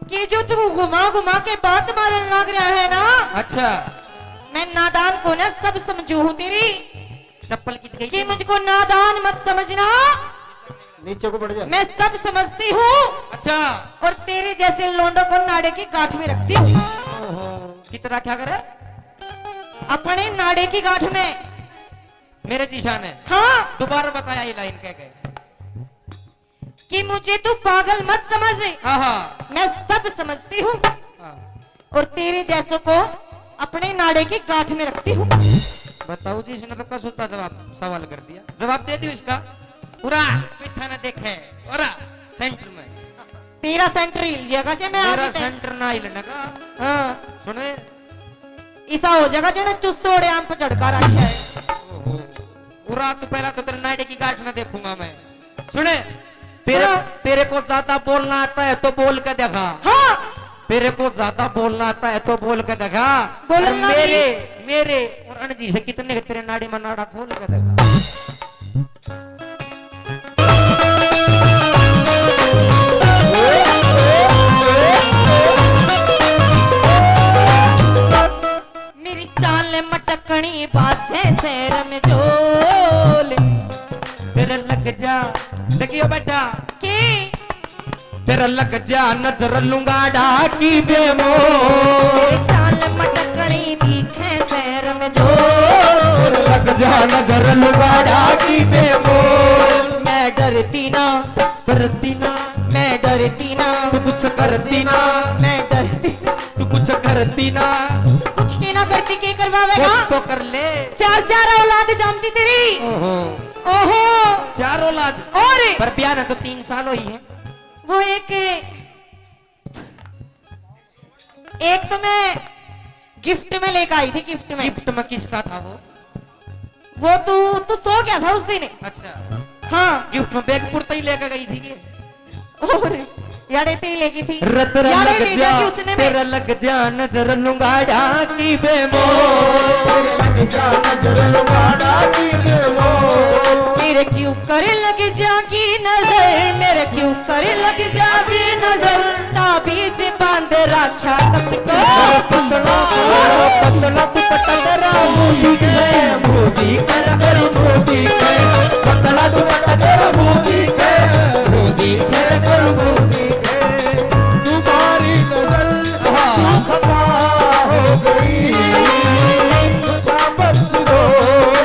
कि जो तू घुमा घुमा के बात मारन लाग रहा है ना। अच्छा। मैं नादान को ना सब समझू हूँ तेरी। चप्पल कित गई कि थी? मुझको नादान मत समझना। नीचे को पड़ जा। मैं सब समझती हूँ। अच्छा। और तेरे जैसे लोंडों को नाड़े की गांठ में रखती हूँ। ओहो, कित रखा करे? अपने नाड़े की गांठ में। मेरे जीशा ने? हाँ। दोबारा बताया ये लाइन कह के। कि मुझे तू पागल मत समझ। हाँ, हाँ। मैं सब समझती हूँ। हाँ। और तेरे जैसों को अपने नाड़े की गांठ में रखती हूँ। बताओ जी, इसने तो कसूता जवाब, सवाल कर दिया। जवाब दे दियो इसका। पूरा पीछे न देखे। और सेंटर में। तेरा सेंटर हिल जाएगा जे मैं मेरा आगे ते- सेंटर ना हिलने का। हाँ। सुने। ऐसा हो जाएगा जने चुस्सोड़े आम पे झड़का रखा है। ओहो। उरा, तू पहला तो तेरे नाड़े की गांठ ना देखूंगा मैं। सुने, तेरे, हाँ। तेरे को ज्यादा बोलना आता है तो बोल के दिखा। हाँ। तेरे को ज्यादा बोलना आता है तो बोल के दिखा। बोलना और मेरे, नहीं। मेरे और अणजी से कितने के तेरे नाड़ी में नाड़ा खोल के दिखा। मेरी चाल मटकनी बाजे से रमजोल। तेरे लग जा, देखियो बेटा। की? तेरे लग जा नजर लुंगाड़ा की बेमोल। तेरी चाल मटकनी दिखे से रमजोल। तेरे लग जा नजर लुंगाड़ा की बेमोल। मैं डरती ना। करती ना। मैं डरती ना। तू कुछ करती ना। मैं डरती ना। तू कुछ करती ना। कुछ के ना करती, के करवावेगा? कुछ तो कर ले। चार चार औलाद जामती तेरी। ओहो। ओहो। चार औलाद। और? पर ब्याह ना तो तीन साल हुई है। वो एक, एक तो मैं गिफ्ट में लेकर आई थी, गिफ्ट में। गिफ्ट में किसका था वो? वो तू, तू सो गया था उस दिन। अच्छा। हाँ। गिफ्ट में बैग पुरता ही लेकर गई थी ये। और यारे ते ही लेगी थी। रतरा यारे लग ले जा, जाएगी उसने में। तेरा लग जा नजर लुंगाड़ा की बेमोल। तेरे लग जा नजर लुंगाड़ा की बेमोल। मेरे क्यों कर लग जागी नजर, मेरे क्यों कर लग जागी नजर। ताबीज बांध रखा कसको। पतला, पतला दुपट्टा तेरा मोदी के, मोदी के, तेरा मोदी के। पतला दुपट्टा तेरा मोदी के, मोदी के, तेरा मोदी के। तुम्हारी नजर, हाँ। क्यों खफा हो गई? खुदा बख्श दो,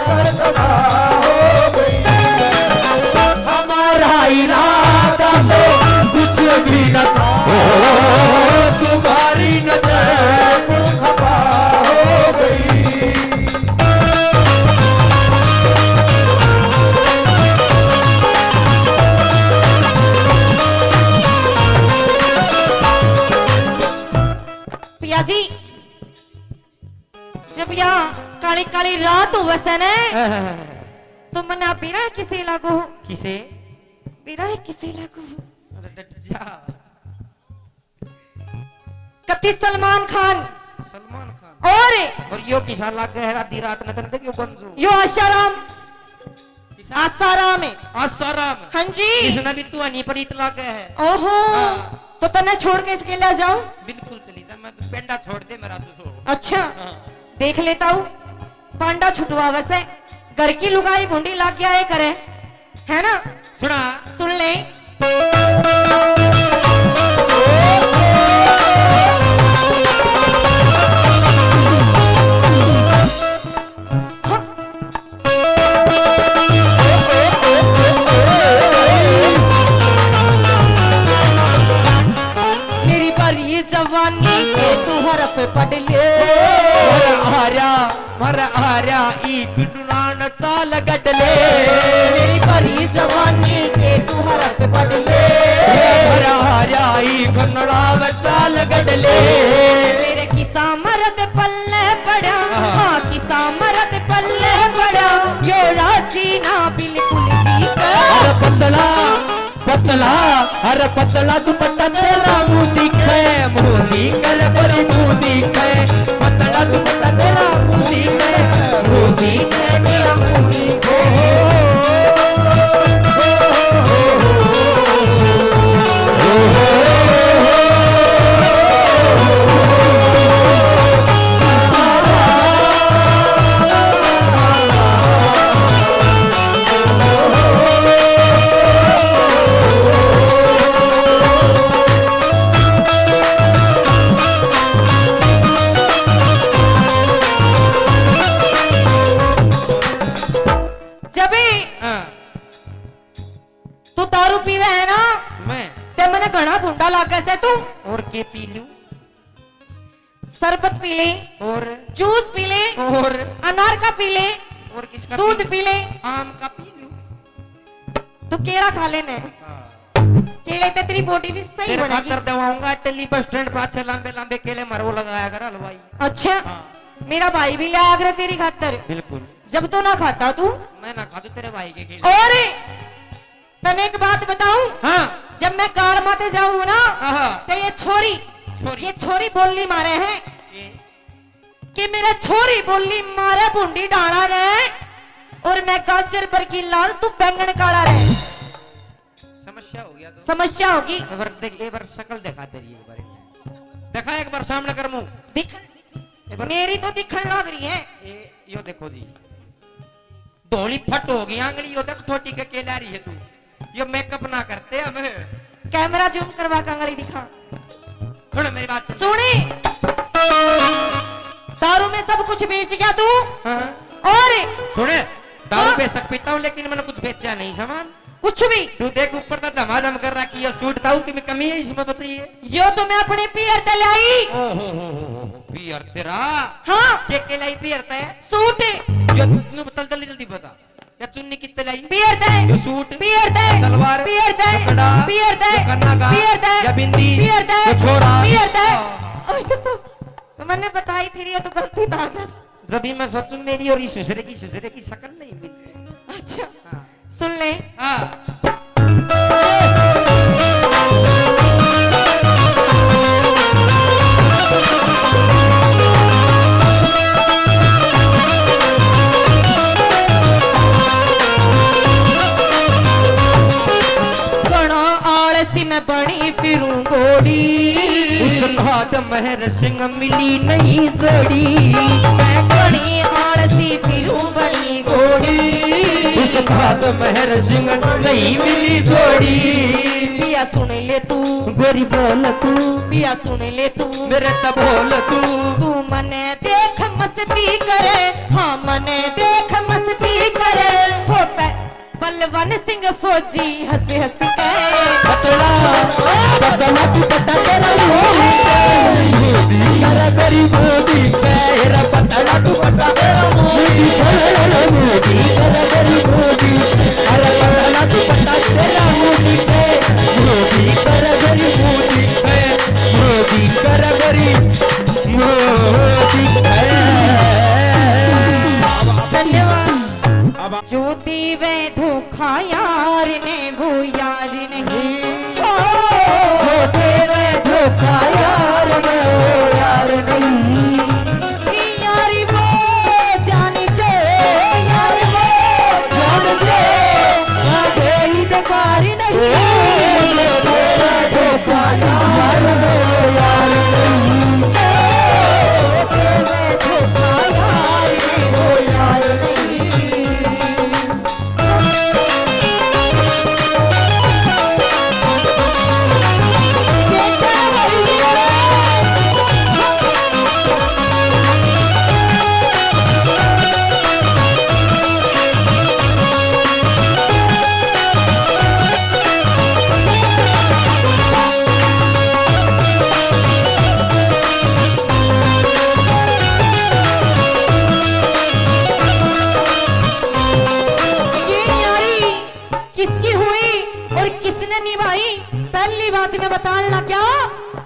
कर खफा हो गई। हमारा इरादा तो कुछ भी न था। ओ, तुम्हारी नजर क्यों खफा हो गई? रात होवे सै ने, तो मन्ने बिरह किसे लागो। किसे? बिरह किसे लागो। अरे डट जा। कति सलमान खान। सलमान खान। और और यो किसा लागे है आधी रात ने तन देखियो गंजू। यो आशाराम। किसा? आसाराम है। आसाराम। हाँ जी। इसने भी तू हनी प्रीत लागे है। ओहो। हाँ। तो तन्ने छोड़ के इसके ले जाऊं? बिल्कुल चली जा, मैं तो पेंडा छोड़ दे मेरा तू तो। अच्छा। हाँ। देख लेता हूँ। पांडा छुटवावे से घर की लुगाई भूंडी लाग गया है करे, है ना? सुना। सुन ले। मेरी भरी जवानी के तू हरफ पढ़ ले। हरा, हरा। मर आर्या ई गुंडुरान चाल गडले। मेरी भरी जवानी के तू हरफ पढ़ ले। मर आर्या ई गुंडुरान चाल गडले। मेरे किसा मरद पल्ले पड़ा, हाँ। हाँ, किसा मरद पल्ले पड़ा, यो राजी ना बिल्कुल जी का। अरे पतला, पतला, अरे पतला दुपट्टा तेरा मुंह दिखे, मुंह दिखे रे बड़ी मुंह दिखे। पतला दुपट्टा तेरा मुंह दिखे, मुंह दिखे तेरा मुंह दिखे। जब भी हाँ। तू दारू पीवे है ना, मैं? ते मने घणा भूंडा लागे से तू। और के पी लूं? शरबत पी ले, और? जूस पी ले, और? अनार का पी ले, और किसका दूध पी लूं? पी ले, आम का पी लूं? तू केला खा लेने। हाँ। केले ते तेरी बॉडी भी सही तेरे बनेगी। खातर दवाऊंगा, दिल्ली बस स्टैंड पाछे लंबे लंबे केले मरो लगाया कर हलवाई। अच्छा, हाँ। मेरा भाई भी ले आया करे तेरी खातर। बिल्कुल। जब तो ना खाता तू। मैं ना खा तू तेरे भाई के केले। और तने एक बात बताऊं? हाँ। जब मैं गाल माते जाऊं ना, हाँ। तो ये छोरी, छोरी। ये छोरी बोली मारे है ये। कि मेरा छोरी बोली मारे भूंडी डाला रे, और मैं गाजर बरगी लाल, तू बैंगन काला रे। समस्या हो गया तो। समस्या होगी। एक बार देख, एक बार शक्ल दिखा तेरी एक बार। दिखा एक बार सामने कर मुंह। दिख, एक बार। मेरी तो दिखण लाग रही है। ए, यो देखो जी। धोली फट हो गई आंगली, यो देख ठोटी के के ला रही है तू। ये मेकअप ना करते हम। कैमरा जूम करवा के आंगली दिखा। सुन मेरी बात सुन। सुनी, दारू में सब कुछ बेच गया तू। हाँ। और सुने, दारू हाँ। बेशक पीता हूँ, लेकिन मैंने कुछ बेचा नहीं सामान। कुछ भी? तू देख ऊपर तो झमाझम कर रखी है, सूट ताऊ की कमी है इसमें बताइए। यो तो मैं अपने पीयर ते लाई। ओ हो हो हो हो, पीयर तेरा? हाँ। के के लाई पीयर ते? सूट। यो तू बता जल्दी जल्दी बता। या चुन्नी कितने लाई? पीयर ते। यो सूट। पीयर ते। सलवार। पीयर ते। यो कड़ा। पीयर ते। यो कन्ना का। पीयर ते। या बिंदी। पीयर ते। यो छोरा। पीयर ते। हाँ। ओए, यो तो मैंने बताई थी, ये तो गलती था। जब भी मैं सोचूं मेरी और इस सुसरे की, सुसरे की शक्ल नहीं मिलती। अच्छा। हाँ। सुन ले। हाँ। घणा आलसी मैं बनी फिरूं घोड़ी। उस्ताद महर सिंह मिली नहीं जोड़ी। मैं घणी आलसी फिरूं बनी घोड़ी। उस्ताद महर सिंह नहीं मिली जोड़ी। पिया सुन ले तू। गोरी बोल तू। पिया सुन ले तू। मेरे तब बोल तू। तू मने देख मस्ती करे, हाँ मने देख मस्ती करे। हो पे बलवन सिंह फौजी हंस हंस के। पतला, पतला दुपट्टा तेरा मोदी के, मोदी कर गरीब मोदी के, तेरा पतला दुपट्टा तेरा मोदी के, मोदी कर गरीब मोदी, अरे पतला दुपट्टा तेरा मोदी के, मोदी कर गरीब मोदी के, मोदी कर गरीब मोदी के। ये यारी किसकी हुई और किसने निभाई? पहली बात मैं बताने लग गया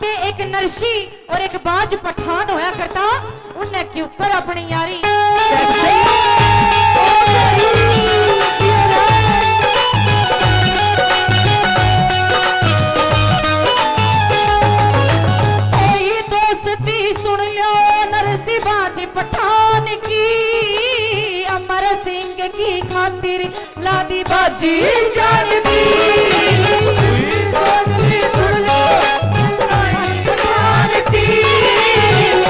कि एक नरसी और एक बाज पठान होया करता, उन्हें क्यों कर अपनी यारी। कोई दोस्ती सुन लो नरसी बाज पठान की, अमर सिंह की खातिर लादी बाजी जान दी। सुन लो,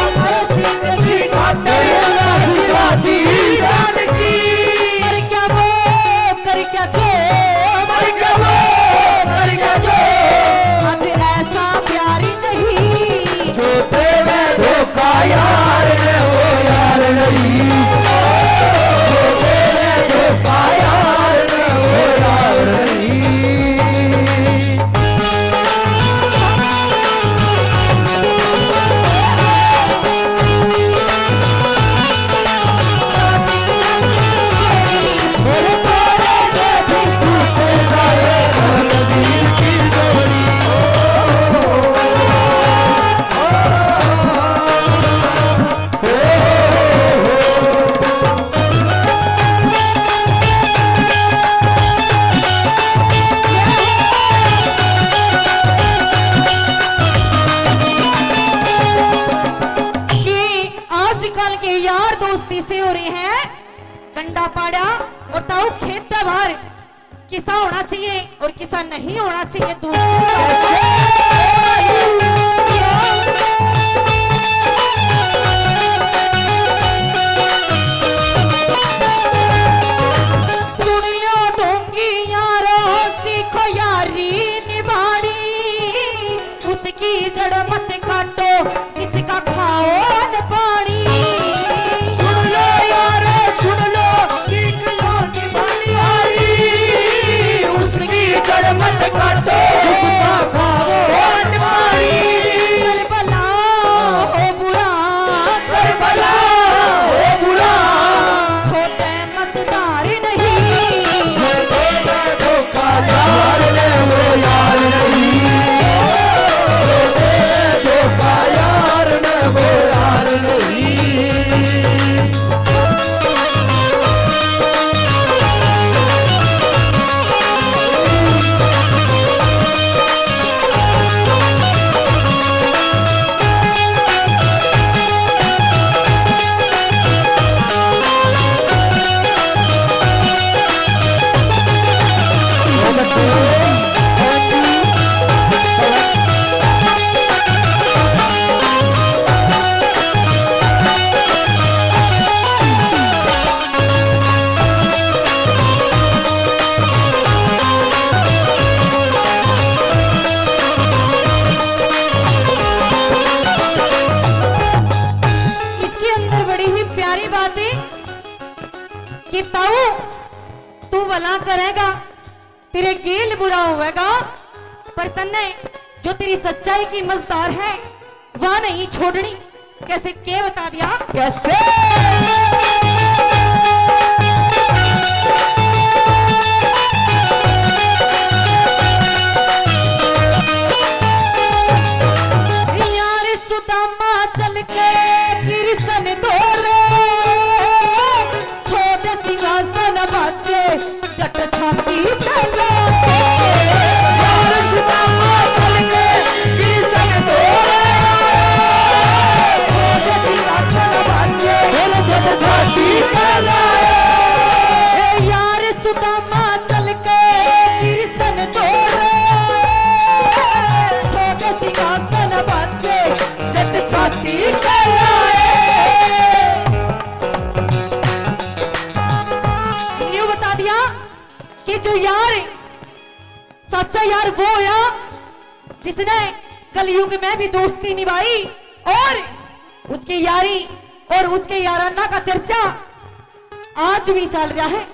अमर सिंह की खातिर लादी बाजी जान दी। मर गया वो, कर क्या जो, मर गया वो, कर क्या जो, अब ऐसा प्यार नहीं। जो देवे धोखा यार ने वो यार नहीं, जो देवे धोखा यार ने वो यार नहीं। कि आजकल के यार दोस्ती से हो रहे हैं गंडा पाड़ा और ताऊ खेत बाहर। किसा होना चाहिए और किसा नहीं होना चाहिए, दूसरी बात। सुन लो ढोंगी यारो, सीखो यारी निभानी, उसकी जड़ मत काटो, जिसका खाओ न पानी। सुन लो यारो, सुन लो, सीख लो निभानी, उसकी जड़ मत काटो, उसका खाओ न पानी। कर भला हो बुरा, कर भला हो बुरा, छोटे मझधार नहीं। इसके अंदर बड़ी ही प्यारी बात है कि ताऊ, तू भला करेगा, तेरे गेल बुरा होवेगा, पर तन्ने जो तेरी सच्चाई की मझधार है, वह नहीं छोड़नी। कैसे, के बता दिया? कैसे? यार सुदामा चल के कृष्ण दौरे, छोड़ सिंहासन बाजे, जट छाती चले। यार सुदामा चल के कृष्ण दौरे, छोड़ सिंहासन बाजे, जट छाती यार वो होया जिसने कलयुग में भी दोस्ती निभाई और उसकी यारी और उसके याराना का चर्चा आज भी चल रहा है।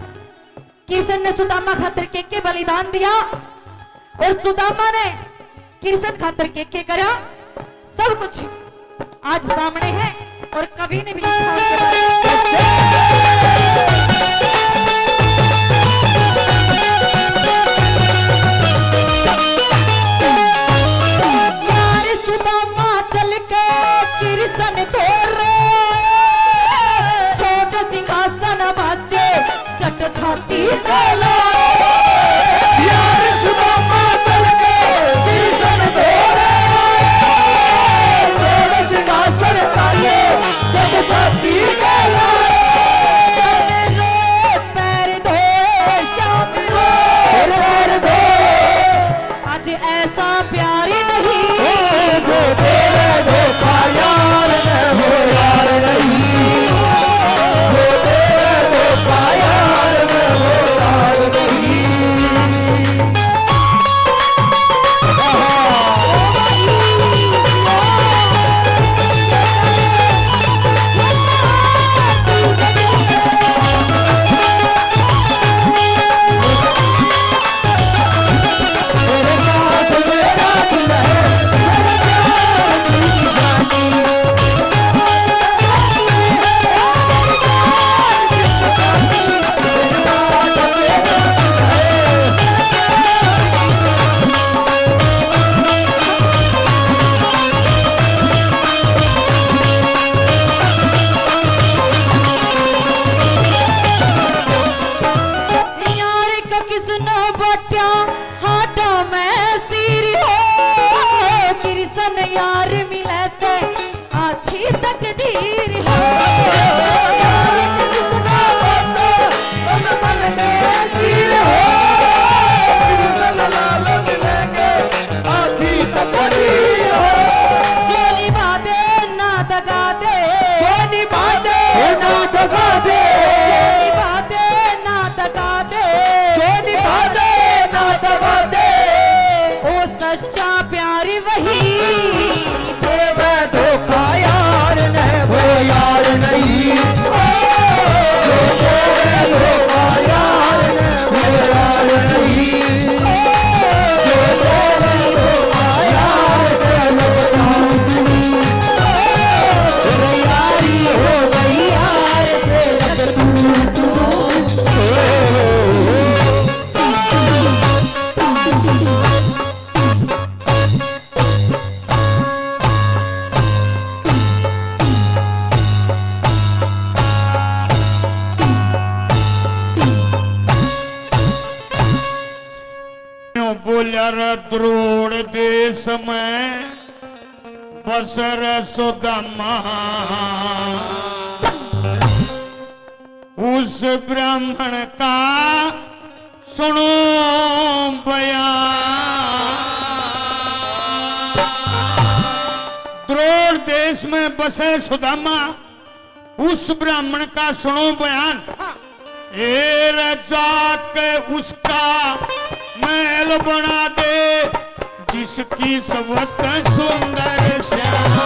कृष्ण ने सुदामा खातर के के बलिदान दिया और सुदामा ने कृष्ण खातर के के करा, सब कुछ आज सामने है और कवि ने भी लिखा उसके बारे में। यार सुदामा चल के कृष्ण धोरे, छोड़ सिंहासन बाजे, जट छाती पे लाए। यार सुदामा चल के कृष्ण धोरे, छोड़ सिंहासन बाजे, जट छाती पे लाए। श्याम रो पैर धो, श्याम रो पैर धो। आज ऐसा प्यार नहीं। जो तेरे धोखा यार में वो यार नहीं। जो तेरे धोखा यार में वो यार नहीं। यार का किसने बाट्या हाडा में सीर हो, कृष्ण यार मिले ते अच्छी तकदीर हो। यार का किसने बाट्या हाडा में सीर हो, कृष्ण लाल मिले के आखी तकदीर हो। जो निभा दे ना दगा दे। जो निभा दे ना दगा दे। जो निभा दे ना दगा दे। जो निभा दे ना दगा दे। ओ सच्चा प्यार वही। देवे धोखा यार ने वो यार नहीं। जो देवे धोखा यार ने वो यार नहीं। बोल्या रे द्रोड़ देश में बस रे सुदामा, उस ब्राह्मण का सुनो बयान। द्रोड़ देश में बसे सुदामा, उस ब्राह्मण का सुनो बयान। हाँ। ए रे जाके उसका महल बना दे, जिसकी सबत सुंदर श्याम।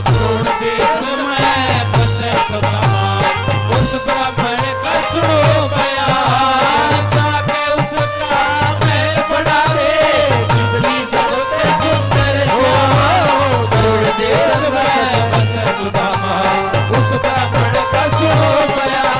छोड़ दे मैं बसे सुदामा, उस ब्राह्मण का सुनो बयान। जाके उसका महल बना दे, जिसकी सबत सुंदर श्याम। छोड़ दे मैं बसे सुदामा, उस ब्राह्मण का सुनो बयान।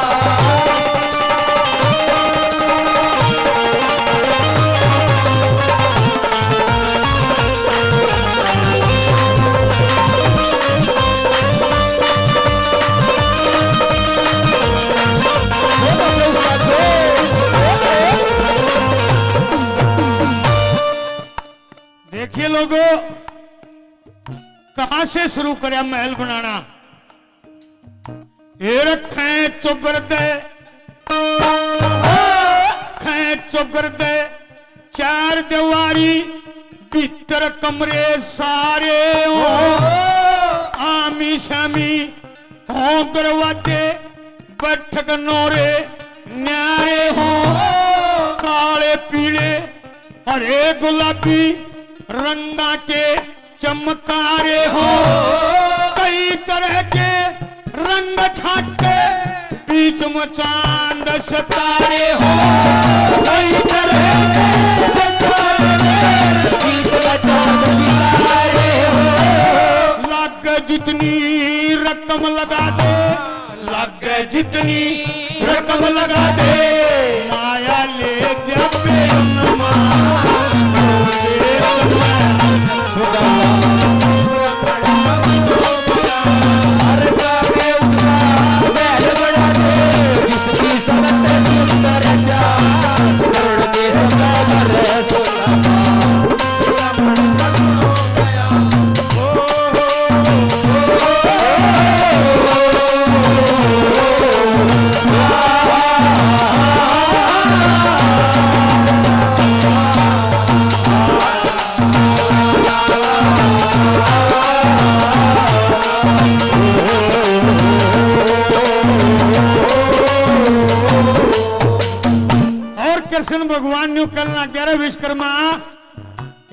देखिए लोगों, कहां से शुरू करया महल बनाना। ए रखे चौगरदे, रखे चौगरदे, चार दीवारी, भीतर कमरे सारे हो। आमी शामी हो दरवाजे, बैठक नोरे न्यारे हो। काले पीले हरे गुलाबी रंगा के चमकारे हो, कई तरह के रंग छाटे, बीच में चांद सितारे हो। कई तरह के रंग छाटे, बीच में चांद सितारे हो। लागे जितनी रकम लगा दे, लागे जितनी रकम लगा दे, माया ले जा प्रेम और कृष्ण भगवान न्यू कहण लाग्या, रे विश्वकर्मा,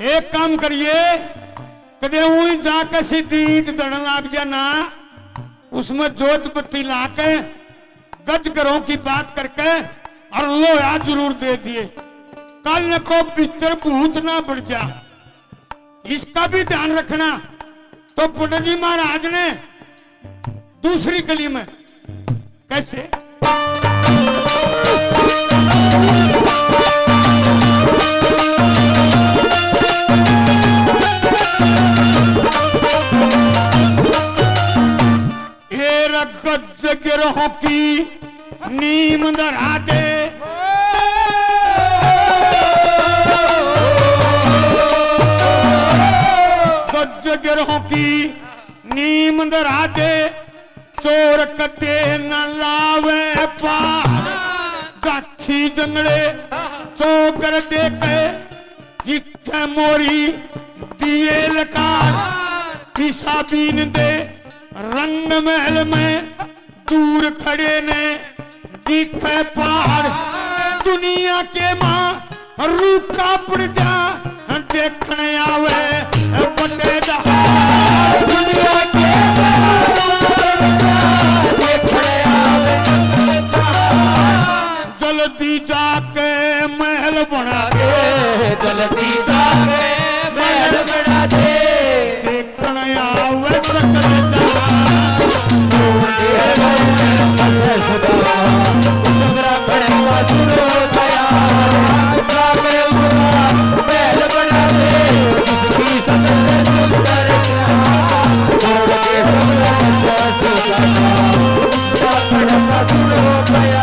एक काम करिए, कदे उई जाके सीधी ईंट धरण लाग जा ना, उसमें जोत बत्ती लाके गज घरों की बात करके और लोहा जरूर दे दिए। कल को भीतर भूत ना बढ़ जा, इसका भी ध्यान रखना। तो पंडित जी महाराज ने दूसरी कली में कैसे? ए रगत गिरोह की नीम धरा दे। गज गिरोह की नीम धरा दे, चोर कदे न लावे पार। गाछी जंगले चौकर दे के, जिखे मोरी दिए लकार। पिसाबीन दे रंग महल में दूर खड़े ने दिखे पहाड़। दुनिया के माँ रूखा पड़ जा, देखण आवे बटेदार। दुनिया के माँ रूखा पड़ जा, देखण आवे बटेदार। जल्दी जाके महल बना दे, जल्दी जाके महल बना दे। देखण आवे सकल जहां। सुंदरा बड़ा सुनो दया, जाके उसका महल बना दे, जिसकी सबसे सुंदर चाल, छोड़ के सब रस सुगंधा। सुंदरा बड़ा सुनो दया।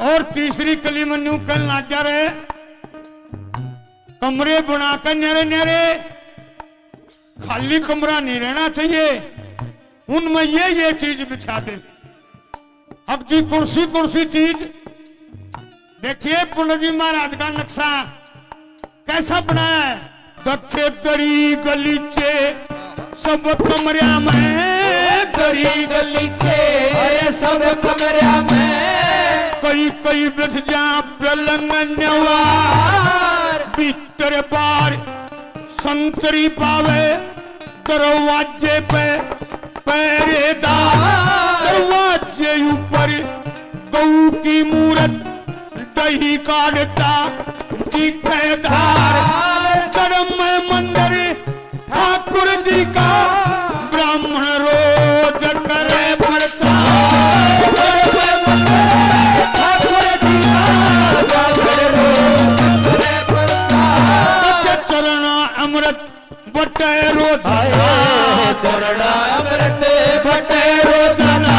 और तीसरी कली में न्यू कहन लग जा रहे, कमरे बना कर न्यारे न्यारे, खाली कमरा नहीं रहना चाहिए, उनमें ये ये चीज बिछा दे। अब जी कुर्सी कुर्सी चीज देखिए, पंडित जी महाराज का नक्शा कैसा बनाया है। दखे दरी गलीचे सब कमरिया में, दरी गलीचे, अरे सब कमरिया में। कई कई बिछ जा पलंग न्यवार, भीतर बार संतरी पावे। दरवाजे पे पहरेदार, दरवाजे ऊपर गऊ की मूरत, दही काढ़ता दिखे धार। धर्म मंदिर ठाकुर जी का, ब्राह्मण रोज करे प्रचार। धर्म मंदिर ठाकुर जी का, ब्राह्मण रोज करे प्रचार। चरणा अमृत बटे रोजाना, चरणा अमृत बटे रोजाना।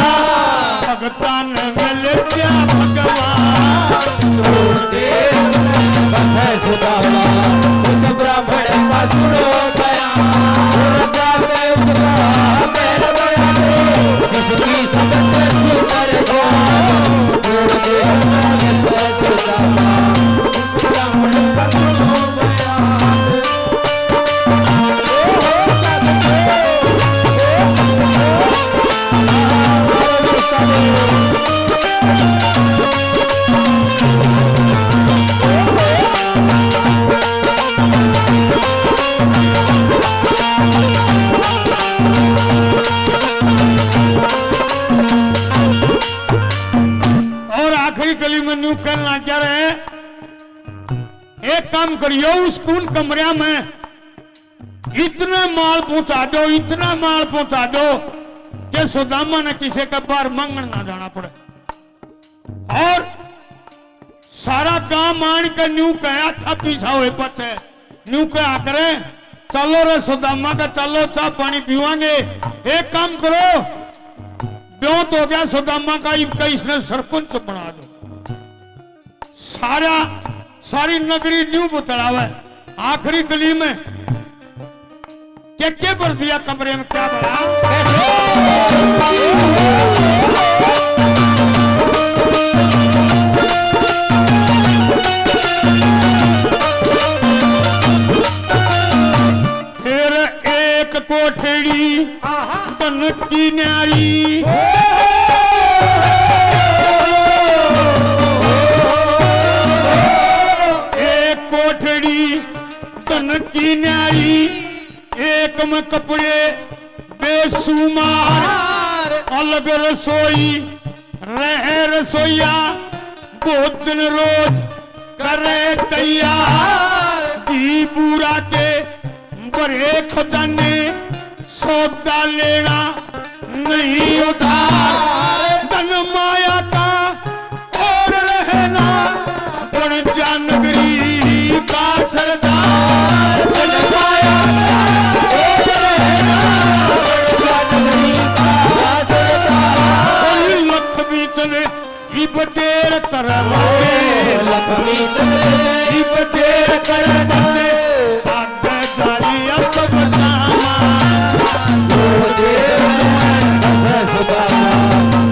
भगतां मिल गया भगवान। बस है सुदामा, उस ब्राह्मण का सुनो बयान। राजा के उसका महल बना दे, जिसकी समझ सुंदर जान। बस है सुदामा, उस ब्राह्मण का सुनो बयान। और आखिरी कली में न्यू कहना क्या रहे, एक काम करियो, उस कून कमरिया में इतने माल पहुंचा दो, इतना माल पहुंचा दो कि सुदामा ने किसी के बाहर मांगण ना जाना पड़े। और सारा गांव मान के न्यू कहे, अच्छा पीसा हुए पछे न्यू कहा करे, चलो रे सुदामा का, चलो चाय पानी पीवांगे। एक काम करो, ब्योंत हो गया सुदामा का, इबका इसने सरपंच बना दो। सारा, सारी नगरी न्यू बतलावे। आखिरी गली में के के भर दिया कमरे में, क्या बड़ा? फिर एक कोठड़ी आहा। धन की न्यारी, एक कोठड़ी धन की न्यारी, एक में कपड़े बेशुमार, अलग रसोई रहे रसोईया, भोजन रोज करे तैयार। घी बूरा के भरे खजाने, सौदा लेना नहीं उधार। धन माया का और रहना, बन जा नगरी का सरदार। धन माया का और रहना, बन जा नगरी का सरदार। लक्ष्मी चले इब देर कर मते, लक्ष्मी चले, इब देर कर मते, आगे जालिया सब सामान। जो देर में फंसे सुदामा,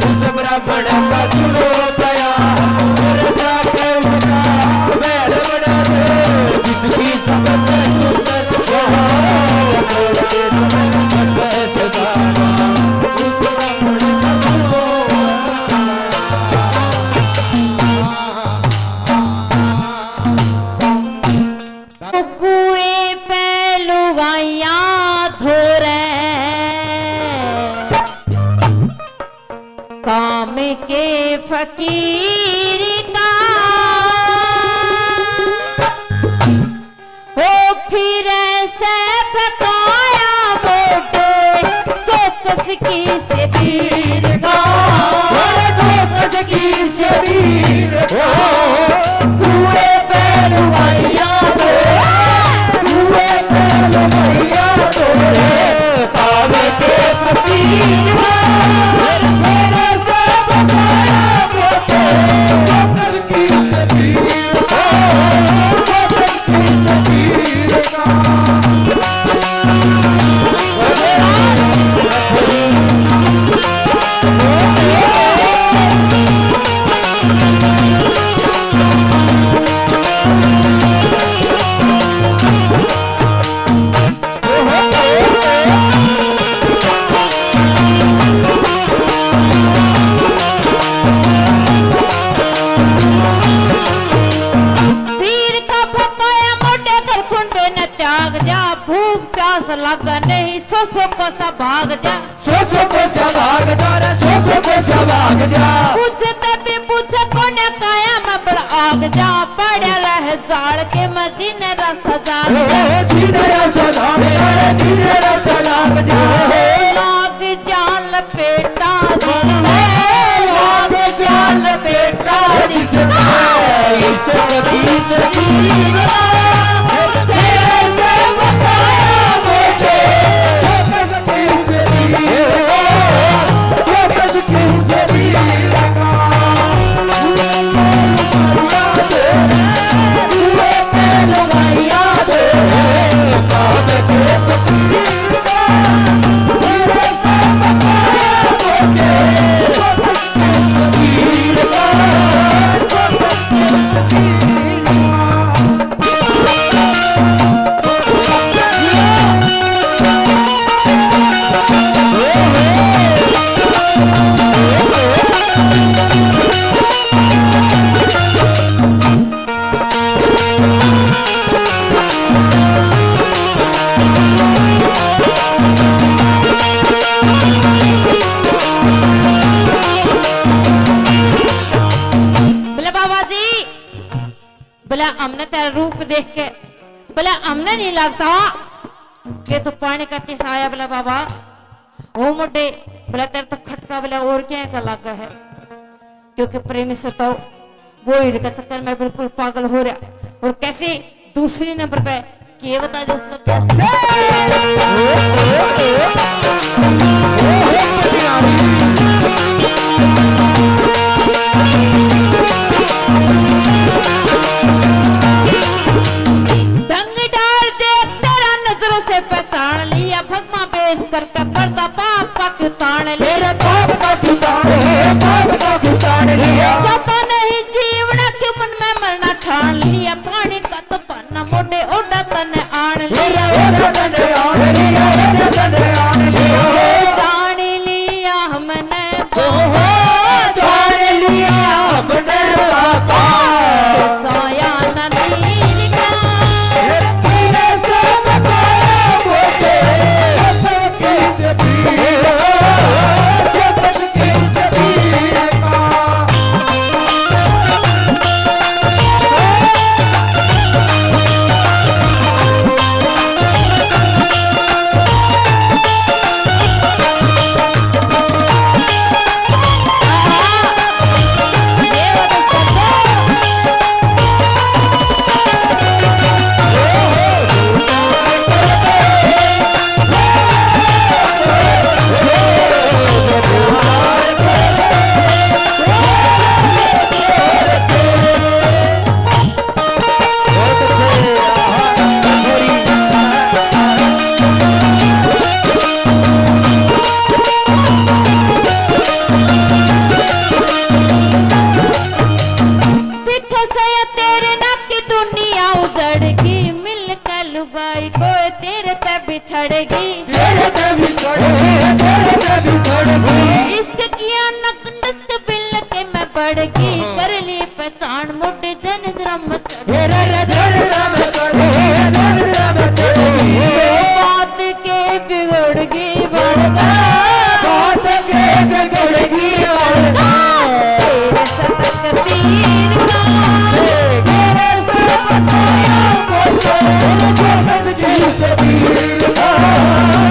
उस ब्राह्मण का सुनो बयान। और जाके उसका महल बना दे, जिसकी समझ सुंदर वहाँ। जो देर में फंसे सुदामा, उस ब्राह्मण का सुनो कुएं पे लुगाइयां धोरे, काम के फकीर का। ओ फिर से फकाया मोटे चौकस की से पीर का, चौकस की से पीर का। कुएं पे लुगाइयां रे, कुएं पे लुगाइयां रे, पावे के फकीर का। फिर से फकाया मोटे चौकस पीर का फकाया मोटे कर खुंडे न त्याग जा, भूख प्यास लगा नहीं सो सो कोसा भाग जा। सो सो कोसा भाग जा रे, सो सो कोसा भाग जा। पूछे तब भी पूछे कोने काया में बड़ आग जा, पड़े रहे जाल के मैं जीने रस जाग जा। ओ, जीने रस जाग जा रे, जीने रस जाग जा। लाग जाल पेटा जिसने, लाग जाल पेटा जिसने, इस कबीर की तेरे से बताया मुझे। चौकस की उस पीर का, चौकस की उस पीर का। बोला, "हमने तेरा रूप देख के, बोला, हमने नहीं लगता कि तू पानी का तिसा आया।" बोला, "बाबा, ओ मोटे, बोला, तेरे तो खटका, बोला, और क्या का लगा है?" क्योंकि प्रेमी श्रोताओं, वो हीर के चक्कर में बिल्कुल पागल हो रहा। और कैसे दूसरी नंबर पे, के बता दो, सत्या ढंग डाल दे, तेरा नजरों से पहचान लिया, भगवा पेश करके पर्दा पाप का क्यों ताण ले। मेरे पाप का क्यों ताण ले, पाप का क्यों ताण लिया। जाता नहीं जीवना क्यों मन में मरना ठान लिया, पानी का तो पाना मोटे ओडा तने आण लिया। मेरे ओडा तने आण लिया, ओडा तने आण लिया। जान लिया हमने, ओहो, जान लिया हमने बाबा। साया नदीर का। पीछे से ये तेरे नाम की दुनिया उजड़गी, मिलकर लुगाई कोई तेरे ते बिछड़गी। तेरे ते बिछड़गी, तेरे ते बिछड़गी। इश्क किया नक नक बिल के मैं बढ़गी, कर ली पहचान मोटे जन रम चढ़। मेरा जन रम चढ़, जन रम चढ़। बात के बिगड़गी बड़का, बात के बिगड़गी बड़का। तेरे सतक तीर का, तेरे से बताया को तो, जो बस की से तीर का,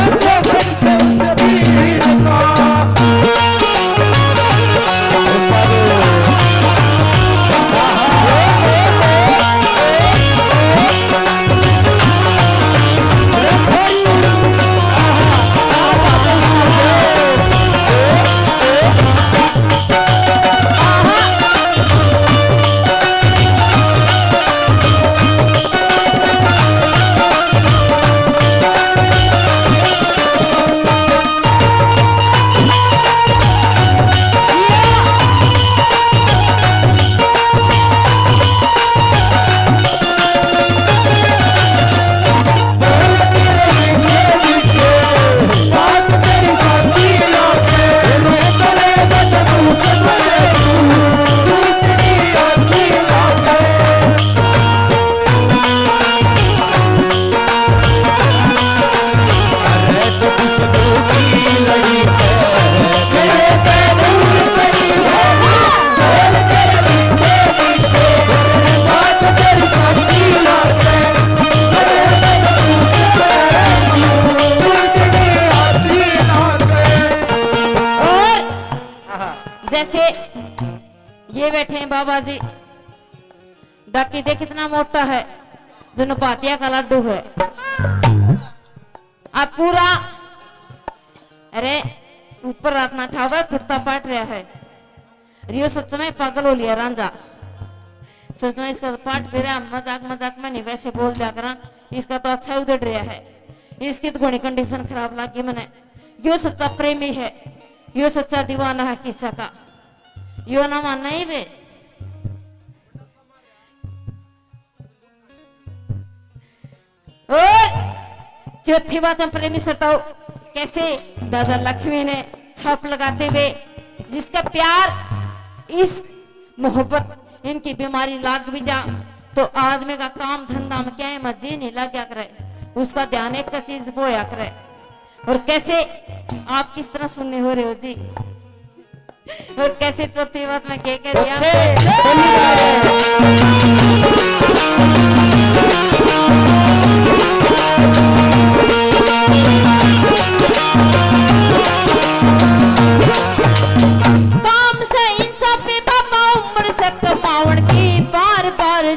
जो बस की से तीर का। और जैसे ये बैठे हैं बाबा जी, डाकी देख कितना मोटा है, जन भातिया का लाडू है। अब पूरा, अरे, ऊपर रात ना ठावे, कुर्ता पाट रहा है। रियो सच में पागल हो लिया रांझा। सच में इसका तो पाट बेरा मजाक मजाक में नहीं, वैसे बोल दिया करा। इसका तो अच्छा उधड़ रहा है, इसकी तो घणी कंडीशन खराब लगी मने। यो सच्चा प्रेमी है, यो सच्चा दीवाना है किस्सा का, यो ना मानना ही वे। और चौथी बात हम प्रेमी श्रोताओं, कैसे दादा लक्ष्मी ने छाप लगाते हुए जिसका प्यार, इस मोहब्बत, इनकी बीमारी लाग भी जा तो आदमी का काम धंधा में क्या है, मजे नहीं लग गया करे, उसका ध्यान एक चीज बोया करे। और कैसे आप किस तरह सुनने हो रहे हो जी? और कैसे चौथी बात में क्या कह रही है? अच्छे।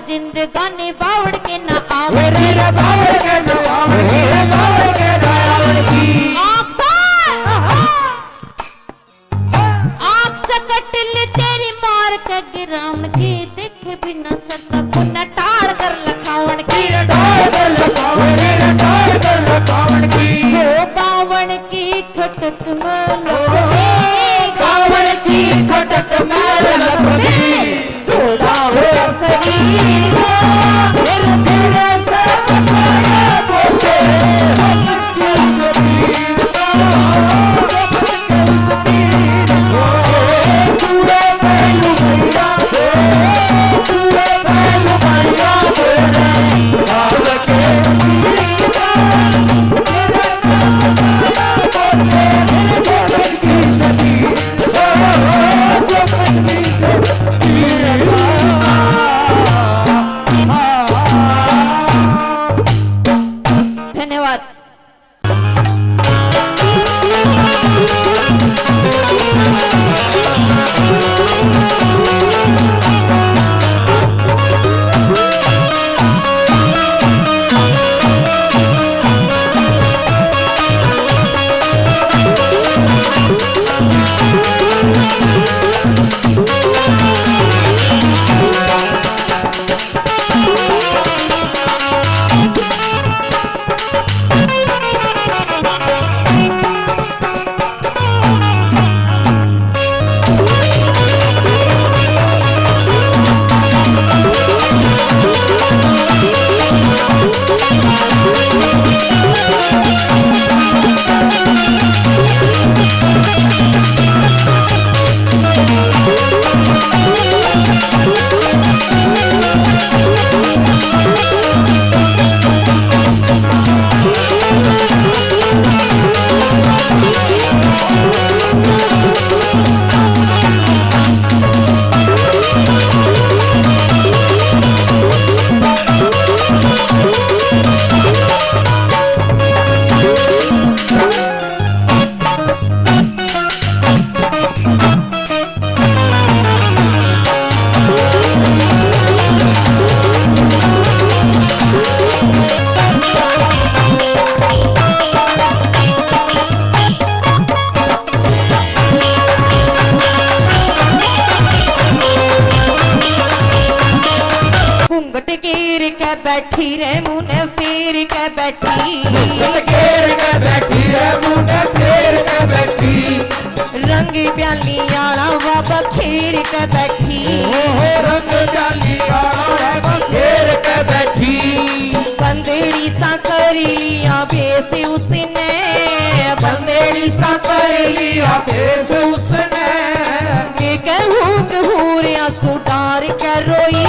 जिंदगानी बावड़ के ना आवड़। मेरे रे बावड़ के ना आवड़, मेरे बावड़ के ना आवड़ की। आँख से आँख से कटिल तेरी मार के गिरावण की, देखे बिना सरता पुना टाल कर लखावण की। टाल कर लखावण, टाल कर लखावण की। हो गावण की खटक में लग गई, गावण की खटक में लग गई। थोड़ा हो शरीर को, फिर तेरे से पकड़े पोते। धन्यवाद। घूंघट घेर के बैठी रे, मुंह ने फेर के बैठी। घूंघट घेर के बैठी रे, मुंह ने फेर के बैठी। रंग ब्याली आला वा बखेर के बैठी। ओ हो, रंग ब्याली आला बखेर के बैठी। बंदेड़ी सा कर लिया बेस उसने, बंदेड़ी सा कर लिया बेस उसने। मैं कहूँ कहूँ रे आंसू डार के रोई।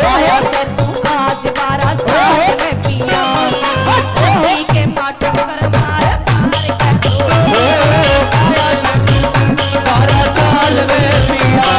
आया से तू आज बारह साल में पिया, छठी के मातम पर मार मार के रोई। बारह साल में पिया।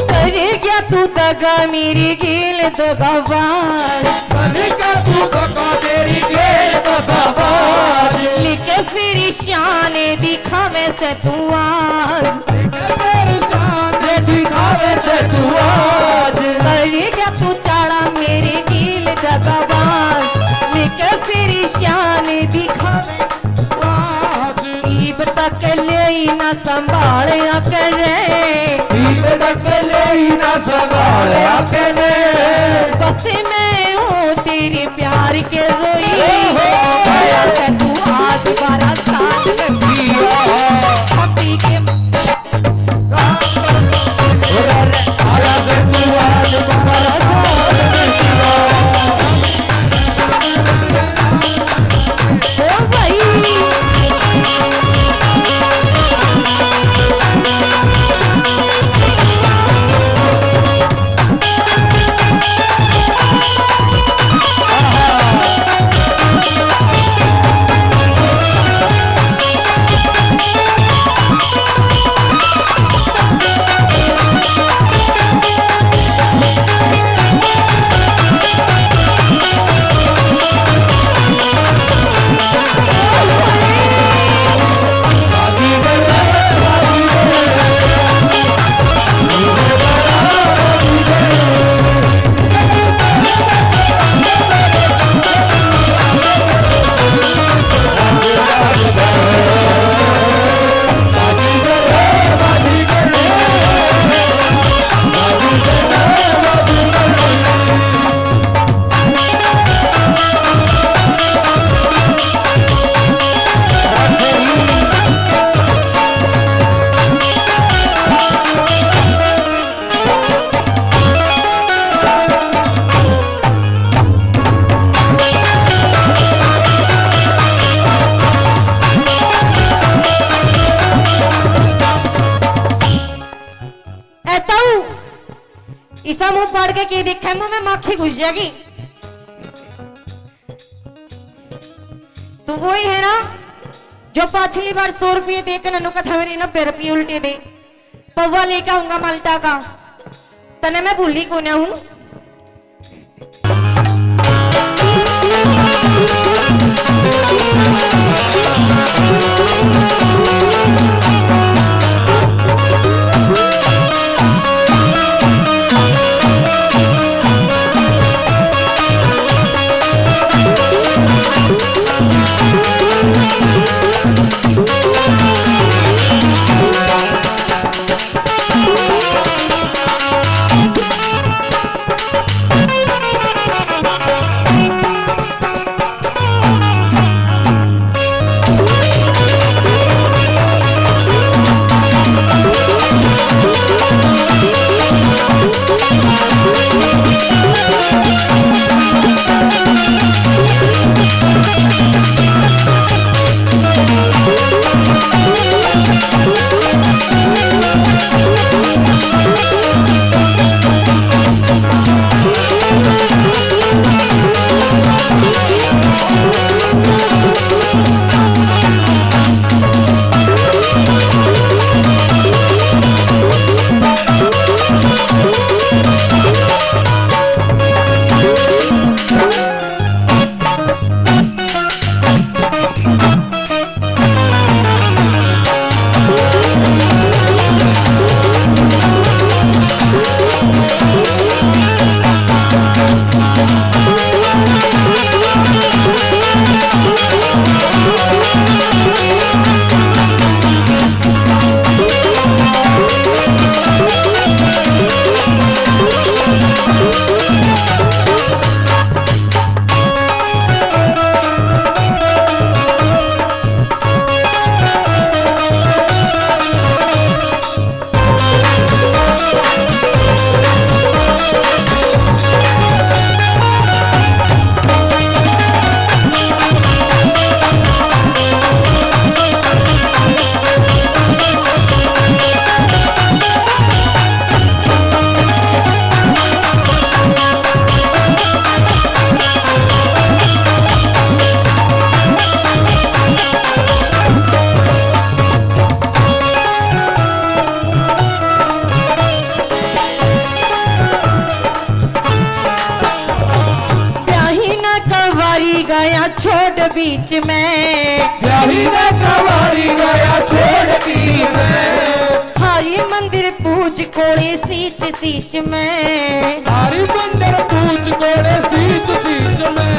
कर गया तू दगा मेरी गेल दगाबाज। कर गया तू दगा मेरी गेल दगाबाज। लिखे फिर शान दिखावे से तू आज। लिखे फिर शान दिखावे से तू आज। कर गया तू चाला मेरी गेल दगाबाज। लिखे फिर शान दिखावे आज। इब तक ले ही ना संभालया करे। इब तक ले ही ना संभालया करे। बस मैं हूँ तेरे प्यार के रोई। के, के देखा है, मुंह में माखी घुस जाएगी। तू वही है ना जो पाछली बार सौ रुपये देकर नन्नू का था मेरे नब्बे रुपये उल्टे दे, पौवा लेके आऊंगा माल्टा का, तने मैं भूली कोन्या हूँ। ब्याही ना कवारी गया छोड़ बीच में। ब्याही ना कवारी गया छोड़ बीच में। हरी मंदिर पूज कोड़े सींच सींच में। हरी मंदिर पूज कोड़े सींच सींच में।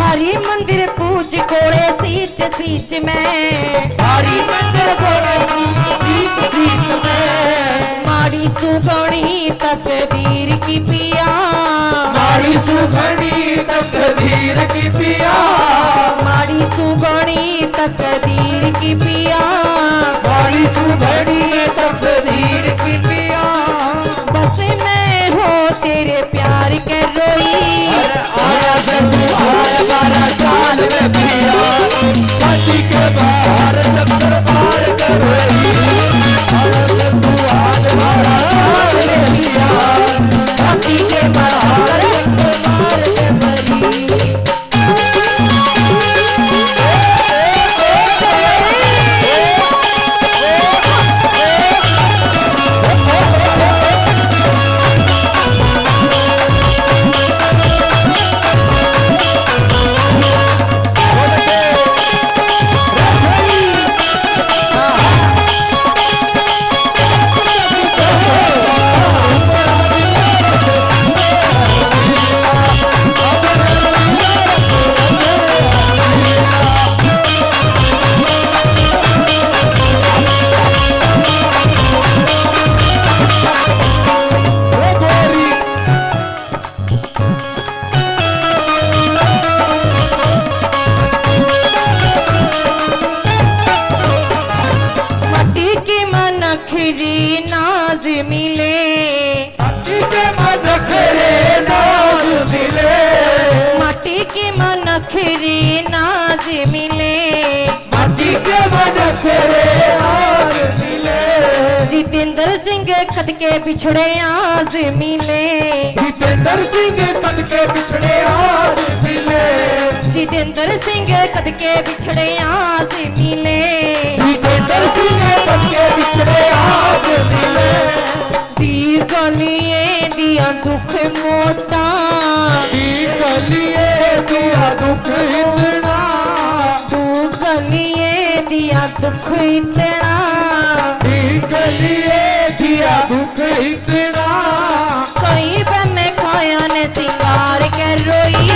हरी मंदिर पूज कोड़े सींच सींच में। हरी मंदिर कोड़े सींच सींच में। माड़ी सुगणी तकदीर की पिया। माड़ी सुगणी तकदीर की पिया। माड़ी सुगणी तकदीर की पिया। माड़ी सुगणी तकदीर की पिया। बस मैं हो तेरे प्यार के रोई। अरे आया जब तू आया बारह साल में पिया, शादी के बाहर चक्कर मार के रोई। आया जब तू आया बारह साल में पिया, शादी के बाहर चक्कर मार के रोई। के बिछड़े आज मिले। जितेंद्र सिंह कद के बिछड़े आज मिले। जितेंद्र सिंह कद के बिछड़े आज मिले। जितेंद्र सिंह कद के बिछड़े आज मिले। दी गलिए दिया दुख मोटा। दी गलिए दिया दुख इतना। दी गलिए दिया दुख इतना। दी गलिए दिया दुख इतना। कई बने खाया ने सिंगार के रोई।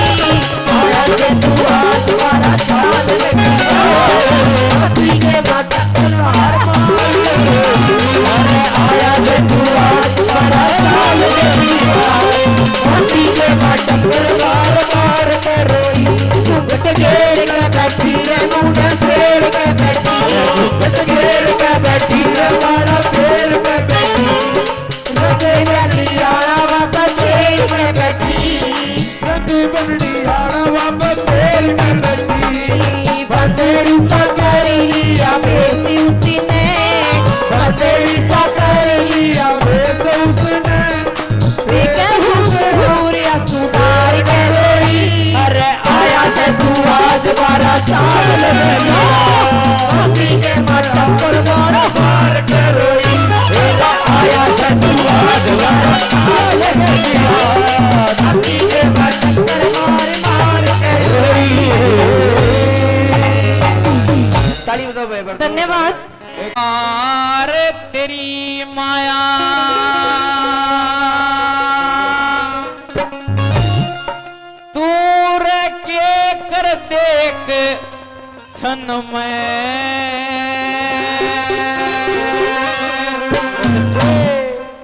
आया से तू आज बारह साल लगी। पति के माथा तलवार मार। अरे आया से तू आज बारह साल लगी। पति के माथा तलवार मार के रोई। घूंघट घेर के बैठी है, मुंडा फेर के बैठी है। घूंघट घेर के बैठी है, मारा फेर के बैठी। रंग बरनी आला बाबा फेर के बैठी। रंग बरनी आला बाबा फेर के बैठी। बंदेरी सा कर लिया बेसी उसने। बंदेरी सा कर लिया बेसी उसने। वे कहूँ जरूर या सुधार के रोई। अरे आया से तू आज बारह साल लगे। पति के माथा पर बारह बार के रोई। अरे आया से तू आज बारह साल लगे। पति के माथा पर बार बार के रोई। ताली बजाओ भाई, बड़े। धन्यवाद। यार तेरी माया, तू रे के कर देख क्षण में,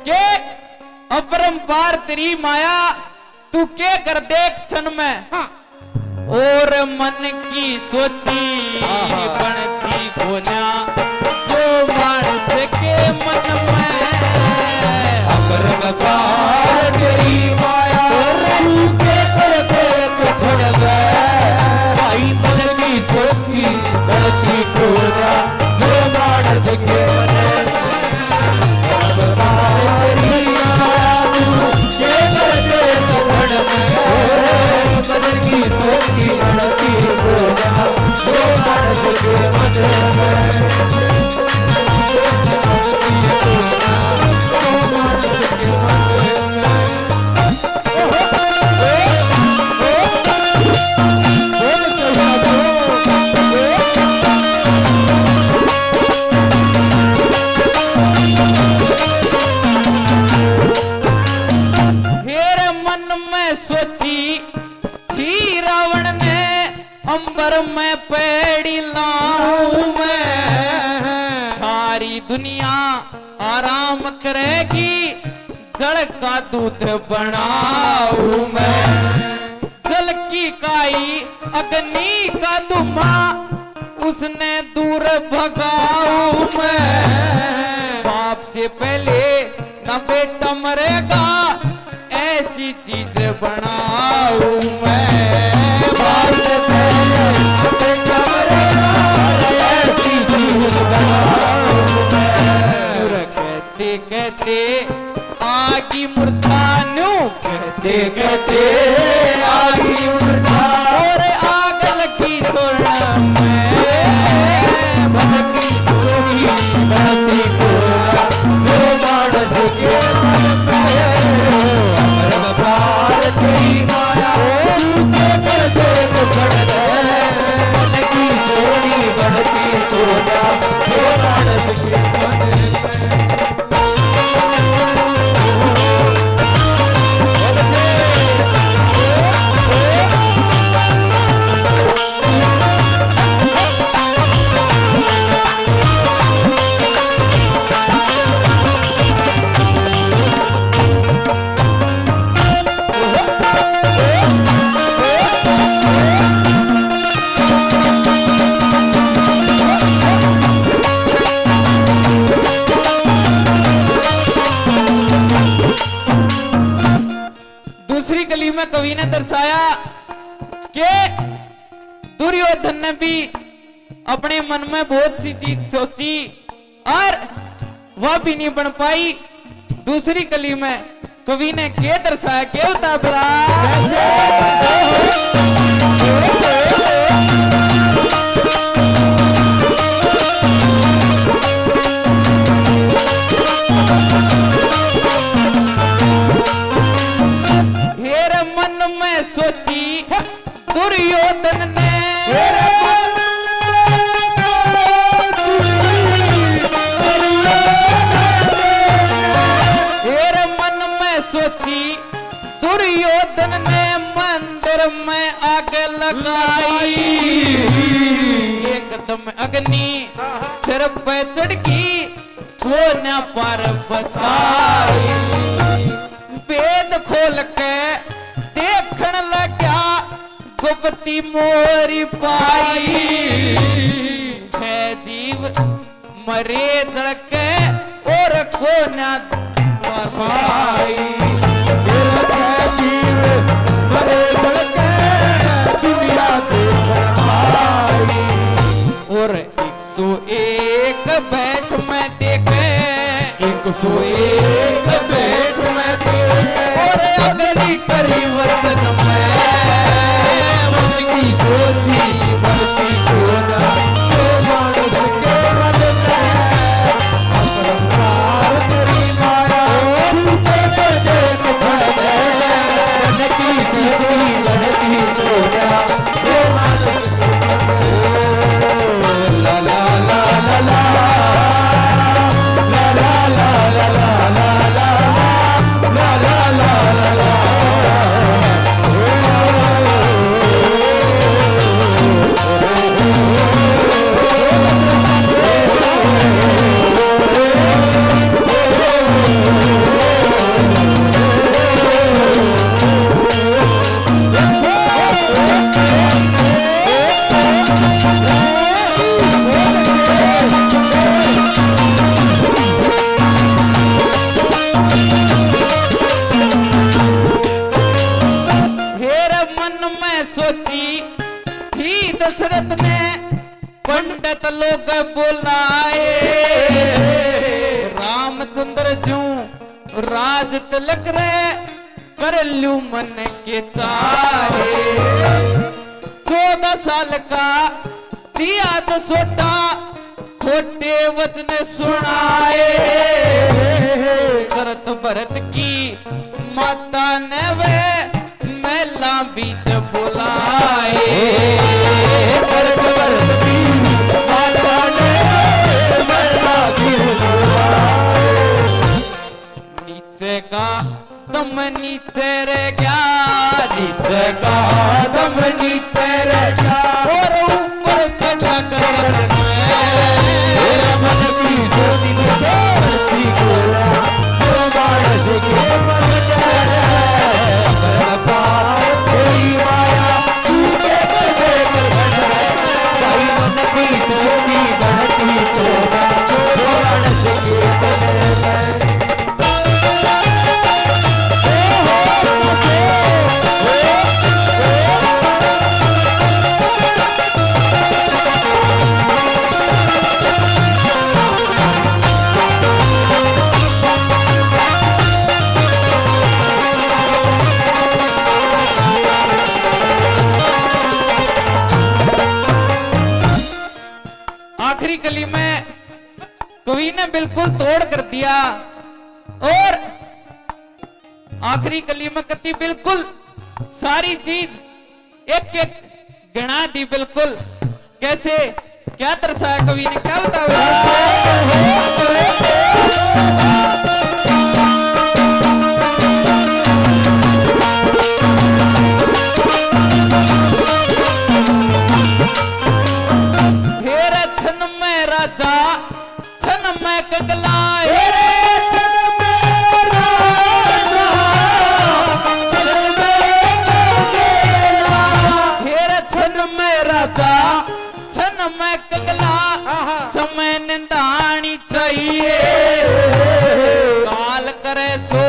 के अपरंपार तेरी माया, तू के कर देख क्षण में। हाँ। और मन की सोची आहा। बनती कोन्या जो मानस के मन में। अपरंपार तेरी माया, तू के कर देख क्षण में। भाई मन की सोची बनती कोन्या जो मानस के मन में। फिर मन में सोची थी रावण ने, अंबर में पैड़ी लाऊं मैं। सारी दुनिया आराम करेगी, जल का दूध बनाऊं मैं। जल की काई, अग्नि का धुआं, उसने दूर भगाऊं मैं। बाप से पहले ना बेटा मरेगा, ऐसी चीज बनाऊं मैं। बाप से पहले ना बेटा मरेगा, ऐसी चीज बनाऊं मैं। कहते कहते आगी मूर्छा, न्यू कहते कहते आगी मूर्छा। और आग लगी सोना में, बहती सोनी बहती कोरा, जो मानस के मन में। अमर अवतार तेरी माया, तू के कर दे तो बढ़ दे, बहती सोनी बहती कोरा, जो मानस के मन में। दूसरी कली में कवि ने दर्शाया कि दुर्योधन ने भी अपने मन में बहुत सी चीज सोची और वह भी नहीं बन पाई। दूसरी कली में कवि ने के दर्शाया, के बता भला? हेर मन में सोची दुर्योधन ने, हेर मन में सोची दुर्योधन ने, मंदिर में आग लगाई। एकदम अग्नि सिर पे चढ़ गई, कोन्या पर बसाई। भेद खोल के देखण लग्या, गुप्ती मोरी पाई। छह जीव मरे जल के और कोन्या पाई। छह जीव मरे जल के दुनिया देखण पाई। और एक सौ एक बैठ में देखे, एक सौ एक बैठ में देखे, और अग्नि करी वचन में, मन की सोची बढ़ती चोरा, जो मानस के मन में, अपरंपार तेरी माया, तू तो देख छड़ में, मन की सोची बढ़ती चोरा। हेर मन में सोची थी दशरथ ने, पंडित लोग बुलाए। रामचंद्र जूं राज तिलक रे, कर लूं मन के चाहे। चौदह साल का दिया दसोटा, खोटे वचन सुनाए। करत भरत की माता ने वे, महला बीच बुलाए। करत भरत की माता ने वे, महला बीच बुलाए। नीचे का दम नीचे रह गया, नीचे का दम नीचे रह गया, और ऊपर चढ़ा गगन में। मेरा मन की ज्योति में ज्योति गोरा, जो मानस के मन में है, अपना पार तेरी माया, तू देख देख भजन, भाई मन की ज्योति बढ़ती चोरा, जो मानस के मन में। आखिरी कली में कवि ने बिल्कुल तोड़ कर दिया और आखिरी कली में कती बिल्कुल सारी चीज एक एक गिणा दी बिल्कुल। कैसे, क्या दर्शाया कवि ने, क्या बताओ? हेर छन में राजा छन में कंगला, ए रे छन में राजा, छन में कंगला। हे रे छन में राजा, छन में कंगला, आहा। समय निंदानी चाहिए। काल करे सो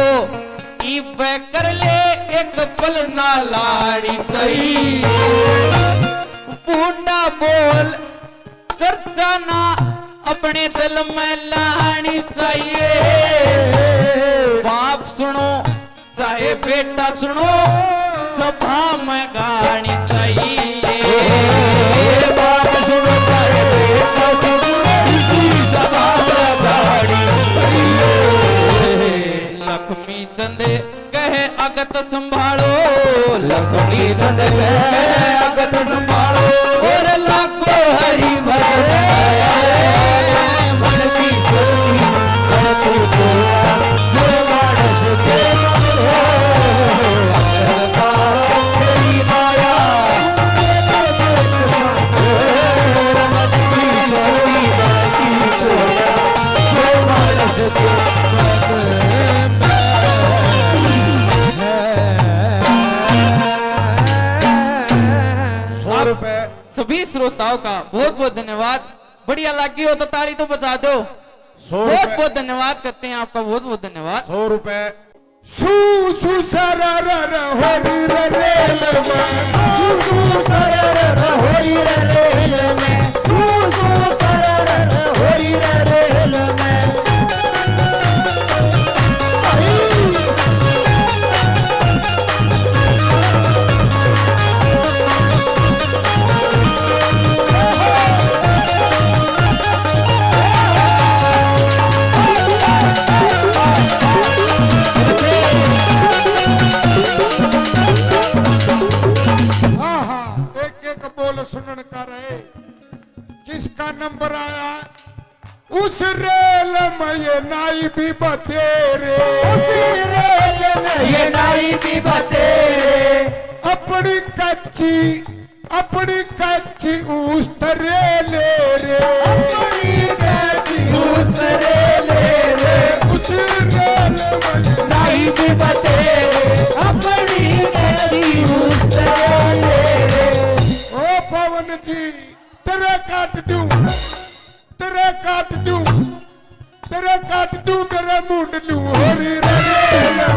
इब कर ले, एक पल ना लानी चाहिए। बूंदा बोल चर्चा ना अपने दिल में लानी चाहिए। सुनो, चाहे बेटा सुनो, सभा में गानी चाहिए। बाप सुनो, चाहे बेटा सुनो, इसी सभा में गानी चाहिए। लक्ष्मी चंद कहे अगत संभालो, लक्ष्मी चंद कहे अगत संभालो, और लागो हरि भजन। मन की सोची, मन की सोया, जो मानस के मन हो, अगत पारो मेरी माया। मन की सोची, मन की सोया, जो मानस के मन सौ रुपए। सभी श्रोताओं का बहुत बहुत धन्यवाद। बढ़िया लगी हो तो ताली तो बजा दो। सौ बहुत रुपए। बहुत धन्यवाद करते हैं आपका, बहुत बहुत धन्यवाद। सौ रुपए। सू सू सरा रा रा हो री रा रे रे मा। सू सू सरा रा रा हो री रा रे रे मा। सू सू सरा रा रा हो री रा रे रे मा। आहा, एक एक बोल सुनन का रहे। किसका नंबर आया? उस रेल में ये नाई भी बतेरे। उस रेल में ये नाई भी बतेरे। अपनी कच्ची, अपनी कच्ची उस्तरे ले रे। अपनी कच्ची उस्तरे ले रे। उस रेल में ये नाई भी बतेरे। अपनी कच्ची उस्तरे ले रे। ओ पवन जी, तेरे काट दूं, तेरे काट दूं, तेरे काट दूं, तेरे मुंड लूं। होरी रे रे रे।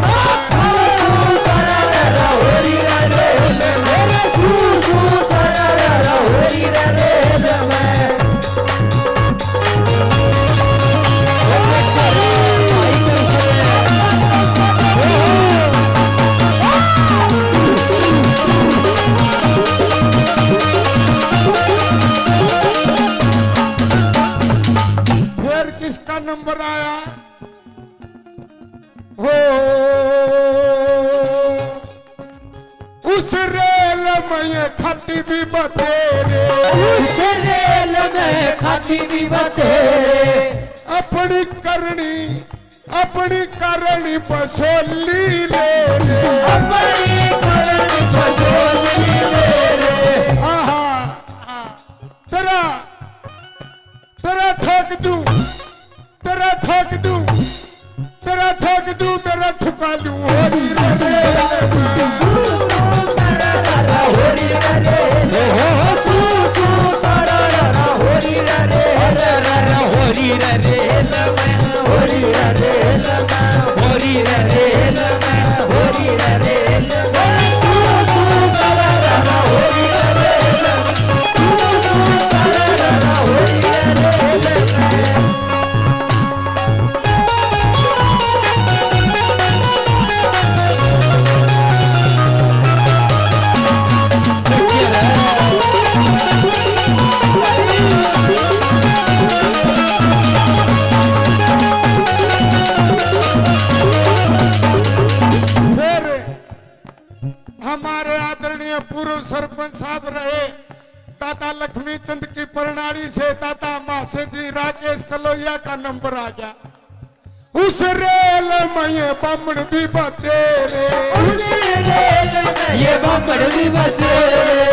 फिर किसका नंबर आया? हो, उस रेल में ये खाती भी बतेरे। उस रेल में खाती भी बतेरे। अपनी करनी, अपनी करनी बसोली ले रे। अपनी करनी बसोली ले रे। आहा, तेरा, तेरा ठोक दूं, तेरा ठोक दूं, तेरा ठोक दूं, तेरा ठुका लूं। होरी रे रे। फिर हमारे आदरणीय पूर्व सरपंच साहब रहे दादा लक्ष्मी चंद की प्रणाली से दादा मासे जी राकेश कलोहिया का नंबर आ गया। उस रेल में ये बामण भी बतेरे। उस रेल में ये बामण भी बतेरे।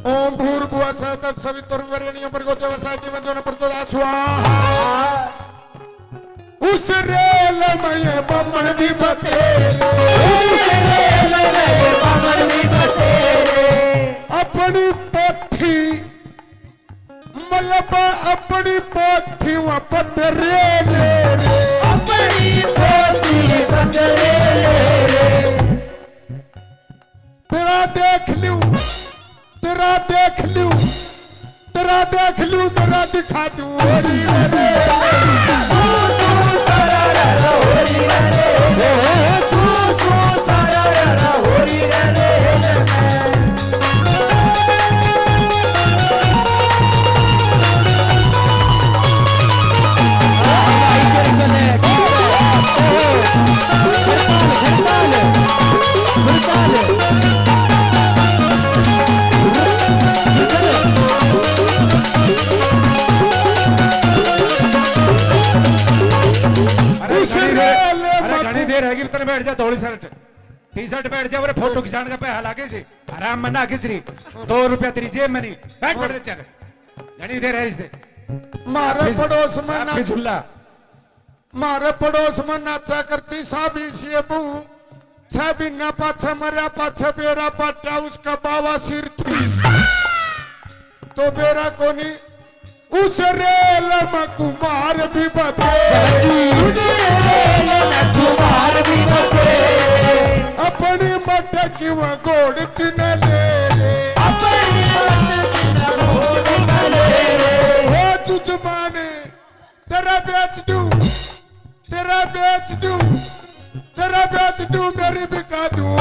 ओम भूर्भुवः स्वः तत्सवितुर्वरेण्यं भर्गो देवस्य धीमहि धियो न प्रचोदयात् स्वाहा। उस रेल में ये बामण भी बतेरे। उस रेल में ये बामण भी बतेरे। अपनी पोथी, मतलब अपनी पोथी वहाँ पत्थरे ले रे। अपनी पोथी पत्थरे ले रे। तेरा देख लूं, तेरा देख लूं, तेरा देख लूं, तेरा दिखा दूं। होरी रे रे। चट बैठ जा, बोले फोटो खिंचाने का पैसा लागे से। आराम में ना खींच रही। दो रुपया तेरी जेब में नहीं। बैठ, बैठ, चल। घणी देर है इसे। मारे पड़ोस में ना, झूला। मारे पड़ोस में नाचा करती साबी सी बहू। छह महीना पाछे मरया, पाछे बेरा पाटा उसका बावा सिर थी। तो बेरा कोनी। उस रेल में कुमार भी बते। उस रेल में कुमार भी बते। अपनी मटकी वो घोड़ तिने ले रे। अपनी मटकी वो घोड़ तिने ले रे। ओ जुजमान, तेरा बेच दूं, तेरा बेच दूं, तेरा बेच दूं, मेरी बिका दूं।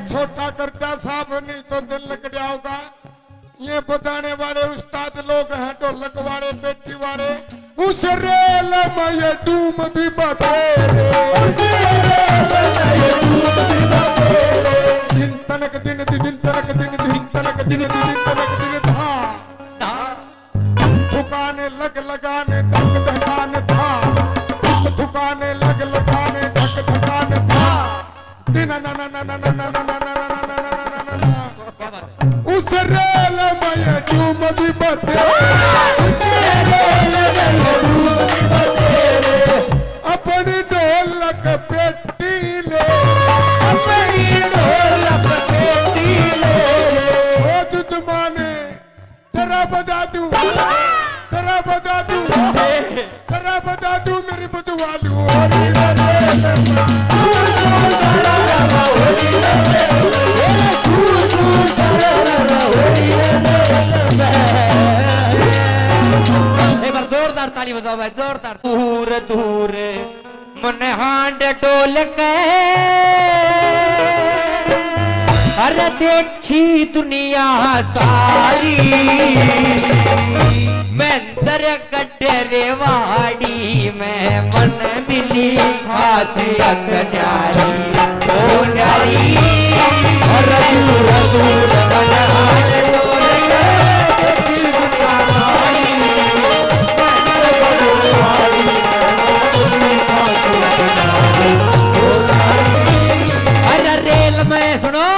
छोटा करता साहब, नहीं तो दिल लग जाओगा। ये बजाने वाले उस्ताद लोग हैं, ढोलक वाले, पेटी वाले। उस रेल में ये डूम भी बतेरे। उस रेल में ये डूम भी बतेरे। दिन तनक दिन दि, दिन तनक दिन दि, दिन तनक दिन दि, दिन तनक दिन धा। धा। थुकाने लग लगाने धक धकान धा। थुक थुकाने लग लगाने धक धकान धा। दिन ना ना ना ना ना ना ना ना ना ना ना ना ना ना ना। क्या बात है? उस रेल में ये डूम भी बतेरे। उस रेल में ये डूम भी बतेरे। अपनी ढोलक पेटी ले। अपनी ढोलक पेटी ले। ओ जुजमाने, तेरा बजा दूं, तेरा बजा दूं, तेरा बजा दूं, मेरी बजवा लूं। एक बार जोरदार ताली बजाओ भाई, जोरदार। दूर दूर मन हांड डोल के, अरे देखी दुनिया सारी। महेंद्रगढ़ रेवाड़ी में मन मिली खासियत न्यारी, ओ न्यारी। अरे दूर दूर मन हांड डोल के, देखी दुनिया सारी। अरे रेल में, सुनो,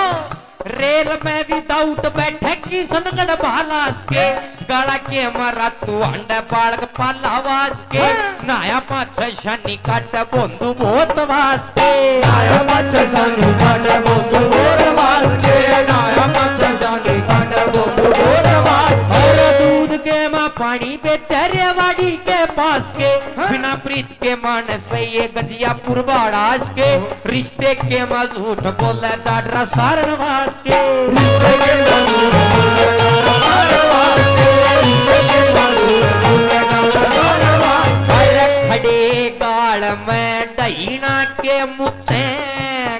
रेल में without बैठे किशनगढ़ भालास के, गाला के मारा तू अंडे बालक पालावास के, हाँ। नहाया पाछे शानी काटे बोंदू बहुत वास के। नहाया पाछे शानी काटे बोंदू बहुत वास के, नहाया पाछे शानी काटे बोंदू बहुत वास के। और दूध के माँ पानी बेचे रेवाड़ी के पास के, हाँ। बिना प्रीत के मानस ये गजिया पुरबाड़ास के, रिश्ते के माँ झूठ बोले जाडरा सारणवास के। रिश्ते के माँ झूठ बोले जाडरा सारणवास के, रिश्ते के माँ झूठ बोले जाडरा सारणवास के। अरे खड़े गाल में डहीना के मुत्ते,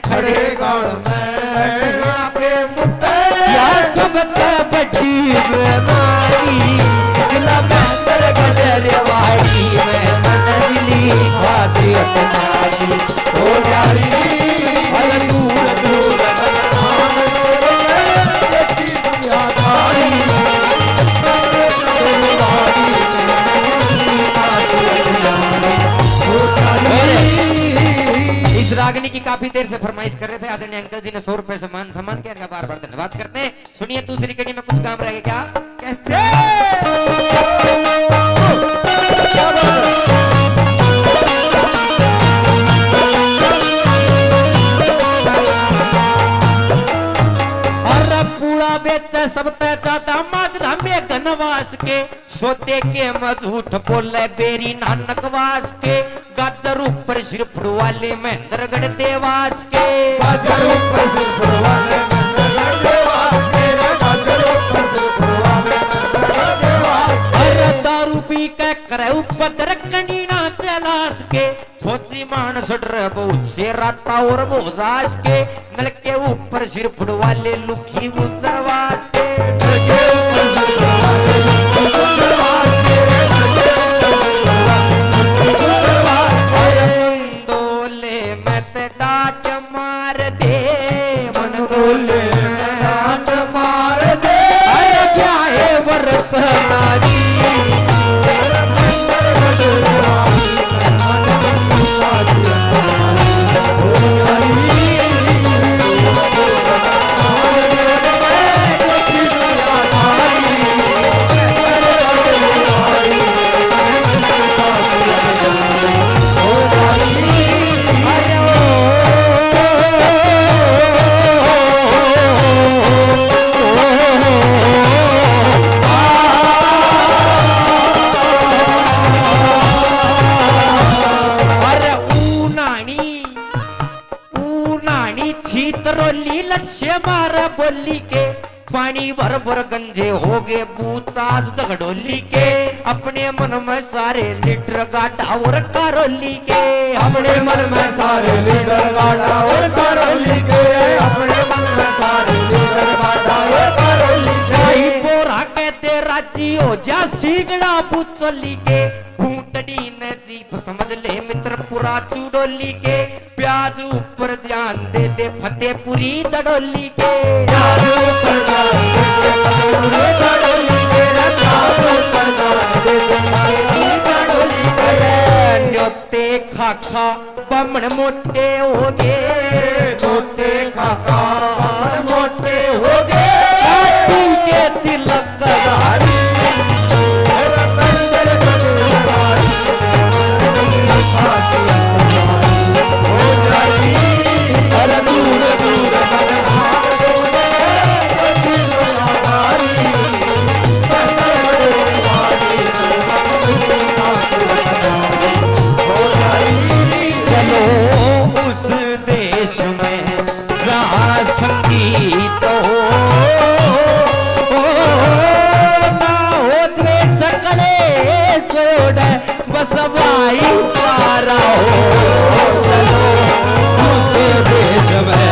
खड़े गाल में डहीना के मुत्ते। या सबसे बड़ी बीमारी, जिला महेंद्रगढ़ रेवाड़ी में मन मिली खासियत न्यारी। ओ न्यारी, अरे दूर दूर इस रागनी की काफी देर से फरमाइश कर रहे थे, आदरणीय अंकल जी ने सौ रुपए से मान सम्मान किया, इनका बार बार धन्यवाद करते हैं। सुनिए, दूसरी कड़ी में कुछ काम रह गया क्या? कैसे? क्या बात है? अरे पूरा बेचे सबते ज्यादा माजरा में गनवास के, सौदे के में झूठ बोले बेरी नानक वास के, गाजर ऊपर सिर फुड़वाले महेंद्रगढ़ देवास के। गाजर ऊपर सिर फुड़वाले महेंद्रगढ़ देवास के, रे गाजर ऊपर सिर फुड़वाले महेंद्रगढ़ देवास के। अरे दारू पी के करे उपद्र कनी ना चलास के, फौजी मानस डरे बहुत से राता और भोजास के, नलके ऊपर सिर फुड़वाले लुखी गुजरवास के। नलके ऊपर सिर फुड़वाले लुखी गुजरवास छे मारे बोली के, पानी भर भर गंजे हो गए, बूचास झगड़ोली के। अपने मन में सारे लीडर गाढ़ा और कारोली के। अपने मन में सारे लीडर गाढ़ा और कारोली के। अपने मन में सारे लीडर गाढ़ा और कारोली के। भाई बोरा कहते राजी हो जा, सीगड़ा बुचोली के। भूतड़ी ने जीप समझ ले मित्र, पूरा चुड़ोली के। प्याज ऊपर जान दे दे, फतेहपुरी दड़ोली के। प्याज ऊपर जान दे दे, फतेहपुरी दड़ोली के। प्याज ऊपर जान दे दे, फतेहपुरी दड़ोली के। न्योते खाखा बामण मोटे हो गए। न्योते खाखा बामण मोटे हो गए। पी के तिलक धारी। चलो उस देश में जहाँ संगीत हो, ओ, ना हो द्वेष कलेश, बस भाईचारा हो। चलो उस देश में।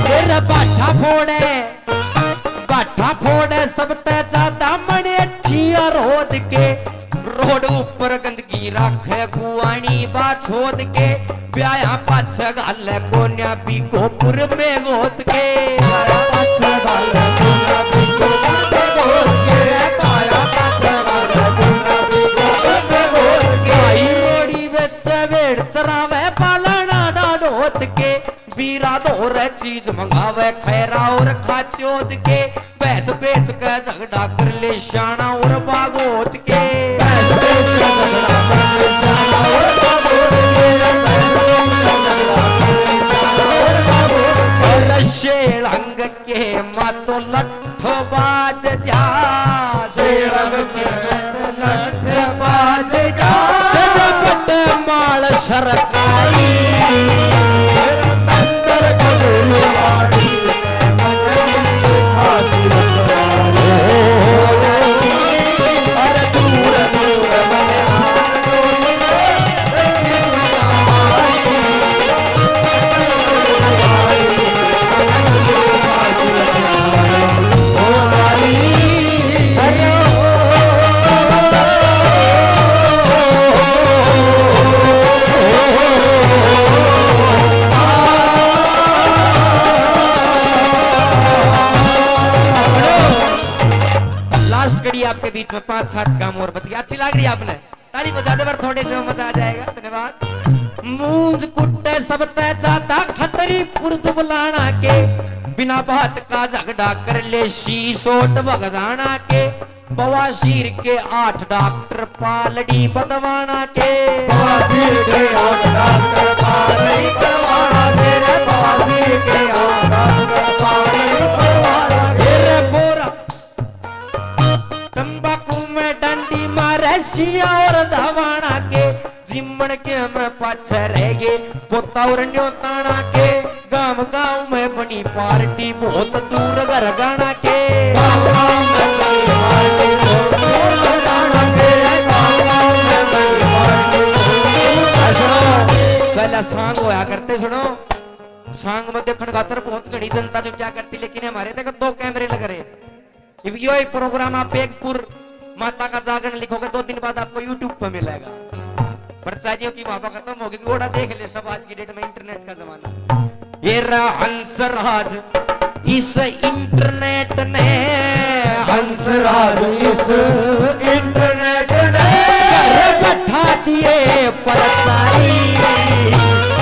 तेरा बाठा फोड़े, बाठा फोड़े सब तै ज्यादा मने ठिया रोद के। रोड ऊपर गंदगी राखे गुआनी बा छोद के। ब्याया पाछे घाले कोन्या बीघोपुर में गोद के। ब्याया पाछे घाले कोन्या बीघोपुर में गोद के। ब्याया पाछे घाले कोन्या बीघोपुर में गोद के। भाई रोड़ी बेचे भेड़ चरावे पालना डाडोत के। बीरा धोरे चीज मंगावे खैरा और खात्योद के। भैंस बेच के झगड़ा कर ले श्याणा और बागोत के। भैंस बेच के झगड़ा कर ले श्याणा और बागोत के। भैंस बेच के झगड़ा कर ले श्याणा और बागोत के। और शेलंग के मातो लट्ठो बाज जा। शेलंग के लट्ठो बाज जा। जनपद माल सरकारी। लास्ट कड़ी आपके बीच में पांच सात काम और बच गया। अच्छी लग रही है आपने? ताली बजा दे, पर थोड़े से मजा आ जाएगा। धन्यवाद। मूंज कुट्टे सब तै ज्यादा खतरी पुरद बुलाना के। बिना बात का झगड़ा कर ले शीशोट भगदाना के। बवासीर के आठ डॉक्टर पालड़ी बदवाना के। बवासीर के आठ डॉक्टर पालड़ी बदवाना के। रे बवासीर के आठ डॉक्टर पालड़ी बदवाना के। रे बोरा तंबाकू में डंडी मारे सिया और धवाना के। जिमण के में पाछे रह गए पोता और न्योताना के। गांव गांव में बनी पार्टी बहुत दूर घर गाना के। गांव गांव में बनी पार्टी बहुत दूर घर गाना के। गांव गांव में बनी पार्टी बहुत दूर घर गाना के। सुनो, पहला सांग होया करते, सुनो, सांग में देखण खातर बहुत घनी जनता जो क्या करती, लेकिन हमारे तक दो कैमरे लग रहे। इब यो ही प्रोग्राम आप बेगपुर माता का जागरण लिखोगे, दो दिन बाद आपको YouTube पे मिलेगा। प्रचारियों की माफा खत्म होगी, घोड़ा देख ले सब। आज की डेट में इंटरनेट का जमाना। ये रहा हंसराज इस इंटरनेट ने। हंसराज इस इंटरनेट ने। घर बैठा दिए प्रचारी।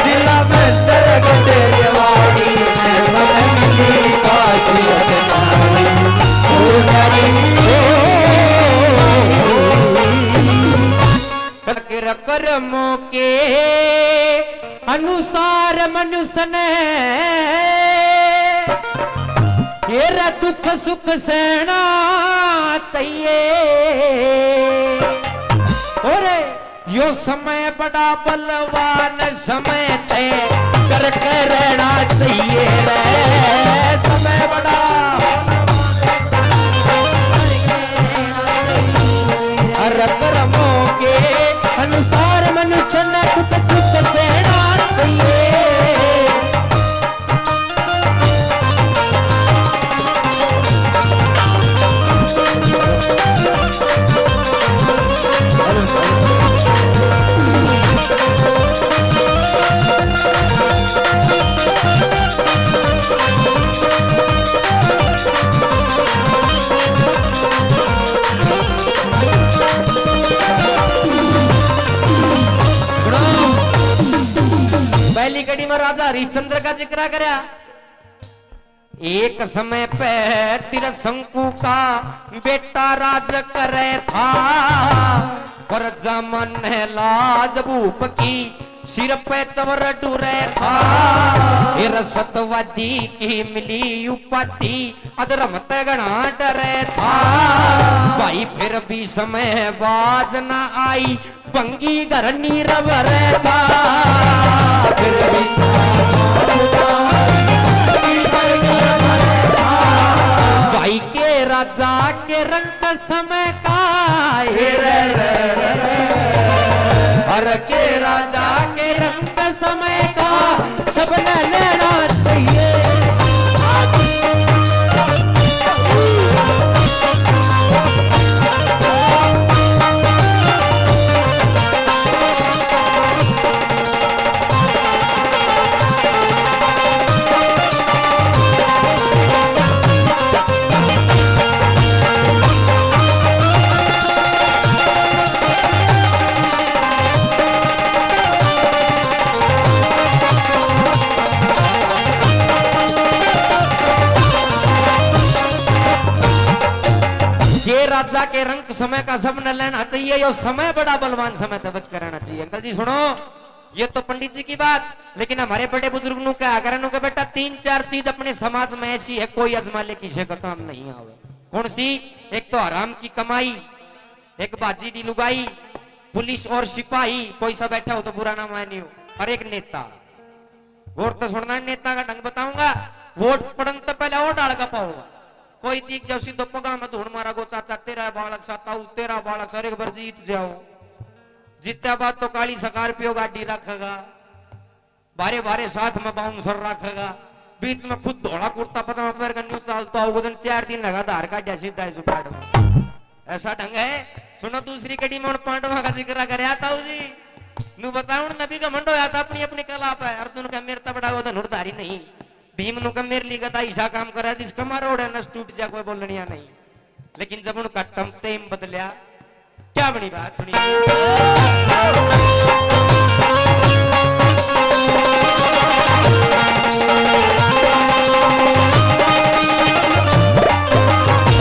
जिला में दरगत रेवाड़ी में मन की खासियत नारी। ओ नारी, ओ। कर कर्मों के अनुसार मनुष्य ने तेरा दुख सुख सहना चाहिए। और यो समय बड़ा बलवान, समय तय करके रहना चाहिए रे। समय बड़ा, हर कर्मों के अनुसार मनुष्य ने दुख सुख सहना चाहिए। पहली कड़ी में राजा हरिश्चंद्र का जिक्र करया। एक समय पे त्रिशंकु का बेटा राज करे था, प्रजा मन लाज भूप की सिर पे चवर डुरे था। फिर सतवादी की मिली उपाधि, अधर्म ते घणा डरे था। भाई फिर भी समय बाज ना आई, भंगी घर नीरव रहता। फिर भी भाई के राजा के रंग समय का, हे रे रे रे रे। हर के राजा के रंग समय का सबने लेना चाहिए। ये राजा के रंग समय का सबने लेना चाहिए, यो समय बड़ा बलवान, समय ते बच के रहना चाहिए। अंकल जी सुनो, ये तो पंडित जी की बात, लेकिन हमारे बड़े बुजुर्ग नु कहा करे, नु के, "बेटा, तीन चार चीज अपने समाज में ऐसी है, कोई आजमा ले, किसी का काम नहीं आवे।" कौन सी? एक तो हराम की कमाई, एक बाजी डी लुगाई, पुलिस और सिपाही, कोई सा बैठा हो तो बुरा ना मानियो, और एक नेता। गौर तो सुनना, नेता का ढंग बताऊंगा। वोट पड़न तो पहले और डाल का पाऊंगा। कोई दीख जाओ सीधो पगा में धूण मारा गो, "चाचा, तेरा बालक सा, ताऊ, तेरा बालक सा, एक बार जीत जाओ।" जीत्या बाद तो काली Scorpio गाड़ी रखेगा, बारे बारे साथ में bouncer रखेगा, बीच में खुद धोला कुर्ता पजामा पहन कर न्यू चालता हो, वजन चार दिन लगा धार काटिया सीधा इस उपाड़ में। ऐसा ढंग है। सुनो, दूसरी कड़ी में उन पांडवा का जिक्र करया ताऊ जी। नु बताओ, उन नबी का मंडो होया था अपनी अपनी कला पे। अर्जुन का मेरे तबड़ा वो धनुर्धारी नहीं। भीम नु का मेरे लिए गदा ईसा काम करे, जिसका मारो ओड़े नस टूट जा, कोई बोलनिया नहीं। लेकिन जब उनका टम टेम बदलिया, क्या बनी बात सुनी।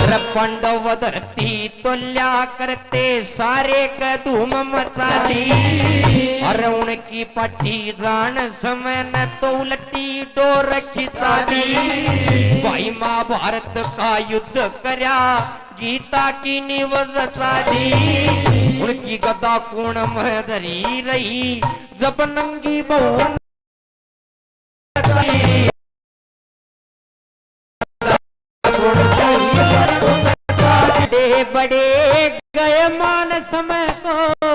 रे पांडव धरती तोल्या करते सारे के धूम मचा दी। अरे उनकी पट्टी जान समय न तो उलटी डोर खिंचा दी। भाई महाभारत का युद्ध करया, गीता की नींव जचा दी। उनकी गदा कोण में धरी रही, जब नंगी बहू बड़े बड़े गए मान समय को,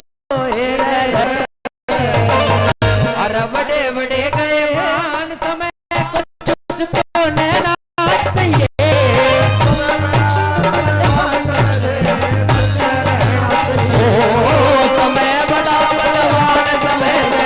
हे रे। अरे बड़े बड़े गए मान समय को, तुझको नैना चाहिए। ओ, समय बड़ा बलवान, समय में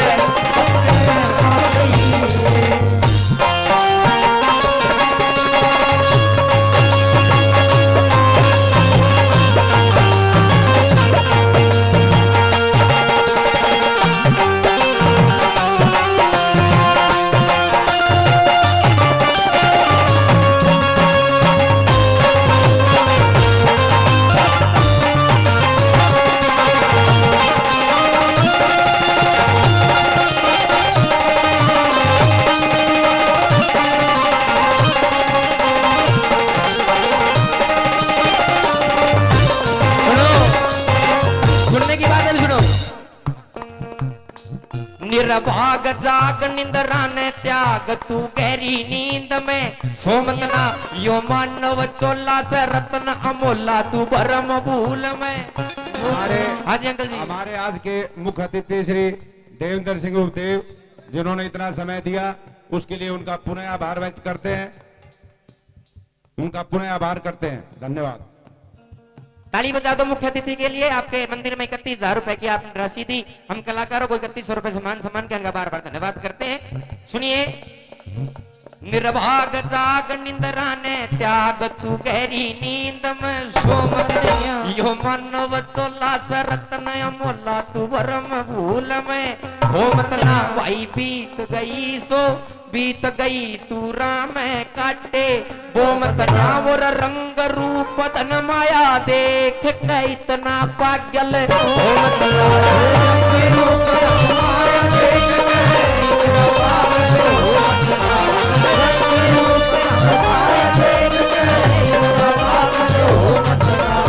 निर्भाग जाग निंद्रा ने त्याग, तू गहरी नींद में सो मत ना। यो मानव चोला से रत्न अमोला, तू भरम भूल में। हमारे, हाँ जी अंकल जी। हमारे आज के मुख्य अतिथि श्री देवेंद्र सिंह उपदेव, जिन्होंने इतना समय दिया, उसके लिए उनका पुनः आभार व्यक्त करते हैं। उनका पुनः आभार करते हैं। धन्यवाद। ताली बजा दो मुख्य अतिथि के लिए। आपके मंदिर में इकतीस हजार रुपए की आपने राशि दी। हम कलाकारों को इकतीस सौ रुपए से मान सम्मान के, इनका बार बार धन्यवाद करते हैं। सुनिए। निर्भाग जाग निंद्रा ने त्याग, तू गहरी नींद में सो मत। यो मानव चोला से रत्न अमोला, तू भरम भूल में हो मत ना। भाई बीत गई सो बीत गई तू राम काटे, वो मत ना। और रंग रूप धन माया देख के इतना पागल, वो मत ना।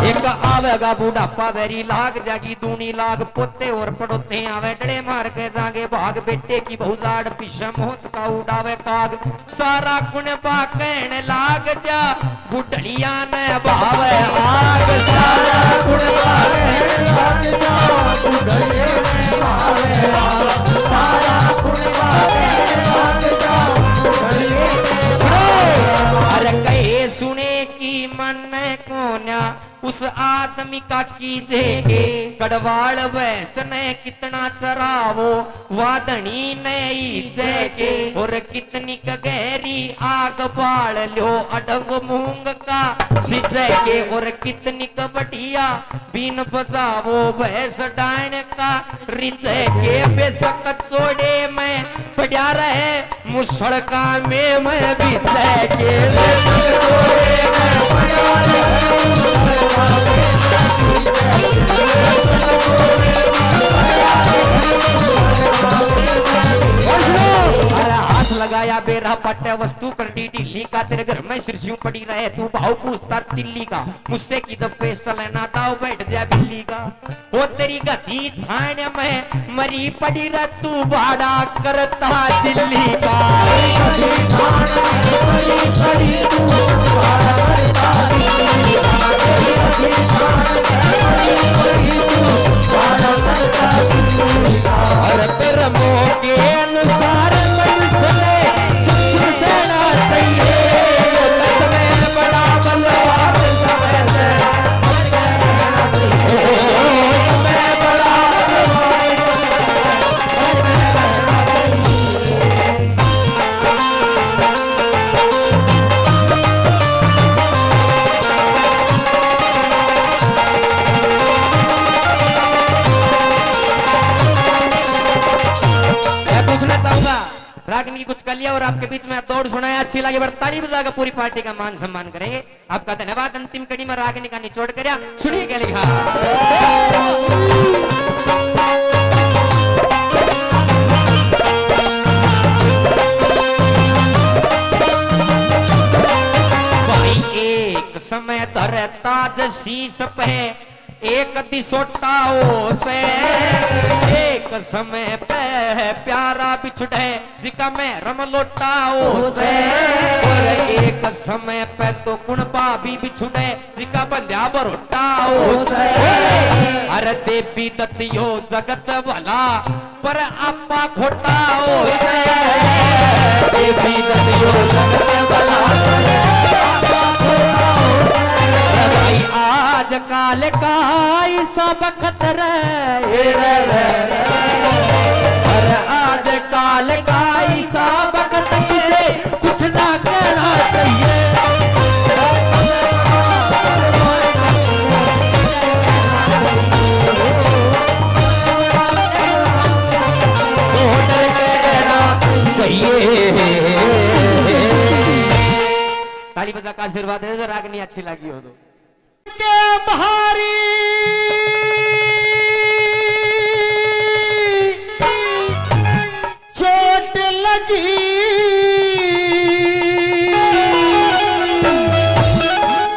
एक आवेगा बुढ़ापा, वैरी लाग जागी दूनी लाग, पोते और पड़ोते आवे डले मार के जागे भाग। बेटे की बहु जाड़ पीछे मौत का उड़ावे काग। सारा कुणबा कहण लाग जा, बुढ़लिया ने भावे आग। सारा कुणबा कहण लाग जा, बुढ़लिया ने भावे आग। सारा कुणबा कहण लाग जा, बुढ़लिया ने भावे आग। अरे कहे सुने की मन कोन्या, उस आदमी का कीजे के। कड़वाल भैंस ने कितना चरावो, वा धनी ने ईजे के। और कितनी क गहरी आग बाल ल्यो, अडंग मूंग का सिजे के। और कितनी क बढ़िया बीन बजावो, भैंस डायन का रिजे के। बेशक चोड़े में पड़ा रहे, मुसड़का में मैं भी तय के। अरे हाथ लगाया बेरा पट्टे, वस्तु कर दी ढीली का, तेरे घर में सिरसियों पड़ी रहे, तू भाव पूछता तिल्ली का। मुझसे की जब पेश चले ना, दाव बैठ जा बिल्ली का। ओ तेरी गति थाने में मरी पड़ी रे, तू भाड़ा करता दिल्ली का। और तेरे मोह के अनुसार मनुष्य ने दुख सहना चाहिए। समय बड़ा बलवान समय से मैं पूछना चाहूंगा, रागनी की कुछ कलियां और आपके बीच में दौड़ सुनाया, अच्छी लगी, पर ताली बजाकर पूरी पार्टी का मान सम्मान करेंगे। आपका धन्यवाद। अंतिम कड़ी में रागनी का निचोड़ करया, सुनिए क्या लिखा। भाई एक समय धरे ताज शीश पे, एक दिसोटा हो से, एक समय पे प्यारा बिछड़े, जिका मैं रम लोटा हो से। और एक समय पे तो कुणबा भी बिछुड़े, जिका बंध्या बरोटा हो से। अरे देवी दत्त यो जगत भला, पर आपा खोटा हो से। देवी दत्त यो जगत भला, पर आपा खोटा हो से। अरे भाई आजकल का ऐसा बखत रे, अरे आजकल का ऐसा बखत किसे कुछ ना कहना चाहिए। चाहिए। ताली बजा का आशीर्वाद दे दो, रागनी अच्छी लगी हो तो। के भारी चोट लगी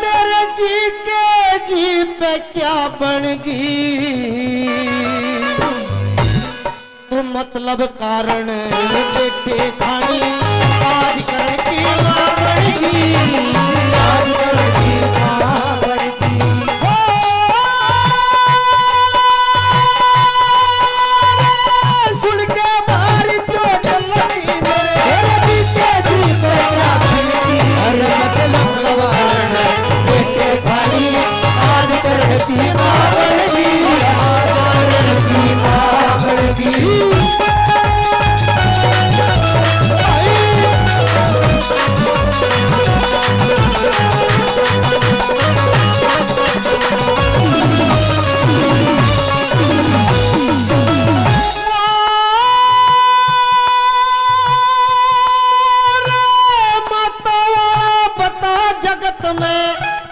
मेरे जी के, जी पे क्या बन गई। तू मत मतलब कारण बेटे खानी आज करण की माँ बन गई, आज करण की माँ बन गई। हो रे, सुन के मारी चोट लगी मेरे, मेरे जीते जी को क्या बन गई। अरे मतलब कारण बेटे खानी आज करण की माँ बन गई, आज करण की माँ बन गई। बता जगत में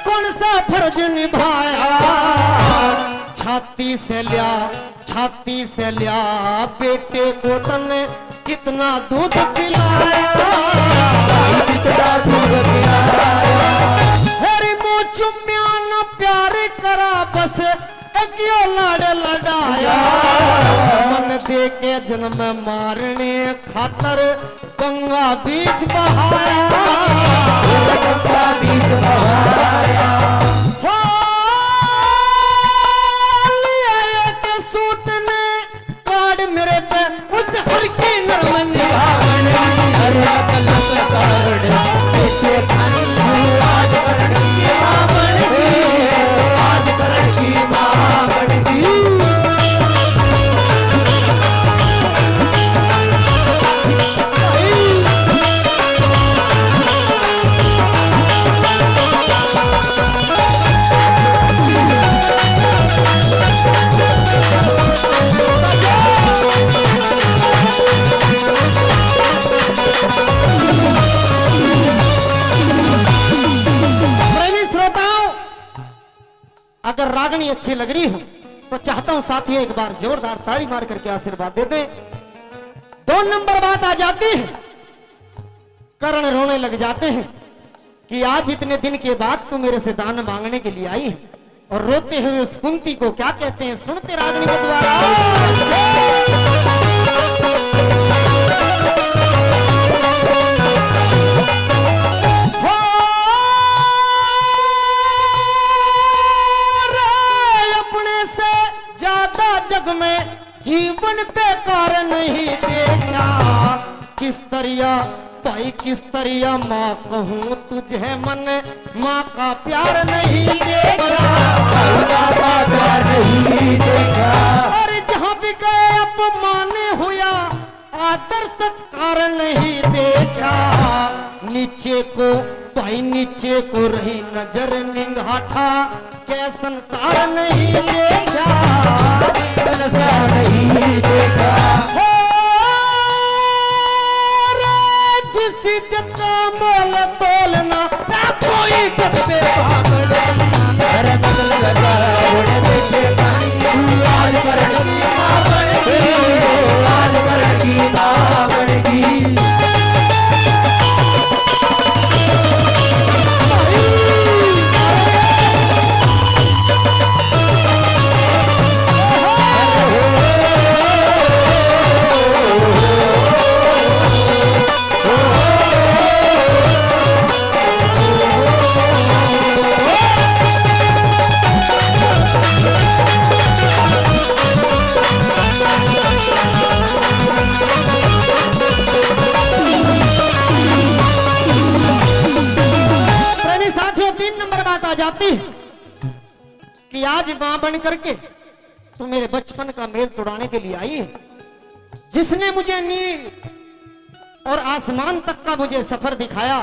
कौन सा फर्ज निभाया, छाती से लिया, छाती से लिया बेटे को तन्ने कितना दूध पिलाया, कितना दूध पिलाया। अरे मुँह चुम्या न प्यार करा बस, एक यो लाड़ लड़ाया। मन दे के जन्म मारने खातर गंगा बीच बहाया, गंगा बीच बहाया। हो, लिया एक सूत ने काट मेरे पे उस हर की नरम निगाह बन गई। अरे अकल का कारण बेटे खानी आज करण की माँ बन गई, आज करण की माँ बन गई। प्रेमी श्रोताओं, अगर रागनी अच्छी लग रही हो तो चाहता हूं साथियों, एक बार जोरदार ताली मार करके आशीर्वाद दे दें। दो नंबर बात आ जाती है, करण रोने लग जाते हैं कि आज इतने दिन के बाद तू मेरे से दान मांगने के लिए आई है। और रोते हुए उस कुंती को क्या कहते हैं, सुनते रागनी के द्वारा। हो रे, अपने से ज्यादा जग में जीवन बेकार नहीं देखा। किस तरिया भाई, किस तरिया माँ कहूँ तुझे, मन माँ का प्यार नहीं देखा, माँ का प्यार नहीं देखा। और जहाँ भी गए अपमान हुआ, आदर सत्कार नहीं देखा। नीचे को भाई, नीचे को रही नजर निंगाठा, के संसार नहीं देखा, संसार नहीं देखा। हो रे, जिस इज्जत का मोल तोलना, ना कोई इज्जत पे भाव नहीं। अरे बदल लगा, उड़े देखे पानी, आज करण की माँ बन गई, आज करण की माँ बन गई। प्रेमी साथियों, तीन नंबर बात आ जाती है कि आज मां बन करके तू मेरे बचपन का मेल तुड़ाने के लिए आई है। जिसने मुझे नींद और आसमान तक का मुझे सफर दिखाया,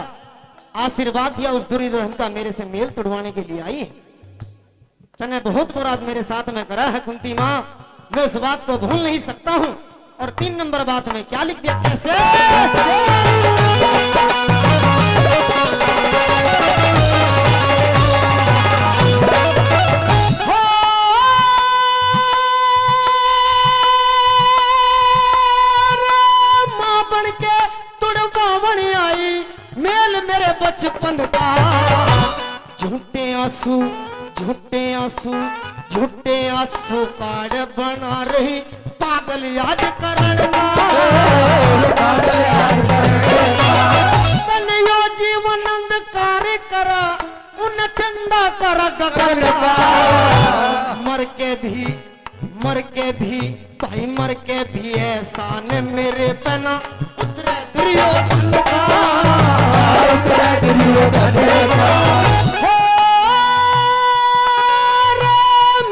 आशीर्वाद दिया, उस दुर्योधन का मेरे से मेल तुड़वाने के लिए आई है। तने बहुत बुरा मेरे साथ में करा है कुंती माँ, मैं उस बात को भूल नहीं सकता हूँ। और तीन नंबर बात में क्या लिख दिया, कैसे? हो रे, माँ बन के तुड़वावण आई, मेल मेरे बचपन का। झूठे आंसू, झूठे आंसू, झूठे आंसू कार्ड बना रही, पागल याद करण का। तन यो जीवन अंधकार करा, उन चंदा करा गगन का। मर के भी, मर के भी, भाई मर के भी एहसान मेरे पे ना उतरे दुर्योधन का। उतरे दुर्योधन का। हो रे,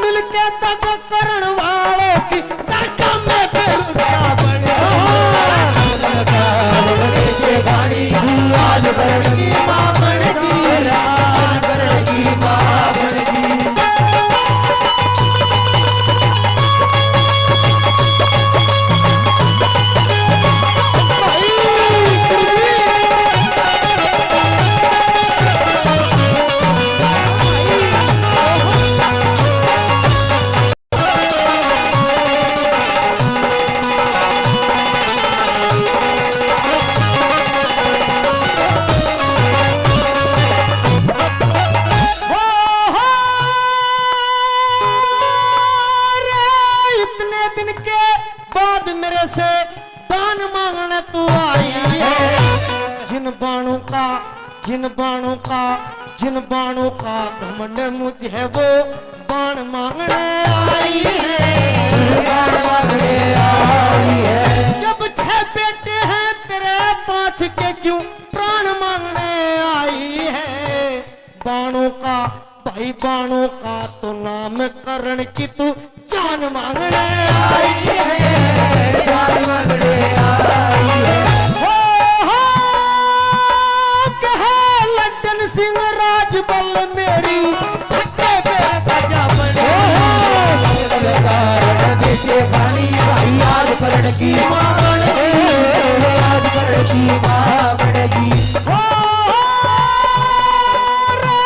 मिलके तग करण वाले की दरगाह में बेरुसा बन गया। आज बरण की माँ बन गई, आज बरण की माँ बन गई। इतने दिन के बाद मेरे से दान मांगने तू आई है। जिन बाणों का, जिन बाणों का, जिन बाणों का घमंड मुझे, वो बाण मांगने आई है। बाण मांगने आई है। जब छह बेटे हैं तेरे, पांच के क्यों प्राण मांगने आई है। बाणों का, भाई बाणों का तो नाम करण की तू जान मांगने आई है, जान मांगने आई है। हो, हो, कहे लड्डन सिंह राजबल मेरी, फट्टे पे बजा बने। हो, हो, कारण बेटे खानी भाई, आज करण की मां बन गई, आज करण की मां बन गई। हो, हो, रे,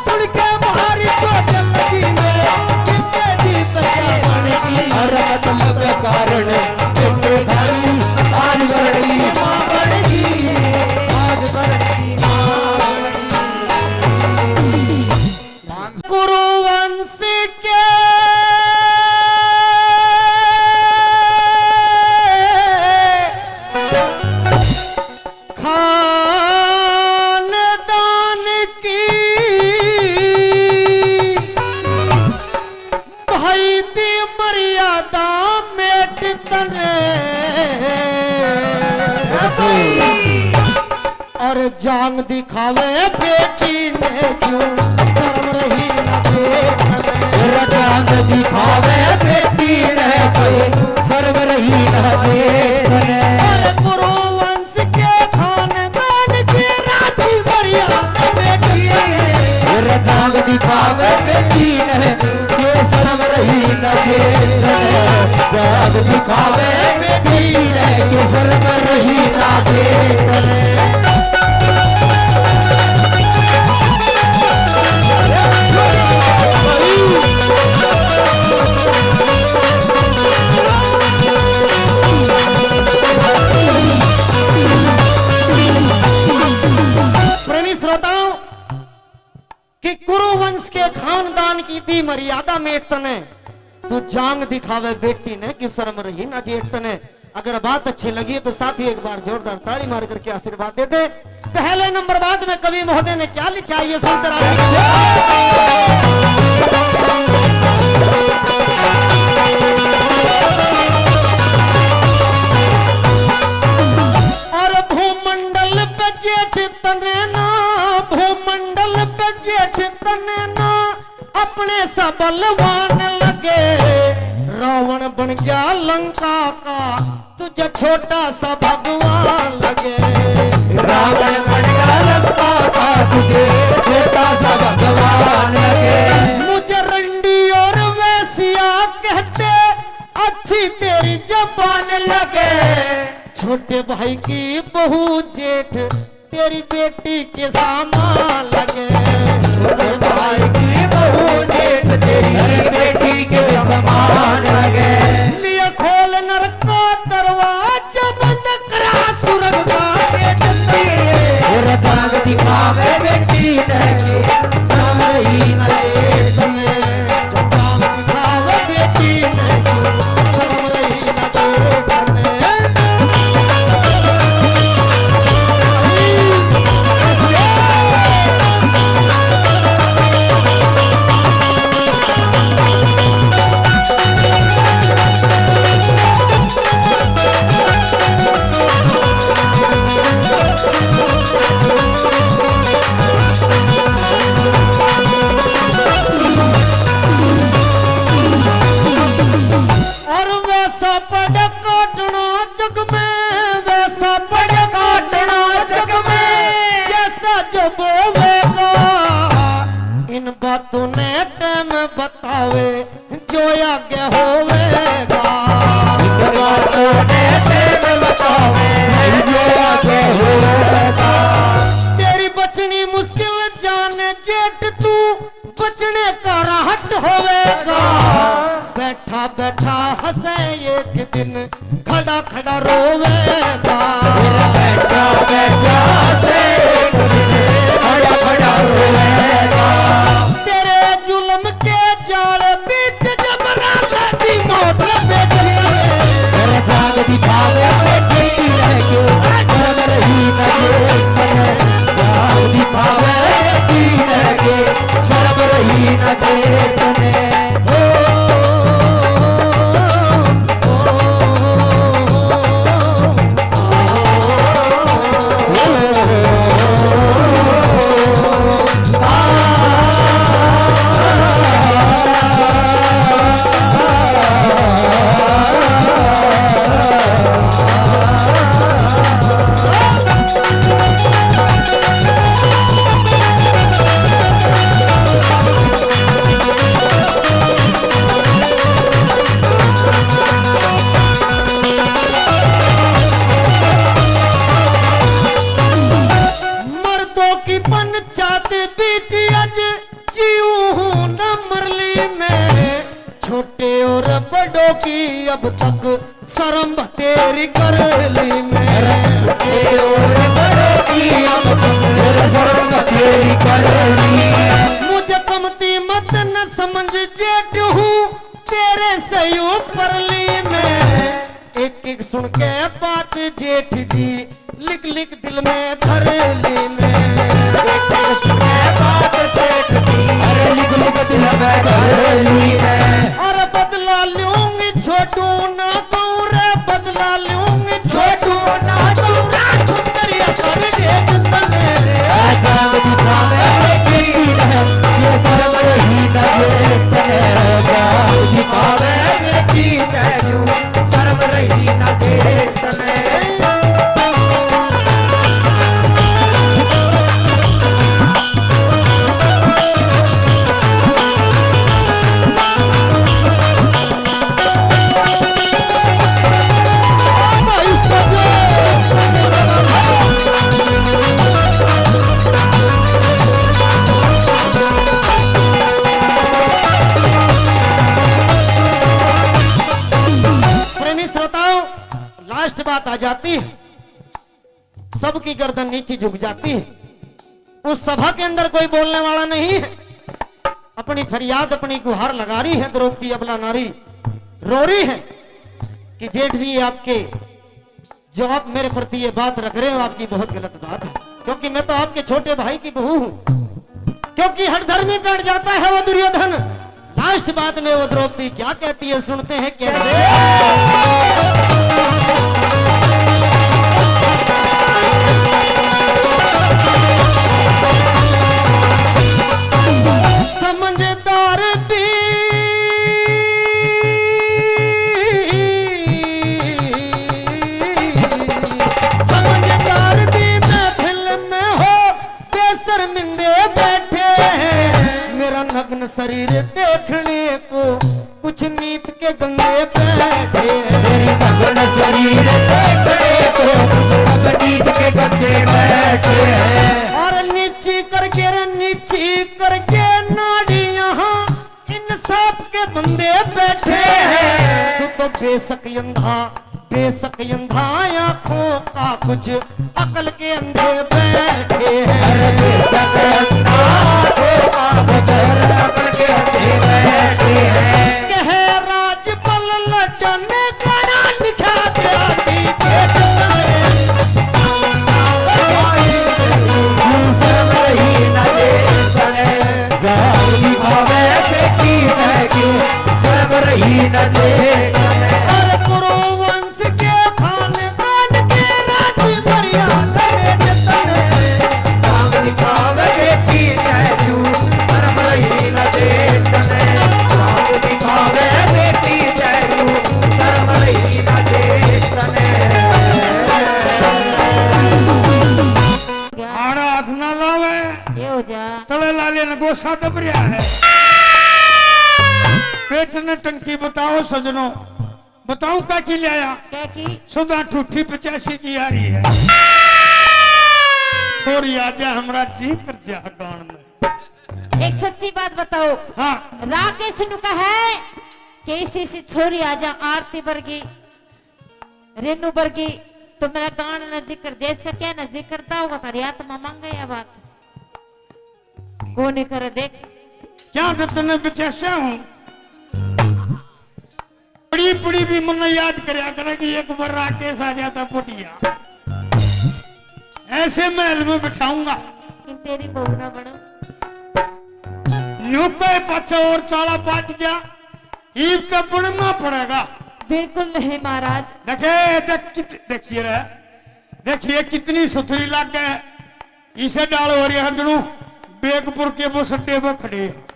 सुन के बाहर चोट लगी मेरे, चिट्टे दीप क्या बनेगी? अरे मतलब कारण चिट्टे खाली आज बनेगी, माँ बनेगी, आज बनेगी, माँ बनेगी। गुरु वंश के खानदान की भाई दी मर्यादा मेट तने। और जांग दिखावे बेटी ने क्यों शर्म रही ना देख तने। और जांग दिखावे बेटी ने क्यों शर्म रही ना देख तने। और गुरु वंश के खानदान की राजी मर्यादा मेट तने। और जांग दिखावे बेटी ने क्यों शर्म रही ना देख तने। जांग दिखावे बेटी ने क्यों शर्म रही ना देख तने। प्रेमी श्रोताओं, कि कुरु वंश के खानदान की दी मर्यादा मेट तने, तू जांग दिखावे बेटी ने, कि शर्म रही ना जेठ तने। अगर बात अच्छी लगी है तो साथी एक बार जोरदार ताली मार करके आशीर्वाद दे दे। पहले नंबर बाद में कवि महोदय ने क्या लिखा है, ये सुनते रहो। और भूमंडल पे जेठ तने ना, भूमंडल पे जेठ तने ना, अपने सा बलवान लगे। रावण बन गया लंका का, तुझे छोटा सा भगवान लगे। रावण बन गया लंका का, तुझे छोटा सा भगवान लगे। मुझे रंडी और वैश्या कहते, अच्छी तेरी जबान लगे। छोटे भाई की बहू जेठ तेरी बेटी के समान लगे। छोटे भाई की बहू जेठ तेरी बेटी के समान लगे। लिए खोल नरक का दरवाजा, बंद करा स्वर्ग का गेट तेरे। और जांग दिखावे बेटी ने, शर्म रही ना जेठ तने। जांग दिखावे बेटी ने, शर्म रही ना बतावे जो आगे होवेगा। भगवान ने तेरे बतावे जो आगे होवेगा। तेरी बचनी मुश्किल जान जेठ तू, बचने का राहट होवेगा। बैठा बैठा हंसे एक दिन, खड़ा खड़ा रोवेगा। बैठा बैठा हंसे एक दिन, खड़ा खड़ा रोवेगा। तेरे जुल्म के जाल बीच जब रात की मौत लपेट ले। अरे जाग दिखावे बेटी रह के, शर्म रही ना जेठ तने। जाग दिखावे बेटी रह के, शर्म रही ना जेठ तने। हो, हो, हो, हो। मर्दों की पंचायत बीच आज जीऊँ हूँ न मरली में, छोटे और बड़ों की अब तक शर्म बतेरी कर ली मैं। छोटे और बड़ों की अब तक शर्म बतेरी कर ली। मुझे कमती मत न समझ जेठ हूँ, तेरे से ऊपर ली मैं। एक एक सुन के बात जेठ जी, लिख लिख दिल में धर ली मैं। एक एक सुन के बात जेठ जी, अरे लिख लिख दिल में धर ली मैं। अरे बदला लूंगी छोटू ना कहूँ रे, बदला लूंगी छोटू ना कहूँ रे। सुंदरिया कर देख तने रे। जान दिखावे बेटी है, ये शर्म रही ना जेठ तने। जान दिखावे बेटी है, शर्म रही ना जेठ तने। प्रेमी श्रोताओं, लास्ट बात आ जाती है, सबकी गर्दन नीचे झुक जाती है। उस सभा के अंदर कोई बोलने वाला नहीं है। अपनी फरियाद, अपनी गुहार लगा रही है द्रौपदी अबला नारी, रो रही है कि जेठ जी, आपके, जो आप मेरे प्रति ये बात रख रहे हो, आपकी बहुत गलत बात है, क्योंकि मैं तो आपके छोटे भाई की बहू हूँ। क्योंकि हठधर्मी बैठ जाता है वो दुर्योधन। लास्ट बात में वो द्रौपदी क्या कहती है, सुनते हैं कैसे। समझदार भी, समझदार भी महफिल में हो, बेशर्मिंदे बैठे हैं। मेरा नग्न शरीर देखने को कुछ नीत के गंदे बैठे हैं। मेरी नग्न शरीर देखने को कुछ सब नीत के गंदे बैठे हैं। और नीची करके रे, नीची करके नाड़ियाँ इंसाफ के बंदे बैठे हैं। तू तो बेशक अंधा, बेशक अंधा, आंखों का कुछ अकल के अंधे बैठे हैं। अरे बेशक अंधा, आंखों का कुछ अकल के अंधे बैठे हैं। कह राज बल लटन गाना लिखा के आती पेट में। शर्म रही ना जेठ तने। जान दिखावे बेटी है क्यों, शर्म रही ना जेठ तने। और कुरुवंश के खानदान के राज मर्यादा में तने। जान दिखावे बेटी है क्यों, शर्म रही ना जेठ तने। जान दिखावे बेटी है क्यों, शर्म रही ना जेठ तने। आड़ा हाथ ना लावे। ये हो जा। तले लाले ने गोसा दब रहा है। सेठ ने टंकी बताओ सजनो, बताऊं क्या की ले आया? क्या की? सुधा ठूठी पचासी की आ रही है। छोरी आजा, हमरा जी कर जा गान में। एक सच्ची बात बताओ। हाँ। राकेश नु कहा है कि इसी सी छोरी आजा, आरती वर्गी, रेनू वर्गी, तो मेरा गान न जिक्र, जैसा क्या न जिक्र था होगा, तारी आत्मा मांगे या बात। कोने करे देख। क्या तो तन्ने बेचैसा हूँ। पड़ी पड़ी भी मन्ने याद करया करे कि एक बार राकेश आ जाता पुटिया। ऐसे महल में बिठाऊंगा। कि तेरी बहू ना बनो। न्यू के पाछे और चाला पाट गया। ईब तो बनना पड़ेगा। बिल्कुल नहीं महाराज। देखे, देख, कित-, देखिए रे, देखिए कितनी सुथरी लागे। इसे डाल हो रही है जणू बेगपुर के बस अड्डे पर खड़े हैं।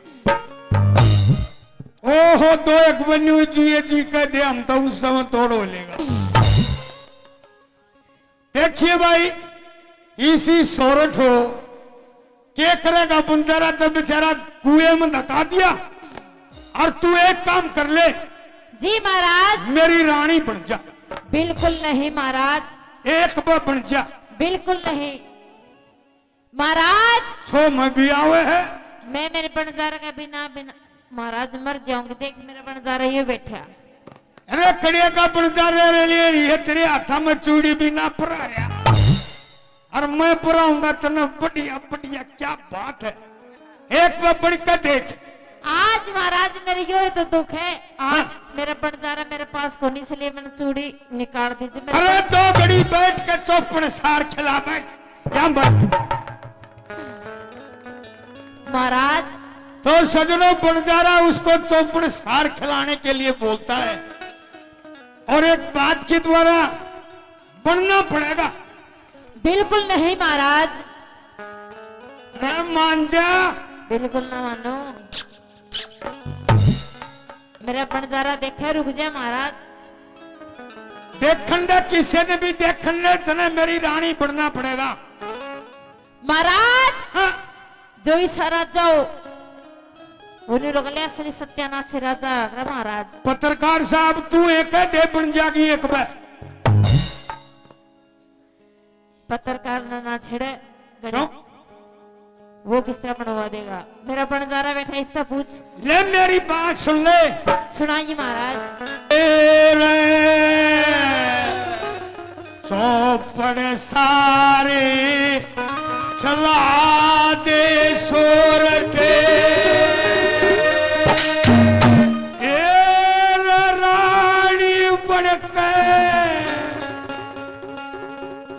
ओहो, दो एक बन्यू जी, ये जी कह दे, हम तो उस समय तोड़ हो लेगा। देखिए भाई, इसी सोरठ हो, के करेगा बंजारा, तो बेचारा कुएं में धका दिया। और तू एक काम कर ले, जी महाराज। मेरी रानी बन जा। बिल्कुल नहीं महाराज। एक बार बन जा। बिल्कुल नहीं महाराज। सो में भी आवे है। मैं मेरे बंजारा के बिना, बिना महाराज मर जाऊंगी। देख, मेरा बंजारा ये बैठा। अरे कड़िया का बंजारा रे लिए ये तेरे हाथा में चूड़ी भी ना परा रहा। और मैं पराऊंगा तन्ने बढ़िया बढ़िया। क्या बात है, एक बार बढ़ के देख। आज महाराज मेरे यो ही तो दुख है, आज हाँ। मेरा बंजारा मेरे पास कोनी, इसलिए मैंने चूड़ी निकाल दी जी। मेरे अरे तो घड़ी बैठ के चौपड़ सार खिला बैठ। क्या बात? महाराज। तो सजनों, बंजारा उसको चौपड़ सार खिलाने के लिए बोलता है, और एक बात के द्वारा बनना पड़ेगा। बिल्कुल नहीं महाराज। मैं अरे मान जा। बिल्कुल ना मानो। मेरा बंजारा देखे, रुक जा महाराज। देखण दे, किसे ने भी देखण दे, तने मेरी रानी बनना पड़ेगा। महाराज, हाँ। जो इसा राजा हो, उन्हें लोग ले असली सत्यानाशी राजा है महाराज। पत्रकार साहब, तू एक है, दे बन जागी एक बार। पत्रकार ना, ना छेड़े, गड़ी। क्यों? वो किस तरह बनवा देगा? मेरा बंजारा बैठा, इससे पूछ। ले मेरी बात सुन ले। सुनाइए महाराज। तेरे चौपड़ सारे खिला दे सोरठे। ए रे रानी बन के।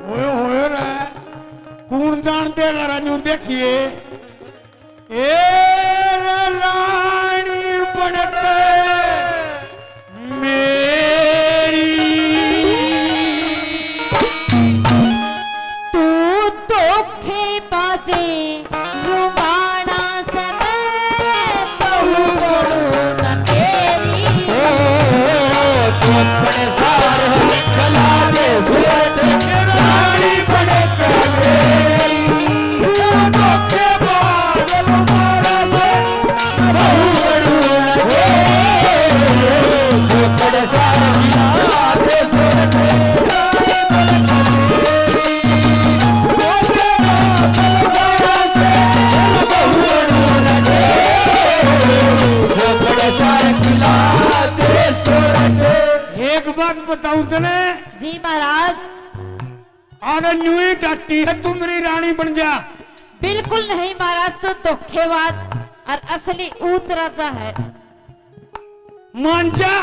ओए होए रे, कौन जान देगा रे न्यू देखिए। ए रे रानी बन के मेरी। तू धोखेबाजी रुमाना से मैं बहू बनू न तेरी। ओ, चौपड़ सार खिला दे सोरठे रानी बन के मेरी। एक बात बताऊं तने। जी महाराज। अरे न्यू ही डाटी है, तू मेरी रानी बन जा। बिल्कुल नहीं महाराज, तू धोखेबाज और असली ऊत राजा है। मान जा।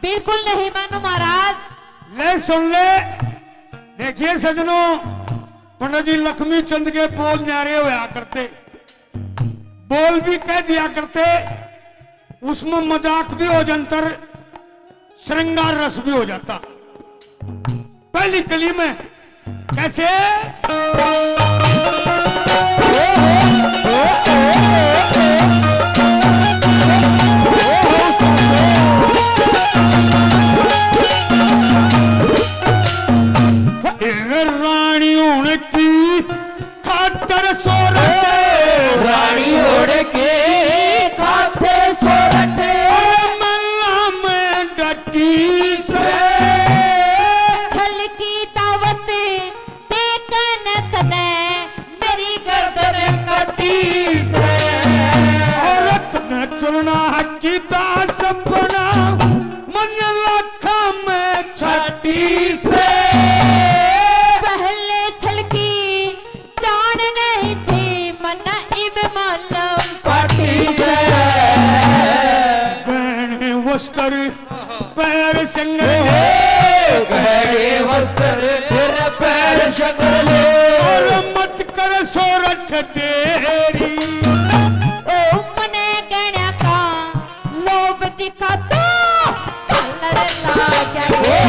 बिल्कुल नहीं मानू महाराज। ले सुन ले, देखिए सजनों, पंडित जी लक्ष्मी चंद के बोल न्यारे होया करते, बोल भी कह दिया करते, उसमें मजाक भी हो जाता, श्रृंगार रस भी हो जाता। पहली कली में कैसे? ए रानी होण की खातर सोरठे। रानी होण की खातर सोरठे। गहरे वस्त्र, फिर पैर शंकर ले। और मत कर सोरठ देरी। ओ मने गहण्या का लोभ दिखा तो कलड़ लाग्या रे।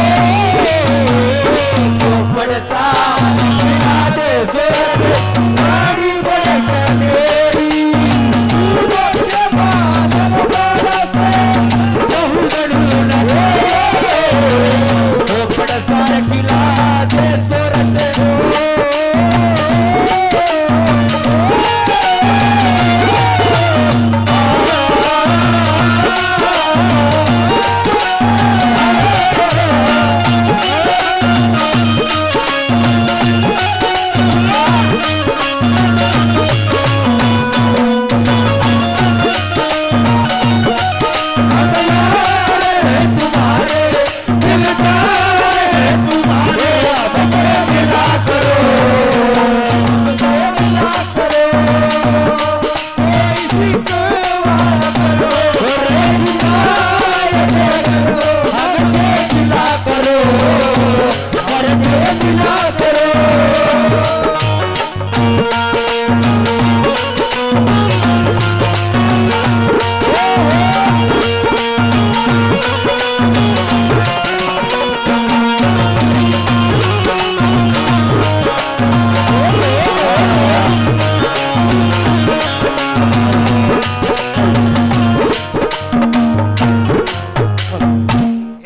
चौपड़ सा मिला दे सोरठ, नारी बड़े का देरी। तू के बादल बरसे, बहु गढ़ लगे। चौपड़ सा किला दे सोरठ।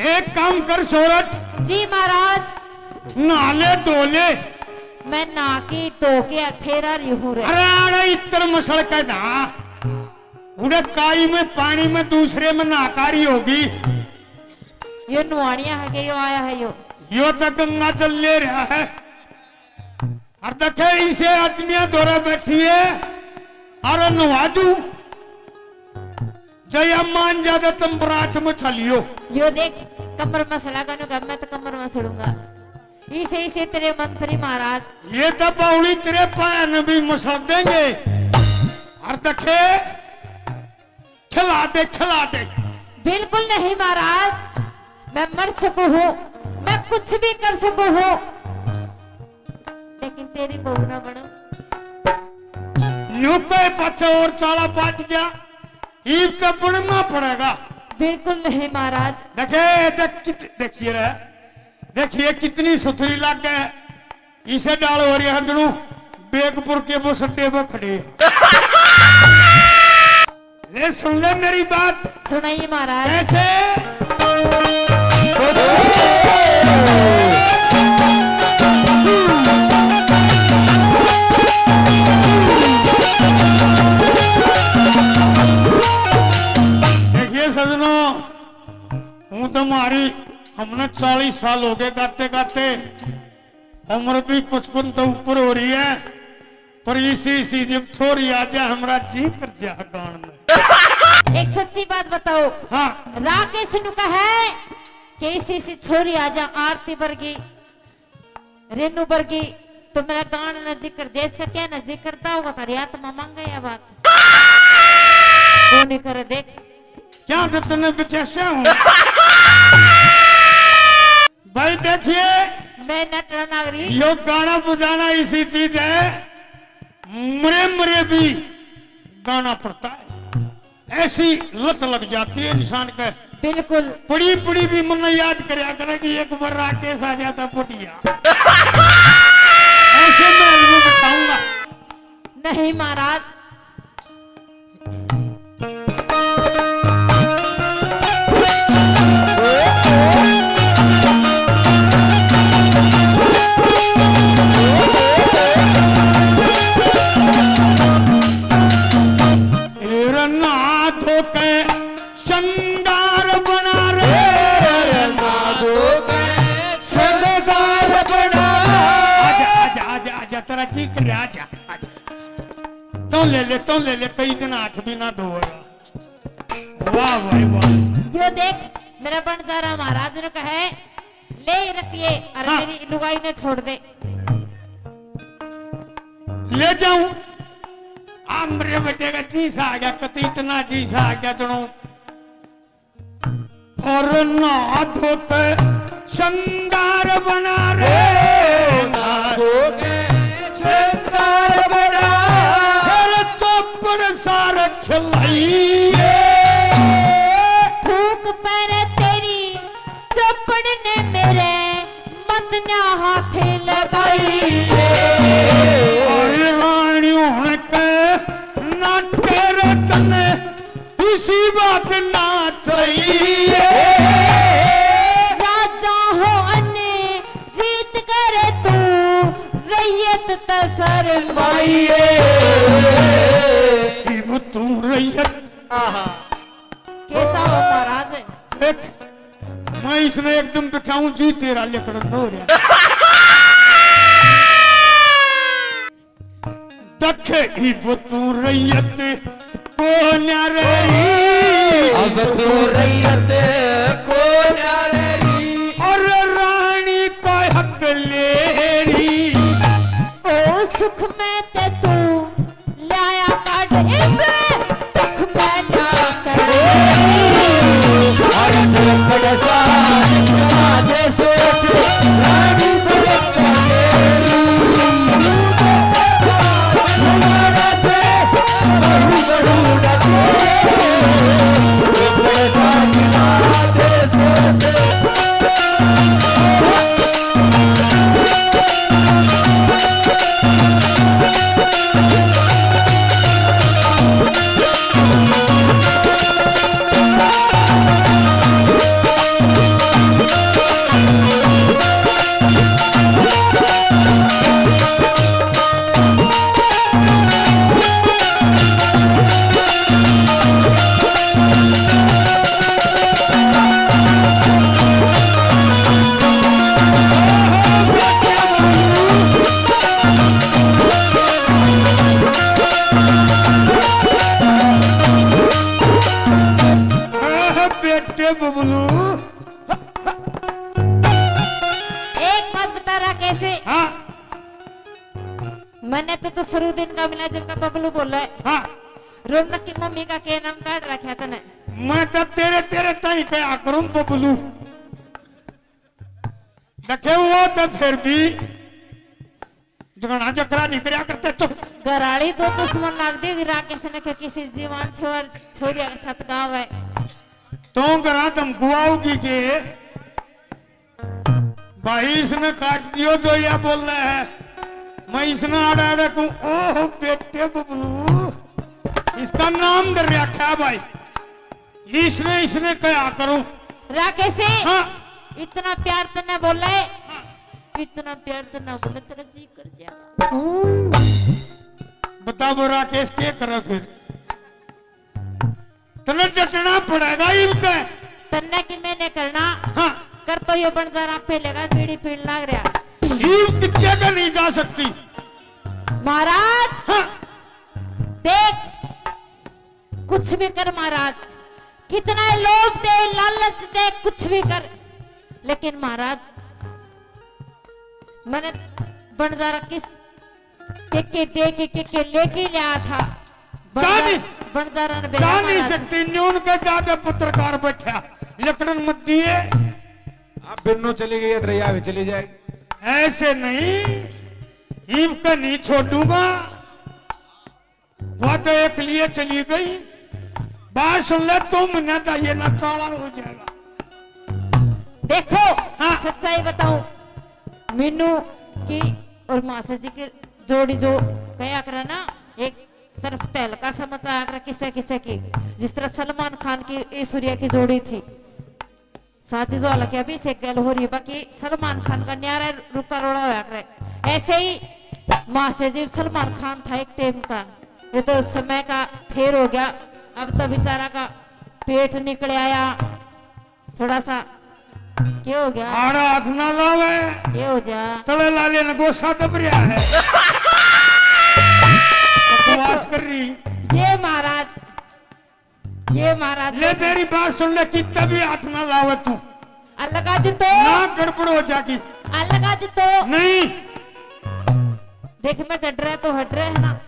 एक काम कर सोरठ। जी महाराज। नहा ले धो ले। मैं नहा के धो के फेर आ रही हूँ रे। अरे अरे इत्र मसल के नहा। उड़े काई में पानी में दूसरे में नहाकारी होगी। यो नुहानिया है के यो आया है यो। यो तो गंगा जल ले रहा है। और देखे इसे आदमियां धोरे बैठी है। अरे नुहा दू। जया मान ज्यादा तुम बरात में चलियो। यो देख, कमर में सड़ा गनु, मैं तो कमर में सड़ूंगा। इसे, इसे तेरे मंत्री महाराज। ये तो बावली तेरे पाया ने भी मसल देंगे। और देखे, खिला दे, खिला दे। बिल्कुल नहीं महाराज, मैं मर सकूं हूँ, मैं कुछ भी कर सकूं हूँ, लेकिन तेरी बहू ना बनूं। न्यू कहे पाछे और चाला पाट गया, ईब तो बनना पड़ेगा। बिल्कुल नहीं महाराज। देखे, देख, कित-, देखिए रे, देखिए कितनी सुथरी लागे। इसे डाल हो रही है जणू बेगपुर के बस अड्डे पर खड़े। ले सुन ले मेरी बात। सुनाइए महाराज। कैसे? देखिए सजनों, हूं तो मारी, हमने चालीस साल हो गए गाते गाते, उम्र भी पचपन तो ऊपर हो रही है, पर इसी इसी जब छोरी आ जा, हमरा जी कर जा गान में। एक सच्ची बात बताओ। हाँ। राकेश नु कहे कि इसी इसी छोरी आ जा, आरती वर्गी, रेनू वर्गी, तो मेरा गान न जिक्र, जैसे क्या न जिक्र करता होगा, तारी आत्मा मांगे या बात। कौन नहीं करे देख। क्या तो तन्ने बेचैसा हूँ? भाई देखिए, मैं नटना नागरी। यो गाना बजाना ऐसी चीज है, मरे मरे भी गाना पड़ता है। ऐसी लत लग जाती है इंसान के। बिल्कुल। पड़ी पड़ी भी मन याद करया करे कि एक बार राकेश आ जाता पुटिया। ऐसे महल में बिठाऊंगा। नहीं महाराज। तेरा ना धो के शंगार बना रे। तेरा ना धो के शंगार बना। आजा, आजा, आजा, आजा, तेरा जी कर रहा, आजा, आजा। तो ले ले, तो ले ले, कई दिन हाथ भी ना धोएगा। वाह भाई वाह। यो देख, मेरा बनजारा महाराज ने कहे, ले रखिए और हाँ। मेरी लुगाई ने छोड़ दे। ले जाऊं? आ मेरे बेटे का जी सा आ गया, कति इतना जी सा आ गया दोनों। और ना धोते संदार बना रे, ना धोते संदार बना। फिर चौपड़ सार खिलाइए। फूक पर तेरी चौपड़ ने मेरे मत ना हाथ लगाइए। और रानी होने के नाटे रतन इसी बात ना चाहिए। राजा हो अने रीत करे तू, रैयत त शर्माइए। इब तू रैयत। आहा। के चाहो महाराज? देख, मैं इसने एकदम बिठाऊं जी, तेरा लिकड़न हो रहा। दखे इब तू रैयत को न्यारी। अब तू रैयत को न्यारी। और रानी का हक ले री। ओ सुख में ते तू लाया काट इब दुख में ना करे। और जब बड़ा सा दे सोच रानी आह, बेटे बबलू। एक बात बता रहा कैसे? हाँ। मैंने तो, तो शुरू दिन का मिला जब का बबलू बोला है। हाँ। रौनक की मम्मी का क्या नाम काट रखा तने? मैं तो तेरे, तेरे ताई कहा करूं बबलू। देखे वो तो फिर भी घणा जकरा नहीं करया करते, चुप। घराली दो दुश्मन लाग देगी, राकेश ने कहा किसी जवान छोर, छोरिया के साथ गाँव है। तो घरा धमकुआओगी के भाई इसने काट दियो जो या बोल रहा है, मैं इसने आड़े आड़े कहूँ, ओह बेटे बबलू, इसका नाम धर रखा है भाई। इसने, इसने कहा करूं। राकेश, हाँ। इतना प्यार तन्ने बोला है, हाँ। इतना प्यार तन्ने बोला, तेरा जी कर जाएगा। बता वो राकेश के करे फिर? तन्ने डटना पड़ेगा इनके। तन्ने की मैंने करना। हाँ। कर तो यो बंजारा पहले का बीड़ी पीण लाग रहा। जीव कितने का नहीं जा सकती। महाराज। हाँ। देख, कुछ भी कर महाराज, कितना लोभ दे, लालच दे, कुछ भी कर, लेकिन महाराज, मैंने बंजारा किस के के दे के, के के लेके लिया था। जा बंजा-, नहीं, बंजारा ने जा बेरा नहीं महाराज। सकती, न्यून के जाते पत्रकार बैठा, लकड़न मत दिए। आप बिन्नो चली गई है, दरिया में चली जाएगी। ऐसे नहीं, इब का नहीं छोड़ूंगा। वो तो एक लिए चली गई। बात सुन ले, तुम ना जाइए ना, चाला हो जाएगा। देखो, हाँ। सच्चाई बताऊं, मीनू की और मासा जी की जोड़ी जो कया करे ना, एक तरफ तहलका सा मचाया करे किसे किसे की, जिस तरह सलमान खान की ऐश्वर्या की जोड़ी थी। शादी तो हालांकि अभिषेक गैल हो रही, बाकी सलमान खान का न्यारा रुका रोड़ा होया करे। ऐसे ही मासा जी सलमान खान था एक टाइम का, ये तो समय का फेर हो गया। अब तो बेचारा का पेट निकल आया थोड़ा सा। क्या हो गया? आड़ा हाथ ना लावे। क्या हो जा? तले लाले ने गोसा दब रहा है। बकवास कर रही। ये महाराज, ये महाराज। ले मेरी बात सुन ले, कितना भी हाथ ना लावे तू। आ लगा दे तो। ना गड़बड़ हो जाएगी। आ लगा दे तो। नहीं। देख मैं तो डरा तो हट रहा है ना।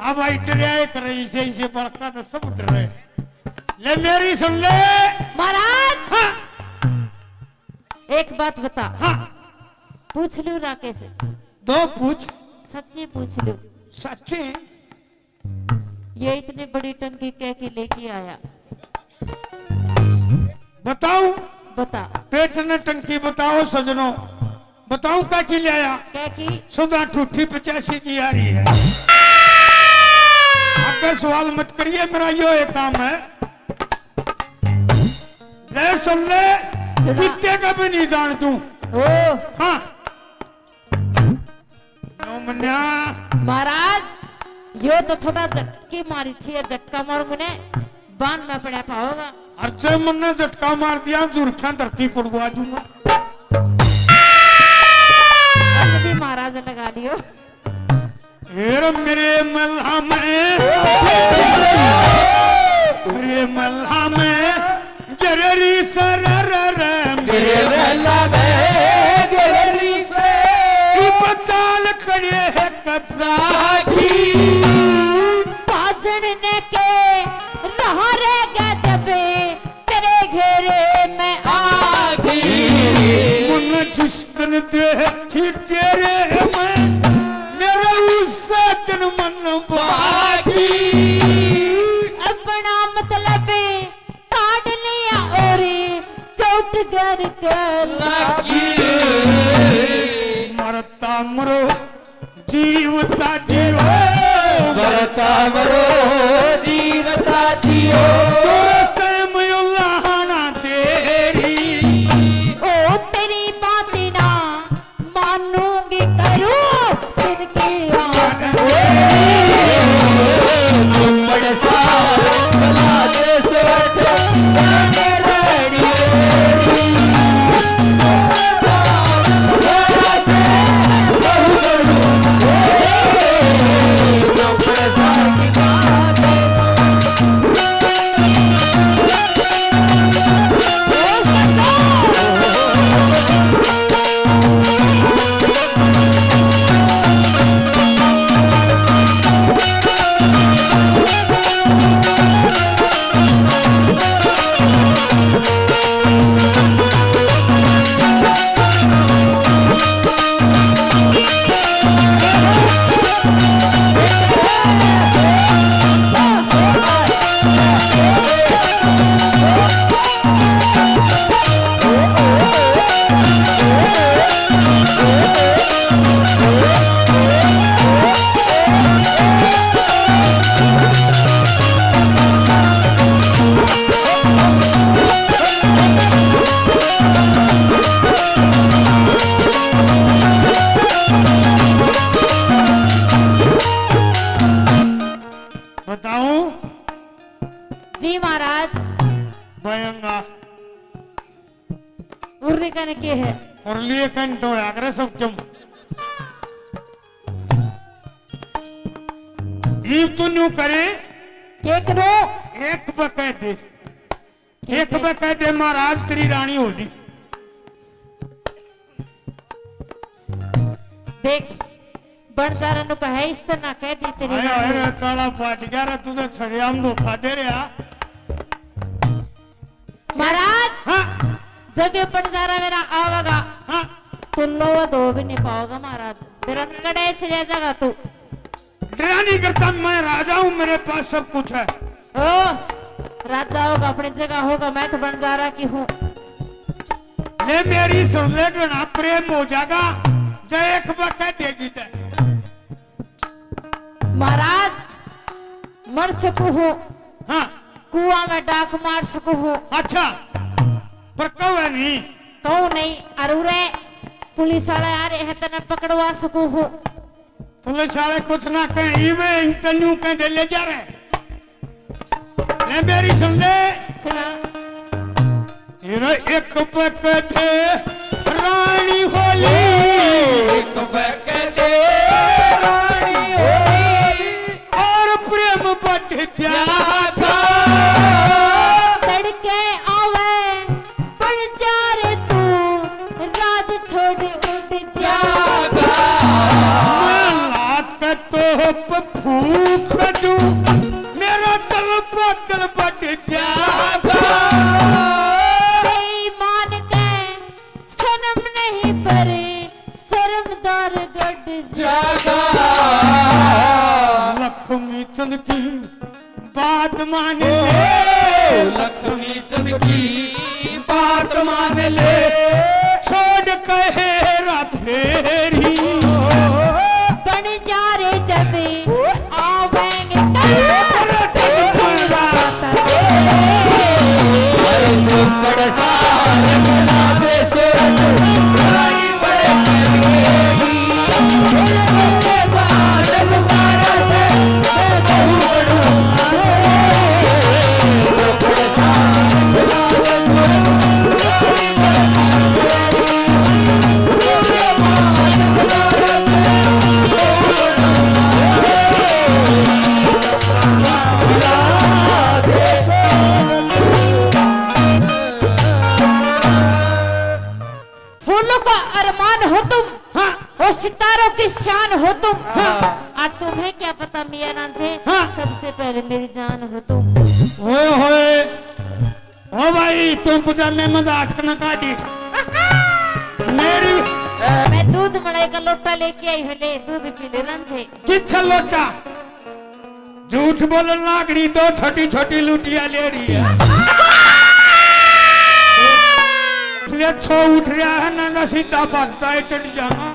अब आई डरिया करे इसे, इसे बड़का तो सब डरे। ले मेरी सुन ले। महाराज, हाँ। एक बात बता। हाँ। पूछ लूं राकेश? दो पूछ। सच्ची पूछ लूं? सच्ची। ये इतनी बड़ी टंकी कह के लेके आया? बताऊं? बता। पेट ने टंकी बताओ सजनो, बताऊं कह की ले आया? कह की? सुधा ठूठी पचासी की आ रही है। आगे सवाल मत करिए, मेरा यो एक काम है। ले सुन ले, सुना। जीते का भी नहीं जान तू। ओ। हाँ। नो मन्या। महाराज, यो तो छोटा झटकी मारी थी, ये झटका मार मुने बांध में पड़ा पाओगा। अरे मन्ने झटका मार दिया, जुरखा धरती पड़वा दूंगा। अरे भी महाराज लगा लियो। फिर मेरे मल्हा में, मेरे मल्हा में जररी सरर, मेरे मेला में जररी से। तू पताल करे है कच्चा की। बाजन ने के रहा रे गजब, तेरे घेरे में आ गई। मुन्ना जिस दिन देखी तेरे में, मेरा उस दिन मन बागी। अपना मतलब काट लिया और चोट घर के लागी। मरता मरो जीवता जियो, मरता मरो जीवता जियो। तोरे से मयूला हाना तेरी। ओ तेरी बात ना मानूंगी करूं जिनकी आन। बताऊं? जी महाराज। बयंगा। उर्ली कन के है? उर्ली कन तो है, अगर सब तुम। इब तो न्यू करे। के करो? एक बके दे। एक बके दे महाराज, तेरी रानी हो जी। देख, बंजारा नु कहे, इस तरह कह दी तेरी हाय, हाय रानी। रे, चाला पाट गया रे, तू तो सरेआम धोखा दे रहा। महाराज, हाँ। जब ये बंजारा मेरा आवेगा, हाँ। तो नवा धो भी नहीं पाओगा महाराज, मेरा कड़े चले जाएगा तू। डरा नहीं करता, मैं राजा हूँ, मेरे पास सब कुछ है। ओ, राजा होगा, अपनी जगह होगा, मैं तो बंजारा की हूँ। ले मेरी सुन ले, घना प्रेम हो जाएगा, जय एक बार कह देगी तै। महाराज, मर सकू हूँ। हाँ। कुआं में डाक मार सकू हूँ। अच्छा, पर कहू है नहीं। कहू नहीं, अरे पुलिस वाले आ रहे हैं, तने पकड़वा सकू हूँ। पुलिस वाले कुछ ना कहें, इवे interview कह दे, ले जा रहे। ले मेरी सुन ले। सुना। तेरा एक बकते रानी होली, एक बकते रानी होली, और प्रेम बढ़ जागा। तड़के आवे बंजारे तू, राज छोड़ उड़ जागा। मैं लात तोप फूक दूं, मेरा दिल बदल बढ़ जागा। गढ़ जागा। लक्ष्मी चंद की बात मान ले। लक्ष्मी चंद की बात मान ले। छोड़ कहेरा फेरी। बन जा रे जब आवेंगे कल। अरे जो बड़ सार बना दे सूरज। फूलों का अरमान हो तुम, हाँ। और सितारों की शान हो तुम। हाँ। और तुम्हें क्या पता मियाँ रांझे, हाँ। सबसे पहले मेरी जान हो तुम। ओए होए, ओ भाई, तुम पजामे में दांत न काटी। मेरी मैं दूध मलाई का लोटा लेके आई हूँ, ले दूध पी ले रांझे। कित्थे लोटा? झूठ बोलन लाग रही, दो छोटी छोटी लुटिया ले रही है। इसलिए छो उठ रहा है ना, ना सीधा भगता है चढ़ जाना।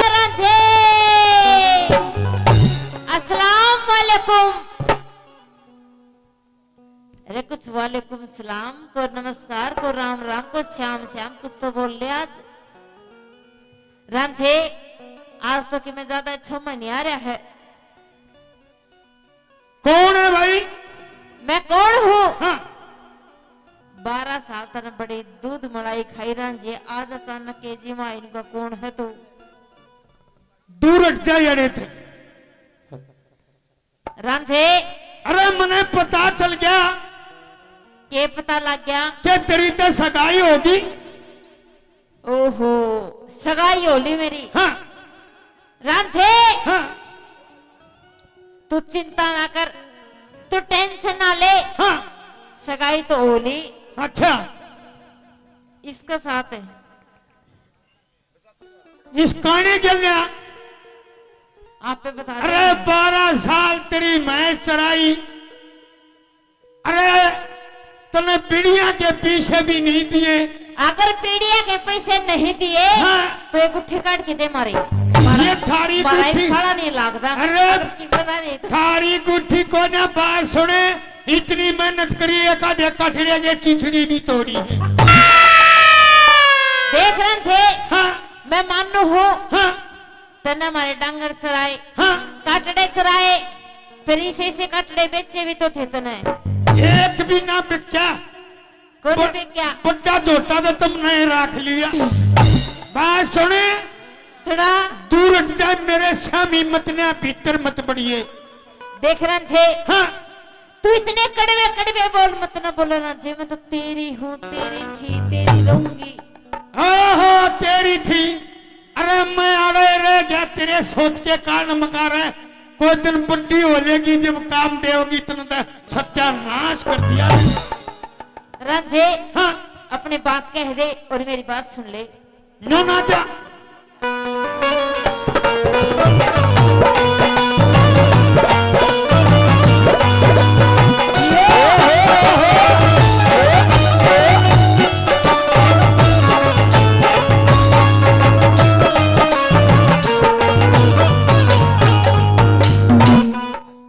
रांझे, अस्सलाम वालेकुम। अरे कुछ वालेकुम सलाम, को नमस्कार, को राम राम, को श्याम श्याम, कुछ तो बोल ले आज। रांझे, आज तो कि मैं ज्यादा छो में नहीं आ रहा है। कौन है भाई? मैं कौन हूँ? हाँ। बारह साल तने बड़ी दूध मलाई खाई रांझे, आज अचानक के जीवा इनका कौन है तू? दूर हट जा यार इधर। रांझे। अरे मने पता चल गया। के पता लग गया? के तेरी ते सगाई होगी। ओहो, सगाई होली मेरी। हाँ। रांझे। हाँ। तू चिंता ना कर, तू टेंशन ना ले। हाँ। सगाई तो होली। अच्छा। इसके साथ है। इस काने के लिया। आप पे बता अरे, बारह साल तेरी मैं चराई। अरे, तने बीड़िया के पैसे भी नहीं दिए। अगर बीड़िया के पैसे नहीं दिए, हाँ। तो ये गुट्ठी काट के दे मारे। ये थारी गुट्ठी। साला नहीं लागदा। अरे, अगर की बना दे तो। थारी गुट्ठी को ना बात सुने। इतनी मेहनत करी, एक आधे कठड़े के चिचड़ी भी तोड़ी है। देख रहे थे, हाँ। मैं मानू हूँ। हाँ। तने हमारे डांगर चराए, हाँ। काटड़े चराए, फिर इसे, इसे काटड़े बेचे भी तो थे तने। एक भी ना बिक्या। कोनी बिक्या। बड्डा झोटा तो तुमने ही राख लिया। बात सुने। सुना। दूर हट जाए मेरे सामी, मत ना भीतर मत बढ़िए। देख रहे थे। हाँ। तू इतने कड़वे कड़वे बोल मत ना बोले रांझे, मैं तो तेरी हूँ, तेरी थी, तेरी रहूंगी। ओहो, तेरी थी। अरे मैं आड़े रह गया तेरे सोच के कारण मकार है। कोई दिन बड्डी हो लेगी जब काम देगी तने तो सत्यानाश कर दिया। रांझे, हाँ। अपनी बात कह दे और मेरी बात सुन ले। नो ना जा।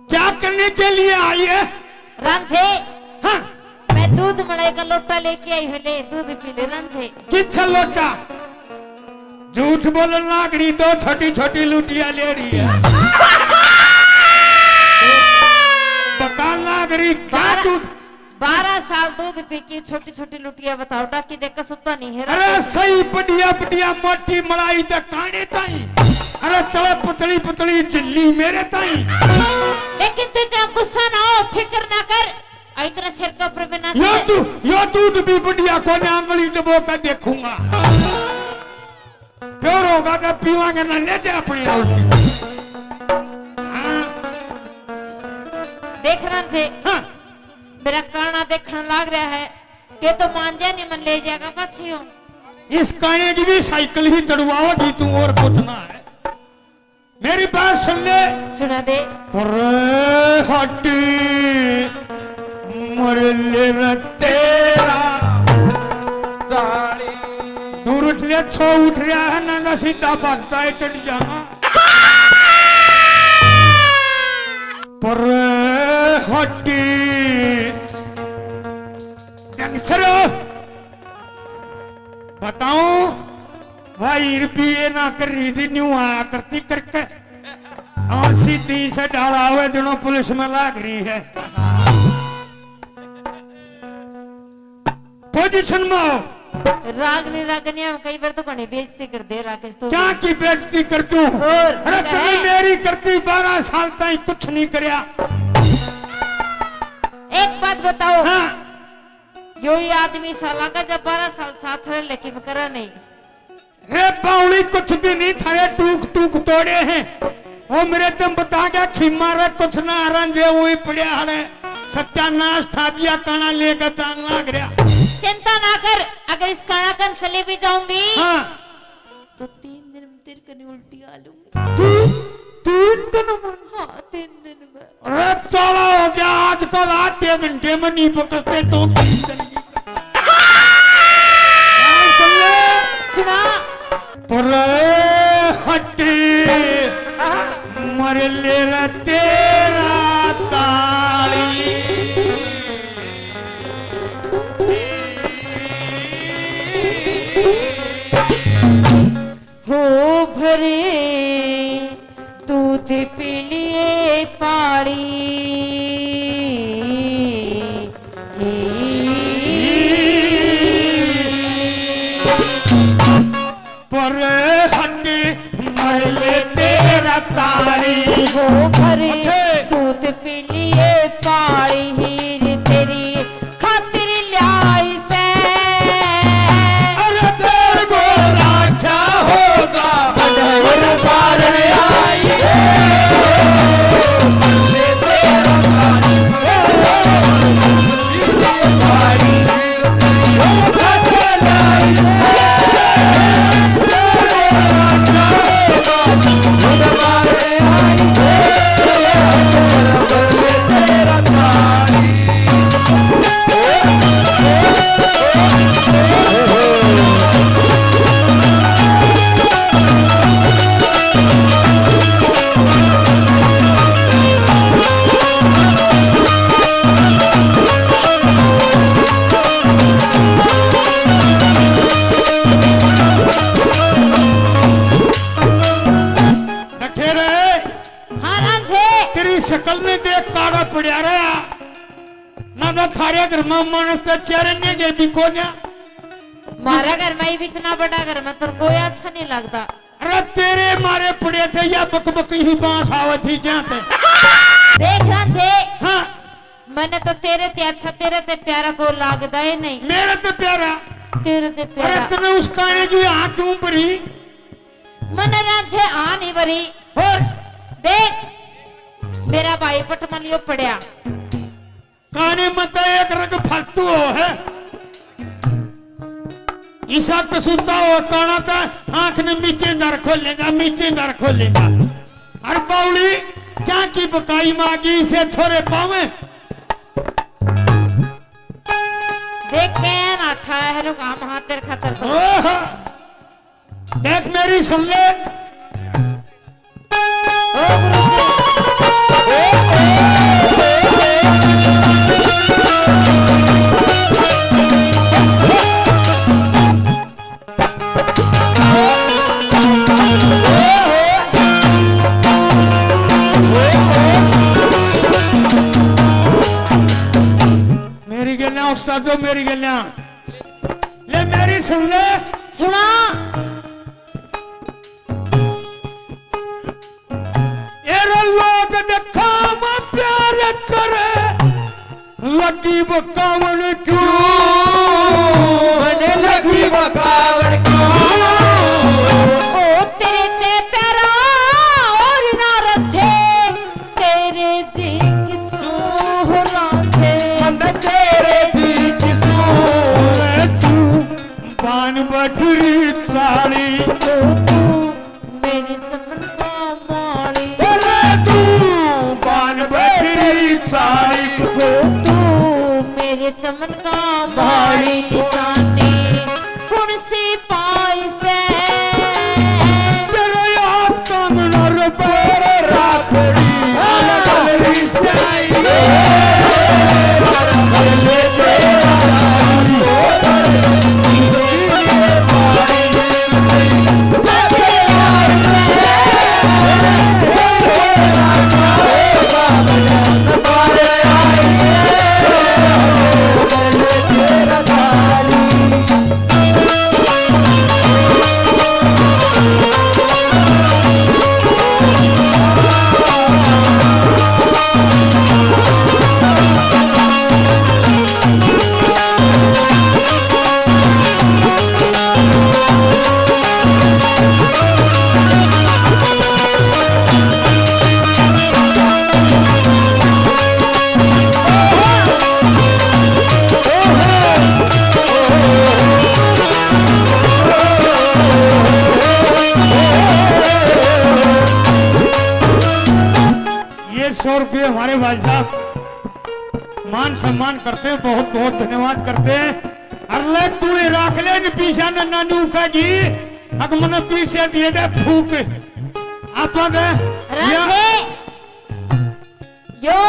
क्या करने के लिए आई है? रांझे। हाँ। मैं दूध मलाई का लोटा लेके आई हूँ, ले दूध पी ले रांझे। कित्थे लोटा? झूठ बोलन लाग रही, दो छोटी छोटी लुटिया ले रही है। बकान लाग रही, क्या बारह, झूठ? बारह साल दूध पी के छोटी छोटी लुटिया बताओ, डाकी देख के सुता नहीं है। अरे सही बढ़िया बढ़िया मोटी मलाई ते काने ताई। अरे तले पतली पतली झिल्ली मेरे ताई। लेकिन तू इतना गुस्सा ना हो, फिक्र ना कर। आ, इतना सिर के ऊपर बिना यो तू, यो दूध भी बढ़िया कोने, आंगली दबो के देखूंगा। प्योर होगा तो पीवांगे ना, ले जा अपनी आउटी। हाँ। देख रांझे। हाँ। मेरा काना देखण लाग रहा है, ते तो मान जा नहीं, मन ले जाएगा पाछे हो। इस काने की भी साइकिल ही दड़वाओगी तू, और कुछ ना है। मेरी बात सुन ले। सुना दे। पर हट मर ले रे तेरा ताली। दूर उठ ले, छो उठ रहा है ना, ना सीधा भजता है चढ़ जाना। पर हट गैंगस्टर बताऊं भाई, रुपये ना कर रही थी, न्यू आया करती करके। और सीधी से डाला हुए दिनों पुलिस में लाग रही है। पोजीशन में हो। रागनी रागनिया में कई बार तो घणी बेइज्जती कर दे राकेश तू। क्या की बेइज्जती कर दूं? और अरे क्या तूने है? मेरी करती बारह साल ताई कुछ नहीं करया। एक बात बताओ। हाँ। यो ही आदमी साला का जब बारह साल साथ रह लेकिन करा नहीं। रे बावली, कुछ भी नहीं, थारे टूक टूक तोड़े हैं। वो मेरे तुम बता गया खीमा रे, कुछ ना रांझे, वो ही पड़या हड़े। सत्यानाश ठा दिया, काना लेके जान लाग रहा। चिंता ना कर, अगर इस काना कन चली भी जाऊंगी, हाँ। तो तीन दिन में तेरे कने उल्टी आ लूंगी। तू तीन दिन में? हाँ, तीन दिन में। अरे चाला हो गया, आजकल आधे घंटे में नहीं पकड़ते तो तीन दिन की। ध्यान सुन ले। सुना। पर हट मर ले रे तेरा ताली। हो भरे दूध पी लिए पानी। पर हट मर ले तेरा तारी। हो भरे दूध पी लिए पानी, हीर तेरी खातिर ल्याई से। अरे तेरे को राख्या होगा, बड़ बार आई है। रखे रहे। हाँ रांझे। तेरी शकल ने देख काड़ा पड़या रहा। ना तो थारे घर में मानस ते चेहरे ने के भी कोन्या। मारा घर में भी इतना बड़ा घर में तो कोई अच्छा नहीं लगता। अरे तेरे मारे पड़े थे या बकबक ही बांस आवत थी जहाँ ते। देख रांझे। हाँ। मैंने तो तेरे ते अच्छा, तेरे ते प्यारा को लागदा ही नहीं। मेरे ते प्यारा? तेरे ते प्यारा। अरे तने उस काने की आँख क्यों भरी? मने रांझे आ नहीं भरी। और? देख, मेरा भाई पटमलियो पड़या। काने मत एक रंग फालतू हो है। ईसा कसूता हो काना ता आंख ने मीचे दर खोलेगा, मीचे दर खोलेगा। अर बावली क्या की बकाई मागी इसे छोरे पावे। देख के ना ठाया है लोग हम हाथ तेरे खातर तो। ओह! देख मेरी सुन ले। ओ गुरु जी। मेरी गल्ला उस्तादो, मेरी गल्ला। ले मेरी सुन ले। सुना। एरे लोग दिखावा प्यार करे, लगी बकावन क्यों? मने लगी बकावन क्यों? ओ तेरे ते प्यारा और ना रखे, तेरे जिंग सूहरा थे। मने मन का माड़ी निशानी कुण सी पाई से। तेरे आप तन नर पर राखड़ी, हाँ। गलरी से आई। ये सौ रुपये हमारे भाई साहब मान सम्मान करते हैं, बहुत बहुत धन्यवाद करते हैं। अरे ले तू ही राख ले, इन पीछा ने नानू का जी, अक मने पीछे दिए दे फूक। आपा दे या राधे। यो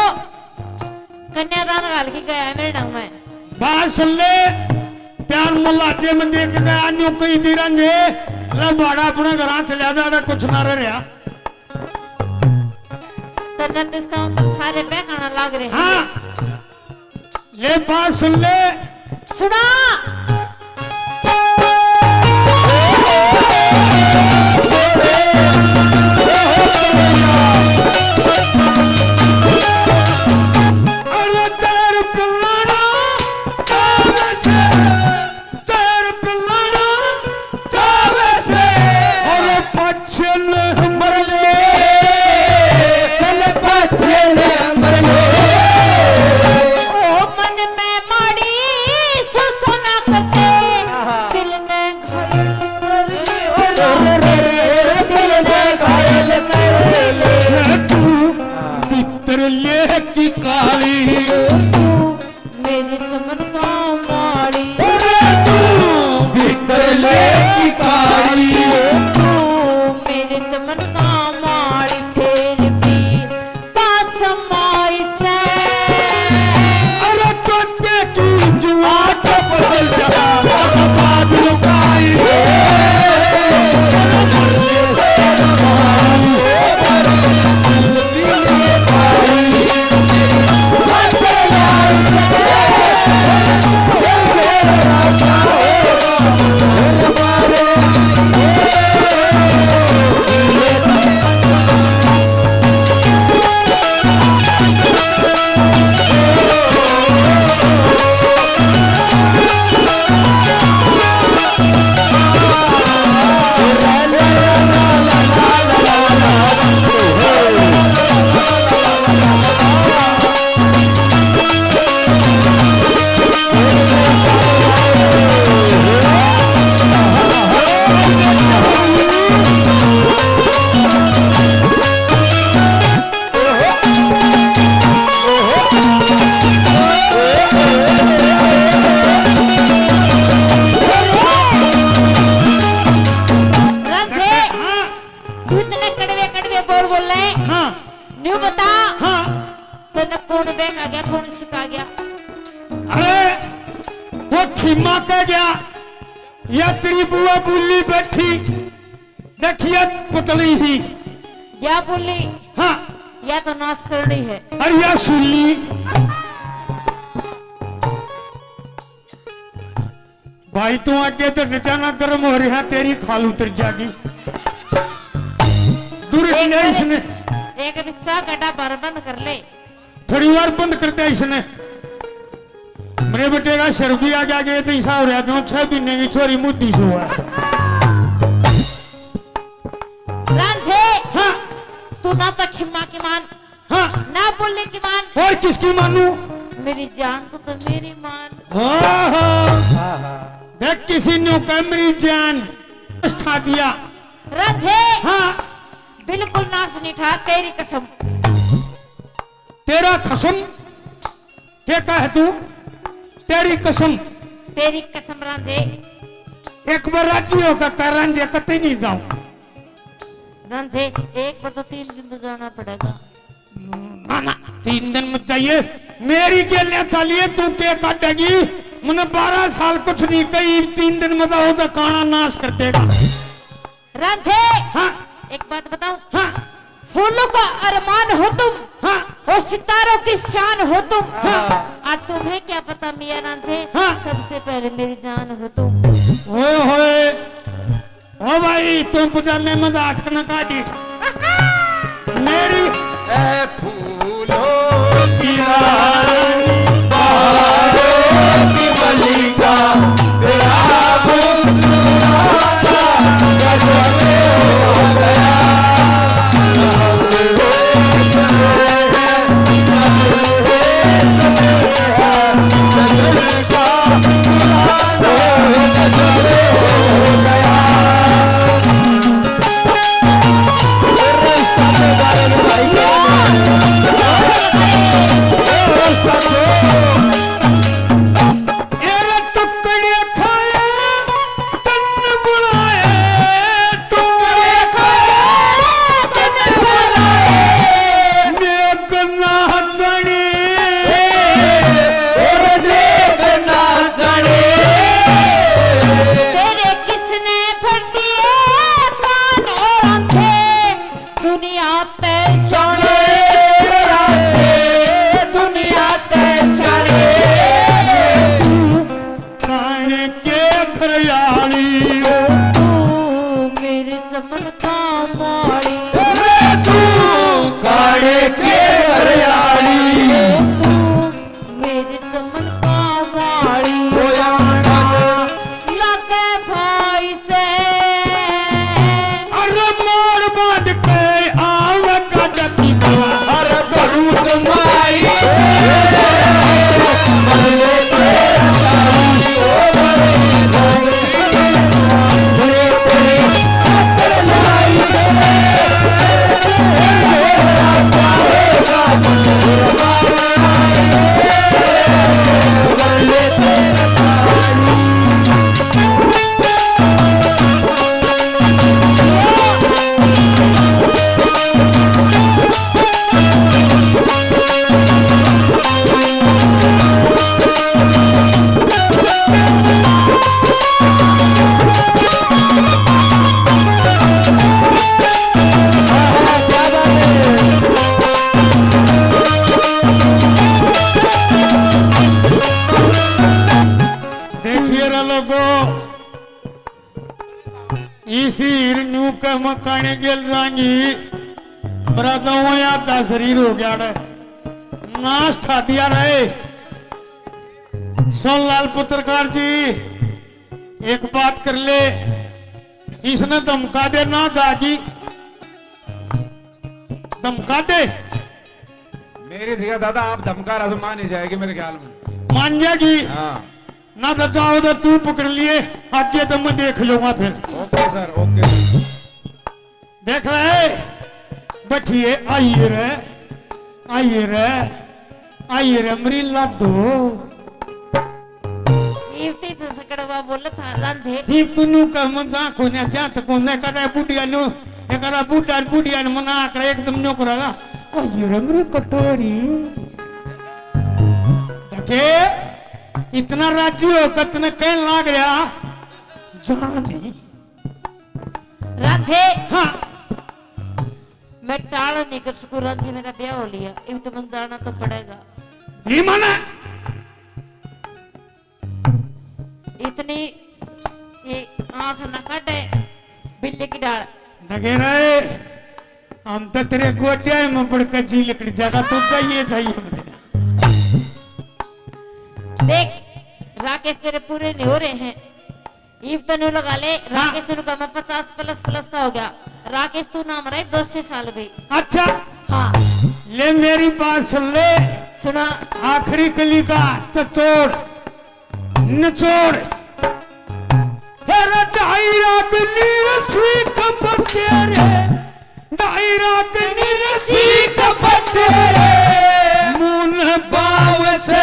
कन्यादान घाल के गया मेरे नाम में। बात सुन ले, प्यार मल्लाजे में देख गया, न्यू कही दी रंजे, ले बाड़ा अपने घरां चला जा, कुछ ना रह रहा। तन्ने तो इसका मतलब सारे बहकाना लाग रहे हैं। हाँ। ले बात सुन ले। सुना। अरे चार पिल्लाना चावे से, चार पिल्लाना चावे से। अरे पच्छे नंबर ले, चल पच्छे नंबर ले। ओ मन में माड़ी सोचो ना करते, दिल ने घायल कर ले, दिल ने घायल कर ले। तू भीतर ले की काली, तू मेरी चमन का माड़ी। अरे तू भीतर ले की काली। तू मेरी चमन का माड़ी, फिर भी पाछमाई से। अरे तोते की जुआ टप बदल जा, बात लुकाई से। राधे, हाँ। तू इतने कड़वे कड़वे बोल बोल रहे। हाँ। न्यू बता। हाँ। तन्ने कौन बहका गया, कौन सिखा गया? अरे, वो खिमा कह गया, या तेरी बुआ बुल्ली बैठी, देखिए पुतली ही। या बुल्ली? हाँ। या तो नाश करनी है। अरे या सुल्ली। भाई, तू आगे तो जाना, गर्म हो रहा, तेरी खाल उतर जाएगी। दूर एक नहीं बार, इसने। एक रिक्शा गड्ढा भर बंद कर ले। थोड़ी बार बंद कर दे इसने। मेरे बेटे का सर भी आ गया, ये तो ऐसा हो रहा जो छह महीने की छोरी मुद्दी से हुआ है। रांझे, हाँ। तू ना तो खिम्मा की मान, हाँ। ना बोलने की मान। और किसकी मानू? मेरी जान को तो मेरी मान। हाँ, हाँ। देख, किसी ने कहा मेरी जान, ठा दिया। रांझे। हाँ। बिल्कुल नाश नहीं ठा, तेरी कसम। तेरा खसम? के कहे तू? तेरी कसम। तेरी कसम रांझे। एक बार राजी होकर कह, रांझे कतई नहीं जाऊं। रांझे, एक बार तो तीन दिन तो जाना पड़ेगा। ना, ना, तीन दिन मत जाइए। मेरी गेलियां चालिए, तू के काटेगी? मैंने बारह साल कुछ नहीं कही, तीन दिन में तो होता काना नाश कर देगा। रांझे, हाँ। एक बात बताऊं? हाँ। फूलों का अरमान हो तुम, हाँ। और सितारों की शान हो तुम। हाँ। और तुम्हें क्या पता मियाँ रांझे, हाँ। सबसे पहले मेरी जान हो तुम। ओए होए, ओ भाई, तुम पजामे में हाथ ना काटी। मेरी ए फूलों की रानी, बहारों की मलिका, तेरा हुस्न देखिए रे लोगो, इसी हीर न्यू के मकाने गेल जाएंगी। मेरा तो वो याद था, शरीर हो गया रे, नाश था दिया रे। सोनलाल पत्रकार जी, एक बात कर ले, इसने धमका दे ना जागी, धमका दे। मेरी जगह दादा आप धमका रहा तो मान ही जाएगी मेरे ख्याल में। मान जाएगी? हाँ। ना तो चाहो तो तू पकड़ लिए, आगे तो मैं देख लूंगा फिर। Okay sir, okay. देख रहे, बैठिए, आइए रे, आइए रे, आइए रे, मेरी लाडो। इवती तो सकड़वा बोल था रांझे। जीव तू न्यू कह, मन जा कोने, जा तो कोने, कदा बुढ़िया न्यू, एक कदा बुढ़ा, बुढ़िया ने मना कर एकदम न्यू करेगा। आइए रे, मेरी कटोरी। देखे, इतना राजी हो, कतने कहन लाग रहा, जाना नहीं। रांझे। हाँ। मैं टाल नहीं कर सकूं रांझे, मेरा ब्याह हो लिया, इब तो मन जाना तो पड़ेगा। नहीं माना। इतनी ये आंख ना काटे, बिल्ली की डाल। दगेरा ए, हम तो तेरे गोड्या में पड़ के जी लिकड़ जाएगा, तू जाइए, जाइए मत ना। देख, राकेश तेरे पूरे नहीं हो रहे हैं। इब तनु लगा ले, हाँ। राकेश नु का मैं पचास प्लस प्लस का हो गया। राकेश तू ना मरा, इब दो सौ साल भी। अच्छा। हाँ। ले मेरी बात सुन ले। सुना। आखिरी कली का तो तोड़, निचोड़। तेरा ढाई रात नीर सीख बतेरे, ढाई रात नीर सीख बतेरे, मुन बाव से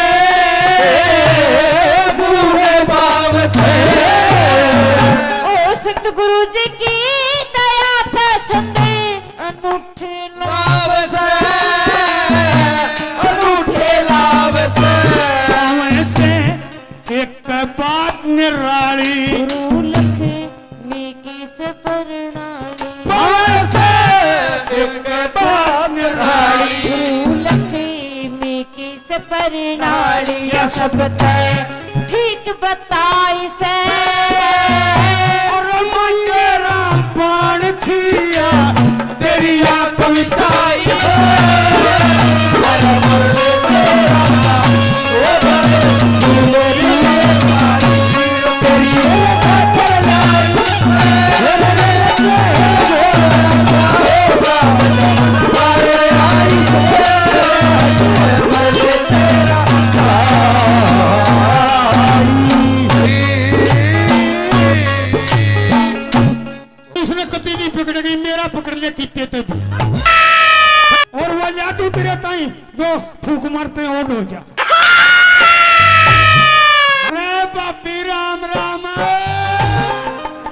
बात निराली। गुरु लक्ष्मी की सपरनाली। बस एक बात निराली। गुरु लक्ष्मी की सपरनाली। या सब तै ठीक बताई से। और मंगेरा पान थिया। तेरी याद कविता आई है। इसने कभी नहीं पकड़ेगी, मेरा पकड़ ले कितने तो भी। और वो जादू तेरे ताई जो फूक मारते हैं, on हो जा। अरे भाभी, राम राम।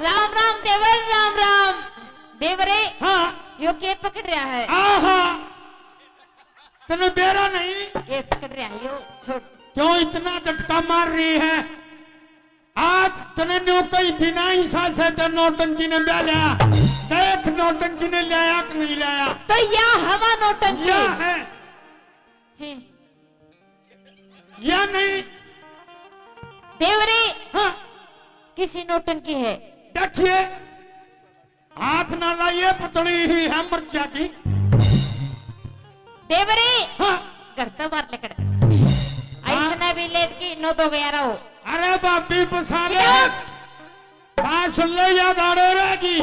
राम राम देवर, राम राम। देवरे, हाँ। यो के पकड़ रहा है? आहा, तने बेरा नहीं। के पकड़ रहा है यो? छोड़। क्यों इतना झटका मार रही है? आज तने न्यू कही थी ना, इसा से तो नौटंकी ने ब्याह लिया। देख, नौटंकी ने लाया कि नहीं लाया? तो या हवा नौटंकी। या है। हैं। या नहीं। देवरे। हाँ। किसी नौटंकी है। देखिए, हाथ ना लाइए, पुतली ही है मर जागी। देवरे। हाँ। घर तो बाहर लेकर। हाँ। इसने भी लेट की नौ दो ग्यारह हो। अरे भाभी, बसा ले। इधर। बात सुन ले, याद आड़े रहेगी।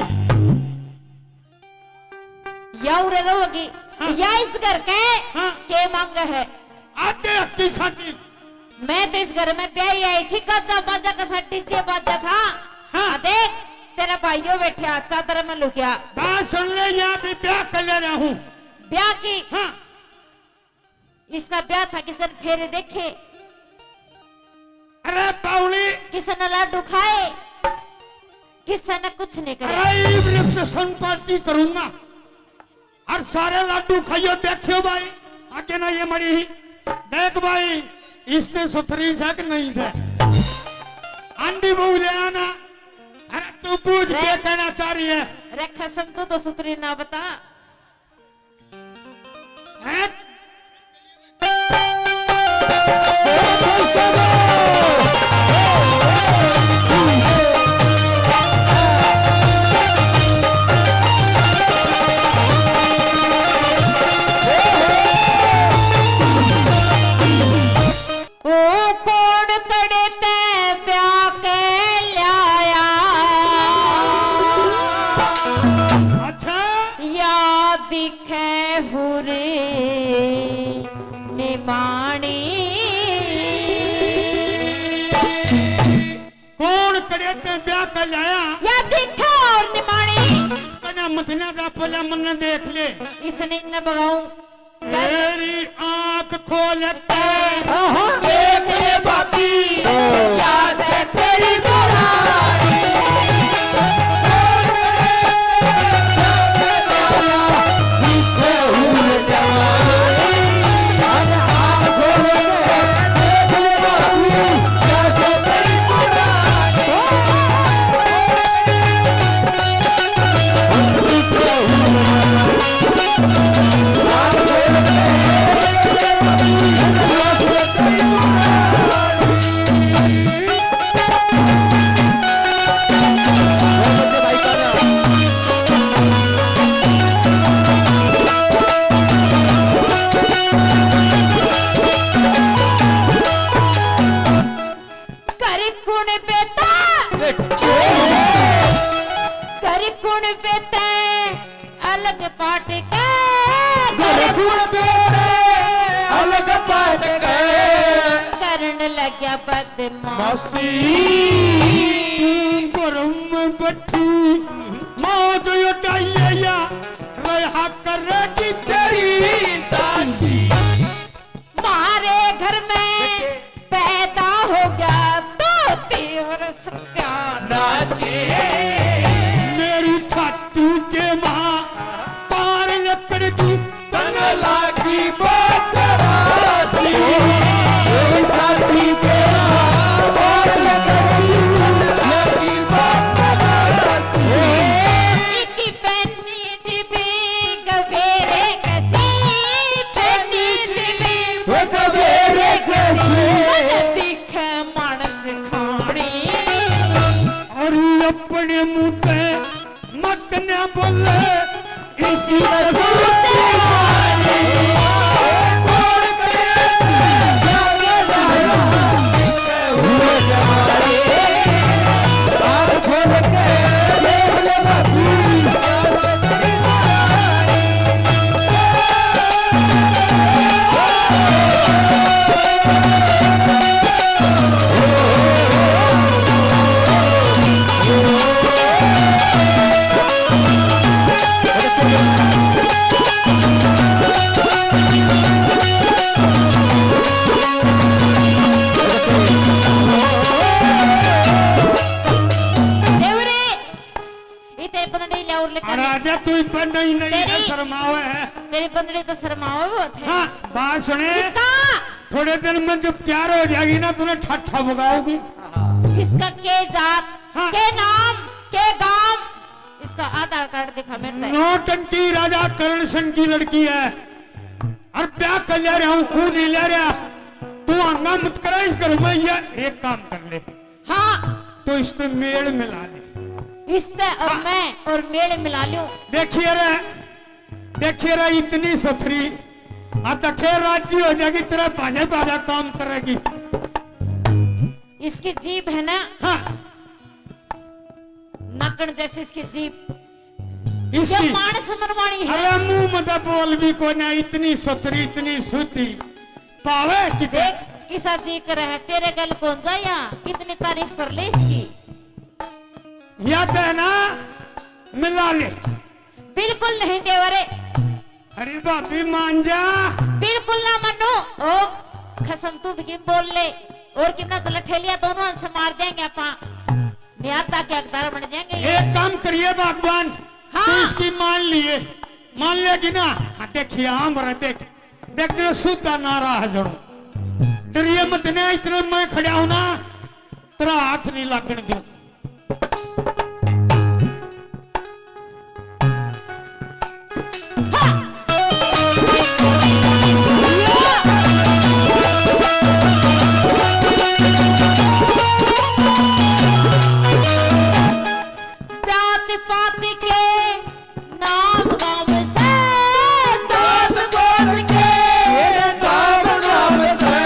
या उरे रहोगी। हाँ। या इस घर के हाँ। के मांग है? आते हक्की साथी। मैं तो इस घर में ब्याही आई थी, गाजा बाजा का साथ डीजे बाजा था। हाँ। आ देख, तेरा भाइयों बैठा चादर में लुकिया। बात सुन ले, यहाँ भी ब्याह कर ले रहा हूँ। ब्याह की? हाँ। इसका ब्याह था, किसी ने फेरे देखे? अरे बावली। किसी ने लाडू खाए? किसी ने कुछ नहीं करे। अरे इवने प्रसन्न पार्टी करूंगा। और सारे लाडू खाइयो, देखियो भाई, आगे ना ये मरी ही। देख भाई, इससे सुथरी से कि नहीं से? आंधी बहू ले आना। अरे तू पूछ रे। क्या कहना चाह रही है? रे खसम, तू तो सुथरी ना बता। हैं? ओ कौन कड़े ते ब्याह के ल्याया? अच्छा। या दिखे हुरे निमाणी। कौन कड़े ते ब्याह के ल्याया? या दिखे और निमाणी। कन्या मथना का पहला मन्ने देख ले। इसने न बगाऊं। तेरी आंख खोल के देख ले भाभी, या से तेरी दरानी। कर कुण बेता, कर कुण बेता, अलग पाट के, घर कुण बेटे अलग पाट के, करण लग्या बदमाशी। तू भरम बट्टी, मौज उठाइए या, रहा करेगी तेरी दादी। म्हारे घर में पैदा हो गया तो तीव्र सत्यानाशी। मेरी छाती के माँ पार लकड़ की तंग लागी बदमाशी। मेरी छाती के माँ पार लकड़ तू इस पर नहीं, नहीं है, तेरी, शर्मावे है। तेरी बंदड़ी तो शर्मावे बहुत है। हाँ, बात सुने। किसका? थोड़े दिन में जब तैयार हो जाएगी ना, तूने ठाठा बगाओगी। इसका के जात, हाँ। के नाम, के गांव, इसका आधार कार्ड दिखा मेरे पे। नौटंकी राजा करण सिंह की लड़की है। और ब्याह कर ले रहा हूँ, वो नहीं ले रहा। तू हंगा मत करे इस घर में, ये एक काम कर ले। हाँ। तो इससे मेल मिला ले। इससे और हाँ। मैं और मेल मिला लूं। देखिए रे, देखिए रे, इतनी सुथरी, आ तखे राजी हो जाएगी, तेरा बाजा बाजा काम करेगी। इसकी जीभ है ना, हाँ। नाकण जैसी इसकी जीभ। इसकी ये मानस मनवानी है। अरे मुंह में तो बोल भी कोना, इतनी सुथरी, इतनी सूती। पावे किते। देख, किसा जी करे है, तेरे गल कौन जाया, कितनी तारीफ कर ले इसकी। या तो है ना, मिला ले। बिल्कुल नहीं देवरे। अरे भाभी मान जा। बिल्कुल ना मन्नू। ओ खसम, तू भी किम बोल ले, और किम ना तो लठेलिया दोनों से मार देंगे आपा। न्याता के हकदार बन जाएंगे ये। एक काम करिए भगवान, हाँ। तू इसकी मान लिए, मान लेगी ना? हाँ, देखिए, हाँ, मरा देख, देख, तेरा सूदा नारा है जणो। डरिए मत ने, इतने मैं खड़ा हूं ना, तेरा हाथ नहीं लागण दूं। जात पात के नाम गाम से, जात पात के नाम गाम से,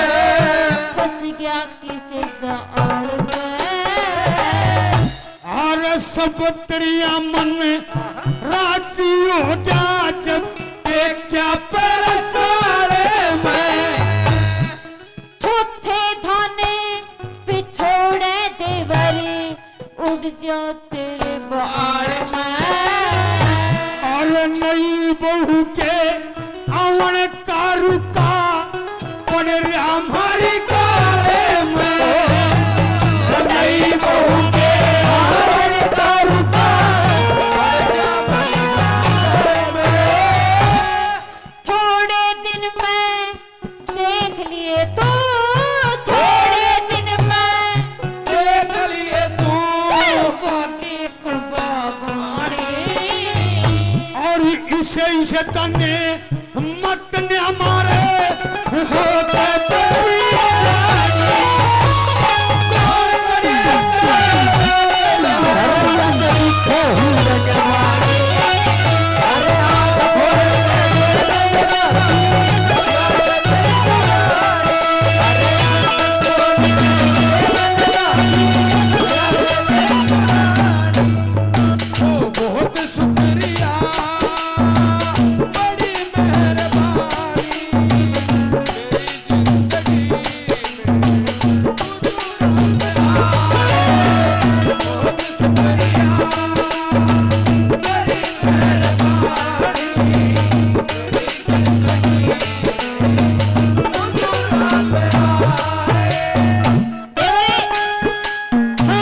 फंस गया किसे जाल में। और सब तरिया मन राजी हो जा जब देखा परसाले में। उठे थाने पिछोड़े देवरी, उड़ जा तेरे बाल में। और नई बहू के आवन का रुका, पड़ रहा हमारी काले में। नई बहू के आवन का रुका, पड़ रहा हमारी काले में। थोड़े दिन में देख लिए तू, थोड़े दिन में देख लिए तू। करवा के कुर्बानी। और इसे, इसे तन्ने मत ने हमारे होते।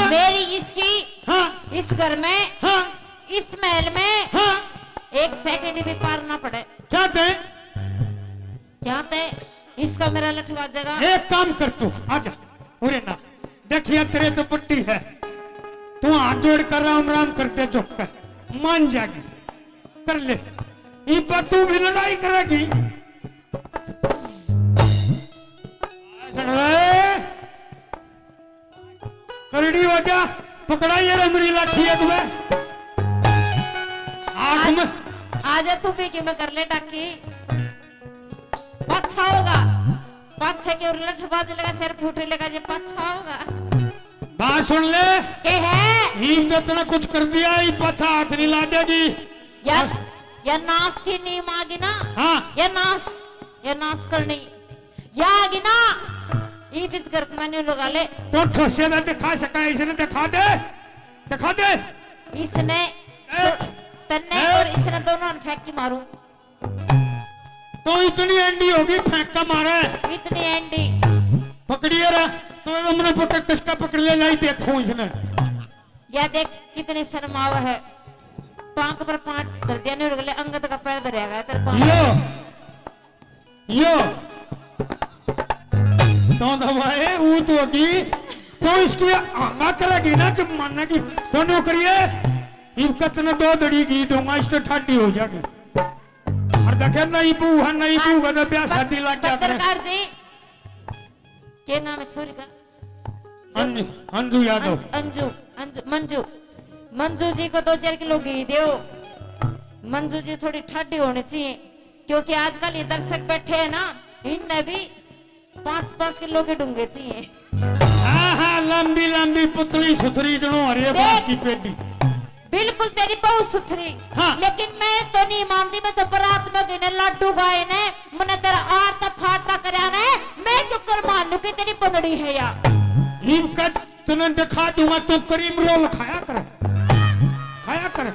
मेरी इसकी, हाँ। इस घर में, हाँ। इस महल में, हाँ। एक सेकंड भी पार ना पड़े। क्या तय? क्या तय? इसका मेरा लठ बाजेगा। एक काम कर तू, आजा। अरे ना, देखिए तेरे तो पट्टी है, तू हाथ जोड़ कर राम राम कर दे, झुक कर मान जाएगी। कर ले, इब तू भी लड़ाई करेगी। सुन रे, करड़ी हो जा, पकड़ा ये रे मेरी लाठी है तुम्हें। आग में आजा, तू भी कि मैं कर ले टाकी। पाछा होगा, पाछे के और लठ बाज लेगा, सिर फूट लेगा, जे पाछा होगा। बात सुन ले। के है? नीम तो इतना कुछ कर दिया, ये पाछा हाथ नहीं ला देगी। या, हाँ। या नाश की नीम आ गई ना? हाँ। या नाश, या नाश करनी। या आ गई ना? ये बिस्कुट मैंने लगा ले। तो ठोसे ना दिखा सका, इसने दिखा दे, दिखा दे। इसने, ए, तन्ने ए। और इसने दोनों ने फेंक के मारूं। तो इतनी एंडी होगी, फेंक के मारे। इतनी एंडी। पकड़िए रे, तो हमने पकड़, किसका पकड़ ले, लाई देखो इसने। या देख कितनी शर्माव है। पांक पर पांच धर दिया, नहीं उड़ गले अंगद का पैर धरया गया तेरे पांक। यो, यो। तो दबाए, वो तो होगी। तो इसकी आंगा करेगी ना, जब मानना की तो नौकरी है। इब कतने दो दड़ी की दूंगा, इस तो ठाडी हो जाएगी। और देखे, नई बहू है, नई बहू का तो ब्याह शादी लग गया। पत्रकार जी, के नाम है छोरी का? अंजू, अंजू यादव। अंज-, अंजू, अंजू, मंजू। मंजू जी को दो चार किलो घी दो। मंजू जी थोड़ी ठाडी होनी चाहिए, क्योंकि आजकल ये दर्शक बैठे हैं ना, इनने भी पाँच पाँच किलो के डूंगे चाहिए। हाँ, हाँ, लंबी लंबी पुतली सुथरी जणो हरे देख, बांस की पेडी। बिल्कुल तेरी बहू सुथरी। हाँ। लेकिन मैं तो नहीं मानती, मैं तो बरात में गई ने लाडू गाए ने, मने तेरा आरता फारता करया ने, मैं क्यों कर मानू कि तेरी बंदड़ी है या? इब का तने दिखा दूंगा, तू क्रीम रोल खाया कर, खाया कर।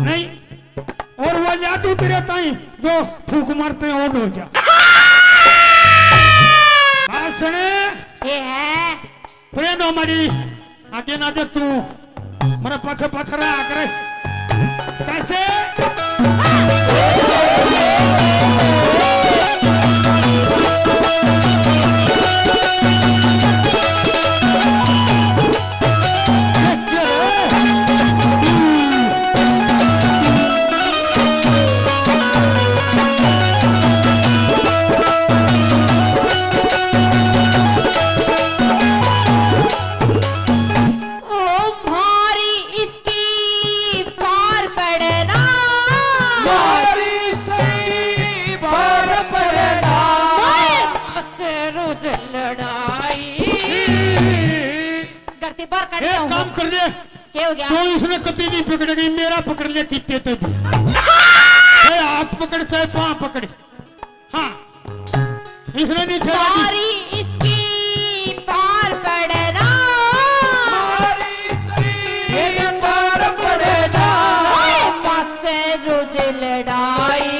नहीं, और वो जादू तेरे ताई जो फूक मारते हैं, और हो जा। बात सुने। ये है। प्रेम हमारी आगे ना जा तू, मेरे पाछे पाछे रहा करे। कैसे? ओ म्हारी इसकी पार पड़ना। म्हारी सही पार पड़ना। ओए, मच रोज लड़ाई। गलती बार कर एक दिया हूँ। काम कर ले। क्या हो गया? तो इसने कती नहीं पकड़ेगी, मेरा पकड़ ले कितने ते भी। चाहे हाथ पकड़, चाहे पाँव पकड़। हाँ, इसने नहीं छेड़ा दी। सारी इसकी पार पड़ना। सारी इसकी पार पड़ना। ओए, मच रोज लड़ाई।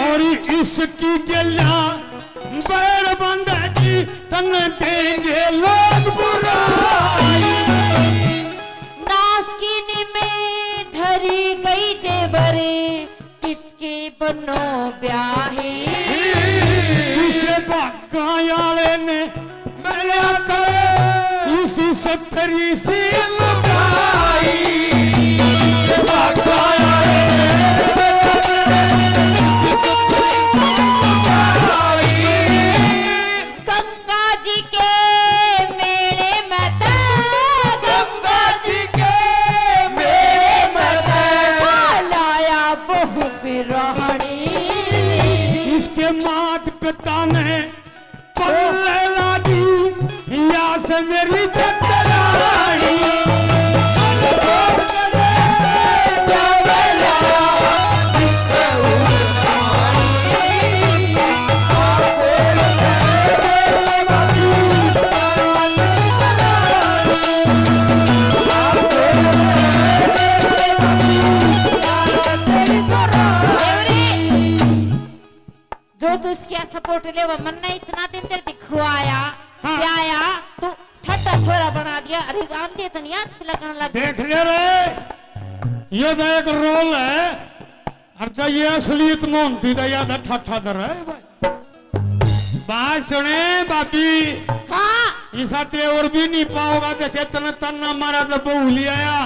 और इसकी गैल्या बैर बंधेगी, तन्ने देंगे लोग बुराई। नासकिन में धरी गई देवर, कितके बनो ब्याही। इसे भागां आले ने मिल्या करे, इसी सत्तरी सी लुगाई। इसे भागां आले ने मिल्या करे, इसी सत्तरी सी लुगाई। गंगा जी के मेले में ते, गंगा जी के मेले में ते, लाया बहू बिरानी। इसके मात पिता ने पल्ले ला दी, या से मेरी चतरानी। जो तू इसकी सपोर्ट लेवा, मन्ने इतना दिन तेरे दिखवाया, हाँ। प्याया, तू ठट्टा छोरा बना दिया। अरे आंधे तो नहीं अच्छे लगन लग गए। देख ले रे, ये तो एक रोल है, और जब ये असलियत में होती तो याद है ठट्टा दर है भाई। बात सुने भाभी। हाँ। इसा ते और भी नहीं पाओगा, देखे तने तन्ना मारा तो बहू ले आया।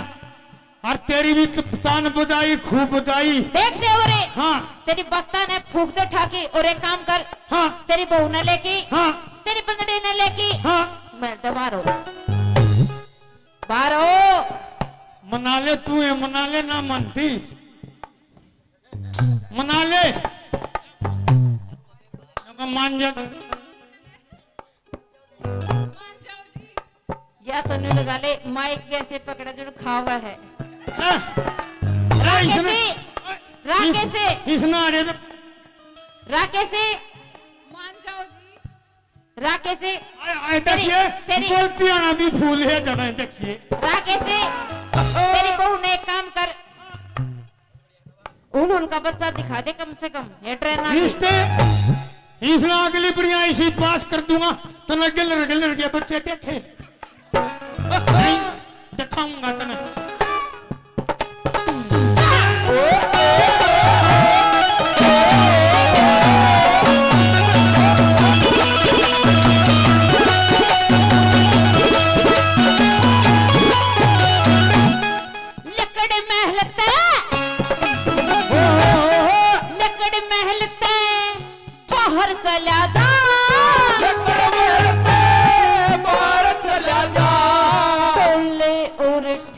और तेरी भी त-, तान बजाई, खूब बजाई। देख दे ओरे। हाँ। तेरी बत्ता ने फूक दे ठाकी और एक काम कर। हाँ। तेरी बहू ने लेके, हाँ। तेरी बंदड़ी ने लेके, हाँ। मैं तो बाहर हो। बाहर हो। मना ले तू, ये मना ले ना मानती। मना ले। मान जा। या तो न्यू लगा ले, माइक कैसे पकड़ा जो खावा है। हाँ। राकेश, इसने, राकेश। इसने आ रहे तो राकेश। मान जाओ जी। राकेश। आए, आए, तेरी, देखिए, तेरी बोलती आना भी फूल है जरा, देखिए। राकेश, तेरी बहू ने एक काम कर, उन उनका बच्चा दिखा दे कम से कम, ये ट्रेन आ गई। इसने, इसने अगली बढ़िया इसी पास कर दूंगा, तने गिलर गिलर के बच्चे देखे। नहीं, दिखाऊंगा तने।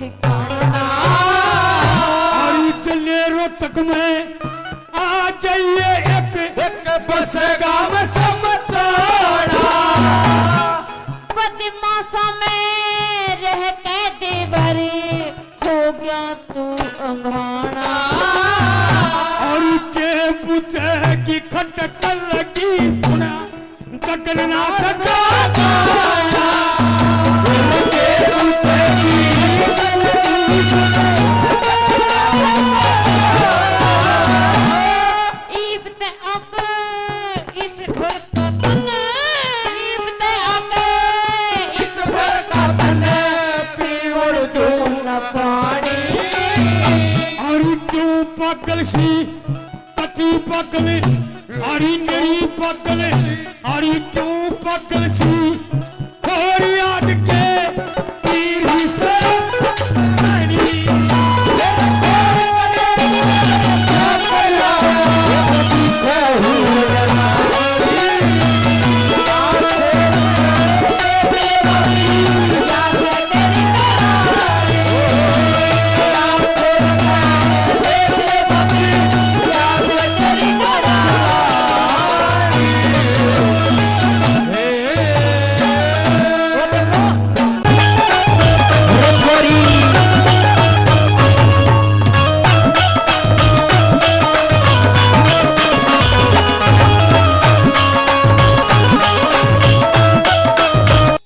ठिकाना। और चले रोहतक में आ जाइए एक, एक बसेगा में समझाना। बदमाशा में रह के देवर हो गया तू अंघाना। और के पूछे कि खटकल की सुना, जगन्नाथ का गाना। और के पूछे कि खटकल की सुना। ईब ते आके इस घर का तने, ईब ते आके इस घर का तने पीवड़ दूं ना पानी। और क्यों पागल सी पति पागल, और मेरी पागल, और क्यों पागल सी, और आज के पीढ़ी से नहीं।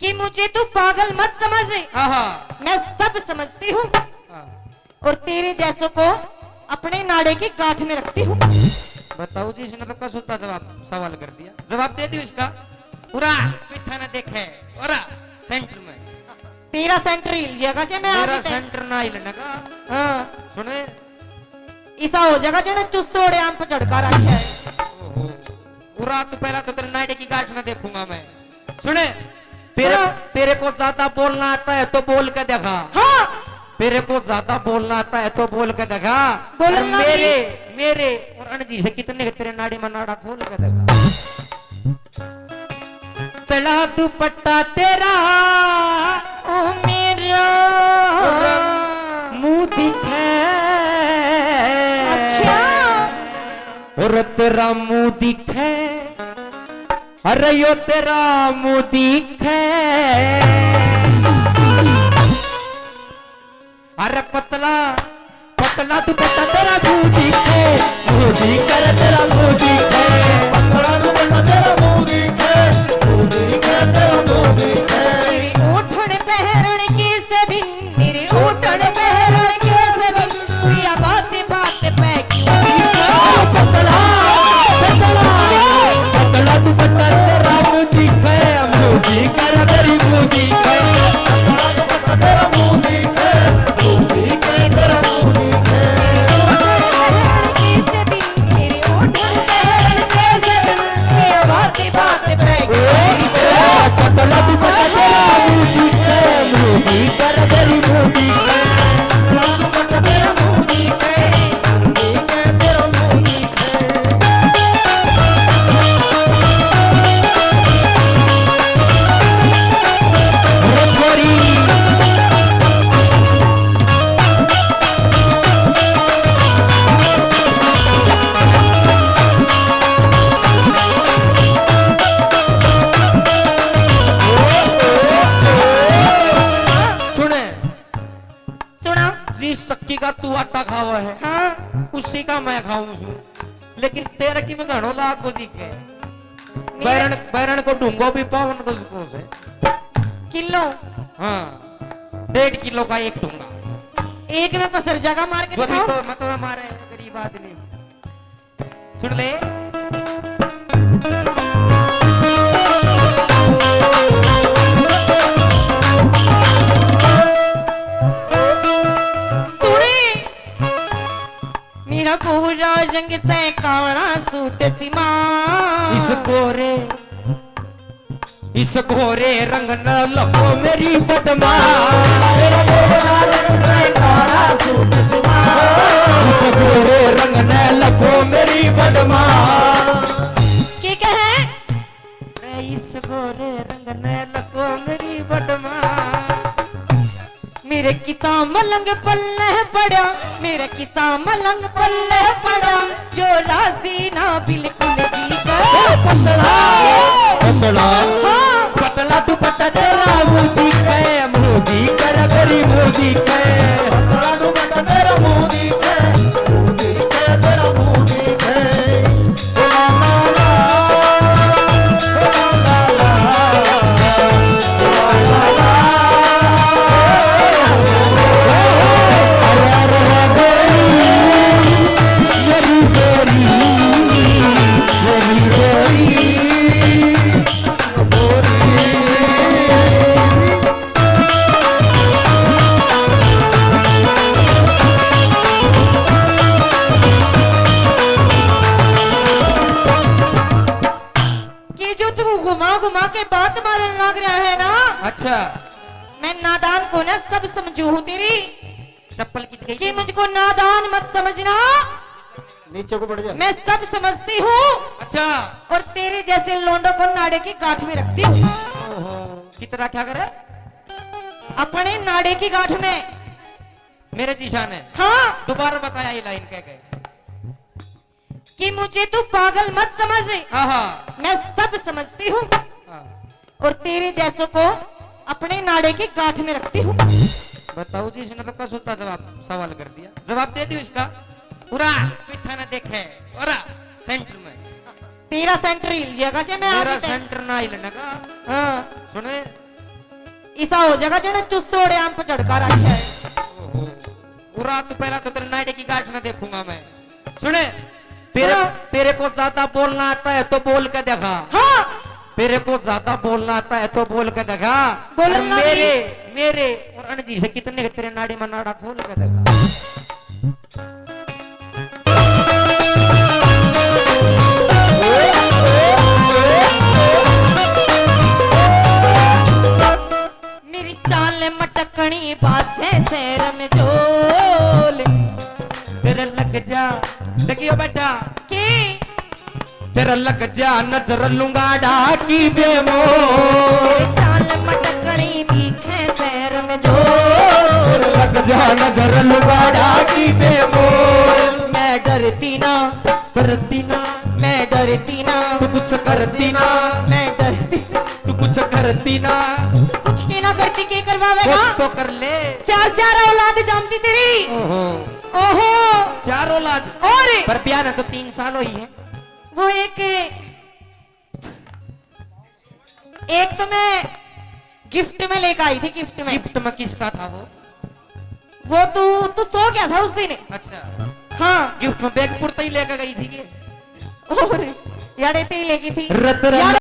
कि मुझे तू पागल मत समझ, आहा। मैं सब समझती हूँ। हाँ। और तेरे जैसों को अपने नाड़े की गांठ में रखती हूँ। बताओ जी, इसने तो कसूता जवाब, सवाल कर दिया, जवाब दे दियो इसका। पूरा पीछा ना देखे, और सेंटर में। तेरा सेंटर हिल जाएगा जे मैं आ मेरा गई ते। सेंटर ना हिलने का। हाँ। सुने। ऐसा हो जाएगा जने चुस्सोड़े आम पे झड़का रखा है। ओहो। पूरा तू पहला तो तेरे नाड़े की गांठ ना देखूंगा मैं। सुने, तेरे, हाँ। तेरे को ज्यादा बोलना आता है तो बोल के दिखा। हाँ। तेरे को ज्यादा बोलना आता है तो बोल के दिखा। बोलना और मेरे, नहीं। मेरे और अणजी से कितने के तेरे नाड़ी में नाड़ा खोल के दिखा। तला दुपट्टा तेरा, ओ मेरा, मुंह दिखे। अच्छा। और तेरा मुंह दिखे। अरे यो तेरा मुंह दिखे, अरे पतला, पतला दुपट्टा तेरा मुंह दिखे, मुंह दिखे रे तेरा मुंह दिखे, पतला दुपट्टा तेरा मुंह दिखे, मुंह दिखे रे तेरा मुंह दिखे। तेरे ओठन पहरण के सदिन, मेरे ओठन पहरण के सदिन, पिया बात बात पे क्यों पतला, पतला, पतला दुपट्टा तेरा मुंह दिखे, मुंह दिखे रे तेरी मुंह दिखे, पतला दुपट्टा तेरा मुंह दिखे, मुंह दिखे तेरा मुंह दिखे। सुने, सुना। जिस चक्की का तू आटा खावा है, हाँ। उसी का मैं खाऊं सूं। लेकिन तेरे की में घणो लाग को दिखे। मेरे बैरन, बैरन को ढूंगो भी पावन को उसको से। किलो? हाँ, डेढ़ किलो का एक ढूंगा। एक में पसर जागा, मार के दिखाओ। तो मैं तो मारे गरीब आदमी। सुन ले। सुने। मेरा गोरा रंग से काला सूट सिमा। इस गोरे, इस गोरे रंग न लगो मेरी बदमा। मेरा गोरा रंग से काला सूट सिमा। इस गोरे रंग न लगो मेरी बदमा। के कहे? मैं इस गोरे रंग न लगो मेरी बदमा। मेरे एक किसा मलंग पल्ले पड़ा, मेरा किसा मलंग पल्ले पड़ा, यो राजी ना बिल्कुल जी का। पतला, पतला। हाँ। पतला दुपट्टा तेरा मोदी के, मोदी कर करी मोदी के। पतला दुपट्टा तेरा मोदी के, मोदी के तेरा मोदी के। कि जो तू घुमा घुमा के बात मारन लाग रहा है ना। अच्छा। मैं नादान को ना सब समझू हूँ तेरी। चप्पल कित गई? कि मुझको नादान मत समझना। नीचे को पड़ जा। मैं सब समझती हूँ। अच्छा। और तेरे जैसे लोंडों को नाड़े की गांठ में रखती हूँ। ओहो, कितना क्या करे? अपने नाड़े की गांठ में। मेरे जीशान है। हाँ। दोबारा बताया ये लाइन कह गए। कि मुझे तू पागल मत समझ। हाँ, हाँ। मैं सब समझती हूँ। हाँ। और तेरे जैसों को अपने नाड़े की गांठ में रखती हूँ। बताओ जी, इसने तो कसूता जवाब, सवाल कर दिया। जवाब दे दियो इसका। पूरा पीछा ना देखे। और सेंटर में। तेरा सेंटर हिल जाएगा जे मैं मेरा आगे तै- सेंटर ना हिलने का। हाँ। सुने। ऐसा हो जाएगा जने चुस्सोड़े आम पे झड़का रखा है। ओहो। पूरा तू पहला तो तेरे नाड़े की गांठ ना देखूंगा मैं। सुने, तेरे, हाँ। तेरे को ज्यादा बोलना आता है तो बोल के दिखा। हाँ। तेरे को ज्यादा बोलना आता है तो बोल के दिखा। बोलना और मेरे, नहीं। मेरे और अणजी से कितने के तेरे नाड़ी में नाड़ा खोल के दिखा। मेरी चाल मटकनी बाजे से रमजोल। तेरे लग जा, देखियो बेटा। की? तेरे लग जा नजर लुंगाड़ा की बेमोल। तेरे चाल मटकनी दिखे से रमजोल। तेरे लग जा नजर लुंगाड़ा की बेमोल। मैं डरती ना। करती ना। मैं डरती ना। तू कुछ करती ना। मैं डरती। तू कुछ करती ना। कुछ के ना करती, के करवावेगा? कुछ तो कर ले। चार चार औलाद जामती तेरी। ओहो। ओहो। चार औलाद। और? पर ब्याह ने तो तीन साल हुई है। वो एक, एक तो मैं गिफ्ट में लेकर आई थी, गिफ्ट में। गिफ्ट में किसका था वो? वो तू, तू सो गया था उस दिन। अच्छा। हाँ। गिफ्ट में बैग पुरता ही लेकर गई थी के? और यार, इतने ही लेगी थी। रत यार,